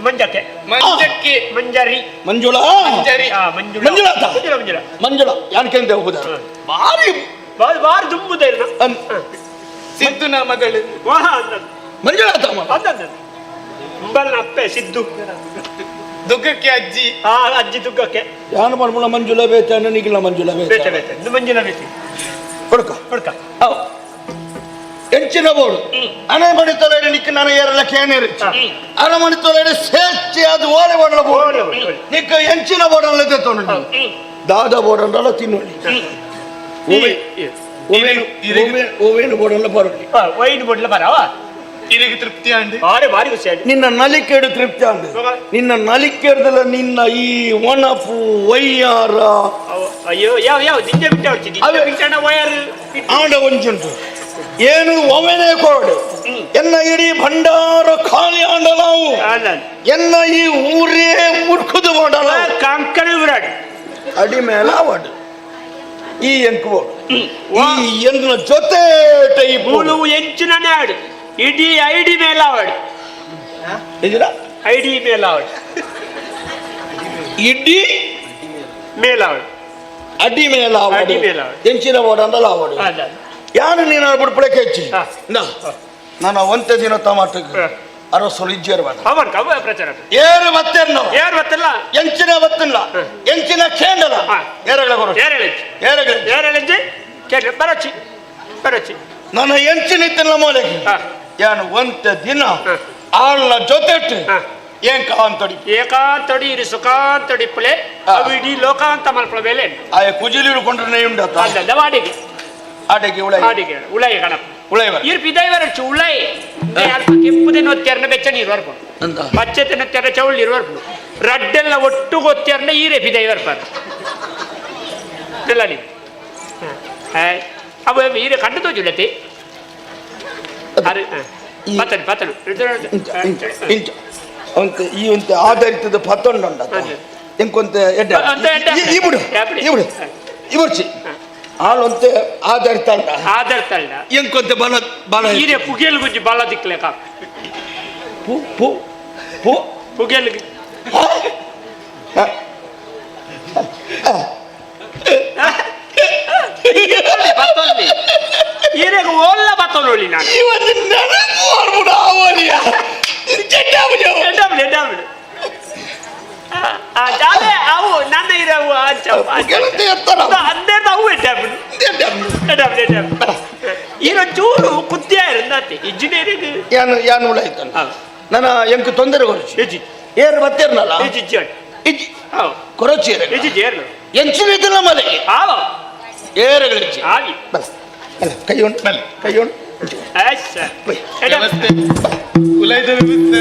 ಮಂಜಕ್ಕೆ ಮಂಜಕ್ಕೆ ಮಂಜರಿ ಮಂಜುಳಾ ಮಂಜರಿ. ಆ, ಮಂಜುಳಾ ಮಂಜುಳಾತ ಮಂಜುಳಾ ಮಂಜುಳಾ ಮಂಜುಳಾ ಯಾನ್ ಕೇಂದ್ರ ಪುದರ್ ಭಾರಿ ಬಾರಿ ಬಾರಿ ದುಂಬುದ ಇರ್ನ ಸಿದ್ದುನ ಮಗಳು ವಾಹ ಅಂದದ್ದು ಮಂಜುಳಾತ ಅಂದದ್ದು ಉಂಬಲ್ನ ಅಪ್ಪೆ ಸಿದ್ದು ದುಗ್ಗಕ್ಕೆ ಅಜ್ಜಿ ಆ ಅಜ್ಜಿ ದುಗ್ಗಕ್ಕೆ ಯಾನ್ ಮಾಡ್ಮುಣ ಮಂಜುಳಾ ಬೇತೆ ನಿಗಿಲ್ಲ ಮಂಜುಳಾ ಬೇತೆ ಬೇತೆ ಬೇತೆ ಇಂದು ಮಂಜುಳಾ ಬೇತೆ ಕೊಡ್ಕ ಕೊಡ್ಕ ಅವು ಎಂಚಿನ ಬೋಡು ಅನೆ ಮಣಿತೊಲೆ ನಿಕ್ಕ ನಾನು ಏರಲ್ಲ ಕೇನೇರು ಅರ ಮಣಿತೊಲೆ ಸೇರ್ಚಿ ಅದು ಓಲೆ ಬೋಡಲ ಬೋಡು ನಿಕ್ಕ ಎಂಚಿನ ಬೋಡಲ್ಲ ತೊಂಡು ದಾದ ಬೋಡಲ್ಲ ತಿನ್ನೋಳಿ ಓವೇನು ಬೋಡಲ್ಲ ಬರೋಡಿ ವೈನ್ ಬೋಡ್ಲ ಬರವ ಇರಿಗೆ ತೃಪ್ತಿ ಆಂಡ್ ಬಾರಿ ಬಾರಿ ಖುಷಿ ಆಯ್ತು ನಿನ್ನ ನಲಿಕೇಡು ತೃಪ್ತಿ ಆಂಡು ನಿನ್ನ ನಲಿಕೇಡ್ದಲ್ಲ ನಿನ್ನ ಈ ಒಣಪು ವೈಯಾರ ಅಯ್ಯೋ ಯಾವ ಯಾವ ದಿಂಜೆ ಬಿಟ್ಟ ಅವೇ. ಬಿಟ್ಟಣ ವಯರ್ ಆಂಡ ಒಂಜುಂಟು ಏನು ಒಮೆನೆ ಕೋಡು ಎನ್ನ ಇಡೀ ಭಂಡಾರ ಖಾಲಿ ಆಂಡಲಾವು ಎನ್ನ ಈ ಊರೇ ಮುರ್ಕುದು ಮಾಡಲ ಕಂಕಣ ಬಿರಾಡು ಅಡಿ ಮೇಲ ಅವಡು ಈ ಎಂಕು ಈ ಎಂದಿನ ಜೊತೆ ಟೈಪ್ ಮೂಲು ಎಂಚಿನ ಆಡು ಇಡೀ ಐಡಿ ಮೇಲೆ ಆವಡು ಐಡಿ ಮೇಲೆ ಆವಡು ಇಡೀ ಮೇಲ ಆವಡು ಅಡಿ ಮೇಲೆ ಆವಡು ಅಡಿ ಮೇಲೆ ಆವಡು. ಎಂಚಿನ ಬೋಡ ಅಂದಲ್ಲ ಆವಡು ಅಲ್ಲ ಯಾರು ನೀನು ಬಿಡ್ಪಡಕ್ಕೆ ಹೆಚ್ಚಿ ನಾನು ಒಂತೆ ದಿನ ತಮಾಟಕ್ಕೆ ಅರಸರು ಇಜ್ಜೇರು ಬೇಡ ಅವನ್ ಕವ ಪ್ರಚಾರ ಏರು ಬತ್ತೆರ್ನ ಏರು ಬತ್ತಲ್ಲ ಎಂಚಿನ ಬತ್ತಿಲ್ಲ ಎಂಚಿನ ಕೇಂಡಲ ಏರಗಳ ಕೊರು ಏರಳೆಂಚಿ ಏರಗಳ ಏರಳೆಂಚಿ ಕೇಳಿ ಬರಚಿ ಬರಚಿ ನನ್ನ ಎಂಚಿನ ಇತ್ತಿಲ್ಲ ಮೋಲೆಗೆ ಯಾನು ಒಂತೆ ದಿನ ಆಳ್ನ ಜೊತೆ ಏನ್ ಕಾಂತಡಿ ಏಕಾಂತಡಿ ಇರು ಸುಖಾಂತಡಿ ಪುಲೆ ಅವು ಇಡೀ ಲೋಕಾಂತ ಮಲ್ಪಳ ಮೇಲೆ ಆಯ ಕುಜಿಲಿ ಹಿಡ್ಕೊಂಡ್ರೆ ಉಂಡತ್ತ ಅಲ್ಲ ವಾಡಿಗೆ ಆಡೆಗೆ ಉಳೈ ಆಡಿಗೆ ಉಳೈ ಗಣಪ ಉಳೈ ಇರ್ ಪಿದೈ ವರಚು ಉಳೈ ಅಲ್ಪ ಕೆಂಪುದೆ ನೊತ್ತೆರ್ನ ಬೆಚ್ಚ ನೀರು ಬರ್ಪು ಪಚ್ಚೆ ನೊತ್ತೆರ್ನ ಚೌಳಿ ನೀರು ಬರ್ಪು ರಡ್ಡೆಲ್ಲ ಒಟ್ಟು ಗೊತ್ತೆರ್ನ ಈರೆ ಪಿದೈ ಬರ್ಪಾರ ಇಲ್ಲ ನೀವು ಅವು ಈರೆ ಕಂಡು ತೋಜುಲತೆ ಅರೆ ಪತನು ಪತನು ಇಂಚ ಅಂತೆ ಈ ಒಂತೆ ಆಧಾರಿತದ ಪತ್ತೊಂಡ ಎಂಕೊಂತೆ ಎಡ್ಡೆ ಈ ಬಿಡು ಈ ಬಿಡು ಈ ಬರ್ಚಿ ಆಳೊಂತೆ ಆಧಾರಿತ ಆಧಾರಿತ ಎಂಕೊಂತೆ ಬಲ ಬಲ ಈರೆ ಪುಗೆಲ್ ಗುಜ್ಜಿ ಬಲ ದಿಕ್ಲೇಕ ಪು ಪು ಪು ಪುಗೆಲ್ ಈರೆಗೆ ಓಲ್ಲ ಬತ್ತೊಂದು ನಾನು ಇವತ್ತು ನೆನಪು ಮಾಡ್ಬಿಡು ಆವಲಿಯ ಅದೇ ಅವು ನನ್ನ ಇರವು ಅಂದೇ ಅವು ಎಡ್ಡಾಬಿಡು ಎಡ್ಡಾಬಿಡು ಎಡ್ಡಾಬಿಡು ಈರ ಚೂರು ಕುತ್ತಿಯ ಇರಂದಾತೆ ಇಂಜಿನಿಯರಿಂಗ್ ಯಾನು ಯಾನು ಉಳಾಯ್ತ ನನ್ನ ಎಂಕ್ ತೊಂದರೆ ಕೊರಚಿ ಇಜ್ಜಿ ಏರು ಬತ್ತೇರ್ನಲ್ಲ ಇಜ್ಜಿ ಇಜ್ಜಿ ಕೊರಚಿ ಇಜ್ಜಿ ಏರ್ಲು ಎಂಚಿನ ಇದ್ದಿಲ್ಲ ಮಲೆಗೆ ಆವ ಏರುಗಳಿಜ್ಜಿ ಆವಿ ಬಸ್ ಅಲ್ಲ ಕೈ ಉಂಟು ಕೈ ಉಂಟು ವ್ಯವಸ್ಥೆ ಉಲೈದ ವ್ಯವಸ್ಥೆ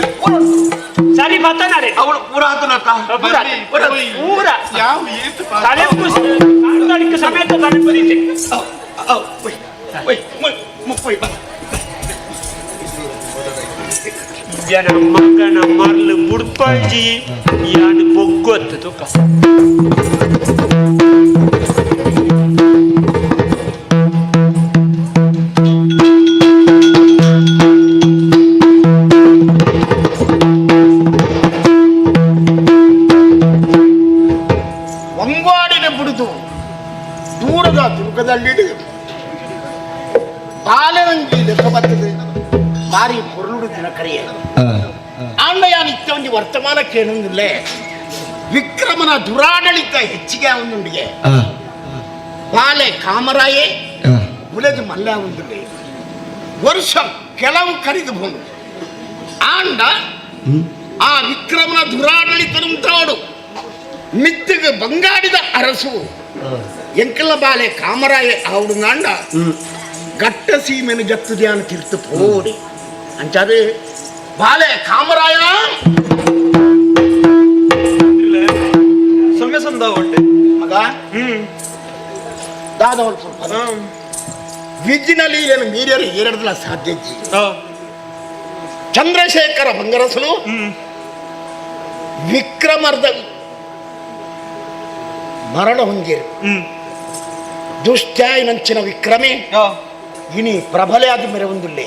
ಸರಿ ಬತ್ತನಾರೆ ಅವಳು ಪೂರ ಆತನತ್ತ ಪೂರ ಪೂರ ಯಾವ ಏತು ತಲೆಪು ಕಾಂತಾಡಿಕ ಸಮೇತ ತಲೆಪು ರೀತಿ ಒಯ್ ಮುಪ್ಪೈ ಬಾ ಜನ ಮಗನ ಮರ್ಲು ಬುಡ್ಪಳ್ಜಿ ಯಾನು ಬೊಗ್ಗೊತ್ತು ತುಕ. ಒಂಗಾಡಿನ ಬಿಡುದು ದೂರದ ದುರ್ಗದಲ್ಲಿ ಬಾಲನಂಗಿ ಲೆಕ್ಕ ಬರ್ತದೆ ಬಾರಿ ಪೊರುಳು ದಿನ ಕರೆಯ ಆಂಡಯಾನ ಒಂಜಿ ವರ್ತಮಾನ ಕೇಳುವುದಿಲ್ಲ. ವಿಕ್ರಮನ ದುರಾಡಳಿತ ಹೆಚ್ಚಿಗೆ ಅವನುಂಡಿಗೆ ಬಾಲೆ ಕಾಮರಾಯೇ ಉಲದು ಮಲ್ಲ ಉಂದುಂಡೆ ವರ್ಷ ಕೆಲವು ಕರಿದು ಬಂದು ಆಂಡ ಆ ವಿಕ್ರಮನ ದುರಾಡಳಿತ ಉಂಟಾಡು ಮಿತ್ತಿಗೆ ಬಂಗಾಡಿದ ಅರಸು ಎಂಕಲ ಬಾಲೆ ಕಾಮರಾಯ ಆವುಡುಂದಾಂಡ ಗಟ್ಟ ಸೀಮೆನು ಜತ್ತು ಧ್ಯಾನ ತಿರ್ತು ಪೋಡಿ ಅಂಚಾದೆ ಬಾಲೆ ಕಾಮರಾಯ ಸೊಮ್ಮೆ ಸಂದ ಉಂಟೆ ಮಗ ದಾದ ವಿಜ್ಜಿನಲ್ಲಿ ಏನು ಮೀರಿಯರು ಏರಡದಲ್ಲ ಸಾಧ್ಯ. ಚಂದ್ರಶೇಖರ ಬಂಗರಸಲು ವಿಕ್ರಮರ್ದ ಮರಣ ಹೊಂದಿರು ದುಷ್ಟಾಯಿನಂಚಿನ ವಿಕ್ರಮೆ ಇನಿ ಪ್ರಬಲೆ ಆದ ಮೇರೆ ಒಂದುಲ್ಲೆ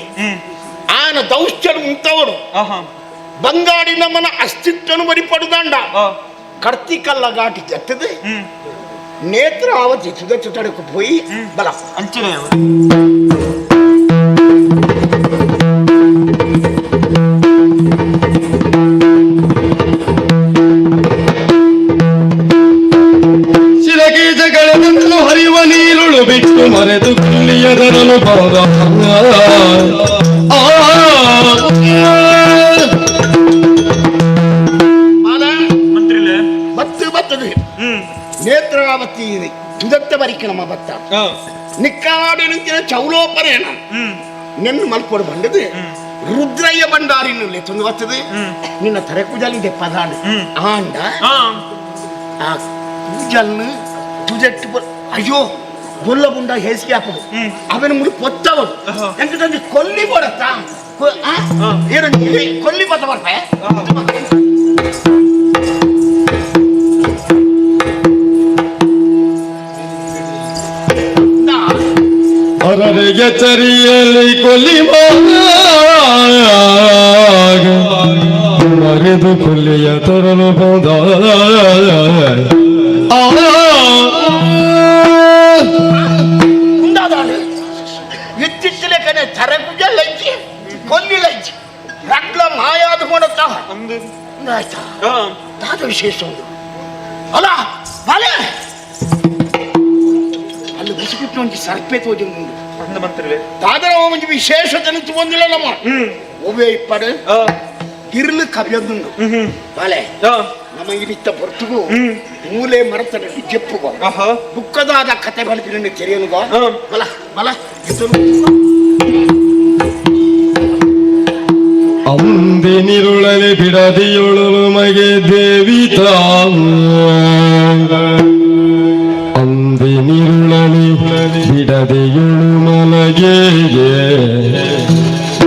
ಆನ ದೌಶ್ಚನು ಉಂಟವರು ಬಂಗಾಡಿ ನಮ್ಮನ ಅಸ್ತಿತ್ವನು ಬರಿಪಡುದಾಂಡ ಕರ್ತಿಕಲ್ಲ ಘಾಟಿ ಜತ್ತದೆ ನೇತ್ರಾವತಿ ಸುದಚ್ಚು ಪೋಯಿ ಬಲ ಅಂಚನೆ. ಶಿಲಕೀಜಗಳೆಂದಲೂ ಹರಿಯುವ ನೀರುಳು ಬಿಟ್ಟು ಮರೆತು ಕುಲ್ಲಿಯದರಲು ಬಾರ. ಬತ್ತು ಬತ್ತದು ನೇತ್ರಾವತಿ ತುದತ್ತ ಬರಿಕ ನಮ್ಮ ಬತ್ತ ನಿಕ್ಕಾಡು ನಿಂತಿನ ಚೌಲೋಪರೇಣ ನೆನ್ನು ಮಲ್ಪೊಡು ಬಂಡದು ರುದ್ರಯ್ಯ ಬಂಡಾರಿ ತಂದು ಬರ್ತದೆ ನಿನ್ನ ತರೆ ಪೂಜಾಲಿ ಪದಾಂಡ ಆಂಡ ಆ ಪೂಜಲ್ನು ತುಜೆಟ್ಟು ಅಯ್ಯೋ ಬೊಲ್ಲ ಬುಂಡ ಹೇಸಿಗೆ ಹಾಪುಡು ಅವನ ಮುಡಿ ಪೊತ್ತವಡು ಎಂತ ಕೊಲ್ಲಿ ಕೊಡತ್ತಾ ಏನು ಕೊಲ್ಲಿ ಬತ್ತ ಬರ್ಪೆ. ಅರರಿಗೆ ಚರಿಯಲಿ ಕೊಲ್ಲಿ ಮರೆದು ಕೊಲ್ಲಿಯ ತರಲು ಬಂದ ಇತ್ತಿತ್ತಲೆ ಕನೆ ತರೆ ಪೂಜೆ ಲಜ್ಜಿ ಕೊಲ್ಲಿ ಲಜ್ಜಿ ರಡ್ಲ ಮಾಯಾದ ಕೊಡತ್ತ ಆಯ್ತಾ ದಾದ ವಿಶೇಷ ಉಂಟು ಅಲ್ಲ ಬಲೆ ಅಲ್ಲಿ ಉಸಿಬಿಟ್ಟು ಒಂಜಿ ಸರ್ಪೆ ತೋಜಿ ಉಂಡು ದಾದನ ಒಂಜಿ ವಿಶೇಷ ತನಿತು ಬಂದಿಲ್ಲ ನಮ್ಮ ಒಬ್ಬೇ ಇಪ್ಪಡು ಇರ್ಲು ಕವಿಯೊಂದುಂಡು ಬಲೆ ನಮ್ಮ ಇರಿತ್ತ ಹೊರತುಗು ಮೂಲೆ ಮರತಡ ಜೆಪ್ಪುಗೋ ಬುಕ್ಕದಾದ ಕತೆ ಬಲಪಿನ ತೆರೆಯನುಗೋ ಬಲ ಬಲ ಅಂದಿನಿರುಳಲಿ ಬಿಡದಿಯೊಳು ಮಗೆ ದೇವಿ ತಾವು ಅಂದಿನಿರುಳಲಿ ಬಿಡದಿಯುಳು ಮಲಗೆ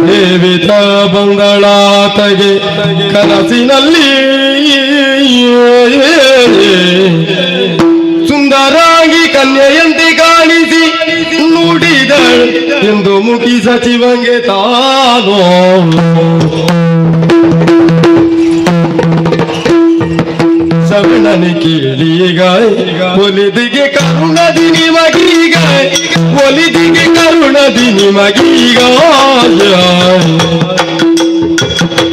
ದೇವಿ ಬಂದಳಾತಗೆ ಕನಸಿನಲ್ಲಿ ಸುಂದರಾಗಿ ಕನ್ಯೆಯಂತೆ ಕಾಣಿಸಿ ನುಡಿದಳು ಎಂದು ಮುಖಿ ಸಚಿವಂಗೆ ತಾನೋ ಶರಣನೆ ಕೇಳೀಗ ಒಲಿದಿಗೆ ಕರುಣದಿ ನಿಮಗೀಗ ಒಲಿದಿಗೆ ಕರುಣದಿ ನಿಮಗೀಗ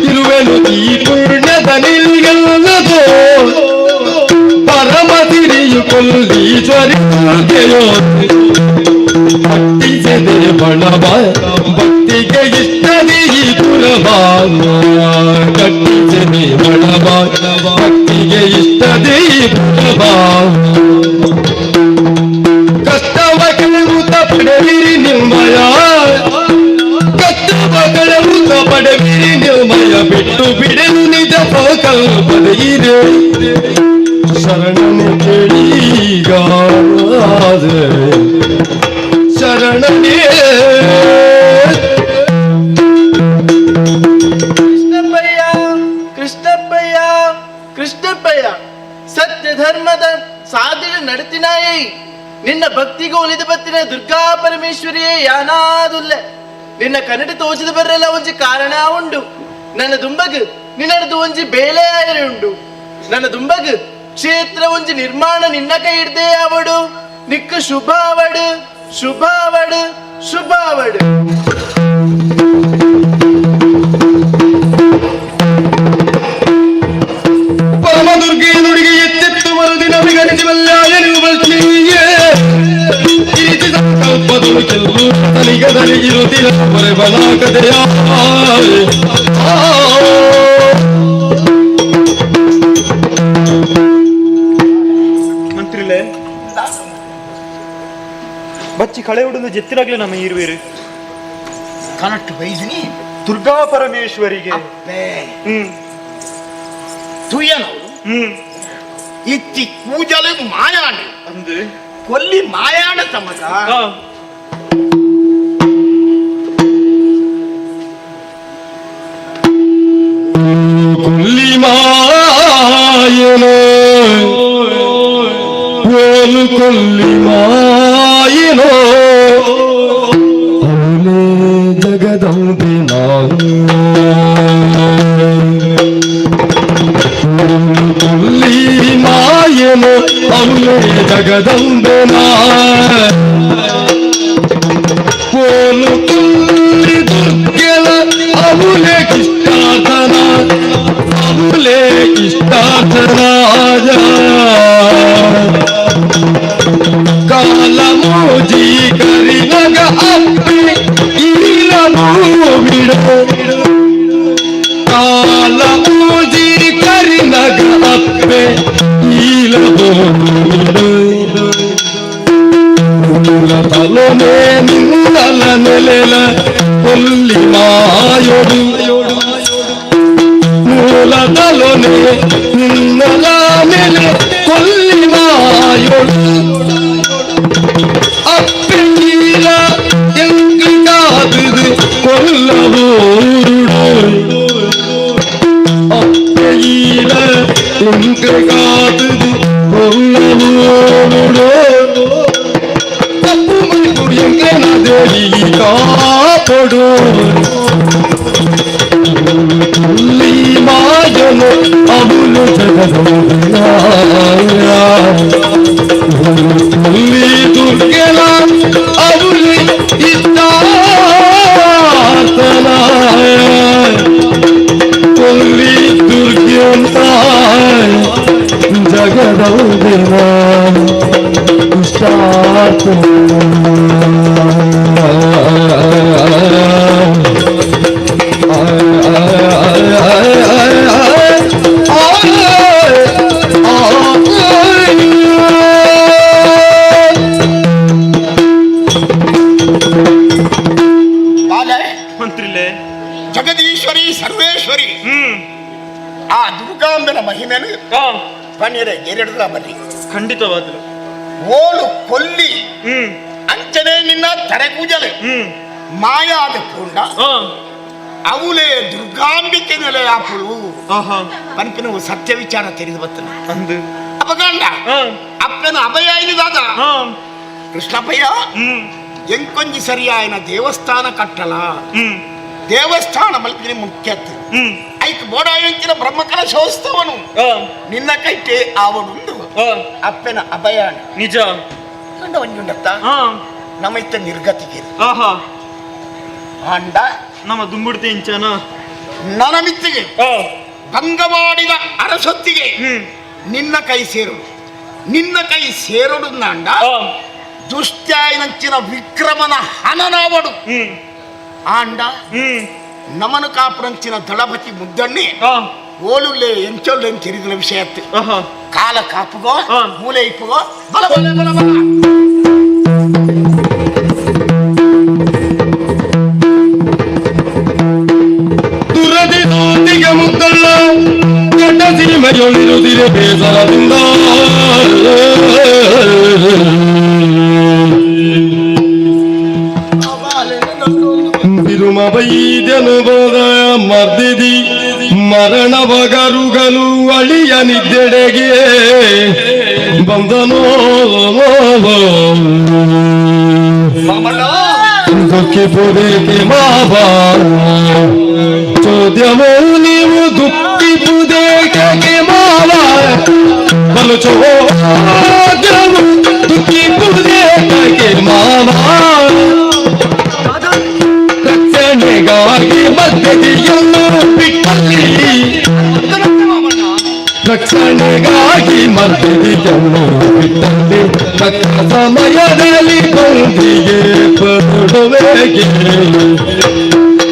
ಇರುವೆನು ಈ ಪುಣ್ಯದ ನಿಲ್ಗಲ್ಲದೋ ಪರಮ ತಿರಿಯು ಕೊಲ್ಲೀಶ್ವರಿಯೋ ಭಕ್ತಿಸದೆ ಬಣವ ಭಕ್ತಿಗೆ ಇಷ್ಟದಿ ಪುರವ ಕಟ್ಟಿಸದೆ ಬಣವ ಭಕ್ತಿಗೆ ಇಷ್ಟದಿ ಪುರವ ಕಷ್ಟವ ಕಳೆಯುತ್ತ ಪಡೆವಿರಿ ನಿರ್ಮಯ ಕಷ್ಟವ ಕಳೆಯುತ್ತ ಪಡೆವಿರಿ ನಿರ್ಮಯ ಬಿಟ್ಟು ಬಿಡಲು ನಿಜ ಸಂಕಲ್ಪದ ಶರಣನೆ ಕೇಳೀಗ ಶರಣನೇ. ಕೃಷ್ಣಪ್ಪಯ್ಯ, ಕೃಷ್ಣಪ್ಪಯ್ಯ, ಕೃಷ್ಣಪ್ಪಯ್ಯ, ಸತ್ಯ ಧರ್ಮದ ಸಾಧನೆ ನಡತಿನಾಯೇ, ನಿನ್ನ ಭಕ್ತಿಗೂ ಒಲಿದು ಬತ್ತಿನ ದುರ್ಗಾ ಪರಮೇಶ್ವರಿಯೇ ಯಾನಾದುಲ್ಲೆ. ನಿನ್ನ ಕನ್ನಡ ತೋಚಿದ ಬರ್ರೆಲ್ಲ ಒಂಜಿ ಕಾರಣ ಉಂಡು. ನನ್ನ ದುಂಬಗ್ ನಿನ್ನದು ಒಂಜಿ ಬೇಲೆ ಆಯರೆ ಉಂಡು. ನನ್ನ ದುಂಬಗ್ ಕ್ಷೇತ್ರ ಒಂಜಿ ನಿರ್ಮಾಣ ನಿನ್ನ ಕೈ ಹಿಡ್ದೆ ಅವಡು. ನಿಕ್ಕ ಶುಭ ಅವಡು, ಶುಭ ಅವಡು, ಶುಭ ಅವಡು. ಪರಮದುರ್ಗೆ ನುಡಿಗೆ ಎತ್ತೆತ್ತು ಮರುದಿನ ವಿಗಣಿಸಿ ಬಲ್ಚಿಯೇ ಸಂಕಲ್ಪದಳು ಚೆಲ್ಲು ತನಿಗದನಿಗಿರುತ್ತಿರ ಬಲ ಕಥೆಯ. ಮಂತ್ರಿಲೆ ಬಚ್ಚಿ ಕಳೆ ಹುಡುದು ಜೆತ್ತಿರಾಗ್ಲೆ ನಮ್ಮ ಇರುವಿರು ಕನಟ್ಟು ಬೈದಿನಿ ದುರ್ಗಾ ಪರಮೇಶ್ವರಿಗೆ. ತುಯ್ಯನವರು ಇತ್ತಿ ಕೂಜಲು ಮಾಯಾಣ ಅಂದು ಕೊಲ್ಲಿ ಮಾಯಾಣ ತಮಗ ಕೊಲ್ಲಿ ಮಾಯನೋ ಓಲು ಕೊಲ್ಲಿ ಮಾಯನೋ ಅವನೇ ಜಗದಂಬೆ ನಾವು ಕೊಲ್ಲಿ ಮಾಯನೋ ಅವನೇ ಜಗದಂಬೆ ಓಲು ಕೊಲ್ಲಿ ದುರ್ಗೆಲ ಅವನೇ ಇಷ್ಟಾರ್ಥನ ಅವನೇ ಇಷ್ಟಾರ್ಥರಾಜ ಕಾಲ ಮೋಜಿ ಕರಿನಗ ಅಪ್ಪಿ ಈಲ ಮೂವಿಡು ಕಾಲ ಮೋಜಿ ಕರಿನಗ ಅಪ್ಪೆ ಈಲ ಮೂವಿಡು ತಲೋನೆ ನಿನ್ನಲ ನೆಲೆಲ ಕೊಲ್ಲಿ ಮಾಯೊಡು ಮೂಲ ತಲೋನೆ ನಿನ್ನಲ ನೆಲೆ ಕೊಲ್ಲಿ ಮಾಯೊಡು ಅಪ್ಪಿಲ ಎಂಕು ಕಾದುದು ಕೊಲ್ಲವೂರುಡು ಅಪ್ಪಿಲ ಎಂಕು ಕಾದುದು ಕೊಲ್ಲವೂರುಡು ತಪ್ಪು ಮೈಪು ಎಂಕ್ಲೆನ ದೇವಿ ಕಾಪೊಡು ಕೊಲ್ಲಿ ಮಾಯನು ಅವನು ಜಗದಂಬೆಯ ಕೊಲ್ಲಿ ದುರ್ಗೆಲ ಅವಳು ಇದ್ದಾತನ ಕೊಲ್ಲಿ ದುರ್ಗೆಂತ ಜಗದಂಬೆನ ಮಂತ್ರಿಲೆ ಜಗದೀಶ್ವರಿ ಸರ್ವೇಶ್ವರಿ ಆ ದುರ್ಗಾಂಬೆನ ಮಹಿಮೆನು ಪನ್ನೀರ ಎರಡರ ಬನ್ನಿ ಖಂಡಿತವಾದಲು ಓಲು ಕೊಲ್ಲಿ ಅಂಚನೆ ನಿನ್ನ ತರೆಕೂಜಲು ಮಾಯಾದ ಪೂಂಡ ಅವಲೇ ದುರ್ಗಾಂಬಿಕೆ ನೆಲೆಯಾಪುಳು ಪನ್ಪಿನ ಸತ್ಯ ವಿಚಾರ ತಿಳಿದು ಬರ್ತನೆ ಅಂದು ಅಪಗಂಡ ಅಪ್ಪನ ಅಭಯ ದಾದ ಕೃಷ್ಣಪ್ಪಯ್ಯ ಎಂಕೊಂಜಿ ಸರಿಯಾಯನ ದೇವಸ್ಥಾನ ಕಟ್ಟಲ ದೇವಸ್ಥಾನ ಮಲ್ಪಿನ ಮುಖ್ಯತ್ತು ಐಕ್ ಬೋಡಾಯಂಚಿನ ಬ್ರಹ್ಮಕಲ ಶೋಸ್ತವನು ನಿನ್ನ ಕೈಟೆ ಆವಡುಂಡು ಅಪ್ಪನ ಅಭಯ ನಿಜ ಕಂಡ ಒಂಜುಂಡತ್ತ ನಮೈತ ನಿರ್ಗತಿಗೆ ಆಂಡ ನಮ್ಮ ದುಂಬುಡ್ತೆ ಇಂಚನ ನನಮಿತ್ತಿಗೆ ಭಂಗ ಮಾಡಿದ ಅರಸೊತ್ತಿಗೆ ನಿನ್ನ ಕೈ ಸೇರುಡು ನಿನ್ನ ಕೈ ಸೇರುಡು ನಾಂಡ ದುಷ್ಟ್ಯಾಯನಂಚಿನ ವಿಕ್ರಮನ ಹನನಾವಡು ಆಂಡ ನಮನು ಕಾಪುರಂಚಿನ ದಳಪತಿ ಮುದ್ದಣ್ಣಿ ಓಲುಲ್ಲೆ ಎಂಚೊಲ್ಲೆ ತಿಳಿದ ವಿಷಯತ್ತು ಕಾಲ ಕಾಪುಗೋ ಮೂಲೆ ಇಪ್ಪುಗೋ ಬಲ ಬಲ ಬಲ ಬಲ ದುರದಿ ದೂತಿಗೆ ಮುದ್ದಳ್ಳ ಕೆಟ್ಟ ಸೀಮೆಯೊಳಿರುತ್ತಿರೆ ಬೇಸರದಿಂದ ತಿರುಮ ವೈದ್ಯನು ಬೋದ ಮರ್ದಿದಿ ಮರಣವಗರುಗಲು ಅಳಿಯ ನಿದ್ದೆಡೆಗೆ ಬಂದನೋ ದುಃಖಿಪುದೇಕೆ ಮಾವ ಚೋದ್ಯಮೋ ನೀವು ದುಃಖಿಪುದೇಕೆ ಮಾವ ಬಲು ಚೋದ್ಯಮು ದುಃಖಿಪುದೇಕೆ ಮಾವ ರಕ್ಷಣೆಗಾಗಿ ಮಧ್ಯದಿಯನ್ನು ಬಿಟ್ಟಲ್ಲಿ ರಕ್ಷಣೆಗಾಗಿ ಮಧ್ಯದಿಯನ್ನು ಬಿಟ್ಟಲ್ಲಿ ತಕ್ಕ ಸಮಯದಲ್ಲಿ ಬಂದಿಗೆ ಪಡುವೆಗೆ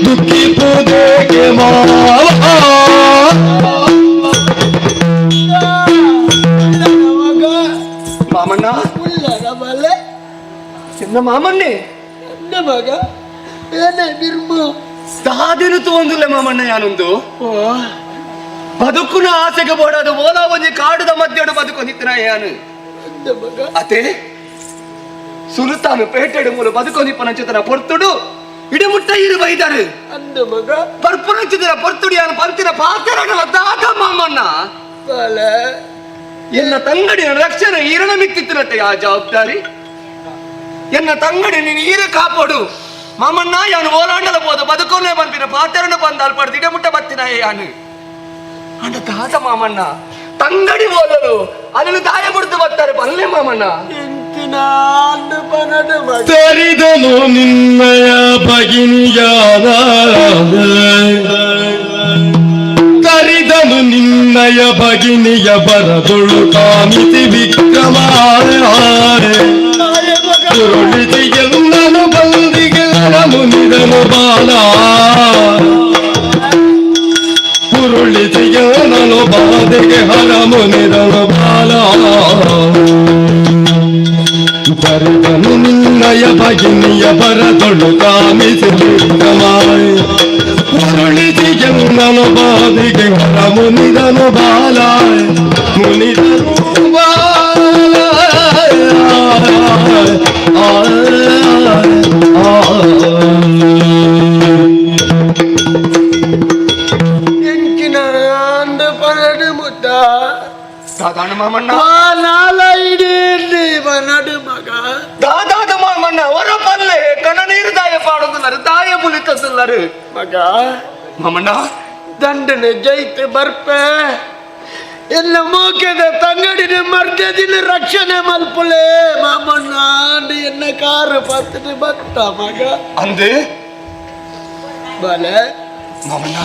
ದುಃಖಿಪುದೇಕೆ ಮಾವ. ಮಾಮಣ್ಣ ಚಿನ್ನ ಮಾಮಣ್ಣೆ ಮಗ ಏನೇ ನಿರ್ಮ ದಾದಿನು ತೋಂದುಲ್ಲ ಮಾಮಣ್ಣ ಯಾನೊಂದು ಬದುಕುನ ಆಸೆಗೆ ಬೋಡಾದ ಓಲಾ ಒಂಜಿ ಕಾಡುದ ಮಧ್ಯಡು ಬದುಕು ನಿತ್ತಿನ ಯಾನು ಅತೆ ಸುಲ್ತಾನು ಪೇಟೆಡು ಮೂಲ ಬದುಕು ನಿಪ್ಪನಂಚಿತನ ಪೊರ್ತುಡು ಇಡಮುಟ್ಟ ಇರು ಬೈದಾರು ಅಂದ ಮಗ ಪರ್ಪುನಂಚಿತನ ಪೊರ್ತುಡು ಯಾನು ಪಂತಿನ ಪಾತ್ರಗಳ ದಾದ ಮಾಮಣ್ಣ ಎನ್ನ ತಂಗಡಿನ ರಕ್ಷಣೆ ಈರಣ ಮಿತ್ತಿತ್ತಿನಟ್ಟೆ ಆ ಜವಾಬ್ದಾರಿ ಎನ್ನ ತಂಗಡಿ ನೀನು ಈರೆ ಕಾಪಾಡು ಮಾಮಣ್ಣ ಯಾನು ಓಲಾಂಡಲ போது ಬದುಕೋನೆ ಬಂದಿನ ಪಾತ್ರನ ಬಂದ ಅಲ್ಪಡ್ದು ಇಡಮುಟ್ಟ ಬತ್ತಿನ ಯಾನು ಅಂಡ ದಾದ ಮಾಮಣ್ಣ ತಂಗಡಿ ಓದಲು ಅದನ್ನು ದಾಯ ಬಿಡ್ತು ಬರ್ತಾರೆ ಬಲ್ಲೆ ಮಾಮಣ್ಣ ತರಿದನು ನಿನ್ನಯ ಭಗಿನಿಯಾದ ತರಿದನು ನಿನ್ನಯ ಭಗಿನಿಯ ಬರದೊಳು ಕಾಮಿತಿ ವಿಕ್ರಮ ಎಲ್ಲನು ಬಂದಿಗೆ ಮುನಿದನು ಬಾಲ ಪುರುಳಿತಿಗೆಲ್ಲನು ಬಾಧೆಗೆ ಹರ ಮುನಿದನು ಬಾಲ ತರಿದನು ನಿನ್ನಯ ಭಗಿನಿಯ ಬರದೊಳು ಕಾಮಿಸಿ ವಿಕ್ರಮ ಪುರುಳಿತಿಗೆಲ್ಲನು ಬಾಧೆಗೆ ಹರ ಮುನಿದನು ಬಾಲ ಮುನಿದನು ಬಾಲ. ಎಂಚಿನ ಅಂದ ಪನಡು ಮುದ್ದ ದಾದಾಣ ಮಾಮಣ್ಣ ನಾಲೈಡಿ ಪನಡು ಮಗ ದಾದಾದ ಮಾಮಣ್ಣ ಹೊರ ಪಲ್ಲೆ ಕಣ ನೀರು ದಾಯ ಪಾಡೋದುಲ್ಲಾರು ದಾಯ ಬುಲಿತದುಲ್ಲಾರು ಮಗ ಮಾಮಣ್ಣ ದಂಡನೆ ಜೈತೆ ಬರ್ಪೆ ಎಲ್ಲ ಮೂಕೆದ ತಂಗಡಿನ ಮರ್ದದಿನ ರಕ್ಷಣೆ ಮಲ್ಪುಲೆ ಮಾಮಣ್ಣ ಎನ್ನ ಕಾರು ಪತ್ತಿನ ಬತ್ತ ಮಗ ಅಂದೆ ಬಲೆ ಮಾಮಣ್ಣ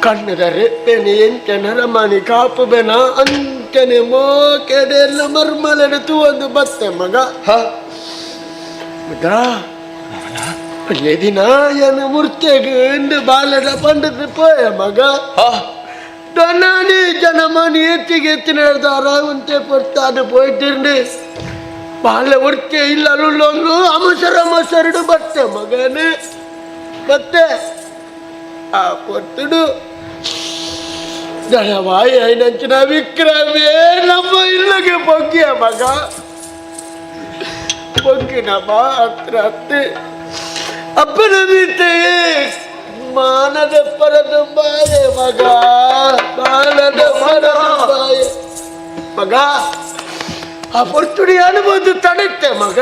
ಕಣ್ಣದ ರೆಪ್ಪೆನೆ ಎಂಚನ ರಮಣಿ ಕಾಪು ಬೆನ ಅಂಚನೆ ಮೋಕೆದೆಲ್ಲ ಮರ್ಮಲೆನ ತೂವೊಂದು ಬತ್ತೆ ಮಗ ಮಗ ದಿನ ಏನು ಮುರ್ತೆಗ್ ಇಂದು ಬಾಲದ ಪಂಡದ ಪೋಯ ಮಗ ದನಾನಿ ಜನಮನಿ ಎತ್ತಿಗೆ ಎತ್ತಿನ ಹೇಳ್ದಾರ ಉಂತೆ ಪೊರ್ತಾದು ಪೋಯ್ತಿರ್ನಿ ಬಾಲ ಒರ್ತೆ ಇಲ್ಲ ಅಲ್ಲೊಂದು ಅಮಸರ ಮಸರಡು ಬತ್ತೆ ಮಗನೇ ಬತ್ತೆ ಆ ಪೊರ್ತುಡು ಜನವಾಯಿ ಐನಂಚಿನ ವಿಕ್ರಮೇ ನಮ್ಮ ಇಲ್ಲಗೆ ಬೊಗ್ಗಿಯ ಮಗ ಬೊಗ್ಗಿನ ಬಾ ಹತ್ರ ಹತ್ತಿ ಅಪ್ಪನ ಮೀತೆಯೇ ಮಾನದ ಪರದ ಬಾಯೆ ಮಗ ಮಾನದ ಪರದ ಬಾಯೆ ಮಗ ಆ ಪೊರ್ತುಡಿ ಅನುಭವದ ತಡೆತ್ತೆ ಮಗ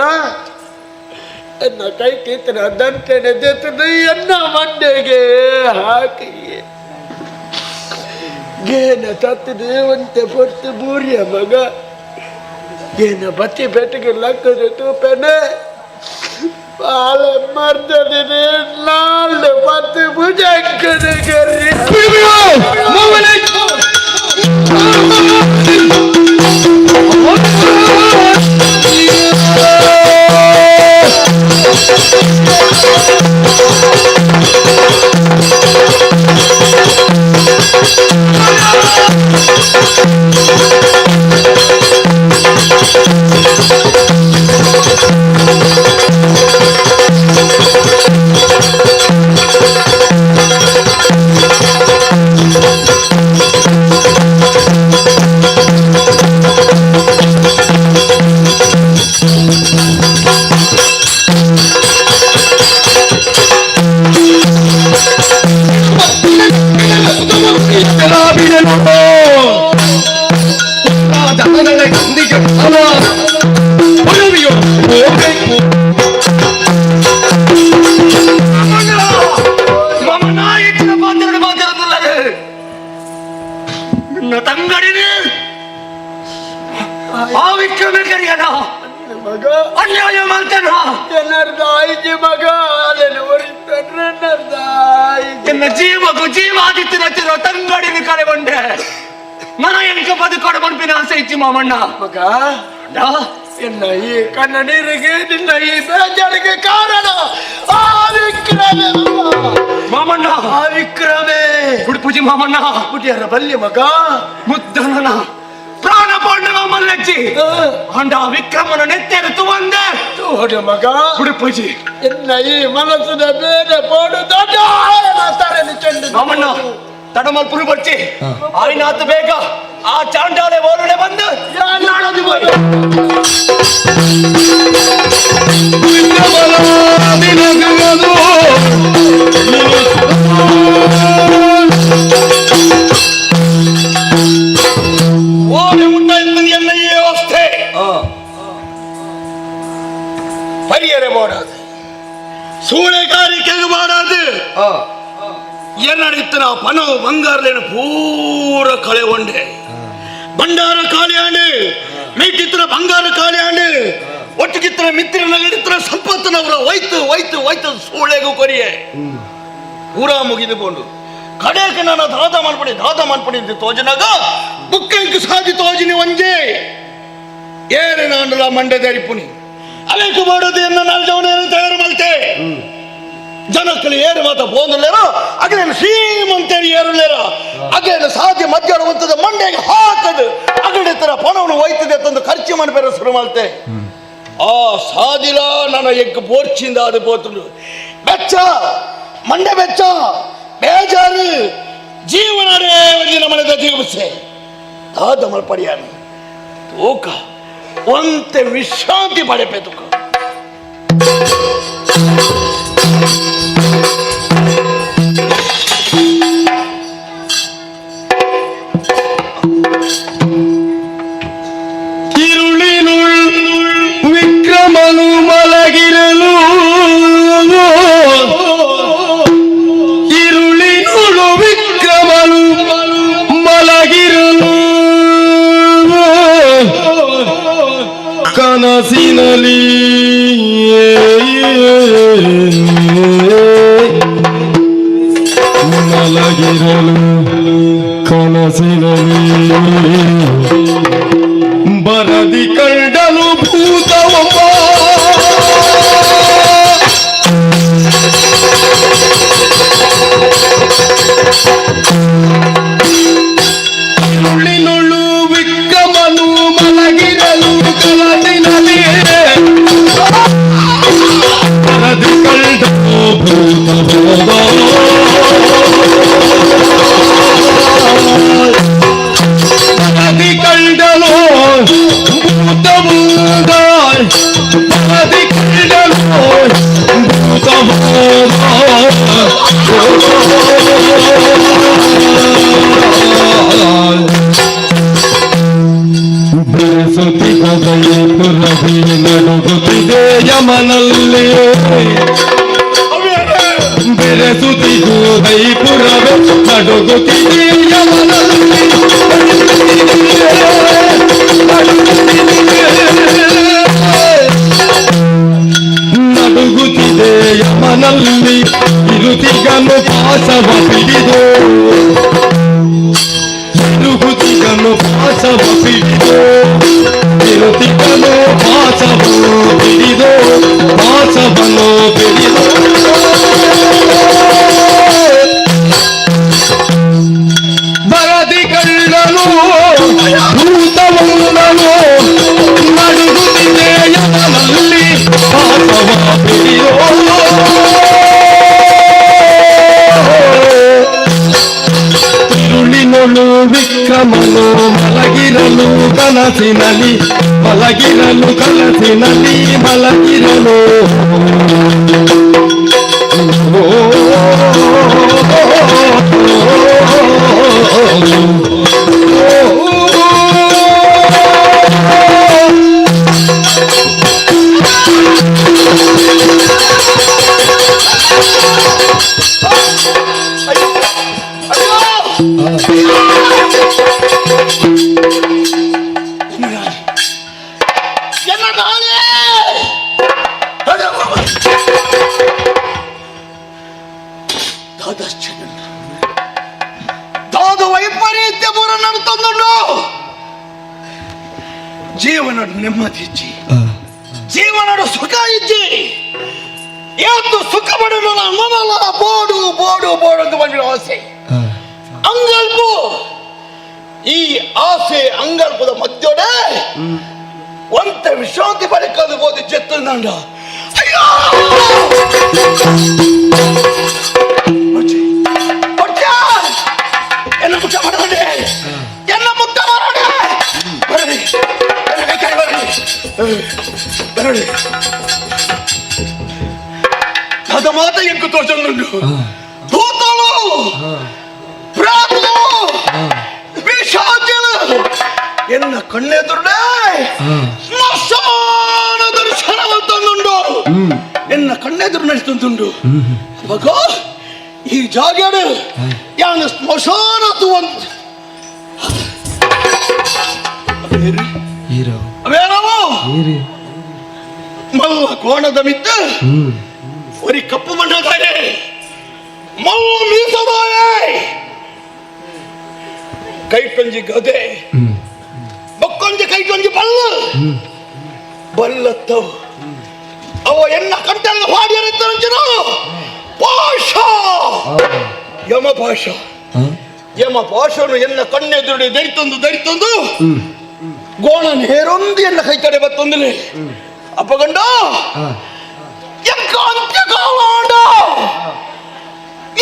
ಎನ್ನ ಕೈ ತೀತನ ದಂಟೆನೆ ದೇತನ ಎನ್ನ ಮಂಡೆಗೆ ಹಾಕಿ ಗೇನ ತತ್ತಿದೆ ಒಂತೆ ಪೊರ್ತು ಬೂರಿಯ ಮಗ ಏನ ಬತ್ತಿ ಬೆಟ್ಟಿಗೆ ಲಕ್ಕದ ತೂಪೆನೆ ಬಾಲ ಮರ್ದದಿದೆ ನಾಲ್ಕು ಪತ್ತು ಭುಜಂಕದ ಕರಿ ಹೋಗ್ಬೇಕು. ನಿನ್ನ ತಂಗಡಿನೇ ಆ ವಿಕ್ರಮೆ ಕರಿಯನ ಮಗ ಅನ್ಯಾಯ ಮಾಡ್ತಾನ. ಮಗ ಎನ್ನ ಜೀವಕ್ಕೂ ಜೀವಾದಿತ್ಯನ ಚಿರ ತಂಗಡಿನ ಕರೆಗೊಂಡೆ ನನ್ನ ಎಂಕ ಬದುಕೋಡು ಮನ್ಪಿನ ಆಸೆ ಇಚ್ಚಿ ಮಾಮಣ್ಣ. ಮಗ, ಎನ್ನ ಈ ಕಣ್ಣ ನೀರಿಗೆ ನಿನ್ನ ಈ ಬೇಜಾರಿಗೆ ಕಾರಣ ಆ ವಿಕ್ರಮೆ ಮಾಮಣ್ಣ. ಆ ವಿಕ್ರಮೆ ಉಡುಪುಜಿ ಮಾಮಣ್ಣ. ಪುಟಿಯರ ಬಲ್ಲಿ ಮಗ. ಮುದ್ದನ ಪ್ರಾಣ ಪಾಂಡವ ಮಲ್ಲಜ್ಜಿ ಅಂಡ ವಿಕ್ರಮನ ನೆತ್ತೆರ ತುವಂದೆ ತೋಡು ಮಗ. ಉಡುಪುಜಿ ಎನ್ನ ಈ ಮನಸ್ಸಿನ ಬೇರೆ ಪೋಡು ದೊಡ್ಡ ಚೆಂಡು ಮಾಮಣ್ಣ ತಡಮಲ್ ಪುರು ಬರ್ಚಿ ಆಯ್ನಾತು ಬೇಗ ಆ ಚಾಂಡಾಲೆ ಓರುಡೆ ಬಂದು ನಾಡೋದು ಹೋಯ್. ಓಡಿ ಉಂಟಾಯ್ತು ಎನ್ನ ಈ ಅವಸ್ಥೆ ಪರಿಯರೆ ಮಾಡಾದು ಸೂಳೆಗಾರಿಕೆಗೆ ಮಾಡಾದು ಎನ್ನಡಿತ್ತನ ಪನವು ಬಂಗಾರಲೇನು ಪೂರ ಕಳೆಗೊಂಡೆ ಬಂಡಾರ ಖಾಲಿಯಾಂಡು ಮೀಟಿತ್ತಿನ ಬಂಗಾರ ಖಾಲಿಯಾಂಡು ಒಟ್ಟಿಗಿತ್ತಿನ ಮಿತ್ರ ನಗಡಿತ್ತಿನ ಸಂಪತ್ತಿನವರ ಹೋಯ್ತು ಹೋಯ್ತು ಹೋಯ್ತು ಸೂಳೆಗೂ ಕೊರಿಯೆ ಪೂರಾ ಮುಗಿದುಕೊಂಡು ಕಡೆಗೆ ನಾನು ದಾದ ಮಾನ್ಪಡಿ ದಾದ ಮಾನ್ಪಡಿ ಅಂತ ತೋಜನಾಗ ಬುಕ್ಕಂಕ್ ಸಾಧಿ ತೋಜಿನಿ ಒಂಜೆ ಏನೇ ನಾನುಲ ಮಂಡೆ ಧರಿಪುನಿ ಅವೇಕು ಮಾಡೋದು ಎನ್ನ ನಾಲ್ಜವನೇನು ತಯಾರು ಮಲ್ತೆ ಜನಕ್ಕಲು ಏರು ಮಾತ ಪೋಂದುಲ್ಲೇರೋ ಅಗಲೇನು ಶ್ರೀಮಂತೇರಿ ಏರುಲ್ಲೇರೋ ಅಗಲೇನು ಸಾಧ್ಯ ಮಧ್ಯಾಹ್ನ ಮಂಡೆಗೆ ಹಾಕದು ಅಗಡೆ ತರ ಪಣವನ್ನು ಒಯ್ತದೆ ತಂದು ಖರ್ಚು ಮಾಡಿ ಶುರು ಮಾಡ್ತೆ ಆ ಸಾದಿಲ ನನ್ನ ಎಗ್ ಬೋರ್ಚಿಂದ ಅದು ಪೋತುಂಡು ಬೆಚ್ಚ ಮಂಡೆ ಬೆಚ್ಚ ಬೇಜಾರು ಜೀವನರೇ ಒಂಜಿ ನಮನದ ಜೀವಿಸೆ ದಾದ ಮಲ್ಪಡಿಯಾನು ತೂಕ ಒಂತೆ ವಿಶ್ರಾಂತಿ ಪಡೆಪೆ ತೂಕ. ഇരുളിനുൾ വിക്രമനു മലകിരലു ഇരുളിനുൾ വിക്രമനു മലകിരಲು ಕನಸಿನಲಿ ಮಲಗಿರಲು ಕನಸಿನಲಿ ಬರದಿ ಕಂಡನು ಭೂತವೊಬ್ಬ ഇരുളിനുള്ളു ವಿಕ್ರಮನು ಮಲಗಿರಲು ಕನಸಿನಲ್ಲಿ ಬರದಿ ಕಂಡನು ಭೂತವೊಬ್ಬ ಬರದಿ ಕಂಡನು ಭೂತವುದಾಯ್ ಬರದಿ ಕಂಡನು ಬೆರೆಸುತ್ತಿಹದಯೇ ನಡುಗುತ್ತಿದೆ ಯಮನಲ್ಲಿ ಬೆರೆಸುತ್ತಿಗೂ ದೈಪುರವೇ ನಡುಗುತ್ತಿದೆ ಯಮನಲ್ಲಿ ನಡುಗುತ್ತಿದೆ ಯಮನಲ್ಲಿ ಇರುತಿಗನು ಪಾಸವ ಹಿಡಿದು ಇರುಗುತಿಗನು ಪಾಸವ ಹಿಡಿದು ಇರುತಿಗನು ಪಾಸವ ಹಿಡಿದು ಪಾಸವನು ಹಿಡಿದು ಬರದಿ ಕಳ್ಳನು ಭೂತವಂದನು ನಡುಗುತ್ತಿದೆ ಯಮನಲ್ಲಿ ಪಾಸವ ಹಿಡಿಯೋ ತಿರುಳಿನೊಳು ವಿಕ್ರಮನು ಮಲಗಿರಲು ಕನಸಿನಲ್ಲಿ ಮಲಗಿರಲು ಕನಸಿನಲ್ಲಿ ಮಲಗಿರಲು ಓ ದಾದ ವೈಪರೀತ್ಯ ಪೂರ ನಡ್ತಂದುಂಡು ಜೀವನ ನೆಮ್ಮದಿ ಇಜ್ಜಿ, ಜೀವನಡು ಸುಖ ಇಜ್ಜಿ. ಏತು ಸುಖ ಪಡಲು ಮನಲ ಬೋಡು ಬೋಡು ಬೋಡು ಅಂತ ಬಂದಿರೋ ಆಸೆ ಅಂಗಲ್ಪು. ಈ ಆಸೆ ಅಂಗಲ್ಪದ ಮಧ್ಯೊಡೆ ಒಂತ ವಿಶ್ರಾಂತಿ ಪಡೆಕದು ಬೋದು ಜೆತ್ತಂಡ. ಅಯ್ಯೋ ಎನ್ನ ಮುಟ್ಟ ಬರಡೆ, ಎನ್ನ ಮುಟ್ಟ ಬರಡೆ, ಬರಡಿ, ಎನ್ನ ಕೈ ಕೈ ಬರಡಿ, ಬರಡಿ. ಅದ ಮಾತ ಎಂಕು ತೋಚಂದುಂಡು. ಭೂತಲು ಪ್ರಾತಲು ಪಿಶಾಚಲು ಎನ್ನ ಕಣ್ಣೆದುರುಡೆ ಸ್ಮಶಾನ ದರ್ಶನವಂತಂದುಂಡು, ಎನ್ನ ಕಣ್ಣೆದುರು ನಡೆಸ್ತಂದುಂಡು. ಅವಾಗ ಈ ಜಾಗಡು ಯಾನು ಸ್ಮಶಾನ ತುವಂತ ಅವೇನವು ಮಲ್ಲ ಕೋಣದ ಮಿತ್ತ ಒರಿ ಕಪ್ಪು ಮಂಡದಾಯೆ ಮಲ್ಲು ಮೀಸದಾಯೆ ಕೈಟೊಂಜಿ ಗದೆ ಬಕ್ಕೊಂಜಿ ಕೈಟೊಂಜಿ ಬಲ್ಲ ಬಲ್ಲತ್ತವು ಅವ ಎನ್ನ ಕಂಟಲ್ಲ ಹಾಡಿಯರಿತ್ತರಂಚಿನ ಪಾಶ ಯಮ ಪಾಶ ಯಮ ಪಾಶನು ಎನ್ನ ಕಣ್ಣೆದುರುಡಿ ದರಿತೊಂದು ದರಿತೊಂದು ಗೋಣ ನೇರೊಂದು ಎನ್ನ ಕೈ ಕಡೆ ಬತ್ತೊಂದಿಲ್ಲ. ಅಪ್ಪಗಂಡ ಅಂತ್ಯಕಾಲಾಂಡ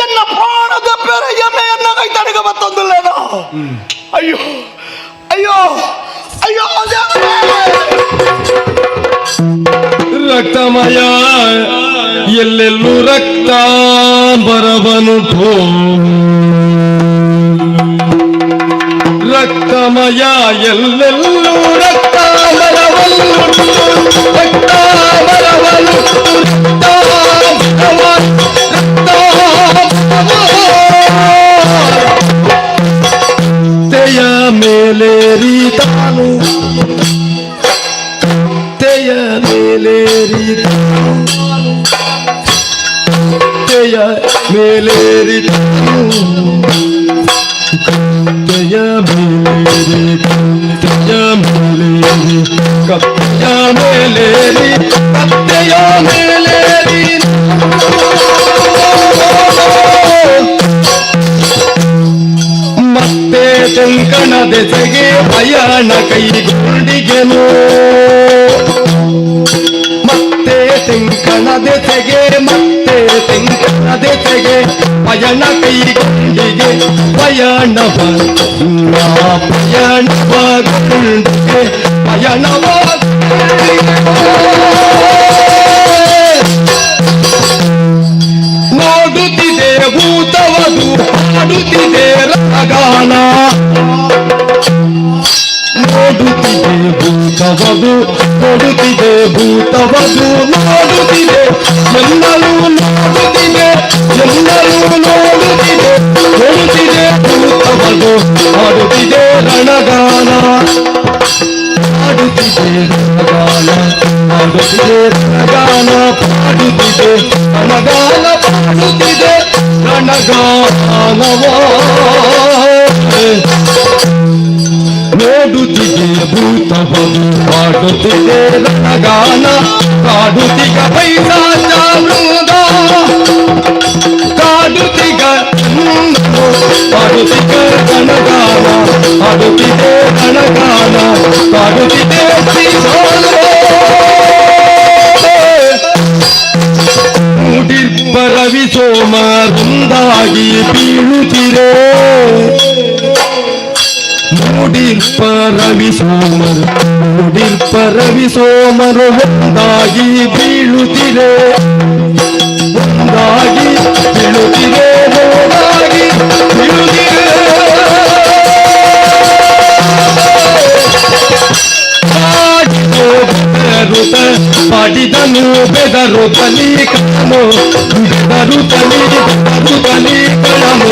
ಎನ್ನ ಪ್ರಾಣದ ಪೆರೆ ಯಮೆ ಎನ್ನ ಕೈ ತಡೆಗೆ ಬತ್ತೊಂದಿಲ್ಲ. ಅಯ್ಯೋ ಅಯ್ಯೋ ಅಯ್ಯೋ ರಕ್ತಮಯ ಎಲ್ಲೆಲ್ಲೂ ರಕ್ತ ಬರವನುಟು, ರಕ್ತಮಯ ಎಲ್ಲೆಲ್ಲೂ ರಕ್ತ ಬರವನುಟು, ರಕ್ತ ಬರವನು ತೆಯ ಮೇಲೇರಿ ತಾನು, ತೆಯ ಮೇಲೇರಿ ತಾನು, ತೆಯ ಮೇಲೇರಿ ತಾನು, ತೆಯ ಮೇಲೇರಿ, ತೆಯ ಮೇಲೇರಿ, ಕತ್ತೆಯ ಮೇಲೇರಿ, ಕತ್ತೆಯ ಮೇಲೇರಿ. ಮತ್ತೆ ತೆಂಕಣ ದೆಸೆಗೆ ಪಯಣ ಕೈಗೊಂಡಿಗೆನು, ಮತ್ತೆ ತೆಂಕಣ ದೆಸೆಗೆ, ಮತ್ತೆ ತೆಂಕಣ ದೆಸೆಗೆ ಪಯಣ ಕೈಗೊಂಡಿಗೆ, ಪಯಣವ ಪಯಣವಗೊಂಡಿಗೆ, ಪಯಣವ. ನೋಡುತ್ತಿದೆ ಭೂತವದು ಹಾಡುತ್ತಿದೆ ರಾಗಾನ, ನೋಡುತ್ತಿದೆ ಭೂತವದು, ನೋಡುತ್ತಿದೆ ಭೂತವದು, ನೋಡುತ್ತಿದೆ ಎಲ್ಲರೂ, ನೋಡುತ್ತಿದೆ ಎಲ್ಲರೂ, ನೋಡುತ್ತಿದೆ, ನೋಡುತ್ತಿದೆ ಭೂತವದು ಹಾಡುತ್ತಿದೆ ರಣಗಾನ, ಹಾಡುತ್ತಿದೆ ರಣಗಾನ, ಹಾಡುತ್ತಿದೆ ರಣಗಾನ, ಪಾಡುತ್ತಿದೆ ರಣಗಾನ, ಪಾಡುತ್ತಿದೆ ರಣಗಾನವ. ನೋಡುತ್ತಿದೆ ಭೂತವದು ಹಾಡುತ್ತಿದೆ ರಣಗಾನ, ಕಾಡುತ್ತಿಗ ಪೈಸಾಚ ಮೃಗ, ಕಾಡುತ್ತಿಗ ಹಾಡುತ್ತಿಗ ರಣಗಾನ, ಹಾಡುತ್ತಿದೆ ರಣಗಾನ, ಕಾಡುತ್ತಿದೆ ಮೂಡಿರ್ಬರವಿ ಸೋಮ ರುಂದಾಗಿ ಬೀಳುತ್ತಿರೇ, ಮೂಡಿರ್ಪ ರವಿ ಸೋಮರು, ಮೂಡಿರ್ಪ ರವಿ ಸೋಮರು ಒಂದಾಗಿ ಬೀಳುತ್ತಿರೆ, ಒಂದಾಗಿ ಬೀಳುತ್ತಿರೆ, ಒಂದಾಗಿ ಬೀಳುತ್ತಿರೆ. ಬೆದರುತ ಪಾಡಿದನು ಬೆದರು ತಲಿ ಕಣನು, ಬೆದರು ತಲಿ ಬೆದರು ತಲಿ ಕಣನು,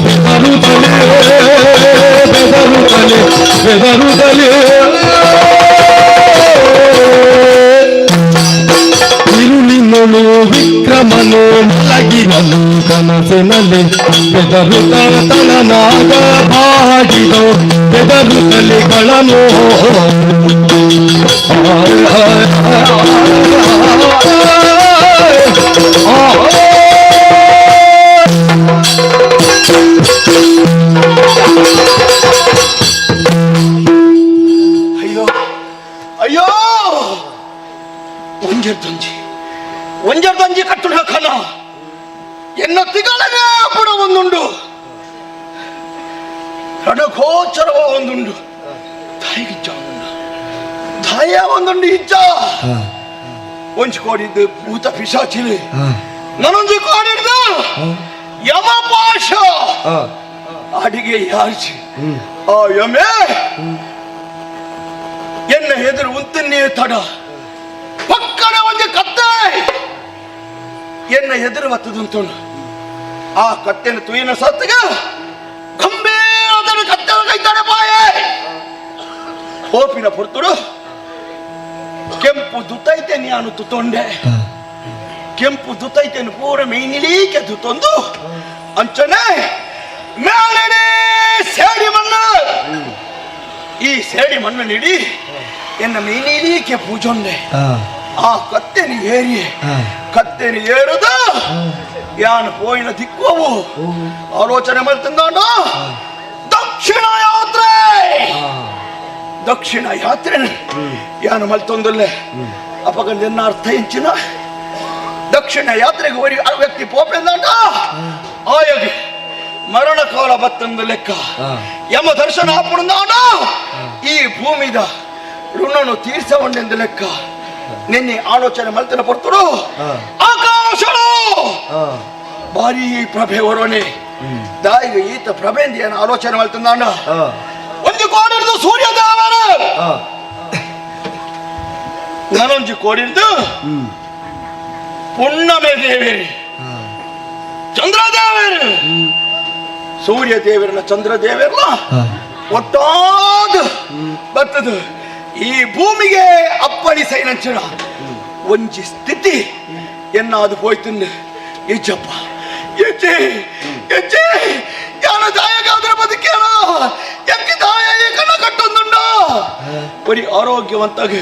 ಬೆದರು ಬೆದರುತ್ತಲೇ ಬೆದರುತ್ತಲೇ ಬೆದರುತ್ತಲೇ ಇರುಳಿನೊಳು ವಿಕ್ರಮನು ಮಲಗಿರಲು ಕನಸಿನಲ್ಲಿ ಬೆದರುತ್ತ ತನನಾಗ ಬಾಡಿದೋ ಬೆದರುತ್ತಲೇ ಗಳನು. ಅಯ್ಯೋ ಅಯ್ಯೋ, ಒಂಜರ್ದೊಂಜಿ ಒಂಜರ್ದೊಂಜಿ ಕಟ್ಟುಡ ಕನ ಎನ್ನ ತಿಗಳನೇ ಪುಡ ಒಂದುಂಡು, ರಣಗೋಚರವ ಒಂದುಂಡು, ತಾಯಿಗಿಜ್ಜ ಒಂದುಂಡು, ತಾಯ ಒಂದುಂಡು ಇಜ್ಜ. ಒಂಜಿ ಕೋಡಿದ್ದು ಭೂತ ಪಿಶಾಚಿಲಿ, ನಾನೊಂಜಿ ಕೋಡಿದ್ದು ಯಮಪಾಶ ಅಡಿಗೆ ಯಾರ್ಚಿ. ಆ ಯಮೆ ಎನ್ನ ಎದುರು ಉಂತನ್ನೇ ತಡ ಪಕ್ಕನೆ ಒಂದು ಕತ್ತೆ ಎನ್ನ ಎದುರು ಬತ್ತದಂತುಂಡು. ಆ ಕತ್ತೆನ ತುಯಿನ ಸತ್ತಿಗೆ ಗಂಭೀರದನ್ನು ಕತ್ತೆ ಕೈತಾನೆ ಬಾಯೆ ಹೋಪಿನ ಪೊರ್ತುಡು ಕೆಂಪು ದುತೈತೆ ನಾನು ತುತೊಂಡೆ. ಕೆಂಪು ದುತೈತೆನು ಪೂರ ಮೈನಿಲೀಕೆ ತುತೊಂದು ಅಂಚನೆ ಮೇಲೆಡೆ ಸೇಡಿ ಮಣ್ಣು, ಈ ಸೇಡಿ ಮಣ್ಣು ನೀಡಿ ಎನ್ನ ಮೈನಿಲೀಕೆ ಪೂಜೊಂಡೆ. ಆ ಕತ್ತೆನಿ ಏರಿ ಕತ್ತೆನಿ ಏರುದು ಯಾನು ಪೋಯಿನ ದಿಕ್ಕುವು ಆಲೋಚನೆ ಮಾಡ್ತಿಂದಾಂಡ ದಕ್ಷಿಣ ಯಾತ್ರೆ, ದಕ್ಷಿಣ ಯಾತ್ರೆ ಯಾನು ಮಲ್ತೊಂದುಲ್ಲೆ. ಅಪಗಂದ ಅರ್ಥ ಎಂಚಿನ ದಕ್ಷಿಣ ಯಾತ್ರೆಗೆ ಒರಿ ವ್ಯಕ್ತಿ ಪೋಪೆಂದಾಂಡ ಆಯೋಗಿ ಮರಣ ಕಾಲ ಬತ್ತಂದು ಲೆಕ್ಕ. ಯಮ ದರ್ಶನ ಆಪುಣಂದಾಂಡ ಈ ಭೂಮಿದ ಋಣನು ತೀರ್ಸವಂಡೆಂದು ಲೆಕ್ಕ. ನಿನ್ನೆ ಆಲೋಚನೆ ಮಲ್ತನ ಪೊರ್ತುಡು ಆಕಾಶಳು ಭಾರಿ ಪ್ರಭೆ ಹೊರೋನೆ ದಾಯಿಗ ಈತ ಪ್ರಭೆಂದ ಏನು ಆಲೋಚನೆ ಮಲ್ತಂದಾಂಡ ಒಂದು ಕೋಡಿರ್ದು ಸೂರ್ಯದೇವರು, ನಾನೊಂಜಿ ಕೋಡಿರ್ದು ಪುಣ್ಣಮೆ ದೇವೇರಿ ಚಂದ್ರದೇವರು, ಸೂರ್ಯ ದೇವರನ್ನ ಚಂದ್ರದೇವರನ್ನ ಒಟ್ಟಾದ ಬರ್ತದ ಈ ಭೂಮಿಗೆ ಅಪ್ಪಳಿಸೈನಂಚಿನ ಒಂಜಿ ಸ್ಥಿತಿ ಎನ್ನಾದು ಹೋಯ್ತು. ಇಜ್ಜಪ್ಪ ಎಜ್ಜೆ ಎಜ್ಜೆ ಯಾನ ದಾಯಗಾದ್ರ ಬದುಕೇನ ಎಕ್ಕಿ ದಾಯ ಕಣ್ಣ ಕಟ್ಟೊಂದುಂಡ ಬರೀ ಆರೋಗ್ಯವಂತಾಗ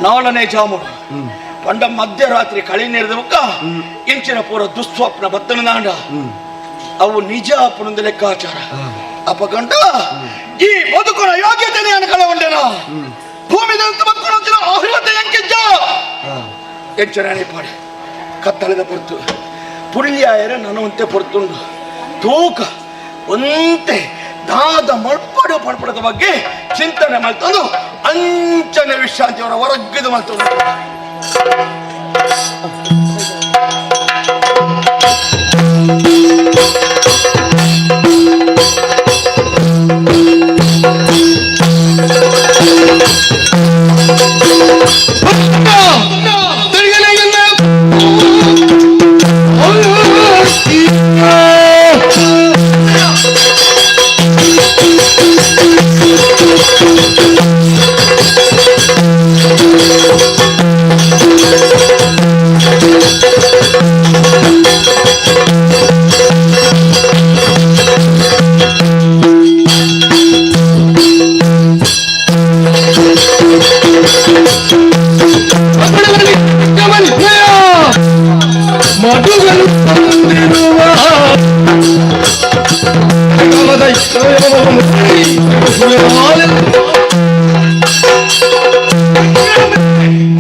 ನಾಳನೇ ಜಾಮೂನು ಪಂಡ ಮಧ್ಯರಾತ್ರಿ ಕಳಿ ನೀರಿದ ಮುಕ್ಕ ಇಂಚಿನ ಪೂರ ದುಸ್ವಪ್ನ ಬತ್ತನ ಅವು ನಿಜ ಅಪ್ಪನೊಂದು ಲೆಕ್ಕಾಚಾರ. ಅಪಗಂಡ ಈ ಬದುಕುನ ಯೋಗ್ಯತೆ ಕಳೆ ಉಂಡೇನ ಭೂಮಿ ಬದುಕುನ ಅರ್ಹತೆ ಎಂಕಿಜ್ಜ ಎಂಚನೆ ಪಾಡೆ ಕತ್ತಲೆದ ಪೊರ್ತು ಪುಳ್ಳಿಯಾಯರ ನನವಂತೆ ಪೊರ್ತುಂಡು ತೂಕ ಒಂತೆ ದಾದ ಮಲ್ಪಡು ಪಡ್ಪಡದ ಬಗ್ಗೆ ಚಿಂತನೆ ಮಾಡ್ತಂದು ಅಂಚನೆ ವಿಶ್ರಾಂತಿಯವರ ಹೊರಗಿದು ಮಾಡ್ತಂದು. ಮಧುಗಳು ತಂದಿರುವ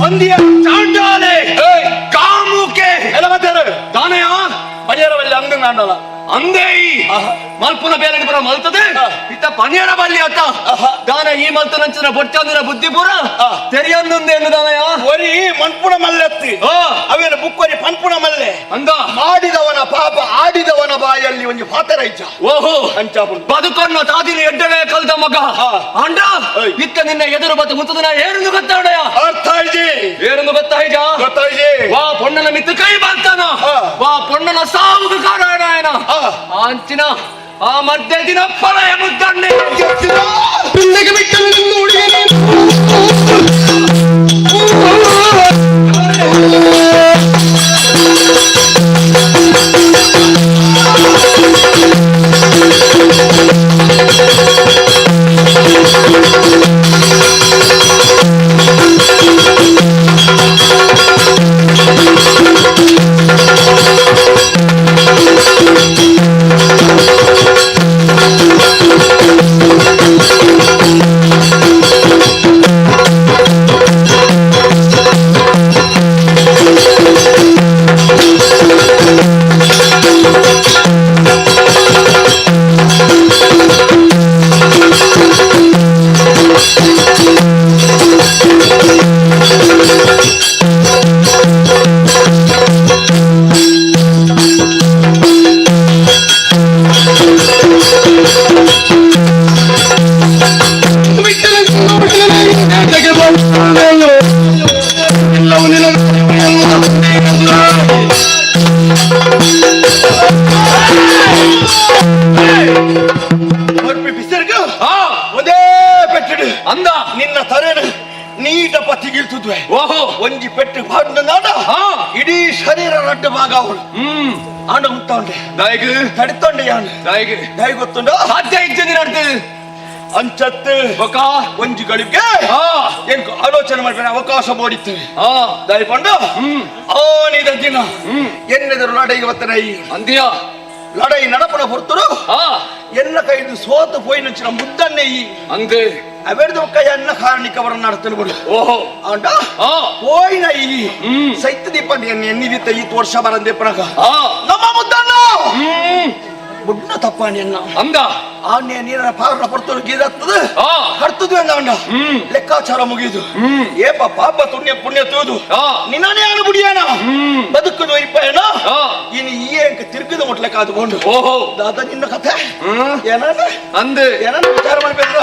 ಒಂದಿಯ ಚಾಂಡಾಲೆ ಕಾಮುಕೆ ಎಲ್ಲ ಮಾತಾರು ದಾನಯ ಬನಿಯರವಲ್ಲಿ ಅಂಗ ನಾಂಡಲ ಅಂದೇ ಮಲ್ಪುನ ಬೇರೆ ಪುರ ಮಲ್ತದೆ ಇತ್ತ ಪನಿಯರ ಬಲ್ಲಿ ಅತ್ತ ದಾನ ಈ ಮಲ್ತನಂಚಿನ ಬೊಟ್ಟಂದಿನ ಬುದ್ಧಿ ಪೂರ ತೆರಿಯಂದೊಂದು ಎಂದು ದಾನಯ ಒರಿ ಮನ್ಪುಣ ಮಲ್ಲೆತ್ತಿ ಅವೇನು ಬುಕ್ಕೊರಿ ಪನ್ಪುಣ ಮಲ್ಲೆ ಅಂದ ಮಾಡಿದವನ ಪಾಪ ಆಡಿದವನ ಬಾಯಲ್ಲಿ ಒಂದು ಪಾತರ ಇಜ್ಜ. ಓಹೋ ಅಂಚಾಪುಣ ಬದುಕನ್ನು ತಾದಿನ ಎಡ್ಡನೆ ಕಲ್ದ ಮಗ ಅಂಡ ಇತ್ತ ನಿನ್ನ ಎದುರು ಬತ್ತು ಮುತ್ತದನ ಏನೆಂದು ಗೊತ್ತಾಡಯ ಅರ್ಥ ಇಜಿ ಏನೆಂದು ಗೊತ್ತಾಯ್ಜಾ ಗೊತ್ತಾಯ್ಜಿ ವಾ ಪೊಣ್ಣನ ಮಿತ್ತು ಕೈ ಬಾಗ್ತಾನ ವಾ ಪೊಣ್ಣನ ಸಾವುಗೆ ಕಾರಣ. ಪನ್ಪೇನ ಆಂಚಿನ ಆ ಮಧ್ಯೆ ದಿನ ಪರಯ ಮುದ್ದಣ್ಣೆ ಪಿಳ್ಳೆಗೆ ಬಿಟ್ಟನು ನುಡಿಗೆ ಅಂದ ನಿನ್ನ ತರೇನು ನೀಟ ಪತ್ತಿಗಿರ್ತದ್ವೆ. ಓಹೋ ಒಂಜಿ ಪೆಟ್ಟು ಪಾಡ್ನ ನಾಡ ಇಡೀ ಶರೀರ ರಡ್ಡ ಭಾಗ ಅವಳು ಆಂಡ ಉಂಟೊಂಡೆ ದಾಯಿಗ್ ತಡಿತೊಂಡೆ ಯಾನ್ ದಾಯಿಗ್ ದಾಯಿ ಗೊತ್ತುಂಡ ಸಾಧ್ಯ ಇಜ್ಜಿ ನಡ್ದು ಅಂಚತ್ತು ಬೊಕ ಒಂಜಿ ಗಳಿಗೆ ಎಂಕ್ ಆಲೋಚನೆ ಮಾಡ್ಬೇಡ ಅವಕಾಶ ಮಾಡಿತ್ತು ದಾಯಿ ಪಂಡ ಆನಿದ ದಿನ ಎನ್ನೆದರು ಲಡೈಗೆ ಬತ್ತನ ಈ ಅಂದಿಯ ಲಡೈ ನಡಪನ ಹೊರ್ತರು ಎಲ್ಲ ಕೈದು ಸೋತು ಪೋಯಿ ನಂಚಿನ ಮುದ್ದನ್ನೇ ಈ ಅಂದೆ ಅವೆರ್ದು ಕೈ ಅನ್ನ ಕಾರಣಿಕ ಅವರನ್ನು ನಡತಲು ಬಿಡು. ಓಹೋ ಆಂಡ ಪೋಯಿನ ಈ ಸೈತ ದೀಪ ಎನ್ನಿದಿತ್ತ ಈ ವರ್ಷ ಬರಂದೆ ಪನಗ ನಮ್ಮ ಮುದ್ದಣ್ಣ ಬುಡ್ನ ತಪ್ಪಾಣಿ ಅನ್ನ ಅಂದ ಆನೆ ನೀರನ ಪಾರನ ಪರ್ತರು ಗೀರತ್ತದ ಕರ್ತದು ಅಂದ ಲೆಕ್ಕಾಚಾರ ಮುಗಿದು ಏಪ ಪಾಪ ತುಣ್ಯ ಪುಣ್ಯ ತೂದು ನಿನ್ನನೇ ಅನು ಬುಡಿಯನ ಬದುಕುದು ಇಪ್ಪೇನ ಇನ್ನು ಈ ಅಂಕ ತಿರುಗಿದ ಮುಟ್ಲೆಕ್ಕ ಆದುಕೊಂಡು. ಓಹೋ ದಾದ ನಿನ್ನ ಕಥೆ ಏನ ಅಂದೆ ಏನ ವಿಚಾರ ಮಾಡ್ಬೇಕು.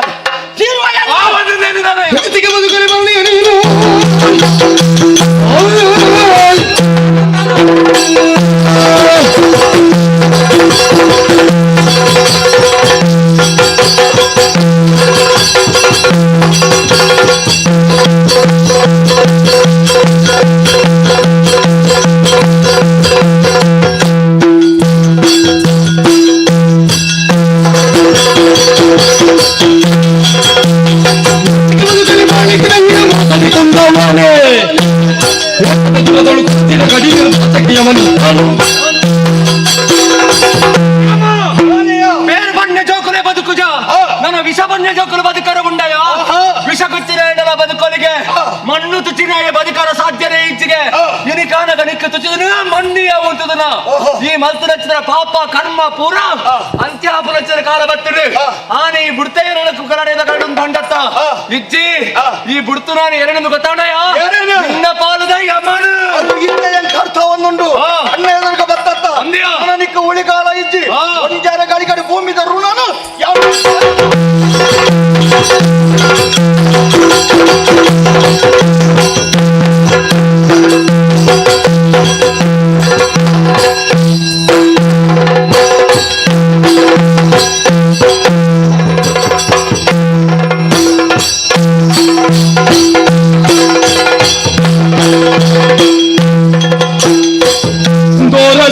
ಬೇರೆ ಬಣ್ಣ ಜೋಕುಲೆ ಬದುಕುಜ ನನ್ನ ವಿಷ ಬಣ್ಣ ಜೋಕುಲು ಬದುಕರ ಉಂಡಯ ವಿಷ ಕುಚ್ಚಿನ ಬದುಕೋಲಿಗೆ ಮಣ್ಣು ತುಚಿನಾಯ ಬದುಕರ ಸಾಧ್ಯನೇ ಇಚ್ಚಿಗೆ ಇನಿಕಾನಗ ನಿಕ್ಕ ತುಚಿದನ ಮಣ್ಣಿಯ ಉಂಟುದನ ಈ ಮಲ್ತು ನಚ್ಚಿದ ಪಾಪ ಕರ್ಮ ಪೂರ ಅಂತ್ಯಾಪು ನಚ್ಚಿದ ಕಾಲ ಬತ್ತಿಡು ಆನೆ ಈ ಬುಡ್ತೆಯ ಕನ್ನಡದ ಕರಡು ಬಂಡತ್ತ ಇಜ್ಜಿ ಈ ಬುಡ್ತು ನಾನು ಎರಡನ್ನು ಗೊತ್ತಾಣಯ ನಿನ್ನ ಪಾಲುದ ಯಮನು ಅರ್ಥವನ್ನುಂಡು ಅಣ್ಣ ಎದುರುಗ ಬತ್ತತ್ತ ನಿಕ್ಕ ಉಳಿಗಾಲ ಇಜ್ಜಿ ಒಂಜಾರ ಗಾಡಿ ಗಾಡಿ ಭೂಮಿ ನಾನು ಯಾವ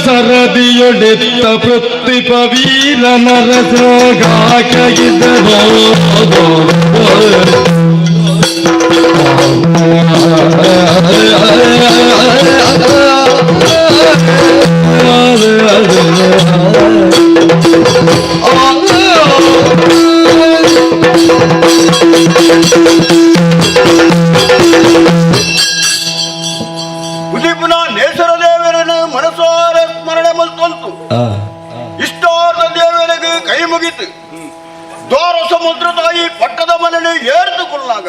ಸರದಿಯೊಡೆತ್ತ ಪೃಥ್ವಿಪ ವೀರ ನರಸಗಾಕಿದ್ದರೋ ಉದೀಪನ ನೇಸರ ದೇವರನ್ನು ಮನಸಾರ ಸ್ಮರಣೆ ಮಲ್ತೊಂತು ಇಷ್ಟಾರ್ಥ ದೇವರಿಗೆ ಕೈ ಮುಗಿತು. ದ್ವಾರ ಸಮುದ್ರ ತಾಯಿ ಪಟ್ಟದ ಮನೆಯಲ್ಲಿ ಏರ್ದುಕೊಳ್ಳಾಗ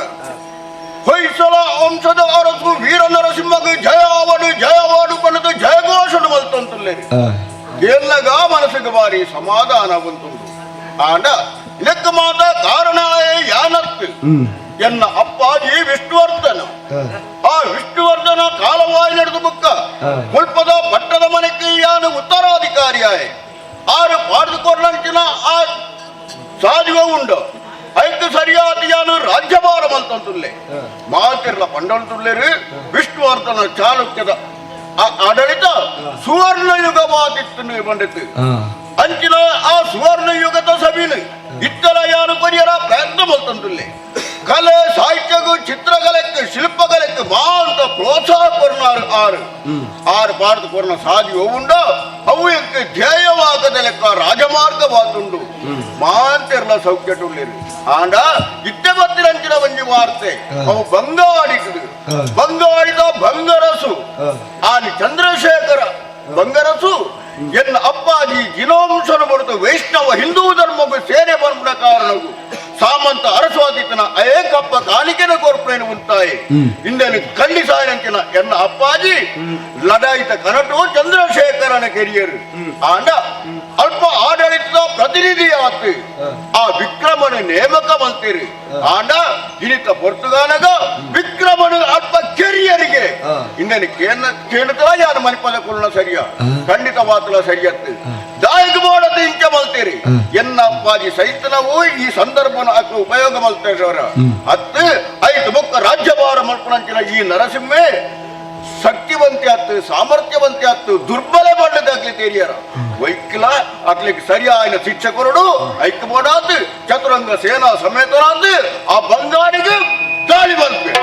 ಹೊಯ್ಸಳ ವಂಶದ ಅರಸು ವೀರ ನರಸಿಂಹಗೆ ಜಯವಾಡು ಜಯವಾಡು ಬಣ್ಣದ ಜಯಘೋಷಣೆ ಮಲ್ತೊಂತುಲ್ಲೆ ಎಲ್ಲಗ ಮನಸ್ಸಿಗೆ ಬಾರಿ ಸಮಾಧಾನ ಬಂತು. ಆಂಡ ಇದಕ್ಕೆ ಮಾತ ಕಾರಣ ಯಾನತ್ತು ಎನ್ನ ಅಪ್ಪಾಜಿ ವಿಷ್ಣುವರ್ಧನ. ಆ ವಿಷ್ಣುವರ್ಧನ ಕಾಲವಾಯಿ ನಡೆದು ಬುಕ್ಕ ಮುಲ್ಪದ ಪಟ್ಟದ ಮನೆಗೆ ಯಾನು ಉತ್ತರಾಧಿಕಾರಿಯಾಯ. ಆರು ಪಾಡ್ದುಕೊರ್ನಂಚಿನ ಆ ಸಾಧುವ ಉಂಡು ಐಕ್ ಸರಿಯಾದ ಯಾನು ರಾಜ್ಯಭಾರ ಮಂತಂತುಲ್ಲೆ ಮಾತಿರ್ಲ ಪಂಡಂತುಲ್ಲೇರು ವಿಷ್ಣುವರ್ಧನ ಚಾಲುಕ್ಯದ ಆಡಳಿತ ಸುವರ್ಣ ಯುಗವಾದಿತ್ತು ಬಂದಿತ್ತು ಅಂಚಿನ ಆ ಸುವರ್ಣ ಯುಗದ ಸಭೆನು ಇತ್ತಲ ಯಾನು ಕೊರಿಯರ ಪ್ರಯತ್ನ ಮಂತಂತುಲ್ಲೆ ಕಲೆ ಸಾಹಿತ್ಯಗೂ ಚಿತ್ರಕಲೆக்கு ಶಿಲ್ಪಕಲೆக்கு ಮಾಂತ ಪ್ರೋತ್ಸಾಹ ಕೊರ್ನಾರು ಆರು ಆರು ಪಾಡ್ದು ಕೊರ್ನ ಸಾಧಿ ಉಂಡೋ ಅವು ಎಕ್ಕೆ ಧ್ಯೇಯವಾಗದ ಲೆಕ್ಕ ರಾಜಮಾರ್ಗವಾದುಂಡು ಮಾಂತಿರ್ಲ ಸೌಖ್ಯಟುಳ್ಳಿರು ಆಂಡ ಇತ್ತೆ ಬತ್ತಿರಂಚಿನ ಒಂಜಿ ವಾರ್ತೆ ಅವು ಬಂಗಾಡಿಕುದು ಬಂಗಾಡಿದ ಬಂಗರಸು ಆನಿ ಚಂದ್ರಶೇಖರ ಬಂಗರಸು ಎನ್ನ ಅಪ್ಪಾಜಿ ಜಿನೋಂಶನ ಬರುತ್ತ ವೈಷ್ಣವ ಹಿಂದೂ ಧರ್ಮಕ್ಕೂ ಸೇನೆ ಬಂದ ಕಾರಣವು ಸಾಮಂತ ಅರಸ್ವಾದಿತನ ಏಕಪ್ಪ ಕಾಣಿಕೆನ ಕೊರ್ಪೇನು ಉಂತಾಯಿ ಇಂದನು ಖಂಡಿಸಾಯಂಚಿನ ಎನ್ನ ಅಪ್ಪಾಜಿ ಲಡಾಯಿತ ಕನಟು ಚಂದ್ರಶೇಖರನ ಕೆರಿಯರು ಆಂಡ ಅಲ್ಪ ಆಡಳಿತದ ಪ್ರತಿನಿಧಿ ಆತು ಆ ವಿಕ್ರಮನ ನೇಮಕ ಮಂತಿರು ಆಂಡ ಇನಿತ ಪೊರ್ತುಗಾನಗ ವಿಕ್ರಮನು ಅಲ್ಪ ಕೆರಿಯರಿಗೆ ಇಂದನು ಕೇಣತಲ ಯಾರು ಮನಿಪದ ಕುಲ್ಲ ಸರಿಯ ಖಂಡಿತವಾತಲ ಸರಿಯತ್ತು ದಾಯಕ ಮಾಡದ ಇಂಚ ಮಲ್ತೀರಿ ಎನ್ನ ಅಪ್ಪಾಜಿ ಸೈತನವು ಈ ಸಂದರ್ಭನ ಆಕೆ ಉಪಯೋಗ ಮಲ್ತೇಶ್ವರ ಅತ್ತು ಐದು ಬೊಕ್ಕ ರಾಜ್ಯಭಾರ ಮಲ್ಪನಂಚಿನ ಈ ನರಸಿಂಹೆ ಶಕ್ತಿವಂತೆ ಆತು ಸಾಮರ್ಥ್ಯವಂತೆ ಆತು ದುರ್ಬಲ ಬಣ್ಣದಾಗ್ಲಿ ತೇರಿಯರ ವೈಕ್ಲ ಅಕ್ಲಿಗೆ ಸರಿಯಾದ ಶಿಕ್ಷಕರುಡು ಐಕ್ಯ ಬೋಡಾತು ಚತುರಂಗ ಸೇನಾ ಸಮೇತರಾದ ಆ ಬಂಗಾಡಿಗೆ ದಾಳಿ ಬಂದ್ವೆ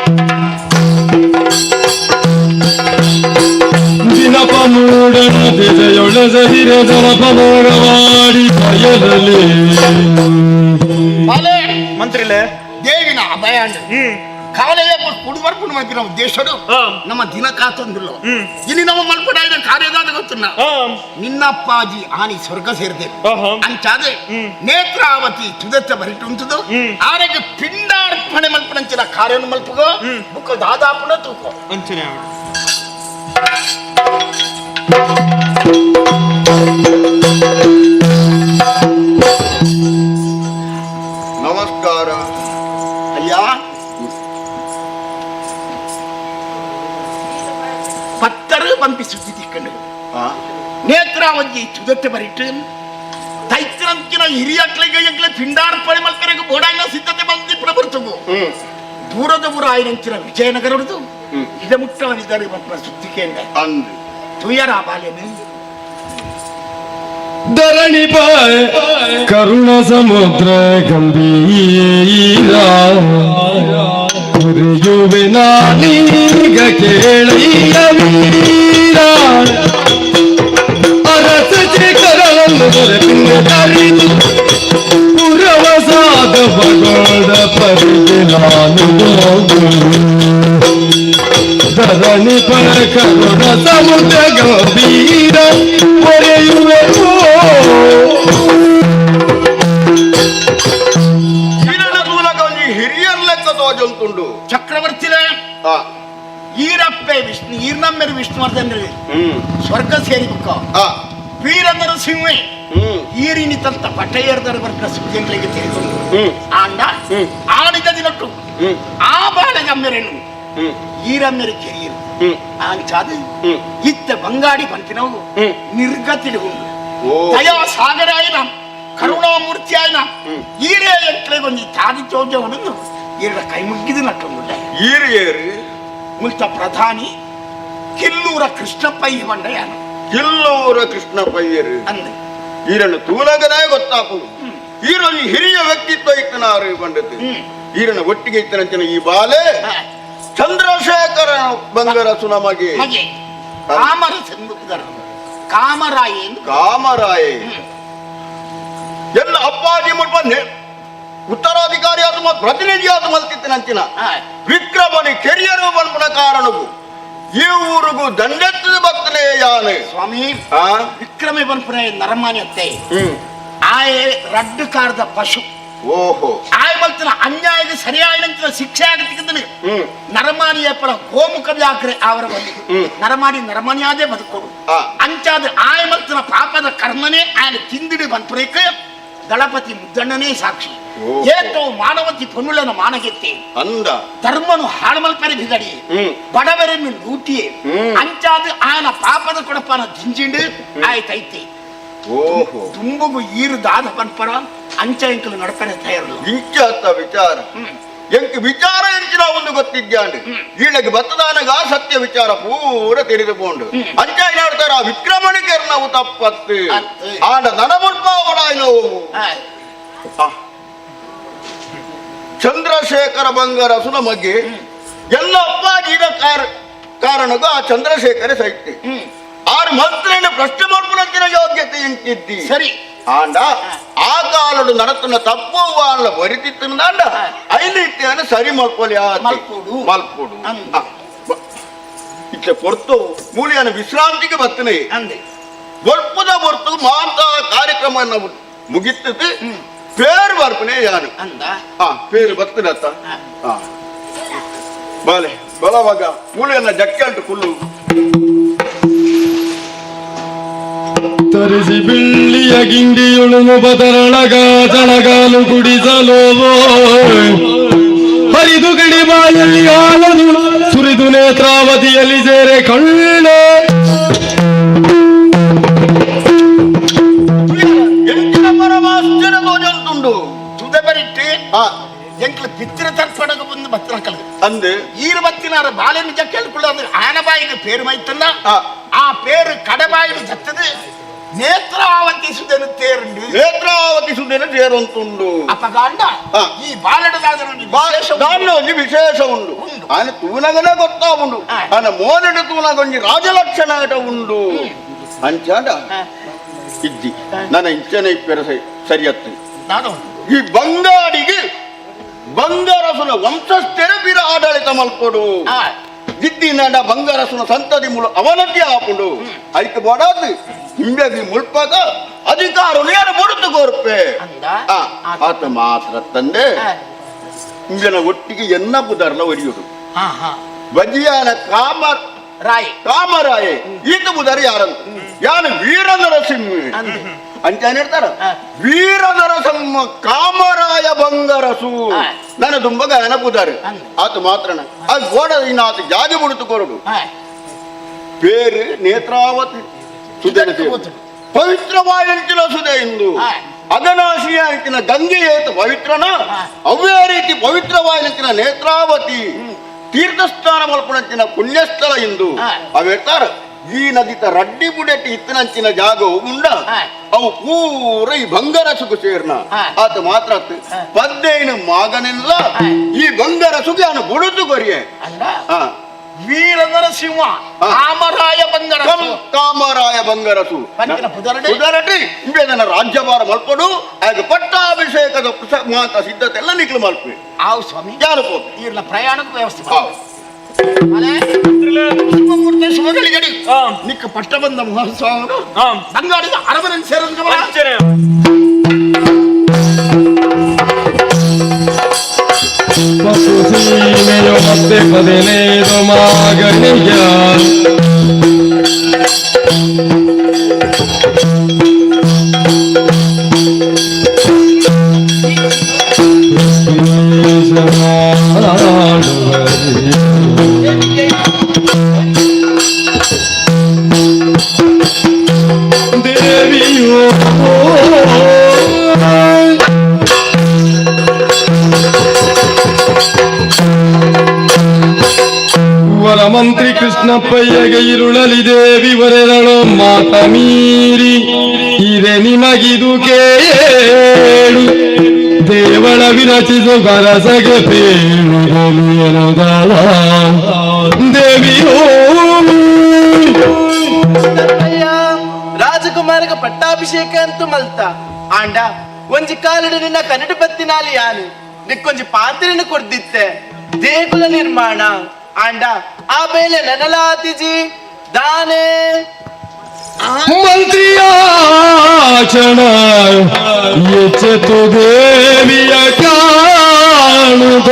ದಿನಪ ಮೂಡನ ದೆಸೆಯೊಳಸ ಹಿರ ಜಲಪ ಮೋಡವಾಡಿ ಬಯಲಲ್ಲಿ ಮಂತ್ರಿಲೇ ದೇವಿನ ಅಭಯ ಕಾಲೆಯ ಕುಡುಬರ್ಪುಣ ಮಲ್ಪಿನ ಉದ್ದೇಶಡು ನಮ್ಮ ದಿನ ಕಾತೊಂದಿಲ್ಲ ಇಲ್ಲಿ ನಮ್ಮ ಮಲ್ಪಡ ಕಾರ್ಯದಾದ ಗೊತ್ತುನ್ನ ನಿನ್ನಪ್ಪಾಜಿ ಆನಿ ಸ್ವರ್ಗ ಸೇರಿದೆ ಅಂಚಾದೆ ನೇತ್ರಾವತಿ ತುದತ್ತ ಬರಿಟುಂಟುದು ಆರೆಗೆ ಪಿಂಡಾರ್ಪಣೆ ಮಲ್ಪನಂಚಿನ ಕಾರ್ಯನು ಮಲ್ಪುಗೋ ಬುಕ್ಕ ದಾದಾಪುಣ ತೂಕೋ ಅಂಚನೆ ನಮಸ್ಕಾರ ಅಯ್ಯ ಪತ್ತರು ಪಂಪಿ ಸುದ್ದಿ ತಿಕ್ಕಂಡು ನೇತ್ರಾವತಿ ತುದತ್ತೆ ಬರಿಟ್ಟು ತೈತ್ರಂಚಿನ ಹಿರಿಯಕ್ಲಿಗೆ ಎಂಕ್ಲೆ ಪಿಂಡಾರ್ಪಣೆ ಮಲ್ಪರೆಗೆ ಬೋಡಾಯಿನ ಸಿದ್ಧತೆ ಬಂದು ಪ್ರವರ್ತಗು ದೂರದ ಊರ ಆಯ್ನಂಚಿನ ವಿಜಯನಗರದ್ದು ಇದ ಮುಟ್ಟವನಿದ್ದಾರೆ ಮಕ್ಕಳ ಸುದ್ದಿ ಕೇಂದ್ರ ಅಂದು ತುಯರ ಬಾಲ್ಯನು ಧರಣಿ ಪಾಯ ಕರುಣ ಸಮುದ್ರ ಗಂಭೀರ ಕುರಿಯುವೆ ನಾನೀಗ ಕೇಳಯ್ಯ ವೀರ ಅರಸ ಶೇಖರನ್ನು ದೊರೆಪಿನ ಪುರವಸಾದ ಬಗೋಡ ಪರಿಗೆ ನಾನು ಧರಣಿ ಪರ ಕರುಣ ಸಮುದ್ರ ಗಂಭೀರ ಪೊರೆಯುವೆ ಹಿರಣ ಮೂಲಕ ಒಂಜಿ ಹಿರಿಯರ್ ಲೆಕ್ಕ ತೋಜೊಂತುಂಡು ಚಕ್ರವರ್ತಿಲೇ ಈರಪ್ಪೆ ವಿಷ್ಣು ಈರ್ನಮ್ಮೆರು ವಿಷ್ಣುವರ್ಧನ್ ಸ್ವರ್ಗ ಸೇರಿ ಬುಕ್ಕ ವೀರ ನರಸಿಂಹೆ ಈರಿನಿ ತಂತ ಪಟ್ಟೆಯರ್ದರ ವರ್ಗ ಸುದ್ದಿಗಳಿಗೆ ತಿಳಿದುಂಡು ಆಂಡ ಆಡಿದ ದಿನಟ್ಟು ಆ ಬಾಳೆಗಮ್ಮೆರೆನು ಈರಮ್ಮೆರು ಕೆರಿಯರು ಆಂಚಾದ ಇತ್ತ ಬಂಗಾಡಿ ಪಂತಿನವು ನಿರ್ಗತಿಡುಂಡು ದಯಾ ಸಾಗರಾಯನ ಕರುಣಾಮೂರ್ತಿಯಾಯನ ಈರೇ ಎಂಟ್ಲೆ ಒಂಜಿ ತಾದಿ ಚೋಜ ಉಡುಂದು ಈರ ಕೈ ಮುಗ್ಗಿದು ನಟ್ಟುಂಡುಂಡೆ ಈರಿಯೇರು ಮುಲ್ತ ಪ್ರಧಾನಿ ಕಿಲ್ಲೂರ ಕೃಷ್ಣಪ್ಪಯ್ಯ ಬಂಡಯಾನ ಕಿಲ್ಲೂರ ಕೃಷ್ಣಪ್ಪಯ್ಯರು ಅಂದೆ ಈರನ್ನು ತೂಲಗನೇ ಗೊತ್ತಾಪುಡು ಈರೊಂದು ಹಿರಿಯ ವ್ಯಕ್ತಿತ್ವ ಇತ್ತನಾರು ಬಂಡತು ಈರನ ಒಟ್ಟಿಗೆ ಇತ್ತನಂಚಿನ ಈ ಬಾಲೆ ಚಂದ್ರಶೇಖರ ಬಂಗರಸು ನಮಗೆ ಮಗೆ ಕಾಮರಸ ಕಾಮರಾಯ ಎಂದು ಕಾಮರಾಯ ಎಲ್ಲ ಅಪ್ಪಾಜಿ ಮುಲ್ಪ ಉತ್ತರಾಧಿಕಾರಿ ಆದ ಪ್ರತಿನಿಧಿ ಆದ ಮಲ್ತಿತ್ತನಂಚಿನ ವಿಕ್ರಮನಿ ಕೆರಿಯರು ಬಂಪನ ಕಾರಣವು ಈ ಊರಿಗೂ ದಂಡೆತ್ತದ ಭಕ್ತನೇ ಯಾನೆ ಸ್ವಾಮಿ ವಿಕ್ರಮೆ ಬನ್ಪುನ ನರಮಾನ್ಯತೆ ಆಯೆ ರಡ್ಡು ಕಾರದ ಪಶು ಓಹೋ ಆಯ್ ಮಲ್ತಿನ ಅನ್ಯಾಯದ ಸರಿಯಾದ ಶಿಕ್ಷೆ ಆಗತ್ತಿಕ್ಕಂದ್ರೆ ನರಮಾನಿಯ ಪರ ಗೋಮುಖ ವ್ಯಾಘ್ರೆ ಅವರ ಬಲ್ಲಿ ನರಮಾನಿ ನರಮಾನಿಯಾದೇ ಬದುಕೋಡು ಅಂಚಾದ ಆಯ್ ಮಲ್ತಿನ ಪಾಪದ ಕರ್ಮನೇ ಆಯನ ತಿಂದಿಡಿ ಬನ್ಪುರೇಕ ದಳಪತಿ ಮುದ್ದಣ್ಣನೇ ಸಾಕ್ಷಿ ಏತೋ ಮಾನವತಿ ಪೊನ್ನುಲನ ಮಾನಗೆತ್ತೆ ಅಂದ ಧರ್ಮನು ಹಾಳ್ಮಲ್ಪರೆ ಬಿದಡಿ ಬಡವರನ್ನು ಲೂಟಿಯೇ ಅಂಚಾದ ಆಯನ ಪಾಪದ ಕೊಡಪನ ದಿಂಜಿಂಡು ಆಯ್ತೈತೆ ಓಹೋ ತುಂಬುಗು ಈರು ದಾದ ಪನ್ಪರ ಅಂಚ ಎಂಕಲು ನಡಪನೆ ತಯಾರಲ್ಲ. ಇಂಚ ಅತ್ತ ವಿಚಾರ. ಎಂಕ್ ವಿಚಾರ ಎಂಚಿನ ಒಂದು ಗೊತ್ತಿದ್ಯಾಂಡು ಈಳಗೆ ಬತ್ತದಾನಗ ಸತ್ಯ ವಿಚಾರ ಪೂರ ತಿಳಿದುಕೊಂಡು ಅಂಚ ಏನಾಡ್ತಾರ ಆ ವಿಕ್ರಮಣಿಗೆ ನಾವು ತಪ್ಪತ್ತು ಆಂಡ ನನ ಮುಲ್ಪಾವಡಾಯ್ನವು. ಚಂದ್ರಶೇಖರ ಬಂಗಾರಸುನ ಬಗ್ಗೆ ಎಲ್ಲ ಅಪ್ಪಾಜಿನ ಕಾರಣಕ್ಕೂ ಆ ಚಂದ್ರಶೇಖರ ಸೈತೆ ಆರು ಮಂತ್ರಿಯನ್ನು ಪ್ರಶ್ನೆ ಮಾಡ್ಕೊಳ್ಳಂತಿನ ಯೋಗ್ಯತೆ ಎಂತಿದ್ದಿ ಸರಿ. ಆಂಡ ಆ ಕಾಲಡು ನಡತನ ತಪ್ಪು ಆಂಡ ಬರಿತಿತ್ತಂಡ ಐದು ಇತ್ತೆಯನ್ನು ಸರಿ ಮಲ್ಕೊಲಿ ಮಲ್ಪೋಡು. ಮಲ್ಪೋಡು ಇತ್ತೆ ಪೊರ್ತು ಮೂಲಿಯನ ವಿಶ್ರಾಂತಿಗೆ ಬರ್ತನೆ ಅಂದೆ ಬೊಲ್ಪದ ಬೊರ್ತು ಮಾಂತ ಕಾರ್ಯಕ್ರಮ ಮುಗಿತ್ತದೆ. ಪೇರು ಬರ್ಪನೆ ಯಾರು ಅಂದ ಪೇರು ಬರ್ತದತ್ತ ಬಾಲೆ ಬಲವಾಗ ಮೂಲಿಯನ್ನ ಜಕ್ಕೆ ಕುಲ್ಲು. ತರಿಸಿ ಬೆಳ್ಳಿಯ ಗಿಂಡಿಯುಳುನು ಬದರಳಗ ಜಳಗಾಲು ಕುಡಿಸಲೋವೋ ಹರಿದು ಗಡಿ ಬಾಯಲ್ಲಿ ಹಾಲನು ಸುರಿದು ನೇತ್ರಾವತಿಯಲ್ಲಿ ಸೇರೆ ಕಳ್ಳ. ಎಂಟಿನ ಪರಮಾಶ್ಚರ್ಯ ತೋಜಂತುಂಡು ತುದೆ ಬರಿಟ್ಟು ಎಂಕ್ಲ ಪಿತ್ರ ತರ್ಪಣಗ ಬಂದು ಬತ್ತನಕಲ್ ಅಂದೆ ಈರು ಬತ್ತಿನಾರ ಬಾಳೆ ನಿಜ ಕೇಳ್ಕೊಳ್ಳ ಅಂದ್ರೆ ಆನಬಾಯಿಗೆ ಪೇರು ಮೈತಲ್ಲ ಆ ಪೇರು ಕಡಬಾಯಿಗೆ ಜತ್ತದು ನೇತ್ರಾವತಿ ಸುದೆನು ತೇರುಂಡು. ನೇತ್ರಾವತಿ ಸುದೆನು ತೇರುಂಟುಂಡು. ಅಪಗಾಂಡ ಈ ಬಾಲಡದಾದ ಒಂಜಿ ವಿಶೇಷ ಉಂಡು. ಆನೆ ತೂನಗನೇ ಗೊತ್ತಾ ಉಂಡು ಆನೆ ಮೋನಡು ತೂನಗೊಂಜಿ ರಾಜಲಕ್ಷಣ ಉಂಡು ಅಂಚಾಂಡ ಇದ್ದಿ ನನ್ನ ಇಂಚನೆ ಇಪ್ಪೆರ ಸರಿಯತ್ತು. ಈ ಬಂಗಾಡಿಗೆ ಬಂಗಾರಸುನ ವಂಶಸ್ಥರ ಬೀರ ಆಡಳಿತ ಮಲ್ಕೊಡು ಗಿದ್ದಿನಾಡ ಬಂಗಾರಸುನ ಸಂತತಿ ಮೂಲ ಅವನತಿ ಆಪುಂಡು ಐಕ್ ಬೋಡಾದು ಹಿಂಬೆಗಿ ಮುಲ್ಪದ ಅಧಿಕಾರ ನೇರ ಬುಡುತು ಕೋರ್ಪೆ ಆತ ಮಾತ್ರ ತಂದೆ ಇಂಬಿನ ಒಟ್ಟಿಗೆ ಎನ್ನ ಬುದಾರ್ಲ ಒರಿಯುಡು ಬಜಿಯಾನ ಕಾಮ ರಾಯ್ ಕಾಮರಾಯೆ ಈತ ಬುದಾರ ಯಾರಂತ ಯಾನು ವೀರ ನರಸಿಂಹ ಅಂತ ಹೇಳ್ತಾರ. ವೀರ ನರಸಿಂಹ ಕಾಮರಾಯ ಬಂಗರಸು ನನ್ನ ತುಂಬ ಗಾಯನ ಬುದಾರು ಆತ ಮಾತ್ರನ ಅದು ಗೋಡ ಇನ್ನು ಆತ ಜಾಗೆ ಬುಡುತು ಕೊರಡು ಪೇರು ನೇತ್ರಾವತಿ ಸುಧೆ ಪವಿತ್ರವಾಯಂತಿನ ಸುಧೆ ಇಂದು ಅಗನಾಶಿಯ ಅಂತಿನ ಗಂಗೆ ಏತ ಪವಿತ್ರನ ಅವೇ ರೀತಿ ಪವಿತ್ರವಾಯಂತಿನ ನೇತ್ರಾವತಿ ತೀರ್ಥಸ್ಥಾನ ಮಲ್ಪುಣಂತಿನ ಪುಣ್ಯಸ್ಥಳ ಇಂದು ಅವ್ ಹೇಳ್ತಾರ. ಈ ನದಿತ ರಡ್ಡಿ ಬುಡೆಟ್ಟಿ ಇತ್ತನಂಚಿನ ಜಾಗ ಉಂಡ ಅವು ಪೂರ ಈ ಬಂಗಾರಸುಗು ಸೇರ್ನ ಆತ ಮಾತ್ರ ಪದ್ದೇನು ಮಾಗನೆಲ್ಲ ಈ ಬಂಗಾರಸುಗೆ ಅವನು ಬುಡುದು ಕೊರಿಯೆ. ವೀರ ನರಸಿಂಹ ಕಾಮರಾಯ ಬಂಗರಸು ಕಾಮರಾಯ ಬಂಗರಸು ಉದಾಹರಣೆ ಇಂಬೆದನ ರಾಜ್ಯಭಾರ ಮಲ್ಪಡು ಆಗ ಪಟ್ಟಾಭಿಷೇಕದ ಮಾತ ಸಿದ್ಧತೆ ಎಲ್ಲ ನಿಕ್ಲು ಮಲ್ಪೆ. ಆವು ಸ್ವಾಮಿ ಯಾರು ಈರ್ನ ಪ್ರಯಾಣಕ್ಕೆ ವ್ಯವಸ್ಥೆ ನಿಕ್ಕ ಪಟ್ಟ ಬಂದ ಮಹೋತ್ಸವ ಬಂಗಾಡಿದ ಅರಮನೆ ಸೇರಿದ. ಸೀಮೆಯು ಮತ್ತೆ ಪದಿನೈದು ಮಾಗನಿಯ ದೇವಿಯೋ ವರಮಂತ್ರಿ ಕೃಷ್ಣಪ್ಪಯ್ಯಗೆ ಇರುಳಲಿ ದೇವಿ ವರೆದಳು ಮಾತ ಮೀರಿ ಇದೆ ನಿಮಗಿದು ಕೇಳು ದೇವಳ ವಿರಚಿಸು ಗರಸಗೆ ಪೇಳುಗಲು ಎನ್ನುವುದಲ್ಲ ದೇವಿಯೋ. ರಾಜಕುಮಾರಗ ಪಟ್ಟಾಭಿಷೇಕ ಅಂತೂ ಮಲ್ತ ಆಂಡ ಒಂಜಿ ಕಾಲಡು ನಿನ್ನ ಕನ್ನಡ ಬತ್ತಿನಾಲಿ ಯಾನು ನಿಕ್ಕೊಂಜಿ ಪಾತ್ರೆಯನ್ನು ಕೊಡ್ದಿತ್ತೆ ದೇಗುಲ ನಿರ್ಮಾಣ ಆಂಡ ಆ ಬೇಲೆ ನನಲಾತಿಜಿ ದಾನೆ ಮಂತ್ರಿಯಾಚಣ ಎಚ್ಚೆತ್ತು ದೇವಿಯ ಕಾಣುತ್ತ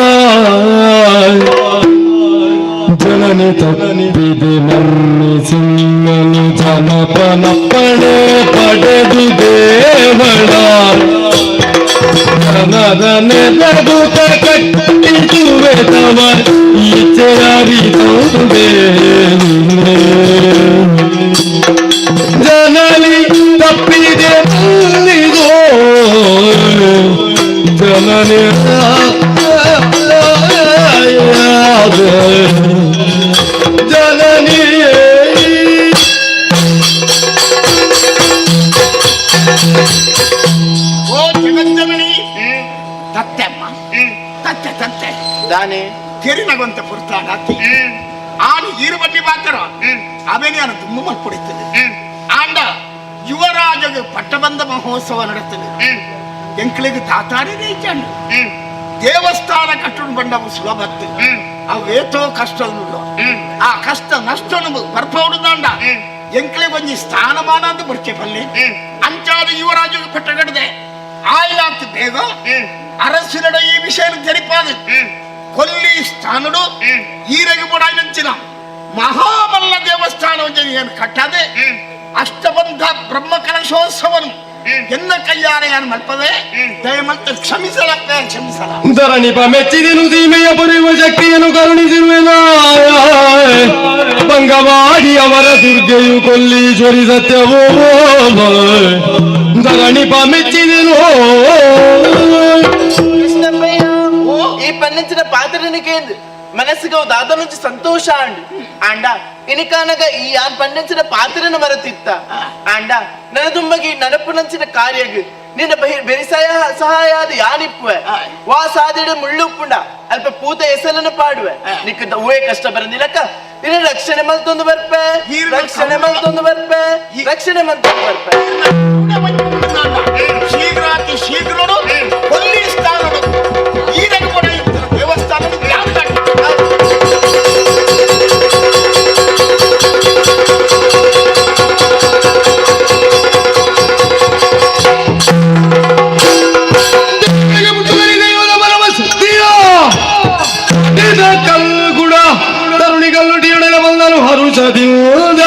ಜನನಿ ತಪ್ಪಿದೆ ಮನ್ನಿಸಿನ್ನನು ಜನಪನಪ್ಪಣೆ ಪಡೆದು ದೇವಳ ಜನರ ನೆರಗುತ ಕಟ್ಟಿಸುವೆ ತವ ಇಚ್ಛೆಯರಿದುವೆ ಜನನಿ ತಪ್ಪಿದೆ ಜನನಿ ಜನನಿ. ಓ ಜಗಜ್ಜನನಿ, ತತ್ತೆ ಅಮ್ಮ, ತತ್ತೆ ತತ್ತೆ ದಾನೆ ತೆರಿನಗೊಂತ ಪುರ್ತಾಡ ಆನು ಈರು ಬಡ್ಡಿ ಮಾತ್ರ ಅವೇನೇ ಅನು ತುಂಬ ಮಲ್ಪೊಡಿತದೆ. ಆಂಡ ಯುವರಾಜಗ ಪಟ್ಟಬಂಧ ಮಹೋತ್ಸವ ನಡೆತದೆ. ಎಂಕ್ಲಿಗೆ ತಾತಾನೇ ನೇಚಾಂಡು ದೇವಸ್ಥಾನ ಕಟ್ಟುಂಡು ಬಂಡವು ಸುಲಭತ್ತು, ಅವೇತೋ ಕಷ್ಟ. ಆ ಕಷ್ಟ ನಷ್ಟನು ಬರ್ಪೌಡುದಾಂಡ ಎಂಕ್ಲಿಗೆ ಒಂಜಿ ಸ್ಥಾನಮಾನ ಅಂತ ಬರ್ಚೆ ಪಲ್ಲಿ. ಅಂಚಾದ ಯುವರಾಜಗ ಪಟ್ಟ ಕಟ್ಟದೆ ಆಯ್ಲಾತ್ ಬೇಗ ಅರಸಿನಡ ಈ ವಿಷಯ ತೆರಿಪಾದ ಕೊಲ್ಲಿ ಸ್ಥಾನಡು ಈರೆಗೆ ಬಡಾಯಿನಂಚಿನ ಮಹಾಬಲ್ಲ ದೇವಸ್ಥಾನ ಏನು ಕಟ್ಟದೆ ಅಷ್ಟಬಂಧ ಬ್ರಹ್ಮ ಕಲಶೋತ್ಸವನು ಎನ್ನ ಕೈಯಾರೆ ಯಾನು ಮಲ್ಪದೆ. ದಯಮಂತ ಕ್ಷಮಿಸಲಪ್ಪ, ಕ್ಷಮಿಸಲ. ಧರಣಿಪ ಮೆಚ್ಚಿದೆನು ಸೀಮೆಯ ಪೊರೆಯುವ ಶಕ್ತಿಯನ್ನು ಕರುಣಿಸಿರುವೆನ ಬಂಗವಾಡಿ ಅವರ ದುರ್ಗೆಯು ಕೊಲ್ಲೀಶ್ವರಿ ಸತ್ಯವೋ. ಧರಣಿಪ ಮೆಚ್ಚಿದೆನು. ಕೃಷ್ಣಪ್ಪಯ್ಯ, ಈ ಪನ್ನಿಂಚಿನ ಪಾತ್ರನಿకేಂದು మనసుకు దాద నుంచి సంతోష అండు. ಆಂಡ ಇನಿಕಾನಗ ಈ ಯಾನ್ ಪನ್ನಿಂಚಿನ ಪಾತ್ರನ ಮರತಿತ್ತ. ಆಂಡ ನನ್ನ ದುಂಬಗಿ ನಡಪು ನಂಚಿನ ಕಾರ್ಯಗ್ ನಿನ್ನ ಬೆರಿಸಾಯ ಸಹಾಯ ಅದು ಯಾನಿಪ್ಪುವೆ ವಾ ಸಾದಿಡು ಮುಳ್ಳುಪ್ಪುಂಡ ಅಲ್ಪ ಪೂತ ಎಸಲನ್ನು ಪಾಡುವೆ. ನಿಕ್ಕ ಹೂವೇ ಕಷ್ಟ ಬರಂದಿಲ್ಲಕ್ಕ, ನಿನ್ನ ರಕ್ಷಣೆ ಮಲ್ತೊಂದು ಬರ್ಪೆ, ರಕ್ಷಣೆ ಮಲ್ತೊಂದು ಬರ್ಪೆ, ರಕ್ಷಣೆ ಮಲ್ತೊಂದು ಬರ್ಪೆ. ಶೀಘ್ರಾತಿ ಶೀಘ್ರಡು ಕೊಲ್ಲಿ ಸ್ಥಾನಡು ಈರೆಗೆ ಕೂಡ ದೇವಸ್ಥಾನ ಯಾರು ಕಟ್ಟ. ಕಲ್ಗುಡ ತರುಣಿ ಕಲ್ಲುಟಿಯೊಡನೆ ಬಂದನು ಹರುಷದಿಂದ.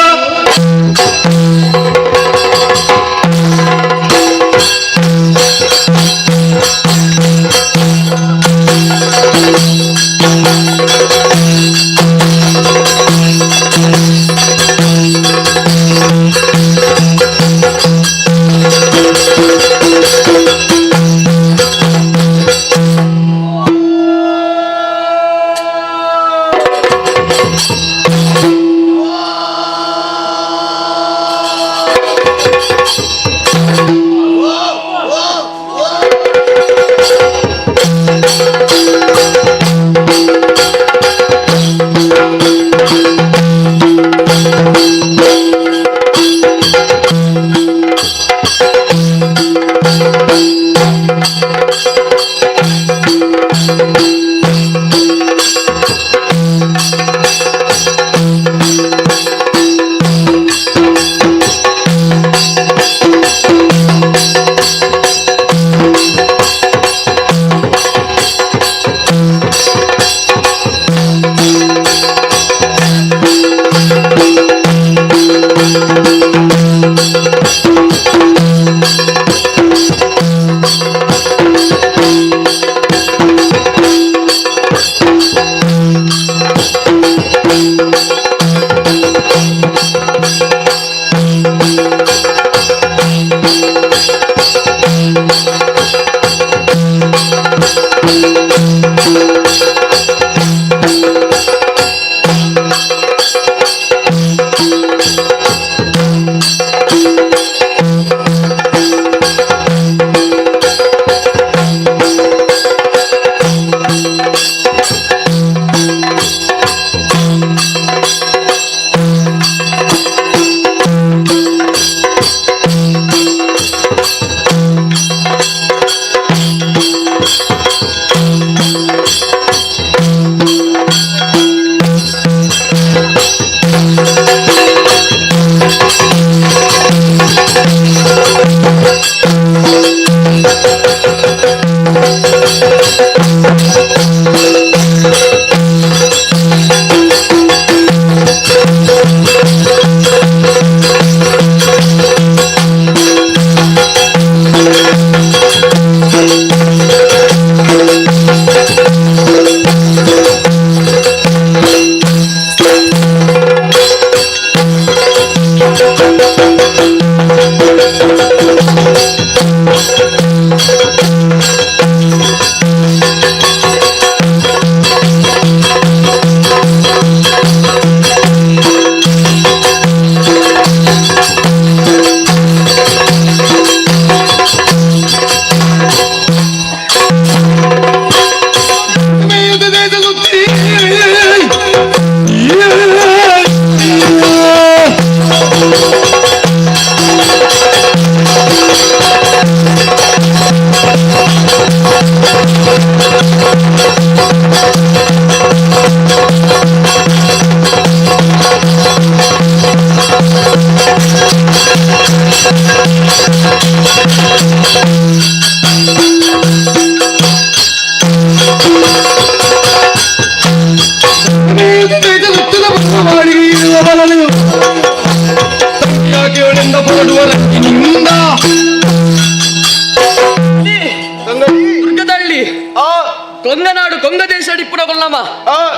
Konganadu Konga ದೇಶ ಇಪ್ಪುನಗೊಲ್ಲಮ್ಮ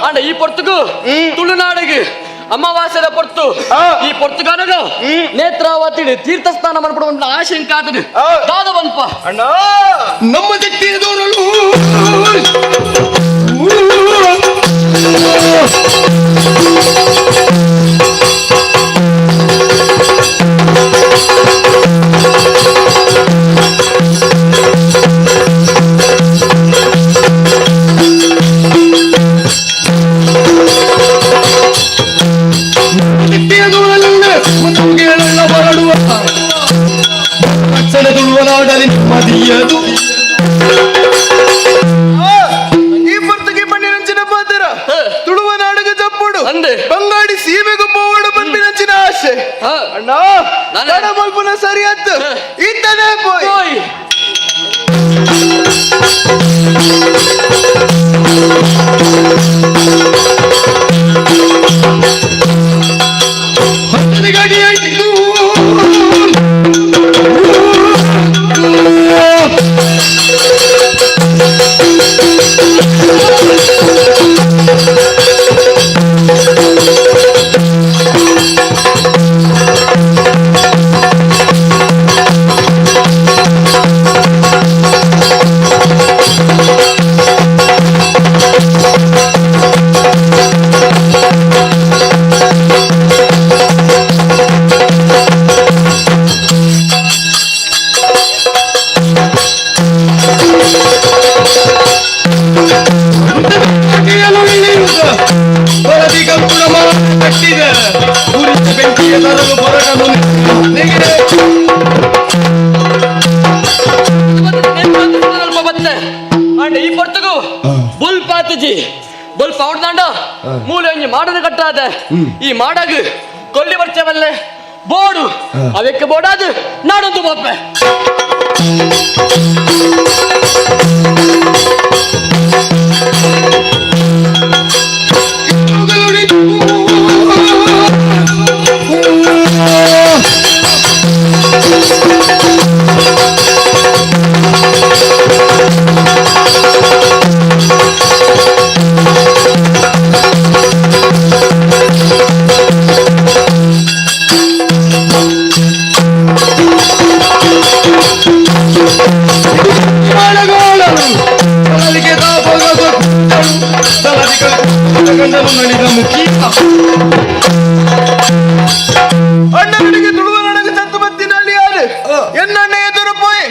ಆಂಡ ಈ ಪೊರ್ತುಗು ತುಳುನಾಡಿಗೆ ಅಮಾವಾಸ್ಯದ ಪೊರ್ತು ಈ ಪೊರ್ತುಗಾನಗ ನೇತ್ರಾವತಿ ತೀರ್ಥಸ್ಥಾನ ಮನ್ಪಡು ಆಶಂಕ ಆತದು ದಾದ ಬಂಪ ಅಣ್ಣ ನಮ್ಮ ಶಕ್ತಿಯ ದೋರಲು ಮದಿಯದು ಈ ಪೊರ್ತುಗೆ ಪಣ್ಣಿನಂಚಿನ ಪಾತ್ರ ತುಳುವ ನಾಡಗ ಜಪ್ಪುಡು ಬಂಗಾಡಿ ಸೀಮೆಗೂ ಪೋವಡು ಪನ್ಪಿನಂಚಿನ ಆಸೆ ಅಣ್ಣ ತಡ ಮಲ್ಪುನ ಸರಿಯಾತ್ತು ಇತ್ತನೇ ಪೋಯ್ ಈ ಪೊರ್ತುಗು ಬುಲ್ ಪಾತಜಿ ಬುಲ್ ಪೌಡ್ದಾಂಡ ಮೂಲೆ ಒಂಜಿ ಮಾಡದ ಕಟ್ಟಾದ ಈ ಮಾಡಗ ಕೊಲ್ಲಿ ಬರ್ಚವಲ್ಲೆ ಬೋಡು ಅವೆಕ್ಕೆ ಬೋಡಾದು ನಾಡೊಂದು ಬೋಪೆ ಅಣ್ಣನಿಗೆ ತುಳುವ ನನಗೆ ತತ್ತು ಬತ್ತಿನಲ್ಲಿ ಯಾರು ಎನ್ನಣ್ಣ ಎದುರು ಪೋಯ್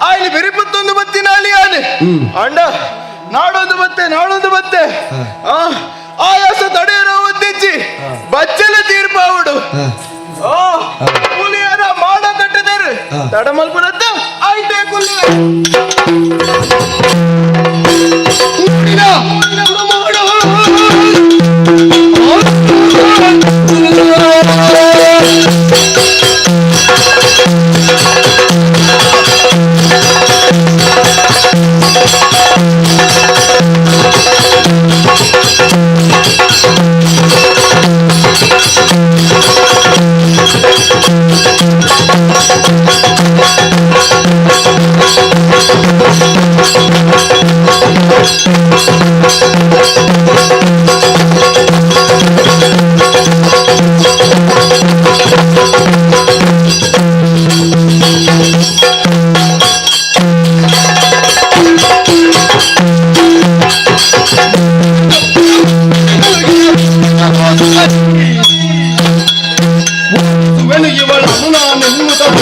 ಆಯ್ಲಿ ಬೆರಿಪತ್ತೊಂದು ಬತ್ತಿನಲ್ಲಿ ಯಾರು ಅಣ್ಣ ನಾಡೊಂದು ಬತ್ತೆ ನಾಡೊಂದು ಬತ್ತೆ ಆ ಆಯಾಸ ತಡೆಯರೋ ಒದ್ದಿಜ್ಜಿ ಬಚ್ಚಲ ತೀರ್ಪಾವುಡು ಆ ಹುಲಿಯರ ಮಾಡ ತಟ್ಟದರು ತಡಮಲ್ಪುರತ್ತ ಆಯ್ತೆ ಕುಲ್ಲಿ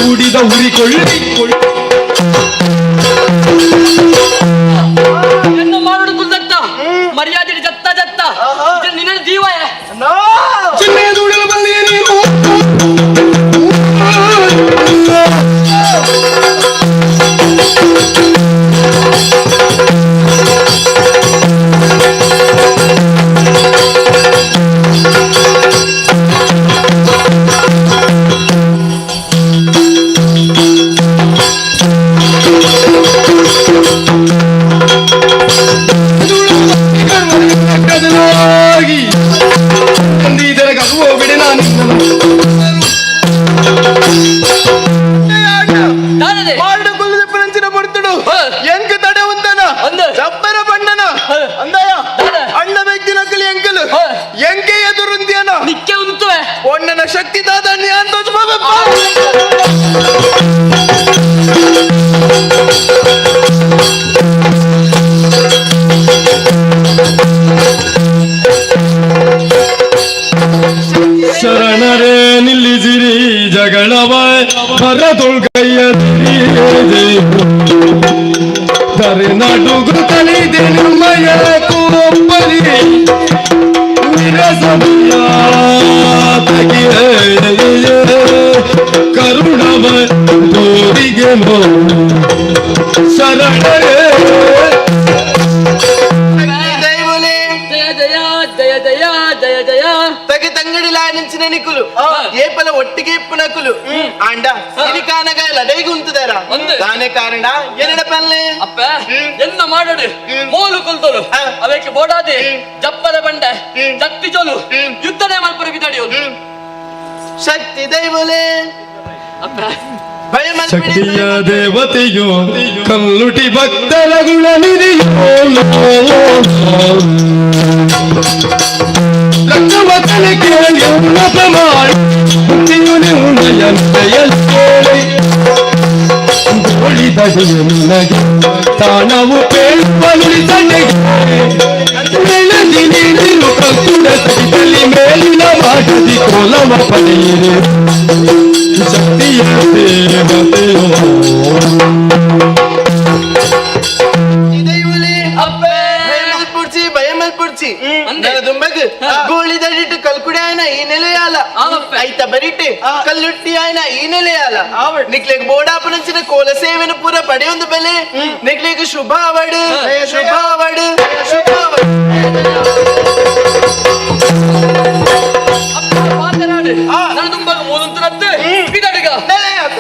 ಕೂಡಿದ ಉರಿಕೊಳ್ಳಿ ಎನ್ನ ಮಾಡೋಡು ಕುಲ್ದತ್ತ ಮರ್ಯಾದೆ ಜತ್ತ ಜತ್ತ ಇದು ನಿನ್ನ ಜೀವ ಚಿನ್ನೆಯ ದೂಡಲು ಬಲ್ಲಿಯ ನೀನು ಆ ನಡುಗು ತಲಿದೆ ನಿಮ್ಮಯ ಕೋಪರಿ ಕರುಣವ ತೋರಿಗೆ ಶರಣರೇ. ಜಯ ಜಯ ಜಯ ಜಯ ಜಯ ಜಯ. ತಗೆ ತಂಗಡಿ ಲಾಯನಿಂಚಿನ ನಿಕುಲು ಏಪಲ ಒಟ್ಟಿಗೆ ಇಪ್ಪುನಕುಲು ಆಂಡ ಸಿರಿಕಾನಗ ಲಡೈಗುಂತುದಾರ ದಾನೆ ಕಾರಣ ಎನ್ನಡ ಪಲ್ಲೆ ಅಪ್ಪ ಎನ್ನ ಮಾಡಡು ಮೋಲು ಕೊಲ್ತೋಲು ಅವಕ್ಕೆ ಬೋಡಾದೆ ಜಪ್ಪದ ಬಂಡೆ ಜತ್ತಿ ಜೋಲು ಯುದ್ಧನೇ ಮಲ್ಪರ ಬಿದಡಿಯೋಲು. ಶಕ್ತಿ ದೈವಲೇ ಅಪ್ಪ ಶಕ್ತಿಯ ದೇವತೆಯು ಕಲ್ಲುಟಿ ಭಕ್ತರ ಗುಣ ನಿಧಿಯೋ ತಾನವು ನೀರು ಕಕ್ಕುಡ ಸಹಿತಲಿ ಮೇಲಿನ ಮಾಡದಿ ಕೋಲವ ಪಡೆಯಿರಿ ಶಕ್ತಿಯ ದೇವತೆಯೋ. ಭಯಮಲ್ಪುಡ್ಚಿ ದುಂಬಗ್ ಗೋಳಿದಡಿಟ್ಟು ಕಲ್ಕುಡಿ ಆಯ್ನ ಈ ನೆಲೆಯಾಲ ಐತ ಬರಿಟೆ ಕಲ್ಲುಟ್ಟಿ ಆಯ್ನ ಈ ನೆಲೆಯಾಲ ನಿಕ್ಲೆಗ್ ಬೋಡಾಪು ನಂಚಿನ ಕೋಲ ಸೇವೆನ ಪೂರ ಪಡೆಯೊಂದು ಬೆಲೆ ನಿಕ್ಲೆಗ್ ಶುಭ ಅವಡು ಶುಭ ಅವಡು ಶುಭ ಅವಡು. ದುಂಬಗ್ ಮೋದಂತನತ್ತೆ ಬಿದಡಿಗ ನೆಲೆಯಾಕ.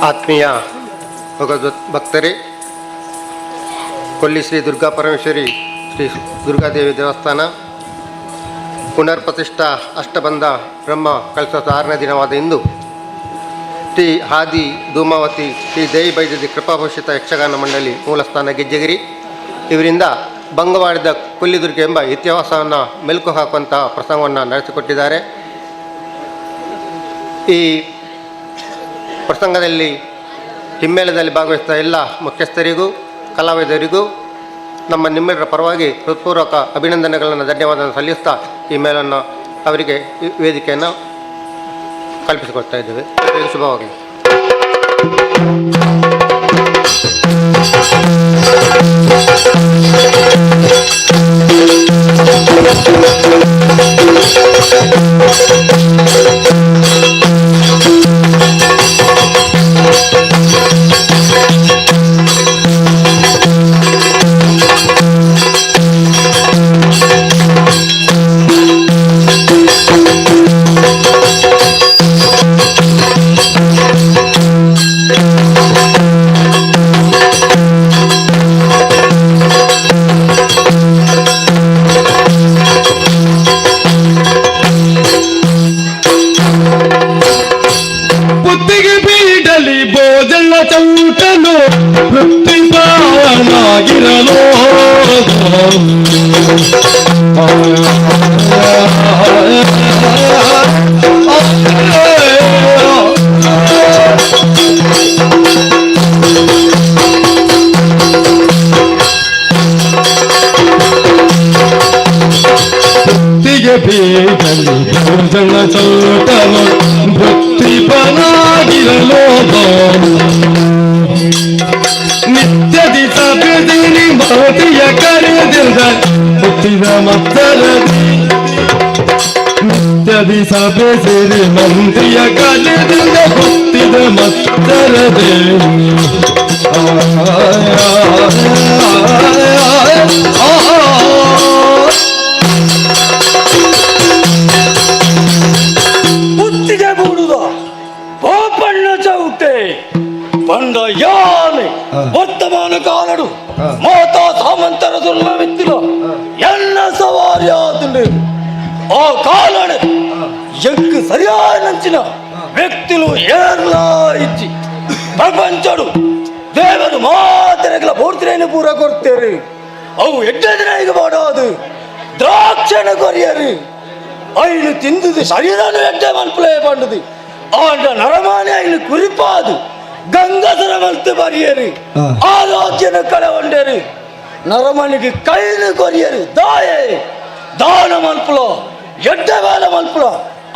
ಆತ್ಮೀಯ ಭಕ್ತರೇ, ಕೊಲ್ಲಿ ಶ್ರೀ ದುರ್ಗಾ ಪರಮೇಶ್ವರಿ ಶ್ರೀ ದುರ್ಗಾದೇವಿ ದೇವಸ್ಥಾನ ಪುನರ್ ಪ್ರತಿಷ್ಠಾ ಅಷ್ಟಬಂಧ ಬ್ರಹ್ಮ ಕಲಶೋತ್ಸವ 6ನೇ ದಿನವಾದ ಇಂದು ಶ್ರೀ ಹಾದಿ ಧೂಮಾವತಿ ಶ್ರೀ ದೇವಿ ಬೈದದಿ ಕೃಪಾಭೂಷಿತ ಯಕ್ಷಗಾನ ಮಂಡಳಿ ಮೂಲಸ್ಥಾನ ಗೆಜ್ಜೆಗಿರಿ ಇವರಿಂದ ಬಂಗವಾಡಿದ ಕೊಲ್ಲಿದುರ್ಗ ಎಂಬ ಇತಿಹಾಸವನ್ನು ಮೆಲುಕು ಹಾಕುವಂತಹ ಪ್ರಸಂಗವನ್ನು ನಡೆಸಿಕೊಟ್ಟಿದ್ದಾರೆ. ಈ ಪ್ರಸಂಗದಲ್ಲಿ ಹಿಮ್ಮೇಳದಲ್ಲಿ ಭಾಗವಹಿಸಿದ ಎಲ್ಲ ಮುಖ್ಯಸ್ಥರಿಗೂ ಕಲಾವಿದರಿಗೂ ನಮ್ಮ ನಿಮ್ಮೆಲ್ಲರ ಪರವಾಗಿ ಹೃತ್ಪೂರ್ವಕ ಅಭಿನಂದನೆಗಳನ್ನು ಧನ್ಯವಾದವನ್ನು ಸಲ್ಲಿಸ್ತಾ ಈ ಮೇಳನ್ನು ಅವರಿಗೆ ವೇದಿಕೆಯನ್ನು ಕಲ್ಪಿಸಿಕೊಡ್ತಾ ಇದ್ದೇವೆ. ಶುಭವಾಗಲಿ. ಚೌಟನು ವೃತ್ತಿಪಾರನಾಗಿರಲು ಬುತ್ತಿಗೆ ಬೀಡಲಿ ಭೋಜನ ಚೌಟನು ವೃತ್ತಿಪನಾಗಿರಲು ನಿತ್ಯದಿ ಸಭೆದಿನಿ ಮೋತಿಯ ಕರೆದಿರ್ದ ಹುಟ್ಟಿದ ಮತ್ತರದಿ ನಿತ್ಯದಿ ಸಭೆ ಸೇರಿ ಮಂತ್ರಿಯ ಕರೆದಿರ್ದ ಹುಟ್ಟಿದ ಮತ್ತರದೆ ಬುತ್ತಿಗೆ ಬೂಡುದ ಪಾಪಣ್ಣ ಚೌಟೆ ಬಂದ ಯಾನ ಬತ್ತಂಡು ಆ ಕಾಲಡು ಎಂಕ್ ಸರಿಯಾದ ವ್ಯಕ್ತಿಲು ಏರ್ಲಾ ಇಜ್ಜಿ ಪ್ರಪಂಚಡು ದೇವರು ಮಾತ್ರ ಪೂರ್ತಿನ ಪೂರ ಕೊಡ್ತೇರು ಅವು ಎಡ್ಡೆ ಮಾಡೋದು ದ್ರಾಕ್ಷಣ ಕೊರಿಯರು ಐನು ತಿಂದುದು ಶರೀರನು ಎಡ್ಡೆ ಮನ್ಪುಲೇ ಪಂಡುದು ಆಂಡ ನರಮಾನೆ ಐನು ಕುರಿಪಾದು ಗಂಗಸರ ಮಲ್ತು ಬರಿಯರು ಆರೋಗ್ಯನ ಕಳವಂಡರು ನರಮನಿಗೆ ಕೈನು ಕೊರಿಯರು ದಾಯೆ ದಾನ ಮನ್ಪುಲ ಎಡ್ಡೆ ಬೇಲೆ ಮನ್ಪುಲ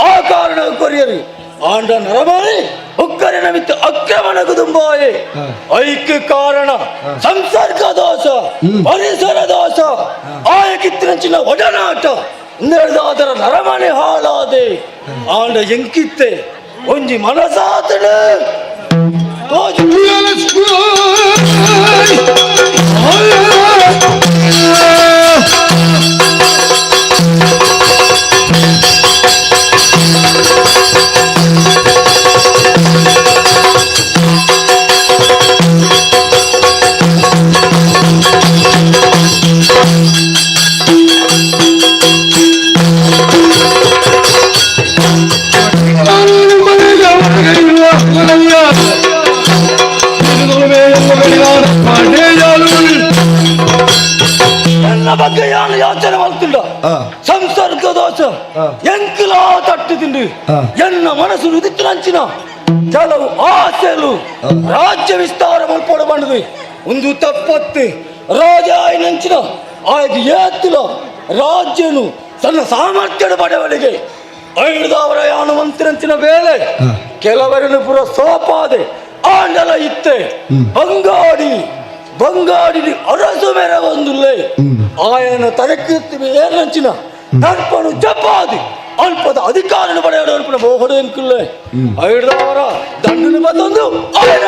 ಆ ಕಾರಣ ಕೊರಿಯರು ಆಂಡ ನರಮಾನಿ ಉಕ್ಕರಿನ ಮಿತ್ತು ಅಕ್ರಮಣ ಕುದುಂಬಾಯೆ ಐಕ್ಯ ಕಾರಣ ಸಂಸರ್ಗ ದೋಷ ಪರಿಸರ ದೋಷ ಆಯಕಿತ್ತಿನ ಒಡನಾಟ ನಡೆದಾದರ ನರಮನೆ ಹಾಳಾದೆ ಆಂಡ ಎಂಕಿತ್ತೆ ಒಂಜಿ ಮನಸಾತನು ನನ್ನ ಬಗ್ಗೆ ಯಾನು ಯೋಚನೆ ಮಾಡ್ತಿಲ್ಲ ಸಂಸರ್ಗ ದೋಷ ಎಂಕಲಾ ತಟ್ಟು ತಿಂದು ಎನ್ನ ಮನಸ್ಸು ನುದಿತ್ತು ಕೆಲವು ಆಸೆಲು ರಾಜ್ಯ ವಿಸ್ತಾರ ಮಲ್ಪೋಡ ಬಂದದು ಒಂದು ತಪ್ಪತ್ತು ರಾಜ ನಂಚಿನ ಆಯ್ತು ಏತ್ತಿಲ ರಾಜ್ಯನು ತನ್ನ ಸಾಮರ್ಥ್ಯದ ಪಡೆವಳಿಗೆ ಐದಾವರ ಯಾನು ಮಂತ್ರಂಚಿನ ಬೇಲೆ ಕೆಲವರನ್ನು ಪುರ ಸೋಪಾದೆ ಆಂಡಲ ಇತ್ತೆ ಬಂಗಾಡಿ ಬಂಗಾಡಿ ಅರಸು ಮೇರೆ ಒಂದುಲ್ಲೆ ಆಯನ ತರಕ್ಕೆ ಏರಂಚಿನ ದರ್ಪಣು ಜಪಾದಿ ಅಲ್ಪದ ಅಧಿಕಾರನು ಪಡೆಯಲು ಅಲ್ಪನ ಮೋಹಡು ಎಂಕುಲ್ಲೆ ಐದಾವರ ದಂಡನು ಬಂದೊಂದು ಆಯನ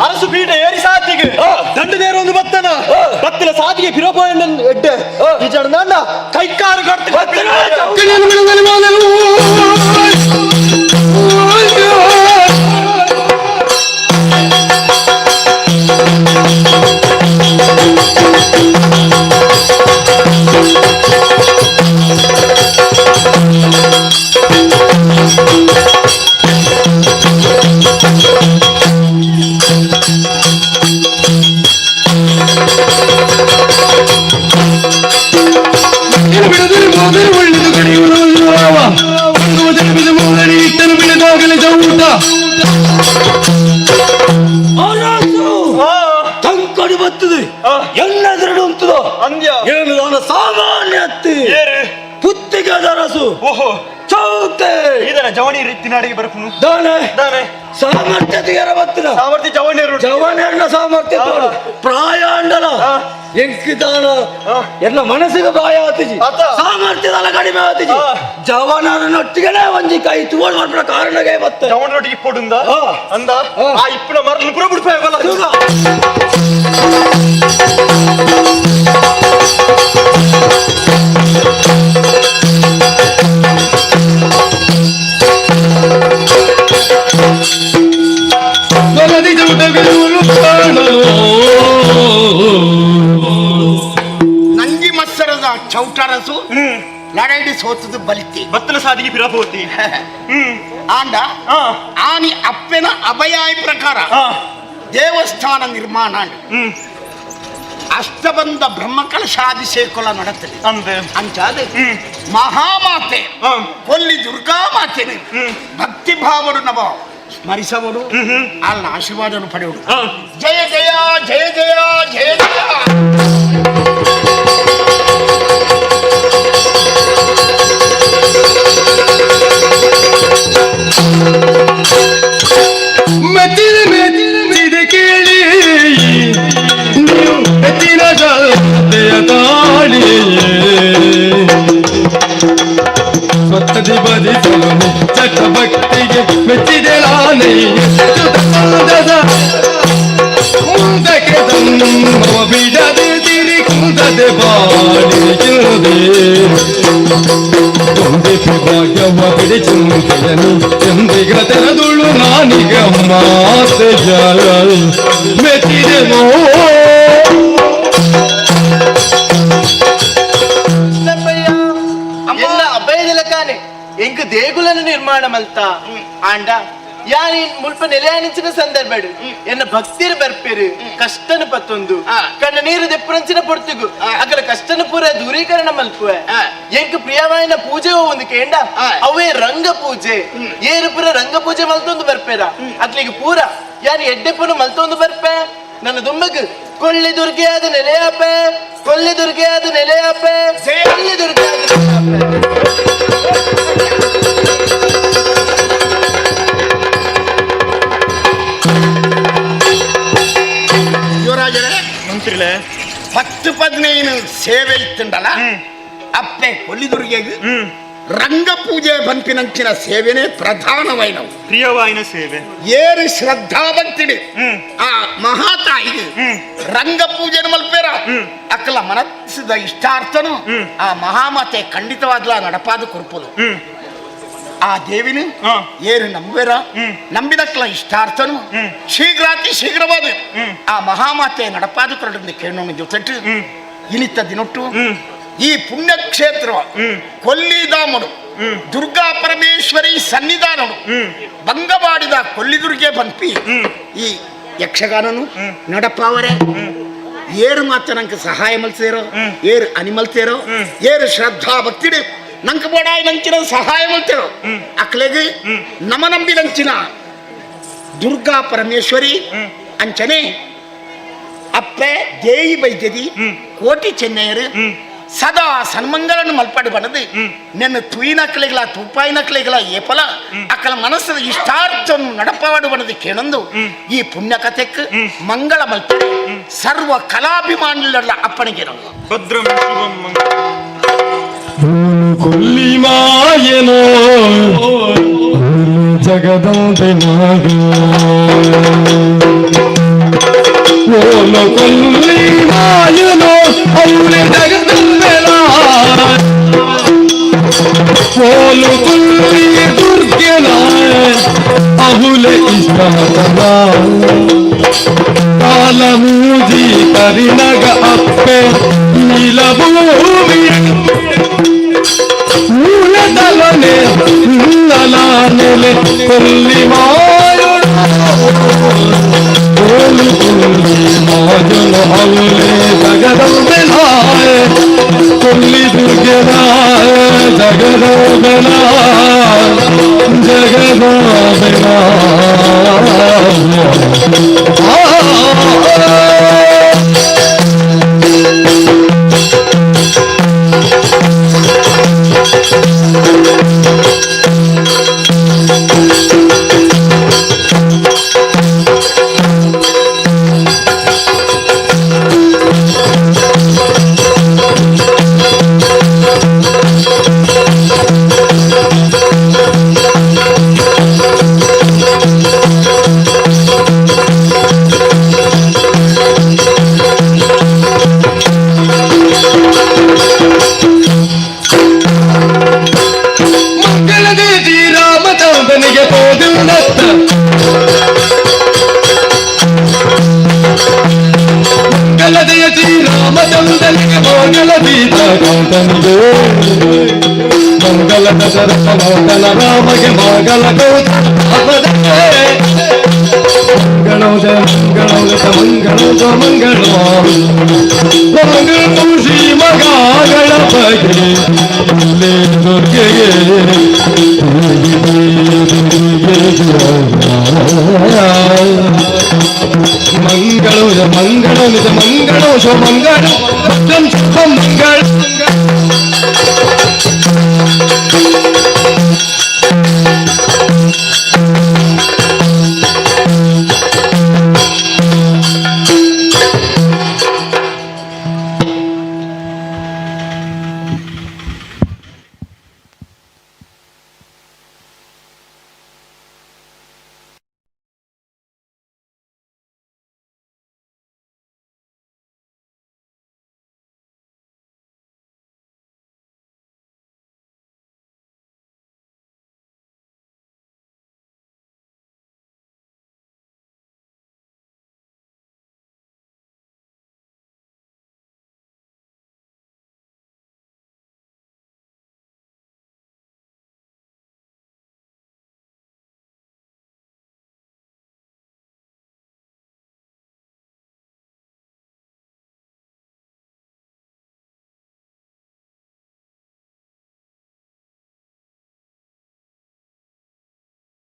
ಅರಸು ಪೀಠ ಏರಿ ಸಾತಿಗೆ ದಂಡ ನೇರ ಒಂದು ಬತ್ತನ ಬತ್ತಿನ ಸಾತಿಗೆ ಪಿರೋಪ ಎಡ್ಡೆ ಈ ಜನ ಕೈಕಾರು ಕಟ್ತು ತಂಕಡಿ ಬರ್ತದೆ ಎಲ್ಲದರಡು ಉಂಟುದೋ ಏನು ದಾನ ಸಾಮಾನ್ಯ ಪುತ್ತಿಗೆ ಅರಸು ಓಹೋ ಚೌತೆ ಇದನ್ನ ಜವಣಿ ತಿನ್ನಾಡಿಗೆ ಬರ್ಪುನು ದಾನೆ ದಾನೆ ಸಾಮರ್ಥ್ಯತೆ ಬತ್ತಿನ ಸಾಮರ್ಥ್ಯ ಜವಣಿಯರು ಜವಣಿಯರ ಸಾಮರ್ಥ್ಯ ತೋರು ಪ್ರಾಯ ಅಂಡಲ ಎಂಕಿದಾನ ಎಲ್ಲ ಮನಸ್ಸಿಗೆ ಪ್ರಾಯ ಆತಿಜಿ ಸಾಮರ್ಥ್ಯದಲ್ಲ ಕಡಿಮೆ ಆತಿಜಿ ಜವನರನೊಟ್ಟಿಗೆನೇ ಒಂಜಿ ಕೈ ತುವಳ್ ಮಾಡ್ಬಿಡ ಕಾರಣಗೆ ಬತ್ತ ಜವಣರೊಟ್ಟಿಗೆ ಇಪ್ಪೊಡುಂದ ಅಂದ ಆ ಇಪ್ಪುನ ಮರಲು ಪುರ ಬಿಡ್ಪಾಯಲ್ಲ ನಂಜಿ ಮತ್ಸರದ ಚೌಟರಸು ಲಡೈಡಿ ಸೋತದು ಬಲಿತಿ ಬತ್ತನ ಸಾದಿಗೆ ಪಿರಪೋತಿ ಆಂಡ ಆನಿ ಅಪ್ಪೆನ ಅಭಯಾಯ ಪ್ರಕಾರ ದೇವಸ್ಥಾನ ನಿರ್ಮಾಣ. ಅಷ್ಟಬಂಧ ಬ್ರಹ್ಮಕಲಶಾಭಿಷೇಕಲ ನಡತದೆ ಅಂಚಾದ ಮಹಾಮಾತೆ ಕೊಲ್ಲಿ ದುರ್ಗಾ ಮಾತೆನೆ ಭಕ್ತಿ ಭಾವರು ನವ ಸ್ಮರಿಸವರು ಅಲ್ಲ ಆಶೀರ್ವಾದವನ್ನು ಪಡೆಯುವರು. ಜಯ ಜಯ ಜಯ ಜಯ ಜಯ ಜಯ. ಮೆತ್ತಿದ ಮೆತ್ತಿದ ಕೇಳಿ ನೀವು ಮೆತ್ತಿನ ಜತೆಯ ತಾಳಿ ಸ್ವತ್ತದಿ ಬದಿಸಲು ಚಟ ಭಕ್ತಿಗೆ ಮೆಚ್ಚಿದೆ ಮುಂದಕ್ಕೆ ತಮ್ಮ ಬಿಡದೆ ತಿರಿ ಕುಂದದೆ ಬಾಳಿದೆ ತುಂಬಿಸಿ ಭಾಗ್ಯವ ಬಿಡಿ ಚಿಂತೆಯನು ಚಂದಿಗ ತೆರೆದುಳು ನಾನಿಗ ಮಾತೆಯ ಮೆಚ್ಚಿದೆನೋ. ಅಭಯದಿಲಕಾನೆ ಎಂಕ್ ದೇಗುಲನು ನಿರ್ಮಾಣ ಮಲ್ತ ಆಂಡ ಯಾನಿ ಮುಲ್ಪ ನೆಲೆಯಾನಿಂಚಿನ ಸಂದರ್ಭಡು ಎನ್ನ ಭಕ್ತಿರು ಬರ್ಪೇರು ಕಷ್ಟನ ಪತ್ತೊಂದು ಕಣ್ಣ ನೀರು ದೆಪ್ಪುರಂಚಿನ ಪೊರ್ತುಗು ಅಗಲ ಕಷ್ಟನ ಪೂರ ದೂರೀಕರಣ ಮಲ್ಪುವೆ ಎಂಕ್ ಪ್ರಿಯವಾಯಿನ ಪೂಜೆ ಒಂದು ಕೇಂಡ ಅವೇ ರಂಗ ಪೂಜೆ ಏರು ಪೂರ ರಂಗ ಪೂಜೆ ಮಲ್ತೊಂದು ಬರ್ಪೇರ ಅಕ್ಲಿಗೆ ಪೂರ ಯಾನಿ ಎಡ್ಡೆಪ್ಪನು ಮಲ್ತೊಂದು ಬರ್ಪೆ ನನ್ನ ದುಮ್ಮಗ್ ಕೊಳ್ಳಿ ದುರ್ಗೆಯಾದ ನೆಲೆಯಾಪೆ ಕೊಲ್ಲಿ ದುರ್ಗೆಯಾದ ನೆಲೆಯಾಪೆ ಕೊಲ್ಲಿ ದುರ್ಗೆಯಾದ ನೆಲೆಯಾಪೆ. ಯುವರಾಜರೇ ಮಂತ್ರಿಲೇ 10 15 ಸೇವೆ ಇತ್ತುಂಡಲ್ಲ ಅಪ್ಪೆ ಕೊಲ್ಲಿದುರ್ಗೆಗೆ ರಂಗ ಪೂಜೆ ಬಂಪಿನಂಚಿನ ಸೇವೆನೇ ಪ್ರಧಾನವೈನವು ಪ್ರಿಯವಾಯಿನ ಸೇವೆ ಏರು ಶ್ರದ್ಧಾಭಕ್ತಿಡಿ ಆ ಮಹಾತಾಯಿಗೆ ರಂಗ ಪೂಜೆ ಮಲ್ಪೇರ ಅಕ್ಕಲ ಮನಸ್ಸಿದ ಇಷ್ಟಾರ್ಥನು ಆ ಮಹಾಮಾತೆ ಖಂಡಿತವಾದ್ಲ ನಡಪಾದ ಕುರ್ಪುಲು ಆ ದೇವಿನ ಏರು ನಂಬೇರ ನಂಬಿದಕ್ಕಲ ಇಷ್ಟಾರ್ಥನು ಶೀಘ್ರಾತಿ ಶೀಘ್ರವಾದ ಆ ಮಹಾಮಾತೆ ನಡಪಾದ ಕೊರಡಿಂದ ಕೇಳೋಣ ಜೊತೆಟ್ಟು ಇನಿತ ದಿನೊಟ್ಟು ಈ ಪುಣ್ಯಕ್ಷೇತ್ರ ಕೊಲ್ಲಿದಾಮಡು ದುರ್ಗಾ ಪರಮೇಶ್ವರಿ ಸನ್ನಿಧಾನಡು ಭಂಗವಾಡಿದ ಕೊಲ್ಲಿದುರ್ಗೆ ಬನ್ಪಿ ಈ ಯಕ್ಷಗಾನನು ನಡಪಾವರೆ ಏರು ಮಾತ್ರ ನಂಗೆ ಸಹಾಯ ಮಲ್ತೇರೋ ಏರು ಅನಿಮಲ್ತೇರೋ ಏರು ಶ್ರದ್ಧಾ ಭಕ್ತಿಡು ನಂಗೆ ಬೋಡಾಯಿ ನಂಚಿನ ಸಹಾಯ ಮಲ್ತೇರೋ ಅಕ್ಲೆಗೆ ನಮ ನಂಬಿದಂಚಿನ ದುರ್ಗಾ ಪರಮೇಶ್ವರಿ ಅಂಚನೆ ಅಪ್ಪೆ ದೇಯಿ ಬೈದ್ಯದಿ ಕೋಟಿ ಚೆನ್ನೈಯರು ಸದಾ ಸನ್ಮಂಗಳನ್ನು ಮಲ್ಪಾಡು ಬನದು ನನ್ನ ತುಯಿನಕ್ಲಿಗಳ ತುಪ್ಪಾಯಿನಕ್ಲಿಗಳ ಏಪಲ ಅಕ್ಕಲ ಮನಸ್ಸದ ಇಷ್ಟಾರ್ಥವನ್ನು ನಡಪಾಡು ಬನದು ಕೇಳಂದು ಈ ಪುಣ್ಯಕಥೆಕ್ ಮಂಗಳ ಮಲ್ಪಡೆ ಸರ್ವ ಕಲಾಭಿಮಾನಿಗಳ ಅಪ್ಪಣಿಗೆ ಭದ್ರಂ ಶುಭಂ ಕೊಲ್ಲಿ ಮಾಯನೋ ಜಗದಂತೆ ಓಲು ಕೊಲ್ಲಿ ಮಾಯನೋ ಅವಳೆ ಜಗದಂಬೆಲ ಓಲು ಕೊಲ್ಲಿ ದುರ್ಗೆನ ಅಹುಲೆ ಇಷ್ಟ ಕಾಲ ಮೂಜಿ ಕರಿನಗ ಅಪ್ಪೆ ನೀಲಭೂಮಿ ಮೂಲದಲನೆ ನೆಲೆ ಕೊಲ್ಲಿ ಮಾಯೋ ಓಲು ಕೊಲ್ಲಿ ಮಾಯನು ಅವಳೆ ಜಗದಂಬೆಲಾಯ ಕೊಲ್ಲಿ ದುರ್ಗೆನಾಯ ಜಗದಂಬೆಲಾಯ ರಾಮಚಂದ್ರನಿಗೆ ಪೋದಿಲ್ಲತ್ತ ಮಂಗಲದೆಯ ಶ್ರೀರಾಮಚಂದ್ರನಿಗೆ ಮಂಗಲದೀತ ಗೌತನಿಗೆ ಮಂಗಲ ದಶರಥ ಮಂಗಲ ರಾಮಗೆ ಮಂಗಲ ಗೌತಮ ಮಂಗಳೋ ಜಯ ಮಂಗಳೋ ಜಯ ಮಂಗಳೋ ಜಯ ಮಂಗಳೋ ಮಂಗಳ ಶ್ರೀ ಮಗಾಗಣಪತಿ ದುರ್ಗೆಗೆ ಮಂಗಳೋ ಜಯ ಮಂಗಳೋ ನಿಜ ಮಂಗಳೋ ಶೋ ಮಂಗಳ ಭದ್ರಂ ಶುಭಂ.